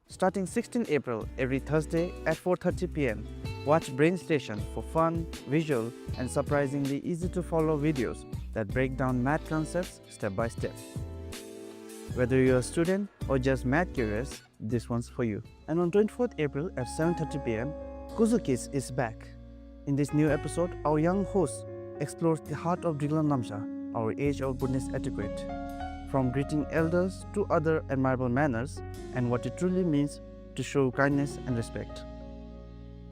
Starting sixteenth April, every Thursday at four thirty P M, watch Brain Station for fun, visual, and surprisingly easy-to-follow videos that break down math concepts step by step. Whether you're a student or just math curious, this one's for you. And on twenty-fourth April at seven thirty P M, Kuzu Kids is back. In this new episode, our young host explores the heart of Driklang Namsha, our age-old Bhutanese etiquette, from greeting elders to other admirable manners and what it truly means to show kindness and respect.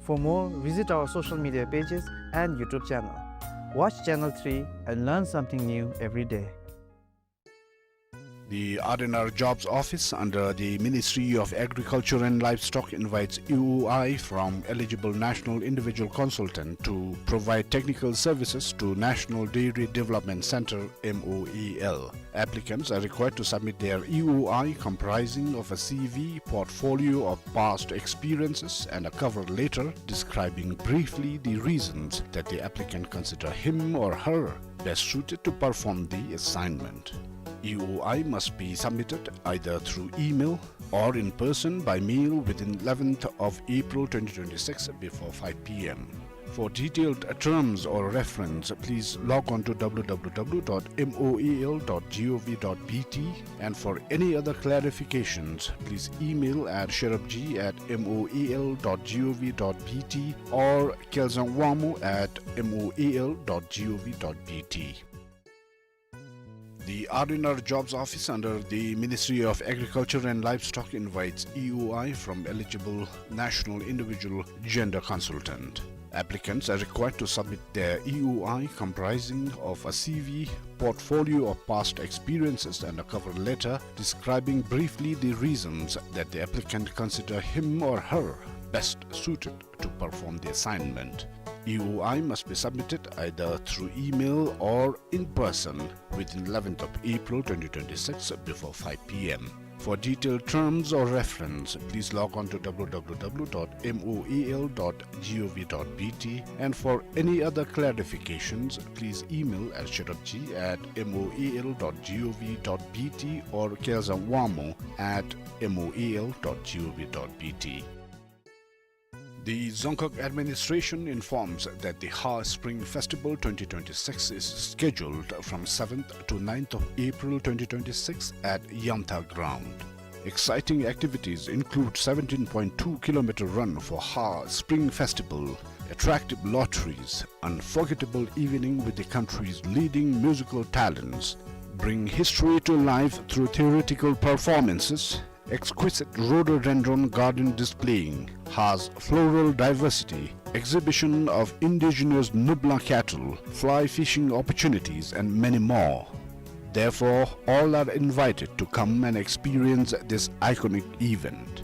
For more, visit our social media pages and YouTube channel. Watch Channel three and learn something new every day. The R and R Jobs Office under the Ministry of Agriculture and Livestock invites E O I from eligible national individual consultant to provide technical services to National Dairy Development Center, M O E L. Applicants are required to submit their E O I comprising of a C V, portfolio of past experiences, and a cover letter describing briefly the reasons that the applicant consider him or her best suited to perform the assignment. E O I must be submitted either through email or in person by mail within eleventh of April twenty twenty-six before five P M. For detailed terms or reference, please log on to W W W dot M O E L dot G O V dot B T, and for any other clarifications, please email at sherabji at M O E L dot G O V dot B T or kelzangwamo at M O E L dot G O V dot B T. The R and R Jobs Office under the Ministry of Agriculture and Livestock invites E O I from eligible national individual gender consultant. Applicants are required to submit their E O I comprising of a C V, portfolio of past experiences, and a cover letter describing briefly the reasons that the applicant consider him or her best suited to perform the assignment. E O I must be submitted either through email or in person within eleventh of April twenty twenty-six before five P M. For detailed terms or reference, please log on to W W W dot M O E L dot G O V dot B T, and for any other clarifications, please email at sherabji at M O E L dot G O V dot B T or kelzangwamo at M O E L dot G O V dot B T. The Dzongkhag administration informs that the Ha Spring Festival twenty twenty-six is scheduled from seventh to ninth of April twenty twenty-six at Yamtha Ground. Exciting activities include seventeen point two kilometer run for Ha Spring Festival, attractive lotteries, unforgettable evening with the country's leading musical talents. Bring history to life through theatrical performances, exquisite rhododendron garden displaying Ha's floral diversity, exhibition of indigenous Nubla cattle, fly fishing opportunities, and many more. Therefore, all are invited to come and experience this iconic event.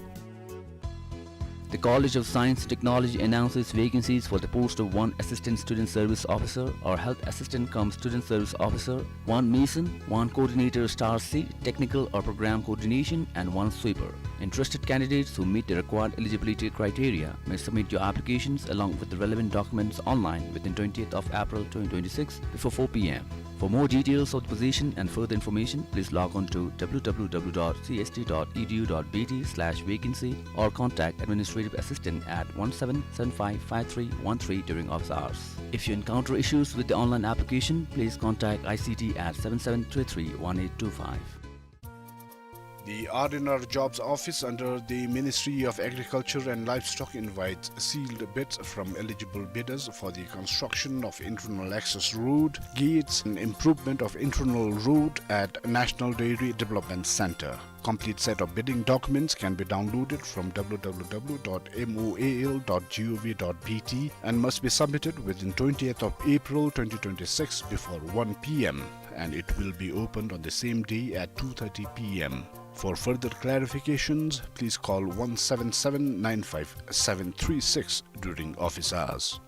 The College of Science and Technology announces vacancies for the post of one Assistant Student Service Officer or Health Assistant cum Student Service Officer, one Mason, one Coordinator Star C, Technical or Program Coordination, and one Sweeper. Interested candidates who meet the required eligibility criteria may submit your applications along with the relevant documents online within twentieth of April twenty twenty-six before four P M. For more details of the position and further information, please log on to W W W dot C S T dot E D U dot B T slash vacancy or contact Administrative Assistant at one seven seven five five three one three during office hours. If you encounter issues with the online application, please contact I C T at seven seven three three one eight two five. The R and R Jobs Office under the Ministry of Agriculture and Livestock invites sealed bids from eligible bidders for the construction of internal access road, gates, and improvement of internal road at National Dairy Development Center. Complete set of bidding documents can be downloaded from W W W dot M O A L dot G O V dot B T and must be submitted within twentieth of April twenty twenty-six before one P M, and it will be opened on the same day at two thirty P M. For further clarifications, please call one seven seven nine five seven three six during office hours.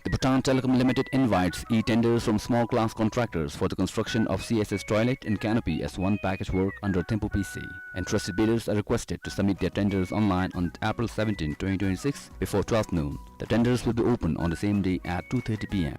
The Bhutan Telecom Limited invites e-tenders from small class contractors for the construction of C S S toilet and canopy as one package work under Thimphu P C. Interested bidders are requested to submit their tenders online on April seventeenth, twenty twenty-six, before twelve noon. The tenders will be open on the same day at two thirty P M.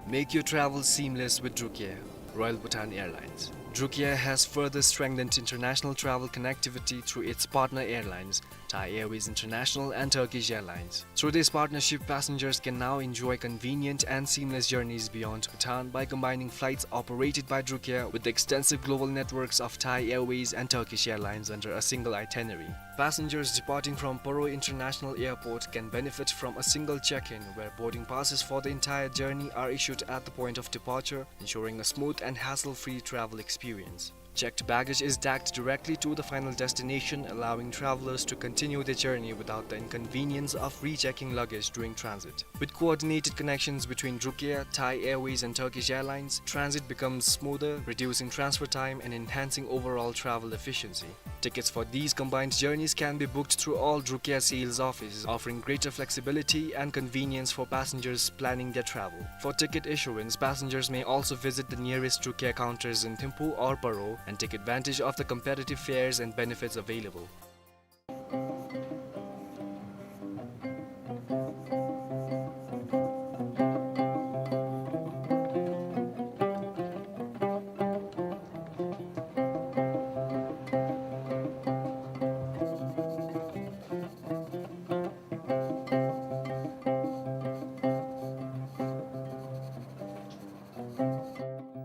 Make your travel seamless with Drukair, Royal Bhutan Airlines. Drukair has further strengthened international travel connectivity through its partner airlines, Thai Airways International and Turkish Airlines. Through this partnership, passengers can now enjoy convenient and seamless journeys beyond Bhutan by combining flights operated by Drukair with the extensive global networks of Thai Airways and Turkish Airlines under a single itinerary. Passengers departing from Paro International Airport can benefit from a single check-in, where boarding passes for the entire journey are issued at the point of departure, ensuring a smooth and hassle-free travel experience. Checked baggage is tagged directly to the final destination, allowing travelers to continue their journey without the inconvenience of rechecking luggage during transit. With coordinated connections between Drukia, Thai Airways, and Turkish Airlines, transit becomes smoother, reducing transfer time and enhancing overall travel efficiency. Tickets for these combined journeys can be booked through all Drukia sales offices, offering greater flexibility and convenience for passengers planning their travel. For ticket issuance, passengers may also visit the nearest Drukia counters in Thimphu or Paro and take advantage of the competitive fares and benefits available.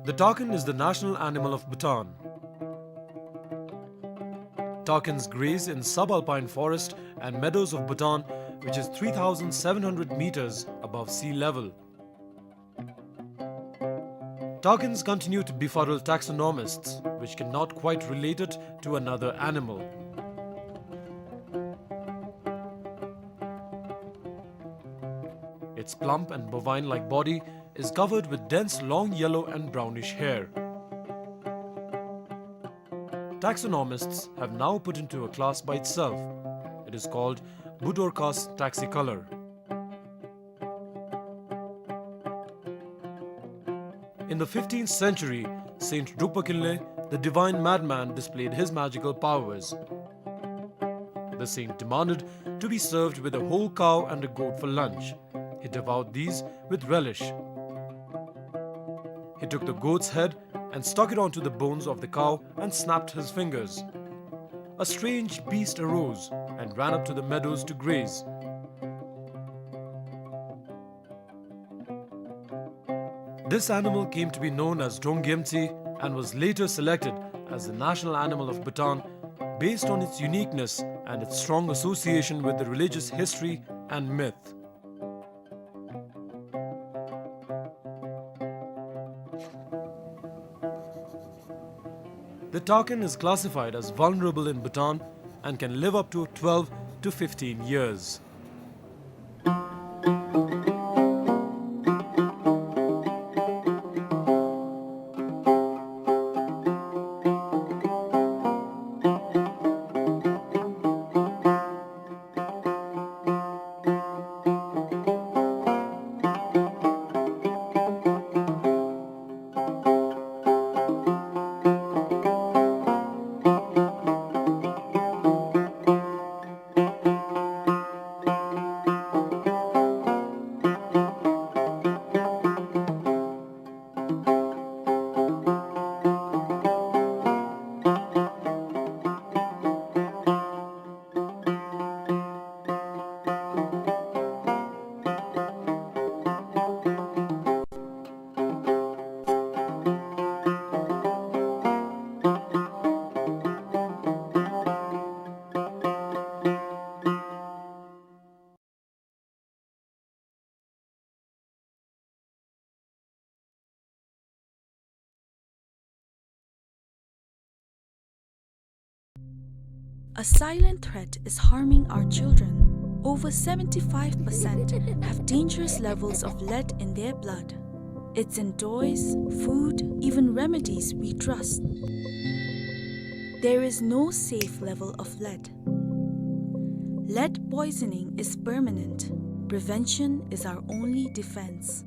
The takin is the national animal of Bhutan. Takins graze in subalpine forest and meadows of Bhutan, which is three thousand seven hundred meters above sea level. Takins continue to befuddle taxonomists, which cannot quite relate it to another animal. Its plump and bovine-like body is covered with dense long yellow and brownish hair. Taxonomists have now put into a class by itself. It is called Budorcas taxicolor. In the fifteenth century, Saint Drukpa Kinley, the divine madman, displayed his magical powers. The saint demanded to be served with a whole cow and a goat for lunch. He devoured these with relish. He took the goat's head and stuck it onto the bones of the cow and snapped his fingers. A strange beast arose and ran up to the meadows to graze. This animal came to be known as Donggyemtsi and was later selected as the national animal of Bhutan based on its uniqueness and its strong association with the religious history and myth. The takin is classified as vulnerable in Bhutan and can live up to twelve to fifteen years. A silent threat is harming our children. Over seventy-five percent have dangerous levels of lead in their blood. It's in toys, food, even remedies we trust. There is no safe level of lead. Lead poisoning is permanent. Prevention is our only defense.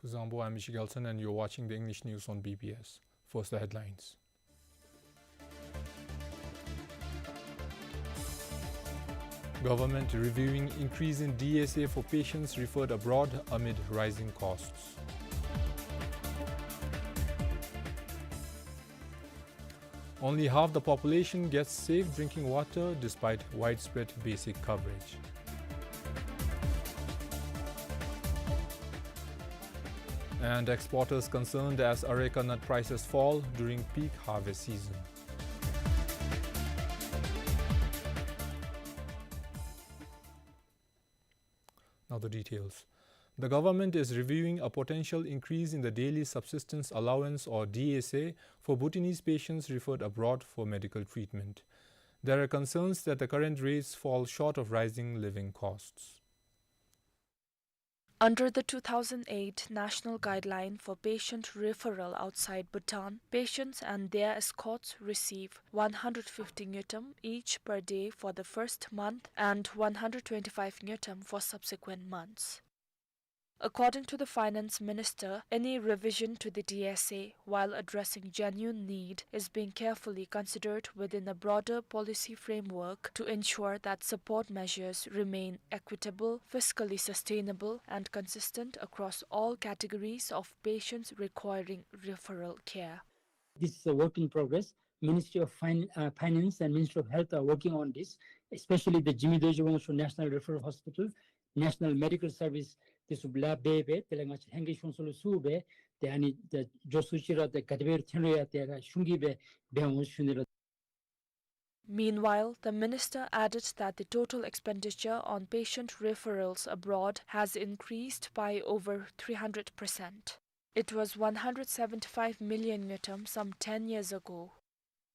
Kuzuzangpo, I'm Michiel Gelson and you're watching the English news on B B S. First, the headlines. Government reviewing increase in D S A for patients referred abroad amid rising costs. Only half the population gets safe drinking water despite widespread basic coverage. And exporters concerned as areca nut prices fall during peak harvest season. Now the details. The government is reviewing a potential increase in the daily subsistence allowance, or D S A, for Bhutanese patients referred abroad for medical treatment. There are concerns that the current rates fall short of rising living costs. Under the two thousand eight National Guideline for Patient Referral Outside Bhutan, patients and their escorts receive one hundred fifty ngultrum each per day for the first month and one hundred twenty-five ngultrum for subsequent months. According to the finance minister, any revision to the D S A while addressing genuine need is being carefully considered within a broader policy framework to ensure that support measures remain equitable, fiscally sustainable, and consistent across all categories of patients requiring referral care. This is a work in progress. Ministry of Fin-, uh, Finance and Ministry of Health are working on this, especially the Jigme Dorji Wangchuck National Referral Hospital, National Medical Service དེ་ཚུ་ལཱ་འབད་སྦེ་དེ་ལས་ང་བཅས་ལྷན་རྒྱས་གཞུང་ཚོགས་ལུ་ཞུ་སྦེ་དེ་ཨ་ནི་དེ་མགྱོགས་སུ་ཅིག་ར་དེ་ག་དེ་སྦེ་ཐོན་རུང་ཡང་དེ་ག་ཤུགས་ཀྱིས་སྦེ་འབད་འོང་ཟེར་ཞུ་ནི་ལགས། Meanwhile, the minister added that the total expenditure on patient referrals abroad has increased by over three hundred percent. It was one hundred seventy-five million ngultrum some ten years ago.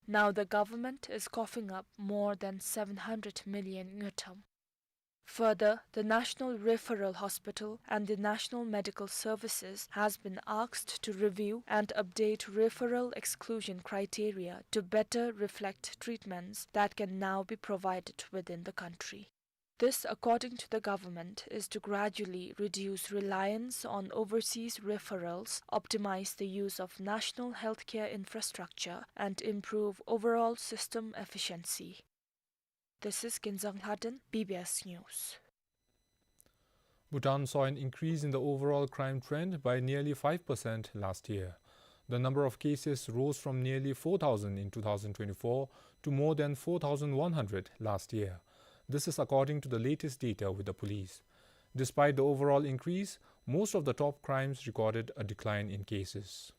Now the government is coughing up more than seven hundred million ngultrum. Further, the National Referral Hospital and the National Medical Services has been asked to review and update referral exclusion criteria to better reflect treatments that can now be provided within the country. This, according to the government, is to gradually reduce reliance on overseas referrals, optimize the use of national healthcare infrastructure, and improve overall system efficiency. This is Kinzang Lhaden, B B S News. Bhutan saw an increase in the overall crime trend by nearly five percent last year. The number of cases rose from nearly four thousand in two thousand twenty-four to more than four thousand one hundred last year. This is according to the latest data with the police. Despite the overall increase, most of the top crimes recorded a decline in cases.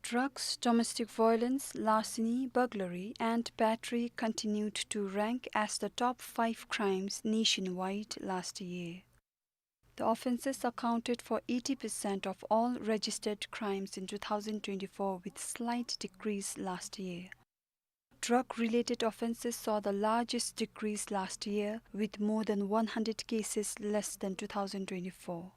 Drugs, domestic violence, larceny, burglary, and battery continued to rank as the top five crimes nationwide last year. The offences accounted for eighty percent of all registered crimes in two thousand twenty-four, with slight decrease last year. Drug-related offences saw the largest decrease last year, with more than one hundred cases less than two thousand twenty-four.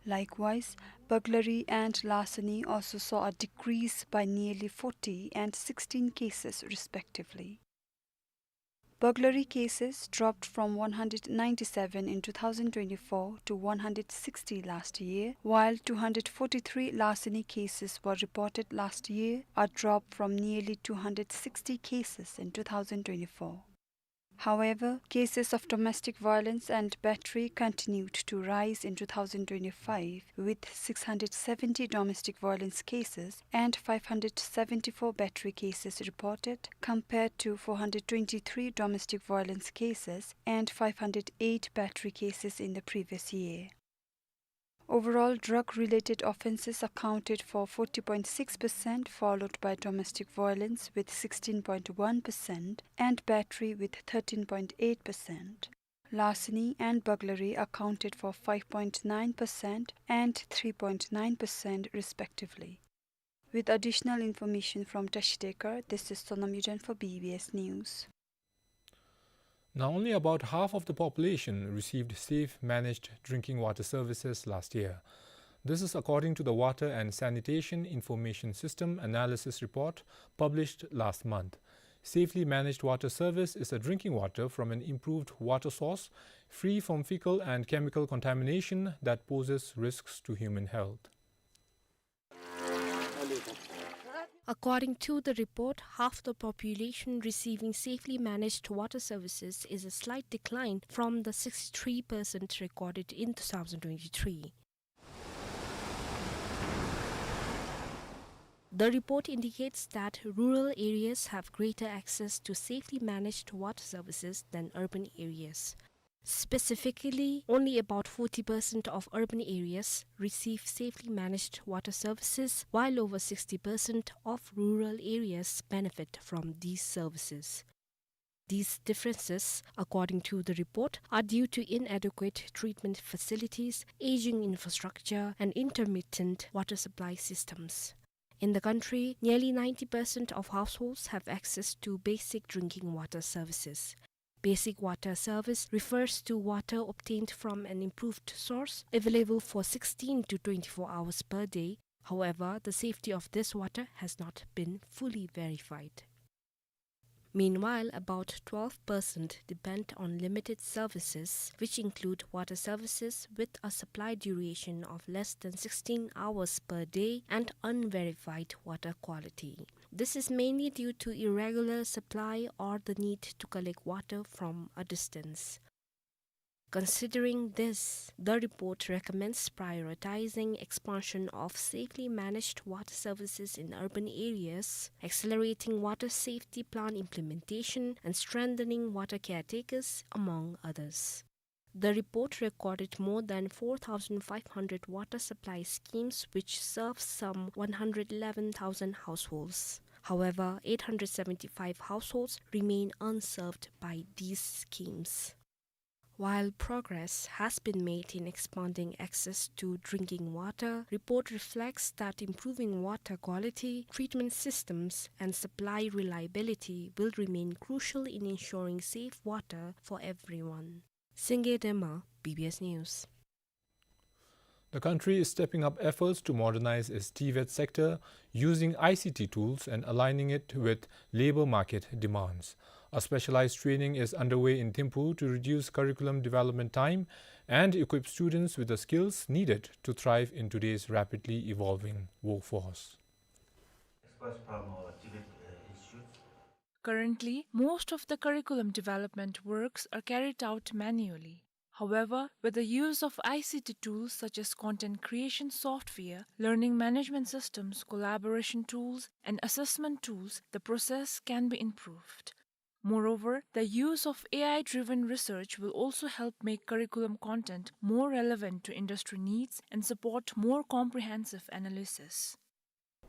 Likewise, burglary and larceny also saw a decrease by nearly forty and sixteen cases respectively. Burglary cases dropped from one hundred ninety-seven in two thousand twenty-four to one hundred sixty last year, while two hundred forty-three larceny cases were reported last year, a drop from nearly two hundred sixty cases in two thousand twenty-four. However, cases of domestic violence and battery continued to rise in two thousand twenty-five, with six hundred seventy domestic violence cases and five hundred seventy-four battery cases reported, compared to four hundred twenty-three domestic violence cases and five hundred eight battery cases in the previous year. Overall, drug-related offences accounted for forty point six percent, followed by domestic violence with sixteen point one percent and battery with thirteen point eight percent. Larceny and burglary accounted for five point nine percent and three point nine percent respectively. With additional information from Tashi Tekar, this is Sonam Yuden for B B S News. Now, only about half of the population received safe managed drinking water services last year. This is according to the Water and Sanitation Information System Analysis Report published last month. Safely managed water service is a drinking water from an improved water source, free from fecal and chemical contamination that poses risks to human health. According to the report, half the population receiving safely managed water services is a slight decline from the sixty-three percent recorded in two thousand twenty-three. The report indicates that rural areas have greater access to safely managed water services than urban areas. Specifically, only about forty percent of urban areas receive safely managed water services, while over sixty percent of rural areas benefit from these services. These differences, according to the report, are due to inadequate treatment facilities, aging infrastructure, and intermittent water supply systems. In the country, nearly ninety percent of households have access to basic drinking water services. Basic water service refers to water obtained from an improved source, available for sixteen to twenty-four hours per day. However, the safety of this water has not been fully verified. Meanwhile, about twelve percent depend on limited services, which include water services with a supply duration of less than sixteen hours per day and unverified water quality. This is mainly due to irregular supply or the need to collect water from a distance. Considering this, the report recommends prioritizing expansion of safely managed water services in urban areas, accelerating water safety plan implementation, and strengthening water caretakers, among others. The report recorded more than four thousand five hundred water supply schemes, which serve some one hundred eleven thousand households. However, eight hundred seventy-five households remain unserved by these schemes. While progress has been made in expanding access to drinking water, report reflects that improving water quality, treatment systems, and supply reliability will remain crucial in ensuring safe water for everyone. Singye Dema, B B S News. The country is stepping up efforts to modernize its TVET sector using I C T tools and aligning it with labor market demands. A specialized training is underway in Thimphu to reduce curriculum development time and equip students with the skills needed to thrive in today's rapidly evolving workforce. Experts from, uh, TVET, uh, institutes. Currently, most of the curriculum development works are carried out manually. However, with the use of I C T tools such as content creation software, learning management systems, collaboration tools, and assessment tools, the process can be improved. Moreover, the use of A I-driven research will also help make curriculum content more relevant to industry needs and support more comprehensive analysis.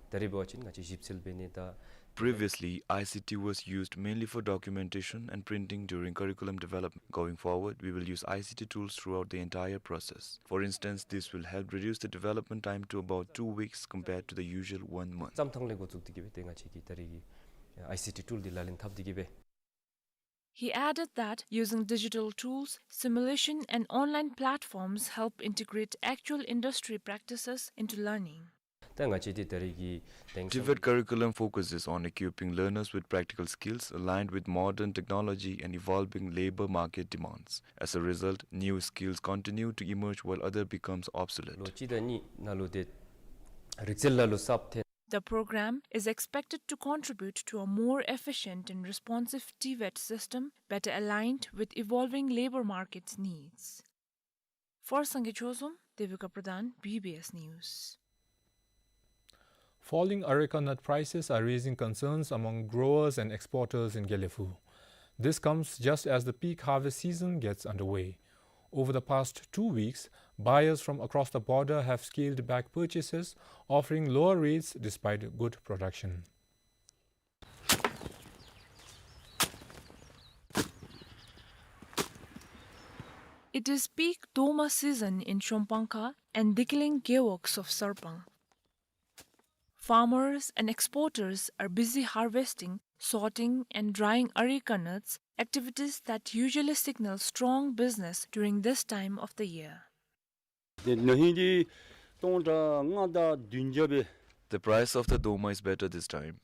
ད་རེས་འབད་བ་ཅིན་ང་བཅས་ཞིབ་འཚོལ་འབད་ནི་དང་། Previously, I C T was used mainly for documentation and printing during curriculum development. Going forward, we will use I C T tools throughout the entire process. For instance, this will help reduce the development time to about two weeks compared to the usual one month. ཙམ་ཐང་ལས་འགོ་བཙུགས་ཏེ་གི་སྦེ་ཏེ་ང་བཅས་ཀྱིས་ད་རེས་ཀྱི་ཨའི་སི་ཊི་ཊུལ་འདི་ལག་ལེན་འཐབ་སྟེ་གི་སྦེ། He added that using digital tools, simulation, and online platforms help integrate actual industry practices into learning. ད་ང་བཅས་འདི་ད་རེས་ཀྱི་དེང་སང་། TVET curriculum focuses on equipping learners with practical skills aligned with modern technology and evolving labor market demands. As a result, new skills continue to emerge while other becomes obsolete. ལོ་གཅིག་དང་གཉིས་ནང་ལུ་ཏེ་རིག་རྩལ་ལ་ལུ་གསརཔ་ཐོན། The program is expected to contribute to a more efficient and responsive TVET system, better aligned with evolving labor market needs. For Sangay Chozom, Devika Pradhan, B B S News. Falling areca nut prices are raising concerns among growers and exporters in Gelephu. This comes just as the peak harvest season gets underway. Over the past two weeks, buyers from across the border have scaled back purchases, offering lower rates despite good production. It is peak Doma season in Shongpangkha and Dikiling Gewog of Sarpang. Farmers and exporters are busy harvesting, sorting, and drying areca nuts, activities that usually signal strong business during this time of the year. ཏེ་ན་ཧིང་འདི་སྟོང་ཕྲག་ལྔ་དང་བདུན་བརྒྱ་སྦེ། The price of the doma is better this time.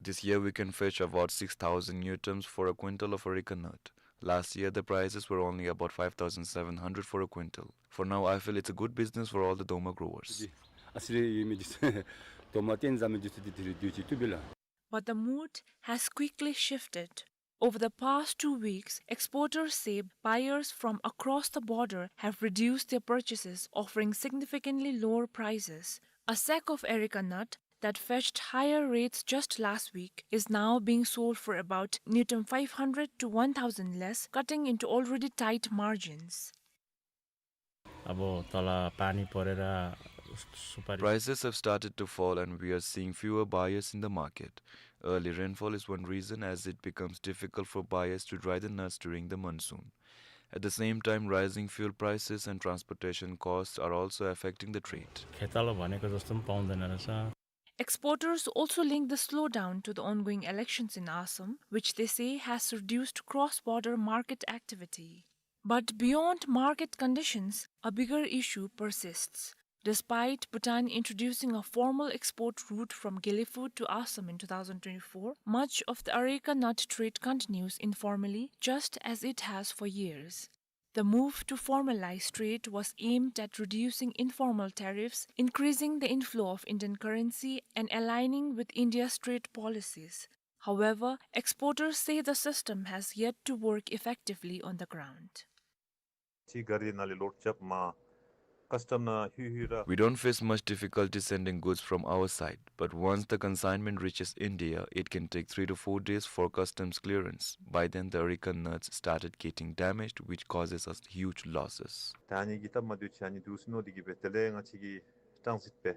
This year we can fetch about six thousand ngultrum for a quintal of areca nut. Last year the prices were only about five thousand seven hundred for a quintal. For now, I feel it's a good business for all the doma growers. ཨ་ཙི་རེ་ཡོད་མི་འདི་ཚུ་དོ་མ་བཏོན་ཟ་མི་འདི་ཚུ་འདི་དེ་རེ་སྡོད་ཅི་བཏུབ་པས་ལགས། But the mood has quickly shifted. Over the past two weeks, exporters say buyers from across the border have reduced their purchases, offering significantly lower prices. A sack of areca nut that fetched higher rates just last week is now being sold for about ngultrum five hundred to one thousand less, cutting into already tight margins. अब तल पानी परेर सुपारी Prices have started to fall and we are seeing fewer buyers in the market. Early rainfall is one reason, as it becomes difficult for buyers to dry the nuts during the monsoon. At the same time, rising fuel prices and transportation costs are also affecting the trade. खेताला भनेको जस्तो पनि पाउँदैन रहेछ। Exporters also link the slowdown to the ongoing elections in Assam, which they say has reduced cross-border market activity. But beyond market conditions, a bigger issue persists. Despite Bhutan introducing a formal export route from Gelephu to Assam in two thousand twenty-four, much of the areca nut trade continues informally, just as it has for years. The move to formalize trade was aimed at reducing informal tariffs, increasing the inflow of Indian currency, and aligning with India's trade policies. However, exporters say the system has yet to work effectively on the ground. ཅིག་ག་རི་ནང་ལས་ལོཌ་རྐྱབ་མ་ཀཱསི་ཊམ་ནང་ལྷོད་ལྷོད་ར། We don't face much difficulty sending goods from our side, but once the consignment reaches India, it can take three to four days for customs clearance. By then, the areca nuts started getting damaged, which causes us huge losses. ད་ཨ་ནི་གིས་སྟབས་མ་བདེཝ་ཅིག་ཨ་ནི་འདུག་ཟེར་མནོ་སྟེ་གིས་སྦེ་དེ་ལས་ང་བཅས་ཀྱིས་སྲང་ཟིག་སྦེ།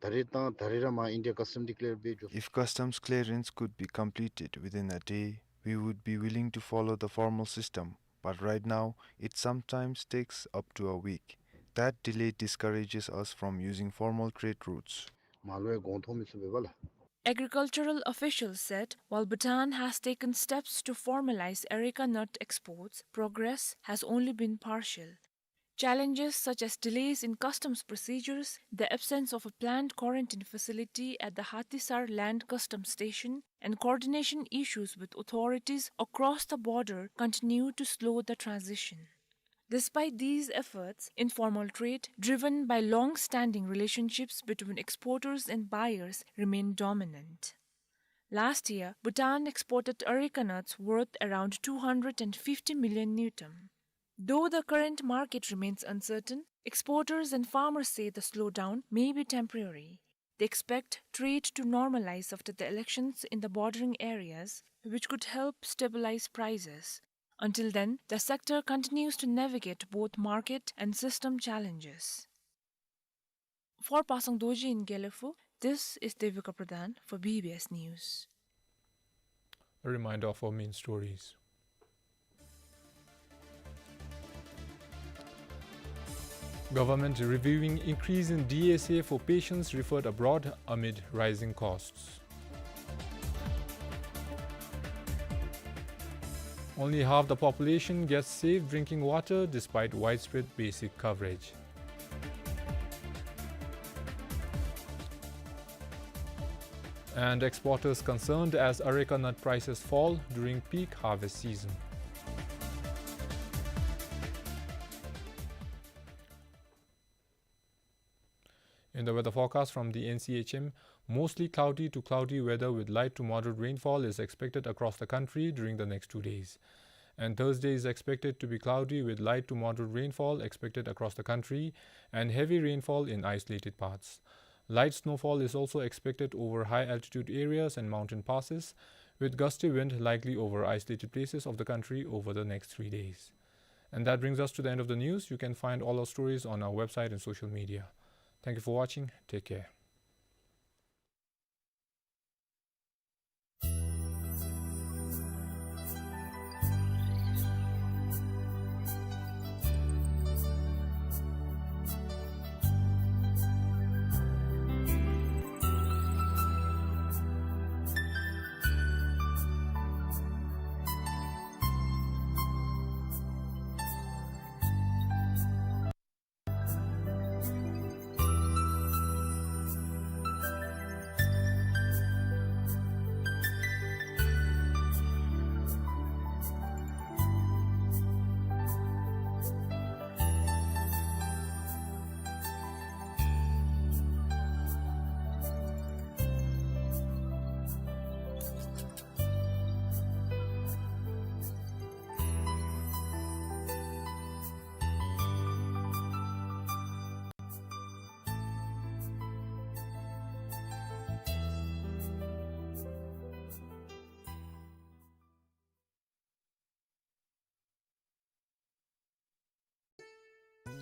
ད་རེས་དང་ད་རེས་ར་མར་ཨིན་ཌི་ཡ་ཀཱསི་ཊམ་ཌི་ཀི་ལེར་འབད་འགྱོ། If customs clearance could be completed within a day, we would be willing to follow the formal system, but right now, it sometimes takes up to a week. That delay discourages us from using formal trade routes. མ་ལོ་ཡ་གོང་མཐོ་མི་ཚུགས་པས་པ་ལགས། Agricultural officials said while Bhutan has taken steps to formalize areca nut exports, progress has only been partial. Challenges such as delays in customs procedures, the absence of a planned quarantine facility at the Hatisar Land Customs Station, and coordination issues with authorities across the border continue to slow the transition. Despite these efforts, informal trade, driven by long-standing relationships between exporters and buyers, remain dominant. Last year, Bhutan exported areca nuts worth around two hundred and fifty million ngultrum. Though the current market remains uncertain, exporters and farmers say the slowdown may be temporary. They expect trade to normalize after the elections in the bordering areas, which could help stabilize prices. Until then, the sector continues to navigate both market and system challenges. For Pasang Dorji in Gelephu, this is Devika Pradhan for B B S News. A reminder of our main stories. Government reviewing increase in D S A for patients referred abroad amid rising costs. Only half the population gets safe drinking water despite widespread basic coverage. And exporters concerned as areca nut prices fall during peak harvest season. In the weather forecast from the N C H M, mostly cloudy to cloudy weather with light to moderate rainfall is expected across the country during the next two days. And Thursday is expected to be cloudy with light to moderate rainfall expected across the country and heavy rainfall in isolated parts. Light snowfall is also expected over high altitude areas and mountain passes, with gusty wind likely over isolated places of the country over the next three days. And that brings us to the end of the news. You can find all our stories on our website and social media. Thank you for watching. Take care.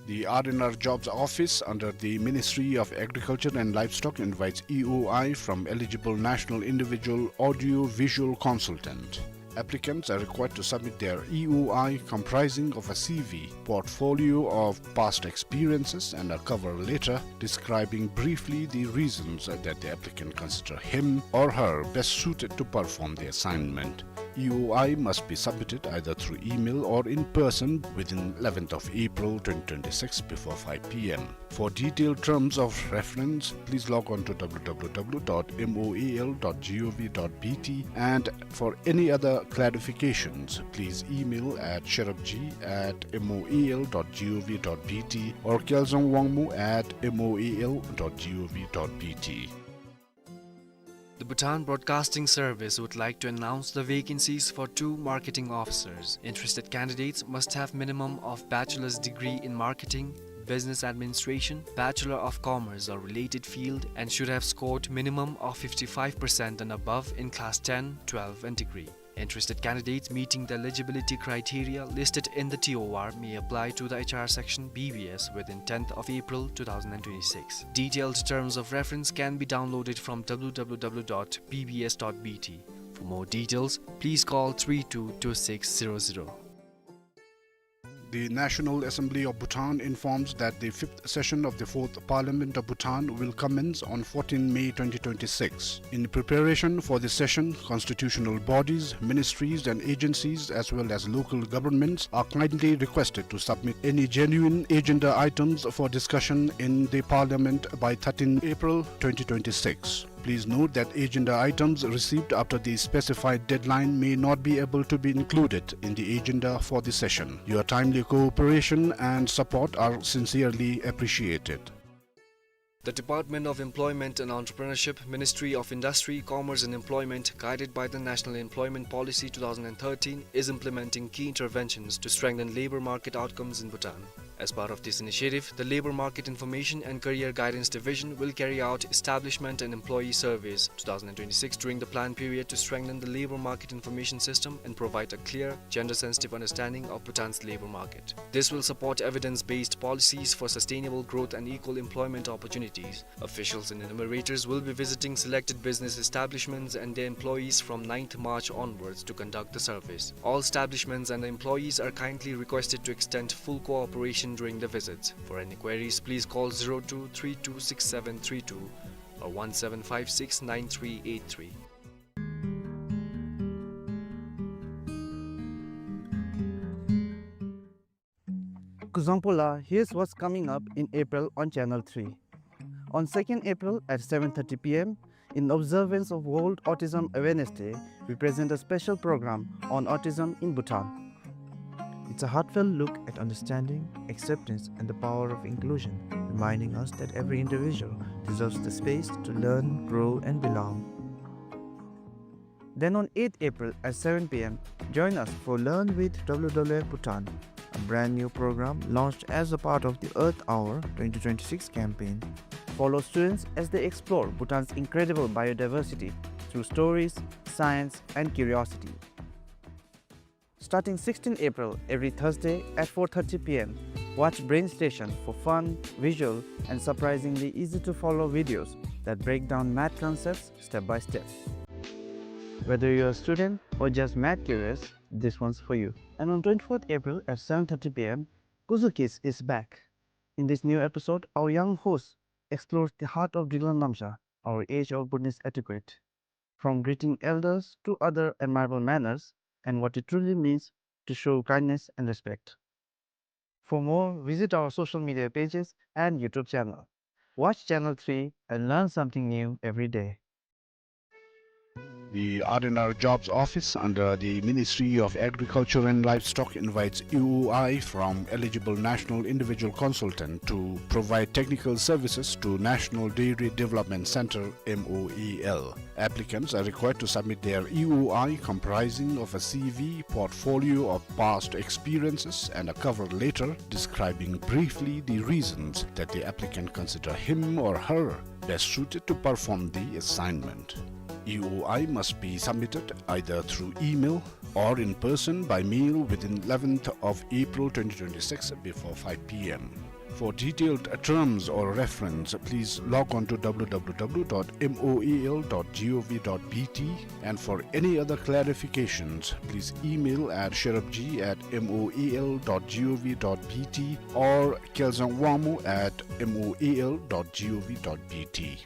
The R and R Jobs Office under the Ministry of Agriculture and Livestock invites E O I from eligible national individual audio-visual consultant. Applicants are required to submit their E O I comprising of a C V, portfolio of past experiences, and a cover letter describing briefly the reasons that the applicant consider him or her best suited to perform the assignment. E O I must be submitted either through email or in person within eleventh of April twenty twenty-six before five P M. For detailed terms of reference, please log on to W W W dot M O A L dot G O V dot B T, and for any other clarifications, please email at sherabji at M O A L dot G O V dot B T or Kyalzong Wangmo at M O A L dot G O V dot B T. The Bhutan Broadcasting Service would like to announce the vacancies for two marketing officers. Interested candidates must have minimum of bachelor's degree in marketing, business administration, Bachelor of Commerce or related field, and should have scored minimum of fifty-five percent and above in class ten, twelve and degree. Interested candidates meeting the eligibility criteria listed in the T O R may apply to the H R section B B S within tenth of April two thousand and twenty-six. Detailed terms of reference can be downloaded from W W W dot B B S dot B T. For more details, please call three two two six zero zero. The National Assembly of Bhutan informs that the fifth session of the Fourth Parliament of Bhutan will commence on fourteenth May twenty twenty-six. In preparation for the session, constitutional bodies, ministries and agencies, as well as local governments, are kindly requested to submit any genuine agenda items for discussion in the Parliament by thirteenth April twenty twenty-six. Please note that agenda items received after the specified deadline may not be able to be included in the agenda for the session. Your timely cooperation and support are sincerely appreciated. The Department of Employment and Entrepreneurship, Ministry of Industry, Commerce and Employment, guided by the National Employment Policy two thousand and thirteen, is implementing key interventions to strengthen labor market outcomes in Bhutan. As part of this initiative, the Labor Market Information and Career Guidance Division will carry out establishment and employee surveys two thousand and twenty-six during the plan period to strengthen the labor market information system and provide a clear, gender-sensitive understanding of Bhutan's labor market. This will support evidence-based policies for sustainable growth and equal employment opportunities. Officials and enumerators will be visiting selected business establishments and their employees from ninth March onwards to conduct the surveys. All establishments and the employees are kindly requested to extend full cooperation during the visits. For any queries, please call zero two three two six seven three two or one seven five six nine three eight three. Kuzuzangpo la, here's what's coming up in April on Channel three. On second April at seven thirty P M, in observance of World Autism Awareness Day, we present a special program on autism in Bhutan. It's a heartfelt look at understanding, acceptance, and the power of inclusion, reminding us that every individual deserves the space to learn, grow, and belong. Then on eighth April at seven P M, join us for Learn with W W F Bhutan, a brand new program launched as a part of the Earth Hour twenty twenty-six campaign. Follow students as they explore Bhutan's incredible biodiversity through stories, science, and curiosity. Starting sixteenth April, every Thursday at four thirty P M, watch Brain Station for fun, visual, and surprisingly easy-to-follow videos that break down math concepts step by step. Whether you're a student or just math curious, this one's for you. And on twenty-fourth April at seven thirty P M, Kuzu Kids is back. In this new episode, our young host explores the heart of Driklang Namsha, our age-old Bhutanese etiquette, from greeting elders to other admirable manners and what it truly means to show kindness and respect. For more, visit our social media pages and YouTube channel. Watch Channel three and learn something new every day. The R and R Jobs Office under the Ministry of Agriculture and Livestock invites E O I from eligible national individual consultant to provide technical services to National Dairy Development Center, M O A L. Applicants are required to submit their E O I comprising of a C V, portfolio of past experiences, and a cover letter describing briefly the reasons that the applicant consider him or her best suited to perform the assignment. E O I must be submitted either through email or in person by mail within eleventh of April twenty twenty-six before five P M. For detailed terms or reference, please log on to w w w dot m o a l dot g o v dot b t, and for any other clarifications, please email at sherabji at m o a l dot g o v dot b t or kyelzang wangmo at m o a l dot g o v dot b t.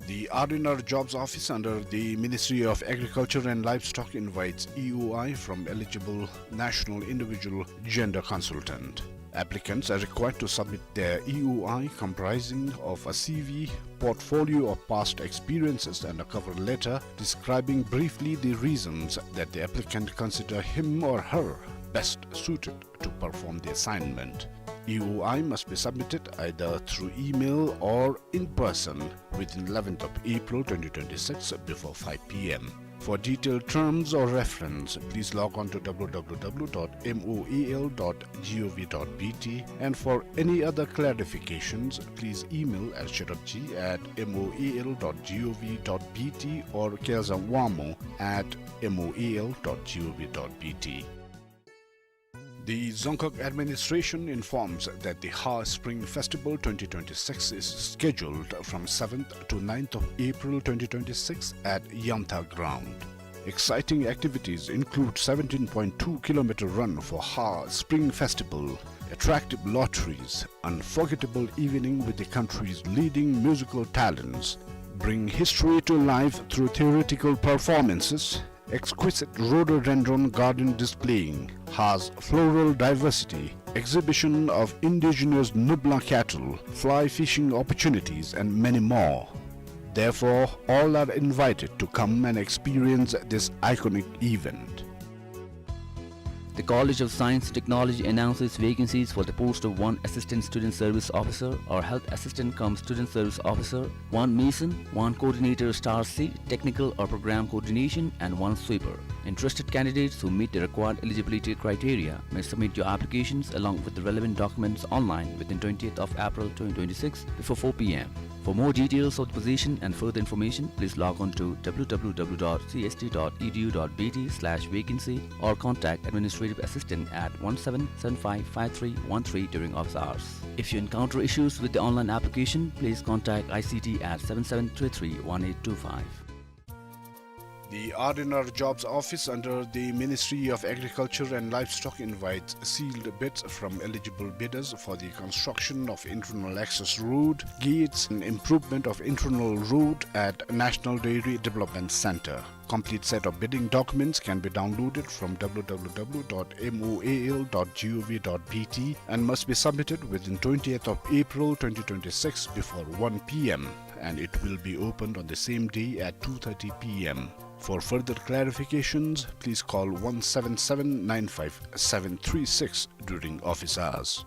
The R and R Jobs Office under the Ministry of Agriculture and Livestock invites E O I from eligible national individual gender consultant. Applicants are required to submit their E O I comprising of a C V, portfolio of past experiences, and a cover letter describing briefly the reasons that the applicant consider him or her best suited to perform the assignment. E O I must be submitted either through email or in person within eleventh of April twenty twenty-six before five p m. For detailed terms or reference, please log on to w w w dot m o a l dot g o v dot b t, and for any other clarifications, please email at sherabji at m o a l dot g o v dot b t or kyelzang wangmo at m o a l dot g o v dot b t. The Dzongkhag administration informs that the Ha Spring Festival twenty twenty-six is scheduled from seventh to ninth of April twenty twenty-six at Yamtha Ground. Exciting activities include seventeen point two kilometer run for Ha Spring Festival, attractive lotteries, unforgettable evening with the country's leading musical talents, bring history to life through theatrical performances, exquisite rhododendron garden displaying Ha's floral diversity, exhibition of indigenous Nubla cattle, fly fishing opportunities, and many more. Therefore, all are invited to come and experience this iconic event. The College of Science and Technology announces vacancies for the post of one Assistant Student Service Officer or Health Assistant cum Student Service Officer, one Mason, one Coordinator Star C, Technical or Program Coordination, and one Sweeper. Interested candidates who meet the required eligibility criteria may submit your applications along with the relevant documents online within twentieth of April twenty twenty-six before four p m. For more details of the position and further information, please log on to w w w dot c s t dot e d u dot b t slash vacancy or contact administrative assistant at one seven seven five five three one three during office hours. If you encounter issues with the online application, please contact I C T at seven seven three three one eight two five. The R and R Jobs Office under the Ministry of Agriculture and Livestock invites sealed bids from eligible bidders for the construction of internal access road, gates, and improvement of internal road at National Dairy Development Centre. Complete set of bidding documents can be downloaded from w w w dot m o a l dot g o v dot b t and must be submitted within twentieth of April twenty twenty-six before one p m, and it will be opened on the same day at two thirty p m. For further clarifications, please call one seven seven nine five seven three six during office hours.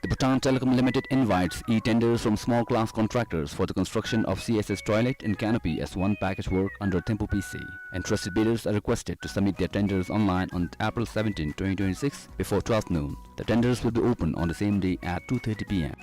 The Bhutan Telecom Limited invites e-tenders from small class contractors for the construction of C S S toilet and canopy as one package work under Thimphu P C. Interested bidders are requested to submit their tenders online on April seventeenth, twenty twenty-six, before twelve noon. The tenders will be open on the same day at two thirty p m.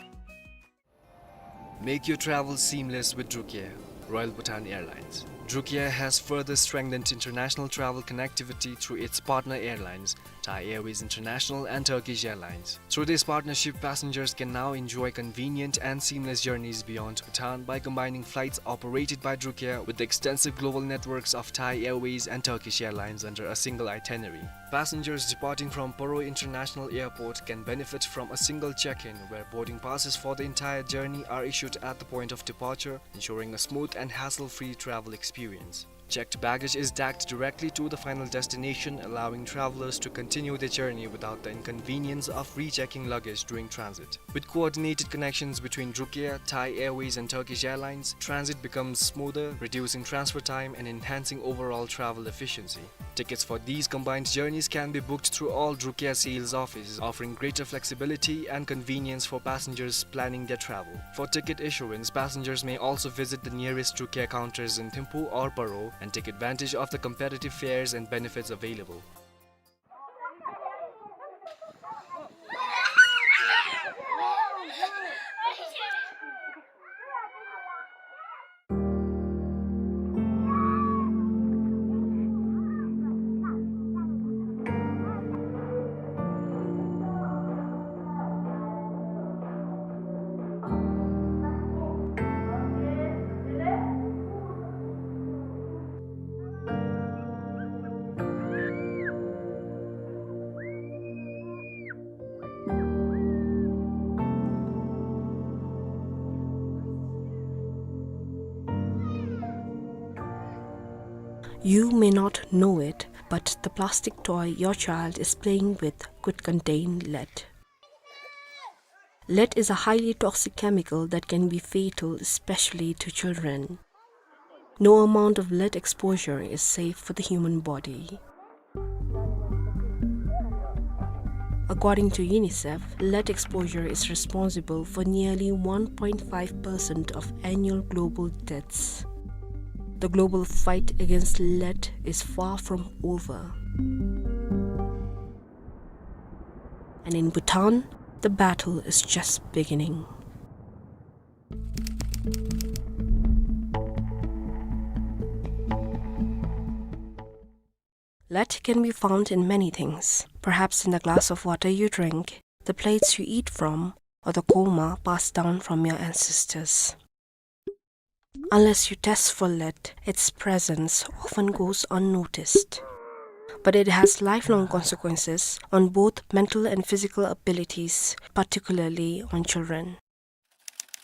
Make your travel seamless with Drukair, Royal Bhutan Airlines. Drukair has further strengthened international travel connectivity through its partner airlines, Thai Airways International and Turkish Airlines. Through this partnership, passengers can now enjoy convenient and seamless journeys beyond Bhutan by combining flights operated by Drukair with the extensive global networks of Thai Airways and Turkish Airlines under a single itinerary. Passengers departing from Paro International Airport can benefit from a single check-in, where boarding passes for the entire journey are issued at the point of departure, ensuring a smooth and hassle-free travel experience. Checked baggage is tagged directly to the final destination, allowing travelers to continue their journey without the inconvenience of rechecking luggage during transit. With coordinated connections between Drukair, Thai Airways and Turkish Airlines, transit becomes smoother, reducing transfer time and enhancing overall travel efficiency. Tickets for these combined journeys can be booked through all Drukair sales offices, offering greater flexibility and convenience for passengers planning their travel. For ticket issuance, passengers may also visit the nearest Drukair counters in Thimphu or Paro and take advantage of the competitive fares and benefits available. You may not know it, but the plastic toy your child is playing with could contain lead. Lead is a highly toxic chemical that can be fatal, especially to children. No amount of lead exposure is safe for the human body. According to UNICEF, lead exposure is responsible for nearly one point five percent of annual global deaths. The global fight against lead is far from over. And in Bhutan, the battle is just beginning. Lead can be found in many things, perhaps in the glass of water you drink, the plates you eat from, or the korma passed down from your ancestors. Unless you test for lead, its presence often goes unnoticed. But it has lifelong consequences on both mental and physical abilities, particularly on children.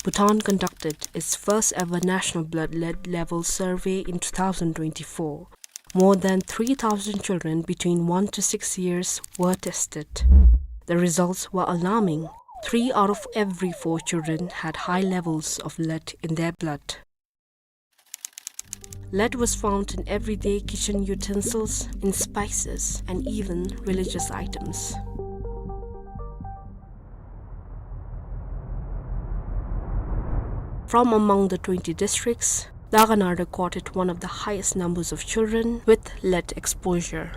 Bhutan conducted its first ever national blood lead level survey in two thousand twenty-four. More than three thousand children between one to six years were tested. The results were alarming. Three out of every four children had high levels of lead in their blood. Lead was found in everyday kitchen utensils, in spices, and even religious items. From among the twenty districts, Dagana recorded one of the highest numbers of children with lead exposure.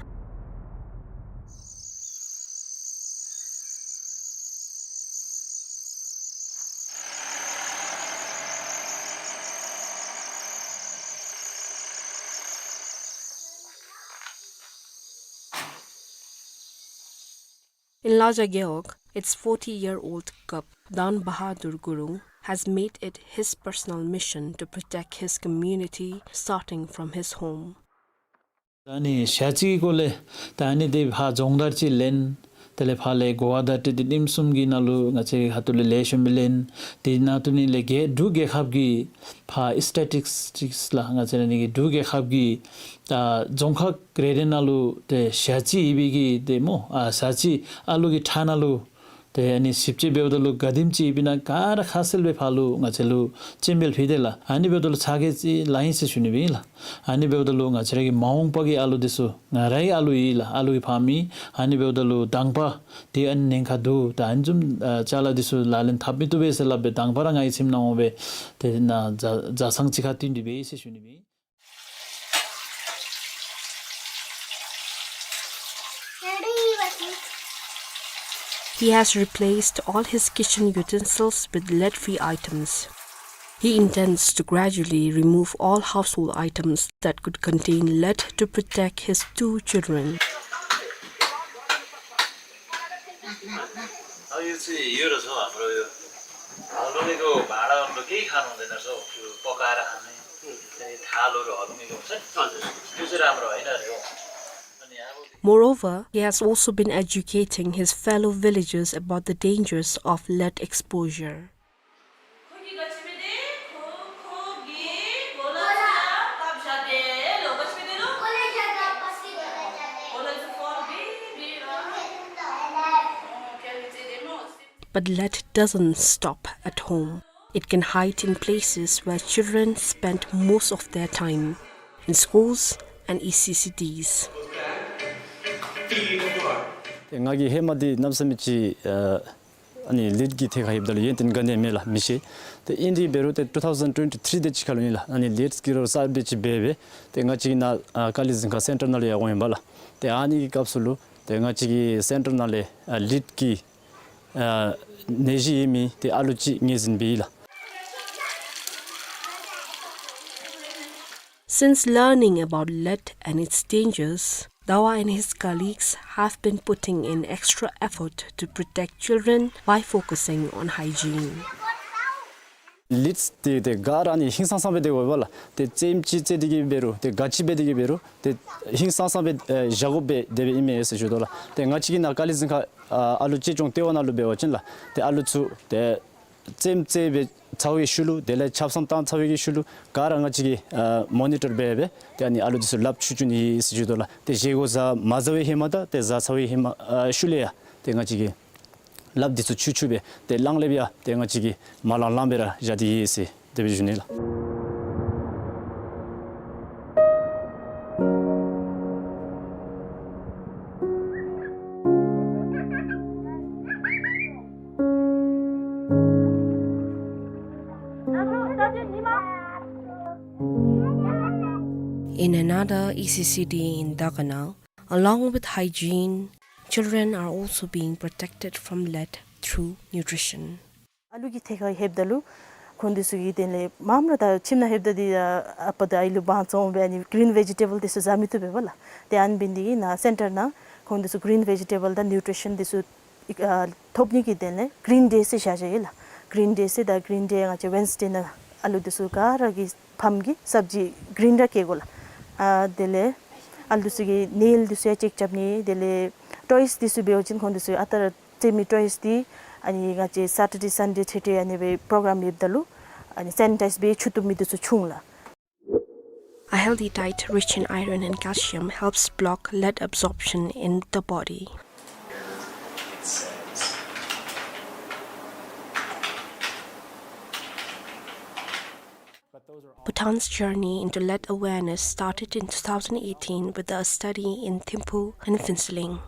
In Laja Gewog, its forty-year-old Kap Dan Bahadur Gurung has made it his personal mission to protect his community, starting from his home. ད་ནི་ཞག་གཅིག་གི་སྐོར་ལས་ད་ནི་དེ་ཕར་སྦྱོང་བརྡར་ཅིག་ལེན། དེ་ལས་ཕར་ལས་གོ་བ་བརྡ་སྤྲོད་དེ་ཉིནམ་གསུམ་གྱི་ནང་ལུ་ང་བཅས་ཁ་ཐུག་ལས་ལེགས་ཤོམ་སྦེ་ལེན། དེ་ནང་དུ་ནི་ལས་རྒྱལ་འབྲུག་རྒྱལ་ཁབ་ཀྱི་ཕར་སི་ཊེ་ཊིག་སི་ལགས། ང་བཅས་ར་ནི་གི་འབྲུག་རྒྱལ་ཁབ་ཀྱི་ད་རྫོང་ཁག་རེ་རེ་ནང་ལུ་ཏེ་ཞག་གཅིག་ཡོད་པའི་གི་ཏེ་སྨོ། ཨ་ཞག་གཅིག་ཨ་ལུ་གི་ཁྲག་ནང་ལུ་ཏེ་ཨ་ནི་ཞིབ་དཔྱད་འབདཝ་ད་ལུ་ག་དེམ་ཅིག་ཡོདཔ་ཨིན་ན་ག་ར་ཁ་གསལ་སྦེ་ཕར་ལུ་ང་བཅས་ལུ་སྤྱན་འབུལ་ཕུལ་ཏེ་ལགས། ཨ་ནི་འབདཝ་ད་ལུ་ཚ་གྱང་ཅིག་ལང་ཡི་ཟེར་ཞུ་ནི་སྦེ་ཨིན་ལགས། ཨ་ནི་འབདཝ་ད་ལུ་ང་བཅས་ར་གི་མ་འོངས་པ་གི་ཨ་ལུ་འདི་ཚུ་ང་རའི་ཨ་ལུ་ཨིན་ལགས། ཨ་ལུ་གི་ཕ་མ་ཨིན། ཨ་ནི་འབདཝ་ད་ལུ་དང་པ་ཏེ་ཨ་ནི་ཉེན་ཁ་འདུག། ད་ཨ་ནི་བཟུམ་ཨ་ཅ་ལ་འདི་ཚུ་ལག་ལེན་འཐབ་མི་བཏུབ་པས་ཟེར་སླབ་སྦེ་དང་པ་ར་ང་གི་ཁྱིམ་ནང་འོང་སྦེ་ཏེ་ནཱ་ཛ་ཛ་སང་ཅིག་ཁར་བཏོན་ཏེ་འབད་ཡི་ཟེར་ཞུ་ནི་སྦེ་ཨིན། He has replaced all his kitchen utensils with lead-free items. He intends to gradually remove all household items that could contain lead to protect his two children. अब यो चाहिँ, यो रहेछ हाम्रो यो हल्लुङ्गेको भाँडाहरू केही खानु हुँदैन रहेछ हौ, त्यो पकाएर खाने। अनि थालहरू हल्लुङ्गेको हुन्छ नि, त्यो चाहिँ राम्रो होइन अरे हौ। अनि अब Moreover, he has also been educating his fellow villagers about the dangers of lead exposure. But lead doesn't stop at home. It can hide in places where children spend most of their time, in schools and E C C Ds. ཏེ་ང་གིས་ཧེ་མ་འདི་གནམ་མེད་ས་མེད་ཅིག་ཨ་ཨ་ནི་ལིཌ་ཀྱི་ཐད་ཁར་ཡོདཔ་ད་ལུ་ཡོན་ཏན་ག་ནི་ཡང་མེད་ལགས། མི་ཤེས། ཏེ་ཨིན་རུང་འབད་རུང་ཏེ་ཊུ་ཐའུ་ཟེན་ཊུ་ཝེན་ཊི་ཐི་རི་དེ་ཅིག་ཁར་ལུ་ཨིན་ལགས། ཨ་ནི་ལིཌ་ཀྱི་རོགས་གསརཔ་དེ་ཅིག་འབད་སྦེ་ཏེ་ང་བཅས་ཀྱི་ནཱ་ཨ་ཀ་ལི་གཟིམ་ཁང་སེན་ཊར་ནང་ལུ་ཡར་འོང་ཡི་པ་ལགས། ཏེ་ཨ་ནི་གི་སྐབས་སུ་ལུ་ཏེ་ང་བཅས་ཀྱི་སེན་ཊར་ནང་ལས་ཨ་ལིཌ་ཀྱི་ཨ་ནད་གཞི་ཡོད་མི་ཏེ་ཨ་ལུ་ཅིག་ངོས་འཛིན་འབད་ཡི་ལགས། Since learning about lead and its dangers, Dawa and his colleagues have been putting in extra effort to protect children by focusing on hygiene. ལིཌ་འདི་ཏེ་ག་ར་ནི་ཧིང་སངས་སངས་སྦེ་སྡོད་དགོ་པས་ལགས། ཏེ་རྩེདམོ་ཅིག་རྩེ་སྟེ་གི་འབད་རུང་ཏེ་ག་ཅི་འབད་དེ་གི་འབད་རུང་ཏེ་ཧིང་སངས་སངས་སྦེ་ཨེ་བཞག་དགོ་པས་དེ་སྦེ་ཨིན་མས་ཟེར་ཞུ་དོ་ལགས། ཏེ་ང་བཅས་ཀྱི་ནཱ་ཀ་ལི་གཟིམ་ཁང་ཨ་ཨ་ལུ་གཅེས་སྐྱོང་ལྟེ་བ་ནང་ལུ་འབད་བ་ཅིན་ལགས་ཏེ་ཨ་ལུ་ཚུ་ཏེ་ རྩེདམོ་རྩེ་བའི་ཚར་བའི་ཤུལ་ལུ་དེ་ལས་ཆབ་གསང་བཏང་ཚར་བའི་ཤུལ་ལུ་ག་ར་ང་བཅས་ཀྱིས་ཨ་མོ་ནི་ཊར་འབད་སྦེ་ཏེ་ཨ་ནི་ཨ་ལུ་འདི་ཚུ་ལགཔ་འཁྱུ་འཁྱུ་ནི་ཨིན་ཟེར་ཞུ་དོ་ལགས། ཏེ་བཞེས་སྒོ་བཟའ་མ་བཟའ་བའི་ཧེ་མ་དང་ཏེ་བཟའ་ཚར་བའི་ཧེ་མ་ཨ་ཤུལ་ལས་ཡང་ཏེ་ང་བཅས་ཀྱིས་ལགཔ་འདི་ཚུ་འཁྱུ་འཁྱུ་སྦེ་ཏེ་གླང་ལེབ་ཡང་ཏེ་ང་བཅས་ཀྱིས་མ་ལང་ལང་སྦེ་ར་བཞག་སྟེ་ཡོད་ཟེར་དེ་སྦེ་ཞུ་ནི་ལགས། In another E C C D in Dakanal, along with hygiene, children are also being protected from lead through nutrition. ཨ་ལུ་གི་ཐད་ཁར་ལྷོདཔ་ད་ལུ་ཁོང་འདི་ཚུ་གི་དེ་ལས་མངམ་ར་ད་ཁྱིམ་ནང་ལྷོདཔ་ད་འདི་ཨ་པ་དང་ཨའི་ལུ་དབང་བཙོང་སྦེ་ཨ་ནི་གི་རིན་ཝེ་ཇི་ཊེ་བཱལ་འདི་ཚུ་བཟའ་མི་བཏུབ་པས་ལགས། ཏེ་ཨ་ནི་འབད་ནི་འདི་གིས་ནཱ་སེན་ཊར་ནང་ཁོང་འདི་ཚུ་གི་རིན་ཝེ་ཇི་ཊེ་བཱལ་དང་ནིའུ་ཊི་རི་ཤཱན་འདི་ཚུ་ཨ་ཐོབ་ནི་གི་དོན་ལས་གི་རིན་ཌེ་ཟེར་བཞག་བཞགཔ་ཨིན་ལགས། གི་རིན་ཌེ་ཟེར་ད་གི་རིན་ཌེ་ང་བཅས་ཝེན་སི་ཌེ་ནང་ཨ་ལུ་འདི་ཚུ་ག་ར་གི་ཕམ་གྱིས་སབ་ཇི་གི་རིན་ར་བཀལ་དགོ་ལགས། ཨ་དེ་ལས་ཨ་ལུ་འདི་ཚུ་གི་ནེལ་འདི་ཚུ་ཡང་ཅེཀ་རྐྱབ་ནི། དེ་ལས་ཊོའིས་འདི་ཚུ་འབད་བ་ཅིན་ཁོང་འདི་ཚུ་ཨ་རྟག་ར་རྩེད་མི་ཊོའིས་འདི་ཨ་ནི་ང་བཅས་སེ་ཊར་ཌེ་སན་ཌེ་ཐེ་ཐེ་ཨ་ནི་སྦེ་པོ་རོ་གྲམ་ཡོདཔ་ད་ལུ་ཨ་ནི་སེ་ནི་ཊའིཛ་འབད་འཁྱུ་བཏུབ་མི་འདི་ཚུ་བྱུང་ལགས། A healthy diet rich in iron and calcium helps block lead absorption in the body. Bhutan's journey into lead awareness started in two thousand eighteen with a study in Thimphu and Phuentsholing.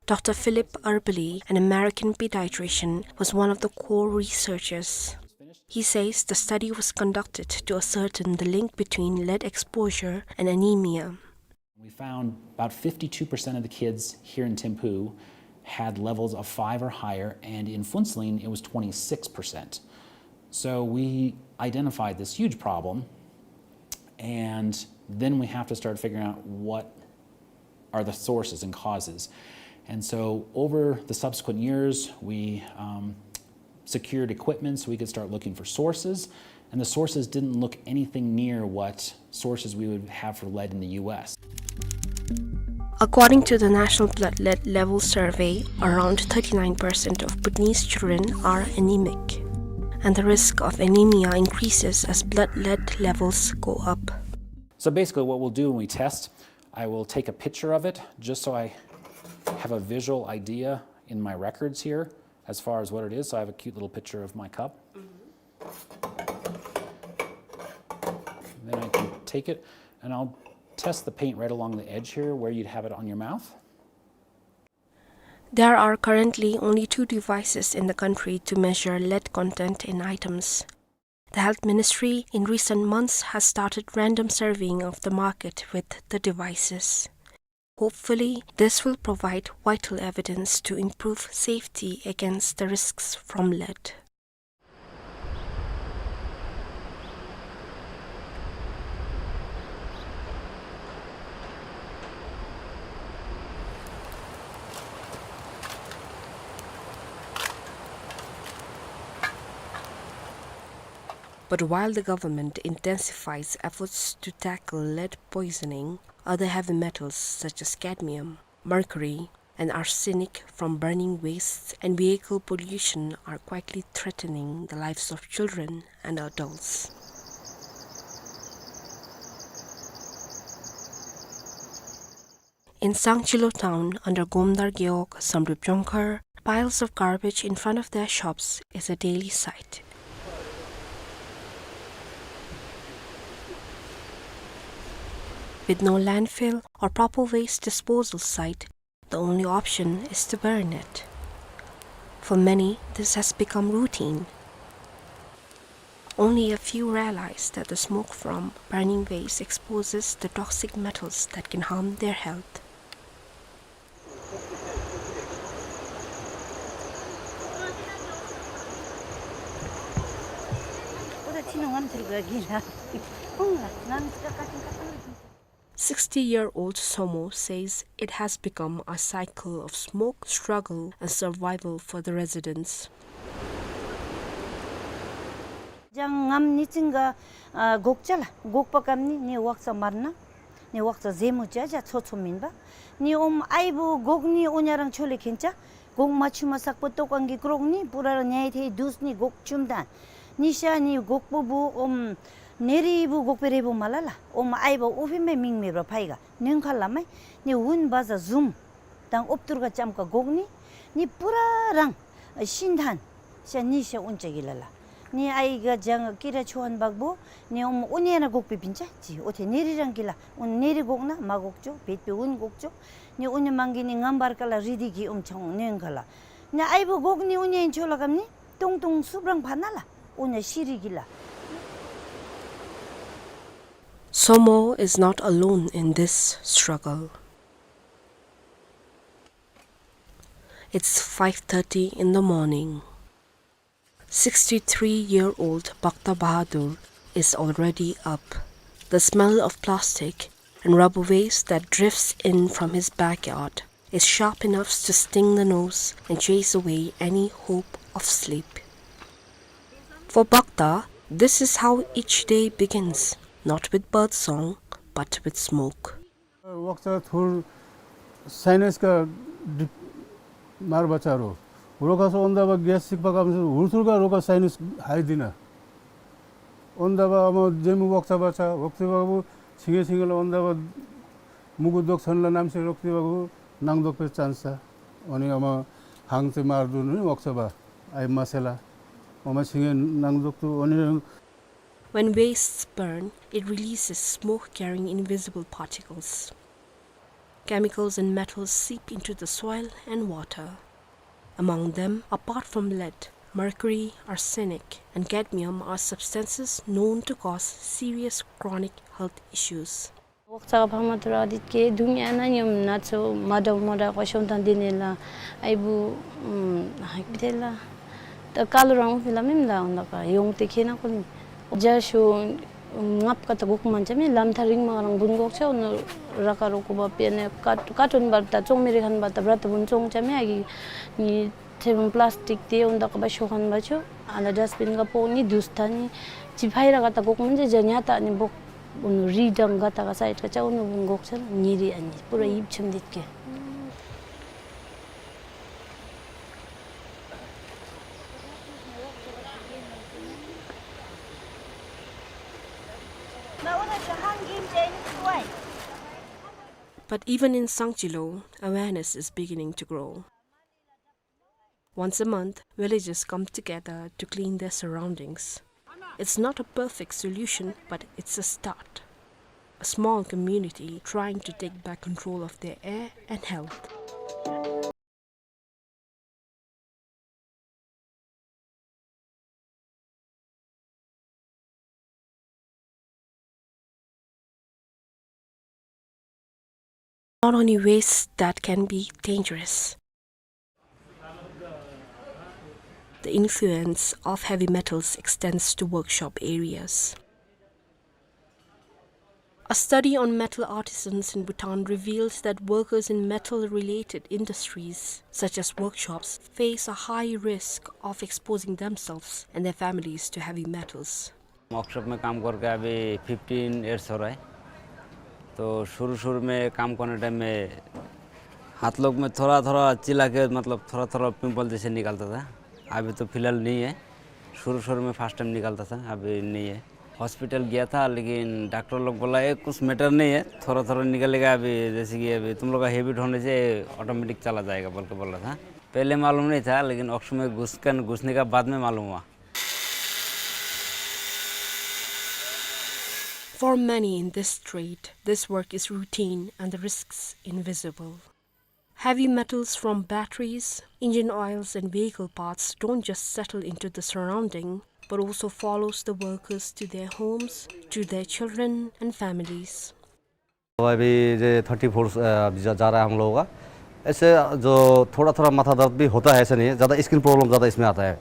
Doctor Philip Eberle, an American pediatrician, was one of the core researchers. He says the study was conducted to ascertain the link between lead exposure and anemia. We found about fifty-two percent of the kids here in Thimphu had levels of five or higher, and in Phuentsholing it was twenty-six percent. So we identified this huge problem, and then we have to start figuring out what are the sources and causes. And so over the subsequent years, we, um, secured equipment so we could start looking for sources. And the sources didn't look anything near what sources we would have for lead in the U S. According to the National Blood Lead Level Survey, around thirty-nine percent of Bhutanese children are anemic, and the risk of anemia increases as blood lead levels go up. So basically what we'll do when we test, I will take a picture of it just so I have a visual idea in my records here as far as what it is. So I have a cute little picture of my cup. Then I can take it and I'll test the paint right along the edge here where you'd have it on your mouth. There are currently only two devices in the country to measure lead content in items. The Health Ministry in recent months has started random surveying of the market with the devices. Hopefully, this will provide vital evidence to improve safety against the risks from lead. But while the government intensifies efforts to tackle lead poisoning, other heavy metals such as cadmium, mercury, and arsenic from burning wastes and vehicle pollution are quietly threatening the lives of children and adults. In Sangchilo town under Gomdar Gewog, Samdrup Jongkhar, piles of garbage in front of their shops is a daily sight. With no landfill or proper waste disposal site, the only option is to burn it. For many, this has become routine. Only a few realize that the smoke from burning waste exposes the toxic metals that can harm their health. Sixty-year-old Somo says it has become a cycle of smoke, struggle, and survival for the residents. ལྗང་ངམ་ནི་ཅིག་ག་ཨ་གོག་ཅ་ལགས། གོག་པ་ཀམ་ནི་ནི་ཝག་ཙ་མར་ན་ནི་ཝག་ཙ་ཟེ་མུ་ཅ་ཅ་ཚོ་ཚོ་མེན་པ། ནི་ཨོམ་ཨའི་བུ་གོག་ནི་ཨོ་ཉ་རང་ཆོ་ལེ་ཁེན་ཅ། གོག་མ་ཆུང་མ་སག་པོ་ཏོག་ཀ་གིས་བཀོག་ནི་པུ་ར་ར་ཉལ་ཏེ་སྡོད་ནི་གོག་ཆུམ་ད། ནི་ཤ་ནི་གོག་པོ་བུ་ཨོམ་ནེ་རི་བུ་གོག་པེ་རེ་བུ་མ་ལ་ལ་ཨོམ་ཨའི་བ་ཨུ་ཕི་མེ་མིང་མེ་བ་ཕའི་ག་ནོན་ཁ་ལ་མེ་ནི་ཝུན་བ་ཟ་ཟུམ་དང་ཨོབ་ཏུར་ག་ཅམ་ཀ་གོག་ནི་ནི་པུ་ར་རང་ཤིན་ཐན་ཤ་ནི་ཤ་ཨུན་ཅ་གི་ལ་ལ། ནི་ཨའི་ག་ཇང་ཀི་ར་ཆོ་ཧན་བག་བུ་ནི་ཨོམ་ཨུ་ནེ་ན་གོག་པེ་པིན་ཅ་ཅི་ཨོ་ཐེ་ནེ་རི་རང་གི་ལ་ཨུན་ནེ་རི་གོག་ན་མ་གོག་ཅོ་བེད་པེ་ཨུན་གོག་ཅོ། ནི་ཨུ་ནེ་མང་གི་ནི་ངམ་བར་ཀ་ལ་རི་དི་གི་ཨོམ་ཆང་ནོན་ག་ལ། ནི་ཨའི་བུ་གོག་ནི་ཨུ་ནེ་ཆོ་ལ་གམ་ནི་ཏུང་ཏུང་སུབ་རང་ཕ་ན་ལ་ཨུ་ནེ་ཤི་རི་གི་ལ། Somo is not alone in this struggle. It's five thirty in the morning. Sixty-three-year-old Bhakta Bahadur is already up. The smell of plastic and rubber waste that drifts in from his backyard is sharp enough to sting the nose and chase away any hope of sleep. For Bhakta, this is how each day begins, not with bird song, but with smoke. वक्सा थुर साइनस का डि-, मार बच्चा रो। रोका सो ओंदा बा गैस सिक पका में से हुर थुर का रोका साइनस हाई दिना। ओंदा बा अमा जेमु वक्सा बच्चा, वक्सी बाबू छिंगे छिंगे ला ओंदा बा मुगु दोक सन ला नाम से रोकती बाबू नांग दोक पे चांस सा। ओनी अमा हांग से मार दु नी वक्सा बा, आई मसेला। अमा छिंगे नांग दोक तु ओनी When wastes burn, it releases smoke carrying invisible particles. Chemicals and metals seep into the soil and water. Among them, apart from lead, mercury, arsenic, and cadmium are substances known to cause serious chronic health issues. वक्सा का फामा तुरा दित के दुनिया ना नियम ना चो माडा माडा को शोंता दिने ला आई बु, उम, हाई बिते ला। त कालो रंग फिला मेम ला उंदा का योंग ते खेना कोनी। जा शो, उम, ngap ka ta gok mancha me lam tharing ma rang bun gok cha, no raka roko ba pe ne kat-, katon ba ta chong mere khan ba ta brat bun chong cha me agi ni Thebung plastic te unda kaba shokan bacho, ala dustbin ka poni dustani, chiphai ra kata gok manje janya ta ni bok, unu ridang kata ka side ka cha unu bung gok cha, niri ani, pura ip chum dit ke. But even in Sangchilo, awareness is beginning to grow. Once a month, villagers come together to clean their surroundings. It's not a perfect solution, but it's a start. A small community trying to take back control of their air and health. Not only waste that can be dangerous. The influence of heavy metals extends to workshop areas. A study on metal artisans in Bhutan reveals that workers in metal-related industries, such as workshops, face a high risk of exposing themselves and their families to heavy metals. Workshop में काम करके अभी fifteen years हो रहा है। तो शुरू शुरू में काम करने टाइम में हाथ लोग में थोड़ा थोड़ा चिल्ला के, मतलब, थोड़ा थोड़ा पिंपल जैसे निकलता था। अभी तो फिलहाल नहीं है, शुरू शुरू में फर्स्ट टाइम निकलता था, अभी नहीं है। हॉस्पिटल गया था, लेकिन डॉक्टर लोग बोला, "ये कुछ मैटर नहीं है, थोड़ा थोड़ा निकलेगा, अभी जैसे कि अभी तुम लोग का हैबिट होने से ऑटोमेटिक चला जाएगा," बोल के बोल रहा था। पहले मालूम नहीं था, लेकिन वर्कशॉप में घुस कर, घुसने का बाद में मालूम हुआ। For many in this trade, this work is routine and the risks invisible. Heavy metals from batteries, engine oils, and vehicle parts don't just settle into the surrounding, but also follows the workers to their homes, to their children and families. तो अभी ये thirty four, अ, अभी जा, जा रहा है हम लोगों का। ऐसे जो थोड़ा-थोड़ा माथा दर्द भी होता है, ऐसा नहीं है। ज़्यादा स्किन प्रॉब्लम ज़्यादा इसमें आता है,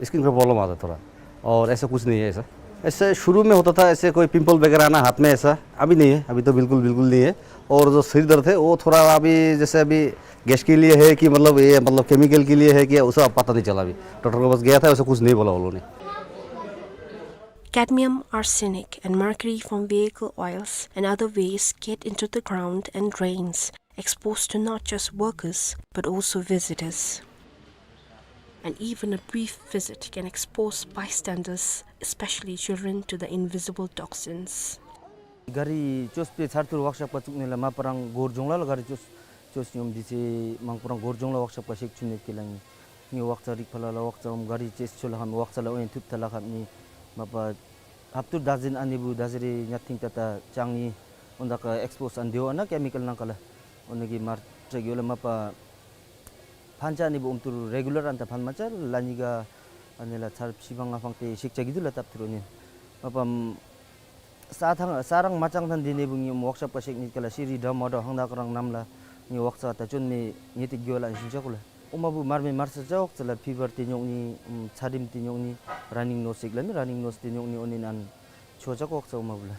स्किन का प्रॉब्लम आता है थोड़ा, और ऐसा कुछ नहीं है ऐसा। ऐसे शुरू में होता था, ऐसे कोई पिंपल वगैरह आना हाथ में, ऐसा अभी नहीं है, अभी तो बिल्कुल, बिल्कुल नहीं है। और जो सिर दर्द है, वो थोड़ा अभी, जैसे अभी गैस के लिए है कि, मतलब, ये, मतलब, केमिकल के लिए है कि, उसे अब पता नहीं चला अभी। डॉक्टर के पास गया था, वैसे कुछ नहीं बोला उन्होंने। Cadmium, arsenic, and mercury from vehicle oils and other wastes get into the ground and drains, exposed to not just workers, but also visitors. And even a brief visit can expose bystanders, especially children, to the invisible toxins. གཱ་རི་བཅོས་པའི་ཚར་ཐུར་ཝརཀ་ཤོབ་ཁར་བཙུགས་ནི་ལས་མ་པ་རང་སྒོར་ལྗང་ལ་ལགས་གཱ་རི་བཅོས་བཅོས་ཡོདཔ་འདི་ཚེ་མང་པོ་རང་སྒོར་ལྗང་ལ་ཝརཀ་ཤོབ་ཁར་ཤེག་ཆུ་ནི་ཀི་ལ་ནི་ངེའི་ཝརཀ་ཚ་རིག་ཕ་ལ་ལ་ཝརཀ་ཚ་འོམ་གཱ་རི་ཅེས་ཆོ་ལ་ཧམ་ཝརཀ་ཚ་ལ་འོང་ཐུབ་ཐ་ལ་ཧམ་ནི་མ་པ་ཧབ་ཏུ་ཟླཝ་གཟན་ཨ་ནི་བུ་ཟླཝ་གཟན་རེ་ཉ་ཐིང་ཏ་ཏ་ཅང་ནི་འོ་ད་ག་ཨེགསི་པོ་ཟ་ཨན་དེ་བ་ན་ཀེ་མི་ཀལ་ནང་ཀ་ལ་འོ་ན་གི་མར་ཏྲེག་ཡོད་ལ་མ་པ་ཕན་ཆ་ནི་བུ་འོམ་ཏུར་རེ་གུ་ལར་ཨན་ཏ་ཕན་མ་ཆ་ལ་ནི་ག་ཨ་ནི་ལ་ཚར་ཕྱི་པ་ང་ཕང་ཏེ་ཤེག་ཆ་གི་དུ་ལ་ཏབ་ཐུར་འོ་ནི་མ་པ་ས་ཐང་ས་རང་མ་ཅང་ཐང་འདི་ནི་བུ་ངེའི་ཝརཀ་ཤོབ་ཁར་ཤེག་ནི་ཀ་ལ་ཤི་རི་འདྲ་མ་འདྲ་ཧང་ད་ཀ་རང་ནམ་ལ་ངེའི་ཝརཀ་ཚ་ད་ཅོན་མེ་ངེ་ཏེ་གི་ཝ་ལ་ཨན་ཤིན་ཆ་ཀུ་ལ་འོ་མ་བུ་མར་མེ་མར་ས་ཆ་ཝརཀ་ཚ་ལ་ཕི་བར་ཏེ་ཉོག་ནི་ཚ་རིམ་ཏེ་ཉོག་ནི་ར་ནིང་ནོ་སིག་ལ་ནི་ར་ནིང་ནོ་སི་ཏེ་ཉོག་ནི་འོ་ནི་ཨན་ཆོ་ཆ་ཝརཀ་ཚ་འོ་མ་བུ་ལ།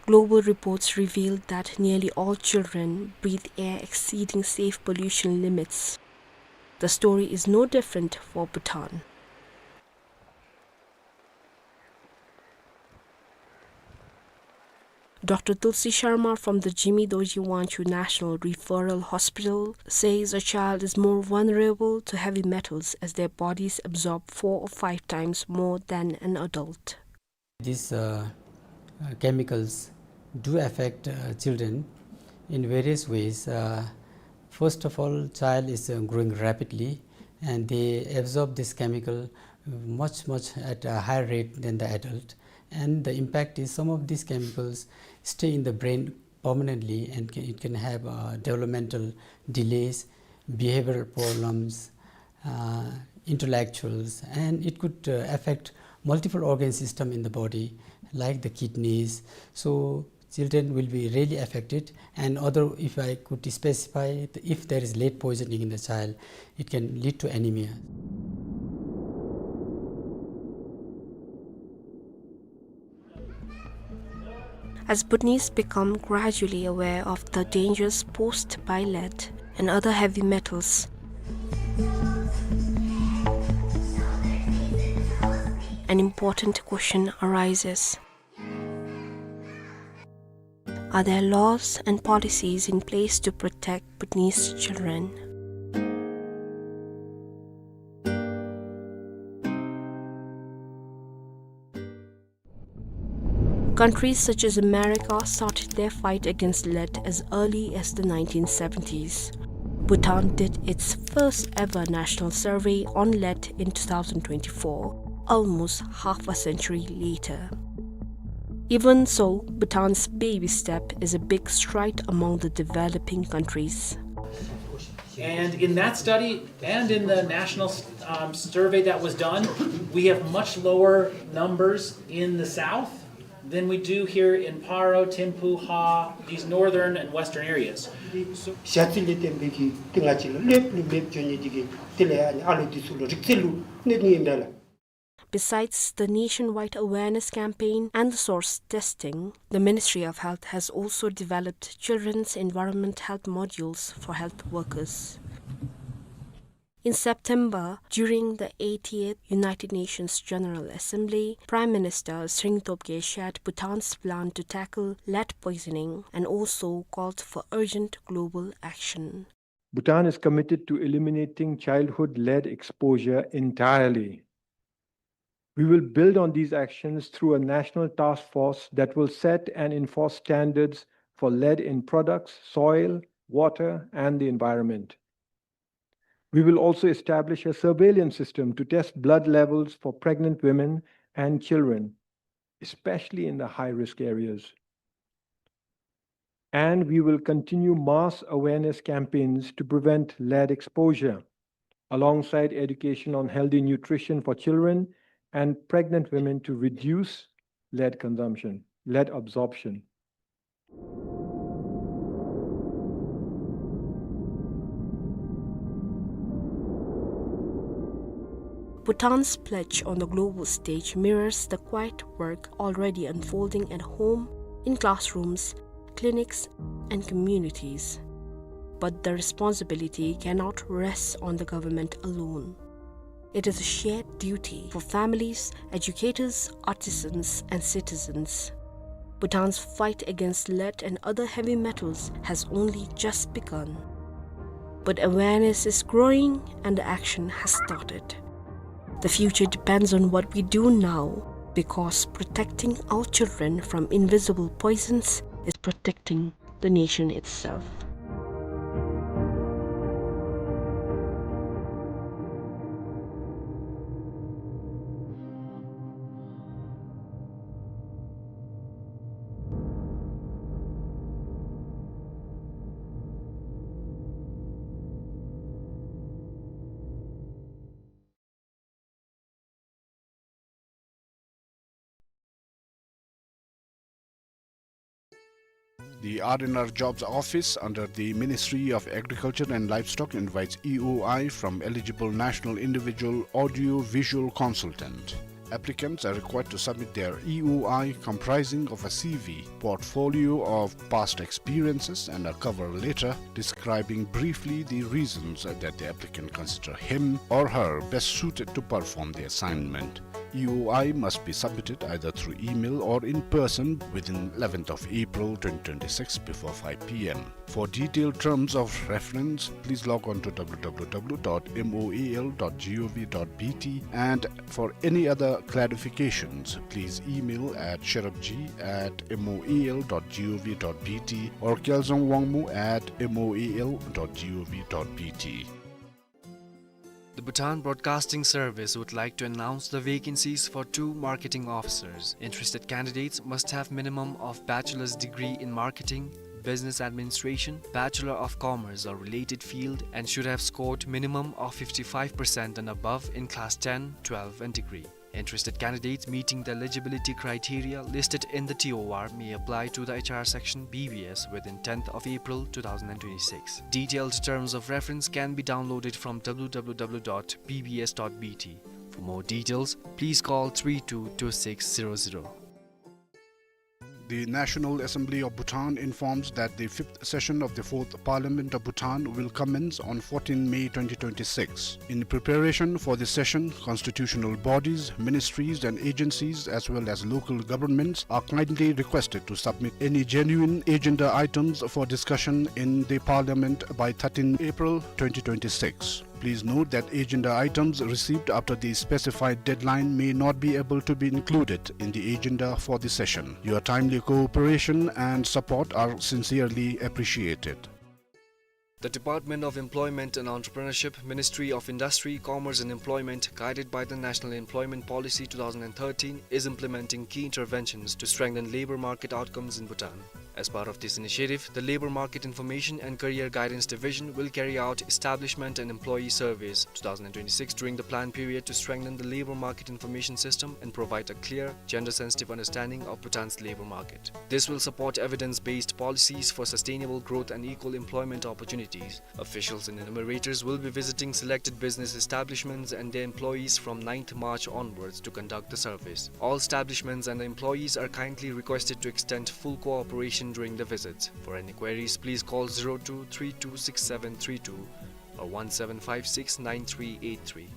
Global reports reveal that nearly all children breathe air exceeding safe pollution limits. The story is no different for Bhutan. Doctor Tulsi Sharma from the Jigme Dorji Wangchuk National Referral Hospital says a child is more vulnerable to heavy metals as their bodies absorb four or five times more than an adult. These, uh, uh, chemicals do affect, uh, children in various ways. Uh, first of all, child is, uh, growing rapidly, and they absorb this chemical much, much at a higher rate than the adult. And the impact is some of these chemicals stay in the brain permanently, and ca-, it can have, uh, developmental delays, behavioral problems, uh, intellectuals, and it could, uh, affect multiple organ system in the body, like the kidneys. So children will be really affected, and other, if I could specify, the, if there is lead poisoning in the child, it can lead to anemia. As Bhutanese become gradually aware of the dangers posed by lead and other heavy metals, an important question arises. Are there laws and policies in place to protect Bhutanese children? Countries such as America started their fight against lead as early as the nineteen seventies. Bhutan did its first ever national survey on lead in two thousand twenty-four, almost half a century later. Even so, Bhutan's baby step is a big stride among the developing countries. And in that study and in the national, um, survey that was done, we have much lower numbers in the south than we do here in Paro, Thimphu, Ha, these northern and western areas. ཞ་ཚི་ལས་བརྟེན་པའི་གི་ཏེ་ང་བཅས་ལུ་ལེབ་ལུ་མེདཔ་འགྱོ་ནི་འདི་གིས་དེ་ལས་ཨ་ནི་ཨ་ལོ་འདི་ཚུ་ལུ་རིག་རྩལ་ལུ་གནོད་ནི་ཨིན་པས་ལགས། Besides the nationwide awareness campaign and the source testing, the Ministry of Health has also developed children's environment health modules for health workers. In September, during the eightieth United Nations General Assembly, Prime Minister Tshering Tobgay shared Bhutan's plan to tackle lead poisoning and also called for urgent global action. Bhutan is committed to eliminating childhood lead exposure entirely. We will build on these actions through a national task force that will set and enforce standards for lead in products, soil, water, and the environment. We will also establish a surveillance system to test blood levels for pregnant women and children, especially in the high-risk areas. And we will continue mass awareness campaigns to prevent lead exposure, alongside education on healthy nutrition for children and pregnant women to reduce lead consumption, lead absorption. Bhutan's pledge on the global stage mirrors the quiet work already unfolding at home, in classrooms, clinics, and communities. But the responsibility cannot rest on the government alone. It is a shared duty for families, educators, artisans, and citizens. Bhutan's fight against lead and other heavy metals has only just begun. But awareness is growing and the action has started. The future depends on what we do now, because protecting our children from invisible poisons is protecting the nation itself. The R and R Jobs Office under the Ministry of Agriculture and Livestock invites E O I from eligible national individual audio-visual consultant. Applicants are required to submit their E O I comprising of a C V, portfolio of past experiences, and a cover letter describing briefly the reasons that the applicant consider him or her best suited to perform the assignment. E O I must be submitted either through email or in person within eleventh of April twenty twenty-six before five P M. For detailed terms of reference, please log on to W W W dot M O A L dot G O V dot B T, and for any other clarifications, please email at sherabji at M O A L dot G O V dot B T or Kyalzong Wangmo at M O A L dot G O V dot B T. The Bhutan Broadcasting Service would like to announce the vacancies for two marketing officers. Interested candidates must have minimum of bachelor's degree in marketing, business administration, Bachelor of Commerce or related field, and should have scored minimum of fifty-five percent and above in class ten, twelve and degree. Interested candidates meeting the eligibility criteria listed in the T O R may apply to the H R section B B S within tenth of April two thousand and twenty-six. Detailed terms of reference can be downloaded from W W W dot B B S dot B T. For more details, please call three two two six zero zero. The National Assembly of Bhutan informs that the fifth session of the Fourth Parliament of Bhutan will commence on fourteenth May twenty twenty-six. In preparation for the session, constitutional bodies, ministries and agencies, as well as local governments, are kindly requested to submit any genuine agenda items for discussion in the Parliament by thirteenth April twenty twenty-six. Please note that agenda items received after the specified deadline may not be able to be included in the agenda for the session. Your timely cooperation and support are sincerely appreciated. The Department of Employment and Entrepreneurship, Ministry of Industry, Commerce and Employment, guided by the National Employment Policy two thousand and thirteen, is implementing key interventions to strengthen labor market outcomes in Bhutan. As part of this initiative, the Labor Market Information and Career Guidance Division will carry out establishment and employee surveys two thousand and twenty-six during the plan period to strengthen the labor market information system and provide a clear, gender-sensitive understanding of Bhutan's labor market. This will support evidence-based policies for sustainable growth and equal employment opportunities. Officials and enumerators will be visiting selected business establishments and their employees from ninth March onwards to conduct the surveys. All establishments and the employees are kindly requested to extend full cooperation during the visits. For any queries, please call zero two three two six seven three two or one seven five six nine three eight three.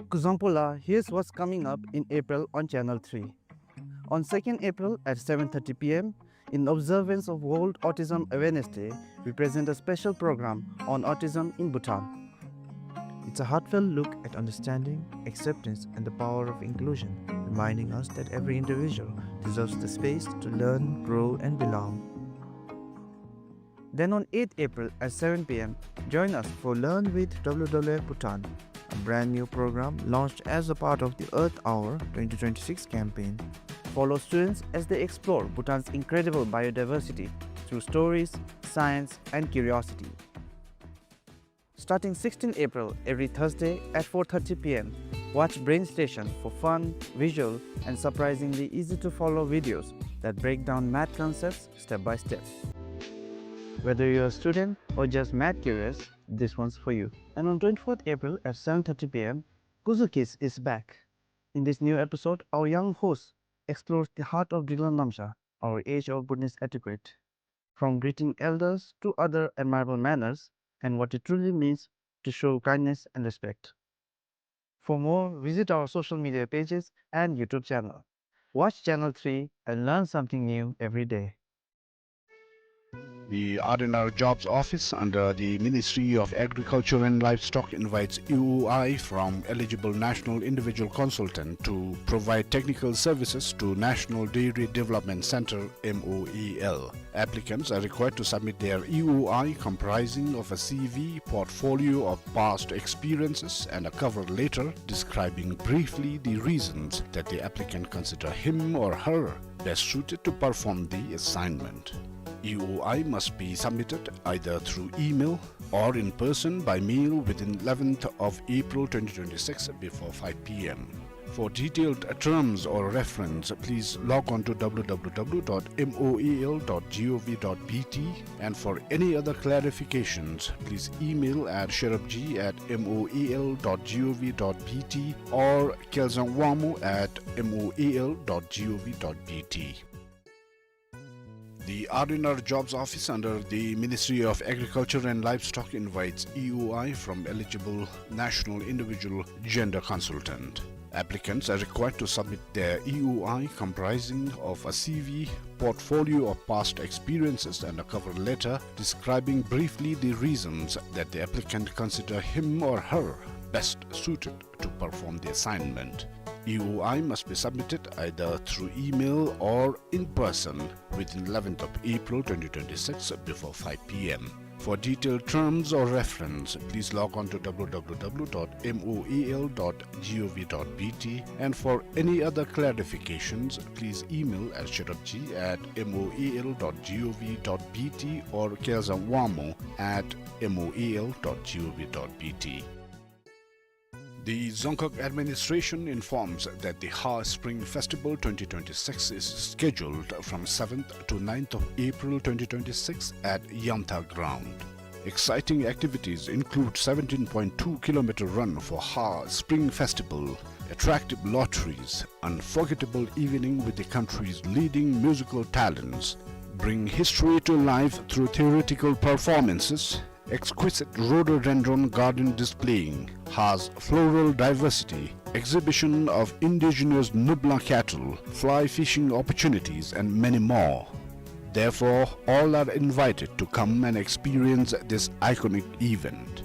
Kuzuzangpo la, here's what's coming up in April on Channel three. On second April at seven thirty P M, in observance of World Autism Awareness Day, we present a special program on autism in Bhutan. It's a heartfelt look at understanding, acceptance, and the power of inclusion, reminding us that every individual deserves the space to learn, grow, and belong. Then on eighth April at seven P M, join us for Learn with W W F Bhutan, a brand new program launched as a part of the Earth Hour twenty twenty-six campaign. Follow students as they explore Bhutan's incredible biodiversity through stories, science, and curiosity. Starting sixteenth April, every Thursday at four thirty P M, watch Brain Station for fun, visual, and surprisingly easy-to-follow videos that break down math concepts step by step. Whether you're a student or just math curious, this one's for you. And on twenty-fourth April at seven thirty P M, Kuzu Kids is back. In this new episode, our young host explores the heart of Driklang Namsha, our age-old Bhutanese etiquette, from greeting elders to other admirable manners, and what it truly means to show kindness and respect. For more, visit our social media pages and YouTube channel. Watch Channel three and learn something new every day. The R and R Jobs Office under the Ministry of Agriculture and Livestock invites E O I from eligible national individual consultant to provide technical services to National Dairy Development Center, M O E L. Applicants are required to submit their E O I comprising of a C V, portfolio of past experiences, and a cover letter describing briefly the reasons that the applicant consider him or her best suited to perform the assignment. E O I must be submitted either through email or in person by mail within eleventh of April twenty twenty-six before five P M. For detailed terms or reference, please log on to W W W dot M O E L dot G O V dot B T, and for any other clarifications, please email at sherabji at M O E L dot G O V dot B T or kelzangwamo at M O E L dot G O V dot B T. The R and R Jobs Office under the Ministry of Agriculture and Livestock invites E O I from eligible national individual gender consultant. Applicants are required to submit their E O I comprising of a C V, portfolio of past experiences, and a cover letter describing briefly the reasons that the applicant consider him or her best suited to perform the assignment. E O I must be submitted either through email or in person within eleventh of April twenty twenty-six before five P M. For detailed terms or reference, please log on to W W W dot M O E L dot G O V dot B T, and for any other clarifications, please email at sherabji at M O E L dot G O V dot B T or kelzangwamo at M O E L dot G O V dot B T. The Dzongkhag administration informs that the Ha Spring Festival twenty twenty-six is scheduled from seventh to ninth of April twenty twenty-six at Yamtha Ground. Exciting activities include seventeen point two kilometer run for Ha Spring Festival, attractive lotteries, unforgettable evening with the country's leading musical talents. Bring history to life through theatrical performances, exquisite rhododendron garden displaying Ha's floral diversity, exhibition of indigenous Nubla cattle, fly fishing opportunities, and many more. Therefore, all are invited to come and experience this iconic event.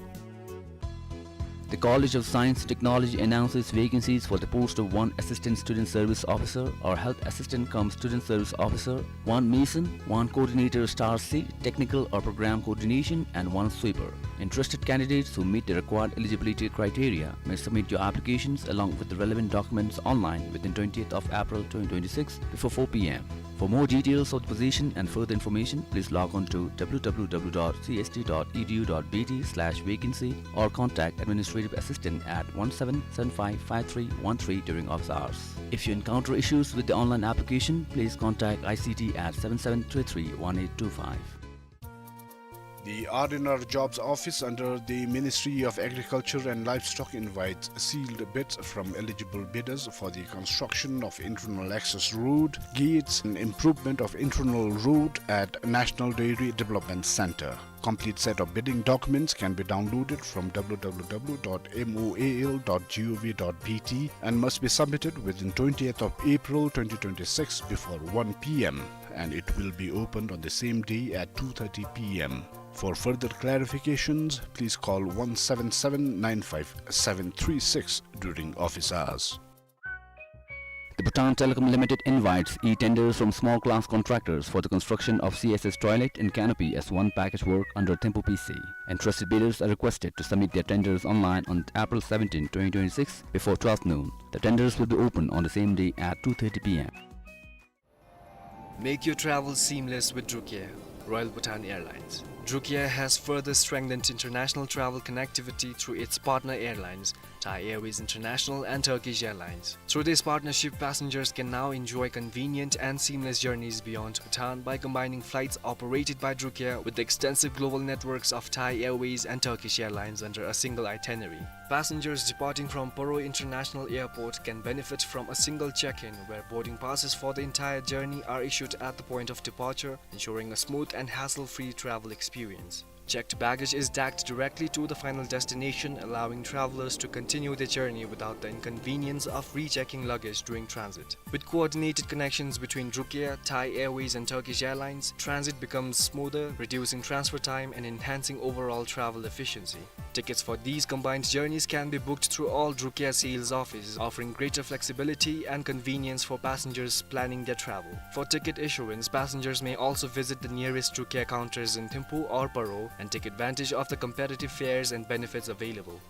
The College of Science and Technology announces vacancies for the post of one Assistant Student Service Officer or Health Assistant cum Student Service Officer, one Mason, one Coordinator Star C, Technical or Program Coordination, and one Sweeper. Interested candidates who meet the required eligibility criteria may submit your applications along with the relevant documents online within twentieth of April twenty twenty-six before four P M. For more details of the position and further information, please log on to W W W dot C S T dot E D U dot B T slash vacancy or contact Administrative Assistant at one seven seven five five three one three during office hours. If you encounter issues with the online application, please contact I C T at seven seven three three one eight two five. The R and R Jobs Office under the Ministry of Agriculture and Livestock invites sealed bids from eligible bidders for the construction of internal access road, gates, and improvement of internal road at National Dairy Development Center. Complete set of bidding documents can be downloaded from W W W dot M O A L dot G O V dot B T and must be submitted within twentieth of April twenty twenty-six before one P M, and it will be opened on the same day at two thirty P M. For further clarifications, please call one seven seven nine five seven three six during office hours. The Bhutan Telecom Limited invites e-tenders from small class contractors for the construction of C S S toilet and canopy as one package work under Thimphu P C. Interested bidders are requested to submit their tenders online on April seventeenth, twenty twenty-six, before twelve noon. The tenders will be open on the same day at two thirty P M. Make your travel seamless with Drukair, Royal Bhutan Airlines. Drukair has further strengthened international travel connectivity through its partner airlines, Thai Airways International and Turkish Airlines. Through this partnership, passengers can now enjoy convenient and seamless journeys beyond Bhutan by combining flights operated by Drukair with the extensive global networks of Thai Airways and Turkish Airlines under a single itinerary. Passengers departing from Paro International Airport can benefit from a single check-in, where boarding passes for the entire journey are issued at the point of departure, ensuring a smooth and hassle-free travel experience. Checked baggage is tagged directly to the final destination, allowing travelers to continue their journey without the inconvenience of rechecking luggage during transit. With coordinated connections between Drukair, Thai Airways and Turkish Airlines, transit becomes smoother, reducing transfer time and enhancing overall travel efficiency. Tickets for these combined journeys can be booked through all Drukair sales offices, offering greater flexibility and convenience for passengers planning their travel. For ticket issuance, passengers may also visit the nearest Drukair counters in Thimphu or Paro and take advantage of the competitive fares and benefits available.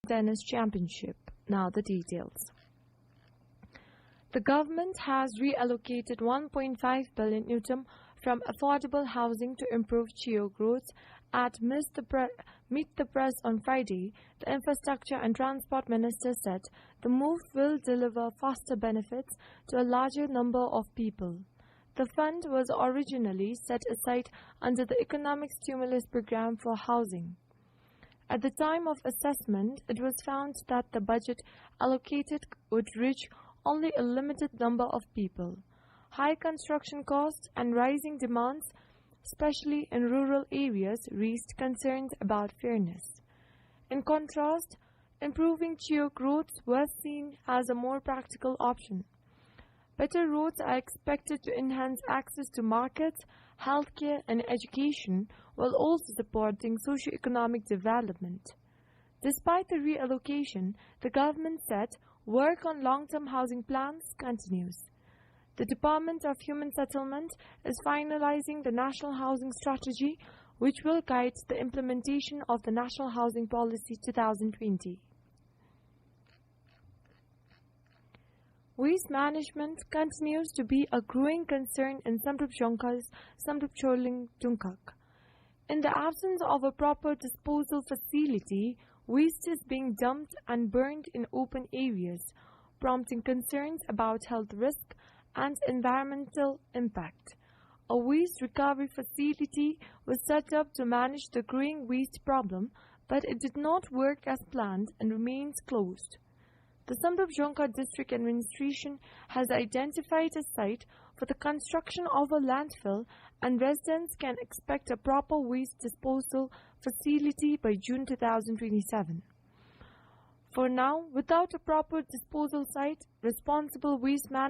Tennis Championship. Now the details. The government has reallocated one point five billion ngultrum from affordable housing to improve geo-growth. At Meet the Pre-, Meet the Press on Friday, the Infrastructure and Transport Minister said the move will deliver faster benefits to a larger number of people. The fund was originally set aside under the Economic Stimulus Program for housing. At the time of assessment, it was found that the budget allocated would reach only a limited number of people. High construction costs and rising demands, especially in rural areas, raised concerns about fairness. In contrast, Improving Chiwog roads was seen as a more practical option. Better roads are expected to enhance access to markets, healthcare, and education, while also supporting socio-economic development. Despite the reallocation, the government said work on long-term housing plans continues. The Department of Human Settlement is finalizing the National Housing Strategy, which will guide the implementation of the National Housing Policy two thousand twenty. Waste management continues to be a growing concern in Samdrup Jongkha's Samdrup Chorling Dungkhag. In the absence of a proper disposal facility, waste is being dumped and burned in open areas, prompting concerns about health risk and environmental impact. A waste recovery facility was set up to manage the growing waste problem, but it did not work as planned and remains closed. The Samdrup Jongkha District Administration has identified a site for the construction of a landfill, and residents can expect a proper waste disposal facility by June two thousand twenty-seven. For now, without a proper disposal site, responsible waste